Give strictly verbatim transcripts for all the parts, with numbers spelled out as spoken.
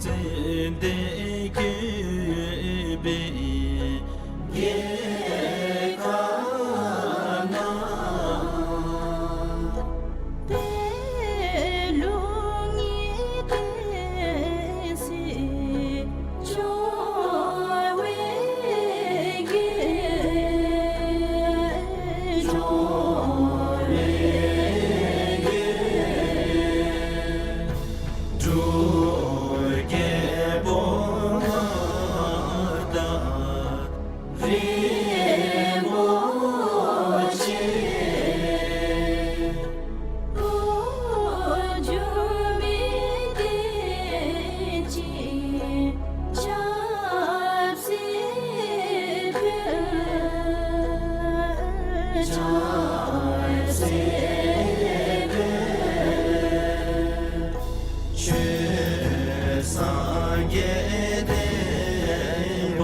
ཚེ་འདི་གི་བའི་རྒྱལ་ཁ་ན། དེ་ལུ་ངེས་ཏེ་སྲིད་འབྱུང་བའི་རྒྱལ། འབྱུང་བའི་རྒྱལ། འབྲུག་རྒྱལ་པོ་ང་དང་རིན་པོ་ཆེ། འགོ་འགྱུར་མེད་བདེ་སྐྱིད་ཆབ་སྲིད་འཕེལ། ཆབ་སྲིད་འཕེལ། ཆོས་སངས་རྒྱས་བསྟན་པ་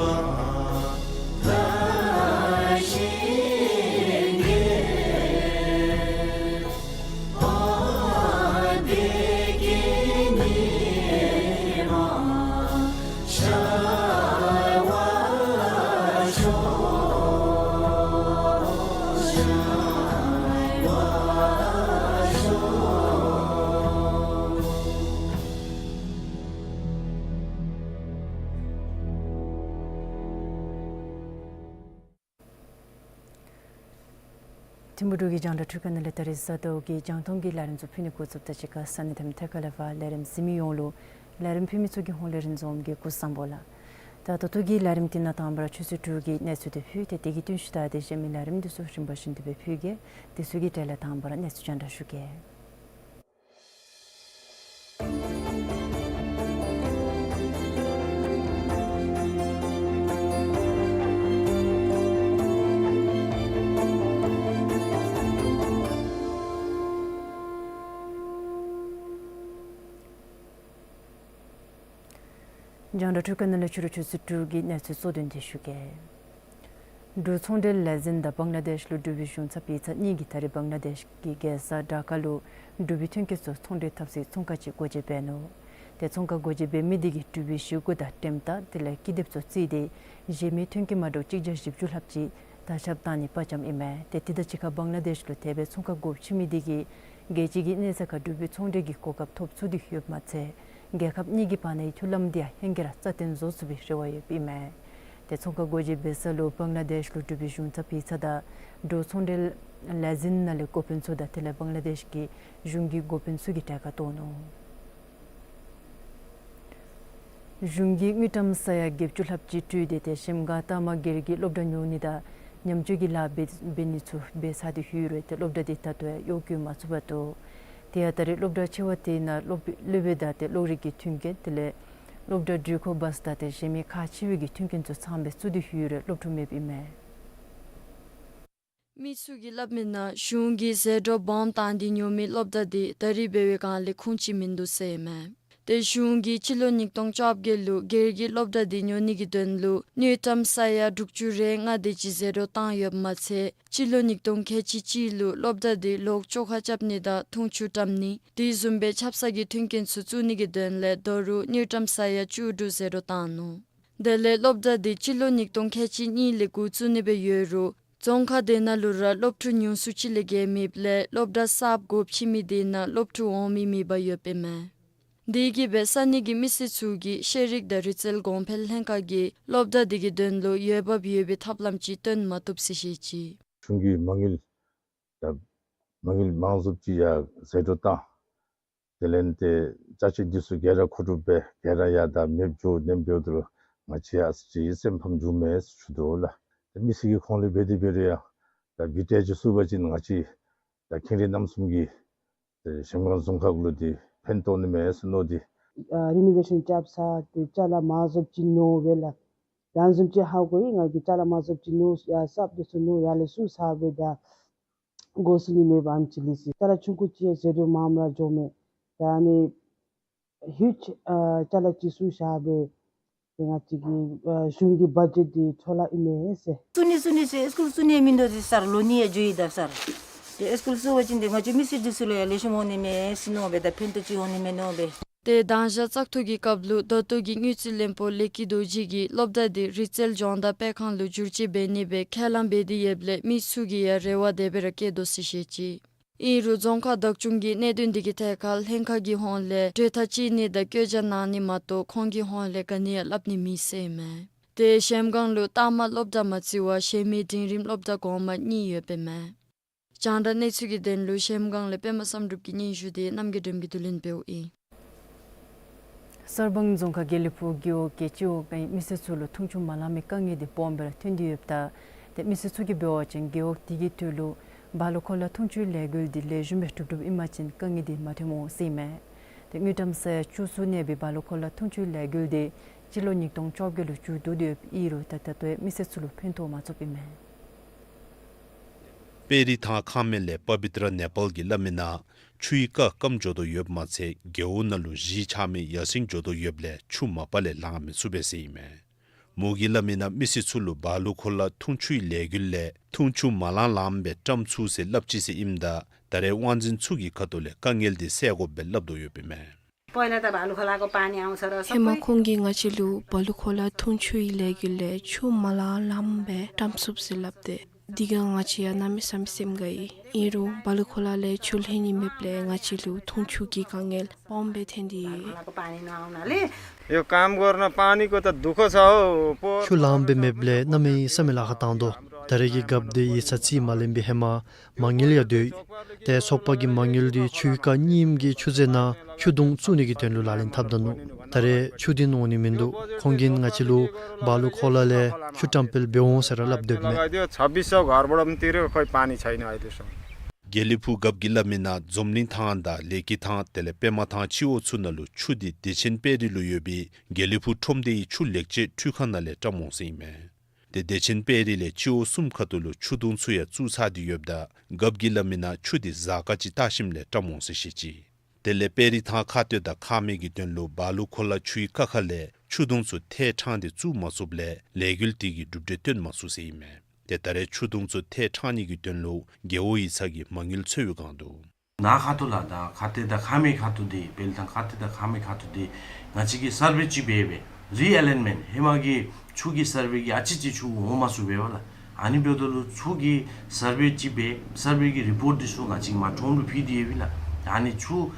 ལ་ཞིང་གི། ཨ་བདེ་སྐྱིད་ཉི་མ་ཤར་བར་ཤོག། ཤར་བར་ཤོག། ཐིམ་ཕུག་འབྲུག་གི་རྒྱང་བསྒྲགས་འཕྲུལ་ཁང་ནང་ལས་ད་རིས་གཟའ་ཟླཝ་གི་རྒྱང་མཐོང་གི་ལས་རིམ་ཚུ་ཕུལ་ནི་འགོ་བཙུགསཔ་ད་གཅིག་ཁར་ས་གནས་དང་ཐད་ཀར་ལས་ཕར་ལས་རིམ་གཟིགས་མི་ཡོངས་ལུ་ལས་རིམ་ཕུལ་མི་ཚུ་གི་ཧོངས་ལས་རིན་འཛོམས་ཀྱིས་སྐུ་གཟུགས་བཟང་པོ་ལགས། ད་ད་ལྟོ་གི་ལས་རིམ་འདི་ནང་དང་པ་ར་ཆུ་ཚོད་དྲུག་གི་གནས་ཚུལ་དེ་ཕུལ་ཏེ་དེ་གི་བསྟུན་ཞུ་དང་དེ་གཞན་མི་ལས་རིམ་འདི་ཚུ་རིམ་པ་བཞིན་དུ་སྦེ་ཕུལ་གེ། དེ་ཚུ་གི་གྲས་ལས་དང་པ་ར་གནས་ཚུལ་རྒྱང་བསྒྲགས་ཞུ་གེ། རྒྱང་བསྒྲགས་འཕྲུལ་ཁང་ནང་ལས་ཕྱི་རུ་ཆུ་ཚོད་དྲུག་གི་གནས་ཚུལ་གཙོ་དོན་དེ་ཞུ་གེ། འབྲུག་ཚོང་འབྲེལ་ལས་འཛིན་དང་བང་ལ་དེཤ་ལུ་འབྲུག་པའི་གཞུང་ཚབ་ཡིག་ཚང་གཉིས་ཀྱིས་ད་རིས་བང་ལ་དེཤ་གི་རྒྱལ་ས་ཌ་ཀ་ལུ་འབྲུག་པའི་ཐོན་སྐྱེད་ཚུ་ཚོང་འབྲེལ་འཐབ་སའི་ཚོང་ཁང་ཅིག་སྒོ་འབྱེད་འབད་ནུག། ཏེ་ཚོང་ཁང་སྒོ་འབྱེད་འབད་མི་དེ་གིས་འབྲུག་པའི་ཞུ་སྒོ་དང་ཊེམ་རྟགས་དེ་ལས་ཀི་དེབ་ཚུ་བརྩིས་ཏེ་གཞན་མི་ཐོན་སྐྱེད་མ་འདྲཝ་གཅིག་བརྒྱ་བཞི་བཅུ་ལྷགཔ་ཅིག་དར་ཁྱབ་བཏང་ནི་དཔའ་བཅམ་ཨིན་མས། ཏེ་དེ་དང་གཅིག་ཁར་བང་ལ་དེཤ་ལུ་དེ་སྦེ་ཚོང་ཁང་སྒོ་ཕྱེ་མི་དེ་གིས་རྒྱལ་སྤྱི་གི་གནས་ཚད་ཁར་འབྲུག་པའི་ཚོང་འབྲེལ་གྱི་གོ་སྐབས་ཐོབ་ཚུགས་ཏེ་ཡོདཔ་མ་ཚད་རྒྱལ་ཁབ་གཉིས་ཀྱི་བར་ནའི་མཐུན་ལམ་དེ་ཡང་ཧེང་སྐལ་ར་རྩ་བརྟན་བཟོ་ཚུགས་པའི་རེ་བ་ཡོདཔ་ཨིན་མས། ཏེ་ཚོང་ཁང་སྒོ་འབྱེད་འབད་ས་ལུ་བང་ལ་དེཤ་ལུ་འབྲུག་པའི་གཞུང་ཚབ་ཡིག་ཚང་དང་འབྲུག་ཚོང་འབྲེལ་ལས་འཛིན་ནང་ལས་འགོ་དཔོན་ཚུ་དང་དེ་ལས་བང་ལ་དེཤ་གི་གཞུང་གི་འགོ་དཔོན་ཚུ་གིས་གྲལ་ཁར་གཏོགས་ནུག། གཞུང་གིས་དངུལ་ཀྲམ་ས་ཡ་བརྒྱད་ཅུ་ལྷགཔ་ཅིག་སྤྲོད་དེ་ཏེ་གཞལམ་སྒང་ལྟ་མ་སྒེར་གྱི་སློབ་གྲྭ་ཉོ་ནི་དང་ཉམས་བཅོས་ཀྱི་ལཱ་འབད་འབད་ནི་ཚུ་འབད་ཚར་ཏེ་ཡོད་རུང་ཏེ་སློབ་གྲྭ་དེ་ད་ལྟོ་ཡང་གཡོག་བཀོལ་མ་ཚུགས་པར་འདུག། དེ་ཡང་ད་རེས་སློབ་གྲྭ་ཆེ་བ་དེ་ནང་སློབ་སློབ་དཔོན་དང་ཏེ་གློག་རིག་གི་མཐུན་རྐྱེན་དེ་ལས་སློབ་གྲྭ་འགྲུལ་འཁོར་བཱས་དང་ཏེ་གཞན་མི་ཁག་ཆེ་བའི་གི་མཐུན་རྐྱེན་ཚུ་ཚངམ་སྦེ་བཙུགས་ཏེ་ཡོད་རུང་སློབ་ཕྲུག་མེདཔ་ཨིན་མས། མི་ཚུ་གིས་སླབ་མི་ནང་གཞུང་གིས་ཟད་འགྲོ་སྦོམ་བཏང་སྟེ་ཉོ་མི་སློབ་གྲྭ་དེ་ད་རིས་འབད་བའི་སྒང་ལས་ཁུངས་ཅིག་མིན་འདུག་ཟེར་ཨིན་མས། ཏེ་གཞུང་གིས་སྤྱི་ལོ་ཉིས་སྟོང་བཅོ་བརྒྱད་ལུ་སྒེར་གྱི་སློབ་གྲྭ་དེ་ཉོ་ནི་གི་དོན་ལུ་དངུལ་ཀྲམ་ས་ཡ་དྲུག་ཅུ་རེ་ལྔ་དེ་ཅིག་ཟད་འགྲོ་བཏང་ཡོདཔ་མ་ཚད་སྤྱི་ལོ་ཉིས་སྟོང་ཁལ་གཅིག་གཅིག་ལུ་སློབ་གྲྭ་དེ་ལོག་བཅོ་ཁ་རྐྱབ་ནི་དང་འཐུང་ཆུ་བཀྲམ་ནི་དེ་བཟུམ་སྦེ་ཆབ་གསང་གི་མཐུན་རྐྱེན་ཚུ་བཙུགས་ནི་གི་དོན་ལས་ད་རུང་དངུལ་ཀྲམ་ས་ཡ་བཅུ་དྲུག་ཟད་འགྲོ་བཏང་ནུག། དེ་ལས་སློབ་གྲྭ་དེ་སྤྱི་ལོ་ཉིས་སྟོང་ཁལ་གཅིག་གཉིས་ལས་འགོ་བཙུགས་ནི་སྦེ་ཡོད་རུང་རྫོང་ཁག་དེ་ནང་ལུ་ར་སློབ་ཕྲུག་ཉུང་སུ་ཅིག་ལས་བརྒལ་མེདཔ་ལས་སློབ་གྲྭ་གསརཔ་སྒོ་ཕྱེ་མི་དེ་ནང་སློབ་ཕྲུག་འོང་མི་མེདཔ་ཡོདཔ་ཨིན་མས། དེ་གིས་སྦེ་ས་གནས་ཀྱི་མི་སེར་ཚུ་གིས་ཤེས་རིག་དང་རིག་རྩལ་གོང་འཕེལ་ལྷན་ཁག་གིས་སློབ་གྲྭ་དེ་གི་དོན་ལུ་འོས་འབབ་ཡོད་པའི་ཐབས་ལམ་ཅིག་སྟོན་མ་བཏུབ་ཟེར་བཤད་ཅི། གཞུང་གིས་མ་དངུལ་ད་མ་དངུལ་མང་སུ་ཅིག་ཡར་ཟད་འགྲོ་བཏང་། དེ་ལས་ཏེ་ཅ་ཆས་འདི་ཚུ་ག་ར་མཁོ་སྒྲུབ་འབད་ག་ར་ཡར་ད་མེདཔ་འགྱོ་ནེམ་འབདཝ་ད་ལུ་ང་བཅས་ཡང་ཨ་ཙི་ཅིག་སེམས་ཕམ་འགྱོཝ་མས་ཟེར་ཞུ་དོ་ལགས། ཏེ་མི་སེར་གྱི་ཁོངས་ལས་འབད་དེ་འབད་རུང་ཡང་ད་བི་ཊེ་ཅིག་ཚུགས་པ་ཅིན་ང་བཅས་ད་ཁེངས་དྲེགས་རྣམ་གསུམ་གྱི་ཏེ་གཞལམ་སྒང་རྫོང་ཁག་ལུ་འདི་ཕན་ཐོགས་ནི་མས་ཟེར་མནོ་སྟེ། ཨ་རི་ནོ་ཝེ་ཤཱན་རྐྱབ་ས་ཏེ་ཅ་ལ་མང་སུ་ཅིག་ནོར་བས་ལགས། ཡང་བཟུམ་ཅིག་ཧ་གོ་ཡི། ང་གིས་ཅ་ལ་མང་སུ་ཅིག་ནོར་ཡར་གསརཔ་འདི་ཚུ་ནོར་ཡར་ལས་བཙུགས་ཚར་བས་ད་དགོ་ས་ནི་མེདཔ་ཨ་ནེམ་ཅིག་ལུས་ཅི། ཅ་ལ་ཆུང་ཀུ་ཅིག་ཡང་ཟད་འགྲོ་མངམ་ར་འགྱོཝ་མས། ད་ཨ་ནི་ཧིའུཇ་ཨ་ཅ་ལ་ཅིག་བཙུགས་བཞག་སྦེ་ཏེ་ང་བཅས་ཀྱི་ཨ་གཞུང་གི་བ་ཇེཊ་འདི་འཕྲོ་བརླག་ཨིན་མས་ཟེར། བཙུགས་ནི་བཙུགས་ནི་ཟེར་ཨིས་ཀུལ་བཙུགས་ནི་མིན་འདུག་ཟེར་སར་ལོ་གཉིས་ཡང་འགྱོ་ཡི་ད་སར། ཏེ་ཨིས་ཀུལ་བཙུགས་པ་ཅིན་ཏེ་ང་བཅས་མི་སེར་འདི་ཚུ་ལུ་ཡང་ལེགས་ཤོམ་འོང་ནི་མས་ཟེར་མནོ་སྦེ་ད་ཕན་ཐོགས་ཅིག་འོང་ནི་མས་མནོ་སྦེ། ཏེ་མདང་ཞག་བཙག་འཐུ་གི་སྐབས་ལུ་ད་ལྟོ་གི་དངུལ་རྩིས་བློན་པོ་ལས་ཀྱི་རྡོ་རྗེ་གིས་སློབ་གྲྭ་འདི་རི་རྩལ་སྦྱོང་བརྡར་སྤེལ་ཁང་ལུ་བསྒྱུར་བཅོས་འབད་ནི་སྦེ་ཁས་བླངས་འབད་དེ་ཡོདཔ་ལས་མི་ཚུ་གི་ཡང་རེ་བ་དེ་སྦེ་ར་བསྐྱེད་དོ་ཟེར་བཤད་ཅི། ཨིན་རུང་རྫོང་ཁག་བདག་སྐྱོང་གིས་གནད་དོན་འདི་གི་ཐད་ཁར་ལྷན་ཁག་གི་ཧོངས་ལས་གྲོས་ཐག་བཅད་ནི་དང་བཀོད་རྒྱ་གནང་ནི་མ་གཏོགས་ཁོང་གི་ཧོངས་ལས་ག་ནི་ཡང་སླབ་ནི་མེད་ཟེར་ཨིན་མས། ཏེ་གཞལམ་སྒང་ལུ་ལྟག་མ་སློབ་གྲྭ་མ་བརྩི་བར་གཞན་མི་འབྲིང་རིམ་སློབ་གྲྭ་གོང་མ་གཉིས་ཡོདཔ་ཨིན་མས། རྒྱང་བསྒྲགས་གནས་ཚུལ་གྱི་དོན་ལུ་གཞལམ་སྒང་ལས་པདྨ་བསམ་གྲུབ་ཀྱི་སྙན་ཞུ་དེ་རྣམ་རྒྱལ་སྒྲོལམ་གྱིས་བསྡུ་ལེན་འབདཝ་ཨིན། གསར་སྤང་རྫོང་ཁག་དགེ་ལེགས་ཕུག་རྒེད་འོག་གི་སྤྱི་འོག་གི་མི་སེར་ཚུ་ལུ་འཐུང་ཆུ་མ་ལང་མི་དཀའ་ངལ་དེ་སྦོམ་སྦེ་ར་ཐོན་ཏེ་ཡོདཔ་ད། ཏེ་མི་སེར་ཚུ་གིས་འབད་བ་ཅིན་རྒེད་འོག་དེ་གི་དོན་ལུ་བ་ལུ་ཁོ་ལ་འཐུང་ཆུའི་ལས་འགུལ་དེ་ལེགས་ཤོམ་སྦེ་གྲུབ་གྲུབཔ་ཨིན་པ་ཅིན་དཀའ་ངལ་དེ་མ་ཐོནམ་འོང་ཟེར་ཨིན་མས། ཏེ་དངུལ་ཀྲམ་ས་ཡ་བཅུ་གསུམ་གནས་པའི་བ་ལུ་ཁོ་ལ་འཐུང་ཆུའི་ལས་འགུལ་དེ་སྤྱི་ལོ་ཉིས་སྟོང་བཅོ་བརྒྱད་ལུ་མཇུག་བསྡུ་སྟེ་ཡོདཔ་ཨིན་རུང་ད་ད་ལྟོ་ཡང་མི་སེར་ཚུ་ལུ་ཕན་ཐོགས་མ་ཚུགསཔ་ཨིན་མས། དཔལ་རི་ཐང་ཁང་མེད་ལས་པ་བི་ཏྲ་ནེ་པཱལ་གྱིས་སླབ་མི་ནང་ཆུའི་རྐ་སྐམ་འགྱོ་དོ་ཡོདཔ་མ་ཚད་རྒེད་འོག་ནང་ལུ་གཞིས་ཆགས་མི་ཡར་སེང་འགྱོ་དོ་ཡོདཔ་ལས་ཆུ་མ་པ་ལས་ལང་མི་ཚུགས་པས་ཟེར་ཨིན་མས། མོ་གིས་སླབ་མི་ནང་མི་སེར་ཚུ་ལུ་བ་ལུ་ཁོ་ལ་འཐུང་ཆུའི་ལས་འགུལ་ལས་འཐུང་ཆུ་མ་ལང་ལངམ་སྦེ་བཀྲམ་ཚུགས་ཟེར་སླབ་ཅི་ཟེར་ཨིནམ་ད་ད་རེས་དབང་འཛིན་ཚུ་གི་ཁ་ཐུག་ལས་དཀའ་ངལ་དེ་སེལ་དགོཔ་སྦེ་སླབ་དོ་ཡོདཔ་ཨིན་མས། पहिला त भालुखोलाको पानी आउँछ र ཧེ་མ་ཁོང་གིས་ང་བཅས་ལུ་བ་ལུ་ཁོ་ལ་འཐུང་ཆུའི་ལས་འགུལ་ལས་ཆུ་མ་ལང་ལངམ་སྦེ་བཀྲམ་ཚུགས་ཟེར་སླབ་སྟེ། དེ་སྒང་ང་བཅས་ཡང་གནམ་མེད་ས་མེད་སེམས་དགའ་ཡི། ཨིན་རུང་བ་ལུ་ཁོ་ལ་ལས་ཆུ་ལྷོད་ནི་མེདཔ་ལས་ང་བཅས་ལུ་འཐུང་ཆུ་གི་དཀའ་ངལ་སྦོམ་སྦེ་ཐོན་ཏེ་ཡོད། यो काम गर्न पानीको त दुःख छ हौ। पोहोर ཆུ་ལངམ་སྦེ་མེདཔ་ལས་གནམ་མེད་ས་མེད་ལཱ་ཁག་བཏང་དོ། ད་རེས་ཀྱི་རྒཔོ་དེ་ཡིག་ཚང་རྩིས་མ་ལེན་པའི་ཧེ་མ་མ་དངུལ་ཡང་སྡོད་ཡི། ཏེ་ཚོགས་པ་གི་མ་དངུལ་འདི་ཆུའི་རྐ་རྙིངམ་གི་ཆུ་རྫས་ནང་ཆུ་དུང་བཙུགས་ནི་གི་དོན་ལུ་ལག་ལེན་འཐབ་ད་ནུག། ད་རེས་ཆུ་འདི་ནོར་ནི་མིན་འདུག། ཁོང་གིས་ང་བཅས་ལུ་བ་ལུ་ཁོ་ལ་ལས་ཆུ་བཀྲམ་སྤེལ་འབད་འོང་ཟེར་ར་སླབ་སྡོདཔ་མས། लगाइदियो, छब्बिस सौ घरबाट पनि तिरेको, खोइ पानी छैन अहिलेसम्म। དགེ་ལེགས་ཕུག་རྒཔོ་གིས་སླབ་མི་ནང་འཛོམས་གླིང་ཐང་དང་ལེགས་སྐྱིད་ཐང་དེ་ལས་པདྨ་ཐང་སྤྱི་འོག་ཚུ་ནང་ལུ་ཆུ་འདི་བདེ་ཆེན་དཔལ་རི་ལུ་ཡོད་པའི་དགེ་ལེགས་ཕུག་ཁྲོམ་སྡེའི་ཆུ་ལེགས་བཅོས་འཕྲུལ་ཁང་ནང་ལས་བཀྲམ་འོང་ཟེར་ཨིན་མས། ཏེ་བདེ་ཆེན་དཔལ་རི་ལས་སྤྱི་འོག་གསུམ་ཁ་ཐུག་ལུ་ཆུ་དུང་ཚུ་ཡང་བཙུགས་ཚར་ཏེ་ཡོདཔ་ད་རྒཔོ་གིས་སླབ་མི་ནང་ཆུ་འདི་གཟའ་སྐར་ཅིག་བལྟ་ཞིནམ་ལས་བཀྲམ་འོང་ཟེར་བཤད་ཅི། དེ་ལས་དཔལ་རི་ཐང་ཁ་སྟོད་དང་ཁ་སྨད་ཀྱི་དོན་ལུ་བ་ལུ་ཁོ་ལ་ཆུའི་རྐ་ཁ་ལས་ཆུ་དུང་ཚུ་ཐད་ཕྲང་སྟེ་བཙུགས་མ་ཚུགསཔ་ལས་ལས་འགུལ་དེ་གིས་གྲུབ་འབྲས་སྟོན་མ་ཚུགས་ཟེར་ཨིན་མས། ཏེ་ད་རེས་ཆུ་དུང་ཚུ་ཐད་ཕྲང་ནི་གི་དོན་ལུ་རྒེད་འོག་ཡིག་ཚང་གིས་མ་དངུལ་འཚོལ་བའི་སྒང་འདུག། ནཱ་ཁ་ཐུག་ལས་ད་ཁ་སྟོད་དང་ཁ་སྨད་ཁ་ཐུག་འདི་དཔལ་ཐང་ཁ་སྟོད་དང་ཁ་སྨད་ཁ་ཐུག་འདི་ང་བཅས་ཀྱིས་སར་ཝེ་ཅིག་འབད་སྦེ་རི་ཨེ་ལའིན་མེནཊ་ཧེ་མ་གི་ཆུ་གི་སར་ཝེ་གིས་ཨ་ཙི་ཅིག་ཆུ་འོང་མ་ཚུགས་པས་པ་ལགས། ཨ་ནི་འབདཝ་ད་ལུ་ཆུ་གི་སར་ཝེ་ཅིག་འབད་སར་ཝེ་གི་རི་པོཊ་འདི་ཚུ་ང་བཅས་མར་ཁྲོམ་ལུ་ཕུལ་ཏེ་ཡོད་པས་ལགས། ཨ་ནི་ཆུ་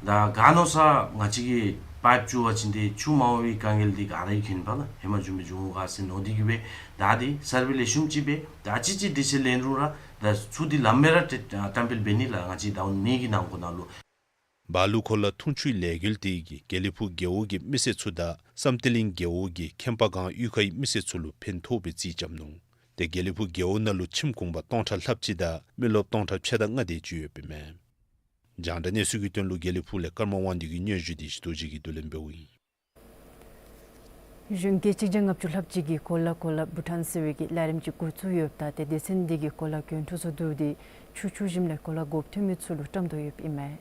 ད་ག་མནོ་ས་ང་བཅས་ཀྱིས་པའིཔ་བཙུགས་པ་ཅིན་ཏེ་ཆུ་མ་འོང་བའི་དཀའ་ངལ་འདི་ག་ར་མཁྱེན་པས་ལགས། ཧེ་མ་བཟུམ་སྦེ་འབྱུང་ག་ཟེར་མནོ་སྟེ་གིས་སྦེ་ད་འདི་སར་ཝེ་ལེགས་ཤོམ་ཅིག་འབད་ད་ཨ་ཙི་ཅིག་འདི་ཚུ་ལེན་རུང་ར་ད་ཆུ་འདི་ལམ་སྦེ་ར་བཀྲམ་སྤེལ་འབད་ནི་ལགས། ང་བཅས་ཟླཝ་གཉིས་ཀྱི་ནང་འཁོད་ནང་ལུ། བ་ལུ་ཁོ་ལ་འཐུང་ཆུའི་ལས་འགུལ་དེ་གིས་དགེ་ལེགས་ཕུག་རྒེད་འོག་གི་མི་སེར་ཚུ་དང་བསམ་གཏན་གླིང་རྒེད་འོག་གི་ཁྱེམ་པ་སྒང་གཡུས་ཁའི་མི་སེར་ཚུ་ལུ་ཕན་ཐོགས་པའི་རྩིས་རྐྱབ་ནུག། ཏེ་དགེ་ལེགས་ཕུག་རྒེད་འོག་ནང་ལུ་ཁྱིམ་གུང་པ་སྟོང་ཕྲག་ལྷགཔ་ཅིག་དང་མི་རློབས་སྟོང་ཕྲག་ཕྱེད་དང་ལྔ་དེ་ཅིག་ཡོདཔ་ཨིན་མས། རྒྱང་བསྒྲགས་གནས་ཚུལ་གྱི་དོན་ལུ་དགེ་ལེགས་ཕུག་ལས་ཀརྨ་དབང་འདུས་ཀྱི་སྙན་ཞུ་དེ་ཞི་རྡོ་རྗེ་གིས་བསྡུ་ལེན་འབདཝ་ཨིན། གཞོན་སྐྱེས་གཅིག་བརྒྱ་ལྔ་བཅུ་ལྷགཔ་ཅིག་གིས་གོ་ལ་གོ་ལ་བྷུ་ཊཱན་ཟེར་བའི་གི་ལས་རིམ་ཅིག་འགོ་བཙུགས་ཡོདཔ་ད་ཏེ་སྡེ་ཚན་འདི་གིས་གོ་ལ་གྱོན་འཕྲོ་ཚུ་བསྡུ་སྟེ་ཆུ་འཁྱུ་ཞིནམ་ལས་གོ་ལ་དགོཔ་ཐོན་མི་ཚུ་ལུ་བཀྲམ་དོ་ཡོདཔ་ཨིན་མས།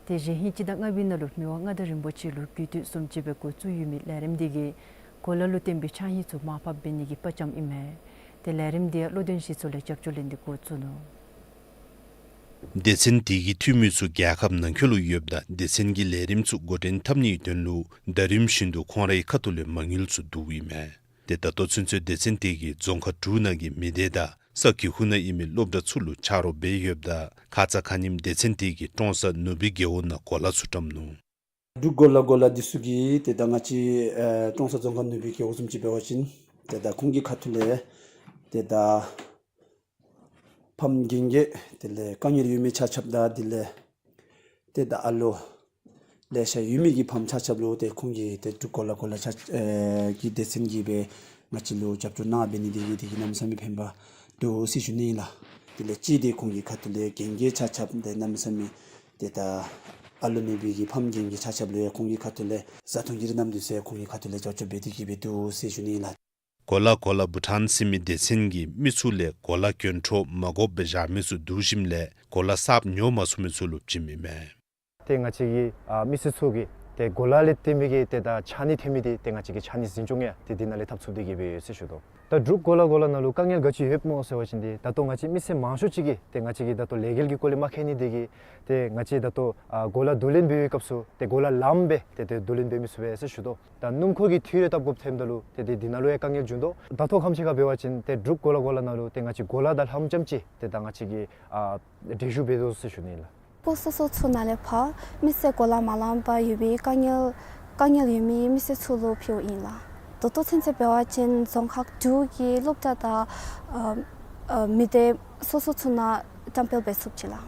ཏེ་གཞེས་ཧིང་སྤྱི་ཟླ་ལྔ་པའི་ནང་ལུ་མི་དབང་མངའ་བདག་རིན་པོ་ཆེ་ལུ་གུས་བཏུད་བཟུམ་ཅིག་སྦེ་འགོ་བཙུགས་ཡོད་མི་ལས་རིམ་འདི་གིས་གོ་ལ་ལུ་བརྟེན་པའི་ཆག་ཧིང་ཚུ་མར་ཕབ་འབད་ནི་གི་དཔའ་བཅམ་ཨིན་མས། ཏེ་ལས་རིམ་འདི་ཡང་བློ་ལྡན་གཞིས་ཚོགས་ལས་རྒྱབ་སྐྱོར་ལེན་ཏེ་འགོ་བཙུགས་ནུག། སྡེ་ཚན་དེ་གི་འཐུས་མི་ཚུ་རྒྱལ་ཁབ་ནང་འཁོད་ལུ་ཡོདཔ་ད་སྡེ་ཚན་གྱི་ལས་རིམ་ཚུ་འགོ་འདྲེན་འཐབ་ནིའི་དོན་ལུ་ཟླ་རིམ་བཞིན་དུ་ཁོང་རའི་ཁ་ཐུག་ལས་མ་དངུལ་ཚུ་བསྡུཝ་ཨིན་མས། ཏེ་ད་ལྟོ་ཚུན་ཚོད་སྡེ་ཚན་དེ་གིས་རྫོང་ཁག་དྲུག་ནང་གི་མི་སྡེ་དང་ས་ཁུལ་ཁུངས་ནང་ཡོད་མི་སློབ་གྲྭ་ཚུ་ལུ་ཆ་རོགས་འབད་ཡོདཔ་ད་ཁ་ཙ་ཁ་ཉིནམ་སྡེ་ཚན་དེ་གིས་ཀྲོང་གསར་ནུ་སྦིས་རྒེད་འོག་ནང་གོ་ལ་ཚུ་བཀྲམ་ནུག། འབྲུག་གོ་ལ་གོ་ལ་འདི་ཚུ་གིས་ཏེ་ད་ང་བཅས་ཨེ་ཀྲོང་གསར་རྫོང་ཁག་ནུ་སྦིས་རྒེད་འོག་བཟུམ་ཅིག་འབད་བ་ཅིན་ཏེ་ད་ཁོང་གི་ཁ་ཐུག་ལས་ཏེ་ད་ཕམ་རྒན་རྒས་དེ་ལས་དཀའ་ངལ་ཡོད་མི་ཆ་ཁྱབ་དང་དེ་ལས་ཏེ་ད་ཨ་ལོ་ལེ་ཤ་ཡོད་མི་གི་ཕམ་ཆ་ཁྱབ་ལུ་ཏེ་ཁོང་གིས་ཏེ་འབྲུག་གོ་ལ་གོ་ལ་ཆ་ཨེ་གི་སྡེ་ཚན་གྱིས་སྦེ་ང་བཅས་ལུ་རྒྱབ་སྐྱོར་གནང་འབད་ནི་དེ་གིས་དེ་གིས་གནམ་མེད་ས་མེད་ཕན་པ་འདུག་ཟེར་ཞུ་ནི་ཨིན་ལགས། དེ་ལས་གཅིག་དེ་ཁོང་གི་ཁ་ཐུག་ལས་རྒན་རྒས་ཆ་ཁྱབ་ཏེ་གནམ་མེད་ས་མེད་ཏེ་ད་ཨ་ལོ་མེད་པའི་གི་ཕམ་རྒན་རྒས་ཆ་ཁྱབ་ལུ་ཡང་ཁོང་གི་ཁ་ཐུག་ལས་བཟའ་འཐུང་གི་རིགས་ནང་འདི་ཚུ་ཡང་ཁོང་གི་ཁ་ཐུག་ལས་རྒྱབ་སྐྱོར་འབད་དེ་གིས་སྦེ་འདུག་ཟེར་ཞུ་ནི་ཨིན་ལགས། གོ་ལ་གོ་ལ་བྷུ་ཊཱན་ཟེར་མི་སྡེ་ཚན་གྱིས་མི་ཚུ་ལས་གོ་ལ་གྱོན་འཕྲོ་མ་དགོཔ་སྦེ་བཞག་མི་ཚུ་བསྡུ་ཞིནམ་ལས་གོ་ལ་གསརཔ་ཉོ་མ་ཚུགས་མི་ཚུ་ལུ་བྱིནམ་ཨིན་མས། ཏེ་ང་བཅས་ཀྱི་ཨ་མི་སེར་ཚུ་གིས་ ཏེ་གོ་ལ་ལས་བརྟེན་མི་གི་ཏེ་ད་ཕྱགས་སྙིགས་ཐོན་མི་འདི་ཏེ་ང་བཅས་ཀྱིས་ཕྱགས་སྙིགས་འཛིན་སྐྱོང་ཡང་ཏེ་འདི་ནང་ལས་འཐབ་ཚུགས་ཏེ་གི་སྦེ་ཡོད་ཟེར་ཞུ་དོ། ད་འབྲུག་གོ་ལ་གོ་ལ་ནང་ལུ་དཀའ་ངལ་ག་ཅི་ཡོདཔ་སྨོ་ཟེར་བ་ཅིན་ཏེ་ད་ལྟོ་ང་བཅས་མི་སེར་མང་ཤོས་ཅིག་གིས་ཏེ་ང་བཅས་ཀྱིས་ད་ལྟོ་ལས་འགུལ་གྱི་སྐོར་ལས་མ་མཁྱེན་ནི་འདི་གིས་ཏེ་ང་བཅས་ད་ལྟོ་ཨ་གོ་ལ་བསྡུ་ལེན་འབད་བའི་སྐབས་སུ་ཏེ་གོ་ལ་ལངམ་སྦེ་ཏེ་ཏེ་བསྡུ་ལེན་འབད་མི་ཚུགས་པས་ཟེར་ཞུ་དོ། ད་སྣུམ་འཁོར་གྱི་ཐིག་རེ་བཏབ་དགོཔ་ཐོནམ་ད་ལུ་ཏེ་ཏེ་འདི་ནང་ལུ་ཡང་དཀའ་ངལ་བྱུང་དོ། ད་ལྟོ་ཁམས་ཅིག་ཁར་འབད་བ་ཅིན་ཏེ་འབྲུག་གོ་ལ་གོ་ལ་ནང་ལུ་ཏེ་ང་བཅས་གོ་ལ་དང་ལྷམ་ཙམ་ཅིག་ཏེ་ད་ང་བཅས་ཀྱིས་ཨ་འགྲན་ཞུགས་འབད་དོ་ཟེར་ཞུ་ནི་ལགས། སྤུ་སོ་སོ་ཚུ་ནང་ལས་ཕར་མི་སེར་གོ་ལ་མ་ལངམ་པར་ཡོད་པའི་དཀའ་ངལ་དཀའ་ངལ་ཡོད་མི་མི་སེར་ཚུ་ལུ་ཕུལཝ་ཨིན་ལགས། ད་ལྟོ་ཚུན་ཚོད་འབད་བ་ཅིན་རྫོང་ཁག་དྲུག་གི་སློབ་གྲྭ་དང་ཨ་ཨ་མི་སྡེ་སོ་སོ་ཚུ་ནང་བཀྲམ་སྤེལ་འབད་ཚུགསཔ་ཅིག་ལགས།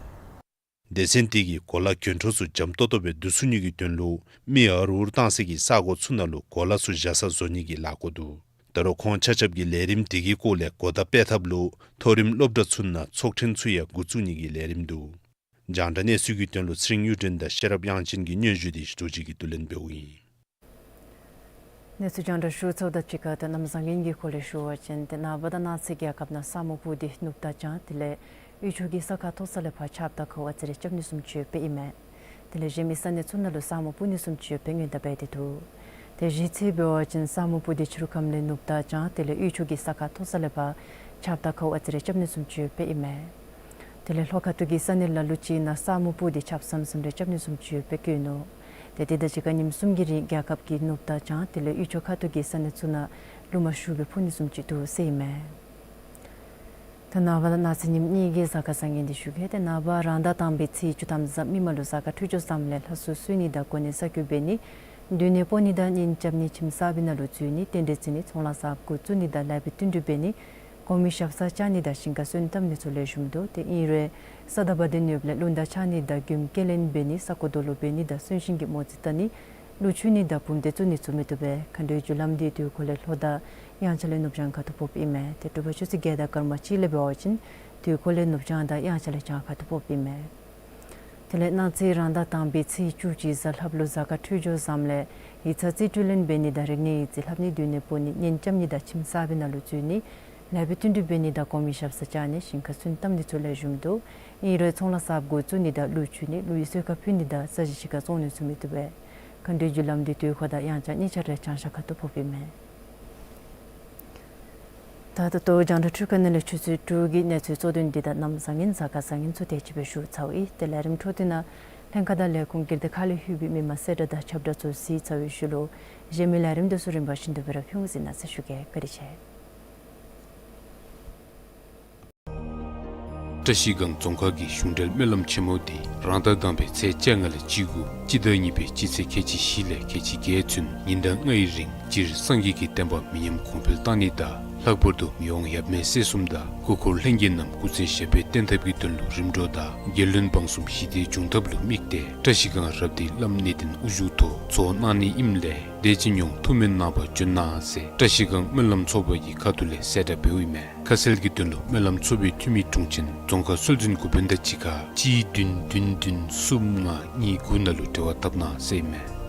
སྡེ་ཚན་དེ་གིས་གོ་ལ་གྱོན་འཕྲོ་ཚུ་འཇམ་ཏོག་ཏོ་སྦེ་བསྡུ་ཚུགས་ནི་གི་དོན་ལུ་མི་ཨར་འུར་བཏང་སའི་གི་ས་གོ་ཚུ་ནང་ལུ་གོ་ལ་ཚུ་བཞག་ས་བཟོ་ནི་གི་ལས་འགུལ་འདུག། ད་རུང་ཁོང་ཆ་ཁྱབ་ཀྱིས་ལས་རིམ་དེ་གི་སྐོར་ལས་གོ་བརྡ་སྤེལ་ཐབས་ལུ་མཐོ་རིམ་སློབ་གྲྭ་ཚུ་ནང་ཚོགས་ཐེངས་ཚུ་ཡང་འགོ་བཙུགས་ནི་གི་ལས་རིམ་འདུག། རྒྱང་བསྒྲགས་གནས་ཚུལ་གྱི་དོན་ལུ་ཚེ་རིང་གཡུ་སྒྲོན་དང་ཤེས་རབ་དབྱངས་ཅན་གྱི་སྙན་ཞུ་དེ་རྡོ་རྗེ་གིས་བསྡུ་ལེན་འབདཝ་ཨིན། གནས་ཚུལ་རྒྱང་བསྒྲགས་ཞུ་ཚརཝ་དང་གཅིག་ཁར་ད་གནམ་བཟང་ངན་གྱི་སྐོར་ལས་ཞུ་བ་ཅིན་ཏེ་ནངས་པ་དང་གནངས་ཚེ་རྒྱལ་ཁབ་ནང་ས་སྨུག་སྤུབས་ཏེ་ནུབ་དང་བྱང་དེ་ལས་དབུས་ཕྱོགས་ཀྱི་ས་ཁ་མཐོ་ས་ལས་ཕར་ཆརཔ་དང་ཁཝ་ཨ་ཙི་རེ་རྐྱབ་ནི་བཟུམ་ཅིག་ཡོདཔ་ཨིན་མས། དེ་ལས་གཞན་མི་ས་གནས་ཚུ་ནང་ལུ་ས་སྨུག་སྤུབ་ནི་བཟུམ་ཅིག་ཡོདཔ་སྔོན་བརྡ་འབད་དེ་འདུག། ཏེ་གཞེས་ཚེས་འབད་བ་ཅིན་ས་སྨུག་སྤུབས་ཏེ་ཕྱི་རུ་ཁམས་ལས་ནུབ་དང་བྱང་དེ་ལས་དབུས་ཕྱོགས་ཀྱི་ས་ཁ་མཐོ་ས་ལས་ཕར་ཆརཔ་དང་ཁཝ་ཨ་ཙི་རེ་རྐྱབ་ནི་བཟུམ་ཅིག་ཡོདཔ་ཨིན་མས། དེ་ལས་ལྷོ་ཁ་ཐུག་གི་ས་གནས་ལ་ལུ་ཅིག་ནང་ས་སྨུག་སྤུབས་ཏེ་ཆརཔ་ཟམ་ཟིམ་རེ་རྐྱབ་ནི་བཟུམ་ཅིག་ཡོདཔ་སྦེ་བཀོད་ནུག། ཏེ་དེ་དང་གཅིག་ཁར་ཉིནམ་གསུམ་གྱི་རིང་རྒྱལ་ཁབ་ཀྱི་ནུབ་དང་བྱང་དེ་ལས་དབུས་ཕྱོགས་ཁ་ཐུག་གི་ས་གནས་ཚུ་ནང་རླུང་མ་ཤུགས་སྦེ་འཕུ་ནི་བཟུམ་ཅིག་འདུག་ཟེར་ཨིན་མས། ད་ནངས་པ་དང་གནངས་ཚེ་ཉིནམ་གཉིས་ཀྱི་གཟའ་སྐར་བཟང་ངན་འདི་ཞུ་གེ། ཏེ་ནངས་པ་རང་ཟླ་དང་པའི་ཚེས་བཅུ་ཐམ་གཟའ་མིག་དམར་ལུ་གཟའ་སྐར་འཕྲོད་སྦྱོར་བཟངམ་ལས་ལྷ་གསོལ་གསོལ་ནི་དང་གོ་གནས་གསར་བསྐོ་འབད་ནི། མདུན་ནེ་སྤོ་ནི་དང་གཉེན་རྐྱབ་ནི་ཁྱིམ་གསར་པའི་ནང་ལུ་འཛུལ་ནི་རྟེན་འབྲེལ་བརྩི་ནི་ཚོང་ལཱ་གསརཔ་འགོ་བཙུགས་ནི་དང་ལེགས་པའི་བསྟུན་གྲོས་འབད་ནི། གོང་མའི་ཞབས་སར་བཅར་ནི་དང་ཞིང་ཁར་སོན་བཏབ་ནི་ཚུ་ལེགས་ཤོམ་འདུག། ཏེ་ཨིན་རུང་ས་དང་བ་དན་ཡོདཔ་ལས་རླུང་དར་འཕྱར་ནི་དང་མགྱོནམ་སྐྱེལ་ལེན་འབད་ནི་ས་རྐོ་རྡོ་སློག་འབད་ནི་དང་གསོན་གཤིན་གྱི་མོ་རྩིས་བལྟ་ནི་གླུ་མཆོད་ནི་དང་བུམ་སྡེ་བཙུགས་ནི་ཚུ་མི་བཏུབ་པས། མཁའ་འགྲོའི་རྒྱུ་ལམ་འདི་དུས་འཁོར་ལས་ལྷོ་དང་དབྱངས་འཆར་ལས་ནུབ་བྱང་ཁ་ཐུག་ཕོགཔ་ཨིན་མས། ཏེ་དྲོ་པ་ཆུ་ཚོད་བརྒྱད་དང་སྐར་མ་གཅིག་ལས་འབད་བ་ཅིན་དུས་འཁོར་ལས་ནུབ་བྱང་དང་དབྱངས་འཆར་ལས་བྱང་ཁ་ཐུག་ཕོགཔ་ཨིན་མས། དེ་ལས་གནངས་ཚེ་རང་ཟླ་དང་པའི་ཚེས་བཅུ་གཅིག་གཟའ་ལྷགཔ་ལུ་གཟའ་སྐར་འཕྲོད་སྦྱོར་བཟངམ་ལས་ཡིག་ཚང་རྩིས་སྤྲོད་ལེན་འབད་ནི་དང་རིག་གནས་ཡིག་རྩིས་ལྷབ་ནི། མདུན་ནེ་སྤོ་ནི་གཉེན་རྐྱབ་ནི་དང་ཁྱིམ་གསར་པའི་ནང་ལུ་འཛུལ་ནི། ལེགས་པའི་བསྟུན་གྲོས་འབད་ནི་དང་གོང་མའི་ཞབས་སར་བཅར་ནི་ཞིང་ཁར་སོན་བཏབ་ནི་ཚུ་ལེགས་ཤོམ་འདུག། ཨིན་རུང་ཚོང་ལཱ་གསརཔ་འགོ་བཙུགས་ནི་དང་གླུ་མཆོད་ནི་གླུ་ཡི་གསོལ་ཁ་ཕུལ་ནི་དང་ས་གཞི་ཕྱི་ཁར་བཙོང་ནི་ཚུ་མི་བཏུབ་པས། མཁའ་འགྲོའི་རྒྱུ་ལམ་འདི་དུས་འཁོར་དང་དབྱངས་འཆར་གཉིས་ཆ་ར་བྱང་ཤར་ཁ་ཐུག་ཕོགཔ་ཨིན་མས། ད་ད་ལྟོ་རྒྱང་བསྒྲགས་འཕྲུལ་ཁང་ནང་ལས་ཆུ་ཚོད་དྲུག་གི་གནས་ཚུལ་གཙོ་དོན་འདི་དང་གནམ་བཟང་ངན་གཟའ་སྐར་བཟང་ངན་ཚུ་དེ་ཅིག་སྦེ་ཞུ་ཚརཝ་ཨིན། ཏེ་ལས་རིམ་འཕྲོ་མཐུད་ནང་ལྷན་ཁག་དང་ལས་ཁུངས་སྒེར་སྡེ་ཁག་ལས་ལྷོད་པའི་མི་མང་གསལ་བསྒྲགས་དང་ཁྱབ་བསྒྲགས་ཚུ་གཟིགས་ཚར་བའི་ཤུལ་ལུ་གཞན་མི་ལས་རིམ་དེ་ཚུ་རིམ་པ་བཞིན་དུ་སྦེ་ར་ཕུལ་གཟིགས་གནང་ཟེར་ཞུ་གེ། བཀའ་དྲིན་ཆེ། བཀྲ་ཤིས་སྒང་རྫོང་ཁག་གི་གཞུང་འབྲེལ་སྨོན་ལམ་ཆེན་མོ་འདི་རང་ཟླ་དང་པའི་ཚེས་བཅོ་ལྔ་ལས་བཅུ་དགུ་སྤྱི་ཟླ་གཉིས་པའི་སྤྱི་ཚེས་ཁལ་གཅིག་བཞི་ལས་ཁལ་གཅིག་བརྒྱད་ཚུན་ཉིན་ཟླ་ལྔའི་རིང་སྤྱིར་སངས་རྒྱས་ཀྱི་བསྟན་པ་མི་ཉམས་གོང་འཕེལ་གཏང་ནི་དང་ལྷག་པར་དུ་མི་དབང་ཡབ་མེས་སྲས་གསུམ་དང་སྐུ་འཁོར་ལྷན་རྒྱས་རྣམས་སྐུ་ཚེ་ཞབས་པད་བརྟན་ཐབས་ཀྱི་དོན་ལུ་རིམ་གྲོ་དང་རྒྱལ་བློན་འབངས་གསུམ་ཞི་བདེ་འབྱུང་ཐབས་ལུ་དམིགས་ཏེ་བཀྲ་ཤིས་སྒང་རབ་བརྟན་བླམ་གནས་བརྟན་དབུ་བཞུགས་ཐོག་ཚོགས་གནང་ནི་ཨིནམ་ལས་དེ་ཅིག་ཡང་ཐུགས་སྨོན་གནང་བར་འབྱོན་གནང་ཟེར་བཀྲ་ཤིས་སྒང་སྨོན་ལམ་ཚོགས་པ་གི་ཁ་ཐུག་ལས་གསལ་བསྒྲགས་འབདཝ་ཨིན་མས། ཁ་གསལ་གྱི་དོན་ལུ་སྨོན་ལམ་ཚོགས་པའི་འཐུས་མི་དྲུང་ཆེན་རྫོང་ཁག་སྲོལ་འཛིན་འགོ་དཔོན་དང་གཅིག་ཁར་གཅིག་བདུན་བདུན་བདུན་གསུམ་ལྔ་གཉིས་དགུ་ནང་ལུ་འབྲེལ་བ་འཐབ་གནང་ཟེར་ཨིན་མས།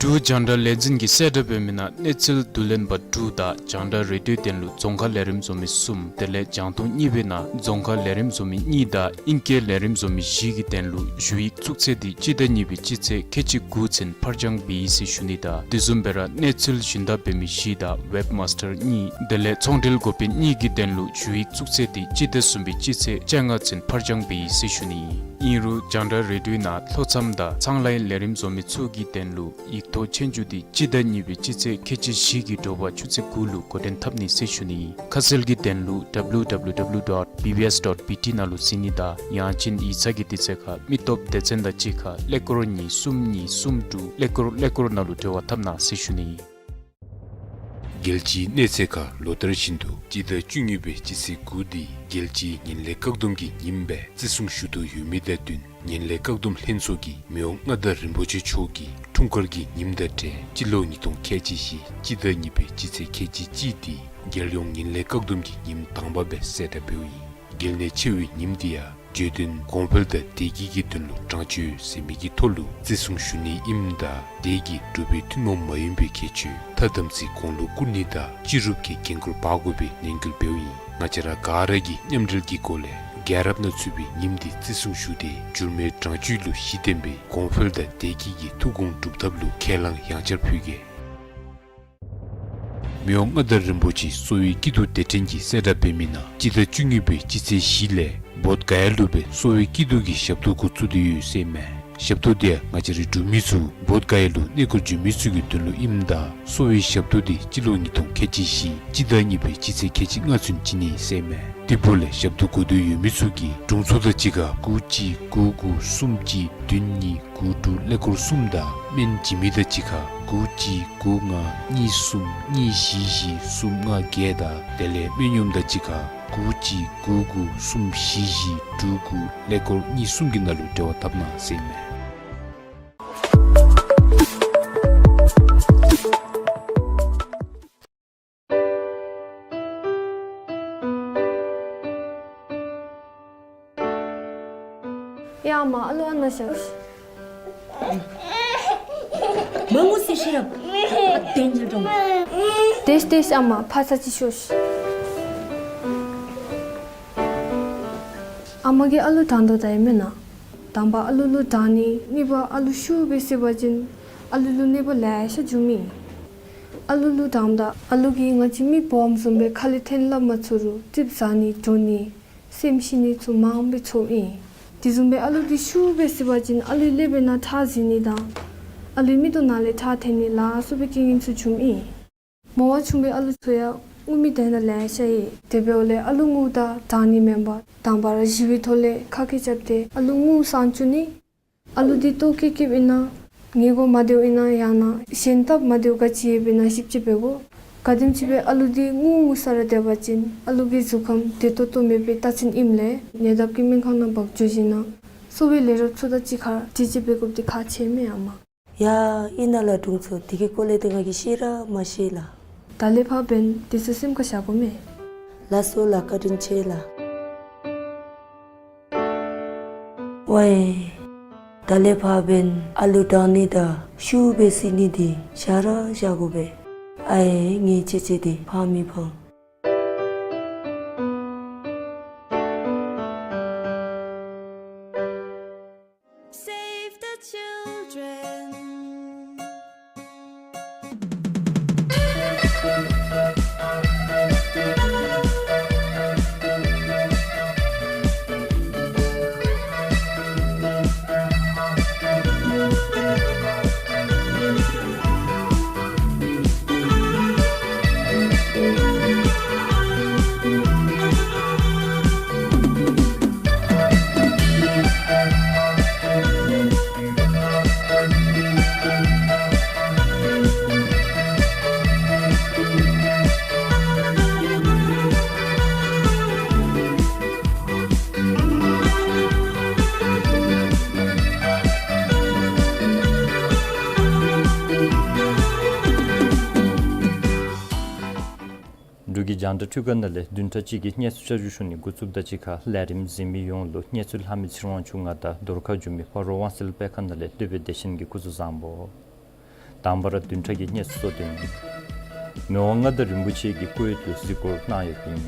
འབྲུག་རྒྱང་བསྒྲགས་ལས་འཛིན་གྱིས་གསལ་བསྒྲགས་འབད་མི་ནང་གནས་ཚུལ་བསྡུ་ལེན་པ་དྲུག་དང་རྒྱང་བསྒྲགས་རེ་ཌིའོའི་དོན་ལུ་རྫོང་ཁ་ལས་རིམ་བཟོ་མི་གསུམ་དེ་ལས་རྒྱང་མཐོང་གཉིས་པའི་ནང་རྫོང་ཁ་ལས་རིམ་བཟོ་མི་གཉིས་དང་ཨིང་སྐད་ལས་རིམ་བཟོ་མི་བཞི་གི་དོན་ལུ་ཞུ་ཡིག་བཙུགས་ཚེས་འདི་སྤྱི་ཟླ་གཉིས་པའི་སྤྱི་ཚེས་ཁལ་གཅིག་དགུ་ཚུན་ཕར་འགྱངས་འབད་ཡི་ཟེར་ཞུ་ནི་དང་དེ་བཟུམ་སྦེ་ར་གནས་ཚུལ་ཞུན་དག་འབད་མི་བཞི་དང་ཝེབ་མཱས་ཊར་གཉིས་དེ་ལས་ཚོང་འབྲེལ་འགོ་དཔོན་གཉིས་ཀྱི་དོན་ལུ་ཞུ་ཡིག་བཙུགས་ཚེས་འདི་སྤྱི་ཟླ་གསུམ་པའི་སྤྱི་ཚེས་བཅོ་ལྔ་ཚུན་ཕར་འགྱངས་འབད་ཡི་ཟེར་ཞུ་ནི། ཨིན་རུང་རྒྱང་བསྒྲགས་རེ་ཌིའོའི་ནང་ལྷོ་མཚམས་དང་ཚངས་ལའི་ལས་རིམ་བཟོ་མི་ཚུ་གི་དོན་ལུ་ཡིག་ཐོག་ཆོས་རྒྱུགས་འདི་སྤྱི་ཟླ་གཉིས་པའི་སྤྱི་ཚེས་ཁལ་གཅིག་བཞི་གི་དྲོ་པ་ཆུ་ཚོད་དགུ་ལུ་འགོ་འདྲེན་འཐབ་ནི་ཟེར་ཞུ་ནི། ཁ་གསལ་གྱི་དོན་ལུ་W W W dot B B S dot B T ནང་ལུ་གཟིགས་ནི་དང་ཡང་ཅིན་ཡིག་ཚང་གི་དུས་ཚོད་ཁར་མི་སྟོབས་སྡེ་ཚན་དང་གཅིག་ཁར་ཀླད་ཀོར་གཉིས་གསུམ་གཉིས་གསུམ་དྲུག་ཀླད་ཀོར་ཀླད་ཀོར་ནང་ལུ་འབྲེལ་བ་འཐབ་གནང་ཟེར་ཞུ་ནི། རྒྱལ་སྤྱིའི་གནས་ཚད་ཁར་ལོ་ལྟར་བཞིན་དུ་སྤྱི་ཟླ་བཅུ་གཉིས་པའི་སྤྱི་ཚེས་དགུ་འདི་རྒྱལ་སྤྱིའི་ངན་ལྷད་བཀག་སྡོམ་གྱི་ཉིནམ་སྦེ་བརྩི་སྲུང་ཞུ་དོ་ཡོད་མི་དང་བསྟུན་ངན་ལྷད་བཀག་སྡོམ་ལྷན་ཚོགས་ཀྱིས་མི་དབང་མངའ་བདག་རིན་པོ་ཆེ་མཆོག་གི་འཁྲུངས་སྐར་གྱི་ཉིནམ་དང་འབྲེལ་སྤྱི་ལོ་ཉིས་སྟོང་ཁལ་གཅིག་བཞི་སྤྱི་ཟླ་གཉིས་པའི་སྤྱི་ཚེས་ཁལ་གཅིག་གཅིག་འདི་རྒྱལ་ཡོངས་ངན་ལྷད་བཀག་སྡོམ་གྱི་ཉིནམ་དང་པ་སྦེ་གསལ་བསྒྲགས་འབདཝ་ཨིན། གལ་གནད་ཆེ་བའི་ཉིནམ་འདི་ཡང་བརྗོད་དོན་གོང་འཕེལ་དང་བདེ་སྐྱིད་ཀྱི་དོན་ལུ་དྲང་སྤྱོད་ཟེར་མི་གི་ཐོག་ལུ་བརྩི་སྲུང་ཞུ་ནི་ཨིནམ་ད་དེ་གིས་འབྲུག་པའི་ཐུན་མོང་མ་ཡིན་པའི་ཁྱད་ཆོས་མཐའ་དམ་ཚིག་གོང་ལུ་བཀུར་ནི་དང་སྤྱི་རུབ་ཀྱི་འགན་ཁུར་འབག་དགོ་པའི་ནན་སྐུལ་འབདཝ་ཨིན། ང་བཅས་ར་ག་ར་གིས་མཉམ་འབྲེལ་གྱི་སྒོ་ལས་ རྒྱལ་རབས་ནང་ཚུད་པའི་ཉིནམ་འདི་བརྩི་སྲུང་ཞུ་སྟེ་འགྱུར་མེད་གྲངས་ཅིག་ལུ་གཞི་བརྟེན་པའི་གོང་འཕེལ་དང་བདེ་སྐྱིད་ཀྱི་ཐུགས་དགོངས་སྒྲུབ་ཐབས་ལུ་ཁས་བླངས་ཡང་བསྐྱར་ཕུལ་གེ། མི་དབང་མངའ་བདག་རིན་པོ་ཆེ་གསོ་བའི་སྐྱིད་སྡུག་སྡེ་ཕྲན་གྱིས་གསལ་བསྒྲགས་འབད་མི་ནང་སྤྱི་ཟླ་བཅུ་གཉིས་པའི་སྤྱི་ཚེས་བཞི་ལས་བོདྷ་ག་ཡ་ལུ་སྦེ་གསོ་བའི་སྐྱིད་སྡུག་གི་ཞབས་ཏོག་འགོ་བཙུགས་ཏེ་ཡོད་ཟེར་མས། ཞབས་ཏོག་འདི་ཡང་ང་བཅས་རའི་འབྲུག་མི་ཚུ་བོདྷ་ག་ཡ་ལུ་གནས་སྐོར་འགྱོ་མི་ཚུ་གི་དོན་ལུ་ཨིནམ་ད་གསོ་བའི་ཞབས་ཏོག་འདི་སྤྱི་ལོ་ཉིས་སྟོང་ཁལ་གཅིག་བཞི་སྤྱི་ཟླ་གཉིས་པའི་སྤྱི་ཚེས་ཁལ་གཅིག་ལྔ་ཚུན་བྱིན་ནི་ཟེར་མས། དེ་འབདཝ་ལས་ཞབས་ཏོག་དགོས་འདོད་ཡོད་མི་ཚུ་གིས་དྲུང་འཚོ་དང་གཅིག་ཁར་དགུ་གཅིག་དགུ་དགུ་གསུམ་གཅིག་བདུན་གཉིས་དགུ་དྲུག་ཀླད་ཀོར་གསུམ་དང་སྨན་བྱིན་མི་དང་གཅིག་ཁར་དགུ་གཅིག་དགུ་ལྔ་གཉིས་གསུམ་གཉིས་བཞི་བཞི་གསུམ་ལྔ་བརྒྱད་དང་དེ་ལས་སྨན་གཡོགམ་དང་གཅིག་ཁར་དགུ་གཅིག་དགུ་དགུ་གསུམ་བཞི་བཞི་དྲུག་དགུ་ཀླད་ཀོར་གཉིས་གསུམ་གྱི་ནང་ལུ་འབྲེལ་བ་འཐབ་གནང་ཟེར་མས། ཡ་ཨ་མ་ཨ་ལུ་ཨ་ནཱ་བཞག་ཤིག། མ་ངུ་ཟེར་ཤེས་རབ། ཨ་དེ་ཉིད་འགྲོ། དེས་དེས་ཨ་མ་ཕར་ཚུར་ཅིག་ཤོག་ཤིག། ཨ་མ་གིས་ཨ་ལུ་དྲང་དོ་ད་ཨིན་མེན་ན། དང་པ་ཨ་ལུ་ལུ་དྲང་ནི། གཉིས་པ་ཨ་ལུ་ཤུགས་སྦེ་བསད་པ་ཅིན་ཨ་ལུ་ལུ་གནོད་པ་ལེ་ཤ་འབྱུངམ་ཨིན། ཨ་ལུ་ལུ་དྲངམ་ད་ཨ་ལུ་གིས་ང་བཅས་མི་སྦོམ་བཟུམ་སྦེ་ཁ་ལས་འཐེན་སླབ་མ་ཚུགས་རུང་རྩིགཔ་ཟ་ནི་འགྲོ་ནི་སེམས་ཤི་ནི་ཚུ་མངམ་སྦེ་ཚོརཝ་ཨིན། དེ་བཟུམ་སྦེ་ཨ་ལུ་འདི་ཤུགས་སྦེ་བསད་པ་ཅིན་ཨ་ལུའི་ཀླད་པའི་ནང་ཁྲག་འཛིང་ནི་དང་ཨ་ལུའི་མིག་ཏོ་ནང་ལས་ཁྲག་འཐོན་ནི་ལ་སོགས་པའི་རྐྱེན་ངན་ཚུ་འབྱུངམ་ཨིན། མོ་བ་ཆུང་བའི་ཨ་ལུ་ཚུ་ཡང་ངུ་མི་དེ་ནང་ལེ་ཤ་ཡོད། དེ་འབདཝ་ལས་ཨ་ལུ་ངུཝ་ད་དྲང་ནི་མེན་པར་དང་པ་ར་ཞི་བའི་ཐོག་ལས་ཁ་སྐད་རྐྱབ་སྟེ་ཨ་ལུ་ངུ་སངས་བཅུག་ནི། ཨ་ལུ་འདི་ལྟོ་བཀྱེས་བཀྱེསཔ་ཨིན་ན་ཉལ་གོ་མ་བདེཝ་ཨིན་ན་ཡང་ན་གཞན་སྟབས་མ་བདེཝ་ག་ཅི་ཡོདཔ་ཨིན་ན་ཞིབ་དཔྱད་འབད་དགོ། ག་དེམ་ཅིག་སྦེ་ཨ་ལུ་འདི་ངུ་ངུ་ས་ར་སྡོད་པ་ཅིན་ཨ་ལུ་གི་གཟུགས་ཁམས་བདེ་ཏོག་ཏོ་མེད་པའི་རྟགས་མཚན་ཨིནམ་ལས་ཉེ་འདབས་ཀྱི་སྨན་ཁང་ནང་འབག་འགྱོ་ཞིནམ་ན་གསོ་བའི་ལས་རོགསཔ་ཚུ་དང་གཅིག་ཁར་དྲི་དཔྱད་འབད་དགོཔ་འདི་ཁག་ཆེ་མས་ཨ་མ། ཡ་ཨིན་ན་ལགས་དྲུང་འཚོ། དེ་གི་སྐོར་ལས་ཏེ་ང་གིས་ཤེས་ར་མ་ཤེས་ལགས། ད་ལས་ཕར་འབདན་དེ་ཚུ་སེམས་ཁར་བཞག་དགོ་མས། ལགས་སོ་ལགས། བཀའ་དྲིན་ཆེ་ལགས། ཝའེ། ད་ལས་ཕར་འབདན་ཨ་ལུ་དྲང་ནི་དང་ཤུགས་སྦེ་བསད་ནི་འདི་བཞག་ར་བཞག་དགོ་པས། ཨའེ་ངེའི་ཆེ་ཆེ་འདི་ཕངས་མི་ཕངས། Save the children. འབྲུག་གི་རྒྱང་བསྒྲགས་ཐོག་ཁ་ནང་ལས་བདུན་ཕྲག་གཅིག་གི་གནས་ཚུལ་བསྐྱར་ཞུ་ཞུ་ནི་འགོ་བཙུགསཔ་དང་གཅིག་ཁར་ལས་རིམ་གཟིགས་མི་ཡོངས་ལུ་གནས་ཚུལ་ལྷག་མི་ཚེ་རིང་དབང་ཕྱུག་ང་དང་རྫོང་ཁ་འགྱོ་མི་ཕ་རོལ་དབང་གསལ་དཔེ་ཁང་ནང་ལས་སློབ་དཔོན་བདེ་ཆེན་གྱིས་སྐུ་གཟུགས་བཟང་པོ། དང་པ་ར་བདུན་ཕྲག་གི་གནས་ཚུལ་གཙོ་དོན། མི་དབང་མངའ་བདག་རིན་པོ་ཆེ་གིས་བཀོད་ཡིག་ལུ་གཟིགས་སྐོར་གནང་ཡོདཔ་ཨིན།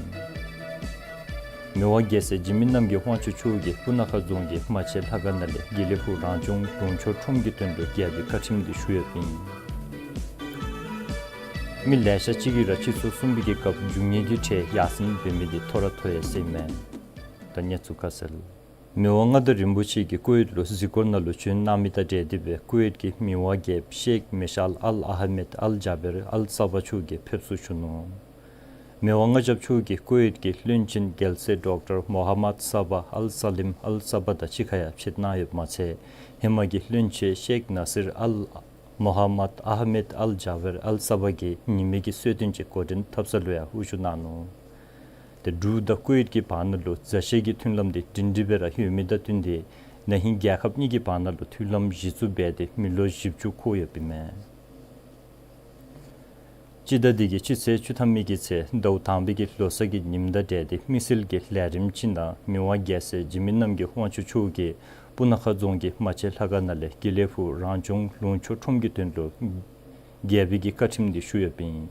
མི་དབང་རྒྱལ་སྲས་འཇིགས་མེད་རྣམ་རྒྱལ་དབང་ཕྱུག་མཆོག་གིས་སྤུ་ན་ཁ་རྫོང་གི་རྨ་ཆེན་ལྷ་ཁང་ནང་ལས་དགེ་ལེགས་ཕུག་རང་སྐྱོང་ལུང་ཕྱོགས་ཁྲོམ་གྱི་དོན་ལུ་རྒྱལ་པོའི་བཀའ་ཁྲིམས་འདི་ཞུ་ཡོདཔ་ཨིན། མི་ལེ་ཤ་ཅིག་གིས་ར་སྤྱི་ཚོགས་གསུམ་པའི་གི་སྐབས་རྒྱུ་དངོས་ཀྱི་ཁྲལ་ཡར་སེང་འབད་མི་འདི་མཐོ་ར་མཐོ་ཡི་ཟེར་མས། ད་གནས་ཚུལ་ཁ་གསལ། མི་དབང་མངའ་བདག་རིན་པོ་ཆེ་གིས་བཀོད་ཡིག་ལུ་གཟིགས་སྐོར་ནང་ལུ་བྱོན་གནང་མི་དང་འབྲེལ་ཏེ་སྦེ་བཀོད་ཡིག་གི་མི་དབང་རྒྱལཔོ་ཤེག་མེ་ཤཱལ་ཨལ་ཨ་ཧ་མེད་ཨལ་ཇཱ་བེར་ཨལ་ས་བ་མཆོག་གིས་ཕེབས་བསུ་ཞུ་ནུག། མི་དབང་མངའ་ཞབས་མཆོག་གིས་བཀོད་ཡིག་གི་བློན་ཆེན་རྒྱལ་སྲས་ཌོག་ཊར་མོ་ཧམ་མད་ས་བ་ཨལ་ས་ལིམ་ཨལ་ས་བ་དང་གཅིག་ཁར་ཡང་ཕྱད་གནང་ཡོདཔ་མ་ཚད་ཧེ་མ་གི་བློན་ཆེན་ཤེག་ནཱ་སིར་ཨལ་མོ་ཧམ་མད་ཨ་ཧ་མེད་ཨལ་ཇཱ་བེར་ཨལ་ས་བ་གིས་ཉི་མའི་གི་གསོལ་སྟོན་གྱི་འགོ་འདྲེན་འཐབ་ས་ལུ་ཡང་དབུ་བཞུགས་གནང་ནུག། ཏེ་འབྲུག་དང་ཀུ་ཝེཊ་ཀྱི་བར་ན་ལུ་མཛའ་བཤེས་ཀྱི་མཐུན་ལམ་འདི་སྒྲིང་སྒྲི་སྦེ་ར་ཡོད་མི་དང་བསྟུན་ཏེ་ན་ཧིང་རྒྱལ་ཁབ་གཉིས་ཀྱི་བར་ན་ལུ་མཐུན་ལམ་གཞི་བཙུགས་འབད་དེ་མི་ལོ་བཞི་བཅུ་འཁོར་ཡོདཔ་ཨིན་མས། སྤྱི་ཟླ་འདི་གི་སྤྱི་ཚེས་བཅུ་ཐམ་པའི་གི་ཚེ་ཟླཝ་དང་པའི་གི་ལོ་གསར་གྱི་ཉིནམ་དང་འབྲེལ་ཏེ་དམིགས་བསལ་གྱི་ལས་རིམ་ཅིག་ནང་མི་དབང་རྒྱལ་སྲས་འཇིགས་མེད་རྣམ་རྒྱལ་དབང་ཕྱུག་མཆོག་གིས་སྤུ་ན་ཁ་རྫོང་གི་རྨ་ཆེན་ལྷ་ཁང་ནང་ལས་དགེ་ལེགས་ཕུག་རང་སྐྱོང་ལུང་ཕྱོགས་ཁྲོམ་གྱི་དོན་ལུ་རྒྱལ་པོའི་གི་བཀའ་ཁྲིམས་འདི་ཞུ་ཡོདཔ་ཨིན།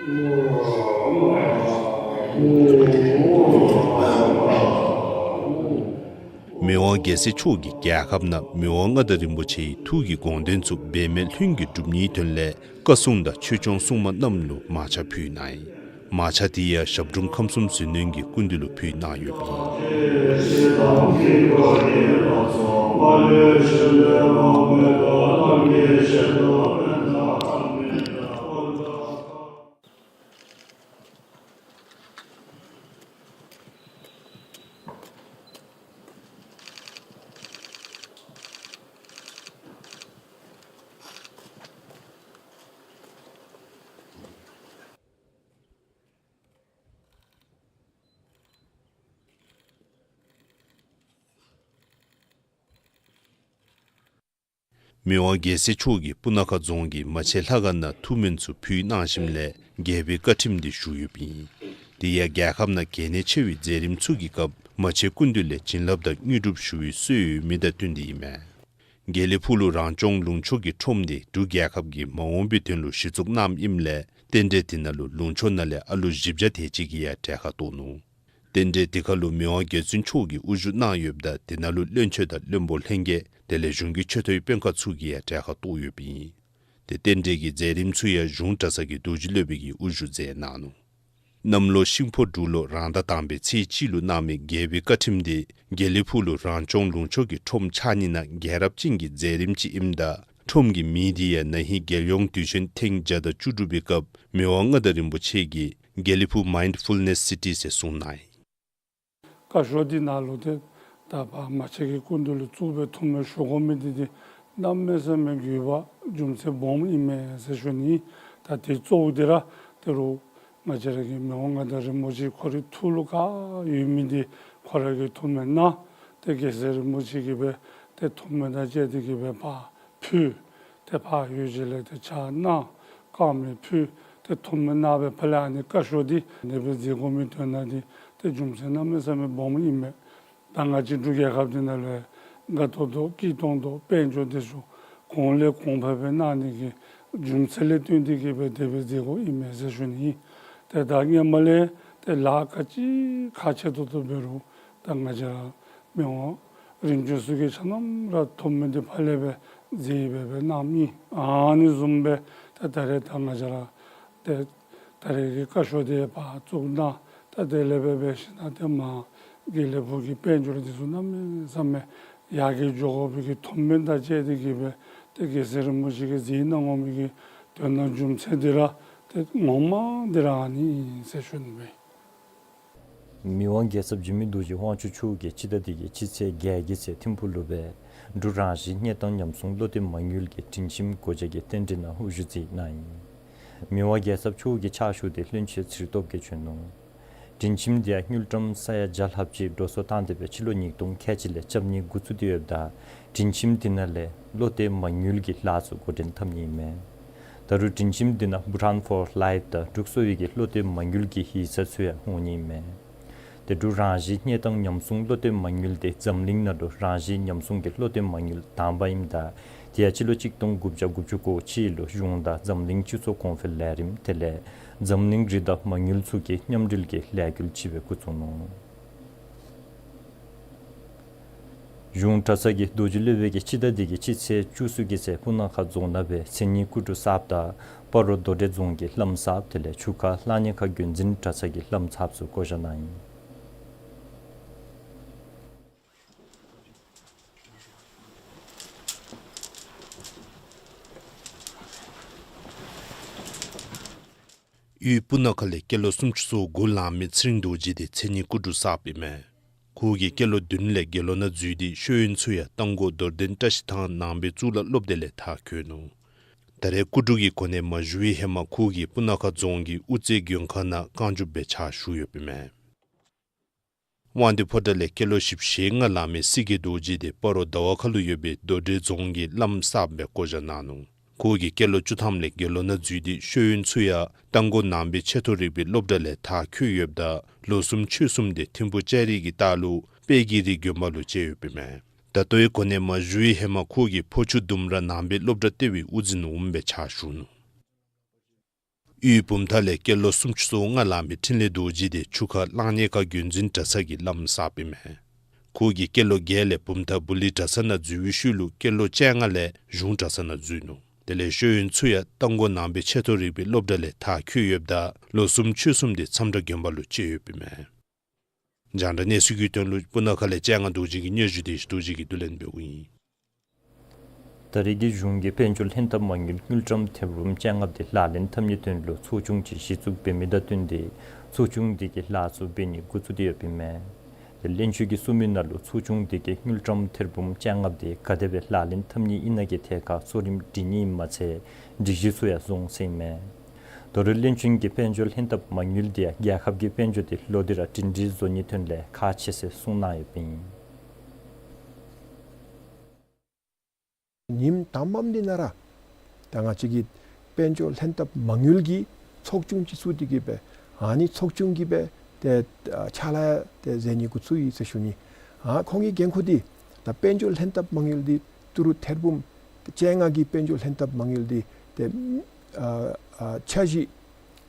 མི་དབང་རྒྱལ་སྲས་མཆོག་གིས་རྒྱལ་ཁབ་ནང་མི་དབང་མངའ་བདག་རིན་པོ་ཆེའི་ཐུགས་ཀྱི་དགོངས་དོན་ཚུ་འབད་མེད་ལྷུན་གྱིས་གྲུབ་ནིའི་དོན་ལས་བཀའ་སྲུང་དང་ཆོས་སྐྱོང་སྲུང་མ་རྣམས་ལུ་མར་ཆ་ཕུལ་གནང་ཡི། མར་ཆ་དེ་ཡང་ཞབས་དྲུང་ཁམས་གསུམ་ཟིལ་གནོན་གྱི་སྐུ་མདུན་ལུ་ཕུལ་གནང་ཡོདཔ་ཨིན། མི་དབང་རྒྱལ་སྲས་མཆོག་གིས་སྤུ་ན་ཁ་རྫོང་གི་མ་ཆེན་ལྷ་ཁང་ནང་ཐུགས་སྨོན་ཚུ་ཕུལ་གནང་ཞིནམ་ལས་རྒྱལ་པོའི་བཀའ་ཁྲིམས་དེ་ཞུ་ཡོདཔ་ཨིན། དེ་ཡང་རྒྱལ་ཁབ་ནང་གལ་གནད་ཆེ་བའི་མཛད་རིམ་ཚུ་གི་སྐབས་མ་ཆེན་སྐུ་མདུན་ལས་བྱིན་རླབས་དང་དངོས་གྲུབ་ཞུ་བའི་སྲོལ་ཡོད་མི་དང་བསྟུན་ཏེ་ཨིན་མས། དགེ་ལེགས་ཕུག་ལུ་རང་སྐྱོང་ལུང་ཕྱོགས་ཀྱི་ཁྲོམ་དེ་འབྲུག་རྒྱལ་ཁབ་ཀྱི་མ་འོངས་པའི་དོན་ལུ་གཞི་བཙུགས་གནངམ་ཨིནམ་ལས་རྟེན་འབྲེལ་དེ་ནང་ལུ་ལུང་ཕྱོགས་ནང་ལས་ཨ་ལུ་བཞི་བརྒྱ་དེ་ཅིག་གིས་ཡང་གྲལ་ཁར་གཏོགས་ནུག། རྟེན་འབྲེལ་དེ་ཁར་ལུ་མི་དབང་རྒྱལ་བཙུན་མཆོག་གིས་དབུ་བཞུགས་གནང་ཡོདཔ་ད་དེ་ནང་ལུ་བློན་ཆེན་དང་བློན་པོ་ལྷན་རྒྱས་དེ་ལས་གཞུང་གི་ཆེ་མཐོའི་དཔོན་ཁག་ཚུ་གིས་ཡང་གྲལ་ཁར་གཏོགས་ཡོདཔ་ཨིན། ཏེ་རྟེན་འབྲེལ་གྱི་མཛད་རིམ་ཚུ་ཡང་གཞུང་གྲྭ་ཚང་གི་རྡོ་རྗེ་སློབ་དཔོན་གྱིས་དབུ་བཞུགས་མཛད་གནང་ནུག། གནམ་ལོ་ཤིང་ཕོ་འབྲུག་ལོ་རང་ཟླ་དང་པའི་ཚེས་གཅིག་ལུ་གནང་མི་རྒྱལ་པོའི་བཀའ་ཁྲིམས་དེ་དགེ་ལེགས་ཕུག་ལུ་རང་སྐྱོང་ལུང་ཕྱོགས་ཀྱི་ཁྲོམ་ཕྱགས་སྙིགས་ནང་རྒྱལ་རབས་ཅན་གྱི་མཛད་རིམ་ཅིག་ཨིནམ་ད་ཁྲོམ་གྱི་མིང་དེ་ཡང་ན་ཧིང་རྒྱལ་ཡོངས་དུས་ཆེན་ཐེངས་བརྒྱ་དང་བཅུ་དྲུག་པའི་སྐབས་མི་དབང་མངའ་བདག་རིན་པོ་ཆེ་གིས་དགེ་ལེགས་ཕུག་Mindfulness City ཟེར་གསུངས་གནང་ཡི། བཀའ་ཤོག་འདི་ནང་ལུ་ཏེ་ད་ཕར་མ་ཆེན་གྱི་སྐུ་མདུན་ལུ་བཙུགས་སྦེ་ཐུགས་སྨོན་ཞུ་དགོ་མི་འདི་ཏེ་གནམ་མེད་ས་མེད་དགོས་པ་རྒྱུ་མཚན་སྦོམ་ཨིན་མས་ཟེར་ཞུ་ནི། ད་དེ་གཙོ་བོ་འདི་ར་ད་རུང་ང་བཅས་ར་གི་མི་དབང་མངའ་བདག་རིན་པོ་ཆེ་ཁོ་རའི་ཐུགས་ལུ་ག་ཡོད་མི་འདི་ཁོ་ར་གིས་ཐུགས་སྨོན་གནང་། ཏེ་རྒྱལ་སྲས་རིན་པོ་ཆེ་གིས་སྦེ་ཏེ་ཐུགས་སྨོན་དང་བཅས་ཏེ་གིས་སྦེ་ཕར་ཕུལ། ཏེ་ཕར་ཡོད་ཅིག་ལས་ཏེ་ཕྱག་གནང་། དཀར་མེ་ཕུལ། ཏེ་ཐུགས་སྨོན་གནང་སྦེ་ཕར་ལས་ཨ་ནི་བཀའ་ཤོག་འདི་ཨ་ནི་སྦེ་མཛད་དགོ་མི་དོན་དག་འདི་ཏེ་རྒྱུ་མཚན་གནམ་མེད་ས་མེད་སྦོམ་ཨིན་མས། ད་ང་བཅས་འབྲུག་རྒྱལ་ཁབ་འདི་ནང་ལུ་དགའ་ཏོག་ཏོ་སྐྱིད་ཏོང་ཏོ་དཔལ་འབྱོར་འདི་ཚུ་གོང་ལས་གོང་འཕེལ་སྦེ་གནང་ནི་གི་རྒྱུ་མཚན་ལས་བརྟེན་ཏེ་གིས་སྦེ་དེ་སྦེ་མཛད་དགོཔ་ཨིན་མས་ཟེར་ཞུ་ནི། ཏེ་ད་སྔོན་མ་ལས་ཏེ་ལཱ་ག་ཅི་ཁག་ཆེ་ཏོག་ཏོ་འབད་རུང་ད་ང་བཅས་ར་མི་དབང་རིམ་བྱོན་ཚུ་གིས་ཆ་མཉམ་ར་ཐུགས་སྨོན་འདི་ཕར་ལས་སྦེ་མཛད་སྦེ་སྦེ་གནངམ་ཨིན། ཨ་ནི་བཟུམ་སྦེ་ད་ད་རེས་ད་ང་བཅས་ར་ཏེ་ད་རེས་ཀྱི་བཀའ་ཤོག་འདི་ཕར་བཙུགས་གནང་། ད་དེ་ལས་སྦེ་འབད་ཞིན་ན་ཏེ་མར་དགེ་ལེགས་ཕུག་གི་དཔལ་འབྱོར་འདི་ཚུ་གནམ་མེད་ས་མེད་ཡར་རྒྱས་འགྱོ་དགོ་པའི་གི་ཐུགས་སྨོན་དང་བཅས་ཏེ་གིས་སྦེ་ཏེ་རྒྱལ་སྲས་རིན་པོ་ཆེ་གིས་མཛད་གནང་དགོ་མི་གི་དོན་དག་རྒྱུ་མཚན་འདི་ར་ཏེ་ངོ་མ་འདི་ར་ཨ་ནི་ཨིན་ཟེར་ཞུ་ནི་སྦེ། མི་དབང་རྒྱལ་ཚབ་འཇིགས་མེད་རྡོ་རྗེ་དབང་ཕྱུག་མཆོག་གིས་སྤྱི་ཟླ་འདི་གི་སྤྱི་ཚེས་བརྒྱད་ཀྱི་ཚེ་ཐིམ་ཕུག་ལུ་སྦེ་འབྲུག་རང་བཞིན་གནས་སྟངས་ཉམས་སྲུང་བློ་གཏད་མ་དངུལ་གྱི་སྒྲིང་ཁྱིམ་སྒོ་འབྱེད་ཀྱི་རྟེན་འབྲེལ་ནང་དབུ་བཞུགས་མཛད་གནང་ཡི། མི་དབང་རྒྱལ་ཚབ་མཆོག་གི་ཕྱག་ཞུ་དེ་བློན་ཆེན་ཚེ་རིང་སྟོབས་རྒྱས་བྱོན་ནུག། སྒྲིང་ཁྱིམ་དེ་ཡང་དངུལ་ཀྲམ་ས་ཡ་བརྒྱ་ལྷགཔ་ཅིག་འགྲོ་སོང་བཏང་སྟེ་སྦེ་སྤྱི་ལོ་ཉིས་སྟོང་ཁལ་གཅིག་ལས་རྐྱབ་ནི་འགོ་བཙུགས་ཏེ་ཡོདཔ་ད་སྒྲིང་ཁྱིམ་དེ་ནང་ལས་བློ་གཏད་མ་དངུལ་གྱི་ལཱ་ཚུ་འགོ་འདྲེན་འཐབ་ནི་ཨིན་མས། ད་རུང་སྒྲིང་ཁྱིམ་དེ་ནང་Bhutan for Life དང་འབྲུག་གསོ་བའི་གི་བློ་གཏད་མ་དངུལ་གྱི་ཡིག་ཚང་ཚུ་ཡང་འོང་ནི་ཨིན་མས། ཏེ་འབྲུག་རང་བཞིན་གནས་སྟངས་ཉམས་སྲུང་བློ་གཏད་མ་དངུལ་དེ་འཛམ་གླིང་ནང་ལུ་རང་བཞིན་ཉམས་སྲུང་གི་བློ་གཏད་མ་དངུལ་དང་པ་ཨིནམ་ད་དེ་ཡང་སྤྱི་ལོ་གཅིག་སྟོང་དགུ་བརྒྱ་དགུ་བཅུ་གོ་གཅིག་ལུ་གཞུང་དང་འཛམ་གླིང་སྤྱི་ཚོགས་གོང་འཕེལ་ལས་རིམ་དེ་ལས་འཛམ་གླིང་རི་དྭགས་མ་དངུལ་ཚུ་གི་མཉམ་འབྲེལ་གྱི་ལས་འགུལ་ཅིག་སྦེ་འགོ་བཙུགས་ནུག། གཞུང་གྲྭ་ཚང་གི་རྡོ་རྗེ་སློབ་དཔོན་གྱིས་སྤྱི་ཟླ་འདི་གི་སྤྱི་ཚེས་བཅུ་གསུམ་གྱི་ཚེ་སྤུ་ན་ཁ་རྫོང་ནང་སྦེ་མཚན་ཉིད་སྐུ་དྲུང་གསརཔ་དང་སྤ་རོ་རྡོ་གྲལ་རྫོང་གི་བླམ་གསརཔ་དེ་ལས་ཆུ་ཁ་གླང་ཉེ་ཁ་དགོན་འཛིན་གྲྭ་ཚང་གི་བླམ་ཚབ་ཚུ་བསྐོ་བཞག་གནང་ཡི། དབུས་སྤུ་ན་ཁ་ལས་སྐྱེས་ལོ་སུམ་ཅུ་སོ་དགུ་ལང་མི་ཚེ་རིང་རྡོ་རྗེ་དེ་མཚན་ཉིད་སྐུ་དྲུང་གསརཔ་ཨིན་མས། ཁོ་གིས་སྐྱེས་ལོ་བདུན་ལས་དགེ་སློང་ནང་འཛུལ་ཏེ་ཤེས་ཡོན་ཚུ་ཡང་རྟ་མགོ་རྡོར་གདན་བཀྲ་ཤིས་ཐང་ནང་པའི་གཙུག་ལག་སློབ་སྡེ་ལས་མཐར་འཁྱོལ་ནུག། ད་རེས་སྐུ་དྲུང་གི་གོ་གནས་མ་ཞུ་བའི་ཧེ་མ་ཁོ་གིས་སྤུ་ན་ཁ་རྫོང་གི་དབུ་རྩེ་མགོན་ཁང་ནང་བསྐང་འཇུག་སྦེ་ཕྱག་ཞུ་ཡོདཔ་ཨིན་མས། དབང་འདུས་ཕོ་བྲང་ལས་སྐྱེས་ལོ་བཞི་བཅུ་ཞེ་ལྔ་ལང་མི་སྲིད་དགེ་རྡོ་རྗེ་དེ་སྤ་རོ་ཟླ་བ་ཁ་ལུ་ཡོད་པའི་རྡོ་གྲལ་རྫོང་གི་བླམ་གསརཔ་སྦེ་བསྐོ་བཞག་གནང་ནུག། ཁོ་གིས་སྐྱེས་ལོ་བཅུ་ཐམ་ལས་དགེ་སློང་ནང་འཛུལ་ཏེ་ཤེས་ཡོན་ཚུ་ཡང་རྟ་མགོ་ནང་པའི་ཆེས་མཐོ་རིག་པའི་སློབ་གྲྭ་ལས་མཐར་འཁྱོལ་ཡོདཔ་ད་ལོ་གསུམ་ཕྱོགས་གསུམ་དེ་ཐིམ་ཕུག་ལྕགས་རི་གི་ལྟག་ལུ་དཔལ་གྱི་རི་དགོན་པ་ལུ་བཅད་ཡོདཔ་ཨིན་མས། ད་ལྟོའི་གོ་གནས་མ་ཞུ་བའི་ཧེ་མ་ཁོ་གིས་ཕོ་ཆུ་ལྡུམ་ར་ནང་པའི་སློབ་གྲྭ་ལྟེ་བའི་དབུ་འཛིན་འོགམ་སྦེ་ཕྱག་ཞུ་ནུག། དབུས་བུམ་ཐང་ལས་སྐྱེས་ལོ་སུམ་ཅུ་སོ་ལྔ་ལང་མི་འཕྲིན་ལས་རྡོ་རྗེ་དེ་ཆུ་ཁ་གླང་ཉེ་ཁ་རྒྱུན་འཛིན་གྲྭ་ཚང་གི་བླམ་གསརཔ་ཨིན་མས། ཁོ་གིས་སྐྱེས་ལོ་བརྒྱད་ལས་བུམ་ཐང་བུ་ལི་གྲྭ་ཚང་ནང་འཛུལ་བའི་ཤུལ་ལུ་སྐྱེས་ལོ་བཅོ་ལྔ་ལས་གཞུང་གྲྭ་ཚང་ནང་འཛུལ་ནུག། དེ་ལས་ཤེས་ཡོན་ཚུ་ཡང་རྟ་མགོ་ནང་པའི་ཆེ་མཐོ་རིག་པའི་སློབ་གྲྭ་ལས་མཐར་འཁྱོལ་ཡོདཔ་ད་ལོ་གསུམ་ཕྱོགས་གསུམ་དེ་མཚམས་བྲག་དགོན་པ་ལུ་བཅད་ཡོདཔ་ཨིན་མས། རྒྱང་བསྒྲགས་གནས་ཚུལ་གྱི་དོན་ལུ་སྤུ་ན་ཁ་ལས་སྤྱན་སྔ་རྡོ་རྗེ་གི་སྙན་ཞུ་དེ་རྡོ་རྗེ་གིས་བསྡུ་ལེན་འབདཝ་ཨིན། ད་རེས་ཀྱི་གཞུང་གི་དཔལ་འབྱོར་ལྷན་ཐབས་མ་དངུལ་དངུལ་ཀྲམ་ཐེར་འབུམ་བཅོ་ལྔ་དེ་ལག་ལེན་འཐབ་ནིའི་དོན་ལུ་ཚོགས་ཆུང་ཅིག་གཞི་བཙུགས་འབད་མི་དང་བསྟུན་ཏེ་ཚོགས་ཆུང་དེ་གིས་ལཱ་ཚུ་འབད་ནི་འགོ་བཙུགས་ཏེ་ཡོདཔ་ཨིན་མས། དེ་བློན་ཆེན་གྱིས་གསུངས་མི་ནང་ལུ་ཚོགས་ཆུང་དེ་གིས་དངུལ་ཀྲམ་ཐེར་འབུམ་བཅོ་ལྔ་དེ་ག་དེ་སྦེ་ལག་ལེན་འཐབ་ནི་ཨིན་ན་གི་ཐད་ཁར་གཙོ་རིམ་སྒྲིག་ནི་ཨིནམ་མ་ཚད་སྒྲིག་གཞི་ཚུ་ཡང་བཟོ་འོང་ཟེར་ཨིན་མས། དོ་རུང་བློན་ཆེན་གྱིས་དཔལ་འབྱོར་ལྷན་ཐབས་མ་དངུལ་དེ་ཡང་རྒྱལ་ཁབ་ཀྱི་དཔལ་འབྱོར་དེ་ལོག་སྟེ་ར་སྒྲིང་སྒྲིང་བཟོ་ནིའི་དོན་ལས་ཁག་ཆེ་ཟེར་གསུངས་གནང་ཡོདཔ་ཨིན། ཉིནམ་དང་པམ་འདི་ནང་ར་ད་ང་བཅས་ཀྱི་དཔལ་འབྱོར་ལྷན་ཐབས་མ་དངུལ་གྱི་ཚོགས་ཆུང་ཅིག་བཙུགས་ཏེ་གི་སྦེ་ཨ་ནི་ཚོགས་ཆུང་གིས་སྦེ་ཏེ་ཕྱག་ལཱ་ཏེ་མཛད་ནི་འགོ་བཙུགས་ཡི་ཟེར་ཞུ་ནི། ཨ་ཁོང་གི་འགན་ཁུར་འདི་ད་དཔལ་འབྱོར་ལྷན་ཐབས་མ་དངུལ་འདི་ཏི་རུ་ཐེར་འབུམ་བཅོ་ལྔ་གི་དཔལ་འབྱོར་ལྷན་ཐབས་མ་དངུལ་འདི་ཏེ་ཨ་ཨ་འཆར་གཞི་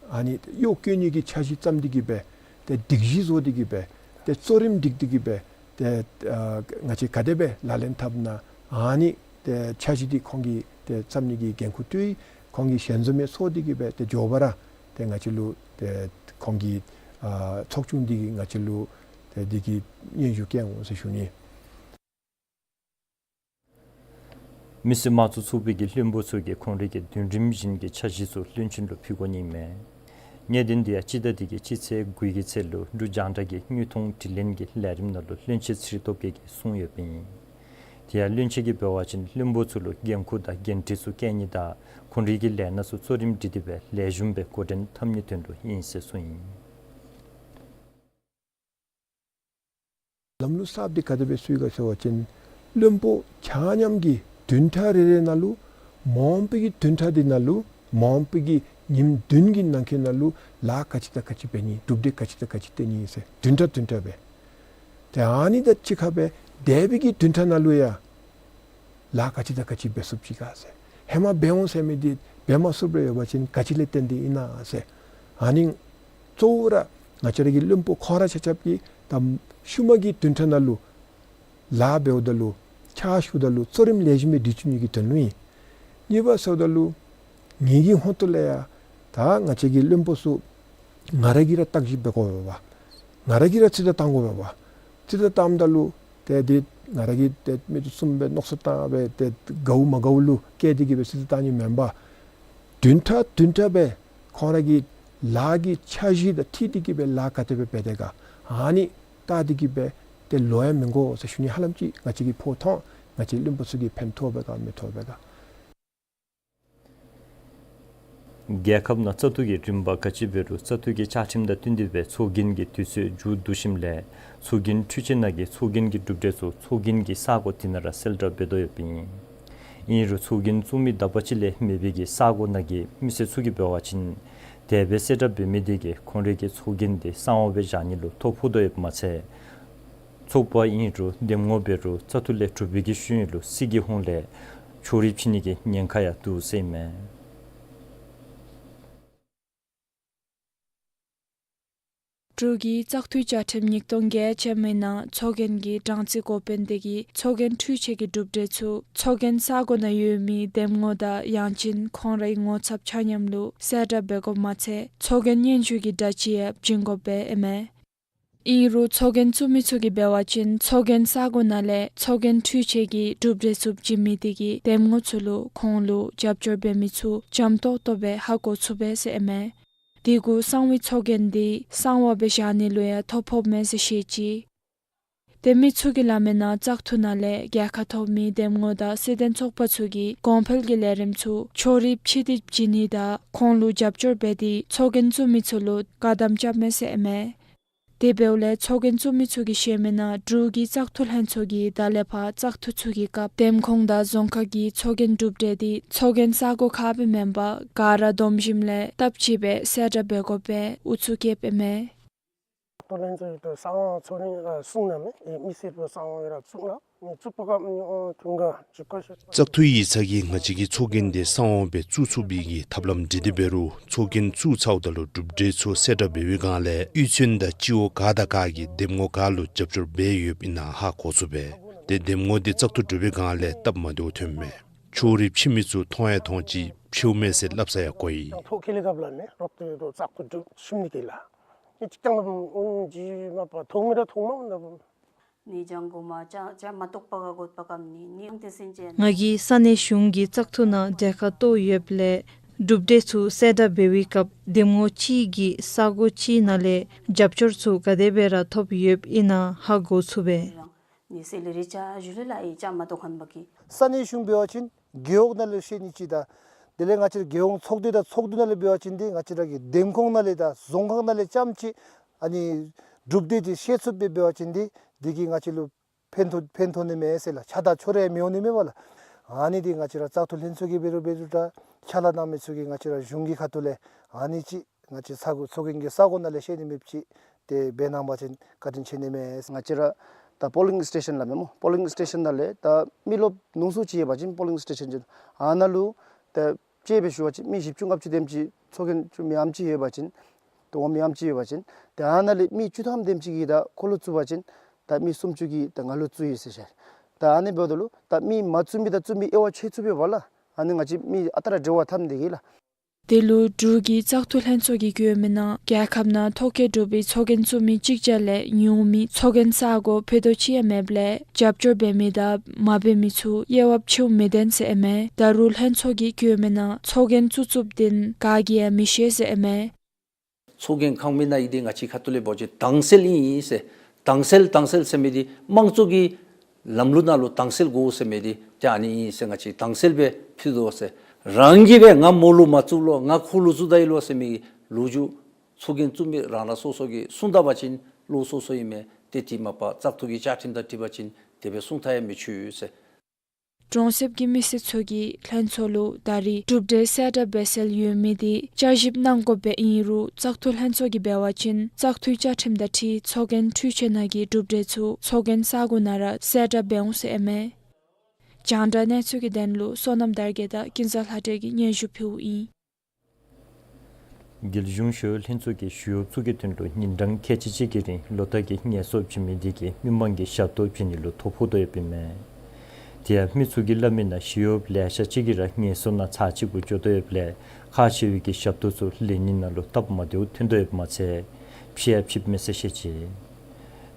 ཨ་ནི་གཡོག་བཀོལ་ནི་གི་འཆར་གཞི་བརྩམས་ཏེ་གི་སྦེ་ཏེ་སྒྲིག་གཞི་བཟོ་སྟེ་གི་སྦེ་ཏེ་གཙོ་རིམ་སྒྲིག་སྟེ་གི་སྦེ་ཏེ་ཨ་ང་བཅས་ག་དེ་སྦེ་ལག་ལེན་འཐབ་ན་ཨ་ནི་ཏེ་འཆར་གཞི་འདི་ཁོང་གིས་ཏེ་བརྩམ་ནི་གི་འགན་ཁུར་སྤྲོད་ཡི། ཁོང་གིས་ཞལ་འཛོམས་ཡང་ཚོགས་ཏེ་གི་སྦེ་ཏེ་མགྱོགས་པ་ར་ཏེ་ང་བཅས་ལུ་ཏེ་ཁོང་གིས་ཨ་ཚོགས་ཆུང་འདི་གིས་ང་བཅས་ལུ་ཏེ་འདི་གི་སྙན་ཞུ་བསྐྱལ་འོང་ཟེར་ཞུ་ནི། མི་སེར་དམངས་གཙོ་ཚོགས་པའི་གི་བློན་པོ་ཚུ་གིས་ཁོང་རའི་གི་བདུན་རིམ་བཞིན་གྱི་འཆར་གཞི་ཚུ་བློན་ཆེན་ལུ་ཕུལ་དགོ་ནི་མས། གནད་དོན་དེ་ཡང་སྤྱི་ཟླ་འདི་གི་སྤྱི་ཚེས་དགུའི་གི་ཚེས་ལུ་འབྲུག་རྒྱང་བསྒྲགས་ཀྱི་དངོས་མཐོང་དྲི་ལན་གྱི་ལས་རིམ་ནང་ལུ་བློན་ཆེན་ཚེ་རིང་སྟོབས་རྒྱས་ཀྱིས་གསུངས་ཡོདཔ་ཨིན། དེ་ཡང་བློན་ཆེན་གྱིས་འབད་བ་ཅིན་བློན་པོ་ཚུ་ལུ་འགན་ཁུར་དང་འགན་འཁྲི་ཚུ་བཀལ་ནི་དང་ཁོང་རའི་གི་ལས་སྣ་ཚུ་གཙོ་རིམ་སྒྲིག་སྟེ་སྦེ་ལེགས་ཤོམ་སྦེ་འགོ་འདྲེན་འཐབ་ནིའི་དོན་ལུ་ཨིན་ཟེར་གསུངས་ཡི། ལམ་ལུགས་གསརཔ་འདི་ག་དེ་སྦེ་བཙུགས་ཡི་ག་ཟེར་བ་ཅིན་བློན་པོ་ཆ་མཉམ་གྱི་བདུན་ཕྲག་རེ་རེ་ནང་ལུ་མ་འོངས་པའི་གི་བདུན་ཕྲག་འདི་ནང་ལུ་མ་འོངས་པའི་གི་ཉིནམ་བདུན་གྱི་ནང་འཁོད་ནང་ལུ་ལཱ་ག་ཅི་དང་ག་ཅི་འབད་ནི་གྲུབ་འབྲས་ག་ཅི་དང་ག་ཅི་བཏོན་ནི་ཟེར་བདུན་ཕྲག་བདུན་ཕྲག་སྦེ། ཏེ་ཨ་ནི་དང་གཅིག་ཁར་སྦེ་འདས་པའི་གི་བདུན་ཕྲག་ནང་ལུ་ཡང་ལཱ་ག་ཅི་དང་ག་ཅི་འབད་ཚུགསཔ་ཅིག་ག་ཟེར། ཧེ་མ་འབད་འོང་ཟེར་མི་འདི་འབད་མ་ཚུགསཔ་རེ་ཡོད་པ་ཅིན་ག་ཅི་ལས་བརྟེན་ཏེ་ཨིན་ན་ཟེར། ཨ་ནི་གཙོ་བོ་ར་ང་བཅས་ར་གི་བློན་པོ་ཁོང་ར་ཆ་ཁྱབ་ཀྱིས་ད་ཤུལ་མ་གི་བདུན་ཕྲག་ནང་ལུ་ལཱ་འབདཝ་ད་ལུ་ཕྱག་ཞུཝ་ད་ལུ་གཙོ་རིམ་ལེགས་ཤོམ་སྦེ་སྒྲིག་བཅུག་ནི་གི་དོན་ལུ་ཨིན། གཉིས་པ་ཟེརཝ་ད་ལུ་ངེ་གི་ཧོངས་ཏོ་ལས་ཡང་ད་ང་བཅས་ཀྱི་བློན་པོ་ཚུ་ང་ར་གིས་ར་བརྟག་ཞིབ་འབད་དགོ་པས་པ། ང་ར་གིས་ར་རྩིས་ལྟ་བཏང་དགོ་པས་པ། རྩིས་ལྟ་བཏངམ་ད་ལུ་ཏེ་འདི་ང་ར་གིས་ཏེ་མི་འདི་གསུམ་སྦེ་མནོ་བསམ་བཏང་སྦེ་ཏེ་དགའཝ་མ་དགའཝ་ལུ་བཀལ་ཏེ་གི་སྦེ་རྩིས་ལྟ་བཏང་ནི་མེན་པར་བདུན་ཕྲག་བདུན་ཕྲག་སྦེ་ཁོང་ར་གི་ལཱ་གི་འཆར་གཞི་དང་འཁྲིལ་ཏེ་གི་སྦེ་ལཱ་ག་དེ་སྦེ་འབད་དེས་ག་ཨ་ནི་བལྟ་སྟེ་གི་སྦེ་ཏེ་ལོ་ཡང་མི་འགོར་ཟེར་ཞུ་ནི། ཧ་ལམ་ཅིག་ང་བཅས་ཀྱིས་ཕོག་ཐོགས་ང་བཅས་བློན་པོ་ཚུ་གིས་ཕན་ཐོགས་པས་ག་མི་ཐོགས་པས་ག། རྒྱལ་ཁབ་ནང་བཙག་འཐུ་གི་རིམ་པ་ག་ཅི་འབད་རུང་བཙག་འཐུ་གི་བཅའ་ཁྲིམས་དང་བསྟུན་ཏེ་སྦེ་ཚོགས་རྒྱན་གྱི་དུས་ཚོད་མཇུག་བསྡུ་ཞིནམ་ལས་ཚོགས་རྒྱན་འཕྲུལ་ཆས་ནང་གི་ཚོགས་རྒྱན་གྱི་གྲུབ་འབྲས་ཚུ་ཚོགས་རྒྱན་གྱི་ས་གོ་དེ་ནང་ར་གསལ་བསྒྲགས་འབད་དོ་ཡོདཔ་ཨིན། ཨིན་རུང་ཚོགས་རྒྱན་བཙུགས་མི་དག་པ་ཅིག་ལས་མེད་པའི་གི་ས་གོ་ནང་གི་མི་སེར་ཚུ་གིས་འབད་བ་ཅིན་དེ་སྦེ་གསལ་བསྒྲགས་འབད་མི་དེ་གིས་ཁོང་རའི་གི་ཚོགས་རྒྱན་དེ་གསང་བ་སྦེ་བཞག་ནི་ལུ་ཐོ་ཕོག་དོ་ཡོདཔ་མ་ཚད་ཚོགས་པ་ཨིན་རུང་འདེམས་ངོ་འབད་རུང་བཙག་འཐུ་ལས་གྲུབ་པའི་གི་ཤུལ་ལུ་སྲིད་ཀྱི་ཧོངས་ལས་ཕྱོགས་རིས་ཕྱེ་ནི་གི་ཉེན་ཁ་ཡང་འདུག་ཟེར་ཨིན་མས། འབྲུག་གི་བཙག་འཐུའི་བཅའ་ཁྲིམས་ཉིས་སྟོང་བརྒྱད་ཅན་མའི་ནང་ཚོགས་རྒྱན་གྱི་གྲངས་རྩིས་འགོ་དཔོན་དེ་གིས་ཚོགས་རྒྱན་འཕྲུལ་ཆས་ཀྱི་གྲུབ་འབྲས་ཚུ་ཚོགས་རྒྱན་ས་གོ་ནང་ཡོད་མི་འདེམས་ངོ་དང་ཡང་ཅིན་ཁོང་རའི་ངོ་ཚབ་ཆ་མཉམ་ལུ་གསལ་བསྒྲགས་འབད་དགོཔ་མ་ཚད་ཚོགས་རྒྱན་སྙན་ཞུ་གི་འདྲ་ཅིག་ཡང་བྱིན་དགོཔ་སྦེ་ཨིན་མས། ཨིན་རུང་ཚོགས་རྒྱན་བཙུགས་མི་ཚུ་གིས་འབད་བ་ཅིན་ཚོགས་རྒྱན་ས་གོ་ནང་ལས་ཚོགས་རྒྱན་འཕྲུལ་ཆས་ཀྱི་གྲུབ་འབྲས་ཚུ་བྱིན་མི་དེ་གིས་འདེམས་ངོ་ཚུ་ལུ་ཁོང་ལུ་རྒྱབ་སྐྱོར་འབད་མི་ཚུ་འཇམ་ཏོག་ཏོ་སྦེ་ཧ་གོ་ཚུགས་པས་ཟེར་ཨིན་མས། དེ་གུ་གསང་བའི་ཚོགས་རྒྱན་དེ་གསང་བ་སྦེ་བཞག་ནི་ལུ་ཡང་ཐོ་ཕོགཔ་མས་ཟེར་བཤད་ཅི། ཏེ་མི་ཚུ་གིས་སླབ་མིའི་ནང་བཙག་འཐུ་ནང་ལས་རྒྱལ་ཁ་ཐོབ་མི་འདེམས་ངོ་དང་སྲིད་དོན་ཚོགས་པ་ཚུ་གིས་གོང་འཕེལ་གྱི་ལས་རིམ་ཚུ་ཕྱོགས་རིས་ཕྱེ་སྟེ་བྱིན་ནི་དང་ཁོང་ལུ་རྒྱབ་སྐྱོར་འབད་དེ་ཚོགས་རྒྱན་བཙུགས་མི་ཚུ་ལུ་བཀག་དམ་རྐྱབ་མས་ཟེར་ཨིན་མས། དེ་འབདཝ་ལས་ཚོགས་རྒྱན་བཙུགས་མི་ཚུ་གིས་བཤད་མིའི་ནང་འབྲུག་གི་བཙག་འཐུ་ལྷན་ཚོགས་ཀྱིས་ད་ལས་ཕར་བཙག་འཐུ་ཚུ་གི་སྐབས་འདེམས་ཁོངས་དང་རྫོང་ཁག་གི་ཚོགས་རྒྱན་གྲུབ་འབྲས་དེ་ཚོགས་རྒྱན་ས་གོ་ཁར་སྦེ་མེན་པར་ག་ར་བསྡོམས་ཞིནམ་ལས་སྟབས་གཅིག་སྦེ་གསལ་བསྒྲགས་འབད་དགོཔ་སྦེ་ཨུ་ཚུགས་བསྐྱེདཔ་ཨིན་མས། བཙག་འཐུ་ལྷན་ཚོགས་ཀྱིས་གསང་བ་ཚོགས་རྒྱན་ར་བཙུགས་གནང་མས། ཨེ་མི་སེར་པའི་གསང་བ་ར་བཙུགས་གནང་། བཙུགས་པ་ག་ཨ་ཐུང་ག་བཙུགས་པ་ཤེས། བཙག་འཐུ་ཡིག་ཚང་གིས་ང་བཅས་ཀྱིས་ཚོགས་རྒྱན་དེ་གསང་བ་སྦེ་བཙུགས་ཚུགས་པའི་གི་ཐབས་ལམ་འདི་དེ་འབད་རུང་ཚོགས་རྒྱན་བཙུགས་ཚརཝ་ད་ལུ་གྲུབ་འབྲས་ཚུ་གསལ་བསྒྲགས་འབད་བའི་སྒང་ལས་གཡུས་ཚན་དང་སྤྱི་འོག་ག་དང་ག་གིས་འདེམས་ངོ་ག་ལུ་རྒྱབ་སྐྱོར་འབད་ཡོདཔ་ཨིན་ན་ཧ་གོ་ཚུགས་པས། ཏེ་འདེམས་ངོ་དེ་བཙག་འཐུ་གྲུབ་པའི་སྒང་ལས་སྟབས་མ་བདེཝ་ཐོནམ་མས། ཕྱོགས་རིས་ཕྱེ་མི་ཚུ་མཐོང་ཡང་མཐོང་ཅི་ཕྱེཝ་མས་ཟེར་སླབ་ས་ཡང་གོ་ཡི། ཐོག་ཁེ་ལས་གབ་ལ་ནི་རོག་ཏེ་རོག་བཙག་འཐུ་གྲུབ་ཤུམ་ནི་དེ་ལགས། ནི་ཅིག་ཀྱང་ཨུན་ཇི་མ་པ་ཐོག་མི་ར་ཐོག་མ་འོང་ད་བུ། ནི་ཅང་གོ་མ་ཅང་ཅང་མ་གཏོགས་པ་ག་གོད་པ་གམ་ནི་ནི་ཨང་ཏེ་སེན་ཅན། ང་གིས་ས་གནས་གཞུང་གི་བཙག་འཐུ་ནང་གྲལ་ཁར་གཏོགས་ཡོདཔ་ལས་གྲུབ་འབྲས་ཚུ་གསལ་བསྒྲགས་འབད་བའི་སྐབས་འདེམས་ངོ་གཅིག་གིས་ས་གོ་གཅིག་ནང་ལས་རྒྱབ་སྐྱོར་ཚུ་ག་དེ་སྦེ་ར་ཐོབ་ཡོདཔ་ཨིན་ན་ཧ་གོ་ཚུགས་པས། ནི་སེ་ལེ་རི་ཅ་ཞུ་ལེ་ལ་ཨི་ཅང་མ་གཏོགས་ཁན་པ་གི། ས་གནས་གཞུང་འབད་བ་ཅིན་རྒེད་འོག་ནང་ལས་བཤད་ནི་ཅིག་དང་དེ་ལས་ང་བཅས་རྒེད་འོག་ཚོགས་སྡེ་དང་ཚོགས་འདུ་ནང་ལས་འབད་བ་ཅིན་འདི་ང་བཅས་ར་གི་འདེམས་ཁོངས་ནང་ལས་དང་རྫོང་ཁག་ནང་ལས་ཙམ་ཅིག་ཨ་ནི་གྲུབ་འབྲས་ཅིག་ཤེས་ཚུགསཔ་སྦེ་འབད་བ་ཅིན་འདི་འདི་གིས་ང་བཅས་ལུ་ཕན་ཐོགས་ཕན་ཐོགས་ནི་མས་ཟེར་ལགས། ཆགས་སྡང་ཕྱོགས་རིས་མི་འོང་ནི་མས་པ་ལགས། ཨ་ནི་འདི་ང་བཅས་ར་བཙག་འཐུ་ལྷན་ཚོགས་ཀྱིས་འབད་རུང་འབད་རུང་ད་ཕྱག་ལཱ་གནང་མི་ཚུ་གིས་ང་བཅས་ར་གཞུང་གི་ཁ་ཐུག་ལས་ཨ་ནི་ཅིག་ང་བཅས་ས་གོ་ཚོགས་རྒྱན་གྱི་ས་གོ་ནང་ལས་ཤེས་ནི་མེདཔ་ཅིག་དེ་འབད་གནང་བ་ཅིན་བཀའ་དྲིན་ཆེ་ནི་མས། ང་བཅས་ར་ད་པོ་ལིང་སི་ཊེ་ཤཱན་ལགས་མེན་མོ། པོ་ལིང་སི་ཊེ་ཤཱན་ནང་ལས་ད་མི་རློབས་ཉུང་སུ་ཅིག་ཡོད་པ་ཅིན་པོ་ལིང་སི་ཊེ་ཤཱན་ཅིག་ཨ་ནཱ་ལུ་ད་དཔྱེ་སྦེ་ཞུ་བ་ཅིན་མི་བཞི་བཅུ་ལྔ་བཅུ་དེམ་ཅིག་ཚོགས་རྒྱན་བཙུགས་མི་ཨམ་ཅིག་ཡོད་པ་ཅིན་ཏེ་འོང་མི་ཨམ་ཅིག་ཡོད་པ་ཅིན་ཏེ་ཨ་ནཱ་ལས་མི་བཅུ་ཐམ་དེམ་ཅིག་གིས་ད་ཁོ་ལུ་བཙུགས་པ་ཅིན་ད་མི་སུམ་ཅུ་གིས་ད་ང་ལུ་བཙུགས་ཡི་ཟེར་བཤད། ད་ཨ་ནི་འབདཝ་ད་ལུ་ད་མི་མ་བཙུགས་མི་དང་བཙུགས་མི་དབྱེ་བ་ཕྱེ་ཚུགས་པས་པ་ལགས། ཨ་ནི་ང་བཅས་མི་ཨ་རྟག་ར་འབྲེལ་བ་འཐབ་ནི་དེ་གིས་ལགས། དེ་ལུ་འབྲུག་གི་བཙག་འཐུ་ལྷན་ཚོགས་ཀྱིས་བཀོད་མི་ནང་རྒྱལ་ཁབ་ནང་ཐོ་བཀོད་གྲུབ་པའི་ཚོགས་རྒྱན་བཙུགས་མི་གཅིག་བརྒྱ་ལས་ཉུང་མི་ཚོགས་རྒྱན་ས་གོ་ཕུད་རྡོག་གཅིག་ཡང་མེདཔ་ལས་རྒྱབ་སྐྱོར་འབད་མི་དང་མ་འབད་མི་ཚུ་དབྱེ་བ་ཕྱེཝ་མི་བདེན་ཟེར་ཨིན་མས། ད་རུང་ལྷན་ཚོགས་ཀྱིས་བཀོད་མི་ནང་ཚོགས་རྒྱན་བཙུགས་བཙུགསཔ་འདི་ག་གིས་ཡང་མི་ཤེས་ཟེར་ཨིན་མས། ཚོགས་རྒྱན་ཁང་མིག་ནང་ཨིན་འདི་ང་བཅས་ཁ་ཐུག་ལས་འབད་བ་ཅིན་དྭངས་གསལ་ཨིན་ཟེར། དྭངས་གསལ་དྭངས་གསལ་ཟེར་མི་འདི་དམངས་གཙོ་གི་ལམ་ལུགས་ནང་ལུ་དྭངས་གསལ་དགོ་ཟེར་མི་འདི་ཏེ་ཨ་ནི་ཨིན་ཟེར། ང་བཅས་དྭངས་གསལ་སྦེ་ཕུལ་དོ་ཟེར། རང་གིས་སྦེ་ང་མོ་ལུ་མ་བཙུགས་ལོ་ང་ཁོ་ལུ་བཙུགས་ད་ཡི་ལོ་ཟེར་མི་གི་ལོ་རྒྱུས་ཚོགས་རྒྱན་བཙུགས་མི་རང་རང་སོ་སོ་གིས་གསུངས་ད་པ་ཅིན་ལོགས་སོ་སོ་ཨིན་མས། ཏེ་དེ་མ་པ་བཙག་འཐུ་གི་བཅའ་ཁྲིམས་དང་འཁྲིལ་བ་ཅིན་དེ་སྦེ་གསུང་ཐག་ཡང་མི་ཆོད་ཟེར། གྲོང་གསེབ་ཀྱི་མི་སེར་ཚུ་གིས་ལྷན་ཚོགས་ལུ་ད་རེས་གྲུབ་འབྲས་གསལ་བསྒྲགས་འབད་སྲོལ་ཡོད་མི་དེ་བསྐྱར་ཞིབ་གནང་དགོཔ་སྦེ་ཨིན་རུང་བཙག་འཐུ་ལྷན་ཚོགས་ཀྱིས་འབད་བ་ཅིན་བཙག་འཐུའི་བཅའ་ཁྲིམས་དང་འཁྲིལ་ཚོགས་རྒྱན་འཕྲུལ་ཆས་ནང་གི་གྲུབ་འབྲས་ཚུ་ཚོགས་རྒྱན་ས་གོ་ནང་ར་གསལ་བསྒྲགས་འབད་འོང་ཟེར་ཨིན་མས། རྒྱང་བསྒྲགས་གནས་ཚུལ་གྱི་དོན་ལུ་བསོད་ནམས་དར་རྒྱས་དང་ཀུན་བཟང་ལྷ་སྒྲོན་གྱིས་སྙན་ཞུ་ཕུལཝ་ཨིན། རྒྱལ་གཞུང་ཞི་གཡོག་ལྷན་ཚོགས་ཀྱིས་ཞི་གཡོགཔ་ཚུ་གི་དོན་ལུ་ཉིན་གྲངས་ཁལ་གཅིག་གཅིག་གི་རིང་ལོ་བསྟར་གྱི་ངལ་གསོ་བྱིན་མི་དེ་གིས་མི་མང་གི་ཞབས་ཏོག་བྱིན་ནི་ལུ་ཐོ་ཕོག་དོ་ཡོདཔ་ཨིན་མས། དེ་ཡང་མི་ཚུ་གིས་སླབ་མི་ནང་ཞི་གཡོགཔ་ལེ་ཤ་ཅིག་གིས་ར་ངལ་གསོ་ནང་ཚར་གཅིག་གུ་འགྱོ་དོ་ཡོདཔ་ལས་ཁག་ཆེ་བའི་གི་ཞབས་ཏོག་ཚུ་ལེན་ནི་ནང་ལུ་སྟབས་མ་བདེཝ་ཐོན་དོ་ཡོདཔ་མ་ཚད་ཕྱིས་ཡང་ཕྱིསཔ་མས་ཟེར་བཤད་ཅི།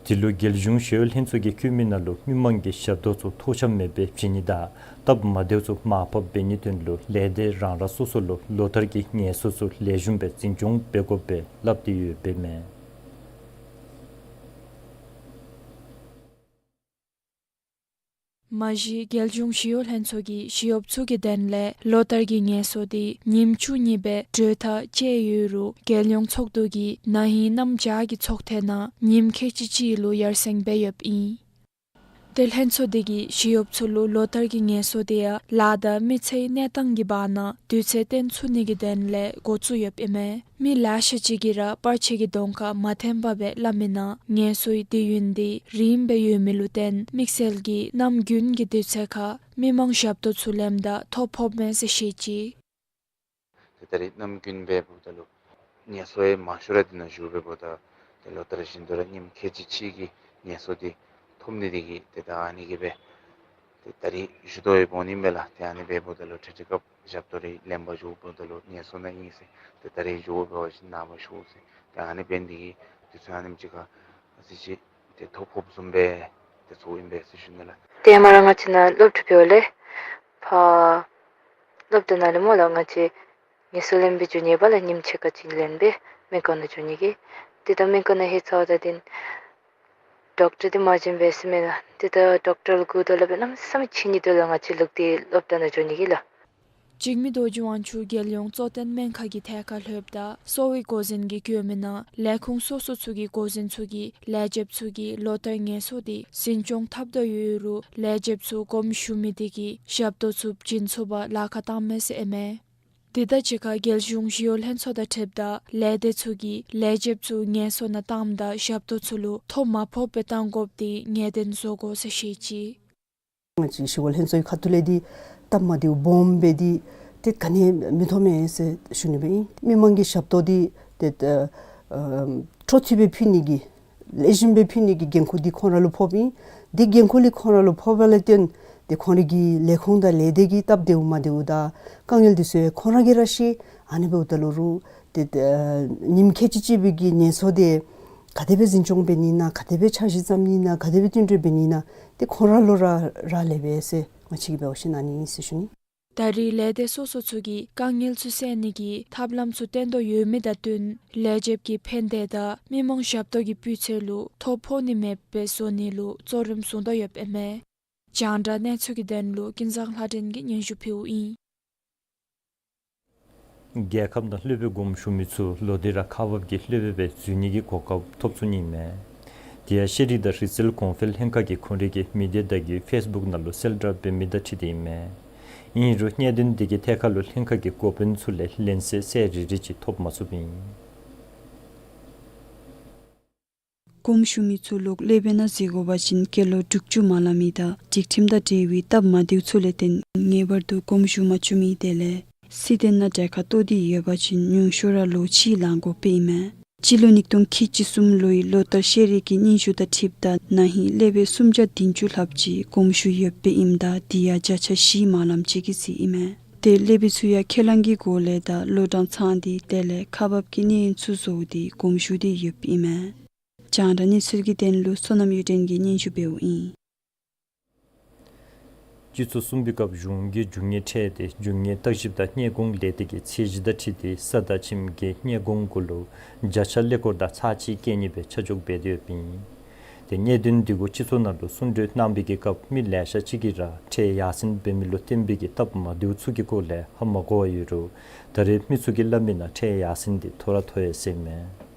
དེ་ལུ་རྒྱལ་གཞུང་ཞི་གཡོག་ལྷན་ཚོགས་ཀྱིས་བཀོད་མི་ནང་ལུ་མི་མང་གི་ཞབས་ཏོག་ཚུ་ཐོགས་ཆགས་མེད་པར་བྱིན་ནི་དང་སྟབས་མ་བདེཝ་ཚུ་མར་ཕབ་འབད་ནིའི་དོན་ལུ་ལས་སྡེ་རང་རང་སོ་སོ་ལུ་ལོ་བསྟར་གྱི་ངལ་གསོ་ཚུ་ལེགས་ཤོམ་སྦེ་འཛིན་སྐྱོང་འབད་དགོཔ་སྦེ་སླབ་སྟེ་ཡོདཔ་ཨིན་མས། མ་གཞི་རྒྱལ་གཞུང་ཞི་གཡོག་ལྷན་ཚོགས་ཀྱིས་ཞི་གཡོགཔ་ཚུ་གི་དོན་ལས་ལོ་བསྟར་གྱི་ངལ་གསོ་དེ་ཉིནམ་བཅུ་གཉིས་སྦེ་གྲོས་ཐག་བཅད་ཡོད་རུང་རྒྱལ་ཡོངས་ཚོགས་འདུ་གིས་ན་ཧིང་གནམ་བྱཱར་གྱི་ཚོགས་ཐེངས་ནང་ཉིནམ་ཁལ་གཅིག་གཅིག་ལུ་ཡར་སེང་འབད་ཡོདཔ་ཨིན། ཏེ་ལྷན་ཚོགས་དེ་གིས་ཞི་གཡོགཔ་ཚུ་ལུ་ལོ་བསྟར་གྱི་ངལ་གསོ་དེ་ཡང་ལཱ་དང་མི་ཚེའི་གནས་སྟངས་ཀྱི་བར་ན་དུས་ཚོད་བཏོན་ཚུགས་ནི་གི་དོན་ལས་འགོ་བཙུགས་ཡོདཔ་ཨིན་མས། མི་ལེ་ཤ་ཅིག་གིས་ར་པར་ཆས་ཀྱི་གདོང་ཁར་མ་འཐོན་པར་སྦེ་སླབ་མི་ནང་ངལ་གསོའི་དུས་ཡུན་དེ་རིངམོ་སྦེ་ཡོད་མི་ལུ་བརྟེན་དམིགས་བསལ་གྱིས་གནམ་དགུན་གྱི་དུས་ཚོད་ཁར་མི་མང་ཞབས་ཏོག་ཚུ་ལེནམ་ད་ཐོ་ཕོགཔ་མས་ཟེར་བཤད་ཅི། ཏེ་ད་རེས་གནམ་དགུན་འབདཝ་ད་ལུ་ངལ་གསོ་ཡང་མང་ཤོས་ར་འདི་ནང་བཞུགས་འབདཝ་ད་ཏེ་ལོ་ལྟར་བཞིན་དུ་ར་ཉིནམ་ཁལ་གཅིག་གཅིག་གི་ངལ་གསོ་འདི་ཐོབ་ནི་དེ་གིས་ཏེ་ད་ཨ་ནི་གིས་སྦེ་ཏེ་ད་རེས་བཞུགས་དོ་ཡོདཔ་འོང་ནི་མས་ལགས། ཏེ་ཨ་ནི་འབདཝ་ད་ལུ་ཁྲིག་ཁྲི་སྐབས་ཞབས་ཏོག་རེ་ལེན་པར་བཞུགས་འབདཝ་ད་ལུ་ངལ་གསོ་ནང་ཨིན་ཟེར་ཏེ་ད་རེས་བཞུགས་འབད་བ་ཅིན་ནངས་པ་ཞུ་ཟེར་ཏེ་ཨ་ནི་འབད་ནི་དེ་གིས་དུས་ཚོད་ཨ་ནེམ་ཅིག་ཁར་ཨ་ཙི་ཅིག་ཏེ་ཐོ་ཕོགཔ་བཟུམ་སྦེ་ཏེ་ཚོརཝ་ཨིན་པས་ཟེར་ཞུ་ནི་ལགས། ཏེ་མ་ར་ང་བཅས་ནཱ་སློབ་གྲྭ་འབདཝ་ལས་ཕར་སློབ་གྲྭ་ནང་ལས་སྨོ་ལགས་ང་བཅས་ངལ་གསོ་ལེན་སྦེ་འགྱོ་ནི་པ་ལགས། ཉིནམ་ཕྱེད་ཀ་ཅིག་ལེན་སྦེ་སྨན་ཁང་ནང་འགྱོ་ནི་གི། ཏེ་ད་སྨན་ཁང་ནང་ལྷོད་ཚརཝ་ད་འདི་ཌོག་ཊར་འདི་མ་བྱིན་པས་ཟེར་མས་ལགས། ཏེ་ད་ཌོག་ཊར་ལུ་སྒུག་དོ་ལགས་སྦེ་གནམ་མེད་ས་མེད་འཕྱད་ནི་འདུག་ལགས། ང་བཅས་ལུག་འདི་སློབ་གྲྭ་ནང་འགྱོ་ནི་གི་ལགས། འཇིགས་མེད་རྡོ་རྗེ་དབང་ཕྱུག་རྒྱལ་ཡོངས་གཙོ་བསྟེན་སྨན་ཁང་གི་ཐད་ཁར་ལྷོདཔ་ད་གསོ་བའི་འགོ་འཛིན་གྱིས་བཀོད་མི་ནང་ལས་ཁུངས་སོ་སོ་ཚུ་གི་འགོ་འཛིན་ཚུ་གིས་ལས་བྱེདཔ་ཚུ་གི་ལོ་ལྟར་ངལ་གསོ་དེ་འཛིན་སྐྱོང་འཐབ་དོ་ཡོད་རུང་ལས་བྱེདཔ་ཚུ་དགོངསམ་ཞུ་མི་དེ་གིས་ཞབས་ཏོག་ཚུ་བྱིན་ཚུགས་པར་ལཱ་ཁག་བཏངམ་མས་ཟེར་ཨིན་མས། དེ་དང་གཅིག་ཁར་རྒྱལ་གཞུང་ཞི་གཡོག་ལྷན་ཚོགས་དང་འཁྲིལཝ་ད་ལས་སྡེ་ཚུ་གིས་ལས་བྱེདཔ་ཚུ་ངལ་གསོ་ནང་བཏངམ་ད་ཞབས་ཏོག་ཚུ་ལུ་ཐོ་མ་ཕོགཔ་སྦེ་བཏང་དགོཔ་དེ་ངེས་བདེན་བཟོ་དགོ་ཟེར་བཤད་ཅི། ང་བཅས་ཞི་གཡོག་ལྷན་ཚོགས་ཁ་ཐུག་ལས་འདི་སྟབས་མ་བདེཝ་སྦོམ་སྦེ་འདི་ཏེ་ག་ནི་མི་མཐོང་མས་ཟེར་ཞུ་ནི་སྦེ་ཨིན། མི་མང་གི་ཞབས་ཏོག་འདི་ཏེ་ཨ་འཕྲོ་མཐུད་སྦེ་ཕུལ་ནི་གི་ལེགས་ཤོམ་སྦེ་ཕུལ་ནི་གི་འགན་ཁུར་འདི་ཁོང་ར་ལུ་ཕོགཔ་ཨིན། འདི་འགན་ཁུར་འདི་ཁོང་ར་ལུ་ཕོགཔ་ལས་བརྟེན་ཏེ་ཁོང་རའི་གི་ལས་ཁུངས་དང་ལས་སྡེ་གི་སྟབས་བདེཝ་མ་བདེཝ་དང་དཀའ་ངལ་འདི་ཚུ་ཁོང་ར་གིས་ར་ཤེས། ཨ་ནི་འབདཝ་ད་ལུ་རུང་ཏེ་ཨ་ཉིནམ་ཁལ་གཅིག་གཅིག་པའི་གི་ངལ་འཚོ་འདི་ག་དེ་སྦེ་འཛིན་སྐྱོང་འབད་ནི་ན་ག་དེ་སྦེ་འཆར་གཞི་བརྩམ་ནི་ན་ག་དེ་སྦེ་བསྟུན་གྲོས་འབད་ནི་ན་ཏེ་ཁོང་ར་ལུ་ར་རག་ལས་པས་ཟེར་ང་བཅས་ཀྱིས་འབད་བ་ཅིན་ཨ་ནི་ཨིན་ཟེར་ཞུ་ནི། ད་རེས་ལས་སྡེ་སོ་སོ་ཚུ་གིས་དཀའ་ངལ་ཚུ་སེལ་ནི་གི་ཐབས་ལམ་ཚུ་བཏོན་དོ་ཡོད་མི་དང་བསྟུན་ལས་བྱེདཔ་གི་ཕན་བདེ་དང་མི་མང་ཞབས་ཏོག་གི་སྤུས་ཚད་ལུ་ཐོ་ཕོག་ནི་མེདཔ་སྦེ་བཟོ་ནི་ལུ་གཙོ་རིམ་བཟུང་དོ་ཡོདཔ་ཨིན་མས། རྒྱང་བསྒྲགས་གནས་ཚུལ་གྱི་དོན་ལུ་ཀུན་བཟང་ལྷ་སྒྲོན་གྱིས་སྙན་ཞུ་ཕུལཝ་ཨིན། རྒྱལ་ཁབ་ནང་སློབ་དཔོན་དགོངསམ་ཞུ་མི་ཚུ་ལོག་སྟེ་ར་ཁག་འབགཔ་གི་སློབ་དཔོན་སྦེ་འཛུལ་ནི་གི་གོ་སྐབས་ཐོབ་ཚུགས་ནི་མས། དེ་ཡང་ཤེས་རིག་དང་རིག་རྩལ་གོང་འཕེལ་ལྷན་ཁག་གིས་ཁོང་རའི་གི་མི་སྡེ་བརྡ་བརྒྱུད་ཕེསི་བུཀ་ནང་ལུ་གསལ་བསྒྲགས་འབད་མི་དང་འཁྲིལ་ཏེ་ཨིན་མས། ཨིན་རུང་གནད་དོན་དེ་གི་ཐད་ཁར་ལུ་ལྷན་ཁག་གི་འགོ་དཔོན་ཚུ་ལས་ལན་གསལ་གསལ་རི་རི་ཅིག་ཐོབ་མ་ཚུགསཔ་ཨིན། དགོངསམ་ཞུ་མི་ཚུ་ལོག་སློབ་དཔོན་ནང་འཛུལ་དགོ་པ་ཅིན་སྐྱེས་ལོ་དྲུག་ཅུ་མ་ལང་མི་དང་སྒྲིག་ཁྲིམས་དང་འབྲེལ་བའི་སྟབས་མ་བདེཝ་ཚུ་ལས་བརྟེན་ངེས་པར་དུ་དགོངསམ་ཞུ་མ་བཅུག་མི་དེ་ལས་སྲིད་དོན་ནང་གྲལ་ཁར་གཏོགས་ཏེ་ཡོད་པ་ཅིན་ཉུང་ཤོས་ར་ལོ་གཅིག་ལང་དགོཔ་ཨིན་མས། སྤྱི་ལོ་ཉིས་སྟོང་ཁལ་གཅིག་གསུམ་ལོའི་ལོ་ལྟར་ཤེས་རིག་གི་སྙན་ཞུ་དང་འཁྲིལཝ་ད་ན་ཧིང་སློབ་དཔོན་སུམ་བརྒྱ་བདུན་ཅུ་ལྷགཔ་ཅིག་དགོངསམ་ཞུ་ཡོདཔ་ཨིནམ་ད་དེ་ཡང་བརྒྱ་ཆ་བཞི་མ་ལངམ་ཅིག་གི་རྩིས་ཨིན་མས། ཏེ་སློབ་དཔོན་ཚུ་ཡང་ཁས་བླངས་ཀྱི་སྒོ་ལས་དང་ལོ་གྲངས་ཚང་སྟེ་དེ་ལས་ཁག་འབགཔ་གི་གནས་ཚུལ་བཟོ་སྟེ་དགོངསམ་ཞུ་སྟེ་ཡོདཔ་ཨིན་མས། རྒྱང་བསྒྲགས་གནས་ཚུལ་གྱི་དོན་ལུ་བསོད་ནམས་གཡུ་སྒྲོན་གྱིས་སྙན་ཞུ་འབདཝ་ཨིན། སྤྱི་ཚོགས་གསུམ་པའི་སྐབས་གཞུང་གི་རྒྱུ་དངོས་ཁྲལ་དེ་རྒྱུ་དངོས་བརྟག་ཞིབ་དང་སྙད་ཁུངས་ལས་སྡེ་གི་ཚད་གཞི་དང་འཁྲིལ་ཏེ་ས་དང་ཁྱིམ་གྱི་སྙད་ཁུངས་གུ་ལུ་བརྒྱ་ཆ་ཀླད་ཀོར་དང་ཚག་གཅིག་བཀལ་ནི་སྦེ་ཆ་འཇོག་འབད་དེ་ཡོདཔ་ཨིན། ཏེ་གནད་དོན་འདི་གུ་སྤྱི་ཚོགས་ནང་ལུ་གསུང་གྲོས་གནང་བའི་གི་སྐབས་མི་ལེ་ཤ་ཅིག་གིས་ར་ཁྲལ་ཡར་སེང་འབད་མི་ལུ་བརྟེན་པའི་གི་སྟབས་མ་བདེཝ་ཚུ་གི་སྐོར་ལས་ཧ་མ་གོ་བར་ཡོད་རུང་ད་རེས་མི་ཚུ་གིས་སླབ་མི་ནང་ཁྲལ་ཡར་སེང་འདི་མཐོ་ར་མཐོ་ཡི་ཟེར་མས།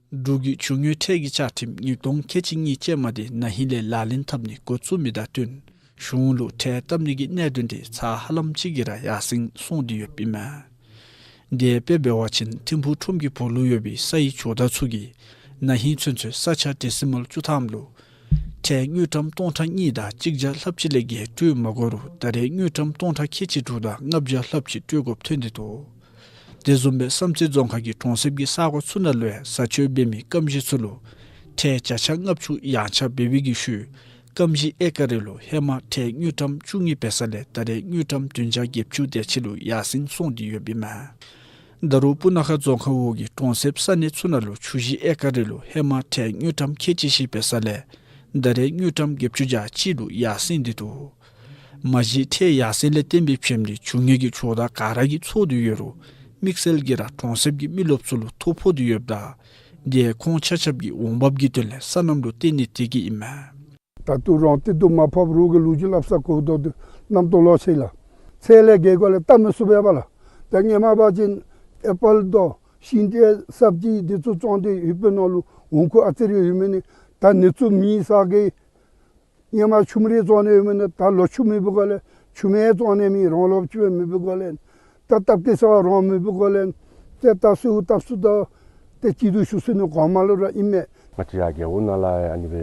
འབྲུག་གི་རྒྱུ་དངོས་ཁྲལ་གྱི་བཅའ་ཁྲིམས་ཉིས་སྟོང་ཁལ་གཅིག་གཉིས་ཅན་མ་དེ་ན་ཧིང་ལས་ལག་ལེན་འཐབ་ནི་འགོ་བཙུགས་མི་དང་བསྟུན་གཞུང་ལུ་ཁྲལ་བཏབ་ནི་གི་གནད་དོན་དེ་ཚ་ཧ་ལམ་ཅིག་གིས་ར་ཡར་སེང་སོང་སྟེ་ཡོདཔ་ཨིན་མས། དེ་སྦེ་འབད་བ་ཅིན་ཐིམ་ཕུག་ཁྲོམ་གྱི་སྦོ་ལོགས་ཡོད་པའི་སའི་ཇོ་བདག་ཚུ་གིས་ན་ཧིང་ཚུན་ཚོད་ས་ཆ་ཌེ་སི་མཱལ་བཅུ་ཐམ་ལུ་ཁྲལ་དངུལ་ཀྲམ་སྟོང་ཕྲག་གཉིས་དང་གཅིག་བརྒྱ་ལྷགཔ་ཅིག་ལས་བརྒལ་སྤྲོད་མ་དགོ་རུང་ད་རེས་དངུལ་ཀྲམ་སྟོང་ཕྲག་ཁལ་གཅིག་དྲུག་དང་ལྔ་བརྒྱ་ལྷགཔ་ཅིག་སྤྲོད་དགོཔ་ཐོན་ཏེ་འདུག། དེ་བཟུམ་སྦེ་བསམ་རྩེ་རྫོང་ཁག་གི་གྲོང་གསེབ་ཀྱི་ས་གོ་ཚུ་ནང་ལུ་ཡང་བཟའ་སྤྱོད་འབད་མི་སྐམ་ཞིང་ཚུ་ལུ་ཁྲལ་བརྒྱ་ཆ་ལྔ་བཅུ་ཡང་ཆག་འབད་བའི་གི་ཤུལ་སྐམ་ཞིང་ཨེ་ཀར་རེ་ལུ་ཧེ་མ་ཁྲལ་དངུལ་ཀྲམ་བཅུ་གཉིས་འབད་ས་ལས་ད་རེས་དངུལ་ཀྲམ་བདུན་བརྒྱ་བརྒྱད་ཅུ་དེ་ཅིག་ལུ་ཡར་སེང་སོང་སྟེ་ཡོདཔ་ཨིན་མས། ད་རུང་སྤུ་ན་ཁ་རྫོང་ཁག་འོག་གི་གྲོང་གསེབ་ས་གནས་ཚུ་ནང་ལུ་ཆུ་ཞིང་ཨེ་ཀར་རེ་ལུ་ཧེ་མ་ཁྲལ་དངུལ་ཀྲམ་ཁལ་གཅིག་བཞི་འབད་ས་ལས་ད་རེས་དངུལ་ཀྲམ་བརྒྱད་ཅུ་གྱ་གཅིག་ལུ་ཡར་སེང་སྟེ་འདུག། མ་གཞི་ཁྲལ་ཡར་སེང་ལས་བརྟེན་པའི་ཕྱེམ་འདི་རྒྱུ་དངོས་ཀྱི་ཇོ་བདག་ག་ར་གིས་ཚོར་དོ་ཡོད་རུང་དམིགས་བསལ་གྱིས་ར་གྲོང་གསེབ་ཀྱི་མི་རློབས་ཚུ་ལུ་ཐོ་ཕོག་སྟེ་ཡོདཔ་ད་དེ་ཡང་ཁོང་ཆ་ཁྱབ་ཀྱི་འོང་འབབ་ཀྱི་དོན་ལས་སོ་ནམ་ལུ་བརྟེན་ནི་དེ་གིས་ཨིན་མས། ད་ལྟོ་རང་བདེ་སྡུག་མ་ཕོགཔ་རོགས་ཀྱི་ལོ་རྒྱུས་སླབ་ས་གོ་དོ་དེ་རྣམ་རྟོག་ལོག་ཆི་ལགས། ཚད་ལས་བརྒལ་དགོ་ལས་བཏབ་མི་ཚུགས་པས་པ་ལགས། ད་སྔོན་མ་འབད་བ་ཅིན་ཨེ་པཱལ་དང་ཤིང་འབྲས་སབ་ཇི་འདི་ཚུ་བཙོང་སྟེ་ཡུལ་དཔོན་ནང་ལུ་འོང་ཁུངས་ཨ་ཙི་རེ་ཡོད་མི་ནི་ད་ནི་ཚུ་མེད་ས་གི། སྔོན་མ་ཆུམ་ར་བཙོང་ནི་ཡོད་མི་ནི་ད་ལོ་ཆུ་མི་འབུ་དགོ་ལས་ཆུམ་ཡང་བཙོང་ནི་མེད། རང་ལོ་ཆུ་མི་འབུ་དགོ་ལས། ད་སྟབས་བདེ་ས་རང་མི་འབུ་དགོ་ལས། ཏེ་ད་གསོལཝ་བཏབ་ས་དང་ཏེ་སྐྱིད་སྡུག་ཞུ་ས་ནི་གོང་མ་ལུ་ར་ཨིན་མས། ང་བཅས་ཡར་རྒེད་འོག་ནང་ལུ་ཡང་ཨ་ནི་སྦེ་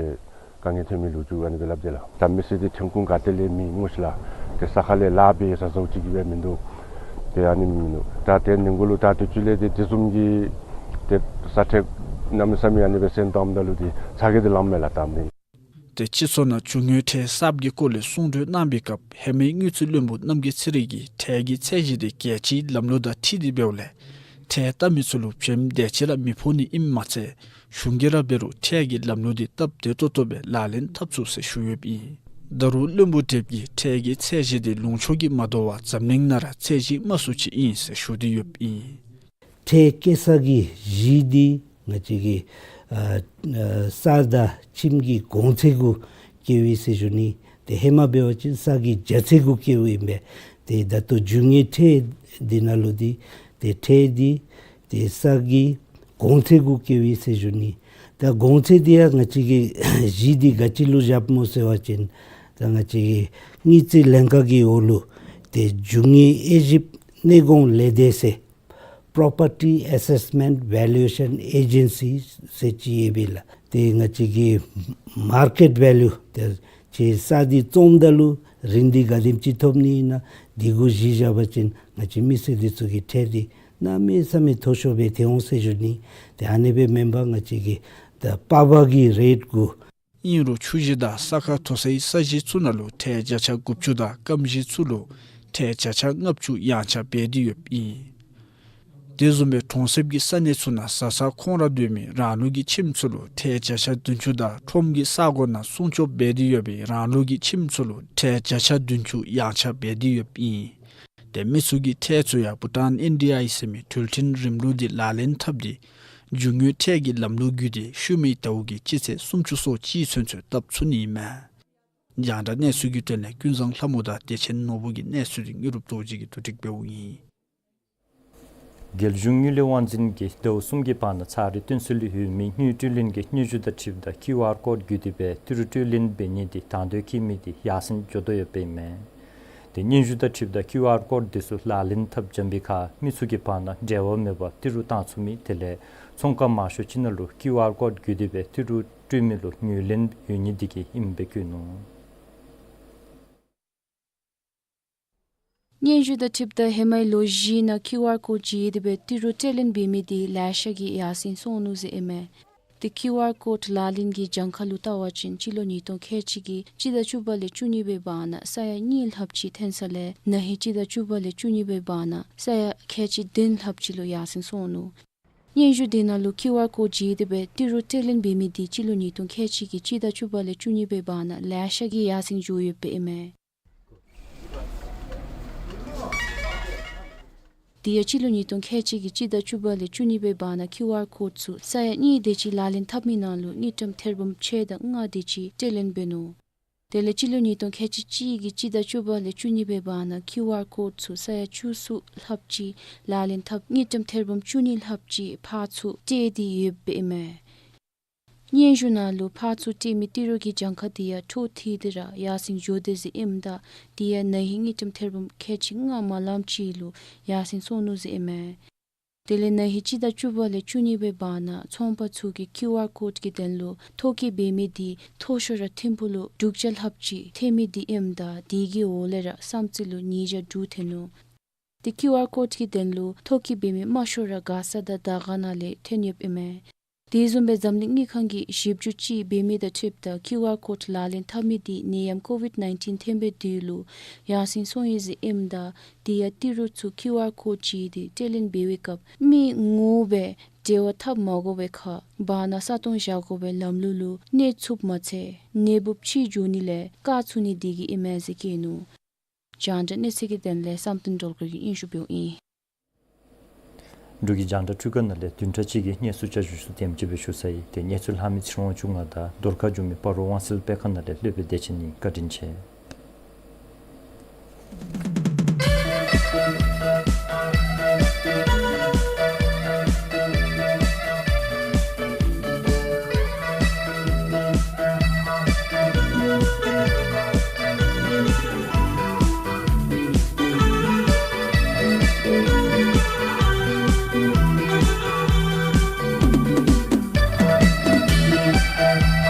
དཀའ་ངལ་ཐོན་མི་ལོ་རྒྱུས་ཨ་ནི་སྦེ་སླབ་དེས་ལགས། ད་མི་སེར་འདི་ཐོན་ཁུངས་ག་ཏེ་ལས་མེད་སྨོ་ཤིག་ལགས། ཏེ་ས་ཁ་ལས་ལཱ་འབད་ས་ཟེརཝ་ཅིག་གི་སྦེ་མིན་འདུག། ཏེ་ཨ་ནི་མིན་འདུག། ད་དེ་ནི་གུ་ལུ་ད་དུས་ཅི་ལས་ཏེ་དེ་བཟུམ་གྱི་ཏེ་ས་ཁྲལ་གནམ་མེད་ས་མེད་ཨ་ནི་སྦེ་སེང་བཏངམ་ད་ལུ་ཏེ་ཚ་གྱང་འདི་ལངམ་མས་ལགས་ད་མི། ཏེ་སྤྱི་ཚོགས་ནང་རྒྱུ་དངོས་ཁྲལ་གསརཔ་གི་སྐོར་ལས་གསུང་གྲོས་གནང་བའི་སྐབས་ཧེ་མའི་དངུལ་རྩིས་བློན་པོ་རྣམ་རྒྱལ་ཚེ་རིང་གིས་ཁྲལ་གྱི་ཚད་གཞི་དེ་རྒྱལ་སྤྱིའི་ལམ་ལུགས་དང་འཁྲིལ་ཏེ་འབདཝ་ལས་ཁྲལ་བཏབ་མི་ཚུ་ལུ་ཕྱེམ་དེ་ཅིག་ར་མི་ཕོག་ནི་ཨིནམ་མ་ཚད་གཞུང་གིས་ར་འབད་རུང་ཁྲལ་གྱི་ལམ་ལུགས་དེ་སྟབས་བདེ་ཏོག་ཏོ་སྦེ་ལག་ལེན་འཐབ་ཚུགས་ཟེར་ཞུ་ཡོདཔ་ཨིན། ད་རུང་བློན་པོ་བགྲེསཔ་གིས་ཁྲལ་གྱི་ཚད་གཞི་དེ་ལུང་ཕྱོགས་ཀྱིས་མ་དོ་བར་འཛམ་གླིང་ནང་ར་ཚད་གཞི་དམའ་སུ་ཅིག་ཨིན་ཟེར་ཞུ་སྟེ་ཡོདཔ་ཨིན། ཁྲལ་བཀལ་ས་གི་གཞི་འདི་ང་བཅས་ཀྱི་ཨ་ཨ་ས་དང་ཁྱིམ་གྱི་གོང་ཚད་གུ་བཀལཝ་ཨིན་ཟེར་ཞུ་ནི། ཏེ་ཧེ་མ་འབད་བ་ཅིན་ས་གི་རྒྱ་ཚད་གུ་བཀལཝ་ཨིན་པས། ཏེ་ད་ལྟོ་རྒྱུ་དངོས་ཁྲལ་འདི་ནང་ལུ་འདི་ཏེ་ཁྲལ་འདི་ཏེ་ས་གི་གོང་ཚད་གུ་བཀལཝ་ཨིན་ཟེར་ཞུ་ནི། ད་གོང་ཚད་འདི་ཡང་ང་བཅས་ཀྱི་གཞི་འདི་ག་ཅི་ལུ་བཞགཔ་སྨོ་ཟེར་བ་ཅིན་ད་ང་བཅས་ཀྱི་དངུལ་རྩིས་ལྷན་ཁག་གི་འོག་ལུ་ཏེ་རྒྱུ་དངོས་དབྱེ་ཞིབ་གནས་གོང་ལས་སྡེ་ཟེར་ Property Assessment Valuation Agency ཟེར་ཅིག་ཡོད་པས་ལགས། ཏེ་ང་བཅས་ཀྱི་མར་ཀེཊ་བེ་ལུ་ཏེ་ཁྱོད་ས་འདི་བཙོངམ་ད་ལུ་རིན་འདི་ག་དེམ་ཅིག་ཐོབ་ནི་ཨིན་ན་འདི་གུ་གཞི་བཞག་པ་ཅིན་ང་བཅས་མི་སེར་འདི་ཚུ་གི་ཁྲལ་འདི་གནམ་མེད་ས་མེད་མཐོ་ཤོས་སྦེ་ཐལ་འོང་ཟེར་ཞུ་ནི། ཏེ་ཨ་ནི་སྦེ་མེན་པར་ང་བཅས་ཀྱི་ད་པར་པ་གི་རེཊ་གུ་ཨིན་རུང་ཆུ་གཞི་དང་ས་ཁ་མཐོ་སའི་ས་གཞི་ཚུ་ནང་ལུ་ཁྲལ་བརྒྱ་ཆ་དགུ་བཅུ་དང་སྐམ་གཞི་ཚུ་ལུ་ཁྲལ་བརྒྱ་ཆ་ལྔ་བཅུ་ཡངས་ཆག་འབད་དེ་ཡོདཔ་ཨིན། དེ་བཟུམ་སྦེ་གྲོང་གསེབ་ཀྱི་ས་གནས་ཚུ་ནང་བཟའ་ཚང་ཁོང་ར་སྡོད་མི་རང་ལུགས་ཀྱི་ཁྱིམ་ཚུ་ལུ་ཁྲལ་བརྒྱ་ཆ་བདུན་ཅུ་དང་ཁྲོམ་གྱི་ས་གོ་ནང་སྲུང་སྐྱོབ་འབད་དེ་ཡོད་པའི་རང་ལུགས་ཀྱི་ཁྱིམ་ཚུ་ལུ་ཁྲལ་བརྒྱ་ཆ་བདུན་ཅུ་ཡངས་ཆག་འབད་དེ་ཡོདཔ་ཨིན། ཏེ་མི་ཚུ་གི་ཁྲལ་ཚུ་ཡང་བྷུ་ཊཱན་ཨེན་ཌི་ཨའི་ཟེར་མི་འཕྲུལ་ཆས་རིམ་ལུགས་འདི་ལག་ལེན་འཐབ་སྟེ་རྒྱུ་དངོས་ཁྲལ་གྱི་ལམ་ལུགས་བརྒྱུད་དེ་ཤུལ་མའི་ཟླཝ་གི་སྤྱི་ཚེས་སུམ་ཅུ་སོ་གཅིག་ཚུན་ཚོད་བཏབ་ཚུགས་ནི་ཨིན་མས། རྒྱང་བསྒྲགས་གནས་ཚུལ་གྱི་དོན་ལས་ཀུན་བཟང་ལྷ་མོ་དང་བདེ་ཆེན་ནོར་བུ་གི་གནས་ཚུལ་འདི་དངོས་གྲུབ་རྡོ་རྗེ་གིས་བསྡུ་སྒྲིག་འབདཝ་ཨིན། རྒྱལ་གཞུང་དངུལ་ལས་དབང་འཛིན་གྱིས་ཟླཝ་གསུམ་གྱི་བར་ན་ཚར་རེ་བཏོན་སྲོལ་ཡོད་མི་དངུལ་སྤྲོད་ལེན་གྱི་དངུལ་བརྗེ་དང་འཁྲིལཝ་ད་ཀིའུ་ཨར་ཀོཌ་བརྒྱུད་དེ་སྦེ་ཏི་རུ་སྤྲོད་ལེན་འབད་ནི་འདི་དང་དོད་བཀལ་མི་འདི་ཡར་སེང་འགྱོ་དོ་ཡོདཔ་ཨིན་མས། ཏེ་དངུལ་བརྗེ་དང་འཁྲིལཝ་ད་ཀིའུ་ཨར་ཀོཌ་འདི་ཚུ་ལག་ལེན་འཐབ་འཇམ་པའི་ཁར་མི་ཚུ་གི་བར་ན་འབྲེལ་བ་མེད་པར་ཏི་རུ་བཏང་ཚུགས་མི་དེ་ལས་ཚོང་ཁང་མང་ཤོས་ཅིག་ནང་ལུ་ཀིའུ་ཨར་ཀོཌ་བརྒྱུད་དེ་སྦེ་ཏི་རུ་སྤྲོད་མི་ལུ་ངོས་ལེན་ཡོད་ནི་འདི་གིས་ཨིནམ་སྦེ་བཀོད་ནུག། དངུལ་བརྗེ་དང་འཁྲིལཝ་ད་ཧེ་མའི་ལོ་བཞི་ནང་ཀིའུ་ཨར་ཀོཌ་བརྒྱུད་དེ་སྦེ་ཏི་རུ་སྤྲོད་ལེན་འབད་མི་འདི་ལེ་ཤ་གིས་ཡར་སེང་སོང་ནུག་ཟེར་ཨིན་མས། ཏེ་ཀིའུ་ཨར་ཀོཌ་ལག་ལེན་གྱི་གྱངས་ཁ་ལུ་བལྟ་བ་ཅིན་སྤྱི་ལོ་ཉིས་སྟོང་ཁལ་གཅིག་གི་སྤྱི་ཟླ་བཅུ་པ་ལས་བཅུ་གཉིས་པའི་བར་ན་ས་ཡ་གཉིས་ལྷགཔ་ཅིག་ཐོན་ས་ལས་ན་ཧིང་སྤྱི་ཟླ་བཅུ་པ་ལས་བཅུ་གཉིས་པའི་བར་ན་ས་ཡ་ཁལ་གཅིག་བདུན་ལྷགཔ་ཅིག་ལུ་ཡར་སེང་སོང་ནུག། དངུལ་བརྗེ་འདི་ནང་ལུ་ཀིའུ་ཨར་ཀོཌ་བརྒྱུད་དེ་སྦེ་ཏི་རུ་སྤྲོད་ལེན་འབད་མི་འདི་སྤྱི་ལོ་ཉིས་སྟོང་ཁལ་གཅིག་གི་སྤྱི་ཟླ་བཅུ་པ་ལས་བཅུ་གཉིས་པའི་བར་ན་ལེ་ཤ་གིས་ཡར་སེང་འགྱོ་ཡོདཔ་ཨིན་མས། དེ་ཡང་སྤྱི་ལོ་ཉིས་སྟོང་ཁལ་གཅིག་གི་སྤྱི་ཟླ་བཅུ་པ་ལས་བཅུ་གཉིས་པའི་བར་ན་ཀིའུ་ཨར་ཀོཌ་ཚུ་ས་ཡ་གཉིས་དེ་ཅིག་ལག་ལེན་འཐབ་མི་ནང་ལུ་དངུལ་ཀྲམ་ཐེར་འབུམ་ཕྱེད་དང་ལྔ་དེ་ཅིག་སྤྲོད་ལེན་འབད་ནུག། དེ་ལས་སྤྱི་ལོ་ཉིས་སྟོང་ཁལ་གཅིག་གཅིག་གི་སྤྱི་ཟླ་བཅུ་པ་ལས་བཅུ་གཉིས་པའི་བར་ན་ཀིའུ་ཨར་ཀོཌ་ཚུ་ས་ཡ་བཅུ་གསུམ་ལྷགཔ་ཅིག་ལག་ལེན་འཐབ་དངུལ་ཀྲམ་ཐེར་འབུམ་བཅུ་གཉིས་ལྷགཔ་ཅིག་ཕར་ཚུར་སྤྲོད་དེ་ཡོདཔ་ཨིན་མས། དངུལ་བརྗེ་ནང་ལུ་ཕར་ཚུར་སྤྲོད་མི་ཏི་རུ་གི་གྱངས་ཁ་དེ་ཡང་འཕྲོ་མཐུད་དེ་ར་ཡར་སེང་འགྱོ་དོ་ཟེར་ཨིནམ་ད་དེ་ཡང་ན་ཧིང་དངུལ་ཀྲམ་ཐེར་འབུམ་ཁལ་གཅིག་ལྔ་མ་ལངམ་ཅིག་ལུ་ཡར་སེང་སོང་ནུག་ཟེར་ཨིན་མས། དེ་ལས་ན་ཧིང་སྤྱི་ཟླ་བཅུ་པ་ལས་བཅུ་གཉིས་པའི་བར་ན་ཚོང་པ་ཚུ་གིས་ཀིའུ་ཨར་ཀོཌ་ཀྱི་དོན་ལུ་ཐོ་བཀོད་འབད་མི་དེ་མཐོ་ཤོས་ར་ཐིམ་ཕུག་ལུ་དྲུག་བརྒྱ་ལྷགཔ་ཅིག་ཐོན་མི་དེ་ཨིནམ་ད་དེ་གི་འོག་ལས་ར་བསམ་རྩེ་ལུ་ཉིས་བརྒྱ་དྲུག་ཐོན་ནུག། ཏེ་ཀིའུ་ཨར་ཀོཌ་ཀྱི་དོན་ལུ་ཐོ་བཀོད་འབད་མི་དམའ་ཤོས་ར་མགར་ས་དང་དར་དཀར་ནང་ལས་ཐོན་ཡོདཔ་ཨིན་མས། དེ་བཟུམ་སྦེ་འཛམ་གླིང་དངུལ་ཁང་གིས་ཞིབ་འཇུག་ཅིག་འབད་མི་དང་འཁྲིལཝ་ད་ཀིའུ་ཨར་ཀོཌ་ལག་ལེན་འཐབ་མི་དེ་ནད་ཡམས་ཀོ་ཝིཌ་ནའིན་ཊིན་ཐོན་པའི་དུས་ལུ་ཡར་སེང་སོང་ཡི་ཟེར་ཨིནམ་ད་དེ་ཡང་ཏི་རུ་ཚུ་ཀིའུ་ཨར་ཀོཌ་བརྒྱུད་དེ་སྤྲོད་ལེན་འབད་བའི་སྐབས་མི་ངོ་མ་སྦེ་འབྲེལ་བ་འཐབ་མ་དགོ་པའི་ཁར་བར་ན་ས་སྟོང་བཞག་དགོ་པའི་ལམ་ལུགས་ལུ་གནས་ཚུགསཔ་མ་ཚད་ནད་འབུཔ་ཕྱི་འགྱོ་ནི་ལས་བཀག་ཚུགས་ནི་དེ་གིས་ཨིན་མས་ཟེར་བཀོད་ནུག། རྒྱང་བསྒྲགས་གནས་ཚུལ་གྱི་དོན་ལས་བསམ་གཏན་སྒྲོལ་དཀར་གྱིས་སྙན་ཞུ་འབདཝ་ཨིན། འབྲུག་གི་རྒྱང་བསྒྲགས་འཕྲུལ་ཁང་ནང་ལས་བདུན་ཕྲག་གཅིག་གི་གནས་ཚུལ་བསྐྱར་ཞུ་ཚུ་དེམ་ཅིག་སྦེ་ཞུ་ཚར་ཡི། ཏེ་གནས་ཚུལ་ལྷག་མི་ཚེ་རིང་དབང་ཕྱུག་ང་དང་རྡོར་ཁ་འབྱུང་མི་སྤ་རོ་དབང་སེལ་སྤེལ་ཁང་ནང་ལས་ལྷོད་པའི་བདེ་ཆེན་ཨིན། བཀའ་དྲིན་ཆེ།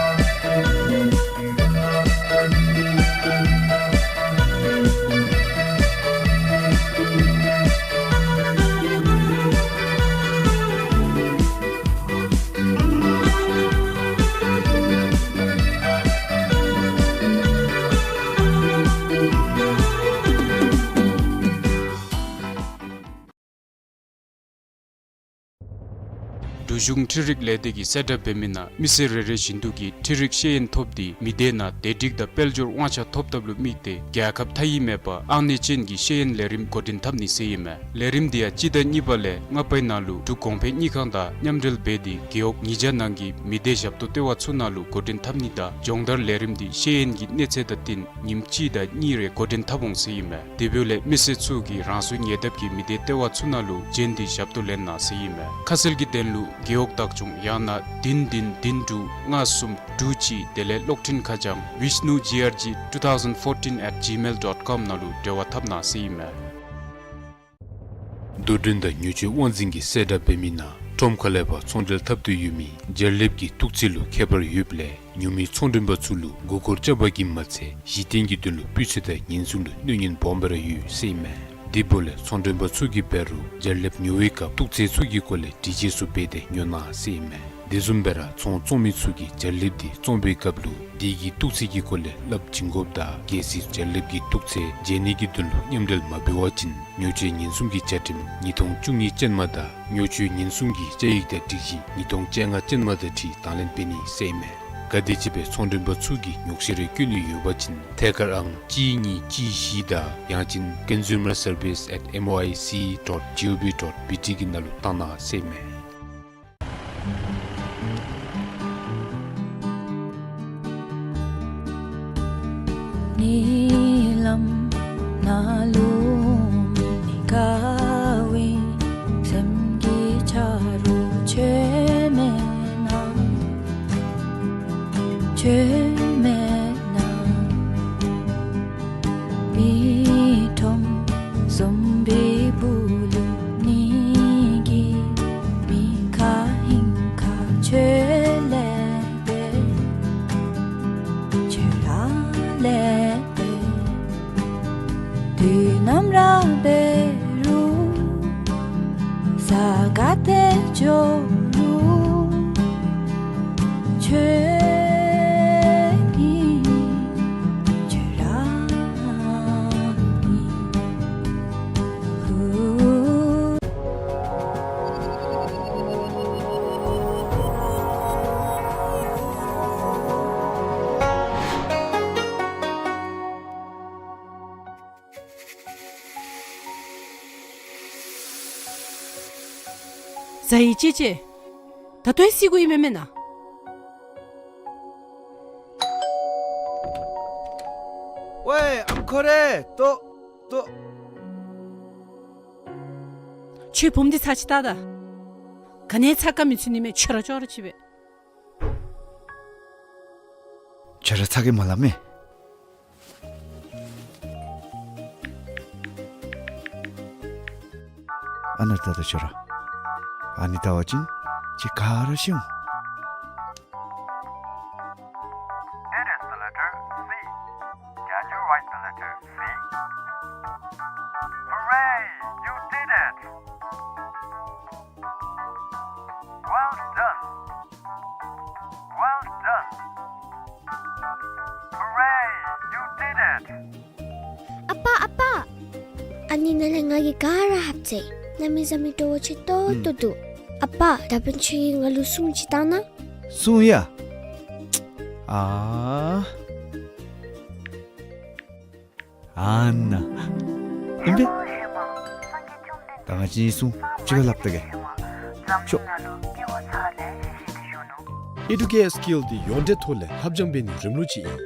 འབྲུག་གཞུང་འཕྲུལ་རིག་ལས་སྡེ་གིས་གསལ་བསྒྲགས་འབད་མི་ནང་མི་སེར་རེ་རེ་བཞིན་དུ་གིས་འཕྲུལ་རིག་ཤེས་ཡོན་ཐོབ་སྟེ་མི་སྡེ་ནང་བདེ་སྒྲིག་དང་དཔལ་འབྱོར་དབང་ཆ་ཐོབ་ཐབས་ལུ་དམིགས་ཏེ་རྒྱལ་ཁབ་མཐའ་དབྱེ་མེད་པར་ཨང་གནས་ཅན་གྱི་ཤེས་ཡོན་ལས་རིམ་འགོ་འདྲེན་འཐབ་ནི་ཟེར་ཨིན་མས། ལས་རིམ་འདི་ཡང་སྤྱི་ཟླ་གཉིས་པ་ལས་ལྔ་པའི་ནང་ལུ་འབྲུག་གོང་འཕེལ་དངུལ་ཁང་དང་མཉམ་འབྲེལ་འབད་དེ་རྒེད་འོག་ཉིས་བརྒྱ་ནང་གི་མི་སྡེ་ཞབས་ཏོག་ལྟེ་བ་ཚུ་ནང་ལུ་འགོ་འདྲེན་འཐབ་ནི་དང་སྦྱོང་བརྡར་ལས་རིམ་འདི་ཤེས་ཡོན་གྱི་གནས་ཚད་དང་བསྟུན་ཉིནམ་གཅིག་དང་གཉིས་རེ་འགོ་འདྲེན་འཐབ་འོང་ཟེར་ཨིན་མས། དེ་འབདཝ་ལས་མི་སེར་ཚུ་གིས་རང་སོའི་ཉེ་འདབས་ཀྱི་མི་སྡེ་ལྟེ་བ་ཚུ་ནང་ལུ་བྱོན་ཏེ་ཞབས་ཏོག་ལེན་གནང་ཟེར་ཨིན་མས། ཁ་གསལ་གྱི་དོན་ལུ་རྒེད་འོག་བདག་སྐྱོང་ཡང་ན་བདུན་བདུན་བདུན་དྲུག་ལྔ་གསུམ་དྲུག་གཅིག་དེ་ལས་གློག་འཕྲིན་ཁ་བྱང་vishnu G R G two thousand fourteen at gmail dot com ནང་ལུ་འབྲེལ་བ་འཐབ་གནང་ཟེར་ཨིན་མས། རྡོར་སྒྲོན་དང་ཉེར་སྤྱོད་དབང་འཛིན་གྱིས་གསལ་བསྒྲགས་འབད་མི་ནང་ཁྲོམ་ཁ་ལས་ཕར་ཚོང་འབྲེལ་འཐབ་འདོད་ཡོད་མི་རྒྱ་གླིང་གི་སྟུག་རྩི་ལུ་ཁྱད་པར་ཡོདཔ་ལས་ཉོ་མི་ཚོང་མགྲོན་པ་ཚུ་ལུ་མགུ་སྐོར་རྐྱབ་པ་གིས་མ་ཚད་གཞི་རྟེན་གྱི་དོན་ལུ་སྤུས་ཚད་དང་ཉེན་སྲུང་ལུ་གནོད་ཉེན་སྦོམ་སྦེ་ར་ཡོད་ཟེར་ཨིན་མས། དེ་འབདཝ་ལས་ཚོང་མགྲོན་པ་ཚུ་གིས་འབད་རུང་རྒྱ་གླིང་ཉོ་བའི་སྐབས་སྟུག་རྩི་ཚུ་གི་སྐོར་ལས་དྲི་དཔྱད་ཚུ་འབད་དེ་ཉོ་གནང་ཟེར་ཨིན་མས། དེ་བཟུམ་སྦེ་ར་ཚོང་བཙོང་མི་ཚུ་གིས་རྒྱ་གླིང་འདི་བཙོང་བའི་སྐབས་ལུ་དེ་གི་སྟུག་རྩི་གི་སྐོར་ལས་སླབ་བྱིན་དགོཔ་དང་གལ་སྲིད་རྒྱ་གླིང་གི་སྟུག་རྩི་བརྗེ་ནི་གི་དོན་ལུ་མཉམ་འབྲེལ་མ་འབད་བ་ཅིན་ཉོ་སྤྱོད་ཉེན་སྲུང་གི་བཅའ་ཁྲིམས་ཉིས་སྟོང་བཅུ་གཉིས་ཅན་མ་དང་ཉོ་སྤྱོད་ཉེན་སྲུང་གི་བཅའ་ཡིག་དང་སྒྲིག་གཞི་ཉིས་སྟོང་བཅོ་ལྔ་ཅན་མ་དང་འཁྲིལ་དང་ལེན་འབད་ནི་ཟེར་ཨིན་མས། ག་དེམ་ཅིག་སྦེ་ཚོང་མགྲོན་པ་ཚུ་གིས་ཉོག་བཤད་རེ་བཀོད་ནི་ཡོད་པ་ཅིན་ཐད་ཀར་ཨང་གཅིག་གཉིས་གཅིག་བཞི་དང་ཡང་ཅིན་consumer service at M O I C dot G O V dot B T གི་ནང་ལུ་བཏང་གནང་ཟེར་ཨིན་མས། ཉེ་ལམ་ནང་ལུ་མི་དགའ་བའི་སེམས་ཀྱི་ཆ་རོགས་ཁྱོད་མེད་ན། ཁྱོད་མེད་ན། མི་ཁྲོམ་བཟུམ་པའི་སྦུག་ལུ་ནི་གི་མི་ཁ་ཧིང་ཁ་ཁྱོད་ལས་འབད། ཁྱོད་ར་ལས་འབད། དུས་ནམ་ར་འབད་རུང་ས་ག་ཏེ་འགྱོ་རུང་ཁྱོད་ཨིན། ཁྱོད་ར་ཨིན། ཧུ། ཟ་ཡི་ཅིག་ཅིག། ད་ལྟོ་ཡང་བསད་དགོ་ཡི་མེན་མེན་ན། ཝའེ་ཨམ་ཁོ་རེ། ལྟོ་ལྟོ། ཁྱོད་བུམོ་འདི་ཚར་ཅིག་བལྟ་ད། ག་ནི་ཚ་ག་མི་ཚུད་ནི་མས། ཁྱོད་ར་ཅོག་ར་ཅིག་སྦེ། ཁྱོད་ར་ཚ་གི་མ་སླབ་མས། ཨ་ནཱ་བལྟ་ད་ཁྱོད་ར། ཨ་ནི་བལྟ་བ་ཅིན་ཁྱོད་ག་ར་ཤེས་འོང་། It is the letter C. Can you write the letter C? Hooray! You did it! Well done! Well done! Hooray! You did it! ཨ་པ་ཨ་པ། ཨ་ནི་ནང་ལས་ང་གིས་ག་ར་ལྷབ་བཅུག། གནམ་མེད་ས་མེད་སྤྲོ་བོ་ཆེ་ཏོག་ཏོ་འདུག། ཨ་པ་ད་འབདན་ཁྱོད་ཀྱིས་ང་ལུ་སྲུང་ཅིག་བཏང་གནང་། སྲུང་ཡ། ཨ། ཨ་ནཱ། ཨིན་པས། ད་ང་བཅས་གཉིས་སྲུང་གཅིག་ཁར་ལྷབ་བལྟ་གེ། ཤོག། Educare Skill འདི་ཡོངས་འབྲེལ་ཐོག་ལས་ལྷབ་སྦྱང་འབད་ནིའི་རིམ་ལུགས་ཅིག་ཨིན།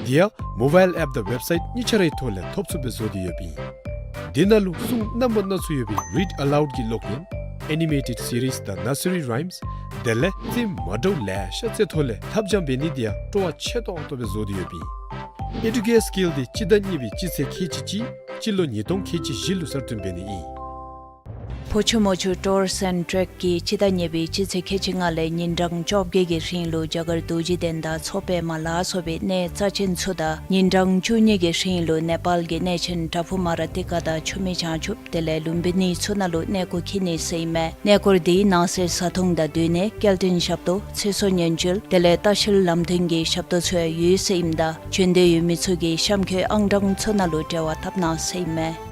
དེ་ཡང་mobile app དང་website གཉིས་ཆ་རའི་ཐོག་ལས་ཐོབ་ཚུགསཔ་སྦེ་བཟོ་སྟེ་ཡོདཔ་ཨིན། དེ་ནང་ལུ་སྲུང་རྣམ་པ་སྣ་ཚོགས་ཡོད་པའི་read aloud གི་ཀློག་འདོན། Animated series དང་nursery rhymes། དེ་ལས་རྩེདམོ་ལྡོག་ལེ་ཤ་རྩེ་ཐོག་ལས་ལྷབ་སྦྱང་འབད་ནི་དེ་ཡང་སྤྲོ་བ་ཆེ་ཏོག་ཏོ་སྦེ་བཟོ་སྟེ་ཡོདཔ་ཨིན། Educare Skill འདི་སྤྱི་ཟླ་གཉིས་པའི་སྤྱི་ཚེས་ཁལ་གཅིག་གཅིག་སྤྱི་ལོ་ཉིས་སྟོང་ཁལ་གཅིག་བཞི་ལུ་གསར་བཏོན་འབད་ནི་ཨིན། ཕོ་ཆུ་མོ་ཆུ་Tours and Trek གིས་སྤྱི་ཟླ་གཉིས་པའི་སྤྱི་ཚེས་ཁལ་གཅིག་ལྔ་ལས་ཉིན་གྲངས་བཅོ་བརྒྱད་ཀྱི་རིང་ལུ་རྒྱ་གར་རྡོ་རྗེ་གདན་དང་མཚོ་པདྨ་ལ་སོགས་པའི་གནས་རྩ་ཆེན་ཚུ་དང་ཉིན་གྲངས་བཅུ་གཉིས་ཀྱི་རིང་ལུ་ནེ་པཱལ་གྱི་གནས་ཆེན་བྲག་ཕུག་མ་ར་ཏི་ཀ་དང་ཆུ་སྨད་བྱང་ཆུབ་དེ་ལས་ལུམ་བི་ནི་ཚུ་ནང་ལུ་གནས་སྐོར་འཁྱིད་ནི་ཟེར་ཨིན་མས། གནས་སྐོར་འདི་ནང་གསེས་བཟའ་འཐུང་དང་སྡོད་གནས་སྐྱེལ་འདྲེན་ཞབས་ཏོག་ཚེ་སྲོག་ཉེན་བཅོལ་དེ་ལས་ལྟ་བཤལ་ལམ་སྟོན་གྱི་ཞབས་ཏོག་ཚུ་ཡང་ཡོད་ཟེར་ཨིནམ་ད་བྱོན་འདོད་ཡོད་མི་ཚུ་གིས་གཤམ་འཁོད་ཨང་གྲངས་ཚུ་ནང་ལུ་འབྲེལ་བ་འཐབ་གནང་ཟེར་ཨིན་མས།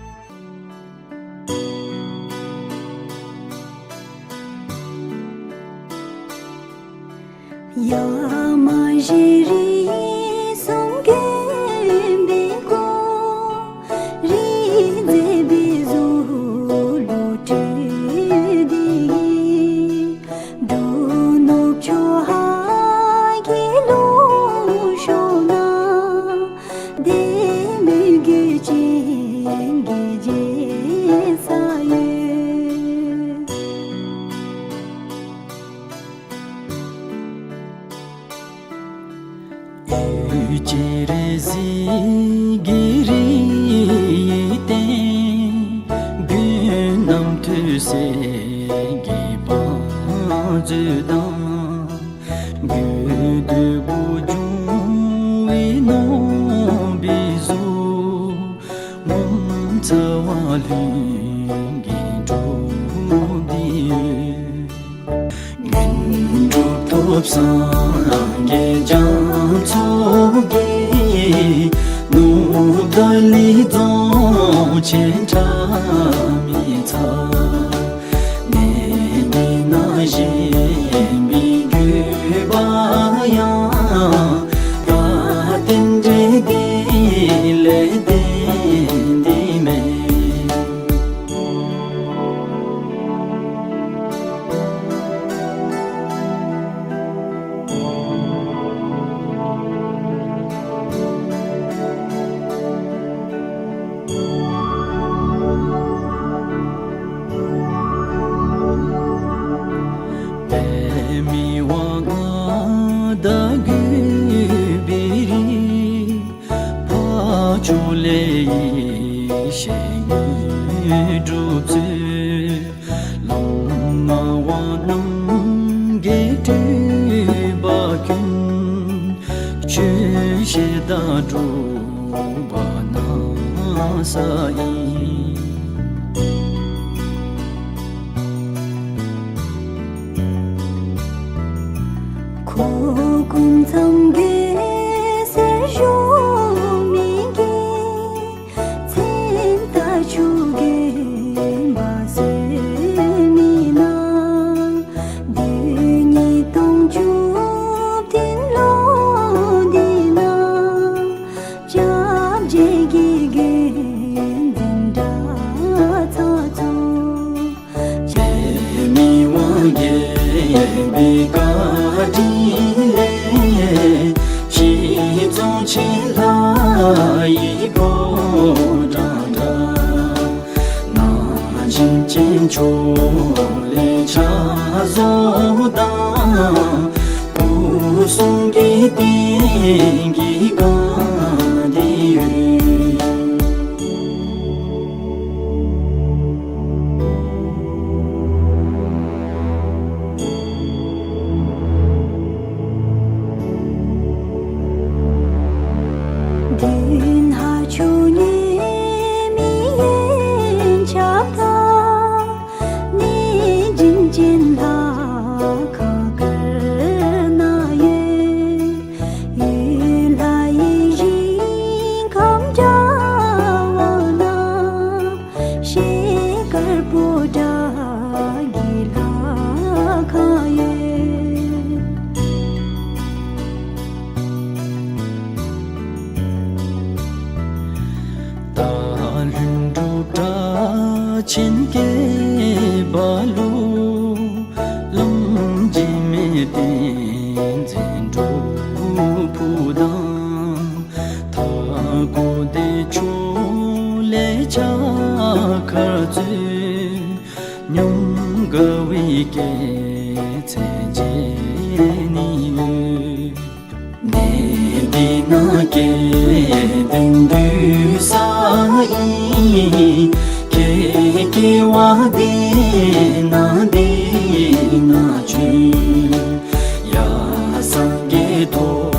མཛོད་དང་། དགོས་འདོད་པོ་འབྱུང་བའི་ནོར་བུའི་གཟུགས། ངོ་མཚར་བ་ལྷུན་གྱིས་གྲུབ་པའི་འོད། དངོས་གྲུབ་ཐོབ་སངས་རྒྱས་རྒྱ་མཚོ་རྒྱལ། ནུབ་ཏཱ་ལའི་རྫོང་ཆེན་ཁྲ་མི་ཚ། གནས་འདི་ན་བཞེངས་པའི་དགོས་པ་ཡང་། ད་རྟེན་འབྲེལ་འདི་ལས་བརྟེན་ཏེ་མེན། པདྨའི་དབང་ང་བདག་དགོས་པའི་རིགས། འཕགས་མཆོག་ལས་ཡེ་ཤེས་དངོས་གྲུབ་སྩོལ། ལུང་མ་དབང་རྣམ་རྒྱལ་སྤྲུལ་པ་ཀུན། ཆོས་བཤད་དང་སྒྲུབ་པ་གནང་ས་ཡིན། ཁོ་ཀུན་ཚང་གི་སེར་ཤོག་མི་གི། མཚན་རྟགས་ཆུ་རྒྱུན་འབབ་སྲོལ་མི་ནང་། བདུན་ཉིས་སྟོང་བཅུ་བདུན་ལོ་འདི་ནང་། སྐྱབས་རྗེ་དགེ་རྒན་འཛིན་གྲྭ་ཚང་ཚོགས། པདྨའི་དབང་རྒྱལ་པོའི་བཀའ་དྲིན་ལས། གཞིས་རྫོང་ཆེན་ལྷ་ཡི་ཕོ་བྲང་འདྲ། ནང་བཞིན་ཅན་ཕྱོགས་ལས་ཕྱག་བཟོ་དང་། སྐུ་གསུང་གི་རྟེན་གྱི་སྒང་འདི་ཡོད། བདུན་ཕག་ཆུ་ཉི་མའི་ཡན་ཆབ་དང་། གནས་བྱིན་ཅན་ལྷ་ཁང་དཀར་ནག་ཡོད། ཡུལ་ལྷ་ཡི་ཞིང་ཁམས་འདྲ་བ་ན། ཤེལ་དཀར་པོ་ཏ་གི་ལྷ་ཁང་ཡོད། སྟག་ལྷུན་གྲུབ་གྲགས་ཆེན་སྐྱེས་པ་ལུ། གླང་རྗེ་མེས་བསྟན་འཛིན་སྒྲུབ་ཕུག་དང་། མཐའ་འཁོབ་བདེ་མཆོག་ལས་ཕྱག་འཁར་སྩོལ། ཉམས་དགའ་བའི་སྐྱེད་ཚལ་མཇལ་ནི་ཡོད། གནས་འདི་ན་སྐལ་ལྡན་འདུས་ས་ཨིན། ཁྱེད་སྐྱེ་བ་འདི་ན་འདི་ན་བྱོན། ཡ་སངས་རྒྱས་ཐོབ་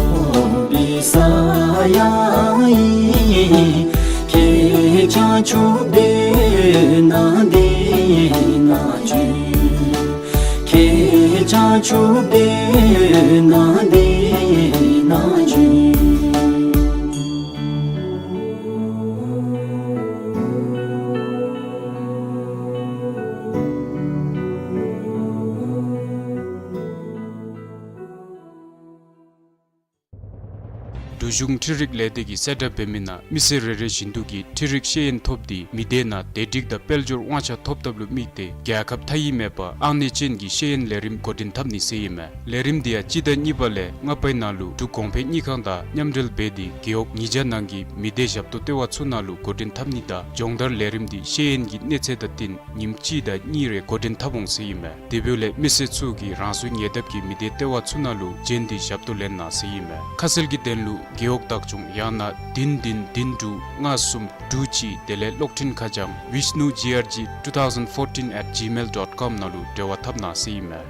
པའི་ས་ཡང་ཨིན། ཁྱེད་བྱང་ཆུབ་སྡོད་ན་འདི་ན་བྱོན། ཁྱེད་བྱང་ཆུབ་སྡོད་ན་འདི་ན་བྱོན། འབྲུག་གཞུང་འཕྲུལ་རིག་ལས་སྡེ་གིས་གསལ་བསྒྲགས་འབད་མི་ནང་མི་སེར་རེ་རེ་བཞིན་དུ་གིས་འཕྲུལ་རིག་ཤེས་ཡོན་ཐོབ་སྟེ་མི་སྡེ་ནང་བདེ་སྒྲིག་དང་དཔལ་འབྱོར་དབང་ཆ་ཐོབ་ཐབས་ལུ་དམིགས་ཏེ་རྒྱལ་ཁབ་མཐའ་དབུས་མེད་པར་ཨང་གནས་ཅན་གྱི་ཤེས་ཡོན་ལས་རིམ་འགོ་འདྲེན་འཐབ་ནི་ཟེར་ཨིན་མས། ལས་རིམ་འདི་ཡང་སྤྱི་ཟླ་གཉིས་པ་ལས་ལྔ་པའི་ནང་ལུ་འབྲུག་གོང་འཕེལ་དངུལ་ཁང་དང་མཉམ་འབྲེལ་འབད་དེ་རྒེད་འོག་ཉིས་བརྒྱ་ནང་གི་མི་སྡེ་ཞབས་ཏོག་ལྟེ་བ་ཚུ་ནང་ལུ་འགོ་འདྲེན་འཐབ་ནི་དང་སྦྱོང་བརྡར་ལས་རིམ་འདི་ཤེས་ཡོན་གྱི་གནས་ཚད་དང་བསྟུན་ཉིནམ་གཅིག་དང་གཉིས་རེ་འགོ་འདྲེན་འཐབ་འོང་ཟེར་ཨིན་མས། དེ་འབདཝ་ལས་མི་སེར་ཚུ་གིས་རང་སོའི་ཉེ་འདབས་ཀྱི་མི་སྡེ་ལྟེ་བ་ཚུ་ནང་ལུ་བྱོན་ཏེ་ཞབས་ཏོག་ལེན་གནང་ཟེར་ཨིན་མས། ཁ་གསལ་གྱི་དོན་ལུ་རྒེད་འོག་བདག་སྐྱོང་ཡང་ན་བདུན་བདུན་བདུན་དྲུག་ལྔ་གསུམ་དྲུག་གཅིག་དེ་ལས་གློག་འཕྲིན་ཁ་བྱང་vishnu G R G two thousand fourteen at gmail dot com ནང་ལུ་འབྲེལ་བ་འཐབ་གནང་ཟེར་ཨིན་མས།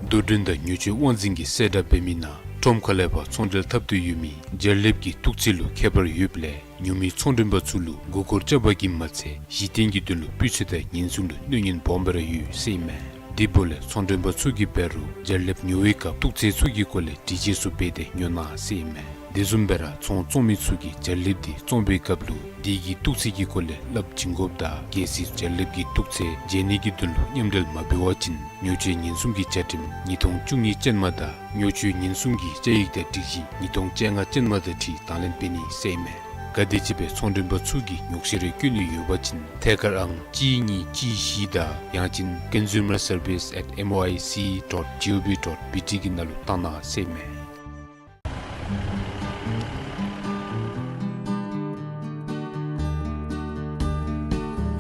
དོ་འགྲན་དང་ཉོ་སྤྱོད་དབང་འཛིན་གྱི་གསལ་བསྒྲགས་འབད་མི་ནང་ཁྲོམ་ཁ་ལས་ཕར་ཚོང་འབྲེལ་འཐབ་འདོད་ཡོད་མི་རྒྱལ་ལེབ་ཀྱི་བཏུག་ཚད་ལུ་ཁྱད་པར་ཡོདཔ་ལས་ཉོ་མི་ཚོང་མགྲོན་པ་ཚུ་ལུ་མགུ་སྐོར་རྐྱབ་པ་གིས་མ་ཚད་གཞི་རྟེན་གྱི་དོན་ལུ་སྤུས་ཚད་དང་ཉེན་སྲུང་ལུ་གནོད་ཉེན་སྦོམ་སྦེ་ར་ཡོད་ཟེར་ཨིན་མས། དེ་འབདཝ་ལས་ཚོང་མགྲོན་པ་ཚུ་གིས་འབད་རུང་རྒྱལ་ལེབ་ཉོ་བའི་སྐབས་བཏུག་ཚད་ཚུ་གི་སྐོར་ལས་འདྲི་གཅོད་ཚུ་འབད་དེ་ཉོ་གནང་ཟེར་ཨིན་མས། དེ་བཟུམ་སྦེ་ར་ཚོང་བཙོང་མི་ཚུ་གིས་རྒྱལ་ལེབ་དེ་བཙོང་བའི་སྐབས་ལུ་དེ་གི་བཏུག་ཚད་ཀྱི་སྐོར་ལས་སླབ་བྱིན་དགོཔ་དང་གལ་སྲིད་རྒྱལ་ལེབ་ཀྱི་བཏུག་ཚད་འཇལ་ནི་གི་དོན་ལུ་མཉམ་འབྲེལ་མ་འབད་བ་ཅིན་ཉོ་སྤྱོད་ཉེན་སྲུང་གི་བཅའ་ཁྲིམས་ཉིས་སྟོང་བཅུ་གཉིས་ཅན་མ་དང་ཉོ་སྤྱོད་ཉེན་སྲུང་གི་བཅའ་ཡིག་དང་སྒྲིག་གཞི་ཉིས་སྟོང་བཅོ་ལྔ་ཅན་མ་དང་འཁྲིལ་དང་ལེན་འབད་ནི་ཟེར་ཨིན་མས། ག་དེམ་ཅིག་སྦེ་ཚོང་མགྲོན་པ་ཚུ་གིས་ཉོག་བཤད་རེ་བཀོད་ནི་ཡོད་པ་ཅིན་ཐད་ཀར་ཨང་གཅིག་གཉིས་གཅིག་བཞི་དང་ཡང་ཅིན་consumer service at M O I C dot G O V dot B T གི་ནང་ལུ་བཏང་གནང་ཟེར་ཨིན་མས།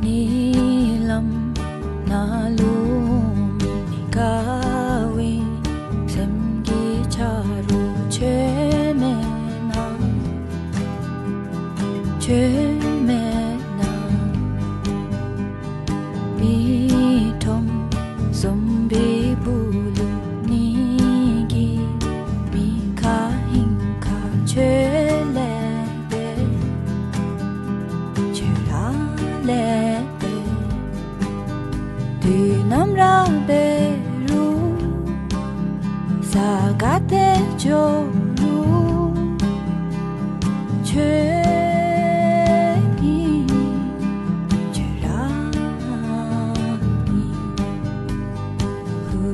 ཉེ་ལམ་ནང་ལུ་མི་དགའ་བའི་སེམས་ཀྱི་ཆ་རོགས་ཁྱོད་མེད་ན། ཁྱོད་མེད་ན། མི་ཁྲོམ་ཟོམ་པའི་སྦུག་ལུ་ནི་གི་མི་ཁ་ཧིང་ཁ་ཁྱོད་ལས་འབད། ཁྱོད་ར་ལས་འབད། དུས་ནམ་ར་འབད་རུང་ས་ག་ཏེ་འགྱོ་རུང་ཁྱོད་ཨིན། ཁྱོད་ར་ཨིན། ཧུ།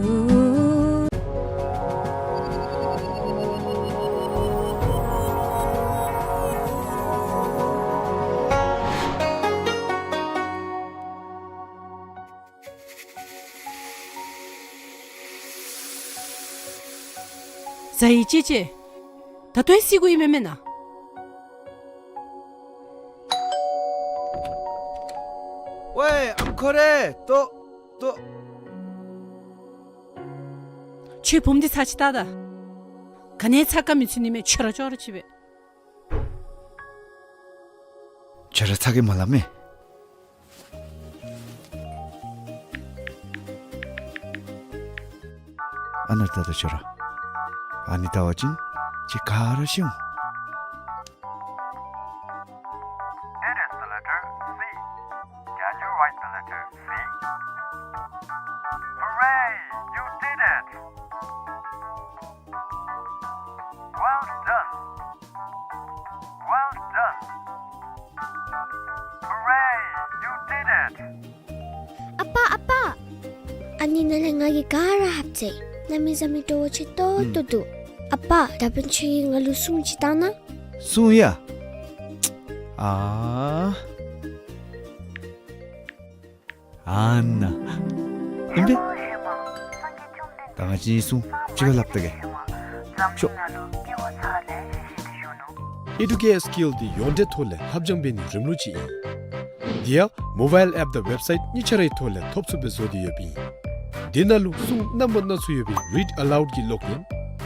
ཟ་ཡི་ཅེ་ཅེ། ད་ལྟོ་ཡང་བསད་དགོ་ཡི་མེན་མེན་ན། ཝེ་ཨམ་ཁོ་རེ། ལྟོ་ལྟོ། ཁྱོད་བུམོ་འདི་ཚར་ཅིག་བལྟ་ད། ག་ནི་ཚ་ཀ་མི་ཚུད་ནི་མས། ཁྱོད་ར་ཅོག་ར་ཅིག་སྦེ། ཁྱོད་ར་ཚ་གི་མ་སླབ་མས། ཨ་ནཱ་བལྟ་ད་ཁྱོད་ར། ཨ་ནི་བལྟ་བ་ཅིན་ཁྱོད་ག་ར་ཤི་འོང་། It is the letter C. Can you write the letter C? Hooray! You did it! Well done! Well done! Hooray! You did it! ཨ་པ་ཨ་པ། ཨ་ནི་ནང་ལས་ང་གིས་ག་ར་ཧབ་ཚེ། གནམ་མེད་ས་མེད་སྤྲོ་བོ་ཆེ་ཏོག་ཏོ་འདུག། ཨ་པ་ད་འབདན་ཁྱོད་ཀྱིས་ང་ལུ་སྲུང་ཅིག་བཏང་གནང་། སྲུང་ཡ། ཨ། ཨ་ནཱ། ཨིན་པས། ད་ང་བཅས་གཉིས་སྲུང་ཅིག་ཁར་སླབ་ད་གེ། ཤོག། Educare Skill འདི་ཡོངས་འབྲེལ་ཐོག་ལས་ལྷབ་སྦྱང་འབད་ནིའི་རིམ་ལུགས་ཅིག་ཨིན། དེ་ཡང་mobile app དང་website གཉིས་ཆ་རའི་ཐོག་ལས་ཐོབ་ཚུགསཔ་སྦེ་བཟོ་སྟེ་ཡོདཔ་ཨིན། དེ་ནང་ལུ་གསུང་རྣམ་པ་སྣ་ཚོགས་ཡོད་པའི་read aloud གི་ཀློག་ཡོན།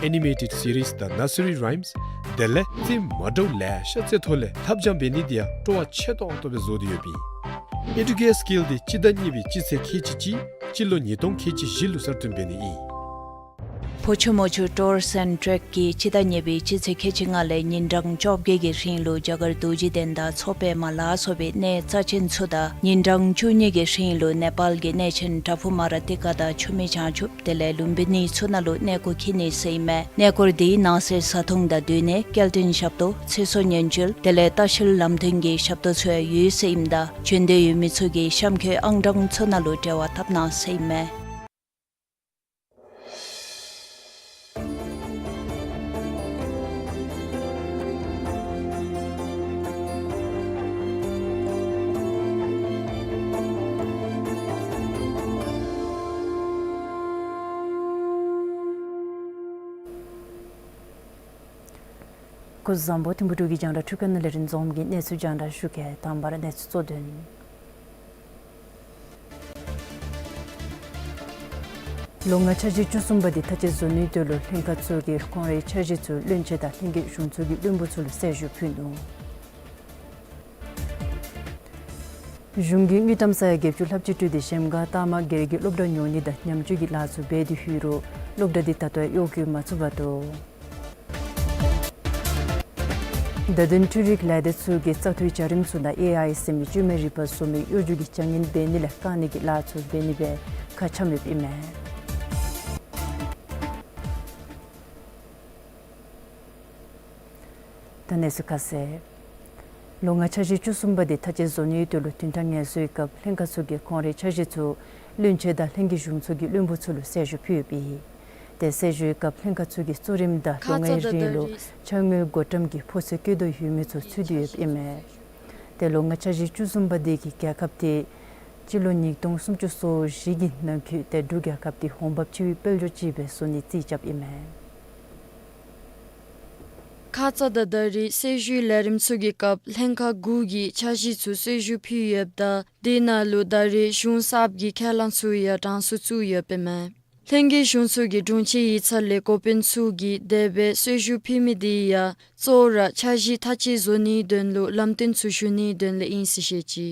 Animated series དང་nursery rhymes། དེ་ལས་རྩེད་མོ་མ་འདྲཝ་ལེ་ཤ་རྩེད་ཐོག་ལས་ལྷབ་སྦྱང་འབད་ནི་དེ་ཡང་སྤྲོ་བ་ཆེ་ཏོག་ཏོ་སྦེ་བཟོ་སྟེ་ཡོདཔ་ཨིན། Educare Skill འདི་སྤྱི་ཟླ་གཉིས་པའི་སྤྱི་ཚེས་ཁལ་གཅིག་གཅིག་སྤྱི་ལོ་ཉིས་སྟོང་ཁལ་གཅིག་བཞི་ལུ་གསར་བཏོན་འབད་ནི་ཨིན། ཕོ་ཆུ་མོ་ཆུ་Tours and Trek གིས་སྤྱི་ཟླ་གཉིས་པའི་སྤྱི་ཚེས་ཁལ་གཅིག་ལྔ་ལས་ཉིན་གྲངས་བཅོ་བརྒྱད་ཀྱི་རིང་ལུ་རྒྱ་གར་རྡོ་རྗེ་གདན་དང་མཚོ་པདྨ་ལ་སོགས་པའི་གནས་རྩ་ཆེན་ཚུ་དང་ཉིན་གྲངས་བཅུ་གཉིས་ཀྱི་རིང་ལུ་ནེ་པཱལ་གྱི་གནས་ཆེན་བྲག་ཕུག་མ་ར་ཏི་ཀ་དང་ཆུ་སྨད་བྱང་ཆུབ་དེ་ལས་ལུམ་བི་ནི་ཚུ་ནང་ལུ་གནས་སྐོར་འཁྱིད་ནི་ཟེར་ཨིན་མས། གནས་སྐོར་འདི་ནང་གསེས་བཟའ་འཐུང་དང་སྡོད་གནས་སྐྱེལ་འདྲེན་ཞབས་ཏོག་ཚེ་སྲོག་ཉེན་བཅོལ་དེ་ལས་ལྟ་བཤལ་ལམ་སྟོན་གྱི་ཞབས་ཏོག་ཚུ་ཡང་ཡོད་ཟེར་ཨིནམ་ད་བྱོན་འདོད་ཡོད་མི་ཚུ་གིས་གཤམ་འཁོད་ཨང་གྲངས་ཚུ་ནང་ལུ་འབྲེལ་བ་འཐབ་གནང་ཟེར་ཨིན་མས། སྐུ་གཟུགས་བཟང་པོ། ཐིམ་ཕུག་འབྲུག་གི་རྒྱང་བསྒྲགས་འཕྲུལ་ཁང་ནང་ལས་རིན་འཛོམས་ཀྱིས་གནས་ཚུལ་རྒྱང་བསྒྲགས་ཞུ་གེ། དང་པ་ར་གནས་ཚུལ་གཙོ་དོན། ལོ་ལྔ་འཆར་གཞི་བཅུ་གསུམ་པ་འདི་མཐའ་དཔྱད་བཟོ་ནིའི་དོན་ལུ་ལྷན་ཁག་ཚུ་གིས་ཁོང་རའི་འཆར་གཞི་ཚུ་བློན་ཆེན་དང་ལྷན་རྒྱས་གཞུང་ཚོགས་ཀྱི་བློན་པོ་ཚུ་ལུ་གསལ་ཞུ་ཕུལ་ནུག། གཞུང་གིས་དངུལ་ཀྲམ་ས་ཡ་བརྒྱད་ཅུ་ལྷགཔ་ཅིག་སྤྲོད་དེ་གཞལམ་སྒང་ལྟ་མ་སྒེར་གྱི་སློབ་གྲྭ་ཉོ་ནི་དང་ཉམས་བཅོས་ཀྱི་ལཱ་ཚུ་འབད་དེ་ཡོད་རུང་སློབ་གྲྭ་འདི་ད་ལྟོ་ཡང་གཡོག་བཀོལ་མ་ཚུགས་པར་འདུག། བརྡ་དོན་འཕྲུལ་རིག་ལས་སྡེ་ཚུ་གིས་བཙག་འཐུའི་བྱ་རིམ་ཚུ་ནང་ཨེ་ཨའི་ཟེར་མི་བཅོས་མའི་རིག་པ་བཟོ་མི་གཡོ་སྒྱུ་གི་བྱ་ངན་འབད་ནི་ལས་བཀག་ནི་གི་ལཱ་ཚུ་འབད་ནི་སྦེ་ཁ་འཆམ་ཡོདཔ་ཨིན་མས། ད་གནས་ཚུལ་ཁ་གསལ། ལོ་ལྔ་འཆར་གཞི་བཅུ་གསུམ་པ་འདི་མཐའ་དཔྱད་བཟོ་ནིའི་དོན་ལུ་བདུན་ཕྲག་ངལ་གསོའི་སྐབས་ལྷན་ཁག་ཚུ་གིས་ཁོང་རའི་འཆར་གཞི་ཚུ་བློན་ཆེན་དང་ལྷན་རྒྱས་གཞུང་ཚོགས་ཀྱི་བློན་པོ་ཚུ་ལུ་གསལ་ཞུ་ཕུལ་ཡོདཔ་ཨིན། ཏེ་གསལ་ཞུའི་སྐབས་ལྷན་ཁག་ཚུ་གིས་གཙོ་རིམ་དང་ལོ་ལྔའི་རིང་ལུ་འཆར་དངུལ་བགོ་བཀྲམ་གྱི་ཕོགས་ཚོད་བཀོད་དོ་ཡོད་མི་ཚུ་ཚུད་དེ་ཡོདཔ་ཨིན་མས། ཏེ་ལོ་ལྔ་འཆར་གཞི་བཅུ་གསུམ་པ་འདི་གིས་རྒྱལ་ཁབ་འདི་སྤྱི་ལོ་ཉིས་སྟོང་སུམ་ཅུ་སོ་བཞི་གི་ནང་འཁོད་ཏེ་འབྲུག་རྒྱལ་ཁབ་འདི་འོང་འབབ་ཆེ་བའི་དཔལ་འབྱོར་ཅིག་སྦེ་བཟོ་ནི་རྩིས་རྐྱབ་ཨིན་མས། ཁ་ཙ་དང་ད་རེས་གསལ་ཞུའི་ལས་རིམ་ཚུ་གི་སྐབས་ལྷན་ཁག་དགུ་གིས་འཆར་གཞི་ཚུ་གསལ་ཞུ་ཕུལ་ཡོདཔ་ད་དེ་ནང་ལུ་ད་རེས་གཞུང་གསརཔ་གི་ཁས་བླངས་ཚུ་ཡང་གྲངས་སུ་བཙུགས་ཡོདཔ་ཨིན་མས། ལྷན་རྒྱས་གཞུང་ཚོགས་ཀྱི་དྲུང་ཆེན་ཡིག་ཚང་ལས་འགོ་དཔོན་ཚུ་གིས་དེ་སྦེ་གསལ་ཞུ་ཕུལ་མི་འདི་ཡང་གཙོ་བོ་ར་འཆར་གཞི་མཐའ་དཔྱད་བཟོ་ནིའི་དོན་ལུ་ལམ་སྟོན་ཚུ་ཞུ་ནིའི་དོན་ལས་ཨིན་ཟེར་བཤད་ཅི།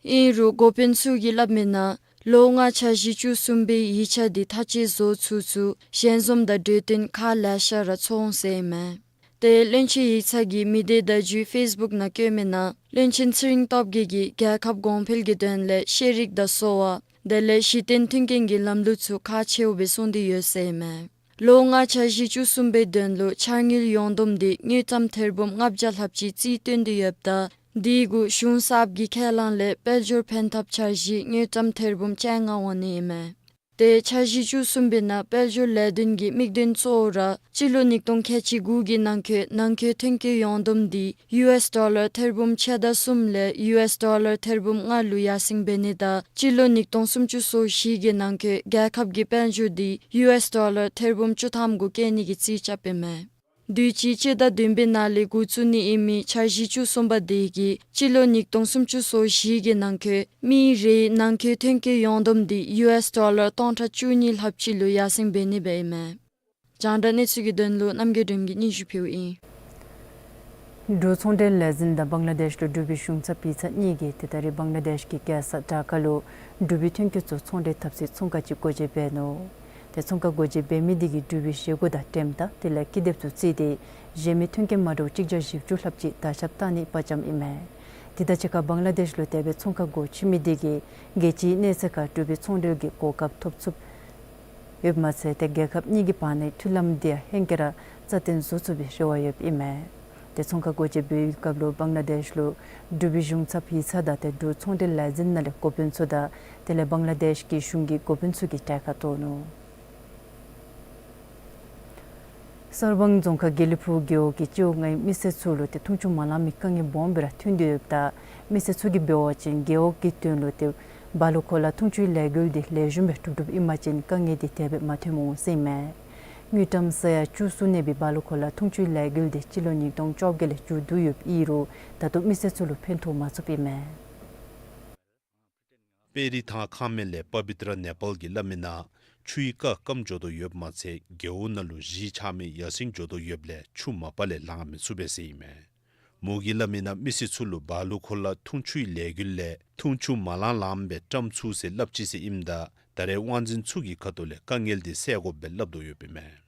ཨིན་རུང་འགོ་དཔོན་ཚུ་གིས་སླབ་མིའི་ནང་ལོ་ལྔ་འཆར་གཞི་བཅུ་གསུམ་པའི་ཡིག་ཆ་འདི་མཐའ་དཔྱད་བཟོ་ཚུན་ཚོད་ཞལ་འཛོམས་དང་གྲོས་བསྟུན་ཁག་ལེ་ཤ་ར་ཚོགས་འོང་ཟེར་ཨིན་མས། ཏེ་བློན་ཆེན་ཡིག་ཚང་གིས་མི་སྡེ་བརྡ་བརྒྱུད་ཕེསི་བུཀ་ནང་བཀོད་མིའི་ནང་བློན་ཆེན་ཚེ་རིང་སྟོབས་རྒྱས་ཀྱིས་རྒྱལ་ཁབ་གོང་འཕེལ་གྱི་དོན་ལས་ཤེས་རིག་དང་གསོ་བ་དེ་ལས་གཞི་རྟེན་མཐུན་རྐྱེན་གྱི་ལམ་ལུགས་ཚུ་ཁག་ཆེཝ་སྦེ་གསུངས་ཏེ་ཡོད་ཟེར་ཨིན་མས། ལོ་ལྔ་འཆར་གཞི་བཅུ་གསུམ་པའི་དོན་ལུ་འཆར་དངུལ་ཡོངས་བསྡོམས་འདི་དངུལ་ཀྲམ་ཐེར་འབུམ་ལྔ་བརྒྱ་ལྷགཔ་ཅིག་རྩིས་སྟོན་ཏེ་ཡོདཔ་ད་དེ་གུ་གཞུང་གསརཔ་གི་ཁས་བླངས་ལས་དཔལ་འབྱོར་ཕན་ཐབས་འཆར་གཞི་དངུལ་ཀྲམ་ཐེར་འབུམ་བཅོ་ལྔ་འོང་ནི་ཨིན་མས། ཏེ་འཆར་གཞི་བཅུ་གསུམ་པའི་ནང་དཔལ་འབྱོར་ལས་དོན་གྱི་དམིགས་དོན་གཙོ་བོ་ར་སྤྱི་ལོ་ཉིས་སྟོང་ཁལ་གཅིག་དགུ་གི་ནང་འཁོད་ནང་འཁོད་ཐོན་སྐྱེད་ཡོངས་བསྡོམས་འདི་ཡུ་ཨེསི་ཌོ་ལར་ཐེར་འབུམ་ཕྱེད་དང་གསུམ་ལས་ཡུ་ཨེསི་ཌོ་ལར་ཐེར་འབུམ་ལྔ་ལུ་ཡར་སེང་འབད་ནི་དང་སྤྱི་ལོ་ཉིས་སྟོང་སུམ་ཅུ་སོ་བཞི་གི་ནང་འཁོད་རྒྱལ་ཁབ་ཀྱི་དཔལ་འབྱོར་འདི་ཡུ་ཨེསི་ཌོ་ལར་ཐེར་འབུམ་བཅུ་ཐམ་གུ་བཀལ་ནི་གི་རྩིས་རྐྱབ་ཨིན་མས། དུས་ཅི་སྤྱི་ཟླ་བདུན་པའི་ནང་ལས་འགོ་བཙུགས་ནི་ཨིན་མི་འཆར་གཞི་བཅུ་གསུམ་པ་དེ་གིས་སྤྱི་ལོ་ཉིས་སྟོང་སུམ་ཅུ་སོ་བཞི་གི་ནང་འཁོད་མི་རེའི་ནང་འཁོད་ཐོན་སྐྱེད་ཡོངས་བསྡོམས་འདི་ཡུ་ཨེསི་ཌོ་ལར་སྟོང་ཕྲག་བཅུ་གཉིས་ལྷགཔ་ཅིག་ལུ་ཡར་སེང་འབད་ནི་སྦེ་ཨིན་མས། རྒྱང་བསྒྲགས་གནས་ཚུལ་གྱི་དོན་ལུ་རྣམ་རྒྱལ་སྒྲོལམ་གིས་སྙན་ཞུ་ཕུལཝ་ཨིན། འབྲུག་ཚོང་འབྲེལ་ལས་འཛིན་དང་བང་ལ་དེཤ་ལུ་འབྲུག་པའི་གཞུང་ཚབ་ཡིག་ཚང་གཉིས་ཀྱིས་ཏེ་ད་རེས་བང་ལ་དེཤ་གི་རྒྱལ་ས་ཌ་ཀ་ལུ་འབྲུག་པའི་ཐོན་སྐྱེད་ཚུ་ཚོང་འབྲེལ་འཐབ་སའི་ཚོང་ཁང་ཅིག་སྒོ་འབྱེད་འབད་ནུག། ཏེ་ཚོང་ཁང་སྒོ་འབྱེད་འབད་མི་དེ་གིས་འབྲུག་པའི་བཞེས་སྒོ་དང་འགྲེམས་སྟངས་དེ་ལས་ཀི་དེབ་ཚུ་བརྩིས་ཏེ་གཞན་མི་ཐོན་སྐྱེད་མ་འདྲཝ་གཅིག་བརྒྱ་བཞི་བཅུ་ལྷགཔ་ཅིག་དར་ཁྱབ་བཏང་ནི་དཔའ་བཅམ་ཨིན་མས། དེ་དང་གཅིག་ཁར་བང་ལ་དེཤ་ལུ་དེ་སྦེ་ཚོང་ཁང་སྒོ་ཕྱེ་མི་དེ་གིས་རྒྱལ་སྤྱིའི་གནས་ཚད་ཁར་འབྲུག་པའི་ཚོང་འབྲེལ་གྱི་གོ་སྐབས་ཐོབ་ཚུགསཔ་ཡོདཔ་མ་ཚད་ཏེ་རྒྱལ་ཁབ་གཉིས་ཀྱི་བར་ནའི་མཐུན་ལམ་དེ་ཡང་ཧེང་སྐལ་ར་རྩ་བརྟན་བཟོ་ཚུགས་པའི་རེ་བ་ཡོདཔ་ཨིན་མས། ཏེ་ཚོང་ཁང་སྒོ་འབྱེད་འབད་བའི་སྐབས་ལུ་བང་ལ་དེཤ་ལུ་འབྲུག་པའི་གཞུང་ཚབ་ཡིག་ཚང་དང་ཏེ་འབྲུག་ཚོང་འབྲེལ་ལས་འཛིན་ནང་ལས་འགོ་དཔོན་ཚུ་དང་དེ་ལས་བང་ལ་དེཤ་གི་གཞུང་གི་འགོ་དཔོན་ཚུ་གིས་གྲལ་ཁར་གཏོགས་ནུག། གསར་སྤང་རྫོང་ཁག་དགེ་ལེགས་ཕུག་རྒེད་འོག་གི་སྤྱི་འོག་ལྔའི་མི་སེར་ཚུ་ལུ་ཏེ་འཐུང་ཆུ་མ་ལང་མི་དཀའ་ངལ་སྦོམ་སྦེ་ར་ཐོན་ཏེ་ཡོདཔ་ད་མི་སེར་ཚུ་གིས་འབད་བ་ཅིན་རྒེད་འོག་གི་དོན་ལུ་ཏེ་བ་ལུ་ཁོ་ལ་འཐུང་ཆུའི་ལས་འགུལ་འདི་ལེགས་ཤོམ་སྦེ་གྲུབ་གྲུབཔ་ཨིན་པ་ཅིན་དཀའ་ངལ་འདི་དེ་སྦེ་མ་ཐོན་འོང་ཟེར་ཨིན་མས། དངུལ་ཀྲམ་ས་ཡ་བཅུ་གསུམ་གནས་པའི་བ་ལུ་ཁོ་ལ་འཐུང་ཆུའི་ལས་འགུལ་འདི་སྤྱི་ལོ་ཉིས་སྟོང་བཅོ་བརྒྱད་ལས་མཇུག་བསྡུ་ཡོདཔ་ཨིན་རུང་ད་ལྟོ་མི་སེར་ཚུ་ལུ་ཕན་ཐོགས་མ་ཚུགསཔ་ཨིན་མས། དཔལ་རི་ཐང་ཁ་སྨད་ལས་པ་བི་ཏྲ་ནེ་པཱལ་གྱིས་སླབ་མིའི་ནང་ཆུའི་རྐ་སྐམ་འགྱོ་དོ་ཡོདཔ་མ་ཚད་རྒེད་འོག་ནང་ལུ་གཞིས་ཆགས་མི་ཡར་སེང་འགྱོ་དོ་ཡོདཔ་ལས་ཆུ་མ་པ་ལས་ལང་མི་ཚུགས་པས་ཟེར་ཨིན་མས། མོ་གིས་སླབ་མིའི་ནང་མི་སེར་ཚུ་ལུ་བ་ལུ་ཁོ་ལ་འཐུང་ཆུའི་ལས་འགུལ་ལས་འཐུང་ཆུ་མ་ལང་ལངམ་སྦེ་བཀྲམ་ཚུགས་ཟེར་སླབ་ཅི་ཟེར་ཨིནམ་ད་ད་རེས་དབང་འཛིན་ཚུ་གི་ཁ་ཐུག་ལས་དཀའ་ངལ་འདི་སེལ་དགོཔ་སྦེ་སླབ་དོ་ཡོདཔ་ཨིན་མས།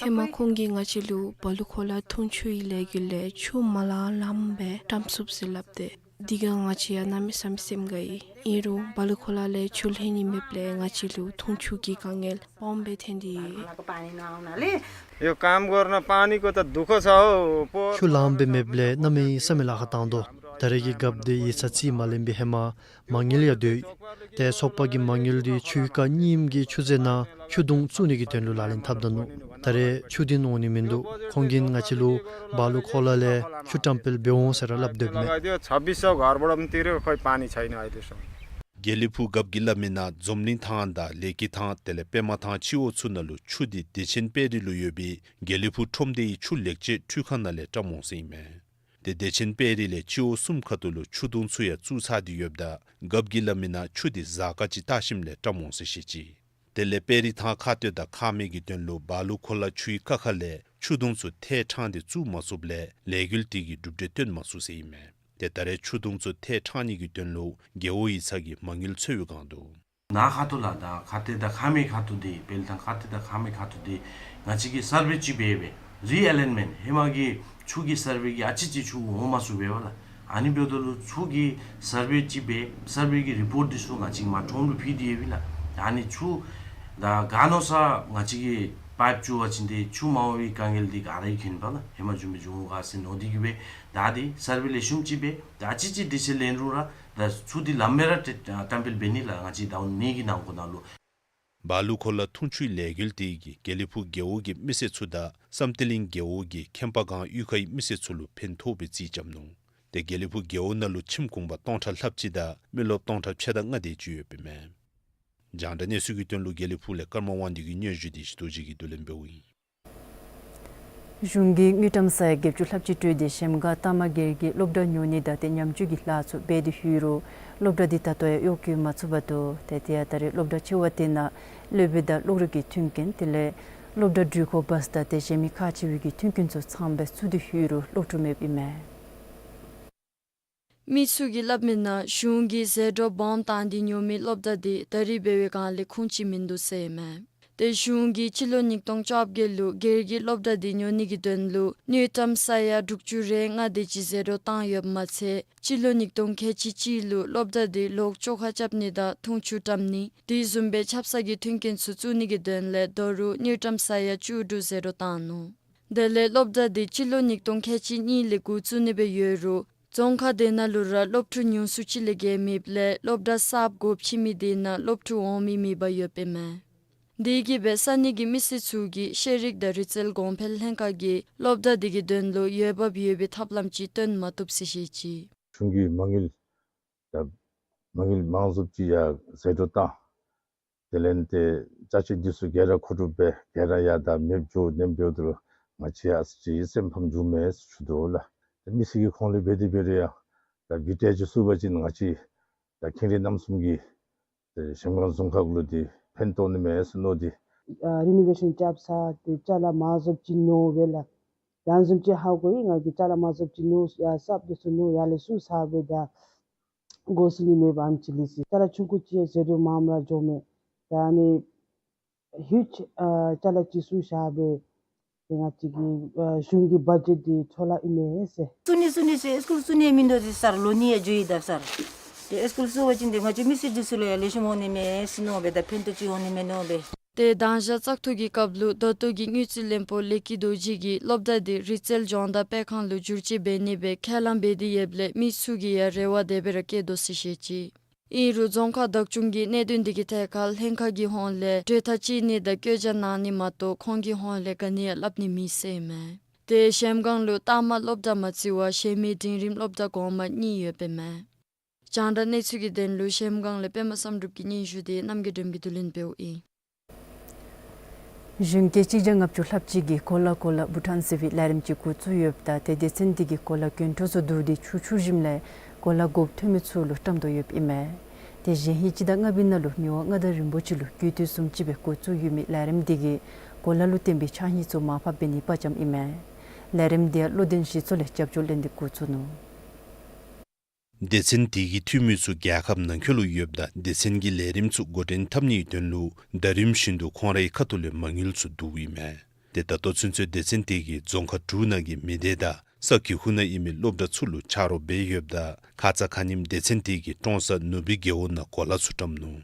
ཧེ་མ་ཁོང་གིས་ང་བཅས་ལུ་བ་ལུ་ཁོ་ལ་འཐུང་ཆུའི་ལས་འགུལ་ལས་ཆུ་མ་ལང་ལངམ་སྦེ་བཀྲམ་ཚུགས་ཟེར་སླབ་སྟེ་དེ་སྒང་ང་བཅས་ཡང་གནམ་མེད་ས་མེད་སེམས་དགའ་ཡི། ཨིན་རུང་བ་ལུ་ཁོ་ལ་ལས་ཆུ་ལྷོད་ནི་མེདཔ་ལས་ང་བཅས་ལུ་འཐུང་ཆུ་གི་དཀའ་ངལ་སྦོམ་སྦེ་ཐོན་ཏེ་ཡོད། ཆུ་ལངམ་སྦེ་མེདཔ་ལས་གནམ་མེད་ས་མེད་ལཱ་ཁག་བཏང་དོ། ད་རེས་ཀྱི་རྒཔོ་འདི་ཡིག་ཚང་རྩིས་མ་ལེན་པའི་ཧེ་མ་མ་དངུལ་ཡང་སྡོད་ཡི། ཏེ་ཚོགས་པ་གི་མ་དངུལ་འདི་ཆུའི་རྐ་རྙིངམ་གི་ཆུ་རྩེ་ནང་ཆུ་དུང་བཙུགས་ནི་གི་དོན་ལུ་ལག་ལེན་འཐབ་ད་ནུག། ད་རེས་ཆུ་འདི་འོང་ནི་མིན་འདུག། ཁོང་གིས་ང་བཅས་ལུ་བ་ལུ་ཁོ་ལ་ལས་ཆུ་བཀྲམ་སྤེལ་འབད་འོང་ཟེར་ར་སླབ་སྡོདཔ་མས། དགེ་ལེགས་ཕུག་རྒཔོ་གིས་སླབ་མིའི་ནང་འཛོམ་གླིང་ཐང་དང་ལེགས་སྐྱིད་ཐང་དེ་ལས་པདྨ་ཐང་སྤྱི་འོག་ཚུ་ནང་ལུ་ཆུ་འདི་བདེ་ཆེན་དཔལ་རི་ལུ་ཡོད་པའི་དགེ་ལེགས་ཕུག་ཁྲོམ་སྡེའི་ཆུ་ལེགས་བཅོས་འཕྲུལ་ཁང་ནང་ལས་བཀྲམ་འོང་ཟེར་ཨིན་མས། ཏེ་བདེ་ཆེན་དཔལ་རི་ལས་སྤྱི་འོག་གསུམ་ཁ་ཐུག་ལུ་ཆུ་དུང་ཚུ་ཡང་བཙུགས་ཚར་ཏེ་ཡོདཔ་ད་རྒཔོ་གིས་སླབ་མིའི་ནང་ཆུ་འདི་གཟའ་སྐར་ཅིག་བལྟ་ཞིནམ་ལས་བཀྲམ་འོང་ཟེར་བཤད་ཅི། དེ་ལས་དཔལ་རི་ཐང་ཁ་སྟོད་དང་ཁ་སྨད་ཀྱི་དོན་ལུ་བ་ལུ་ཁོ་ལ་ཆུའི་རྐ་ཁ་ལས་ཆུ་དུང་ཚུ་ཐད་ཕྲང་སྟེ་བཙུགས་མ་ཚུགསཔ་ལས་ལས་འགུལ་དེ་གི་གྲུབ་འབྲས་སྟོན་མ་ཚུགས་ཟེར་ཨིན་མས། ཏེ་ད་རེས་ཆུ་དུང་ཚུ་ཐལ་དྲགས་ནི་གི་དོན་ལུ་རྒེད་འོག་ཡིག་ཚང་གིས་མ་དངུལ་འཚོལ་བའི་བསྒང་འདུག། ནཱ་ཁ་ཐུག་ལས་ད་ཁ་ཐུག་དང་ཁ་མེད་ཁ་ཐུག་འདི་དཔལ་ཐང་ཁ་ཐུག་དང་ཁ་མེད་ཁ་ཐུག་འདི་ང་བཅས་ཀྱིས་སར་ཝེ་ཅིག་འབད་སྦེ་རི་ཨེ་ལའིན་མེནཊ་ཧེ་མ་གི་ཆུ་གི་སར་ཝེ་གིས་ཨ་ཙི་ཅིག་ཆུ་འོང་མ་ཚུགས་པས་པ་ལགས། ཨ་ནི་འབདཝ་ད་ལུ་ཆུ་གི་སར་ཝེ་ཅིག་འབད་སར་ཝེ་གི་རི་པོརཊ་འདི་ཚུ་ང་བཅས་མར་ཁྲོམ་ལུ་ཕུལ་ཏེ་ཡོད་པས་ལགས། ཨ་ནི་ཆུ་ད་ག་མནོ་ས་ང་བཅས་ཀྱིས་པའིཔ་བཙུགས་པ་ཅིན་ཏེ་ཆུ་མ་འོང་བའི་དཀའ་ངལ་འདི་ག་ར་གིས་མཁྱེན་པས་ལགས། ཧེ་མ་བཟུམ་སྦེ་འབྱུང་ག་ཟེར་མནོ་སྟེ་གིས་སྦེ་ད་འདི་སར་ཝེ་ལེགས་ཤོམ་ཅིག་འབད་ད་ཨ་ཙི་ཅིག་དྲག་ཤོས་ལེན་རུང་ར་ད་ཆུ་འདི་ལམ་སྦེ་ར་ཏེ་བཀྲམ་སྤེལ་འབད་ནི་ལགས། ང་བཅས་ད་ནི་གི་ནང་འཁོད་ནང་ལུ། བ་ལུ་གོ་ལ་འཐུང་ཆུའི་ལས་འགུལ་དེ་གིས་དགེ་ལེགས་ཕུག་རྒེད་འོག་གི་མི་སེར་ཚུ་དང་བསམ་གཏན་གླིང་རྒེད་འོག་གི་ཁྱེམ་པ་སྒང་གཡུས་ཁའི་མི་སེར་ཚུ་ལུ་ཕན་ཐོགས་པའི་རྩིས་རྐྱབ་ནུག། ཏེ་དགེ་ལེགས་ཕུག་རྒེད་འོག་ནང་ལུ་ཁྱིམ་གུང་པ་སྟོང་ཕྲག་ལྷགཔ་ཅིག་དང་མི་རློབས་སྟོང་ཕྲག་ཕྱེད་དང་ལྔ་དེ་ཅིག་ཡོདཔ་ཨིན་མས། རྒྱང་བསྒྲགས་གནས་ཚུལ་གྱི་དོན་ལུ་དགེ་ལེགས་ཕུག་ལས་ཀརྨ་དབང་འདུས་ཀྱི་སྙན་ཞུ་དེ་ཞི་རྡོ་རྗེ་གིས་བསྡུ་ལེན་འབདཝ་ཨིན། གཞུང་གིས་དངུལ་ཀྲམ་ས་ཡ་བརྒྱད་ཅུ་ལྷགཔ་ཅིག་སྤྲོད་དེ་གཞལམ་སྒང་ལྟག་མ་སྒེར་གྱི་སློབ་གྲྭ་ཉོ་ནི་དང་ཏེ་ཉམས་བཅོས་ཀྱི་ལཱ་ཚུ་འབད་དེ་ཡོད་རུང་སློབ་གྲྭ་འདི་ད་ལྟོ་ཡང་གཡོག་བཀོལ་མ་ཚུགས་པར་འདུག། ཏེ་དེ་ཡང་ད་རེས་སློབ་གྲྭ་ཆེ་བ་དེ་ནང་སློབ་དཔོན་དང་གློག་རིག་གི་མཐུན་རྐྱེན་དེ་ལས་སློབ་གྲྭ་འགྲུལ་འཁོར་བཱས་དང་ཏེ་གཞན་མི་ཁག་ཆེ་བའི་གི་མཐུན་རྐྱེན་ཚུ་ཚངམ་སྦེ་ཚུད་དེ་ཡོད་རུང་སློབ་ཕྲུག་མེདཔ་ཨིན་མས། མི་ཚུ་གིས་སླབ་མིའི་ནང་གཞུང་གིས་ཟད་འགྲོ་སྦོམ་བཏང་སྟེ་ཉོ་མི་སློབ་གྲྭ་འདི་ད་རིས་འབད་བའི་སྒང་ལས་ཁུངས་ཅིག་མིན་འདུག་ཟེར་ཨིན་མས། ཏེ་གཞུང་གིས་སྤྱི་ལོ་ཉིས་སྟོང་བཅོ་བརྒྱད་ལུ་སྒེར་གྱི་སློབ་གྲྭ་འདི་ཉོ་ནི་གི་དོན་ལུ་དངུལ་ཀྲམ་ས་ཡ་དྲུག་ཅུ་རེ་ལྔ་དེ་ཅིག་ཟད་འགྲོ་བཏང་ཡོདཔ་མ་ཚད་སྤྱི་ལོ་ཉིས་སྟོང་ཁལ་གཅིག་གཅིག་ལུ་སློབ་གྲྭ་འདི་ལོག་བཅོ་ཁ་རྐྱབ་ནི་དང་འཐུང་ཆུ་བཀྲམ་ནི་དེ་བཟུམ་སྦེ་ཆབ་གསང་གི་མཐུན་རྐྱེན་ཚུ་བཙུགས་ནི་གི་དོན་ལས་ད་རུང་དངུལ་ཀྲམ་ས་ཡ་བཅུ་དྲུག་ཟད་འགྲོ་བཏང་ནུག། དེ་ལས་སློབ་གྲྭ་འདི་སྤྱི་ལོ་ཉིས་སྟོང་ཁལ་གཅིག་གཉིས་ལས་འགོ་བཙུགས་ནི་སྦེ་ཡོད་རུང་རྫོང་ཁག་དེ་ནང་ལུ་ར་སློབ་ཕྲུག་ཉུང་སུ་ཅིག་ལས་བརྒལ་མེདཔ་ལས་སློབ་གྲྭ་གསརཔ་སྒོ་ཕྱེ་མི་དེ་ནང་སློབ་ཕྲུག་འོང་མི་མེདཔ་ཡོདཔ་ཨིན་མས། དེ་གིས་སྦེ་ས་གནས་ཀྱི་མི་སེར་ཚུ་གིས་ཤེས་རིག་དང་རིག་རྩལ་གོང་འཕེལ་ལྷན་ཁག་གིས་སློབ་གྲྭ་དེ་གི་དོན་ལུ་འོས་འབབ་ཡོད་པའི་ཐབས་ལམ་ཅིག་སྟོན་མ་བཏུབ་ཟེར་བཤད་ཅི། གཞུང་གིས་མ་དངུལ་ཡང་མ་དངུལ་མང་སུ་ཅིག་ཡང་ཟད་འགྲོ་བཏང་། དེ་ལས་ཏེ་ཅ་ཆས་འདི་ཚུ་ག་ར་མཁོ་སྒྲུབ་འབད་ག་ར་ཡང་ད་མེདཔ་འགྱོ་ནེམ་འབདཝ་ད་ལུ་ང་བཅས་ཡང་ཨ་ཙི་ཅིག་སེམས་ཕམ་འགྱོཝ་མས་ཟེར་ཞུ་དོ་ལགས། ཏེ་མི་སེར་གྱི་ཁོངས་ལས་འབད་དེ་འབད་རུང་ཡང་ད་བི་ཊ་ཅིག་བཙུགས་པ་ཅིན་ང་བཅས་ད་ཁེངས་དྲེགས་རྣམ་གསུམ་གྱིས་ཏེ་གཞལམ་སྒང་རྫོང་ཁག་ལུ་འདི་ཕན་ཐོགས་ནི་མས་ཟེར་མནོ་སྟེ། ཨ་རི་ནོ་ཝེ་ཤཱན་རྐྱབ་ས་ཏེ་ཅ་ལ་མང་སུ་ཅིག་ནོར་བས་ལགས། ཡང་བཟུམ་ཅིག་ཧ་གོ་ཡི། ང་གིས་ཅ་ལ་མང་སུ་ཅིག་ནོར་ཡར་གསརཔ་འདི་ཚུ་ནོར་ཡར་ལས་བཙུགས་ཚར་བས་ད་དགོ་ས་ནི་མེདཔ་ཨིནམ་ཅིག་ལུས་ཅི། ཅ་ལ་ཆུང་ཀུ་ཅིག་ཟད་འགྲོ་མངམ་ར་འགྱོཝ་མས། ད་ཨ་ནི་ཧིའུཇ་ཨ་ཅ་ལ་ཅིག་བཙུགས་བཞག་སྦེ་ཏེ་ང་བཅས་ཀྱི་ཨ་གཞུང་གི་བ་ཇེཊ་འདི་འཕྲོ་བརླག་ཨིན་མས་ཟེར། བཙུགས་ནི་བཙུགས་ནི་ཟེར་ཨིས་ཀུལ་བཙུགས་ནི་མིན་འདུག་ཟེར་སར་ལོ་ནི་ཡང་འགྱོ་ཡི་ད་སར། ཏེ་ཨིས་ཀུལ་བཙུགས་པ་ཅིན་ཏེ་ང་བཅས་མི་སེར་འདི་ཚུ་ལུ་ཡང་ལེགས་ཤོམ་འོང་ནི་མས་ཟེར་མནོ་སྦེ་ད་ཕན་ཐོགས་ཅིག་འོང་ནི་མས་མནོ་སྦེ། ཏེ་དང་ཞག་བཙག་འཐུ་གི་སྐབས་ལུ་ད་ལྟོ་གི་དངུལ་རྩིས་བློན་པོ་ལེགས་སྐྱིད་རྡོ་རྗེ་གིས་སློབ་གྲྭ་འདི་རིག་རྩལ་སྦྱོང་བརྡར་སྤེལ་ཁང་ལུ་བསྒྱུར་བཅོས་འབད་ནི་སྦེ་ཁས་བླངས་འབད་དེ་ཡོདཔ་ལས་མི་ཚུ་གིས་ཡང་རེ་བ་དེ་སྦེ་ར་བསྐྱེད་དོ་ཟེར་བཤད་ཅི། ཨིན་རུང་རྫོང་ཁག་བདག་སྐྱོང་གིས་གནད་དོན་འདི་གི་ཐད་ཁར་ལྷན་ཁག་གི་ཧོངས་ལས་གྲོས་ཐག་བཅད་ནི་དང་བཀོད་རྒྱ་གནང་ནི་མ་གཏོགས་ཁོང་གི་ཧོངས་ལས་ག་ནི་ཡང་སླབ་ནི་མེད་ཟེར་ཨིན་མས། ཏེ་གཞལམ་སྒང་ལུ་ལྟག་མ་སློབ་གྲྭ་མ་བརྩི་བར་གཞན་མི་འབྲིང་རིམ་སློབ་གྲྭ་གོང་མ་གཉིས་ཡོདཔ་ཨིན་མས། རྒྱང་བསྒྲགས་གནས་ཚུལ་གྱི་དོན་ལུ་གཞལམ་སྒང་ལས་པདྨ་བསམ་གྲུབ་ཀྱི་སྙན་ཞུ་དེ་རྣམ་རྒྱལ་སྒྲོལམ་གྱིས་བསྡུ་ལེན་འབདཝ་ཨིན། གཞོན་སྐྱེས་གཅིག་བརྒྱ་ལྔ་བཅུ་ལྷགཔ་ཅིག་གིས་གོ་ལ་གོ་ལ་བྷུ་ཊཱན་ཟེར་བའི་ལས་རིམ་ཅིག་འགོ་བཙུགས་ཡོདཔ་ད་ཏེ་སྡེ་ཚན་འདི་གིས་གོ་ལ་གྱོན་འཕྲོ་ཚུ་བསྡུ་སྟེ་ཆུ་འཁྱུ་ཞིནམ་ལས་གོ་ལ་དགོཔ་ཐོན་མི་ཚུ་ལུ་བཀྲམ་དོ་ཡོདཔ་ཨིན་མས། ཏེ་གཞེས་ཧིང་སྤྱི་ཟླ་ལྔ་པའི་ནང་ལུ་མི་དབང་མངའ་བདག་རིན་པོ་ཆེ་ལུ་གུས་བཏུད་བཟུམ་ཅིག་སྦེ་འགོ་བཙུགས་ཡོད་མི་ལས་རིམ་འདི་གིས་གོ་ལ་ལུ་བརྟེན་པའི་ཕྱགས་སྙིགས་ཚུ་མར་ཕབ་འབད་ནི་དཔའ་བཅམ་ཨིན་མས། ལས་རིམ་འདི་ཡང་བློ་ལྡན་གཞི་ཚོགས་ལས་རྒྱབ་སྐྱོར་ལེན་ཏེ་འགོ་བཙུགས་ནུག། སྡེ་ཚན་དེ་གི་འཐུས་མི་ཚུ་རྒྱལ་ཁབ་ནང་འཁོད་ལུ་ཡོདཔ་ད་སྡེ་ཚན་གྱི་ལས་རིམ་ཚུ་འགོ་འདྲེན་འཐབ་ནིའི་དོན་ལུ་ཟླ་རིམ་བཞིན་དུ་ཁོང་རའི་ཁ་ཐུག་ལས་མ་དངུལ་ཚུ་བསྡུཝ་ཨིན་མས། ཏེ་ད་ལྟོ་ཚུན་ཚོད་སྡེ་ཚན་དེ་གིས་རྫོང་ཁག་དྲུག་ནང་གི་མི་སྡེ་དང་ས་ཁུལ་ཁུག་ནང་ཨིན་མི་སློབ་གྲྭ་ཚུ་ལུ་ཆ་རོགས་འབད་ཡོདཔ་ད་ཁ་ཙ་ཁ་ཉིནམ་སྡེ་ཚན་དེ་གིས་ཀྲོང་གསར་ནུབ་སྦིས་རྒེད་འོག་ནང་གོ་ལ་ཚུ་བཀྲམ་ནུག།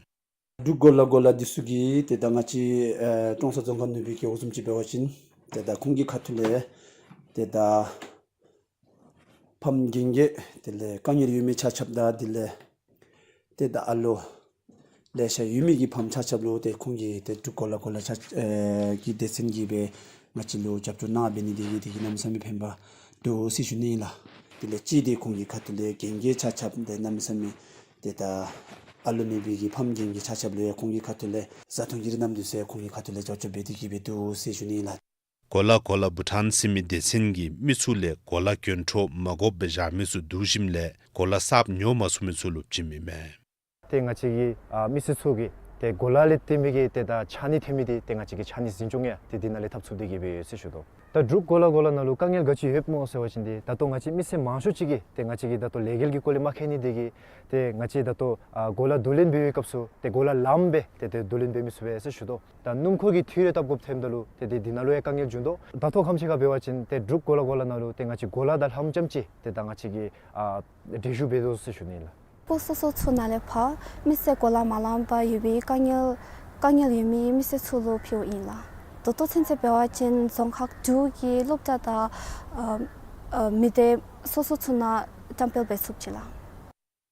འབྲུག་གོ་ལ་གོ་ལ་འདི་ཚུ་གིས་ཏེ་ད་ང་བཅས་ཨེ་ཀྲོང་གསར་རྫོང་ཁག་ནུབ་སྦིས་རྒེད་འོག་བཟུམ་ཅིག་འབད་བ་ཅིན་ཏེ་ད་ཁོང་གི་ཁ་ཐུག་ལས་ཏེ་ད་ཕམ་རྒན་རྒས་དེ་ལས་དཀའ་ངལ་ཡོད་མི་ཆ་ཁྱབ་དང་དེ་ལས་ཏེ་ད་ཨ་ལོ་ལེ་ཤ་ཡོད་མི་གི་ཕམ་ཆ་ཁྱབ་ལུ་ཏེ་ཁོང་གིས་ཏེ་འབྲུག་གོ་ལ་གོ་ལ་ཆ་ཨེ་གི་སྡེ་ཚན་གྱིས་སྦེ་ང་བཅས་ལུ་རྒྱབ་སྐྱོར་གནང་འབད་ནི་དེ་གིས་དེ་གིས་གནམ་མེད་ས་མེད་ཕན་པ་འདུག་ཟེར་ཞུ་ནི་ཨིན་ལགས། དེ་ལས་གཅིག་འདི་ཁོང་གི་ཁ་ཐུག་ལས་རྒན་རྒས་ཆ་ཁྱབ་ཏེ་གནམ་མེད་ས་མེད་ཏེ་ད་ཨ་ལོ་མེད་པའི་གི་ཕམ་རྒན་རྒས་ཆ་ཁྱབ་ལུ་ཡང་ཁོང་གི་ཁ་ཐུག་ལས་བཟའ་འཐུང་གི་རིགས་ནང་འདི་ཚུ་ཡང་ཁོང་གི་ཁ་ཐུག་ལས་རྒྱབ་སྐྱོར་འབད་དེ་གིས་སྦེ་འདུག་ཟེར་ཞུ་ནི་ཨིན་ལགས། གོ་ལ་གོ་ལ་བྷུ་ཊཱན་ཟེར་མི་སྡེ་ཚན་གྱིས་མི་ཚུ་ལས་གོ་ལ་གྱོན་འཕྲོ་མ་དགོཔ་སྦེ་བཞག་མི་ཚུ་བསྡུ་ཞིནམ་ལས་གོ་ལ་གསརཔ་ཉོ་མ་ཚུགས་མི་ཚུ་ལུ་བྱིནམ་ཨིན་མས། ཏེ་ང་བཅས་ཀྱི་ཨ་མི་སེར་ཚུ་གིས་ཏེ་གོ་ལ་ལས་བརྟེན་མི་གི་ཏེ་ད་ཕྱགས་སྙིགས་ཐོན་མི་འདི་ཏེ་ང་བཅས་ཀྱིས་ཕྱགས་སྙིགས་འཛིན་སྐྱོང་ཡང་ཏེ་འདི་ནང་ལས་འཐབ་ཚུགས་ཏེ་གིས་སྦེ་ཡོད་ཟེར་ཞུ་དོ། ད་ ད་འབྲུག་གོ་ལ་གོ་ལ་ནང་ལུ་དཀའ་ངལ་ག་ཅི་ཡོདཔ་སྨོ་ཟེར་བ་ཅིན་ཏེ་ད་ལྟོ་ང་བཅས་མི་སེར་མང་ཤོས་ཅིག་གིས་ཏེ་ང་བཅས་ཀྱི་ད་ལྟོ་ལས་འགུལ་གྱི་སྐོར་ལས་མ་མཁྱེན་ནི་དེ་གིས་ཏེ་ང་བཅས་ད་ལྟོ་ཨ་གོ་ལ་བསྡུ་ལེན་འབད་བའི་སྐབས་སུ་ཏེ་གོ་ལ་ལངམ་སྦེ་ཏེ་ཏེ་བསྡུ་ལེན་འབད་མི་ཚུགས་པས་ཟེར་ཞུ་དོ། ད་སྣུམ་འཁོར་གྱི་འཐུས་རེ་བཏབ་དགོཔ་ཐོནམ་ད་ལུ་ཏེ་ཏེ་འདི་ནང་ལུ་ཡང་དཀའ་ངལ་འབྱུང་དོ། ད་ལྟོ་ཁམས་ཅིག་ཁར་འབད་བ་ཅིན་ཏེ་འབྲུག་གོ་ལ་གོ་ལ་ནང་ལུ་ཏེ་ང་བཅས་གོ་ལ་དང་ལྷམ་ཙམ་ཅིག་ཏེ་ད་ང་བཅས་ཀྱིས་ཨ་འགྲན་ཞུགས་འབད་དོ་ཟེར་ཞུ་ནི་ལགས། ཁོང་སོ་སོ་ཚུ་ནང་ལས་ཕར་མི་སེར་གོ་ལ་མ་ལངམ་པར་ཡོད་པའི་དཀའ་ངལ་དཀའ་ངལ་ཡོད་མི་མི་སེར་ཚུ་ལུ་ཕུལཝ་ཨིན་ལགས། ད་ལྟོ་ཚུན་ཚོད་འབད་བ་ཅིན་རྫོང་ཁག་དྲུག་གི་སློབ་གྲྭ་དང་ཨ་ཨ་མི་སྡེ་སོ་སོ་ཚུ་ནང་བཀྲམ་སྤེལ་འབད་ཚུགས་ཅི་ལགས།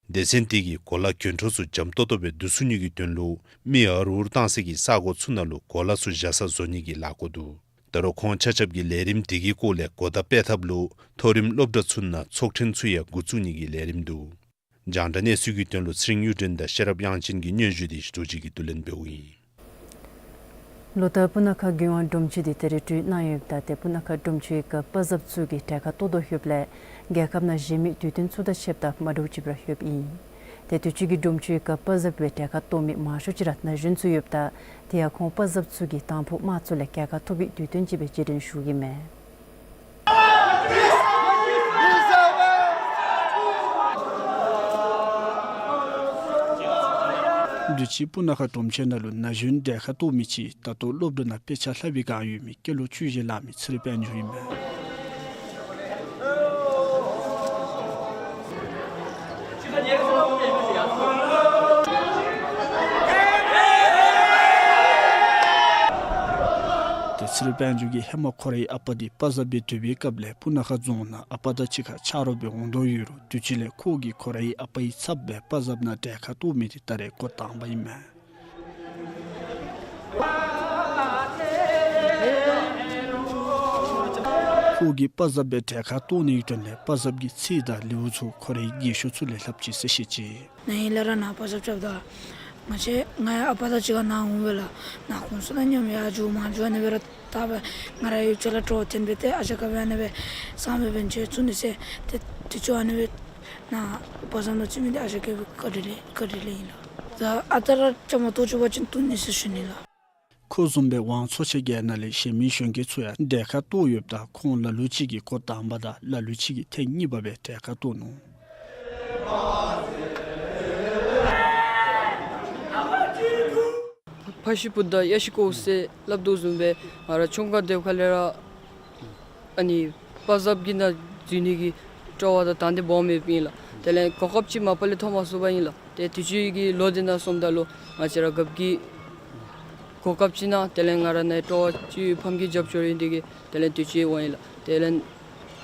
སྡེ་ཚན་དེ་གིས་གོ་ལ་གྱོན་འཕྲོ་ཚུ་འཇམ་ཏོག་ཏོ་སྦེ་བསྡུ་ཚུགས་ནི་གི་དོན་ལུ་མི་ཨརཝ་ཨརཝ་བཏང་སའི་གི་ས་གོ་ཚུ་ནང་ལུ་གོ་ལ་ཚུ་བཞག་ས་བཟོ་ནི་གི་ལས་འགུལ་འདུག། ད་རུང་ཁོང་ཆ་ཁྱབ་ཀྱིས་ལས་རིམ་དེ་གི་སྐོར་ལས་གོ་བརྡ་སྤེལ་ཐབས་ལུ་མཐོ་རིམ་སློབ་གྲྭ་ཚུ་ནང་ཚོགས་ཐེངས་ཚུ་ཡང་འགོ་བཙུགས་ནི་གི་ལས་རིམ་འདུག། རྒྱང་བསྒྲགས་གནས་ཚུལ་གྱི་དོན་ལུ་ཚེ་རིང་གཡུ་སྒྲོན་དང་ཤེས་རབ་དབྱངས་ཅན་གྱི་སྙན་ཞུ་དེ་རྡོ་རྗེ་གིས་བསྡུ་ལེན་འབདཝ་ཨིན། ལོ་ལྟར་སྤུ་ན་ཁ་རྒྱལ་ཡོངས་སྒྲོམ་གཞི་དེ་ད་རིས་གྲོལ་གནང་ཡོདཔ་ད་ཏེ་སྤུ་ན་ཁ་སྒྲོམ་ཆུའི་སྐབས་པ་ཟབ་ཚུ་གིས་གྲལ་ཁར་གཏོགས་དོ་ཡོདཔ་ལས་རྒྱལ་ཁབ་ནང་གཞན་མི་དུས་སྟོན་ཚུ་དང་ཕྱདཔ་ད་མ་འདྲཝ་ཅིག་སྦེ་ར་ཡོདཔ་ཨིན། ཏེ་དུས་ཅི་གི་སྒྲོམ་ཆུའི་སྐབས་པ་ཟབ་སྦེ་གྲལ་ཁར་གཏོགས་མི་མང་ཤོས་ཅིག་ར་ན་གཞོན་ཚུ་ཡོདཔ་ད་དེ་ཡང་ཁོང་པ་ཟབ་ཚུ་གིས་དང་ཕུ་དམངས་གཙོ་ལས་རྒྱལ་ཁ་ཐོབ་པའི་དུས་སྟོན་ཅིག་སྦེ་རྗེས་དྲན་ཞུ་གེ་མས། དུས་ཅི་སྤུ་ན་ཁ་སྒྲོམ་ཆེན་ནང་ལུ་ན་གཞོན་གྲལ་ཁར་གཏོགས་མི་ཅིག་ད་ལྟོ་སློབ་གྲྭ་ནང་དཔེ་ཆ་ལྷབ་པའི་བསྒང་ཡོད་མི་སྐྱེས་ལོ་བཅུ་བཞི་ལང་མི་ཚེ་རིང་དཔལ་འབྱོར་ཨིན་མས། ཏེ་ཚེ་རིང་དཔལ་འབྱོར་གྱིས་ཧེ་མ་ཁོ་རའི་ཨ་པ་དེ་པ་ཟབ་སྦེ་སྡོད་པའི་སྐབས་ལས་སྤུ་ན་ཁ་རྫོང་ནང་ཨ་པ་དང་གཅིག་ཁར་ཆ་རོགས་སྦེ་འོང་དོ་ཡོད་རུང་དུས་ཅི་ལས་ཁོ་གིས་ཁོ་རའི་ཨ་པའི་ཚབ་སྦེ་པ་ཟབ་ནང་གྲལ་ཁར་གཏོགས་མི་དེ་ད་རེས་འགོ་དང་པ་ཨིན་མས། ཁོ་གིས་པ་ཟབ་སྦེ་གྲལ་ཁར་གཏོགས་ནིའི་དོན་ལས་པ་ཟབ་ཀྱི་ཚིག་དང་ལེའུ་ཚུ་ཁོ་རའི་རྒས་ཤོས་ཚུ་ལས་ལྷགཔ་ཅིག་གསལ་བཤད་ཅི། ནཱ་ཨིན་ལས་ར་ནཱ་པ་ཟབ་རྐྱབ་ད་ང་བཅས་ང་ཡང་ཨ་པ་དང་གཅིག་ཁར་ནཱ་འོང་སྦེ་ལགས། ནཱ་ཁོང་ཚུ་དང་མཉམ་ཡར་འགྱོ་མར་འགྱོ་ཨ་ནི་སྦེ་ར་ད་སྦེ་ང་ར་ཡུལ་ཕྱོགས་ལས་སྤྲོ་བ་བཏོན་སྦེ་ཏེ་ཨ་ཞང་ག་སྦེ་ཨ་ནི་སྦེ་སང་སྦེ་འབད་བ་ཅིན་ཚུ་ནི་ཟེར་ཏེ་དུས་ཚོད་ཨ་ནི་སྦེ་ནཱ་པ་ཟབ་ནང་བྱོན་མི་འདི་ཨ་ཞང་ག་སྦེ་བཀའ་དྲིན་ལས་བཀའ་དྲིན་ལས་ཨིན་ལགས། ད་ཨ་རྟག་ར་བཅའ་མར་གཏོགས་བཅུག་པ་ཅིན་བཏུབ་ནི་ཟེར་ཞུ་ནི་ལགས། ཁོ་བཟུམ་སྦེ་ཝང་ཚོ་ཆེན་བརྒྱད་ནང་ལས་གཞན་མི་གཞོན་སྐྱེས་ཚུ་ཡང་གྲལ་ཁར་གཏོགས་ཡོདཔ་ད་ཁོང་ལ་ལུ་ཅིག་གིས་འགོ་དང་པ་དང་ལ་ལུ་ཅིག་གིས་ཐེངས་གཉིས་པ་སྦེ་གྲལ་ཁར་གཏོགས་ནུག། ཕ་ཤུལ་བུ་དང་གཡས་ཤུལ་ཀོཝ་ཟེར་སླབ་དོ་བཟུམ་སྦེ་ང་ར་ཆུང་ཀ་སྡོདཔ་ཁ་ལས་ར་ཨ་ནི་པ་ཟབ་ཀྱི་ནང་འཛུལ་ནི་གི་སྤྲོ་བ་དང་དང་འདོད་སྦོམ་ཡོདཔ་ཨིན་ལགས། དེ་ལས་གོ་སྐབས་ཅིག་མ་པ་ལས་ཐོབ་མ་ཚུགས་པ་ཨིན་ལགས། ཏེ་དུས་ཅི་གི་ལོ་དེ་ནང་སོངམ་ད་ལུ་ང་བཅས་ར་རྒཔོ་གི་གོ་སྐབས་ཅིག་གནང་། དེ་ལས་ང་ར་ནཱ་སྤྲོ་བ་ཅིག་ཕམ་གི་རྒྱབ་སྐྱོར་ཨིན་དེ་གིས་དེ་ལས་དུས་ཅི་འོང་ཡི་ལགས། དེ་ལས་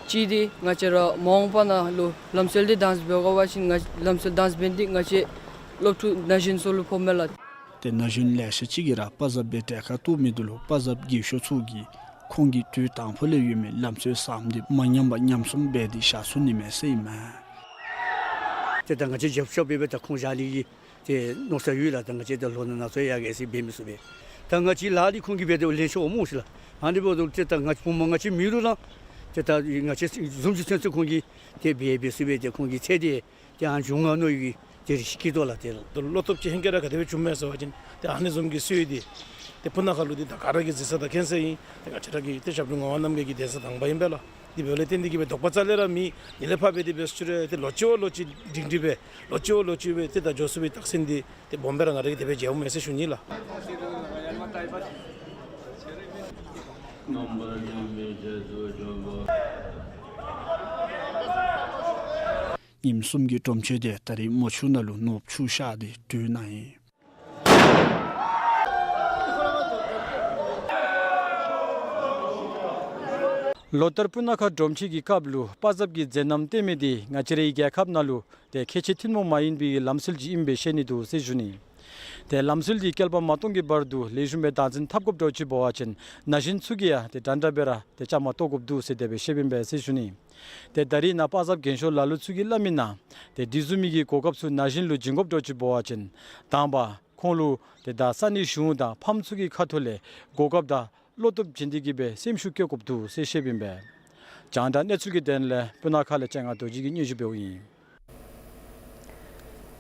ཅིག་འདི་ང་བཅས་ར་མ་འོངས་པ་ནང་ལུ་ལམ་སྲོལ་འདི་དང་འབད་དགོ་པ་ཅིན་ང་ལམ་སྲོལ་དང་འབད་ནི་འདི་ང་བཅས་སློབ་ཕྲུག་ན་གཞོན་ཚུ་ལུ་ཕོགཔ་མས་ལགས། ཏེ་ན་གཞོན་ལེ་ཤ་ཅིག་གིས་ར་པ་ཟབ་སྦེ་གྲལ་ཁར་གཏོགས་མི་དེ་ལུ་པ་ཟབ་རྒས་ཤོས་ཚུ་གིས་ཁོང་གི་དུས་དང་ཕུ་ལས་ཡོད་མི་ལམ་སྲོལ་བཟང་འདི་མ་ཉམས་པར་ཉམས་སྲུང་འབད་དེ་བཞག་ཚུགས་ནི་མས་ཟེར་ཨིན་མས། ཏེ་ད་ང་བཅས་རྒྱབ་སྐྱོར་འབད་སྦེ་ད་ཁོང་བཞག་ནི་གི་ཏེ་མནོ་བསམ་ཡོད་ལགས། ད་ང་བཅས་ད་ལོ་ན་ན་ཚོད་ཡར་རྒས་སི་འབད་མི་ཚུགས་པས། ད་ང་བཅས་ལཱ་འདི་ཁོང་གིས་འབད་དེ་ལེན་ཆོག་སྨོ་ཤི་ལགས། ཨ་ནི་འབདཝ་ད་ཏེ་ད་ང་བུམོ་ང་བཅས་མི་རུ་ལང་ཏེ་ད་ང་བཅས་བཟུམ་ཅིག་ཚུན་ཚོད་ཁོང་གིས་ཏེ་འབད་འབད་ཚུགས་པས། ཏེ་ཁོང་གི་ཚེ་འདི་ཏེ་ཨ་ནི་བྱུང་ང་མནོ་ཡི་གི་ཏེ་རེ་ཞིག་སྐྱིད་དོ་ལགས། ཏེ་ད་བློ་སྟོབས་ཅིག་ཧེང་སྐལ་ར་ག་དེ་སྦེ་བྱུངམ་མས་ཟེར་བ་ཅིན་ཏེ་ཨ་ནི་བཟུམ་གྱི་སྲོལ་འདི་ཏེ་སྤུ་ན་ཁ་ལུ་འདི་ད་ག་ར་གིས་གཟིགས་ས་དང་མཁྱེན་ས་ཨིན། ཏེ་ང་བཅས་ར་གི་ཏེ་ཞབས་དྲུང་ངག་དབང་རྣམ་རྒྱལ་གྱི་གདན་ས་དང་པ་ཨིན་པས་ལགས། དེ་འབདཝ་ལས་བརྟེན་ཏེ་གིས་སྦེ་དོགས་པ་རྩ་ལས་ར་མེད། ཉིན་ལས་ཕར་འབད་དེ་འབད་ཚུགས་རུང་ཏེ་ལོ་གཅིག་བ་ལོ་གཅིག་སྒྲིང་སྒྲི་སྦེ་ལོ་གཅིག་བ་ལོ་གཅིག་སྦེ་ཏེ་ད་འགྱོ་ཚུགས་པའི་རྟགས་མཚན་འདི་ཏེ་སྦོམ་སྦེ་ར་ང་ར་གིས་དེ་སྦེ་མཇལཝ་མས་ཟེར་ཞུ་ནི་ལགས། ཉིནམ་གསུམ་གྱི་སྒྲོམ་ཆེན་དེ་ད་རིས་མོ་ཆུ་ནང་ལུ་ནོརབུ་ཆུ་བཞག་སྟེ་གྲོལ་གནང་ཡི། ལོ་ལྟར་སྤུ་ན་ཁ་སྒྲོམ་ཆེན་གྱི་སྐབས་ལུ་པ་ཟབ་ཀྱི་མཛད་རྣམ་སྟོན་མི་འདི་ང་བཅས་རའི་རྒྱལ་ཁབ་ནང་ལུ་ཏེ་ཁལ་གཅིག་ཐུན་མོང་མ་ཡིན་པའི་ལམ་སྲོལ་ཅིག་ཨིནམ་སྦེ་ཤེས་ནི་འདུག་ཟེར་ཞུ་ནི། ཏེ་ལམ་སྲོལ་འདི་བསྐལ་པ་མ་སྟོང་གི་བར་དུ་ལེགས་ཤོམ་སྦེ་བདག་འཛིན་འཐབ་དགོཔ་འདྲཝ་ཅིག་འབད་བ་ཅིན་ན་གཞོན་ཚུ་གིས་ཡང་ཏེ་འདྲན་འདྲ་སྦེ་ར་ཏེ་བཅའ་མར་གཏོགས་དགོཔ་འདུག་ཟེར་དེ་སྦེ་བཤདཔ་ཨིན་པས་ཟེར་ཞུ་ནི། ཏེ་ད་རིས་ནཱ་པ་ཟབ་རྒན་ཤོས་ལ་ལུ་ཚུ་གིས་སླབ་མི་ནང་ཏེ་དེ་བཟུམ་མའི་གི་གོ་སྐབས་ཚུ་ན་གཞོན་ལུ་བྱིན་དགོཔ་འདྲཝ་ཅིག་འབད་བ་ཅིན་དང་པ་ཁོང་ལུ་ཏེ་ད་ས་གནས་གཞུང་དང་ཕམ་ཚུ་གི་ཁ་ཐུག་ལས་གོ་སྐབས་དང་བློ་སྟོབས་བྱིན་ཏེ་གིས་སྦེ་སེམས་ཤུགས་བསྐྱེད་དགོཔ་འདུག་ཟེར་བཤདཔ་ཨིན་པས། རྒྱང་བསྒྲགས་གནས་ཚུལ་གྱི་དོན་ལས་སྤུ་ན་ཁ་ལས་ལྕང་ང་རྡོ་རྗེ་གིས་སྙན་ཞུ་འབདཝ་ཨིན།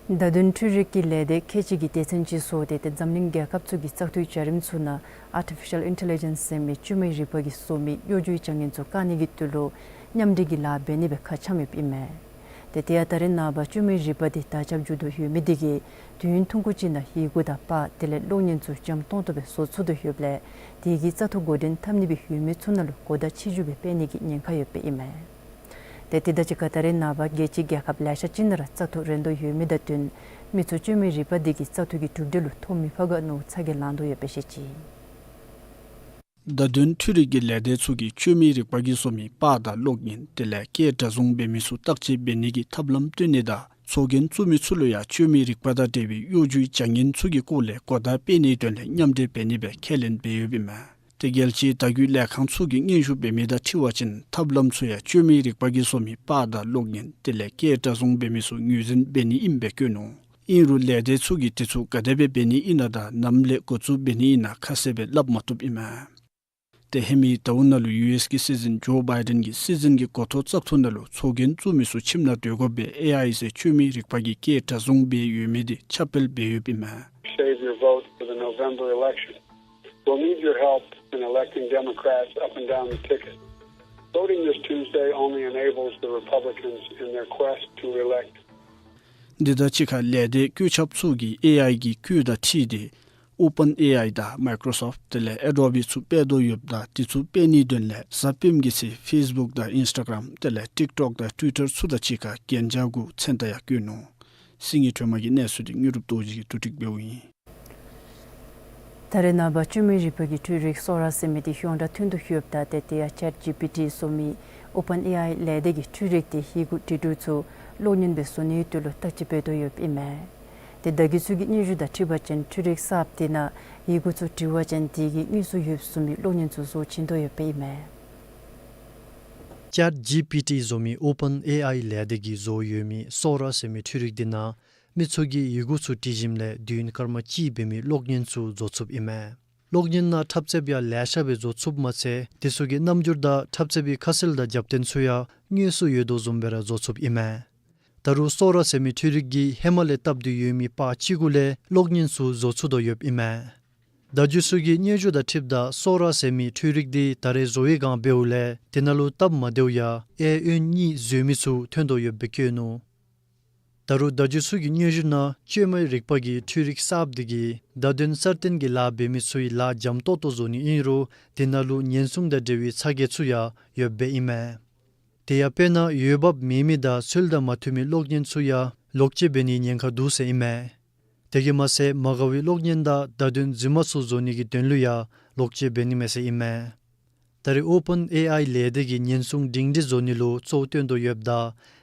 བརྡ་དོན་འཕྲུལ་རིག་གི་ལས་སྡེ་ཁལ་གཅིག་གིས་སྡེ་ཚན་ཅིག་བཟོ་སྟེ་ཏེ་འཛམ་གླིང་རྒྱལ་ཁབ་ཚུ་གི་བཙག་འཐུའི་བྱ་རིམ་ཚུ་ནང་ཨར་ཊི་ཕི་ཤལ་ཨིན་ཊེ་ལི་ཇེནསི་ཟེར་མི་བཅོས་མའི་རིག་པ་གིས་བཟོ་མི་གཡོ་སྒྱུའི་བྱ་ངན་ཚུ་བཀག་ནི་གི་དོན་ལུ་མཉམ་འབྲེལ་གྱི་ལཱ་འབད་ནི་སྦེ་ཁ་འཆམ་ཡོདཔ་ཨིན་མས། ཏེ་དེ་ཡང་ད་རེས་ནངས་པ་བཅོས་མའི་རིག་པ་འདི་དར་ཁྱབ་འགྱོ་དོ་ཡོད་མི་འདི་གིས་དུས་ཡུན་ཐུང་ཀུ་ཅིག་ནང་ཡི་གུ་དང་པར་དེ་ལས་གློག་བརྙན་ཚུ་འཇམ་ཏོང་ཏོ་སྦེ་བཟོ་ཚུགས་དོ་ཡོདཔ་ལས་དེ་གིས་བཙག་འཐུ་འགོ་འདྲེན་འཐབ་ནི་སྦེ་ཡོད་མི་ཚུ་ནང་ལུ་གོ་བརྡ་ཆེ་ཇུས་སྦེ་སྤེལ་ནི་གི་ཉེན་ཁ་ཡོདཔ་ཨིན་མས། ཏེ་དེ་དང་གཅིག་ཁར་ད་རེས་ནངས་པ་རྒྱལ་སྤྱིའི་རྒྱལ་ཁབ་ལེ་ཤ་ཅིག་ནང་ར་བཙག་འཐུ་རན་དོ་ཡོད་མི་དང་བསྟུན་མི་ཚུ་བཅོས་མའི་རིག་པ་འདི་གིས་བཙག་འཐུ་གི་གྲུབ་འབྲས་ལུ་ཐོ་མི་ཕོག་ག་མནོ་ཚ་གྱང་ལང་དོ་ཡོདཔ་སྦེ་བཤད་ཅི། བརྡ་དོན་འཕྲུལ་རིག་གི་ལས་སྡེ་ཚུ་གིས་བཅོས་མའི་རིག་པ་གིས་བཟོ་མི་པར་དང་གློག་བརྙན་དེ་ལས་སྐད་སྒྲ་བཟུང་འབད་མི་ཚུ་བརྟག་དཔྱད་འབད་ནི་གི་ཐབས་ལམ་སྟོན་ནི་དང་ཚོགས་རྒྱན་བཙུགས་མི་ཚུ་ལུ་ཡང་བཅོས་མའི་རིག་པ་དང་འབྲེལ་བའི་གཡོ་སྒྱུའི་བྱ་ངན་ཚུ་གི་སྐོར་ལས་གོ་བརྡ་སྤེལ་ནིའི་དོན་ལས་མཉམ་འབྲེལ་འབད་ནི་སྦེ་ཁས་ལེན་འབད་ཡོདཔ་ཨིན་མས། ཏེ་རྒྱལ་སྤྱིའི་བརྡ་བརྒྱུད་ལས་ཁང་ཚུ་གིས་སྙན་ཞུ་འབད་མི་དང་འཁྲིལ་བ་ཅིན་ཐབས་ལམ་ཚུ་ཡང་བཅོས་མའི་རིག་པ་གིས་བཟོ་མི་པར་དང་གློག་བརྙན་དེ་ལས་སྐད་སྒྲ་བཟུང་འབད་མི་ཚུ་ངོས་འཛིན་འབད་ནི་ཨིནམ་སྦེ་བཀོད་ནུག། ཨིན་རུང་ལས་སྡེ་ཚུ་གིས་དེ་ཚུ་ག་དེ་སྦེ་འབད་ནི་ཨིན་ན་དང་ནམ་ལས་འགོ་བཙུགས་འབད་ནི་ཨིན་ན་ཁ་གསལ་སྦེ་སླབ་མ་བཏུབ་ཨིན་མས། ཏེ་ཧེ་མའི་ཟླཝ་ནང་ལུ་ཡུ་ཨེསི་གི་སྲིད་འཛིན་ཇོ་བའི་ཌེན་གྱིས་སྲིད་འཛིན་གྱི་འགོ་ཐོག་བཙག་འཐུ་ནང་ལུ་ཚོགས་རྒྱན་བཙུགས་མི་ཚུ་ཁྱིམ་ནང་སྡོད་དགོ་པའི་ཨེ་ཨའི་ཟེར་བཅོས་མའི་རིག་པ་གིས་སྐད་སྒྲ་བཟུང་འབད་ཡོད་མི་འདི་ཁྱབ་སྤེལ་འབད་ཡོདཔ་ཨིན་མས། Save your vote for the November election. We'll need your help in electing Democrats up and down the ticket. Voting this Tuesday only enables the Republicans in their quest to reelect. འདི་དང་གཅིག་ཁར་ལས་སྡེ་བཀོད་ཁྱབ་ཚུ་གིས་ཨེ་ཨའི་གི་བཀོད་དང་འཁྲིལ་ཏེ་ཨོ་པེན་ཨེ་ཨའི་དང་མའི་ཀོརོ་སོཕཊ་དེ་ལས་ཨེ་ཌོ་བི་ཚུ་སྤེལ་དོ་ཡོདཔ་ད་དེ་ཚུ་སྤེལ་ནིའི་དོན་ལས་གཟའ་སྤེནམ་གི་ཚེས་ཕེསི་བུཀ་དང་ཨིནསི་ཊ་གརམ་དེ་ལས་ཊིཀ་ཊོཀ་དང་ཊུའི་ཊར་ཚུ་དང་གཅིག་ཁར་གན་རྒྱ་གུ་མཚན་རྟགས་ཡང་བཀོད་ནུག། སི་ངི་ཁྲོས་མ་གི་གནས་ཚུལ་འདི་དངོས་གྲུབ་རྡོ་རྗེ་གིས་བསྡུ་སྒྲིག་འབདཝ་ཨིན། ད་རེས་ནངས་པ་བཅོས་མའི་རིག་པ་གི་འཕྲུལ་རིག་སོ་ར་ཟེར་མི་འདི་ཡོངས་གྲགས་ཐོན་དོ་ཡོདཔ་ད་ཏེ་དེ་ཡང་ཅེཊ་ཇི་པི་ཊི་བཟོ་མི་ཨོ་པེན་ཨེ་ཨའི་ལས་སྡེ་གིས་འཕྲུལ་རིག་འདི་ཡི་གུ་འབྲི་འབྲུ་ཚུ་གློག་བརྙན་སྦེ་བཟོ་ནིའི་དོན་ལུ་བརྟག་དཔྱད་འབད་དོ་ཡོདཔ་ཨིན་མས། ཏེ་བརྡ་བརྒྱུད་ཚུ་གི་སྙན་ཞུ་དང་འཁྲིལ་བ་ཅིན་འཕྲུལ་རིག་གསརཔ་འདི་ནང་ཡི་གུ་ཚུ་འབྲི་བ་ཅིན་དེ་གིས་དངོས་སུ་ཡོདཔ་བཟུམ་མའི་གློག་བརྙན་ཚུ་བཟོ་བྱིན་དོ་ཡོདཔ་ཨིན་མས། ཅེཊ་ཇི་པི་ཊི་བཟོ་མི་ཨོ་པེན་ཨེ་ཨའི་ལས་སྡེ་གིས་བཟོ་ཡོད་མི་སོ་ར་ཟེར་མི་འཕྲུལ་རིག་འདི་ནང་མི་ཚུ་གིས་ཡི་གུ་ཚུ་བྲི་ཞིནམ་ལས་དུས་ཡུན་སྐར་མ་གཅིག་འབད་མི་གློག་བརྙན་ཚུ་བཟོ་ཚུགསཔ་ཨིན་མས། གློག་བརྙན་ནང་འཁྲབ་རྩེདཔ་ཡང་ལེ་ཤ་སྦེ་བཟོ་ཚུགསཔ་མ་ཚད་དེ་ཚུ་གི་རྣམ་འགྱུར་དང་འཁྲབ་རྩེདཔ་གི་ཁ་གསལ་དང་རྒྱབ་རྟེན་ཚུ་ཡང་དངོས་སུ་ཡོད་དོ་བཟུམ་སྦེ་ར་བཟོ་ཚུགསཔ་ཨིན་མས། ད་རུང་སོ་ར་ཟེར་མི་འཕྲུལ་རིག་གིས་ཧེ་མ་ལས་བཏབ་སྟེ་ཡོད་མི་པར་གཅིག་གུ་ལས་གློག་བརྙན་ཚུ་བཟོ་ཚུགས་དོ་ཡོདཔ་ཨིན་མས། བརྡ་བརྒྱུད་ཚུ་གི་སྙན་ཞུ་དང་འཁྲིལཝ་ད་སོ་ར་ཟེར་མི་འཕྲུལ་རིག་འདི་ད་རེས་བཟོ་བའི་སྒང་འབདཝ་ལས་དེ་ནང་ལུ་སྟབས་མ་བདེཝ་ཡང་གཡས་གཡོན་གཉིས་འཛོལ་མི་ཚུ་ཐོན་དོ་ཡོདཔ་སྦེ་བཀོད་ནུག། ད་རུང་བརྡ་བརྒྱུད་ཚུ་གི་སྙན་ཞུ་ནང་བཅོས་མའི་རིག་པ་གི་འཕྲུལ་རིག་གསརཔ་འདི་གིས་བརྡ་དོན་གསར་བཏོན་གྱི་ལཱ་འབད་མི་ཚུའི་ལཱ་འཇམ་ཏོག་ཏོ་བཟོ་ནི་ཨིན་རུང་དེ་ནང་ལུ་ཉེན་སྲུང་དང་འབྲེལ་བའི་ཚ་གྱང་ཚུ་ཡང་ཡོདཔ་ཨིན་མས། དེ་ཡང་དཔེར་ན་འོས་འབབ་མེད་མི་དང་ཚུལ་དང་མ་མཐུན་མི་གློག་བརྙན་ཚུ་ཡང་ལོག་སྤྱོད་འབད་ནིའི་ཉེན་ཁ་འདུག་ཟེར་ཨིན་མས། དེ་གིས་མ་ཚད་མ་དགའ་བའི་གློག་བརྙན་དང་བརྡ་དོན་རྫུན་མ་ཚུ་བཟོ་ནི་གི་དོན་ལུ་ཡང་ལོག་སྤྱོད་འབད་ནི་མས་ཟེར་ཨིན་མས། ད་རེས་ཨོ་པེན་ཨེ་ཨའི་ལས་སྡེ་གིས་ཉེན་སྲུང་སྒྲིང་སྒྲི་བཟོ་ནི་ལུ་གཙོ་བོ་བཏོན་དོ་ཡོདཔ་ད་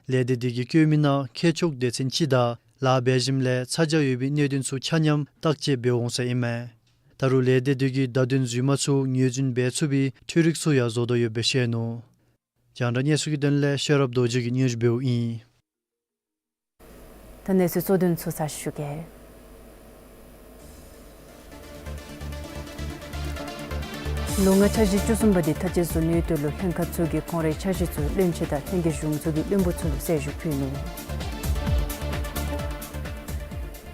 ལས་སྡེ་འདི་གིས་བཀོད་མི་ནང་མཁས་མཆོག་སྡེ་ཚན་ཅིག་དང་ལཱ་འབད་ཞིནམ་ལས་ཚ་གྱང་ཡོད་པའི་གནད་དོན་ཚུ་ཆ་མཉམ་བརྟག་དཔྱད་འབད་འོང་ཟེར་ཨིན་མས། ད་རུང་ལས་སྡེ་འདི་གིས་བརྡ་དོན་རྫུན་མ་ཚུ་ངོས་འཛིན་འབད་ཚུགས་པའི་འཕྲུལ་རིག་ཚུ་ཡང་བཟོ་དོ་ཡོདཔ་སྦེ་བཤད་ནུག། རྒྱང་བསྒྲགས་གནས་ཚུལ་གྱི་དོན་ལས་ཤེས་རབ་རྡོ་རྗེ་གིས་སྙན་ཞུ་འབདཝ་ཨིན། ད་གནས་ཚུལ་གཙོ་དོན་ཚུ་ཚར་ཞུ་གེ། ལོ་ལྔའི་འཆར་གཞི་བཅུ་གསུམ་པ་འདི་མཐའ་དཔྱད་བཟོ་ནིའི་དོན་ལུ་ལྷན་ཁག་ཚུ་གིས་ཁོང་རའི་འཆར་གཞི་ཚུ་བློན་ཆེན་དང་ལྷན་རྒྱས་གཞུང་ཚོགས་ཀྱི་བློན་པོ་ཚུ་ལུ་གསལ་ཞུ་ཕུལ་ནུག།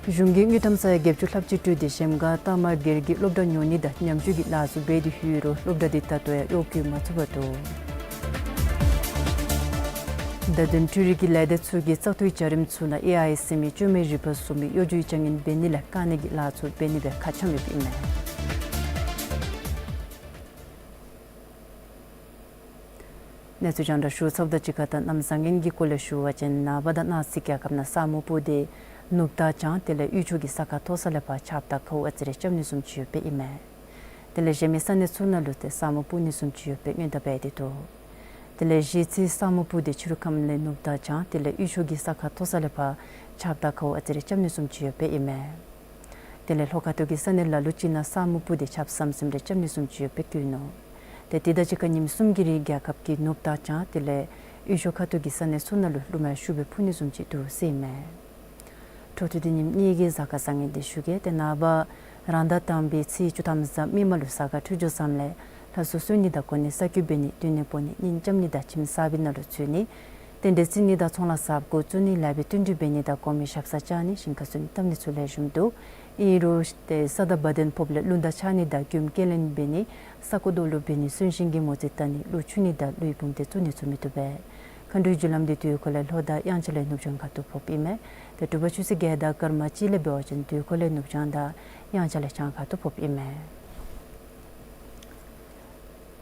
གཞུང་གིས་དངུལ་ཀྲམ་ས་ཡ་བརྒྱད་ཅུ་ལྷགཔ་ཅིག་སྤྲོད་དེ་གཞལམ་སྒང་རྟགས་མ་སྒེར་གྱི་སློབ་གྲྭ་ཉོ་ནི་དང་ཉམས་བཅོས་ཀྱི་ལཱ་ཚུ་འབད་དེ་ཡོད་རུང་སློབ་གྲྭ་འདི་ད་ལྟོ་ཡང་གཡོག་བཀོལ་མ་ཚུགས་པར་འདུག། བརྡ་དོན་འཕྲུལ་རིག་གི་ལས་སྡེ་ཚུ་གིས་བཙག་འཐུའི་བྱ་རིམ་ཚུ་ནང་ཨེ་ཨའི་ཟེར་མི་བཅོས་མའི་རིག་པ་བཟོ་མི་གཡོ་སྒྱུའི་བྱ་ངན་འབད་ནི་ལས་བཀག་ནི་གི་ལཱ་ཚུ་འབད་ནི་སྦེ་ཁ་འཆམ་ཡོདཔ་ཨིན་མས། གནས་ཚུལ་རྒྱང་བསྒྲགས་ཞུ་ཚརཝ་དང་གཅིག་ཁར་ད་གནམ་བཟང་ངན་གྱི་སྐོར་ལས་ཞུ་བ་ཅིན་ནངས་པ་དང་གནངས་ཚེ་རྒྱལ་ཁབ་ནང་ས་སྨུག་སྤུབས་ཏེ་ནུབ་དང་བྱང་དེ་ལས་དབུས་ཕྱོགས་ཀྱི་ས་ཁ་མཐོ་ས་ལས་ཕར་ཆརཔ་དང་ཁཝ་ཨ་ཙི་རེ་རྐྱབ་ནི་བཟུམ་ཅིག་ཡོདཔ་ཨིན་མས། དེ་ལས་གཞན་མི་ས་གནས་ཚུ་ནང་ལུ་ཏེ་ས་སྨུག་སྤུབས་ནི་བཟུམ་ཅིག་ཡོདཔ་སྦེ་སྔོན་བརྡ་འབད་དེ་འདུག། དེ་ལས་གཞེས་ཚེ་ས་སྨུག་སྤུབས་ཏེ་ཕྱི་རུ་ཁམས་ལས་ནུབ་དང་བྱང་དེ་ལས་དབུས་ཕྱོགས་ཀྱི་ས་ཁ་མཐོ་ས་ལས་ཕར་ཆརཔ་དང་ཁཝ་ཨ་ཙི་རེ་རྐྱབ་ནི་བཟུམ་ཅིག་ཡོདཔ་ཨིན་མས། དེ་ལས་ལྷོ་ཁ་ཐུག་གི་ས་གནས་ལ་ལུ་ཅིག་ནང་ས་སྨུག་སྤུབས་ཏེ་ཆརཔ་ཟམ་ཟིམ་རེ་རྐྱབ་ནི་བཟུམ་ཅིག་ཡོདཔ་སྦེ་བཀོད་ནུག། ཏེ་དེ་དང་གཅིག་ཁར་ཉིནམ་གསུམ་གྱི་རིང་རྒྱལ་ཁབ་ཀྱི་ནུབ་དང་བྱང་དེ་ལས་དབུས་ཕྱོགས་ཁ་ཐུག་གི་ས་གནས་ཚུ་ནང་ལུ་རླུང་མེ་ཤུགས་སྦེ་འཕུ་ནི་བཟུམ་ཅིག་འདུག་ཟེར་ཨིན་མས། འཕྲོ་མཐུད་དེ་ཉིནམ་གཉིས་ཀྱི་གཟའ་སྐར་བཟང་ངན་འདི་ཞུ་གེ། ཏེ་ནངས་པ་རང་ཟླ་དང་པའི་ཚེས་བཅུ་ཐམ་གཟའ་མིག་དམར་ལུ་གཟའ་སྐར་འཕྲོད་སྦྱོར་བཟངམ་ལས་ལྷ་གསོལ་གསོལ་ནི་དང་གོ་གནས་གསར་བསྐོ་འབད་ནི་སྡོད་གནས་སྤོ་ནི་གཉེན་རྐྱབ་ནི་དང་ཁྱིམ་གསར་པའི་ནང་ལུ་འཛུལ་ནི་ རྟེན་འབྲེལ་བརྩི་ནི་དང་ཚོང་ལཱ་གསརཔ་འགོ་བཙུགས་ནི་ལེགས་པའི་བསྟུན་གྲོས་འབད་ནི་དང་གོང་མའི་ཞབས་སར་བཅར་ནི་ཞིང་ཁར་སོང་ནི་བཏབ་ནི་ཚུ་ལེགས་ཤོམ་འདུག། ཨིན་རུང་ཏེ་ས་དང་བ་དན་ཕོགཔ་ལས་རླུང་རྟ་འཕྱར་ནི་དང་མགྱོནམ་སྐྱེལ་ལེན་འབད་ནི་ས་རྐོ་རྡོ་ལུ་འབད་ནི་གསོན་གཤིན་གྱི་མོ་རྩིས་བལྟ་ནི་ཀླུ་ཆུ་ནི་དང་ཀླུའི་བུམ་སྡེ་བཙུགས་ནི་ཚུ་མི་བཏུབ་པས། མཁའ་འགྲོའི་རྒྱུ་ལམ་འདི་དུས་འཁོར་ལས་ལྷོ་དང་དབྱངས་འཆར་ལས་ནུབ་བྱང་ཁ་ཐུག་ཕོགཔ་ཨིན་མས། ཏེ་དྲོ་པ་ཆུ་ཚོད་བརྒྱད་དང་སྐར་མ་གཅིག་ལས་འབད་བ་ཅིན་དུས་འཁོར་ལས་ནུབ་བྱང་དང་དབྱངས་འཆར་ལས་བྱང་ཁ་ཐུག་ཕོགཔ་ཨིན་མས།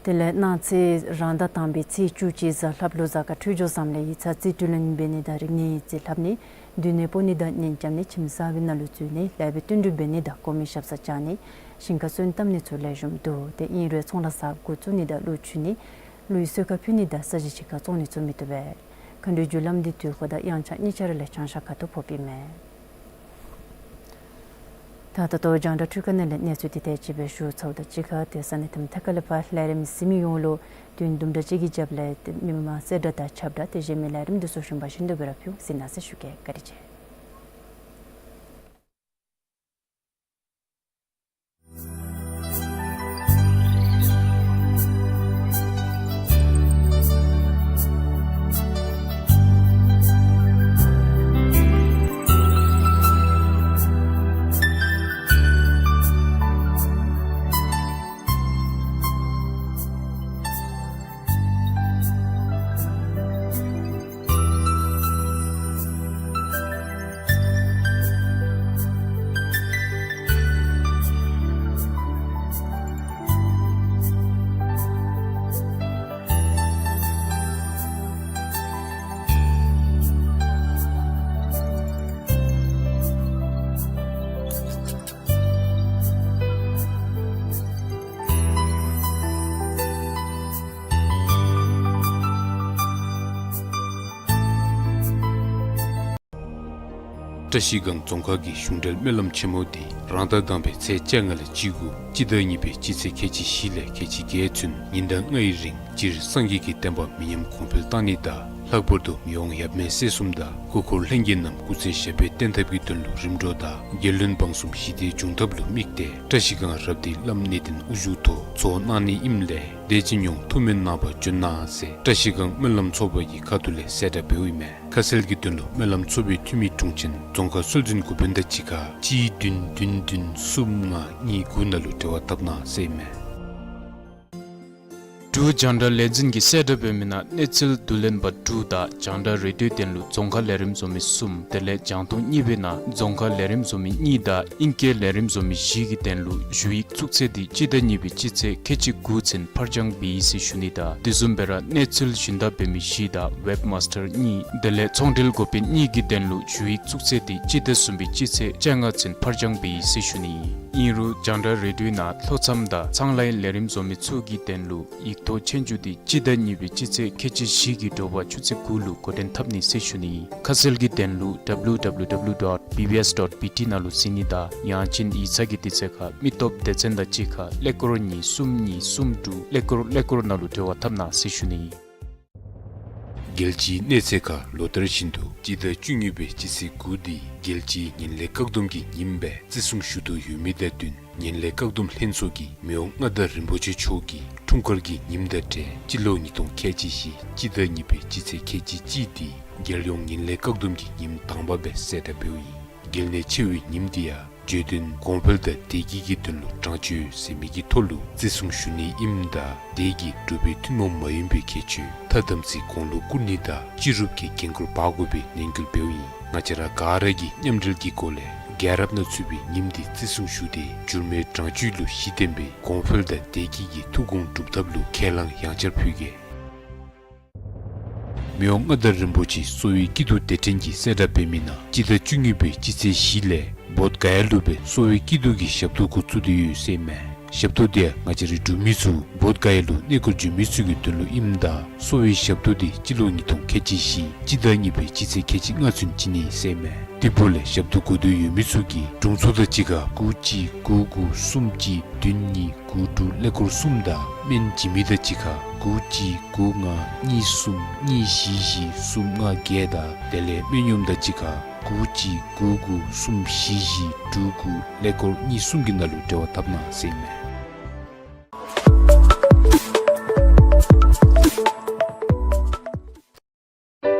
དེ་ལས་གནངས་ཚེ་རང་ཟླ་དང་པའི་ཚེས་བཅུ་གཅིག་གཟའ་ལྷགཔ་ལུ་གཟའ་སྐར་འཕྲོད་སྦྱོར་བཟངམ་ལས་ཡིག་ཚང་རྩིས་སྤྲོད་ལེན་འབད་ནི་དང་རིག་གནས་ཡིག་རྩིས་ལྷབ་ནི། མདུན་ནས་སྤོ་ནི་དང་གཉེན་རྐྱབ་ནི་ཁྱིམ་གསར་པའི་ནང་ལུ་འཛུལ་ནི་ལེགས་པའི་བསྟུན་གྲོས་འབད་ནི་དང་གོང་མའི་ཞབས་སར་བཅར་ནི་ཞིང་ཁར་སོང་ནི་བཏབ་ནི་ཚུ་ལེགས་ཤོམ་འདུག། ཏེ་ཨིན་རུང་ཚོང་ལཱ་གསརཔ་འགོ་བཙུགས་ནི་དང་ཀླུ་ཆུ་ནི་ཀླུའི་གསོལ་ཁ་ཕུལ་ནི་དང་ས་གཞི་གཅིག་ཁར་བཙོང་ནི་ཚུ་མི་བཏུབ་པས། མཁའ་འགྲོའི་རྒྱུ་ལམ་འདི་དུས་འཁོར་དང་དབྱངས་འཆར་གཉིས་ཆ་ར་ལས་བྱང་ཤར་ཁ་ཐུག་ཕོགཔ་ཨིན་མས། ད་ད་ལྟོ་རྒྱང་བསྒྲགས་འཕྲུལ་ཁང་ནང་ལས་གནས་ཚུལ་འདི་དེ་ཅིག་སྦེ་ཞུ་ཚརཝ་དང་གཅིག་ཁར་ཏེ་ས་གནས་དང་ཐད་ཀར་ལས་ཕར་ལས་རིམ་གཟིགས་མི་ཡོངས་ལུ་དུས་ཡུན་དུམ་གྲ་ཅིག་གི་རྒྱབ་ལས་ཏེ་མི་མང་གསལ་བསྒྲགས་དང་ཁྱབ་བསྒྲགས་ཏེ་གཞན་མི་ལས་རིམ་འདི་ཚུ་གཞན་པ་བཞིན་དུ་སྦེ་ར་ཕུལ་གཟིགས་གནང་ཟེར་ཞུ་གེ། བཀའ་དྲིན་ཆེ། བཀྲ་ཤིས་སྒང་རྫོང་ཁག་གི་གཞུང་འབྲེལ་སྨོན་ལམ་ཆེན་མོ་འདི་རང་ཟླ་དང་པའི་ཚེས་བཅོ་ལྔ་ལས་བཅུ་དགུ་སྤྱི་ཟླ་གཉིས་པའི་སྤྱི་ཚེས་ཁལ་གཅིག་བཞི་ལས་ཁལ་གཅིག་བརྒྱད་ཚུན་ཉིན་གྲངས་ལྔའི་རིང་སྤྱིར་སངས་རྒྱས་ཀྱི་བསྟན་པ་མི་ཉམས་གོང་འཕེལ་གཏང་ནི་དང་ལྷག་པར་དུ་མི་དབང་ཡབ་མེས་སྲས་གསུམ་དང་སྐུ་འཁོར་ལྷན་རྒྱས་རྣམས་སྐུ་ཚེ་ཞབས་པད་བརྟན་ཐབས་ཀྱི་དོན་ལུ་རིམ་གྲོ་དང་རྒྱལ་བློན་འབངས་གསུམ་ཞི་བདེ་འབྱུང་ཐབས་ལུ་དམིགས་ཏེ་བཀྲ་ཤིས་སྒང་རབ་སྡེའི་བླམ་གནས་བརྟན་དབུ་བཞུགས་ཐོག་ཚོགས་གནང་ནི་ཨིནམ་ལས་དེ་ཅིག་མྱོང་ཐུབ་མི་རྣམ་པ་འབྱོན་གནང་ཟེར་བཀྲ་ཤིས་སྒང་སྨོན་ལམ་ཚོགས་པ་གི་ཁ་ཐུག་ལས་གསལ་བསྒྲགས་འབདཝ་ཨིན་མས། ཁ་གསལ་གྱི་དོན་ལུ་སྨོན་ལམ་ཚོགས་པའི་འཐུས་མི་དྲུང་ཆེན་རྫོང་ཁག་སྲོལ་འཛིན་འགོ་དཔོན་དང་གཅིག་ཁར་གཅིག་བདུན་བདུན་བདུན་གསུམ་ལྔ་གཉིས་དགུ་ནང་ལུ་འབྲེལ་བ་འཐབ་གནང་ཟེར་ཨིན་མས། འབྲུག་རྒྱང་བསྒྲགས་ལས་འཛིན་གྱིས་གསལ་བསྒྲགས་འབད་མི་ནང་གནས་ཚུལ་བསྡུ་ལེན་པ་དྲུག་དང་རྒྱང་བསྒྲགས་རེ་ཌིའོའི་དོན་ལུ་རྫོང་ཁ་ལས་རིམ་བཟོ་མི་གསུམ་དེ་ལས་རྒྱང་མཐོང་གཉིས་པའི་ནང་རྫོང་ཁ་ལས་རིམ་བཟོ་མི་གཉིས་དང་ཨིང་སྐད་ལས་རིམ་བཟོ་མི་བཞི་གི་དོན་ལུ་ཞུ་ཡིག་བཙུགས་ཚེས་འདི་སྤྱི་ཟླ་གཉིས་པའི་སྤྱི་ཚེས་ཁལ་གཅིག་དགུ་ཚུན་ཕར་འགྱངས་འབད་ཡི་ཟེར་ཞུ་ནི་དང་དེ་བཟུམ་སྦེ་ར་གནས་ཚུལ་ཞུན་དག་འབད་མི་བཞི་དང་ཝེབ་མཱསི་ཊར་གཉིས་དེ་ལས་ཚོང་འབྲེལ་འགོ་དཔོན་གཉིས་ཀྱི་དོན་ལུ་ཞུ་ཡིག་བཙུགས་ཚེས་འདི་སྤྱི་ཟླ་གསུམ་པའི་སྤྱི་ཚེས་བཅོ་ལྔ་ཚུན་ཕར་འགྱངས་འབད་ཡི་ཟེར་ཞུ་ནི་ཨིན། ཨིན་རུང་རྒྱང་བསྒྲགས་རེ་ཌིའོའི་ནང་ལྷོ་མཚམས་དང་ཚངས་ལའི་ལས་རིམ་བཟོ་མི་ཚུ་གི་དོན་ལུ་ཡིག་ཐོག་ཆོས་རྒྱུགས་འདི་སྤྱི་ཟླ་གཉིས་པའི་སྤྱི་ཚེས་ཁལ་གཅིག་བཞི་གི་དྲོ་པ་ཆུ་ཚོད་དགུ་ལུ་འགོ་འདྲེན་འཐབ་ནི་ཟེར་ཞུ་ནི། ཁ་གསལ་གྱི་དོན་ལུ་ཌབ་ལུ་ཌབ་ལུ་ཌབ་ལུ་ཌོཊ་བི་བི་ཨེསི་ཌོཊ་བི་ཊི་ནང་ལུ་གཟིགས་ནི་དང་ཡང་ཅིན་ཡིག་ཚང་གི་དུས་ཚོད་ཁར་མི་སྟོབས་སྡེ་ཚན་དང་གཅིག་ཁར་ཀླད་ཀོར་གཉིས་གསུམ་གཉིས་གསུམ་དྲུག་ཀླད་ཀོར་ཀླད་ཀོར་ནང་ལུ་འབྲེལ་བ་འཐབ་གནང་ཟེར་ཞུ་ནི། རྒྱལ་སྤྱིའི་གནས་ཚད་ཁར་ལོ་ལྟར་བཞིན་དུ་སྤྱི་ཟླ་བཅུ་གཉིས་པའི་སྤྱི་ཚེས་དགུ་འདི་རྒྱལ་སྤྱིའི་ངན་ལྷད་བཀག་སྡོམ་གྱི་ཉིནམ་སྦེ་བརྩི་སྲུང་ཞུ་དོ་ཡོད་མི་དང་བསྟུན་ངན་ལྷད་བཀག་སྡོམ་ལྷན་ཚོགས་ཀྱིས་མི་དབང་མངའ་བདག་རིན་པོ་ཆེ་མཆོག་གི་འཁྲུངས་སྐར་གྱི་ཉིནམ་དང་འབྲེལ་སྤྱི་ལོ་ཉིས་སྟོང་ཁལ་གཅིག་བཞི་སྤྱི་ཟླ་གཉིས་པའི་སྤྱི་ཚེས་ཁལ་གཅིག་གཅིག་འདི་རྒྱལ་ཡོངས་ངན་ལྷད་བཀག་སྡོམ་གྱི་ཉིནམ་དང་པ་སྦེ་གསལ་བསྒྲགས་འབདཝ་ཨིན། གལ་གནད་ཆེ་བའི་ཉིནམ་འདི་ཡང་བརྗོད་དོན་གོང་འཕེལ་དང་བདེ་སྐྱིད་ཀྱི་དོན་ལུ་དྲང་སྤྱོད་ཟེར་མི་གི་ཐོག་ལུ་བརྩི་སྲུང་ཞུ་ནི་ཨིནམ་ད་དེ་གིས་འབྲུག་པའི་ཐུན་མོང་མ་ཡིན་པའི་ཁྱད་ཆོས་ཐ་དམ་ཚིག་གོང་ལུ་བཀུར་ནི་དང་སྤྱི་རུབ་ཀྱི་འགན་ཁུར་འབག་དགོ་པའི་ནན་སྐུལ་འབདཝ་ཨིན། ང་བཅས་ར་ག་ར་གིས་མཉམ་འབྲེལ་གྱི་སྒོ་ལས་རྒྱལ་རབས་ནང་ཚུད་པའི་ཉིནམ་འདི་བརྩི་སྲུང་ཞུ་སྟེ་འགྱུར་མེད་དྲང་སྤྱོད་ལུ་གཞི་བརྟེན་པའི་གོང་འཕེལ་དང་བདེ་སྐྱིད་ཀྱི་ཐུགས་དགོངས་སྒྲུབ་ཐབས་ལུ་ཁས་བླངས་ཡང་བསྐྱར་ཕུལ་གེ། མི་དབང་མངའ་བདག་རིན་པོ་ཆེ་གསོ་བའི་སྐྱིད་སྡུག་སྡེ་ཕྲན་གྱིས་གསལ་བསྒྲགས་འབད་མི་ནང་སྤྱི་ཟླ་བཅུ་གཉིས་པའི་སྤྱི་ཚེས་བཞི་ལས་བོདྷ་ག་ཡ་ལུ་སྦེ་གསོ་བའི་སྐྱིད་སྡུག་གི་ཞབས་ཏོག་འགོ་བཙུགས་ཏེ་ཡོད་ཟེར་མས། ཞབས་ཏོག་འདི་ཡང་ང་བཅས་རའི་འབྲུག་མི་ཚུ་བོདྷ་ག་ཡ་ལུ་གནས་སྐོར་འབྱོན་མི་ཚུ་གི་དོན་ལུ་ཨིནམ་ད་གསོ་བའི་ཞབས་ཏོག་འདི་སྤྱི་ལོ་ཉིས་སྟོང་ཁལ་གཅིག་བཞི་སྤྱི་ཟླ་གཉིས་པའི་སྤྱི་ཚེས་ཁལ་གཅིག་ལྔ་ཚུན་བྱིན་ནི་ཟེར་མས། དེ་འབདཝ་ལས་ཞབས་ཏོག་དགོ་འདོད་ཡོད་མི་ཚུ་གིས་དྲུང་འཚོ་དང་གཅིག་ཁར་དགུ་གཅིག་དགུ་དགུ་གསུམ་གཅིག་བདུན་གཉིས་དགུ་དྲུག་ཀླད་ཀོར་གསུམ་དང་སྨན་བྱིན་མི་དང་གཅིག་ཁར་དགུ་གཅིག་དགུ་ལྔ་གཉིས་གསུམ་གཉིས་བཞི་བཞི་གསུམ་ལྔ་བརྒྱད་དང་དེ་ལས་སྨན་གཡོགམ་དང་གཅིག་ཁར་དགུ་གཅིག་དགུ་དགུ་གསུམ་བཞི་བཞི་དྲུག་དགུ་ཀླད་ཀོར་གཉིས་གསུམ་གྱི་ནང་ལུ་འབྲེལ་བ་འཐབ་གནང་ཟེར་མས།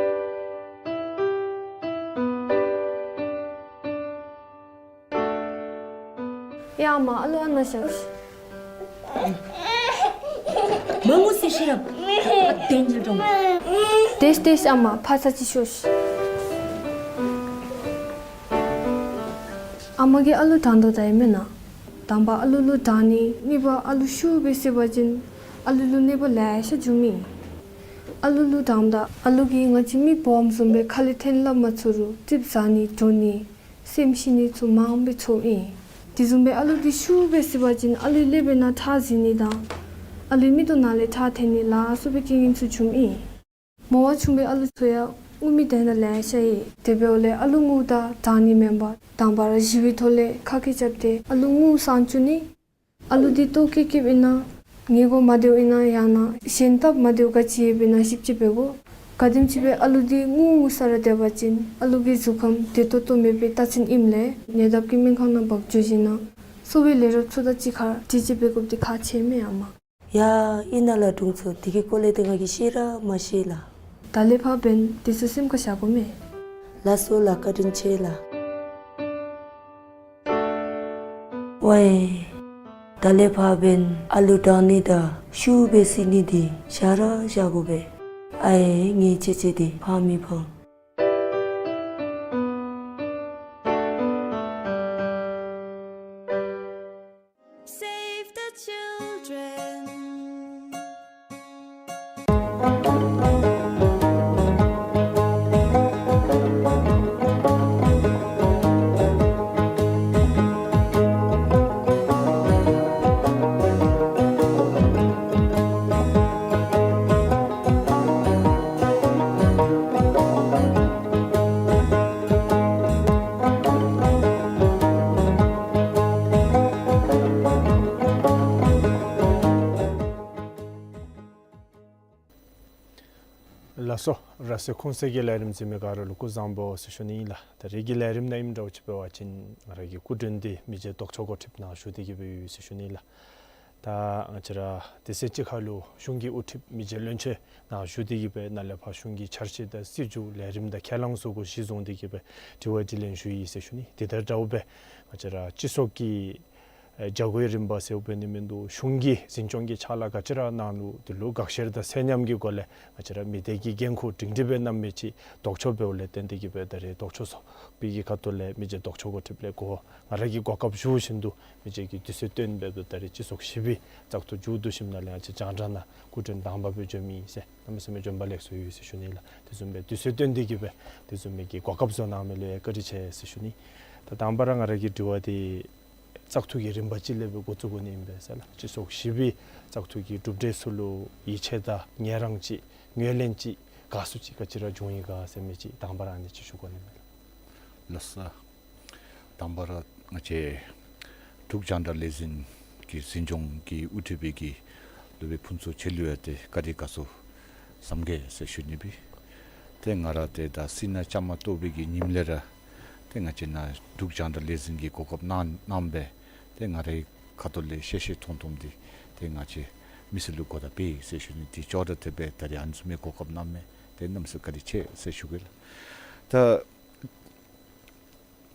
ཡ་ཨ་མ་ཨ་ལུ་ཨ་ནཱ་བཞག་ཤིག། མ་ངུ་ཟེར་ཤེས་རབ། ཨ་བདེན་ལ་འགྲོ། དེས་དེས་ཨ་མ་ཕར་ཚུར་ཅིག་ཤོག་ཤིག། ཨ་མ་གིས་ཨ་ལུ་དྲང་དོ་ད་ཨིན་མེན་ན། དང་པ་ཨ་ལུ་ལུ་དྲང་ནི། གཉིས་པ་ཨ་ལུ་ཤུགས་སྦེ་བསད་པ་ཅིན་ཨ་ལུ་ལུ་གནོད་པ་ལེ་ཤ་འབྱུངམ་ཨིན། ཨ་ལུ་ལུ་དྲངམ་ད་ཨ་ལུ་གིས་ང་བཅས་མི་སྦོམ་བཟུམ་སྦེ་ཁ་ལས་ཐོན་སླབ་མ་ཚུགས་རུང་ཙིགཔ་ཟ་ནི་འགྲོ་ནི་སེམས་ཤི་ནི་ཚུ་མངམ་སྦེ་ཚོརཝ་ཨིན། དེ་བཟུམ་སྦེ་ཨ་ལུ་འདི་ཤུགས་སྦེ་བསད་པ་ཅིན་ཨ་ལུའི་ཀླད་པའི་ནང་ཁྲག་འཛིང་ནི་དང་ཨ་ལུའི་མིག་ཏོ་ནང་ལས་ཁྲག་འཐོན་ནི་ལ་སོགས་པའི་རྐྱེན་ངན་ཚུ་འབྱུངམ་ཨིན། མོ་བ་ཆུང་བའི་ཨ་ལུ་ཚུ་ཡང་ངུ་མི་དེ་ནང་ལེ་ཤ་ཡོད། དེ་འབདཝ་ལས་ཨ་ལུ་ངུཝ་ད་དྲང་ནི་མེན་པར་དང་པ་ར་ཞི་བའི་ཐོག་ལས་ཁ་སྐད་རྐྱབ་སྟེ་ཨ་ལུ་ངུ་སངས་བཅུག་ནི། ཨ་ལུ་འདི་ལྟོ་བཀོལ་བཀོལཝ་ཨིན་ན་ཉལ་གོ་མ་བདེཝ་ཨིན་ན་ཡང་ན་གཞན་སྟབས་མ་བདེཝ་ག་ཅི་ཡོདཔ་ཨིན་ན་ཞིབ་དཔྱད་འབད་དགོ། ག་དེམ་ཅིག་སྦེ་ཨ་ལུ་འདི་ངུ་ངུ་ས་ར་སྡོད་པ་ཅིན་ཨ་ལུ་གི་གཟུགས་ཁམས་བདེ་ཏོག་ཏོ་མེད་པའི་རྟགས་མཚན་ཨིནམ་ལས་ཉེ་འདབས་ཀྱི་སྨན་ཁང་ནང་འབག་འགྱོ་ཞིནམ་ན་གསོ་བའི་ལས་རོགསཔ་ཚུ་དང་གཅིག་ཁར་དྲི་དཔྱད་འབད་དགོཔ་འདི་ཁག་ཆེ་མས་ཨ་མ། ཡ་ཨིན་ན་ལགས་དྲུང་འཚོ། དེ་གི་སྐོར་ལས་ཏེ་ང་གིས་ཤེས་ར་མ་ཤེས་ལགས། ད་ལས་ཕར་འབདན་དེ་ཚུ་སེམས་ཁར་བཞག་དགོ་མས། ལགས་སོ་ལགས། བཀའ་དྲིན་ཆེ་ལགས། ཝའི། ད་ལས་ཕར་འབདན་ཨ་ལུ་དྲང་ནི་དང་ཤུགས་སྦེ་བསད་ནི་འདི་བཞག་ར་བཞག་དགོ་པས། ཨའེ་ངེའི་ཆེ་ཆེ་འདི་ཕངས་མི་ཕངས། Save the children. ལགས་སོ། ར་སེ་ཁུང་སེ་གི་ལས་རིམ་གཟིགས་མི་ག་ར་ལུ་སྐུ་གཟུགས་བཟང་པོ་ཟེར་ཞུ་ནི་ཨིན་ལགས། ད་རེས་ཀྱི་ལས་རིམ་ནང་ཨིནམ་འདྲཝ་ཅིག་འབད་བ་ཅིན་ང་ར་གི་སྐུ་མགྲོན་འདི་མི་རྗེ་ལྡོག་ཕྱོགས་འགོ་ཁྲིདཔ་ནཱ་བཞུགས་ཏེ་གི་སྦེ་ཡོད་ཟེར་ཞུ་ནི་ཨིན་ལགས། ད་ང་བཅས་ར་དུས་ཚོད་ཅིག་ཁར་ལུ་གཞུང་གི་དབུ་ཁྲིདཔ་མི་རྗེ་བློན་ཆེན་ནཱ་བཞུགས་ཏེ་གི་སྦེ་ནཱ་ལས་ཕར་གཞུང་གི་འཆར་གཞི་དང་སྲིད་བྱུས་ལས་རིམ་དང་ཁས་བླངས་ཚུ་གུ་གཞི་བཟུང་སྟེ་གི་སྦེ་དྲི་བ་དྲིས་ལན་ཞུ་ཡི་ཟེར་ཞུ་ནི། དེ་དང་འདྲཝ་སྦེ་ང་བཅས་ར་སྤྱི་ཚོགས་ཀྱི་ཨེ་བྱ་སྒོའི་རིམ་པ་ཟེརཝ་འབད་ནི་མིན་འདུག། གཞུང་གིས་འཛིན་སྐྱོང་གི་ཕྱག་ལཱ་ག་ཅི་ར་གནང་ནུག། དེ་ལུ་དགག་བཤེར་དང་གསོན་ཉམས་ཀྱི་སྒོ་ལས་ང་བཅས་ར་མི་སྡེ་གི་འགན་ཁུར་སྒྲིང་སྒྲི་སྦེ་གནང་མི་ཅིག་ལྡོག་ཕྱོགས་འབདཝ་ལས་བརྟེན་ཏེ་གི་སྦེ་ད་རེས་ལྡོག་ཕྱོགས་ཚོགས་པའི་གི་ཁ་ཐུག་ལས་མི་རྗེ་ལྡོག་ཕྱོགས་འགོ་ཁྲིདཔ་ལས་གོ་ང་ར་གི་གོ་སྐབས་ཞུ་བཞིན་དུ་མི་རྗེ་གིས་དུས་ཚོད་བཏོན་འབདཝ་ད་ད་རེས་སྤྱི་ཚོགས་བཞི་པའི་བཙག་འཐུ་མཇུག་བསྡུ་ཞིནམ་ལས་ང་བཅས་རྒྱང་བསྒྲགས་ནང་སྐུ་མགྲོན་དང་པ་སྦེ་འབྱོན་མི་ཨིན་ཟེར་གནམ་མེད་ས་མེད་འབྱོན་པ་ལེགས་སོ་ཡོད་ཟེར་ཞུ་ནི་ལགས། དེ་བཟུམ་སྦེ་དུས་ཚོད་བཏོན་ཏེ་གི་སྦེ་དེ་བཟུམ་མའི་གི་གོ་སྐབས་བཟོ་གནང་མི་ལུ་ཡང་བཀའ་དྲིན་ཆེ་ཟེར་ཞུ་ནི། ད་དང་པ་ར་ང་ར་གི་དྲི་བ་འདི་བཙག་འཐུ་གི་རིམ་པ་ཅིག་ལས་སྦེ་འགོ་བཙུགས་དགོ་ནི་ཨིན་པས་ཟེར་ལགས། སྤྱི་ཚོགས་བཞི་པའི་བཙག་འཐུ་གི་གྲུབ་འབྲས་ཚུ་ལུ་ཡིད་ཆེས་དང་ངལ་རངས་ཅིག་ངོས་ལེན་ཅིག་དགའ་བསུ་ཅིག་ག་ཅི་ར་བྱུང་ཡི་ག་ཟེར་མི་ཅིག་དང་པ་ར་ཨ་ནི་ཅིག་ཞུ་དགོ་ནི་ཨིན་པས་ལགས། ལགས་སོ། དང་པ་ར་ང་བཅས་འབྲུག་རྒྱང་བསྒྲགས་ལས་འཛིན་གྱི་འཛིན་སྐྱོང་གི་དབུ་ཁྲིད་པའི་གི་སློབ་དཔོན་ཕུན་ཚོགས་ཆོས་ལུ་ཡང་ཏེ་བཀའ་དྲིན་དགའ་ཚོར་བསམ་གེ་ཟེར་ཞུ་ནི་སྦེ། ཏེ་ང་ར་ཏེ་ད་སྲིད་ནང་བཅའ་མར་གཏོགས་པའི་གི་ཉིནམ་ལས་ར་ཏེ་ང་བཅས་ནཱ་འབྲུག་རྒྱང་བསྒྲགས་ལས་འཛིན་གྱི་གོ་སྐབས་གནང་གནངམ་སྦེ་ཏེ་ང་རའི་ཁ་ཐུག་ལས་ཤེས་ཤེས་མཐོང་མཐོངམ་འདི་ཏེ་ང་བཅས་མི་སེར་ལུ་གོ་བརྡ་སྤེལ་ཡི་ཟེར་ཞུ་ནི། དེ་ཅོག་ར་འཐདཔ་སྦེ་ད་རེས་ཨ་ནི་བཟུམ་མའི་གོ་སྐབས་གནང་མི་ཏེ་གནམ་མེད་ས་མེད་བཀའ་དྲིན་ཆེ་ཟེར་ཞུ་གེ་ལགས། ད་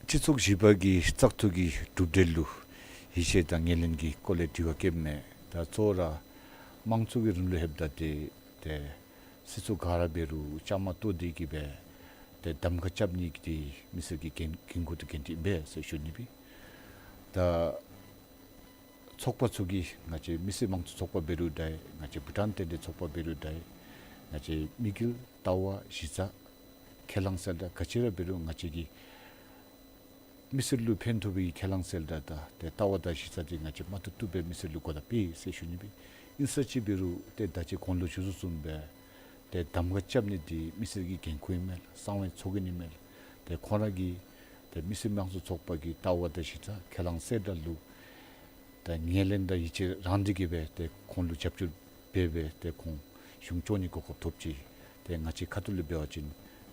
སྤྱི་ཚོགས་བཞི་པ་གི་བཙག་འཐུ་གི་གྲུབ་འབྲས་ལུ་ཡིད་ཆེས་དང་ངོས་ལེན་གྱི་སྐོར་ལས་དྲི་བ་བཀོདཔ་མས། ད་གཙོ་བོ་ར་དམངས་གཙོ་གི་རིང་ལུགས་ལྷོདཔ་ད་ཏེ་ཏེ་སྲིད་ཚོགས་ག་ར་འབད་རུང་བཅའ་མར་གཏོགས་ཏེ་གི་སྦེ་ཏེ་གདམ་ཁ་རྐྱབ་ནི་འདི་མི་སེར་གྱི་འགན་འགན་ཁུར་དང་འགན་འཁྲི་ཨིན་པས་ཟེར་ཞུ་ནི་སྦེ། ད་ཚོགས་པ་ཚུ་གིས་ང་བཅས་མི་སེར་དམངས་གཙོ་ཚོགས་པ་འབད་རུང་འདྲ་ང་བཅས་བུ་ཊཱན་རྟེན་འབྲེལ་ཚོགས་པ་འབད་རུང་འདྲ་ང་བཅས་དམིགས་ཡུལ་ལྟ་བ་གཞི་རྩ་ཁས་བླངས་གསལ་བསྒྲགས་ག་ཅི་ར་འབད་རུང་ང་བཅས་ཀྱིས་མི་སེར་ལུ་ཕན་ཐོགས་པའི་ཁས་བླངས་གསལ་བསྒྲགས་དང་ཏེ་ལྟ་བ་དང་གཞི་རྩ་འདི་ང་བཅས་མ་བཏུབ་བཏུབ་སྦེ་མི་སེར་ལུ་གོ་བརྡ་སྤེལ་ཡི་ཟེར་ཞུ་ནི་སྦེ། ཨིན་ས་ཅིག་འབད་རུང་ཏེ་ད་ཅི་གོང་ལུ་ཞུ་དོ་བཟུམ་སྦེ་ཏེ་གདམ་ཁ་རྐྱབ་ནི་འདི་མི་སེར་གྱི་འགན་ཁུར་ཨིན་མས་ལགས། གསང་བའི་ཚོགས་རྒྱན་ཨིན་མས་ལགས། ཏེ་ཁོང་ར་གིས་ཏེ་མི་སེར་དམངས་གཙོ་ཚོགས་པ་གི་ལྟ་བ་དང་གཞི་རྩ་ཁས་བླངས་གསལ་བསྒྲགས་ལུ་ཏེ་ངོས་ལེན་དང་ཡིད་ཆེས་རང་འདི་གིས་སྦེ་ཏེ་ཁོང་ལུ་རྒྱབ་སྐྱོར་འབད་སྦེ་ཏེ་ཁོང་གཞུང་སྐྱོང་ནི་གོ་སྐབས་ཐོབ་ཅི། ཏེ་ང་བཅས་ཁ་ཐུག་ལས་འབད་བ་ཅིན་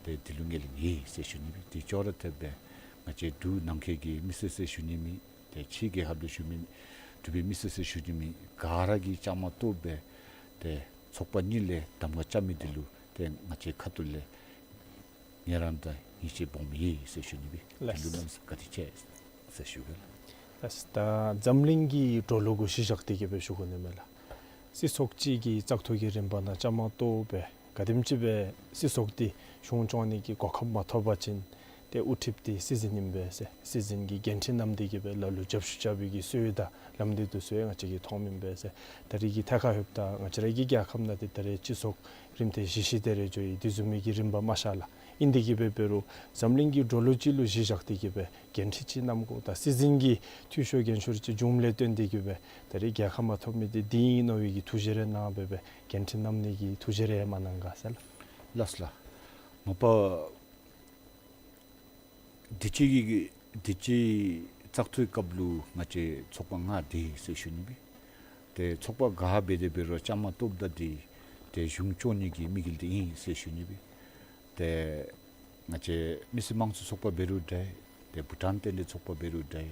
ཏེ་འདི་ལུ་ངོས་ལེན་ཡོད་ཟེར་ཞུ་ནི་སྦེ། དེ་ཅོག་ར་འཐདཔ་སྦེ་ང་བཅས་འབྲུག་ནང་འཁོད་ཀྱི་མི་སེར་ཟེར་ཞུ་ནི་མེད། ཏེ་ཕྱི་རྒྱལ་ཁབ་ལུ་བཞུགས་མི་འབྲུག་པའི་མི་སེར་ཟེར་ཞུ་ནི་མེད། ག་ར་གིས་བཅའ་མར་གཏོགས་སྦེ་ཏེ་ཚོགས་པ་གཉིས་ལས་གདམ་ཁ་རྐྱབ་མི་འདི་ལུ་ཏེ་ང་བཅས་ཁ་ཐུག་ལས་ངལ་རངས་དང་ཡིད་ཆེས་སྦོམ་ཡོད་ཟེར་ཞུ་ནི་སྦེ། ལགས། དེ་ལུ་གནམ་མེད་ས་མེད་བཀའ་དྲིན་ཆེ་ཟེར་ཞུ་གེ་ལགས། ད་འཛམ་གླིང་གི་འགྲོ་ལུགས་གུ་གཞི་བཞག་སྟེ་གི་སྦེ་ཞུ་དགོ་ནི་མས་ལགས། སྲིད་ཚོགས་ཅིག་གིས་བཙག་འཐུ་གི་རིམ་པ་ནང་བཅའ་མར་གཏོགས་སྦེ་ག་དེམ་ཅིག་སྦེ་སྲིད་ཚོགས་འདི་གཞུང་སྐྱོང་ནི་གི་གོ་སྐབས་མ་ཐོབ་པ་ཅིན་ཏེ་དབུ་ཁྲིདཔ་འདི་སྲིད་འཛིན་ཨིན་པས་ཟེར། སྲིད་འཛིན་གྱིས་འགན་འཁྲི་བསྣམས་ཏེ་གི་སྦེ་ལ་ལུ་རྒྱབ་བཤུད་རྐྱབ་པའི་གི་སྲོལ་དང་ལམ་འདི་ཚུ་ཡང་ང་བཅས་ཀྱིས་མཐོངམ་ཨིན་པས་ཟེར། ད་རེས་ཀྱི་ཐད་ཁར་ལྷོདཔ་ད་ང་བཅས་ར་གི་རྒྱལ་ཁབ་ནང་འདི་ད་རེས་སྤྱི་ཚོགས་རིམ་ཐེངས་བཞི་བཞི་དེ་རེ་འགྱོ་ཡི། དེ་བཟུམ་མའི་གི་རིམ་པ་མ་ཤར་ལགས། ཨིན་ཏེ་གི་སྦེ་འབད་རུང་འཛམ་གླིང་གི་འགྲོ་ལུགས་ཅིག་ལུ་གཞི་བཞག་སྟེ་གི་སྦེ་འགན་འཁྲི་ཅིག་བསྣམ་དགོ། ད་སྲིད་འཛིན་གྱི་འཐུས་ཤོར་འགན་ཤོར་ཅིག་བྱུངམ་ལས་བརྟེན་ཏེ་གི་སྦེ་ད་རེས་རྒྱལ་ཁ་མ་ཐོབ་མི་འདི་འདི་ཨིན་མནོ་བའི་གི་ཐུགས་བཞེད་རེ་གནང་སྦེ་སྦེ་འགན་འཁྲི་བསྣམ་ནི་གི་ཐུགས་བཞེད་རེ་མ་གནང་ག་ཟེར་ལགས། ལགས་ལགས། མ་པ་དུས་ཅི་གི་དུས་ཅི་བཙག་འཐུའི་སྐབས་ལུ་ང་བཅས་ཚོགས་པ་ལྔ་འདུས་ཟེར་ཞུ་ནི་སྦེ། ཏེ་ཚོགས་པ་ག་འབད་དེ་འབད་རུང་བཅའ་མར་གཏོགསཔ་ད་འདི་ཏེ་གཞུང་སྐྱོང་ནི་གི་དམིགས་ཡུལ་འདི་ཨིན་ཟེར་ཞུ་ནི་སྦེ། ཏེ་ང་བཅས་མི་སེར་དམངས་གཙོའི་ཚོགས་པ་འབད་རུང་འདྲ། ཏེ་བྷུ་ཊཱན་རྟེན་འབྲེལ་ཚོགས་པ་འབད་རུང་འདྲ།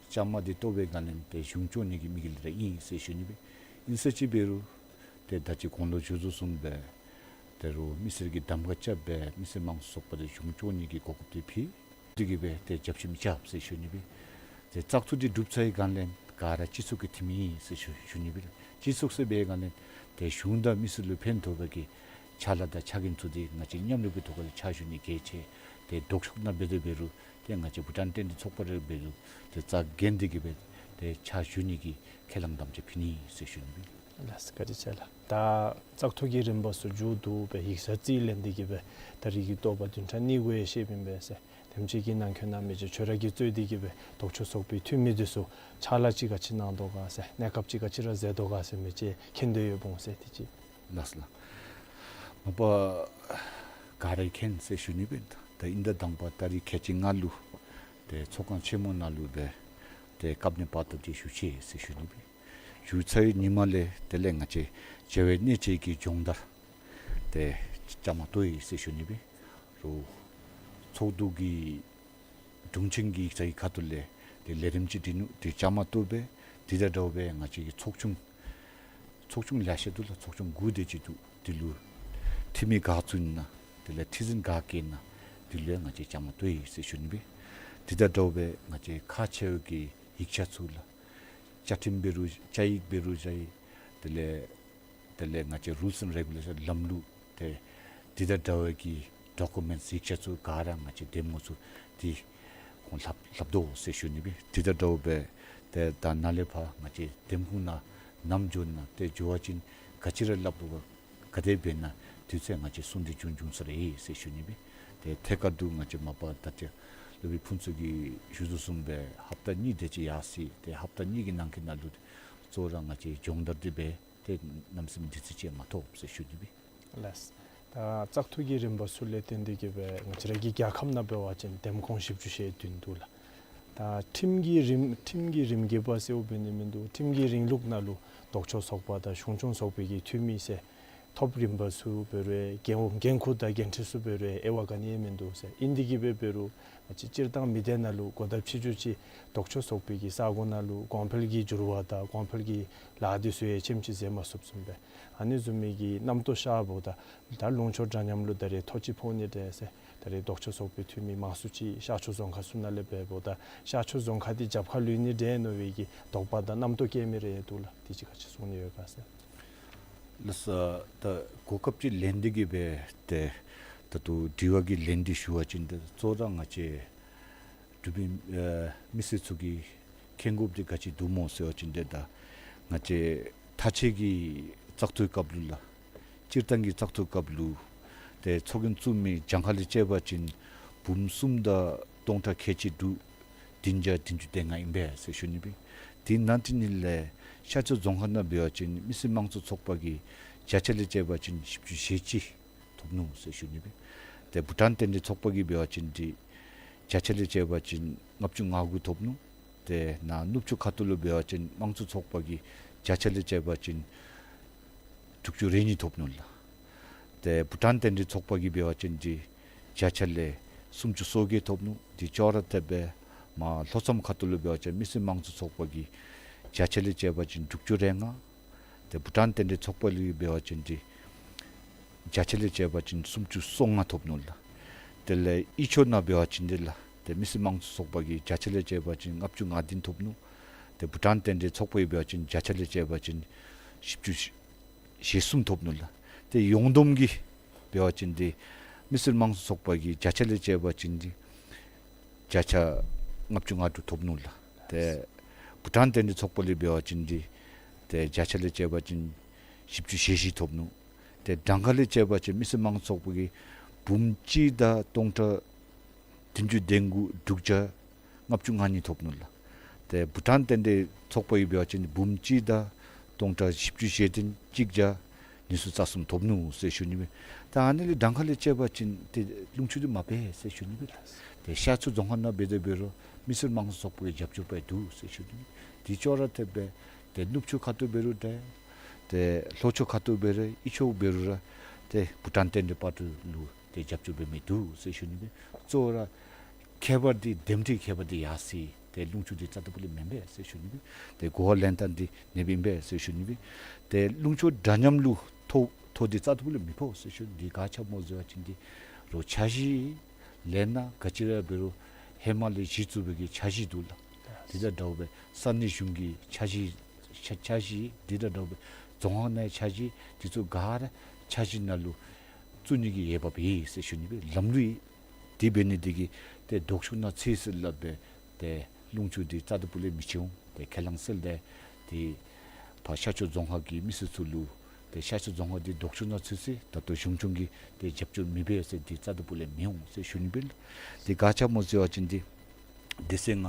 བཅའ་མར་འདི་གཏོགས་པའི་སྒང་ལས་ཏེ་གཞུང་སྐྱོང་ནི་གི་དམིགས་ཡུལ་ར་ཨིན་ཟེར་ཞུ་ནི་སྦེ། ཨིན་ས་ཅིག་འབད་རུང་ཏེ་ད་ཅི་གོང་ལུ་ཞུ་དོ་བཟུམ་སྦེ་ད་རུང་མི་སེར་གྱིས་གདམ་ཁ་རྐྱབ་སྦེ་མི་སེར་དམངས་གཙོའི་ཚོགས་པ་འདི་གཞུང་སྐྱོང་ནི་གི་གོ་སྐབས་འདི་ཕུལ། དེ་གིས་སྦེ་ཏེ་རྒྱབ་བཤུད་མི་རྐྱབ་ཟེར་ཞུ་ནི་སྦེ། ཏེ་བཙག་འཐུ་འདི་གྲུབ་ཚར་བའི་སྒང་ལས་ག་ར་སྤྱི་ཚོགས་ཀྱི་འཐུས་མི་ཨིན་ཟེར་ཞུ་ཞུ་ནི་སྦེ། སྤྱི་ཚོགས་ཟེར་བའི་སྒང་ལས་ཏེ་གཞུང་དང་མི་སེར་ལུ་ཕན་ཐོགས་པའི་གི་ཕྱག་ལཱ་དང་ཕྱག་འགན་ཚུ་འདི་ང་བཅས་མཉམ་རུབ་ཀྱི་ཐོག་ལས་ཕྱག་ཞུ་ནི་གལ་ཆེ། ཏེ་ལྡོག་ཕྱོགས་ནང་འབད་དེ་འབད་རུང་ཏེ་ང་བཅས་བྷུ་ཊཱན་རྟེན་འབྲེལ་ཚོགས་པ་རེ་འབད་རུང་ཏེ་རྩ་འགེངས་ཏེ་གིས་སྦེ་ཏེ་ཕྱག་ཞུ་ནི་གི་ཁས་བླངས་དམ་བཅའ་ཕུལ་ནི་ཟེར་ཞུ་ནི་སྦེ། ལགས་སོ། བཀའ་དྲིན་ཆེ་ལགས། ད་བཙག་འཐུ་གི་རིམ་པ་ཚུ་མཇུག་བསྡུ་སྦེ་ཡིག་ཚང་རྩིས་ལེན་ཏེ་གིས་སྦེ་ད་རེས་ཀྱི་དོགས་པ་བདུན་ཕྲག་གཉིས་གུ་ཡང་བཤདཔ་ཨིན་པས་ཟེར། དེམ་ཅིག་གི་ནང་འཁོད་ནང་མི་རྗེ་ཁྱོད་ར་གིས་གཙོས་ཏེ་གིས་སྦེ་ལྡོག་ཕྱོགས་ཚོགས་པའི་འཐུས་མི་འདི་ཚུ་ཕྱག་ལཱ་ཅིག་ག་ཅི་གནང་དོ་ག་ཟེར་གནས་སྐབས་ཅིག་ག་ཅི་ར་མཛད་དོ་ག་ཟེར་མི་ཅིག་མཁྱེན་འདོད་ཡོདཔ་འོང་ཟེར་དེ་ཅིག། ལགས་སོ་ལགས། མ་པ་ག་ར་མཁྱེན་ཟེར་ཞུ་ནི་སྦེ། ད་ཨིན་ད་དང་པ་ཏ་རིག་ཁལ་གཅིག་ལྔ་ལུ་ཏེ་ཚོགས་ཁང་ཆེན་མོ་ནང་ལུ་སྦེ་ཏེ་བཀའ་གནང་པར་བཏབ་སྟེ་ཞུ་ཆེ་ཟེར་ཞུ་ནི་སྦེ། ཞུ་ཚར་བའི་ཉིནམ་ལས་དེ་ལས་ང་བཅས་བྱ་བའི་གནད་ཆེ་གི་སྦྱོང་བརྡར་ཏེ་བཅའ་མར་གཏོགས་ཡི་ཟེར་ཞུ་ནི་སྦེ། རུང་ཚོགས་འདུ་གི་དྲུང་ཆེན་གྱི་ཡིག་ཚང་གི་ཁ་ཐུག་ལས་ཏེ་ལས་རིམ་ཅིག་འདི་ནུག། ཏེ་བཅའ་མར་གཏོགས་སྦེ་འདི་དང་འདྲཝ་སྦེ་ང་བཅས་ཀྱི་ཚོགས་ཆུང་ཚོགས་ཆུང་ལེ་ཤ་འདུག་ལགས། ཚོགས་ཆུང་དགུ་དེ་ཅིག་འདུག། འདི་ལུ་འཐུས་མི་ག་ཚུད་ཨིན་ན་དེ་ལས་ཁྲི་འཛིན་ག་བཀལ་ན་འདི་ལུ་ཡང་ང་བཅས་བཅའ་མར་གཏོགས་ཡི་ཟེར་ཞུ་ནི་སྦེ། འདི་དང་འདྲཝ་སྦེ་ང་བཅས་ཁག་ཆེ་བའི་གི་ཡིག་ཆ་ཚུ་ལགས། བཅའ་ཁྲིམས་འབད་རུང་བཅའ་ཡིག་འབད་རུང་བཅའ་ཡིག་དེ་ལས་དེ་ལས་ང་བཅས་རུལསི་ཨེནཌ་རེ་གུ་ལེ་ཤཱན་ལམ་ལུགས་ཏེ་འདི་དང་འདྲ་བའི་གི་ཌོ་ཀུ་མེནཊསི་ཡིག་ཆ་ཚུ་ག་ར་ང་བཅས་འདེམས་ངོ་ཚུ་འདི་ཁོང་ལྷབ་ལྷབ་དོ་ཟེར་ཞུ་ནི་སྦེ། འདི་དང་འདྲཝ་སྦེ་ཏེ་ད་ནཱ་ལས་ཕར་ང་བཅས་འདེམས་ཁོངས་ནང་ནམ་འགྱོ་ན་ཏེ་འགྱོ་བ་ཅིན་ག་ཅི་ར་སླབ་དགོཔ་ག་དེ་འབད་ན་དུས་ཚོད་ང་བཅས་སྲུང་སྟེ་འགྱོ་འགྱོ་ས་ར་ཨིན་ཟེར་ཞུ་ནི་སྦེ། ཏེ་ཐད་ཀར་དུ་ང་བཅས་མ་པ་ད་ཅི་སློབ་དཔོན་ཕུན་ཚོགས་ཀྱིས་ཞུ་དོ་བཟུམ་སྦེ་ཧབ་ཏ་གཉིས་དེ་ཅིག་ཡར་སོ་ཡི། ཏེ་ཧབ་ཏ་གཉིས་ཀྱི་ནང་འཁོད་ནང་ལུ་གཙོ་བོ་ར་ང་བཅས་སྦྱོང་བརྡར་འདི་འབད་ཏེ་གནམ་མེད་ས་མེད་དུས་ཚོད་ཅིག་མ་ཐོབ་ཟེར་ཞུ་ནི་སྦེ། ལགས། ད་བཙག་འཐུ་གི་རིམ་པ་ཚུ་ལས་བརྟེན་ཏེ་གིས་སྦེ་ང་བཅས་ར་གི་རྒྱལ་ཁབ་ནང་འབད་བ་ཅིན་འདེམས་ཁོངས་བཞི་བཅུ་ཞེ་བདུན་འདུག་ལགས། ད་ཁྲིམས་ཀྱི་རིམ་ཁྲིམས་ཀྱི་རིམ་གྱིས་འབད་ཟེརཝ་འབད་ནི་མིན་འདུག། ཁྲིམས་ཀྱི་རིང་ལུགས་ནང་ལུ་ལྡོག་ཕྱོགས་ཚོགས་པ་དང་གཞུང་སྐྱོང་ཚོགས་པའི་གི་འཐུས་མི་ཟེར་ཐོབ་རིམ་པ་ཚུ་འབད་རུང་འགན་འགན་ཁུར་དང་འགན་འཁྲི་ཚུ་འབད་རུང་དབྱེ་བ་ག་ནི་ཡང་མིན་འདུག་ཟེར། ཨིན་ཏེ་གིས་སྦེ་འབད་རུང་ང་བཅས་སྤྱིར་བཏང་མི་སྡེ་ནང་ལུ་གོ་བརྡ་ཕྱི་འགྱུར་ཅིག་ལྡོག་ཕྱོགས་ཚོགས་པའི་གི་ས་གོ་ནང་ལུ་གོང་འཕེལ་གྱི་འགྱུར་བ་དང་གོང་འཕེལ་གྱི་ལཱ་འདི་ཚུ་ཡང་ཅམ་ཅིག་མཛད་མ་ཚུགསཔ་བཟུམ་སྦེ་ཨ་ནི་བཟུམ་མའི་གི་རྣམ་རྟོག་ཤར་འབདཝ་ད་ད་ལུང་ཕྱོགས་འདྲ་མཉམ་ལུ་ད་རེས་ཐོ་ཅིག་ཕོག་ནི་འདྲས་ཟེར། ད་རེས་ལྡོག་ཕྱོགས་ཚོགས་པའི་འཐུས་མི་མང་སུ་ཅིག་ཤར་ཕྱོགས་རྫོང་ཁག་ཚུ་ནང་ལས་འབདཝ་ད་ཤར་ཕྱོགས་རྫོང་ཁག་འདི་རྒྱབ་ཁར་ལུས་ནི་འདྲས་མནོ་བའི་གི་དོགས་པ་དང་རྣམ་རྟོག་སྐྱེ་མི་རེ་འདུག་ལགས། དེ་ཅིག་ག་ཅི་གསུང་ནི་ཡོད་ག་ཟེར། ལགས་སོ། ད་གོ་སྐབས་ཅིག་ལེན་ཏེ་གིས་སྦེ་ཏེ་ད་ལྟོ་དྲི་བ་གི་ལན་འདི་ཞུ་བ་ཅིན་ཏེ་གཙོ་བོ་ར་ང་བཅས་འབྲུག་པའི་ཨེ་མི་སེར་ཚུ་གིས་མཁྱེན་དགོཔ་འདི་ག་ཅི་འདུག་སྨོ་ཟེར་བ་ཅིན་ཏེ་ད་ང་བཅས་མཐའ་དཔྱད་ཀྱི་བཙག་འཐུའི་སྐབས་ལུ་ལགས། སྤྱིར་བཏང་གི་བཙག་འཐུའི་སྐབས་ལུ་ཏེ་ཚོགས་རྒྱན་བཙུགས་མི་གྱངས་ཁ་ལས་བཅད་པ་ཅིན་འབུམ་གསུམ་དང་སྟོང་ཕྲག་ཁལ་གཅིག་དྲུག་བདུན་བརྒྱ་བདུན་ཅུ་དོན་ལྔ་ཨིན་པས་ཟེར་ཞུ་ནི་སྦེ། དེ་ནང་དེ་ནི་ལས་ཤར་ཕྱོགས་རྫོང་ཁག་ནང་འབད་བ་ཅིན་མི་སེར་དམངས་གཙོ་ཚོགས་པ་གིས་བརྒྱ་ཆ་ལས་བཅད་པ་ཅིན་བཞི་བཅུ་ཞེ་གཅིག་ཐོབ་ནུག་ཟེར་ཞུ་ནི་སྦེ། ཏེ་བྷུ་ཊཱན་རྟེན་འབྲེལ་ཚོགས་པ་གིས་འབད་བ་ཅིན་འདི་བརྒྱ་ཆ་ལས་བཅད་པ་ཅིན་ལྔ་བཅུ་ང་དགུ་ཐོབ་ནུག། ཏེ་ནཱ་ནུབ་ཕྱོགས་ཁ་ཐུག་ལུ་འབད་བ་ཅིན་དམངས་གཙོ་ཚོགས་པ་གིས་བརྒྱ་ཆ་ལས་བཅད་པ་ཅིན་དྲུག་ཅུ་རེ་གཉིས་ཐོབ་ནུག་ལགས། ཏེ་བྷུ་ཊཱན་རྟེན་འབྲེལ་ཚོགས་པ་གིས་འབད་བ་ཅིན་འདི་བརྒྱ་ཆ་ལས་སུམ་ཅུ་སོ་བརྒྱད་ཐོབ་ནུག། དེ་ཅོག་ར་འཐདཔ་སྦེ་མར་ལྷོ་མཚམས་ཁ་ཐུག་ལུ་འབད་བ་ཅིན་མི་སེར་དམངས་གཙོ་ཚོགས་པ་གིས་བརྒྱ་ཆ་ལས་བཅད་པ་ཅིན་དྲུག་ཅུ་རེ་ལྔ། ཏེ་བྷུ་ཊཱན་རྟེན་འབྲེལ་ཚོགས་པ་ལུ་འབད་བ་ཅིན་འདི་བརྒྱ་ཆ་ལས་བཅད་པ་ཅིན་སུམ་ཅུ་སོ་ལྔ་ཐོབ་ནུག་ལགས། དེ་ལས་དབུས་ཕྱོགས་ནང་འབད་བ་ཅིན་འདི་ལགས་ ཏེ་མི་སེར་དམངས་གཙོ་ཚོགས་པ་གིས་བརྒྱ་ཆ་ལས་བཅད་པ་ཅིན་ལྔ་བཅུ་ང་བདུན་ཐོབ་ནུག། ཏེ་བྷུ་ཊཱན་རྟེན་འབྲེལ་ཚོགས་པ་གིས་འབད་བ་ཅིན་བརྒྱ་ཆ་ལས་བཅད་པ་ཅིན་བཞི་བཅུ་ཞེ་གསུམ་ཐོབ་ནུག་ལགས། ཏེ་ཡོངས་བསྡོམས་ཀྱིས་འབད་བ་ཅིན་ཏེ་མི་སེར་དམངས་གཙོ་ཚོགས་པ་གིས་བརྒྱ་ཆ་ལས་བཅད་པ་ཅིན་ཏེ་བརྒྱ་ཆ་ལྔ་བཅུ་ང་དྲུག་ཐོབ་ནུག་ལགས། ཏེ་བྷུ་ཊཱན་རྟེན་འབྲེལ་ཚོགས་པ་ལས་འབད་བ་ཅིན་ཏེ་ཏེ་བརྒྱ་ཆ་ལས་བཅད་པ་ཅིན་བཞི་བཅུ་ཞེ་བཞི་ཐོབ་ནུག། ཏེ་གྲངས་ཀ་ལས་བཅད་པ་ཅིན་མི་སེར་དམངས་གཙོ་ཚོགས་པ་གིས་འབུམ་གཅིག་དང་སྟོང་ཕྲག་བདུན་ཅུ་དོན་དགུ་དྲུག་བརྒྱ་ལྔ་བཅུ་ང་གཉིས་ཐོབ་ནུག་ལགས། ཏེ་བྷུ་ཊཱན་རྟེན་འབྲེལ་ཚོགས་པ་གིས་འབད་བ་ཅིན་འབུམ་གཅིག་དང་སྟོང་ཕྲག་བཞི་བཅུ་ཞེ་བདུན་གཅིག་བརྒྱ་ཉི་ཤུ་རྩ་གསུམ་ཐོབ་ནུག་ཟེར་ཞུ་ནི་སྦེ། ད་ཨ་ནི་ལས་གྲངས་ཀ་ལས་བཅད་པ་ཅིན་ཏེ་ལུང་ཕྱོགས་འདི་མ་འབད་ཟེར་ཞུ་ནི་སྦེ། ཏེ་ཤར་ཕྱོགས་རྫོང་ཁག་ནང་འབད་དེ་འབད་རུང་མི་སེར་དམངས་གཙོ་ཚོགས་པ་གི་རྒྱབ་སྐྱོར་འབད་འདུག་ཟེར་ཞུ་ནི། དེ་ཅོག་ར་འཐདཔ་སྦེ་ཏེ་ནུབ་ཕྱོགས་ཁ་ཐུག་འབད་རུང་འདྲ། ཏེ་ལྷོ་ཕྱོགས་ཁ་ཐུག་འབད་རུང་དབུས་ཕྱོགས་འབད་རུང་ར་ཏེ་བྷུ་ཊཱན་རྟེན་འབྲེལ་པར་ཊི་ལུ་ཏེ་རྒྱབ་སྐྱོར་འབད་མི་འདུག་ཟེར་ཞུ་ནི་སྦེ། གཙོ་བོ་ར་ཁྱད་པར་འདི་འདེམས་ཁྲི་ཁྱད་པར་འདི་ཡར་སོ་ཡི། ཏེ་ལུང་ཕྱོགས་འདི་རྩ་དང་པོ་ལས་མེན་པས་ཟེར་ཞུ་ནི་སྦེ། ཏེ་གོ་བ་ལེན་ཐངས་འདི་ཨ་ནེ་སྦེ་ཨིན་པས་ཟེར་ཞུ་ནི་སྦེ། ཏེ་ལུང་ཕྱོགས་འདྲ་མཉམ་ལུ་ཐོ་ཐོ་འདི་རྩ་དང་པོ་ལས་མི་ཕོག་ཟེར་ཞུ་ནི། འདི་ག་ཅི་སྨོ་ཟེར་བ་ཅིན་འདི་རོགས་འཆར་གཞི་ལས་ནཱ་ག་ཅི་ར་འབད་རུང་ཧེ་མ་ལས་གཞི་བཙུགས་པའི་གི་འཆར་གཞི་འདུག་ལགས། དེ་དང་འདྲཝ་སྦེ་ས་གནས་གཞུང་གི་འཆར་གཞི་འཆར་འཆར་གཞི་དེ་དང་འདྲཝ་སྦེ་རྫོང་ཁག་ནང་འཆར་གཞི་འདི་ཚུ་ག་ར་འཆར་གཞི་ནང་ལུ་བཙུགས་ནི་གི་འོས་འབབ་ཡོད་ཟེར་ཞུ་ནི་སྦེ། ལམ་ལུགས་ཡོད། དེ་འབད་ནི་དེ་གིས་ཏེ་ལྡོག་ཕྱོགས་ནང་ཚུད་ཟེར་སླབ་སྦེ་ཏེ་ལུང་ཕྱོགས་འདི་རྩ་དང་པོ་ལས་མི་ཕྱེ་འོང་། ཏེ་ཁས་བླངས་སྩལ་ཏེ་ཏེ་ཕར་ཤར་ཕྱོགས་རྫོང་ཁག་གི་མི་སེར་ཚུ་ལུ་ཏེ་ཤར་ཕྱོགས་རྫོང་ཁག་འདི་ལྡོག་ཕྱོགས་ནང་ཚུད་ཅི། ད་ལྟོ་གཞུང་སྐྱོང་གིས་ཏེ་རྒྱབ་སྐྱོར་མི་འབད་ཟེར་འདི་རྩ་དང་པོ་ལས་མི་འོང་ཟེར་ཞུ་ནི་སྦེ་ལགས། དེ་ག་ཅི་སྨོ་ཟེར་བ་ཅིན་འདི་དེ་ཚེ་ང་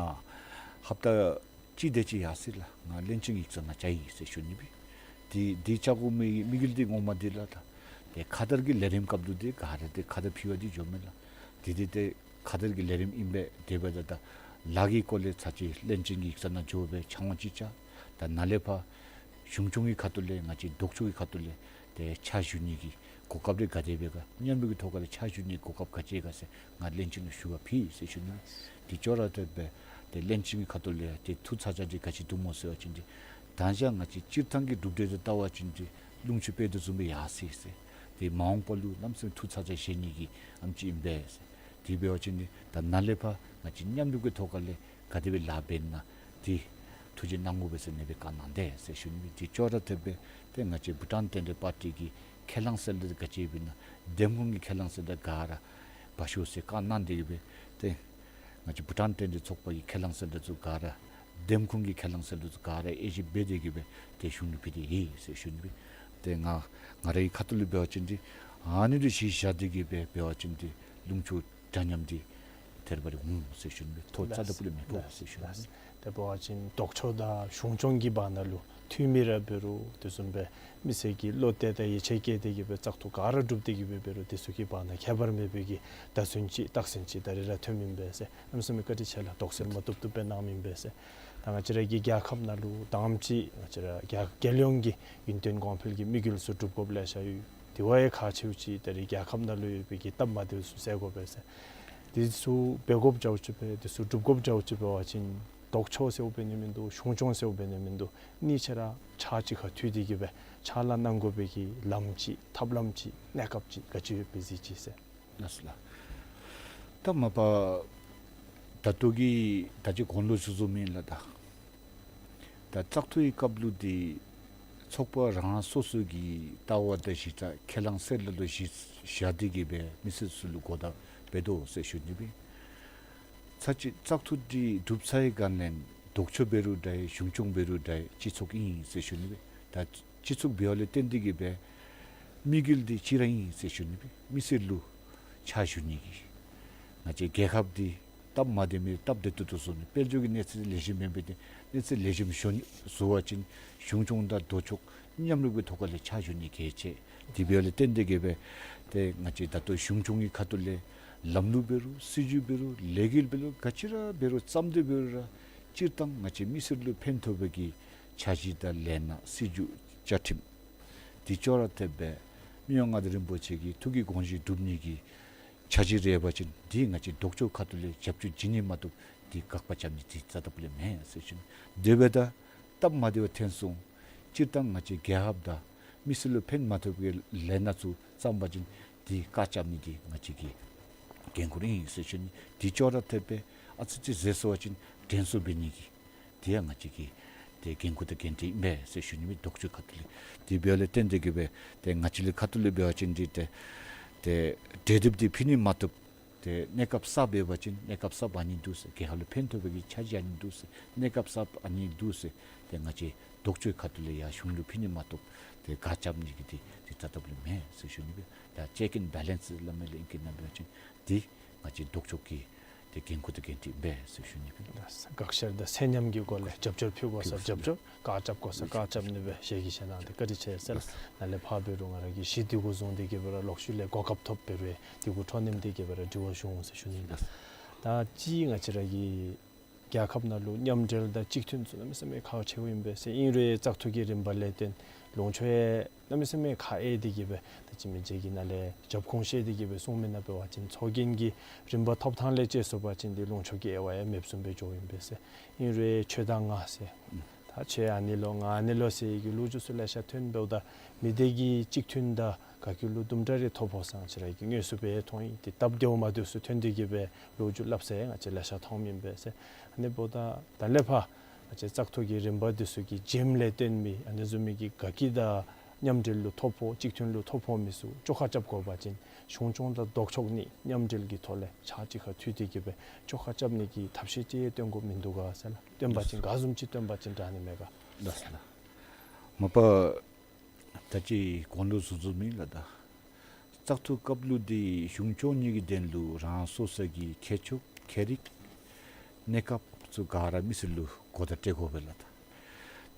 ཧབ་ཏ་གཅིག་དེ་ཅིག་ཡར་སོ་ཡི་ལགས། ང་བློན་ཆེན་གྱི་ཡིག་ཚང་ནང་བཅར་ཡི་ཟེར་ཞུ་ནི་སྦེ། དེ་དེ་བཅར་དགོ་མི་དམིགས་ཡུལ་འདི་ངོ་མ་འདི་ལགས། ད་ཏེ་ཁ་དར་གྱི་ལས་རིམ་སྐབས་ལུ་འདི་ག་ར་འདི་ཁ་དར་ཕུལ་བར་འདི་འགྱོཝ་མས་ལགས། དེ་འདི་ཏེ་ཁ་དར་གྱི་ལས་རིམ་ཨིན་པས། དེ་འབདཝ་ད་ད་ལཱ་གི་སྐོར་ལས་ཚར་གཅིག་བློན་ཆེན་གྱི་ཡིག་ཚང་ནང་འགྱོ་སྦེ་ཕྱག་དབང་ཅིག་བཅར། ད་ནཱ་ལས་ཕར་གཞུང་སྐྱོང་གི་ཁ་ཐུག་ལས་ང་བཅས་ལྡོག་ཕྱོགས་ཀྱི་ཁ་ཐུག་ལས་ཏེ་ཕྱག་ཞུ་ནི་གི་གོ་སྐབས་རེ་ག་དེ་སྦེ་ག་མཉམ་རུབ་ཀྱི་ཐོག་ཁ་ལས་ཕྱག་ཞུ་ནི་གོ་སྐབས་ག་ཅི་ག་ཟེར་ང་བློན་ཆེན་ལུ་ཞུ་བར་ཕུལ་ཟེར་ཞུ་ནི། དེ་ཅོག་ར་འཐདཔ་སྦེ་ཏེ་བློན་ཆེན་གྱི་ཁ་ཐུག་ལས་ཏེ་ཐུགས་ཚ་གྱང་འདི་ག་ཅི་འདུག་སྨོ་ཟེར་བ་ཅིན་འདི་ད་ཅི་ང་བཅས་སྤྱིར་བཏང་གི་གྲུབ་འབྲས་འདི་བལྟ་བ་ཅིན་འདི་ལུང་ཕྱོགས་དཔེ་དེ་བཟུམ་སྦེ་ཡར་སོ་ཡི་ཟེར། ཏེ་མ་འོངས་པ་ལུ་གནམ་མེད་ས་མེད་ཐུགས་ཚ་གྱང་བཞེས་ནི་གི་ཨ་ནེམ་ཅིག་ཨིན་པས་ཟེར། དེ་འབད་བ་ཅིན་འདི་ད་ནཱ་ལས་ཕར་ང་བཅས་མཉམ་རུབ་ཀྱི་ཐོག་ཁ་ལས་ག་དེ་སྦེ་ལཱ་འབད་ན་འདི་ཐུགས་རྗེ་གནང་དགོ་པས་ཟེར་ཨ་ནེ་སྦེ་བཀའ་གནང་དེས་ཟེར་ཞུ་ནི། དེ་ཅོག་ར་འཐདཔ་སྦེ་ཏེ་ང་བཅས་བྷུ་ཊཱན་རྟེན་འབྲེལ་པར་ཊི་གི་ཁས་བླངས་སྩལ་ཏེ་ག་ཅི་འབད་ན་འདེམས་ཁོངས་ཀྱི་ཁས་བླངས་སྩལ་ཏེ་ག་ར་འབད་ཤོག་ཟེར་བཀའ་གནང་སྟེ་གི་སྦེ་ཏེ་ང་བཅས་བྷུ་ཊཱན་རྟེན་འབྲེལ་ཚོགས་པ་གི་ཁས་བླངས་སྩལ་ཏེ་ཚུ་ག་ར་འདེམས་ཁོངས་ཀྱི་ཁས་བླངས་སྩལ་ཏེ་ཚུ་ག་ར་དབྱེ་ཞིབ་འབད་དེ་གི་སྦེ་ཏེ་གཞུང་ལུ་ཕུལ་ཏེ་ཡོད་ཟེར་ཞུ་ནི་སྦེ། ཏེ་ང་ང་རའི་ཁ་ཐུག་ལས་འབད་བ་ཅིན་འདི་ཨ་ནི་ལུ་གཞི་བཞག་སྟེ་གི་སྦེ་འབད་བ་ཅིན་འདི་ལུང་ཕྱོགས་འདྲ་མཉམ་འདི་ཐད་རི་བ་རི་འོང་ཟེར་ཞུ་ནི་སྦེ། ཐོ་རྩ་དང་པོ་ལས་མི་ཕོག་ཟེར་ཞུ་ནི་སྦེ། ཏེ་འབད་བ་ཅིན་ལྡོག་ཕྱོགས་དང་གཞུང་སྐྱོང་གི་བར་ན་ལུ་འཐུས་མི་ར་འབད་རུང་དེ་བཟུམ་སྦེ་མི་སེར་གྱིས་བློ་གཏད་དང་ཡིད་ཆེས་བསྐྱེད་དེ་གི་སྦེ་བཙག་འཐུ་ག་ར་གྲུབ་སྟེ་གི་སྦེ་འབད་རུང་དེ་ཚུ་གི་བར་ན་ཁྱད་པར་མེད་པའི་གི་བརྡ་མཚོན་ཅིག་རྟགས་མཚན་ཅིག་ད་རེས་ར་ཐོནམ་ཨིན་པས་ཟེར། གནམ་མེད་ས་མེད་བཀའ་དྲིན་ཆེ་ལགས། དོགས་སེལ་མ་བཏུབ་བཏུབ་སྦེ་གནངམ་ཨིན་པས་ཟེར། ད་ང་བཅས་ར་གི་རྒྱལ་ཁབ་ནང་ལུ་ད་ཨ་ནེམ་ཅིག་ང་བཅས་ར་རྒྱལ་རྒྱལ་ཡོངས་ཀྱི་ཡུན་བརྟན་གོང་འཕེལ་གྱི་དམིགས་ཡུལ་ཚུ་སྒྲུབ་དགོཔ་ལེ་ཤ་ཡོད། དེ་བ་ཡང་ཁག་ཆེཝ་ཅིག་ད་རེས་རྒྱལ་ཁབ་ནང་ལུ་ཡོད་པའི་གི་སྟབས་མ་བདེཝ་ཚུ་སེལ་དགོ་པས་ཟེར། དེ་ཚུ་འབད་དགོཔ་བྱ་བ་ཅིན་སྦེ་དེ་ཚུ་སྒྲུབ་དགོཔ་བྱ་བ་ཅིན་འབད་བ་ཅིན་ལྡོག་ཕྱོགས་ཟེརཝ་འབད་ནི་མིན་འདུག། གཞུང་སྐྱོང་ཟེརཝ་འབད་ནི་མིན་འདུག། གཉིས་ཆ་ར་ཕྱག་གཅིག་ཁར་མཐུད་དེ་གི་སྦེ་ཕྱག་ལཱ་གནང་དགོ་པའི་གི་ལམ་ཅིག་ཐབས་ལམ་ཅིག་གནས་སྐབས་ཅིག་ག་ཅི་ཡོདཔ་སྦེ་གཟིགས་ཅི་ཟེར། ལགས་སོ་ལགས། ད་མ་པ་ད་ལྟོ་གི་ད་ཅི་གོང་ལུ་ཞུ་བཟུམ་ཨིན་ལགས། ད་ད་བཙག་འཐུའི་སྐབས་ལུ་འདི་ཚོགས་པ་རང་རང་སོ་སོ་གི་ལྟ་བ་དང་གཞི་རྩ་ཁས་བླངས་སྩལ་ལ་ལུ་གཞི་བཞག་སྟེ་གི་སྦེ་མི་སེར་ཚུ་ལུ་གོ་བརྡ་འབད་དོ་ཟེར་ཞུ་ནི་སྦེ། ཚར་གཅིག་བཙག་འཐུ་འདི་གྲུབ་ཚར་བའི་སྒང་ལས་ལྡོག་ཕྱོགས་འབད་རུང་འདྲ་གཞུང་སྐྱོང་འབད་རུང་འདྲ་སྤྱི་ཚོགས་ཨིན་ཟེར་ཞུ་ནི་སྦེ། ད་སྤྱི་ཚོགས་འབདཝ་ལས་བརྟེན་ཏེ་གི་སྦེ་དམིགས་ཡུལ་འདི་གཅིག་ར་ཨིན་ཟེར་ཞུ་ནི་སྦེ། མི་སེར་ལུ་ཕྱག་ཞུ་ནི་གི་ང་བཅས་རྒྱལ་ཁབ་འདི་སྟབས་མ་བདེ་མི་སྟབས་བདེ་ཏོག་ཏོ་བཟོ་ནི། དཔལ་འབྱོར་གྱི་གནས་ཚད་ལེགས་ཤོམ་མེན་པའི་གནས་ཚད་ལེགས་ཤོམ་བཟོ་ནི་བཟོ་བ་ཅིན་གཞུང་སྐྱོང་དང་ལྡོག་ཕྱོགས་མཉམ་རུབ་ཀྱི་ཐོག་ཁ་ལས་ཕྱག་ཞུ་ནི་གལ་ཆེ། དེ་འབདཝ་ལས་བརྟེན་ཏེ་གི་སྦེ་ཏེ་ང་བཅས་ད་ལྟོ་གཞུང་སྐྱོང་གི་ཁ་ཐུག་ལས་ལམ་ལུགས་འབད་རུང་སྲིད་བྱུས་འབད་རུང་ལས་འགུལ་འབད་རུང་ག་ཅི་ར་འབད་རུང་བརྩམས་ཏེ་འབད་རུང་ར་སྤྱིར་བཏང་ང་བཅས་མི་སེར་ལུ་ཕན་ཐོགས་པའི་གི་འཆར་གཞི་དང་ལས་སྣ་སྲིད་བྱུས་བཅའ་ཁྲིམས་དེ་ཅོག་ར་འཐདཔ་སྦེ་མི་དབང་མངའ་བདག་རིན་པོ་ཆེ་གི་ཐུགས་ཀྱི་དགོངས་གཞི་སྒྲུབ་ནི་གི་འཆར་གཞི་རེ་ཡོད་པ་ཅིན་འདི་ང་བཅས་ལྡོག་ཕྱོགས་ཁ་ཐུག་ལས་རྒྱབ་སྐྱོར་བྱིན་ནི་མ་གཏོགས་འདི་དགག་པ་རྐྱབ་ནི་འདི་རྩ་དང་པོ་ལས་མེན་ཟེར་ཞུ་ནི། དེ་འབདཝ་ད་སྟབས་མ་བདེཝ་ཐོན་སོང་། སྤྱིར་བཏང་ང་བཅས་རྒྱལ་ཁབ་དང་མི་སེར་ལུ་ཕན་མ་ཐོགས་པའི་ལས་སྣ་ཚུ་བརྩམས་པ་ཅིན་འདི་བཀག་རྐྱབ་ནི་འདི་ང་བཅས་ཀྱི་ འགན་ཁུར་ཨིན་ཟེར་ཞུ་ནི། དེ་ཅོག་ར་འཐདཔ་སྦེ་ཨ་ཙི་ཅིག་ཟད་སོང་པ་ཅིན་དྲན་གསོ་འབད་ནི་གི་དེ་ཡང་ང་བཅས་ཀྱི་ཏེ་འགན་ཁུར་དང་འགན་འཁྲི་ཨིན་པས་ཟེར་ཞུ་ནི་སྦེ་ལྡོག་ཕྱོགས་ཁ་ཐུག་ལས། དེ་འབདཝ་ལས་བརྟེན་ཏེ་གི་སྦེ་ཏེ་ང་བཅས་ལུ་ཁ་ཐུག་ལས་འབད་བ་ཅིན་འདི་ཏེ་ཏེ་གྲོས་བསྡུར་འདི་ཕུལ་ནི་མ་གཏོགས་ཏེ་གནས་སྐབས་གསརཔ་འབད་བ་ཅིན་གནས་སྐབས་གསརཔ་ཨ་ནི་འདུག་ཟེར། རྒྱལ་ཁབ་ལུ་ཕན་ཐོགས་པའི་གི་འཆར་གཞི་ཨ་ནི་འདུག་ཟེར། གནས་སྐབས་གསརཔ་ཨ་ནི་འདུག་ཟེར། ཏེ་ང་བཅས་ལྡོག་ཕྱོགས་ཁ་ཐུག་ལས་ཡར་གཞུང་ལུ་ཕུལ་ནི་མ་གཏོགས་ཏེ་ག་རྐྱབ་ནི་གི་དེ་དེ་ད་ལྟ་བུ་ལུ་མེད་ཟེར་ཞུ་ནི་སྦེ། ད་ཅེཀ་ཨེན་བེ་ལེནསི་སླབ་མི་ལས་ཨིང་སྐད་ནང་འབད་བ་ཅིན་དེ་ང་བཅས་ལྡོག་ཕྱོགས་ཀྱི་ཏེ་འགན་ཁུར་དང་འགན་འཁྲི་ཨིན་པས་ཟེར་ཞུ་ནི་སྦེ། དགག་བཤེར་དང་ཚད་མཉམ་གྱི་སྒོ་ལས་རྒྱབ་སྐྱོར་ཕུལ་དགོ་ས་རྒྱབ་སྐྱོར། བཀག་རྐྱབ་དགོ་ས་བཀག་རྐྱབ་ནི་སྦེ་ཞལ་གྱིས་བཞེས་གནང་སྟེ་བཀའ་དྲིན་ཆེ་ཟེར། ནཱ་ལས་ཕར་འབད་རུང་ང་ར་གིས་གཞི་འདི་གུ་བཟུང་སྟེ་གི་སྦེ་ར་ལོག་ཤུལ་ལས་གོ་སྐབས་ཐོབ་འབད་རུང་འདི་གུ་འཕྲོ་མཉམ་སྟེ་གི་སྦེ་ར་དྲི་བ་ཞུ་འོང་ཟེར་ཞུ་ནི་ལགས། ད་ཅི་ང་བཅས་ར་གི་རྒྱལ་ཁབ་ནང་ལུ་མཉམ་འབྲེལ་དང་གཅིག་མཐུན་ཚུ་གནམ་མེད་ས་མེད་ཁག་ཆེཝ་ཨིན་པས་ཟེར། ཨིན་རུང་བཙག་འཐུ་གི་རིམ་པ་ལས་བརྟེན་ལུང་ཕྱོགས་ཡང་གནམ་མེད་ས་མེད་ཁག་ཨེ་དེ་གི་སྦེ་ད་ཅི་མི་རྗེ་གིས་ནཱ་ལས་རྒྱབ་ཁུངས་བཤད་དེ་གི་སྦེ་གསུངས་མི་ནང་འབད་བ་ཅིན་ཚོགས་རྒྱན་གྱི་རིམ་པ་ཐོབ་ཐངས་ལས་དཔྱད་སོང་པ་ཅིན་འདི་ལུང་ཕྱོགས་ཀྱི་དབྱེ་བ་ཡང་མེདཔ་བཟུམ་སྦེ་འགྱོཝ་ཨིན་པས་ཟེར། ཨིན་རུང་ཁྱོད་དང་ང་ཟེར། ད་ཁྱོད་ཨ་ནི་ལོ་ང་ཨ་ནི་ལོ་ཟེར་གྱི་ལོ་རྒྱུས་ཚུ་ལེ་ཤ་ཐོན་འབདཝ་ད་མི་སྡེ་གི་གཅིག་མཐུན་དང་ག་གི་ལུ་དུམ་གྲ་རེ་ཐོབ་འོང་ས་ང་བཅས་ར་གིས་དངོས་སུ་སྦེ་མཐོང་ཡི། དེ་སྟབས་བདེཝ་མ་བདེཝ་ཚུ་ཐོན་ཏེ་གི་སྦེ་ལོ་རྒྱུས་སླབ་ས་ཡང་ང་བཅས་ལེ་ཤ་མཐོངམ་ཨིན་པས་ཟེར། ཨ་ནི་འབདཝ་ད་ད་ལས་ཕར་ང་བཅས་བཙག་འཐུ་གི་རིམ་པ་འདི་ཚུ་གི་རྒྱུན་ལས་བརྟེན་མི་ཨ་ནི་བཟུམ་མའི་གི་དགའ་སྐྱིད་དང་མཉམ་འབྲེལ་ལུ་ཐོབ་འོང་གཅིག་མཐུན་ལུ་ཐོབ་འོང་མི་ཚུ་བཅོ་ཁ་རྐྱབ་དགོ་པ་ཅིན་གཞུང་སྐྱོང་དང་ལྡོག་ཕྱོགས་གཉིས་མཉམ་འབྲེལ་གྱི་ཐོག་ལས་ཕྱག་གཅིག་ཁར་མཐུད་དེ་གི་སྦེ་བཅོ་ཁ་རྐྱབ་ནི་གི་ཐབས་ཤེས་ཅིག་སྟོན་དགོཔ་མིན་འདུག་ག་ཟེར་ལགས། སྟོན་པ་ཅིན་ག་བཟུམ་ཅིག་སྟོན་པ་ཅིན་དྲག་ནི་མས་ག། ལགས་སོ་ལགས། མ་པ་ད་ཅི་གོང་ལུ་ཞུ་ཞུཝ་ཨིན་ལགས། ད་བཙག་འཐུ་སྐབས་ལུ་འདི་གཞུང་སྐྱོང་ནི་གི་དོན་ལུ་རང་སོ་སོ་གི་ཁྱད་ཆོས་ཁྱད་རིག་གནས་སྐབས་ཚུ་ག་ར་མི་སེར་ལུ་གོ་བརྡ་སྤྲོད་དགོ་པས་ལགས།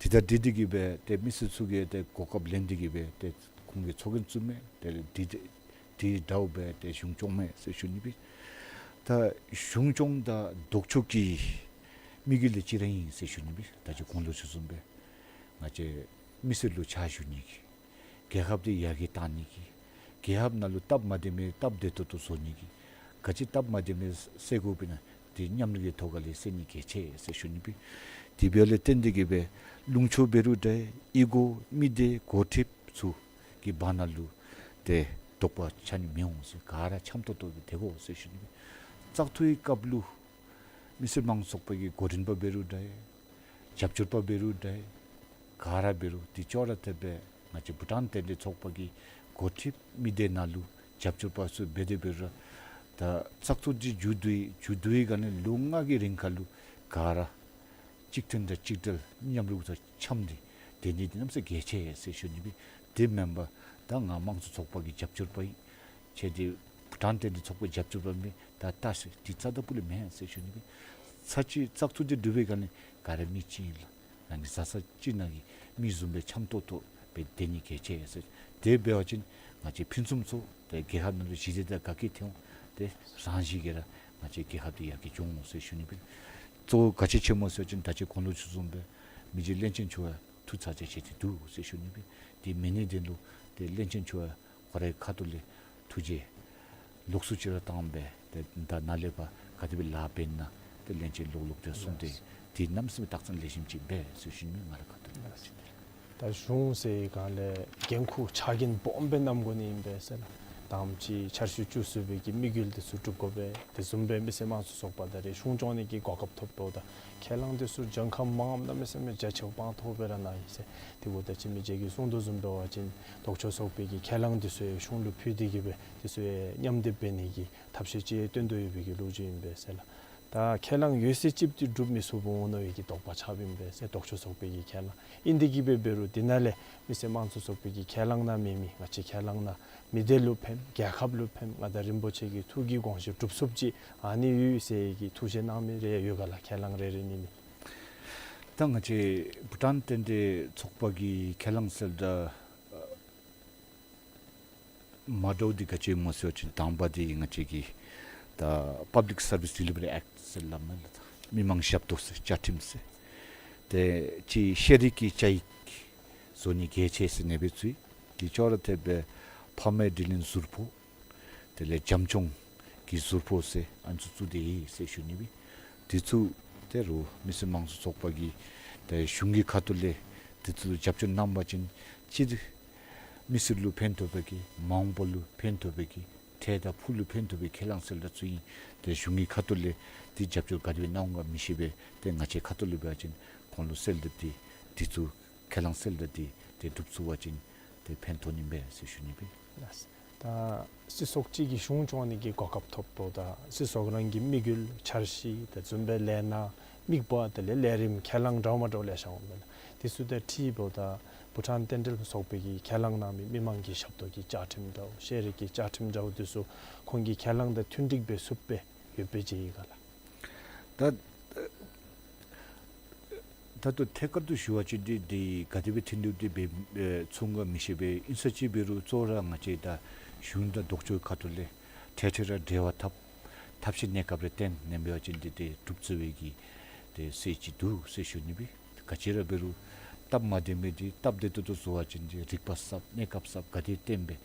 ད་དེ་དང་འཁྲིལ་ཏེ་གི་སྦེ་ཏེ་མི་སེར་ཚུ་གིས་ཏེ་གོ་སྐབས་ལེན་ཏེ་གི་སྦེ་ཏེ་ཁོང་གིས་ཚོགས་རྒྱན་བཙུགས་མི་ཏེ་དེ་དེ་དེ་འདྲཝ་སྦེ་ཏེ་གཞུང་སྐྱོང་མི་ཟེར་ཞུ་ནི་སྦེ། ད་གཞུང་སྐྱོང་དང་ལྡོག་ཕྱོགས་ཀྱི་དམིགས་ཡུལ་ལས་གཅིག་ར་ཨིན་ཟེར་ཞུ་ནི་སྦེ། ད་ཅི་གོང་ལུ་ཞུ་ཞུཝ་སྦེ་ང་བཅས་མི་སེར་ལུ་ཕྱག་ཞུ་ནི་གི་རྒྱལ་ཁབ་འདི་ཡར་རྒྱས་གཏང་ནི་གི་རྒྱལ་ཁབ་ནང་ལུ་སྟབས་མ་བདེ་མི་སྟབས་བདེ་ཏོག་ཏོ་བཟོ་ནི་གི་ག་ཅི་སྟབས་མ་བདེ་མི་སེལ་དགོཔ་ཨིན་ན་དེ་མཉམ་རུབ་ཀྱི་ཐོག་ཁ་ལས་སེལ་ནི་གལ་ཆེ་ཟེར་ཞུ་ནི་སྦེ། དེ་འབདཝ་ལས་བརྟེན་ཏེ་གི་སྦེ་ལུང་ཕྱོགས་འབད་རུང་འདྲ་གཡུས་སྒོ་མི་སྡེ་འགོ་ཁྲིདཔ་ཚུ་གི་བར་ན་ལུ་ཏེ་དོགས་པ་ཆགས་ནི་མི་འོང་ཟེར། ག་ར་འཆམ་ཏོག་ཏོ་སྦེ་སྡོད་དགོ་ཟེར་ཞུ་ནི་སྦེ། བཙག་འཐུའི་སྐབས་ལུ་མི་སེར་དམངས་གཙོ་ཚོགས་པ་གི་འགོ་འདྲེན་པ་འབད་རུང་འདྲ་རྒྱབ་སྐྱོར་པ་འབད་རུང་འདྲ་ག་ར་འབད་རུང་དེ་ཅོག་ར་འཐདཔ་སྦེ་ང་བཅས་བྷུ་ཊཱན་དོན་ལྡན་ཚོགས་པ་གི་འགོ་ཁྲིདཔ་མི་སྡེ་ནང་ལུ་རྒྱབ་སྐྱོར་པ་ཚུ་འབད་དེ་འབད་རུང་ད་བཙག་འཐུ་འདི་མཇུག་བསྡུ་ཡི། མཇུག་བསྡུ་བའི་སྒང་ལས་ལོ་ལྔ་གི་རིང་ཁ་ལུ་ག་ར་གཅིག་མཐུན་དང་གཅིག་སྒྲིལ་མཉམ་རུབ་དང་འཆམ་སྟེ་སྡོད་ནི་འདི་གནམ་མེད་ས་མེད་གལ་ཆེ་ཟེར་ཞུ་ནི་སྦེ། དེ་མེན་པར་ད་ང་དམངས་གཙོ་ཚོགས་པ་གི་རྒྱབ་སྐྱོར་པ་ཨིན། ཁྱེད་འདི་བྷུ་ཊཱན་དོན་ལྡན་ཚོགས་པའི་རྒྱབ་སྐྱོར་པ་མས། ད་ལྟ་ཟེར་འདི་རྩ་དང་སྤུ་ལས་མེན་ཟེར་ཞུ་ནི་སྦེ། ཚར་གཅིག་བཙག་འཐུ་འདི་གྲུབ་པའི་སྒང་ལས་ག་ར་མི་གཅིག་ཨིན་ལགས། རང་གི་བཟའ་ཚང་གཅིག་ནང་གི་མི་བཟུམ་སྦེ་འཆམ་ཏོག་ཏོ་སྦེ་སྡོད་ནི་གལ་ཆེ་ཟེར། དེ་འབད་བ་ཅིན་ང་བཅས་ཕུན་སུམ་ཚོགས་ཏེ་རྒྱལ་ཁབ་ནང་ལུ་ཞི་བདེ་དང་དགའ་སྐྱིད་ཐོན་འོང་། ཏེ་རང་བཞིན་གྱིས་ར་ང་བཅས་རྒྱལ་ཁབ་འདི་ཡར་རྒྱས་འགྱོ་འོང་ཟེར་ཞུ་ནི་སྦེ། གཙོ་བོ་ག་ཅི་ཆེ་སྨོ་ཟེར་བ་ཅིན་ད་ཅི་གོང་ལུ་ཞུ་བཟུམ་སྦེ་མི་རྗེ་བློན་ཆེན་མཆོག་ཡང་ཐུགས་ཚ་གྱང་བཞེས་ཏེ་འདུག་ཟེར་ཞུ་ནི་སྦེ། དེ་མེན་ནི་དོན་ལུ་ཏེ་བློན་ཆེན་མཆོག་ཡང་ཁོ་རའི་ཁ་ཐུག་ལས་ཐུགས་རྗེ་ལོགས་སུ་ཅིག་ར་བཏང་སྦེ་ཏེ་ད་ནཱ་ལས་ཕར་ག་དེ་སྦེ་ལཱ་འབད་ན་ཏེ་བློན་ཆེན་ལོག་ལོག་སྟེ་གསུངས་ཏེ་དེ་གནམ་མེད་ས་མེད་རྟགས་མཚན་ལེགས་ཤོམ་ཅིག་འབད་ཟེར་ཞུ་ནི་སྦེ་ང་རའི་ཁ་ཐུག་ལས། ད་གཞུང་ཟེར་བའི་སྒང་ལས་འགན་ཁུར་ཕྱག་འགན་སྦོམ་སྦེ་བསྣམ་དགོ་ནི་ཨིན་པས་ཟེར་ལགས། དང་པ་ཅིག་འཆར་གཞི་བཅུ་གསུམ་པའི་གི་དམིགས་ཡུལ་འདི་ཚུ་སྒྲུབ་དགོ་པས། དེ་བཟུམ་སྦེ་མི་སེར་དམངས་གཙོ་ཚོགས་པ་ད་རེས་གཞུང་སྐྱོང་ནི་གི་གོ་སྐབས་ཐོབ་འབདཝ་ད་ཁས་བླངས་འདི་ཚུ་གྱངས་ཁ་མངམ་གནམ་མེད་ས་མེད་རྒྱ་ཆེཝ་སྤང་ཐོབ་སྦེ་ར་གནང་ཡི་ཟེར། དེ་འབདཝ་ད་ཅི་མི་རྗེ་གིས་གསུངས་དོ་བཟུམ་འབད་བ་ཅིན་ལྡོག་ཕྱོགས་ཚོགས་པའི་གི་ཁས་བླངས་འདི་ཚུ་ཡང་གཞུང་ལུ་ཕུལ་ཏེ་གི་སྦེ་འདི་ཚུ་ཡང་མཉམ་སྡེབ་འབད་ནི་གི་ཐབས་ཤེས་ཅིག་སྟོན་དོ་ཡོད་པའི་གི་ལོ་རྒྱུས་ཨིན་པས་ཟེར་ལགས། ད་ཁས་བླངས་ཡོད་ཚད་ཅིག་འདི་སྒྲུབ་མི་ཚུགས་པར་འོང་ནི་གི་དོགས་པ་ཆགསཔ་ཨིན་པས་ཟེར། ལྡོག་ཕྱོགས་ཚོགས་པའི་གི་ཁས་བླངས་ཨིན་ཏེ་གི་སྦེ་འབད་རུང་དེ་ནང་ལས་མི་སེར་དམངས་གཙོ་ཚོགས་པའི་གི་ཁས་བླངས་ནང་མེད་མི་ང་བཅས་ཁས་བླངས་ནང་མི་སྡེ་ལུ་ཕན་རྒྱལ་ཁབ་ལུ་ཕན་མངའ་བདག་རིན་པོ་ཆེ་གི་ཐུགས་ཀྱི་དགོངས་བཞེད་སྒྲུབ་ཚུགསཔ་ཅིག་ཨ་ནི་ཡོད་ཟེར་གྱི་ཐུགས་བཞེད་གནང་མི་རེ་ཡོད་ག་ལགས། ཁས་བླངས་རེ་རེ་གནང་མི། ད་ང་བཅས་བྷུ་ཊཱན་དོན་ལྡན་ཚོགས་པ་གི་ཁས་བླངས་ཟེརཝ་ད་མ་འདྲཝ་འདི་ག་ཅི་སྨོ་ཟེར་བ་ཅིན་དང་པ་འདི་ང་བཅས་ཀྱི་ད་Public Service Delivery Act ཟེར་སླབ་མས་ལགས། མི་དམངས་ཞབས་ཏོག་ཟེར་བཅའ་ཁྲིམས་ཟེར། ཏེ་ཅིག་ཤེས་རིག་གི་བཅའ་ཡིག་བཟོ་ནི་གལ་ཆེ་ཟེར་ཨ་ནི་སྦེ་ཚུད། དེ་ཅོག་ར་འཐདཔ་སྦེ་ཕ་མའི་དྲིན་ལན་ཟུར་ཕོག། དེ་ལས་བྱམས་སྐྱོང་གི་ཟུར་ཕོག་ཟེར་ཨ་ནི་ཚུ་བཙུགས་ཏེ་ཡོད་ཟེར་ཞུ་ནི་སྦེ། དེ་ཚུ་ད་རུང་མི་སེར་དམངས་གཙོ་ཚོགས་པ་གིས་ད་གཞུང་གི་ཁ་ཐུག་ལས་དེ་ཚུ་རྒྱབ་སྐྱོར་གནང་བ་ཅིན་སྤྱིར་མི་སེར་ལུ་ཕན་ཐོགས་པའི་གི་མ་འོངས་པ་ལུ་ཕན་ཐོགས་པའི་གི་ཁྲིམས་ ཁྲལ་དང་ཕུགས་ལུ་ཕན་ཐོགས་པའི་ཁས་བླངས་གསལ་བསྒྲགས་ཚུ་ཨིན། ཏེ་གཞུང་གི་ཁ་ཐུག་ལས་ཏེ་རྒྱབ་སྐྱོར་ག་དེ་སྦེ་གནང་འོང་ག་མི་ཤེས་པས། ཏེ་ང་བཅས་ཁ་ཐུག་ལས་འབད་བ་ཅིན་ཁོང་ལུ་གསལ་བསྒྲགས་འདི་འདི་ཚུ་ཁས་བླངས་གསལ་བསྒྲགས་འདི་ཏེ་སྒྲུབ་ཚུགས་པ་ཅིན་ཏེ་ཕན་ཐོགས་ནི་མས་ཟེར་ཞུ་ནི་སྦེ། ལགས། ད་སྲིད་ཚོགས་ཅིག་གིས་གཞུང་སྐྱོང་ནི་གི་གོ་སྐབས་ཐོབ་དོ། ད་སྲིད་ཚོགས་རང་གི་དམིགས་ཡུལ་འཆར་གཞི་དེ་བཟུམ་སྦེ་ལས་སྣ་དམིགས་པ་དེ་ལས་ལས་རིམ་ཁས་བླངས་འདྲཝ་མ་འདྲཝ་ལེ་ཤ་འོང་མས་ལགས། དེ་ཚུ་དང་འཁྲིལ་འབདཝ་ད་བྷུ་ཊཱན་རྟེན་འབྲེལ་ཚོགས་པའི་གི་ཁས་བླངས་གནང་མི་མི་མང་གི་ཞབས་ཏོག་གི་བཅའ་ཁྲིམས་འདྲཝ་ཤེས་རིག་གི་བཅའ་ཁྲིམས་འདྲཝ་དེ་ཚུ་ཁོང་གི་ཁས་བླངས་དང་མཐུན་འགྲིག་འབད་ཚུགསཔ་སྦེ་ཡོད་པས་ཅི་ཨིན་ག་ལགས། ད་ད་ལྟོ་ཐད་ཀར་དུ་ཞུ་བ་ཅིན་འདི་འདི་ག་དེ་སྦེ་མཐུན་སྒྲིག་འདི་འབད་ཨེ་ཚུགས་འོང་ག་མི་ཤེས་པས། ཨིན་ས་ཅིག་འབད་རུང་གཙོ་བོ་ར་ང་བཅས་ད་གཞུང་དང་ལྡོག་ཕྱོགས་ཁ་ཐུག་ལས་འཕྲལ་འཕྲལ་ར་འབྲེལ་བ་འཐབ་ཐབས་ཤེས་གནས་སྐབས་རེ་བརྟེན་ནེམ་འབད་བ་ཅིན་འདི་འདི་སྒྲུབ་ཚུགས་པའི་གི་དེ་སྲིད་ཅིག་འདུག་ཟེར་ཞུ་ནི་སྦེ། ག་ཅི་ར་འབད་རུང་སྟབས་མ་བདེ་མི་འདི་སྟབས་བདེ་ཏོག་ཏོ་བཟོ་བ་ཅིན་འདི་རིག་པ་གསརཔ་གནས་སྐབས་གསརཔ་ག་དེ་བརྟེན་སྦེ་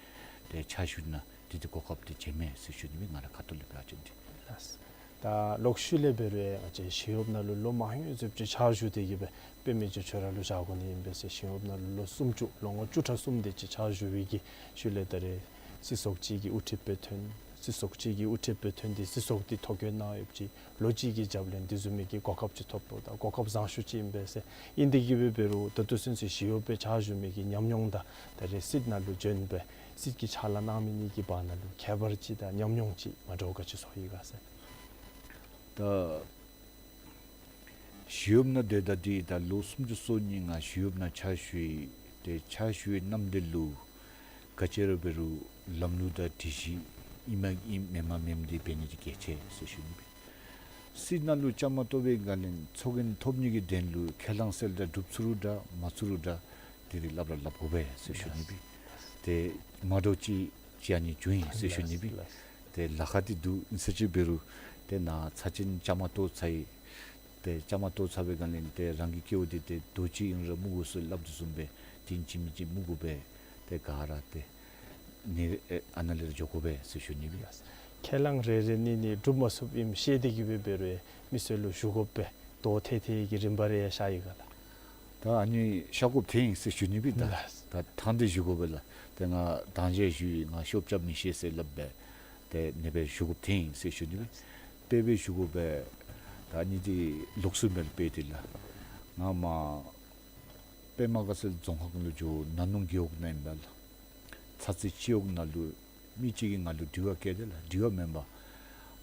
དེ་ཕྱག་ཞུ་ན་འདི་འདི་གོ་སྐབས་འདི་བྱིན་མས་ཟེར་ཞུ་ནི་སྦེ། ང་ར་ཁ་ཐུག་ལས་འབད་བ་ཅིན་འདི། ལགས། ད་ལོག་ཤུལ་ལས་འབད་རུང་ང་བཅས་ཞི་གཡོགཔ་ནང་ལུ་ལོ་མང་ཡོད་ཟེར་ཅིག་ཕྱག་ཞུ་སྟེ་གི་སྦེ་དཔེ་མི་ཅིག་ཁྱོད་ར་ལུ་བཞག་དགོ་ནི་ཨིན་པས་ཟེར། ཞི་གཡོགཔ་ནང་ལུ་ལོ་སུམ་ཅུ་ལོ་ངོ་བཅུ་ཕྲག་གསུམ་དེ་ཅིག་ཕྱག་ཞུ་བའི་གི་ཤུལ་ལས་ད་རེས་སྲིད་ཚོགས་ཅིག་གི་དབུ་ཁྲིདཔ་སྦེ་ཐོན། སྲིད་ཚོགས་ཅིག་གི་དབུ་ཁྲིདཔ་སྦེ་ཐོན་ཏེ་སྲིད་ཚོགས་འདི་ཐོ་བཀོད་གནང་ཡོདཔ་ཅིག་ལོ་གཅིག་གི་རྒྱབ་ལས་འདི་བཟུམ་མའི་གི་གོ་སྐབས་ཅིག་ཐོབ་དོ། ད་གོ་སྐབས་བཟང་ཤོས་ཅིག་ཨིན་པས་ཟེར། ཨིན་ཏེ་གི་སྦེ་འབད་རུང་ད་ལྟོ་ཚུན་ཚོད་ཞི་གཡོགཔ་སྦེ་ཕྱག་ཞུ་མི་གི་ཉམས་མྱོང་དང་ད་རེས་སྲིད་ནང་ལུ་བྱོན་སྦེ་སྲིད་ཀྱི་ཕྱག་ལཱ་གནང་མི་གཉིས་ཀྱི་བར་ན་ལུ་ཁྱད་པར་ཅིག་དང་ཉམས་མྱོང་ཅིག་མ་འདྲཝ་ག་ཅི་ཚོར་ཡི་ག་ཟེར། ད་ཞི་གཡོགཔ་ནང་སྡོདཔ་ད་འདི་ད་ལོ་སུམ་ཅུ་སོ་གཉིས་ང་ཞི་གཡོགཔ་ནང་ཕྱག་ཞུ་ཡི། ཏེ་ཕྱག་ཞུ་བའི་ནམ་དེ་ལུ་ག་ཅི་ར་འབད་རུང་ལམ་ལུགས་དང་སྒྲིག་གཞི་ཨིན་མ་ཨིན་མེན་མ་མེནམ་འདི་འབད་ནི་འདི་གལ་ཆེ་ཟེར་ཞུ་ནི་སྦེ། སྲིད་ནང་ལུ་བཅའ་མར་གཏོགས་པའི་སྒང་ལས་ཚོགས་རྒྱན་ཐོབ་ནི་གི་དོན་ལུ་ཁས་བླངས་གསལ་བསྒྲགས་སྒྲུབ་ཚུགས་རུང་འདྲ་མ་ཚུགས་རུང་འདྲ་འདི་འདི་སླབ་ར་སླབ་དགོ་པས་ཟེར་ཞུ་ནི་སྦེ། ཏེ་མ་འདྲཝ་ཅིག་ཅིག་ཨ་ནི་བྱུང་ཡི་ཟེར་ཞུ་ནི་སྦེ། ཏེ་ལཱ་ཁག་འདི་འདུག། ཨིན་ས་ཅིག་འབད་རུང་ཏེ་ནཱ་ཚར་གཅིག་བཅའ་མར་གཏོགས་ཚར་ཡི། ཏེ་བཅའ་མར་གཏོགས་ཚར་བའི་སྒང་ལས་ཏེ་རང་གི་སྐྱེ་བོ་འདི་ཏེ་རྡོ་གཅིག་ཨིན་རུང་ར་སྨུག་གུ་ཟེར་སླབ་དོ་བཟུམ་སྦེ་ཨིན་ཅི་མིན་ཅི་སྨུག་གུ་སྦེ་ཏེ་ག་ར་ཏེ་ནི་ཨེ་ཨ་ནཱ་ལས་ར་འགྱོ་དགོ་པས་ཟེར་ཞུ་ནི་སྦེ། ཁས་བླངས་རེ་རེ་གཉིས་གཉིས་སྒྲུབ་མ་ཚུགསཔ་ཨིནམ་ཤེས་ཏེ་གི་སྦེ་འབད་རུང་མི་སེར་ལུ་ཞུ་དགོ་པས། དོ་ཐེ་ཐེ་གི་རིམ་པ་རེ་ཡང་ཤར་ཡི་ག་ལགས། ད་ཨ་ནི་ཤར་དགོཔ་ཐོན་ཡི་ཟེར་ཞུ་ནི་སྦེ། ད་ལགས། ད་ཐང་འདི་ཞུ་དགོ་པས་ལགས། ཏེ་ང་དང་ཞག་ཞུ་ཡི། ང་ཤོབ་རྐྱབ་མི་ཤེས་ཟེར་སླབ་སྦེ་ཏེ་ཨ་ནི་སྦེ་ཞུ་དགོཔ་ཐོན་ཡི་ཟེར་ཞུ་ནི་སྦེ། དཔེ་སྦེ་ཞུ་དགོ་པས། ད་ཨ་ནི་འདི་ལོགས་སུ་མེད་པས་འདི་ལགས། ང་མར་པདྨ་དགའ་ཚལ་རྫོང་ཁག་ལུ་འགྱོ་ན་ནུབ་རྒེད་འོག་ནང་ཨིན་པས་ལགས། ཚ་ཚི་སྤྱི་འོག་ནང་ལུ་མི་གཅིག་གིས་ང་ལུ་དྲི་བ་བཀོད་དེ་ལགས། དྲི་བ་མེན་པར་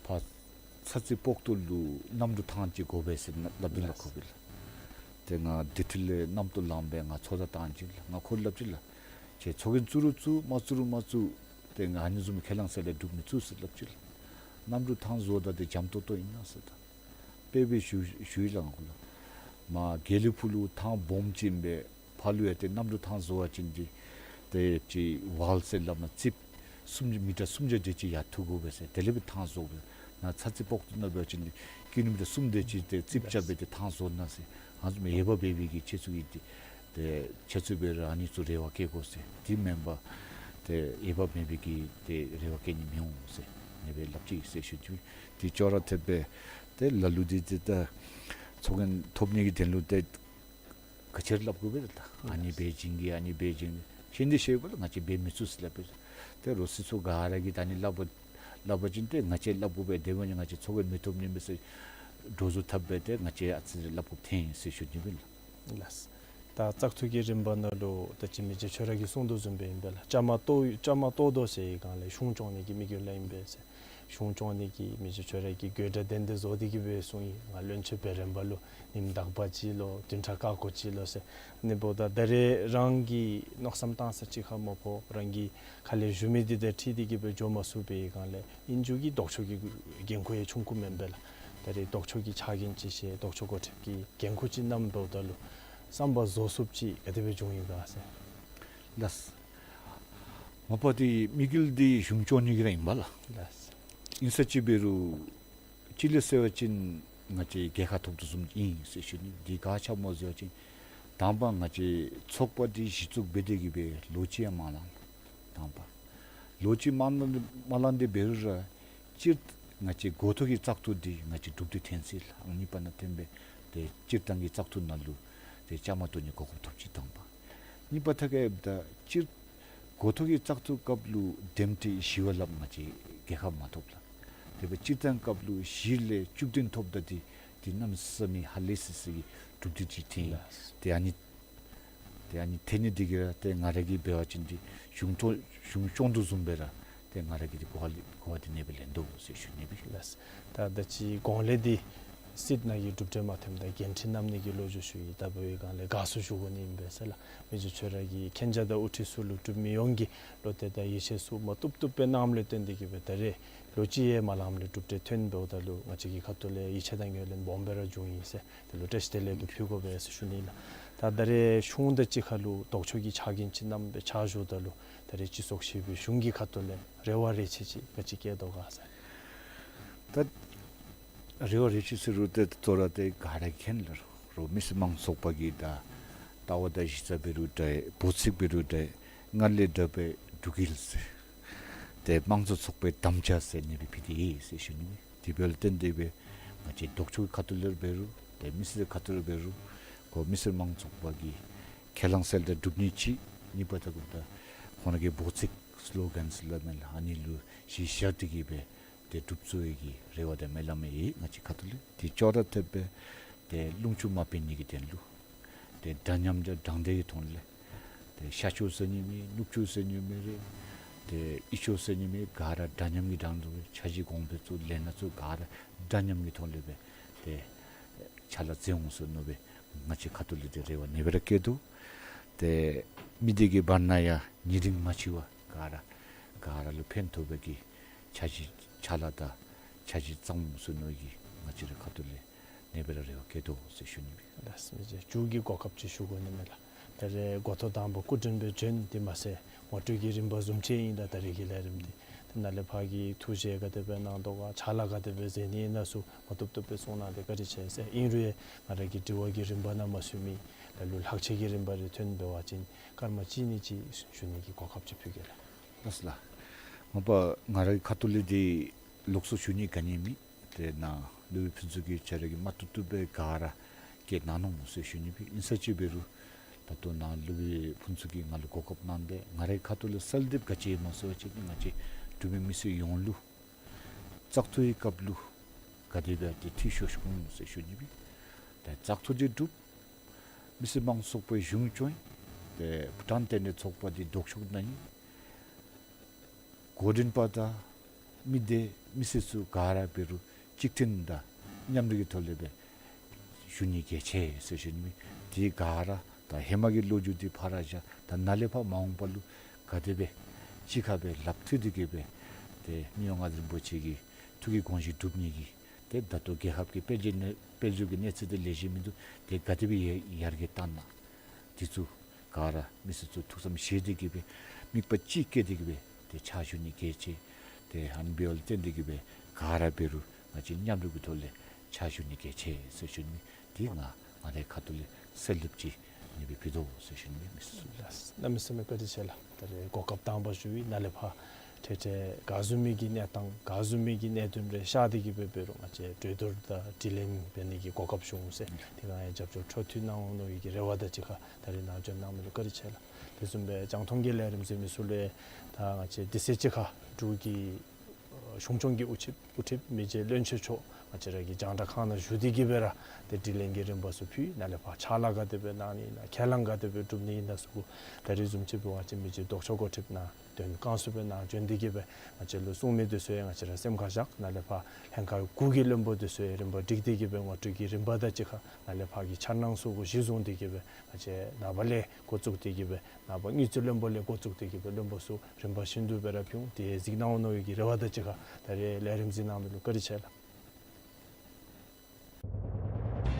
ཕར་ཚ་ཚི་སྤོག་ཏོ་ལུ་གནམ་གྲུ་ཐང་ཅིག་དགོ་པས་ཟེར་སླབ་སྟེ་ལགས། ཁོ་སྦེ་ལགས། ཏེ་ང་དེ་ཐུག་ལས་གནམ་ཐོག་ལངས་སྦེ་ང་ཚོགས་བརྡ་བཏང་ཅི་ལགས། ང་ཁོ་ལུ་སླབ་ཅི་ལགས། ཁྱེད་ཚོགས་རྒྱན་བཙུགས་རུང་བཙུགས་མ་བཙུགས་རུང་མ་བཙུགས་ཏེ་ང་ཨ་ནི་བཟུམ་ཁས་བླངས་གསལ་བསྒྲགས་འདི་སྒྲུབ་མི་ཚུགས་ཟེར་སླབ་ཅི་ལགས། གནམ་གྲུ་ཐང་བཟོཝ་ད་འདི་འཇམ་ཏོང་ཏོ་ཨིན་ན་ཟེར་ད། དཔེ་སྦེ་ཞུ་ཞུ་ཡི་ལགས་ང་ཁོ་ལུ། མར་དགེ་ལེགས་ཕུག་ལུ་ཐང་སྦོམ་ཅིག་ཨིན་པས། ཕར་ལུ་ཡང་ཏེ་གནམ་གྲུ་ཐང་བཟོ་བ་ཅིན་འདི་ཏེ་ཅིག་ཝཱལ་ཟེར་སླབ་མས། རྩིགཔ་སུམ་མི་ཊར་སུམ་བརྒྱ་དེ་ཅིག་ཡར་འཐུ་དགོ་པས་ཟེར། དེ་ལས་སྦེ་ཐང་བཟོ་དགོ་པས། ནཱ་ཚ་ཚི་སྤོག་ཏོ་ནང་འབད་བ་ཅིན་ཀི་ལོ་མི་ཊར་གསུམ་དེ་ཅིག་ཏེ་རྩིགཔ་རྐྱབ་སྦེ་ཏེ་ཐང་བཟོ་ན་ཟེར། ང་བཟུམ་འོས་འབབ་འབད་བའི་གི་ཁྱེད་ཚུ་གིས་ཏེ་ཏེ་ཁྱེད་ཚུ་འབད་རུང་ཨ་ནི་ཚུ་རེ་བ་བསྐྱེད་དགོ་ཟེར། དེ་མེན་པར་ཏེ་འོས་འབབ་མེད་པའི་གི་ཏེ་རེ་བ་བསྐྱེད་ནི་མི་འོང་ཟེར་ཨ་ནི་སྦེ་སླབ་ཅི་ཟེར་ཞུ་ཅི། དེ་ཅོག་ར་འཐདཔ་སྦེ་ཏེ་ལ་ལུ་འདི་ཏེ་ད་ཚོགས་རྒྱན་ཐོབ་ནི་གི་དོན་ལུ་ཏེ་ག་ཅི་ར་སླབ་དགོ་པས་ད། ཨ་ནི་འབད་བྱིན་གེ་ཨ་ནི་འབད་བྱིན་གེ་ཤེས་ནི་འདི་ཤེས་པས་ལགས། ང་བཅས་འབད་མི་ཚུགས་ཟེར་སླབ་པས། ཏེ་རོགས་སྲིད་ཚོགས་ག་ར་གིས་ད་ཨ་ནི་སླབ་པ་སླབ་པ་ཅིན་ཏེ་ང་བཅས་སླབ་དགོ་པས། དེ་འབད་ནི་ང་བཅས་ཚོགས་རྒྱན་མི་ཐོབ་ནི་མས་ཟེར་འདྲོག་བཟོ་འཐབ་སྦེ་ཏེ་ང་བཅས་ཨ་ཙི་རེ་སླབ་དགོཔ་ཐོན་ཡི་ཟེར་ཞུ་ནི་སྦེ་ལགས། ལགས། ད་བཙག་འཐུ་གི་རིམ་པ་ནང་ལུ་ད་ཅི་མི་རྗེ་ཁྱོད་ར་གིས་གསུངས་དོ་བཟུམ་སྦེ་ཨིན་པས་ལགས། བཅའ་མར་གཏོགས་བཅའ་མར་གཏོགས་དོ་ཟེར་བའི་སྒང་ལས་གཞུང་སྐྱོང་ནི་གི་དམིགས་ཡུལ་ལགས་ཨིན་པས་ཟེར། གཞུང་སྐྱོང་ནི་གི་མི་རྗེ་ཁྱོད་ར་གིས་དགོད་བྲ་ཏན་ཏན་བཟོ་སྟེ་གི་སྦེ་གསུངས་ཡི། ང་བློན་ཆེན་འབད་རན་པ་ལུ་ཉིནམ་དག་པ་ཅིག་ལོ་བདུན་ཕྲག་ཀ་ཀོ་ཅིག་ལོ་ཟེར། ཨ་ནི་འབདཝ་ད་ད་རེས་རང་གིས་མནོ་བསམ་བཏང་ས་ཅིག་ཁར་མ་ཕོག། རང་གི་ཁ་ལས་ཞུ་མི་འདི་དང་འཁྲིལ་ཏེ་གི་སྦེ་འགྱོ་མ་ཚུགས་པའི་སྒང་ལས་ཨིན་རུང་གི་ལྡོག་ཕྱོགས་ཀྱི་འགན་ཁུར་ཡང་ཆུང་ཀུ་མེན་པས་ལགས། ད་རེས་ལྡོག་ཕྱོགས་ཀྱི་ཕྱག་འགན་ཅིག་བཞེས། ལྡོག་ཕྱོགས་འགོ་ཁྲིདཔ་ཀྱི་འགན་ཁུར་ཅིག་བསྣམས་འབདཝ་ད་ལུ་བསམ་པ་རྫོགས་ཚུགསཔ་ཅིག་ག་དེ་སྦེ་བྱུང་ཡི་ག་ཟེར། ལགས། མ་པ་འདི་དམིགས་ཡུལ་འདི་གཞུང་སྐྱོང་ནི་གི་ར་ཨིན་པས་ལགས། ལགས། ཨིན་ས་ཅིག་འབད་རུང་གཅིག་ལས་ཟེར་བ་ཅིན་ང་བཅས་རྒྱལ་ཁ་ཐོབ་དོ་བཟུམ་ཨིན་ཟེར་ཞུ་ནི། འདི་ག་ཅི་སྨོ་ཟེར་བ་ཅིན་དང་པ་ང་བཅས་ཚོགས་པ་འདི་གཞི་བཙུགས་འབད་དེ་གི་སྦེ་ལོ་གཅིག་ཡང་མ་ལང་། དང་པ་ལོ་གཅིག་མ་ལང་མ་ལང་སྟེ་འབད་རུང་ར་སྤྱིར་ང་བཅས་འགོ་ཐོག་གི་བཙག་འཐུ་འདི་ང་བཅས་གྲུབ་སྟེ་ཐོན་ཅི་ལགས། ཨང་གཉིས་པ་ནང་ཐོན་སྦེ་ཏེ་སྤྱིར་བཏང་གི་བཙག་འཐུ་ནང་ལུ་ཏེ་བཅའ་མར་གཏོགས་ནི་གོ་སྐབས་ཐོབ་ཅི། དང་པ། གཉིས་པ་ཐད་ཁར་ཡོདཔ་ད་སྤྱིར་ འགོ་ཐོག་གི་བཙག་འཐུ་སྐབས་ལུ་འདེམས་ཁྲི་བཞི་བ་ལྷགཔ་ང་བཅས་རྒྱལ་ཁ་མ་ཐོབ་ལགས། དེ་སྦེ་སྤྱིར་བཏང་སྐབས་ལུ་བཞི་ལས་བཅུ་བདུན་ཐོབ་ད་འདི་འདི་གནམ་མེད་ས་མེད་ཧ་ལས་སི་སི་གི་གྲུབ་འབྲས་ཅིག་ཐོན་ཡི། ལགས། ཏེ་ཨ་ནི་ཏེ་ཨ་ནི་ཐོན་ནི་འདི་གིས་ར་ཏེ་ང་ར་གིས་འབད་བ་ཅིན་འདི་གཞུང་ཐོ་གཞུང་སྐྱོང་དོ་བཟུམ་སྦེ་ར་ཏེ་ང་ར་གིས་འདི་གོ་བ་གོ་བ་འདི་ཨ་ནེ་སྦེ་ལེན་དོ་ཟེར་ཞུ་ནི་ཨིན། ལགས། ད་ད་ཅི་གོང་ལས་འདི་སྲིད་ནང་གི་གྲུབ་འབྲས་མ་ཐོནམ་ད་འགན་འཁྲི་བསྣམ་ནི་གི་ལོ་རྒྱུས་ཞུ་ཡི། ད་འབདཝ་ལས་དགའ་བསུ་ཞུ་དགོ་ནི་ཨིན་པས་ཟེར་ལགས། མི་རྗེ་ཁྱོད་ར་གི་མཁྱེན་རྒྱ་དང་དབུ་ཁྲིད་ཚུ་ལུ་གྲུབ་མི་ཡོངས་ཀྱིས་བློ་གཏད་དང་ཡིད་ཆེས་ཚུ་མ་བཏུབ་བཏུབ་སྦེ་གནངམ་ལས་བརྟེན་ཏེ་གིས་སྦེ་ད་རེས་ལོ་གཅིག་ཡང་མ་ལངམ་ལས་གྲུབ་འབྲས་ཐོན་འབདཝ་ད་ལུ་ང་བཅས་ཀྱི་ཁ་ཐུག་ལས་ཡིད་ཆེས་དང་ངོས་ལེན་སྦོམ་སྦེ་ར་བྱུང་ཡི་ཟེར། དེ་ལུ་བཀྲ་ཤིས་བདེ་ལེགས་ཀྱི་ཕུལ་དགོ་པས་ཟེར་ཞུ་ནི་ལགས། ད་ད་རེས་གཞུང་དང་གཅིག་ཁར་ལུ་ལྡོག་ཕྱོགས་ཀྱི་ཕྱག་འགན་ཅིག་བསྣམས་སྦེ་ཕྱག་ཞུཝ་ད་ལུ་ད་རེས་སྤྱི་ཚོགས་ཞི་བའི་གཞུང་གི་ཁ་ཐུག་ལས་རེ་བ་རེ་ཆེ་ཅིག་ག་ཅི་བསྐྱེད་དོ་ག་ཟེར། ད་རེ་བ་རེ་ཆེ་ཟེར་རུང་ཏེ་ད་རུང་ཏེ་ག་ར་མཁྱེན་ལགས། རོགས་མི་སེར་མང་ཚོགས་པ་གི་ད་ལྟ་བ་དང་གཞི་རྩ་འབད་རུང་འདྲ་འབོ་ཚིག་འབད་རུང་འདྲ་སྔར་ལས་དྲག་པའི་འབྲུག་རྒྱལ་ཟེར་ཏེ་དམངས་གཙོ་ཚོགས་པའི་དམ་བཅའ་ཟེར་ཨ་ནེ་སྦེ་ཕུལ་ཏེ་ཡོད་ཟེར་ཞུ་ནི། དེ་འབདཝ་ལས་བརྟེན་ཏེ་སྦེ་ང་བཅས་ལྡོག་ཕྱོགས་ཁ་ཐུག་ལས་འབད་རུང་ཏེ་མི་སེར་ཁ་ཐུག་ལས་འབད་རུང་ཁོང་མི་སེར་མང་ཚོགས་པ་གིས་ཁས་བླངས་གསལ་བསྒྲགས་གྲུབ་ནི་ཅིག་གཉིས་པ་ད་གུ་ད་ཁོང་ར་གི་འབོ་ཚིག་སི་ལོ་གཱན་ཟེར་སླབ་མས་ལགས། ཨ་ནི་ལུ་གཞི་བཞག་སྟེ་གིས་སྦེ་ཏེ་སྒྲུབ་རྩོད་ཀྱི་རེ་བ་དང་སྨོན་ལམ་ཡོད་ང་བཅས་ཁ་ཐུག་ལས། དེ་ཅོག་ར་འཐདཔ་སྦེ་ཏེ་རླུང་འཚུབ་མ་འབད་ནི་གི་དོན་ལུ་ཏེ་འདྲ་མཉམ་དང་དྲང་བདེན་གྱི་ཐོག་ལས་ཏེ་ཤར་ཕྱོགས་ཟེར་ནི་མེད། ནུབ་ཕྱོགས་ཟེར་ནི་མེད་རེ། ཏེ་དབུས་ཕྱོགས་ཟེར་ནི་མེད། ག་ར་འདྲ་མཉམ་གྱི་དྲང་དོ་སྦེ་འཆར་གཞི་གོང་འཕེལ་ཚུ་ལས་སྣ་ཚུ་ག་ར་འདྲ་མཉམ་གྱི་ཐོག་ལས་སྦེ་ཏེ་ཕྱག་ལཱ་མཛད་འོང་ཟེར་མནོ་སྦེ་ང་བཅས་ཁ་ཐུག་ལས་ཏེ་རེ་བ་ཨ་ནེ་སྦེ་ར་བསྐྱེད་དོ། ཏེ་མི་སྡེ་གི་བར་ན་ཡང་ཉེ་རིང་མ་ཕྱེ་བར་ག་ར་ག་ར་ལུ་ཕན་ཐོགས་པའི་གི་འཆར་གཞི་ཕྱག་ལཱ་དང་འཆར་གཞི་བརྩམ་འོང་ཟེར་མནོ་གི་ང་བཅས་ར་ཁ་ཐུག་ལས་ཨ་ནེ་སྦེ་ར་རེ་བ་བསྐྱེད་དོ་ཟེར་ཞུ་ནི་ཨིན། ལགས། མི་རྗེ་མཇུག་གི་གོ་སྐབས་ཅིག་ཞུ་དགོ་ནི་མས་ལགས། ད་རེས་འགོ་ཐོག་དང་པ་སྐུ་མགྲོན་སྦེ་བྱོན། དེ་མ་ཚད་ངོ་སྤྲོད་ཀྱི་རིམ་པ་བཟུམ་ཅིག་ཨིན། ད་ད་རེས་ཀྱི་ལས་རིམ་འདི་ཏེ་ནཱ་ལས་ཕར་གྱི་ཐུགས་བཞེད་ག་དེ་སྦེ་གནང་དོ་ག་ཕྱག་ལཱ་ག་དེ་སྦེ་མཛད་ནི་ཨིན་ན་ཚུ་མ་བཏུབ་བཏུབ་སྦེ་གསུང་གནང་སྟེ་བཀའ་དྲིན་ཆེ་ཟེར། ཨིན་རུང་ཡང་ང་ར་གི་དྲི་བ་གི་རིམ་པ་ནང་མ་ཚུད་མི་ལ་ལུ་ལྷག་ཆད་ཀྱི་རིམ་པ་རེ་ཐོན་འབད་བ་ཅིན་སྐར་མ་གཅིག་གཉིས་ཅིག་ཞུ་ནི་གི་གོ་སྐབས་ཅིག་ཕུལ་གེ་ལགས། ལགས་སོ་ལགས། མ་པ་ང་ར་གི་ཁ་ཐུག་ལས་འདི་ལོགས་སུ་ཞུ་ནི་ག་ནི་མེད། ཏེ་ནཱ་སློབ་དཔོན་ཕུན་ཚོགས་ཀྱིས་ཁྱོད་ར་གིས་མ་བཏུབ་བཏུབ་སྦེ་ག་ར་བཀོད་གནང་ནུག་ཟེར་ཞུ་ནི་སྦེ། ཨིན་ས་ཅི་འབད་རུང་ད་ལྟོ་ནཱ་སློབ་དཔོན་ཕུན་ཚོགས་ཀྱིས་ང་ལུ་གོ་སྐབས་གནང་སྦེ་ང་རའི་ཁ་ཐུག་ལས་གསལ་འདེབས་ག་ཅི་ཡོད་སྨོ་ཟེར་བ་ཅིན་ང་བཅས་འབྲུག་མི་མི་སེར་ཡོངས་ལུ་བཙག་འཐུ་གི་སྐབས་ལུ་ག་དེ་སྦེ་ཏེ་འཐུས་ཤོར་ཤོར་འོང་ཟེར་ཞུ་ནི་སྦེ། ད་བཙག་འཐུ་འདི་གྲུབ། མི་སེར་མང་ཚོགས་པའི་གཞུང་བྱོན། ཏེ་ཕོ་བྲང་རྟེན་འབྲེལ་ཚོགས་པ་འདི་ལྡོག་ཕྱོགས་ནང་ཨིན། འགོ་འདྲེན་པ་དང་མི་སྡེ་མི་སེར་ཚུ་ག་ར་འབད་རུང་གཅིག་མཐུན་དང་མཉམ་རུབ་ཀྱི་ཐོག་ལས་སྦེ་ཞུ་ནི་གལ་ཆེ་ཟེར་ཞུ་ནི། དེ་ག་ར་ད་ཧེ་མ་གི་ལོ་རྒྱུས་འདི་ཕར་བཞག། ད་ནཱ་ལས་ཕར་མ་འོངས་པ་ལུ་ག་དེ་སྦེ་གཅིག་ཁར་སྦེ་ལགཔ་མཐུད་དེ་གིས་སྦེ་ཏེ་མི་དབང་མངའ་བདག་རིན་པོ་ཆེ་གི་ཐུགས་ཀྱི་དགོངས་བཞེད་སྒྲུབ་ནི་གི་ཏེ་ད་ལྟོ་རྒྱལ་ཁབ་ཀྱི་དཔལ་འབྱོར་གནས་དཔལ་འབྱོར་གྱི་གནས་ཚད་འདི་ལེགས་ཤོམ་མིན་འདུག། ཏེ་ག་དེ་སྦེ་ཡར་ཡར་རྒྱས་བཏང་ན་འདི་ཚུ་ག་ར་མི་སེར་ཚུ་ཐུགས་བསམ་བཞེས་ཏེ་གིས་སྦེ་དམིགས་པ་གཅིག་བསྐྱེད་དེ་གིས་སྦེ་ཏེ་ཕྱག་ཞུ་ནི་གལ་ཆེ། ཏེ་ཨ་ནི་འབདཝ་ལས་བརྟེན་ཏེ་གིས་སྦེ་ག་ར་འབད་རུང་ང་བཅས་མཉམ་རུབ་ཀྱི་ཐོག་ལས་ཕྱག་ཞུ་ནི་གལ་ཆེ་ཟེར་ཞུ་ནི། འདི་ང་ང་རའི་ཁ་ཐུག་ལས་གསལ་འདེབས་ཅིག་ཨ་ནི་སྦེ་ཕུལ་དོ་ཟེར་ཞུ་ནི་མས། ལགས། གནམ་མེད་ས་མེད་བཀའ་དྲིན་ཆེ་ལགས། ད་རེས་གོ་སྐབས་དང་པ་ཞུ་ཡི། ནཱ་ལས་ཕར་འཕྲལ་འཕྲལ་ག་བཟུམ་མའི་གི་གནས་སྟངས་ག་བཟུམ་མའི་གི་གནད་དོན་རེ་ཤར་ཏེ་གིས་སྦེ་འབད་རུང་ང་བཅས་གྲོས་བསྡུར་དང་དྲི་ལན་འབད་ནི་གི་གོ་སྐབས་ཞུ་འོང་ཟེར། དེ་ནང་ཡང་རྒྱབ་སྐྱོར་འཕྲོ་མཐུད་གནང་འོང་མནོ་བའི་གི་རེ་བ་དང་གཅིག་ཁར་ད་རེས་ནཱ་བྱོན་གནང་མི་ལུ་བཀའ་དྲིན་ཆེ་ལགས། དེ་བཟུམ་སྦེ་རྒྱང་མཐོང་གི་ལས་རིམ་གཟིགས་མི་ཚུ་ལུ་ད་ང་བཅས་དུས་ཚོད་གཅིག་ཁར་འབྲུག་གི་གཞུང་སྐྱོང་གི་དབུ་ཁྲིདཔ་དབུ་ཁྲིདཔ་མི་རྗེ་བློན་ཆེན་མཆོག་ང་བཅས་ར་གི་རྒྱང་བསྒྲགས་ཁང་ནང་བཞུགས་ཏེ་གིས་སྦེ་ར་ཏེ་དྲི་ལན་གྱི་རིམ་པ་ཚུ་ཕུལ། ནཱ་ལས་ཕར་ཕྱག་ལཱ་ག་དེ་སྦེ་གནང་ནི་ཨིན་ན་ཁས་བླངས་ག་དེ་སྦེ་སྒྲུབ་ནི་ཨིན་ན་ཚུ་གུ་ད་རེས་བཟུམ་ཅིག་འབད་བ་ཅིན་མི་རྗེ་ལྡོག་ཕྱོགས་འགོ་ཁྲིདཔ་ནཱ་དོན་བསྐྱངས་ཚུ་སྦེ་ནཱ་བྱོན་ཏེ་གིས་སྦེ་ང་བཅས་ལུ་གསུང་མི་འདི་ཚུ་ཡང་ང་བཅས་ར་སེམས་ཁར་བཞག། ནཱ་ལས་ཕར་ལྷན་ཁག་དགུ་གི་བློན་པོ་འདི་ཚུ་ཡང་རིམ་པ་བསྒྲིགས་ཏེ་གིས་སྦེ་ངོ་སྤྲོད་ཀྱི་རིམ་པ་དང་གཅིག་ཁར་ནཱ་ལས་ཕར་གྱི་འཆར་སྣང་ཚུ་གུ་གཞི་བཟུང་སྟེ་གིས་སྦེ་ང་བཅས་ནངས་པ་ལས་འགོ་བཙུགས་ཏེ་གིས་སྦེ་ནངས་པ་དངུལ་རྩིས་བློན་པོ་ལས་འགོ་བཙུགས་ཏེ་གིས་སྦེ་བློན་པོ་ཚུ་རིམ་པ་བཞིན་དུ་སྦེ་ར་ཕུལ་འོང་། དེ་གཟིགས་གནང་འོང་མནོ་བའི་གི་རེ་བ་དང་གཅིག་ཁར་ད་རེས་ལས་རིམ་གཟིགས་གནང་མི་ལུ་བཀའ་དྲིན་ཆེ་ལགས།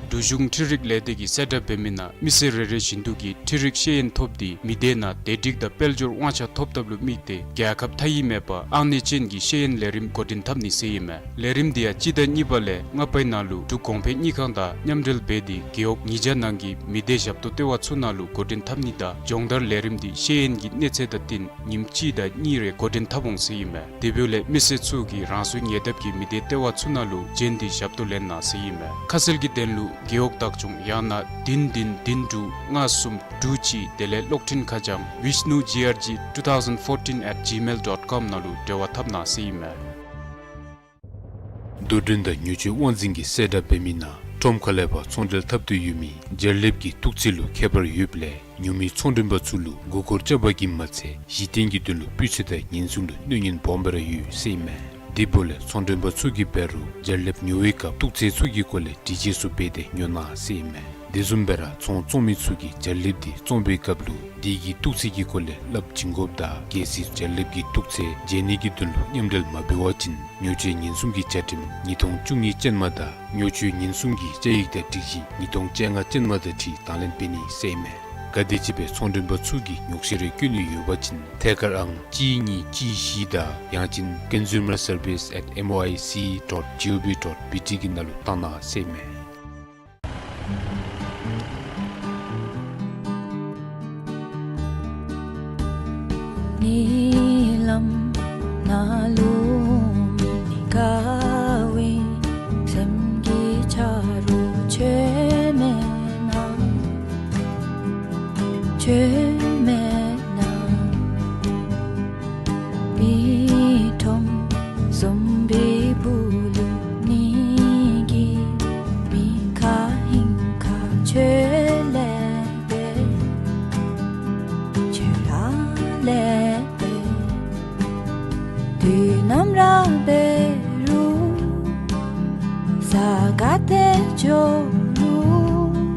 འབྲུག་གཞུང་འཕྲུལ་རིག་ལས་སྡེ་གིས་གསལ་བསྒྲགས་འབད་མི་ནང་མི་སེར་རེ་རེ་བཞིན་དུ་གིས་འཕྲུལ་རིག་ཤེས་ཡོན་ཐོབ་སྟེ་མི་སྡེ་ནང་བདེ་སྒྲིག་དང་དཔལ་འབྱོར་དབང་ཆ་ཐོབ་ཐབས་ལུ་དམིགས་ཏེ་རྒྱལ་ཁབ་མཐའ་དབུས་མེད་པར་ཨང་གནས་ཅན་གྱི་ཤེས་ཡོན་ལས་རིམ་འགོ་འདྲེན་འཐབ་ནི་ཟེར་ཨིན་མས། ལས་རིམ་འདི་ཡང་སྤྱི་ཟླ་གཉིས་པ་ལས་ལྔ་པའི་ནང་ལུ་འབྲུག་གོང་འཕེལ་དངུལ་ཁང་དང་མཉམ་འབྲེལ་འབད་དེ་རྒེད་འོག་ཉིས་བརྒྱ་ནང་གི་མི་སྡེ་ཞབས་ཏོག་ལྟེ་བ་ཚུ་ནང་ལུ་འགོ་འདྲེན་འཐབ་ནི་དང་སྦྱོང་བརྡར་ལས་རིམ་འདི་ཤེས་ཡོན་གྱི་གནས་ཚད་དང་བསྟུན་ཉིནམ་གཅིག་དང་གཉིས་རེ་འགོ་འདྲེན་འཐབ་འོང་ཟེར་ཨིན་མས། དེ་འབདཝ་ལས་མི་སེར་ཚུ་གིས་རང་སོའི་ཉེ་འདབས་ཀྱི་མི་སྡེ་ལྟེ་བ་ཚུ་ནང་ལུ་བྱོན་ཏེ་ཞབས་ཏོག་ལེན་གནང་ཟེར་ཨིན་མས། ཁ་གསལ་གྱི་དོན་ལུ་ རྒེད་འོག་བདག་སྐྱོང་ཡང་ན་བདུན་བདུན་བདུན་དྲུག་ལྔ་གསུམ་དྲུག་གཅིག་དེ་ལས་གློག་འཕྲིན་ཁ་བྱང་vishnu G R G two thousand fourteen at gmail dot com ནང་ལུ་འབྲེལ་བ་འཐབ་གནང་ཟེར་ཨིན་མས། རྡོ་འགྲེམས་དང་ཉོ་སྤྱོད་དབང་འཛིན་གྱིས་གསལ་བསྒྲགས་འབད་མི་ནང་ཁྲོམ་ཁ་ལས་ཕར་ཚོང་འབྲེལ་འཐབ་འདོད་ཡོད་མི་རྒྱ་གླིང་གི་བཏུག་ཚད་ལུ་ཁྱད་པར་ཡོདཔ་ལས་ཉོ་མི་ཚོང་མགྲོན་པ་ཚུ་ལུ་མགུ་སྐོར་རྐྱབ་པ་གིས་མ་ཚད་གཞི་རྟེན་གྱི་དོན་ལུ་སྤུས་ཚད་དང་ཉེན་སྲུང་ལུ་གནོད་ཉེན་སྦོམ་སྦེ་ར་ཡོད་ཟེར་ཨིན་མས། དེ་འབདཝ་ལས་ཚོང་མགྲོན་པ་ཚུ་གིས་འབད་རུང་རྒྱ་གླིང་ཉོ་བའི་སྐབས་བཏུག་ཚད་ཚུ་གི་སྐོར་ལས་དྲི་དཔྱད་ཚུ་འབད་དེ་ཉོ་གནང་ཟེར་ཨིན་མས། དེ་བཟུམ་སྦེ་ར་ཚོང་བཙོང་མི་ཚུ་གིས་རྒྱ་གླིང་འདི་བཙོང་བའི་སྐབས་ལུ་དེ་གི་བཏུག་ཚད་ཀྱི་སྐོར་ལས་སླབ་བྱིན་དགོཔ་དང་གལ་སྲིད་རྒྱ་གླིང་གི་བཏུག་ཚད་འཇལ་ནི་གི་དོན་ལུ་མཉམ་འབྲེལ་མ་འབད་བ་ཅིན་ཉོ་སྤྱོད་ཉེན་སྲུང་གི་བཅའ་ཁྲིམས་ཉིས་སྟོང་བཅུ་གཉིས་ཅན་མ་དང་ཉོ་སྤྱོད་ཉེན་སྲུང་གི་བཅའ་ཡིག་དང་སྒྲིག་གཞི་ཉིས་སྟོང་བཅོ་ལྔ་ཅན་མ་དང་འཁྲིལ་དང་ལེན་འབད་ནི་ཟེར་ཨིན་མས། ག་དེམ་ཅིག་སྦེ་ཚོང་མགྲོན་པ་ཚུ་གིས་ཉོག་བཤད་རེ་བཀོད་ནི་ཡོད་པ་ཅིན་ཐད་ཀར་ཨང་གཅིག་གཉིས་གཅིག་བཞི་དང་ཡང་ཅིན་consumer service at M O I C dot G O V dot B T གི་ནང་ལུ་བཏང་གནང་ཟེར་ཨིན་མས། ཉི་ལམ་ནང་ལུ་མི་དགའ་བའི་སེམས་ཀྱི་ཆ་རོགས་ཁྱོད་མེད་ན། ཁྱོད་མེད་ན། མི་ཁྲོམ་བཟུམ་པའི་སྦུག་ལུ་ནི་གི་མི་ཁ་ཧིང་ཁ་ཁྱོད་ལས་པས། ཁྱོད་ར་ལས་པས། དུས་ནམ་ར་འབད་རུང་ས་ག་ཏེ་འགྱོ་རུང་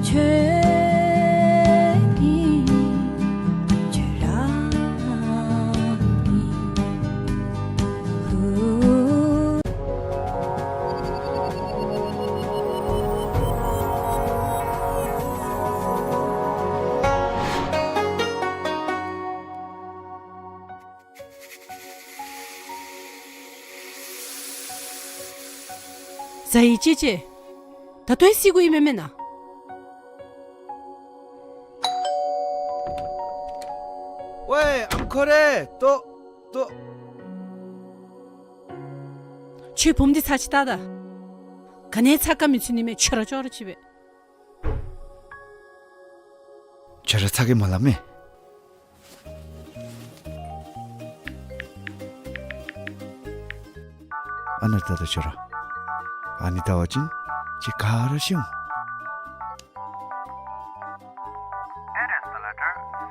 ཁྱོད་ནི་ཁྱོད་ར་ནི། ཧུ། ཟ་ཡི་ཅི་ཅི། ད་ལྟོ་ཡི་སི་གུ་ཡི་མེན་མེན་ན། ཝེ་ཨམ་ཁོ་རེ་ཏོ་ཏོ། ཁྱོད་བུམོ་འདི་ཚར་ཅིག་བལྟ་ད། ག་ནི་ཚ་ག་མི་ཚུད་ནི་མས། ཁྱོད་ར་ཅོག་ར་ཅིག་སྦེ། ཁྱོད་ར་ཚ་གི་མ་ལ་མེ། ཨ་ནཱ་ལྟ་ད་ཁྱོད་ར། ཨ་ནི་བལྟ་བ་ཅིན་ཁྱོད་ག་ར་ཤེས་འོང་། It is the letter C.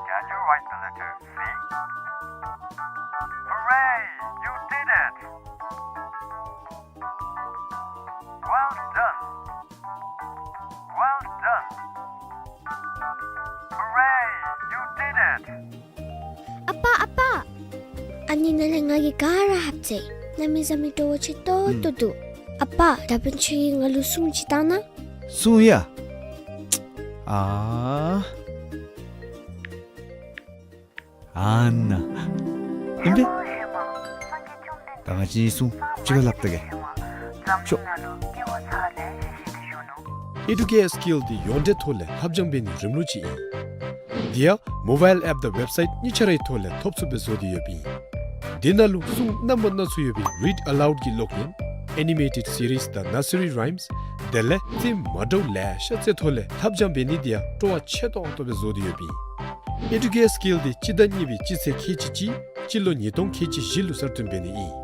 Can you write the letter C? Hooray! You did it! Well done! Well done! Hooray! You did it! ཨ་པ་ཨ་པ། ཨ་ནི་ནང་ལས་ང་གིས་ག་ར་ཧབ་ཙེ། གནམ་མེད་ས་མེད་སྤྲོ་བོ་ཆེ་ཏོག་ཏོ་འདུག། ཨ་པ་ད་འབདན་ཁྱོད་ཀྱིས་ང་ལུ་སྲུང་ཅིག་བཏང་ན། སྲུང་ཡ། ཨ། ཨ་ནཱ། ཨིན་པས། ད་ང་བཅས་གཉིས་སྲུང་གཅིག་ཁར་སླབ་ད་གེ། ཤོག། Educare Skill འདི་ཡོངས་འབྲེལ་ཐོག་ལས་ལྷབ་སྦྱང་འབད་ནིའི་རིམ་ལུགས་ཅིག་ཨིན། དེ་ཡང་mobile app དང་website གཉིས་ཆ་རའི་ཐོག་ལས་ཐོབ་ཚུགསཔ་སྦེ་བཟོ་སྟེ་ཡོདཔ་ཨིན། དེ་ནང་ལུ་སྲུང་རྣམ་པ་སྣ་ཚོགས་ཡོད་པའི་read aloud གི་ཀློག་ཡོན། Animated series དང་nursery rhymes དེ་ལས་རྩེདམོ་འདྲཝ་ལེ་ཤ་རྩེད་ཐོག་ལས་ལྷབ་སྦྱང་འབད་ནི་དེ་ཡང་སྤྲོ་བ་ཆེ་ཏོག་ཏོ་སྦེ་བཟོ་སྟེ་ཡོདཔ་ཨིན། Educare Skill འདི་སྤྱི་ཟླ་གཉིས་པའི་སྤྱི་ཚེས་ཁལ་གཅིག་གཅིག་སྤྱི་ལོ་ཉིས་སྟོང་ཁལ་གཅིག་བཞི་ལུ་གསར་བཏོན་འབད་ནི་ཨིན།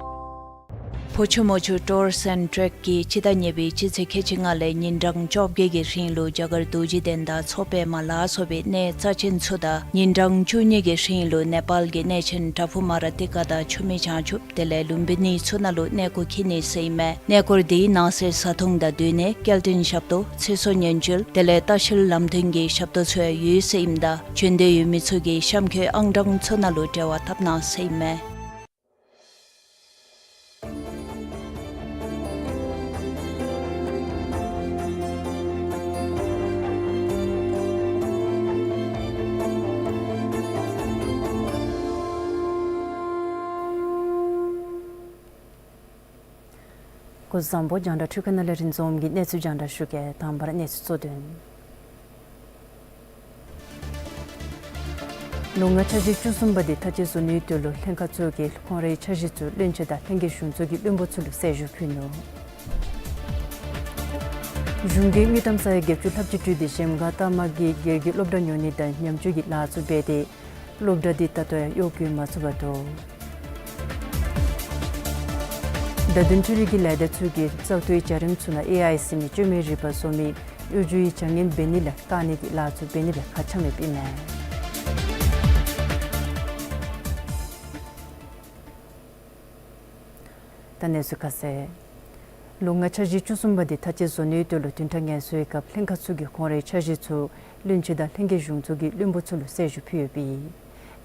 ཕོ་ཆུ་མོ་ཆུ་Tours and Trek གིས་སྤྱི་ཟླ་གཉིས་པའི་སྤྱི་ཚེས་ཁལ་གཅིག་ལྔ་ལས་ཉིན་གྲངས་བཅོ་བརྒྱད་ཀྱི་རིང་ལུ་རྒྱ་གར་རྡོ་རྗེ་གདན་དང་མཚོ་པདྨ་ལ་སོགས་པའི་གནས་རྩ་ཆེན་ཚུ་དང་ཉིན་གྲངས་བཅུ་གཉིས་ཀྱི་རིང་ལུ་ནེ་པཱལ་གྱི་གནས་ཆེན་པྲ་བྷུ་མ་ར་ཏི་ཀ་དང་ཆུ་མིག་བྱང་ཆུབ་དེ་ལས་ལུམ་བི་ནི་ཚུ་ནང་ལུ་གནས་སྐོར་འཁྱིད་ནི་ཟེར་ཨིན་མས། གནས་སྐོར་དེའི་ནང་གསེས་བཟའ་འཐུང་དང་སྡོད་གནས་སྐྱེལ་འདྲེན་ཞབས་ཏོག་ཚེ་སྲོག་ཉེན་བཅོལ་དེ་ལས་ལྟ་བཤལ་ལམ་སྟོན་གྱི་ཞབས་ཏོག་ཚུ་ཡང་ཡོད་ཟེར་ཨིནམ་ད་བྱོན་འདོད་ཡོད་མི་ཚུ་གིས་གཤམ་འཁོད་ཨང་གྲངས་ཚུ་ནང་ལུ་འབྲེལ་བ་འཐབ་གནང་ཟེར་ཨིན་མས། སྐུ་གཟུགས་བཟང་པོ། རྒྱང་བསྒྲགས་འཕྲུལ་ཁང་ནང་ལས་རིན་འཛོམས་ཀྱིས་གནས་ཚུལ་རྒྱང་བསྒྲགས་ཞུ་གེ། དང་པ་ར་གནས་ཚུལ་གཙོ་དོན། ལུང་པ་འཆར་གཞི་བཅུ་གསུམ་པ་འདི་མཐའ་དཔྱད་བཟོ་ནིའི་དོན་ལུ་ལྷན་ཁག་ཚུ་གིས་ཁོང་རའི་འཆར་གཞི་ཚུ་བློན་ཆེན་དང་ལྷན་རྒྱས་གཞུང་ཚོགས་ཀྱི་བློན་པོ་ཚུ་ལུ་གསལ་ཞུ་ཕུལ་ནུག། གཞུང་གིས་དངུལ་ཀྲམ་ས་ཡ་བརྒྱད་ཅུ་ལྷགཔ་ཅིག་སྤྲོད་དེ་གཞལམ་སྒང་ལྟ་མ་གིས་སྒེར་གྱི་སློབ་གྲྭ་ཉོ་ནི་དང་ཉམས་བཅོས་ཀྱི་ལཱ་ཚུ་འབད་དེ་སློབ་གྲྭ་འདི་ད་ལྟོ་ཡང་གཡོག་བཀོལ་མ་ཚུགས་པར་དོ། བརྡ་དོན་འཕྲུལ་རིག་གི་ལས་སྡེ་ཚུ་གིས་བཙག་འཐུའི་བྱ་རིམ་ཚུ་ནང་ཨེ་ཨའི་ཟེར་མི་བཅོས་མའི་རིག་པ་བཟོ་མི་གཡོ་སྒྱུའི་བྱ་ངན་འབད་ནི་ལས་བཀག་ནིའི་ལཱ་ཚུ་འབད་ནི་སྦེ་ཁ་འཆམ་ཡོདཔ་ཨིན་མས། ད་གནས་ཚུལ་ཁ་གསལ། ལོ་ལྔ་འཆར་གཞི་བཅུ་གསུམ་པ་འདི་མཐའ་དཔྱད་བཟོ་ནིའི་དོན་ལུ་བདུན་ཕྲག་ངལ་གསོའི་སྐབས་ལྷན་ཁག་ཚུ་གིས་ཁོང་རའི་འཆར་གཞི་ཚུ་བློན་ཆེན་དང་ལྷན་རྒྱས་གཞུང་ཚོགས་ཀྱི་བློན་པོ་ཚུ་ལུ་གསལ་ཞུ་ཕུལ་ཡོདཔ་ཨིན།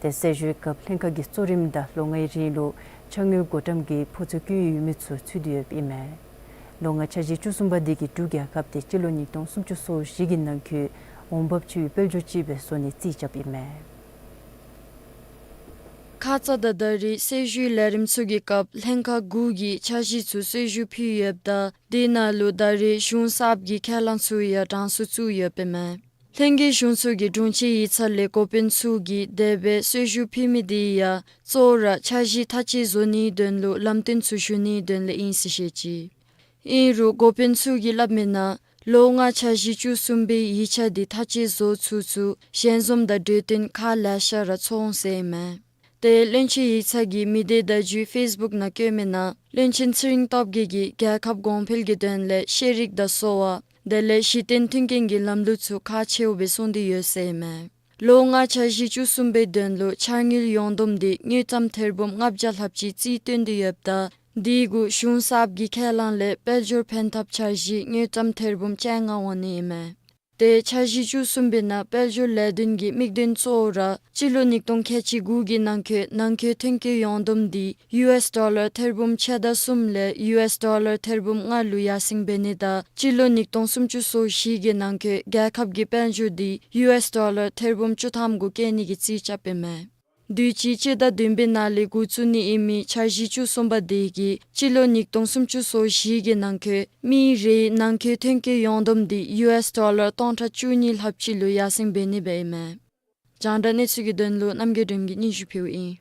ཏེ་གསལ་ཞུའི་སྐབས་ལྷན་ཁག་གིས་གཙོ་རིམ་དང་ལོ་ལྔའི་རིང་ལུ་འཆར་དངུལ་བགོ་བཀྲམ་གྱི་ཕོགས་ཚོད་བཀོད་ཡོད་མི་ཚུ་ཚུད་དེ་ཡོདཔ་ཨིན་མས། ལོ་ལྔ་འཆར་གཞི་བཅུ་གསུམ་པ་འདི་གིས་འབྲུག་རྒྱལ་ཁབ་འདི་སྤྱི་ལོ་ཉིས་སྟོང་སུམ་ཅུ་སོ་བཞི་གི་ནང་འཁོད་འོང་འབབ་ཆེ་བའི་དཔལ་འབྱོར་ཅིག་སྦེ་བཟོ་ནི་རྩིས་རྐྱབ་ཨིན་མས། ཁ་ཙ་དང་ད་རེས་གསལ་ཞུའི་ལས་རིམ་ཚུ་གི་སྐབས་ལྷན་ཁག་དགུ་གིས་འཆར་གཞི་ཚུ་གསལ་ཞུ་ཕུལ་ཡོདཔ་ད་དེ་ནང་ལུ་ད་རེས་གཞུང་གསརཔ་གི་ཁས་བླངས་ཚུ་ཡང་གྲངས་སུ་བཙུགས་ཡོདཔ་ཨིན་མས། ལྷན་རྒྱས་གཞུང་ཚོགས་ཀྱི་དྲུང་ཆེན་ཡིག་ཚང་ལས་འགོ་དཔོན་ཚུ་གིས་དེ་སྦེ་གསལ་ཞུ་ཕུལ་མི་དེ་ཡང་གཙོ་བོ་ར་འཆར་གཞི་མཐའ་དཔྱད་བཟོ་ནིའི་དོན་ལུ་ལམ་སྟོན་ཚུ་ཞུ་ནིའི་དོན་ལས་ཨིན་ཟེར་བཤད་ཅི། ཨིན་རུང་འགོ་དཔོན་ཚུ་གིས་སླབ་མི་ནང་ལོ་ལྔ་འཆར་གཞི་བཅུ་གསུམ་པའི་ཡིག་ཆ་འདི་མཐའ་དཔྱད་བཟོ་ཚུགས་ཚུགས་ཞལ་འཛོམས་དང་གྲོས་བསྟུན་ཁག་ལེ་ཤ་ར་ཚོགས་འོང་ཟེར་ཨིན་མས། ཏེ་བློན་ཆེན་ཡིག་ཚང་གིས་མི་སྡེ་བརྡ་བརྒྱུད་ཕེསི་བུཀ་ནང་བཀོད་མི་ནང་བློན་ཆེན་ཚེ་རིང་སྟོབས་རྒྱས་ཀྱིས་རྒྱལ་ཁབ་གོང་འཕེལ་གྱི་དོན་ལས་ཤེས་རིག་དང་གསོ་བ་དེ་ལས་གཞི་རྟེན་མཐུན་རྐྱེན་གྱི་ལམ་ལུགས་ཚུ་ཁག་ཆེཝ་སྦེ་གསུངས་ཏེ་ཡོད་ཟེར་ཨིན་མས། ལོ་ལྔ་འཆར་གཞི་བཅུ་གསུམ་པའི་དོན་ལུ་འཆར་དངུལ་ཡོངས་བསྡོམས་འདི་དངུལ་ཀྲམ་ཐེར་འབུམ་ལྔ་བརྒྱ་ལྷགཔ་ཅིག་རྩིས་བཏོན་ཏེ་ཡོདཔ་ད་དེ་གུ་གཞུང་གསརཔ་གི་ཁས་བླངས་ལས་དཔལ་འབྱོར་ཕན་ཐབས་འཆར་གཞི་དངུལ་ཀྲམ་ཐེར་འབུམ་བཅོ་ལྔ་འོང་ནི་ཨིན་མས། ཏེ་འཆར་གཞི་བཅུ་གསུམ་པའི་ནང་དཔལ་འབྱོར་ལས་དོན་གྱི་དམིགས་དོན་གཙོ་བོ་ར་སྤྱི་ལོ་ཉིས་སྟོང་ཁལ་གཅིག་དགུ་གི་ནང་འཁོད་ནང་འཁོད་ཐོན་སྐྱེད་ཡོངས་བསྡོམས་འདི་ཡུ་ཨེསི་ཌོ་ལར་ཐེར་འབུམ་ཕྱེད་དང་གསུམ་ལས་ཡུ་ཨེསི་ཌོ་ལར་ཐེར་འབུམ་ལྔ་ལུ་ཡར་སེང་འབད་ནི་དང་སྤྱི་ལོ་ཉིས་སྟོང་སུམ་ཅུ་སོ་བཞི་གི་ནང་འཁོད་རྒྱལ་ཁབ་ཀྱི་དཔལ་འབྱོར་འདི་ཡུ་ཨེསི་ཌོ་ལར་ཐེར་འབུམ་བཅུ་ཐམ་གུ་བསྐྱེད་ནི་གི་རྩིས་རྐྱབ་ཨིན་མས། དུས་ཅི་སྤྱི་ཟླ་བདུན་པའི་ནང་ལས་འགོ་བཙུགས་ནི་ཨིན་མི་འཆར་གཞི་བཅུ་གསུམ་པ་དེ་གིས་སྤྱི་ལོ་ཉིས་སྟོང་སུམ་ཅུ་སོ་བཞི་གི་ནང་འཁོད་མི་རེའི་ནང་འཁོད་ཐོན་སྐྱེད་ཡོངས་བསྡོམས་འདི་ཡུ་ཨེསི་ཌོ་ལར་སྟོང་ཕྲག་བཅུ་གཉིས་ལྷགཔ་ཅིག་ལུ་ཡར་སེང་འབད་ནི་སྦེ་ཨིན་མས། རྒྱང་བསྒྲགས་གནས་ཚུལ་གྱི་དོན་ལུ་རྣམ་རྒྱལ་སྒྲོལམ་གིས་སྙན་ཞུ་ཕུལཝ་ཨིན།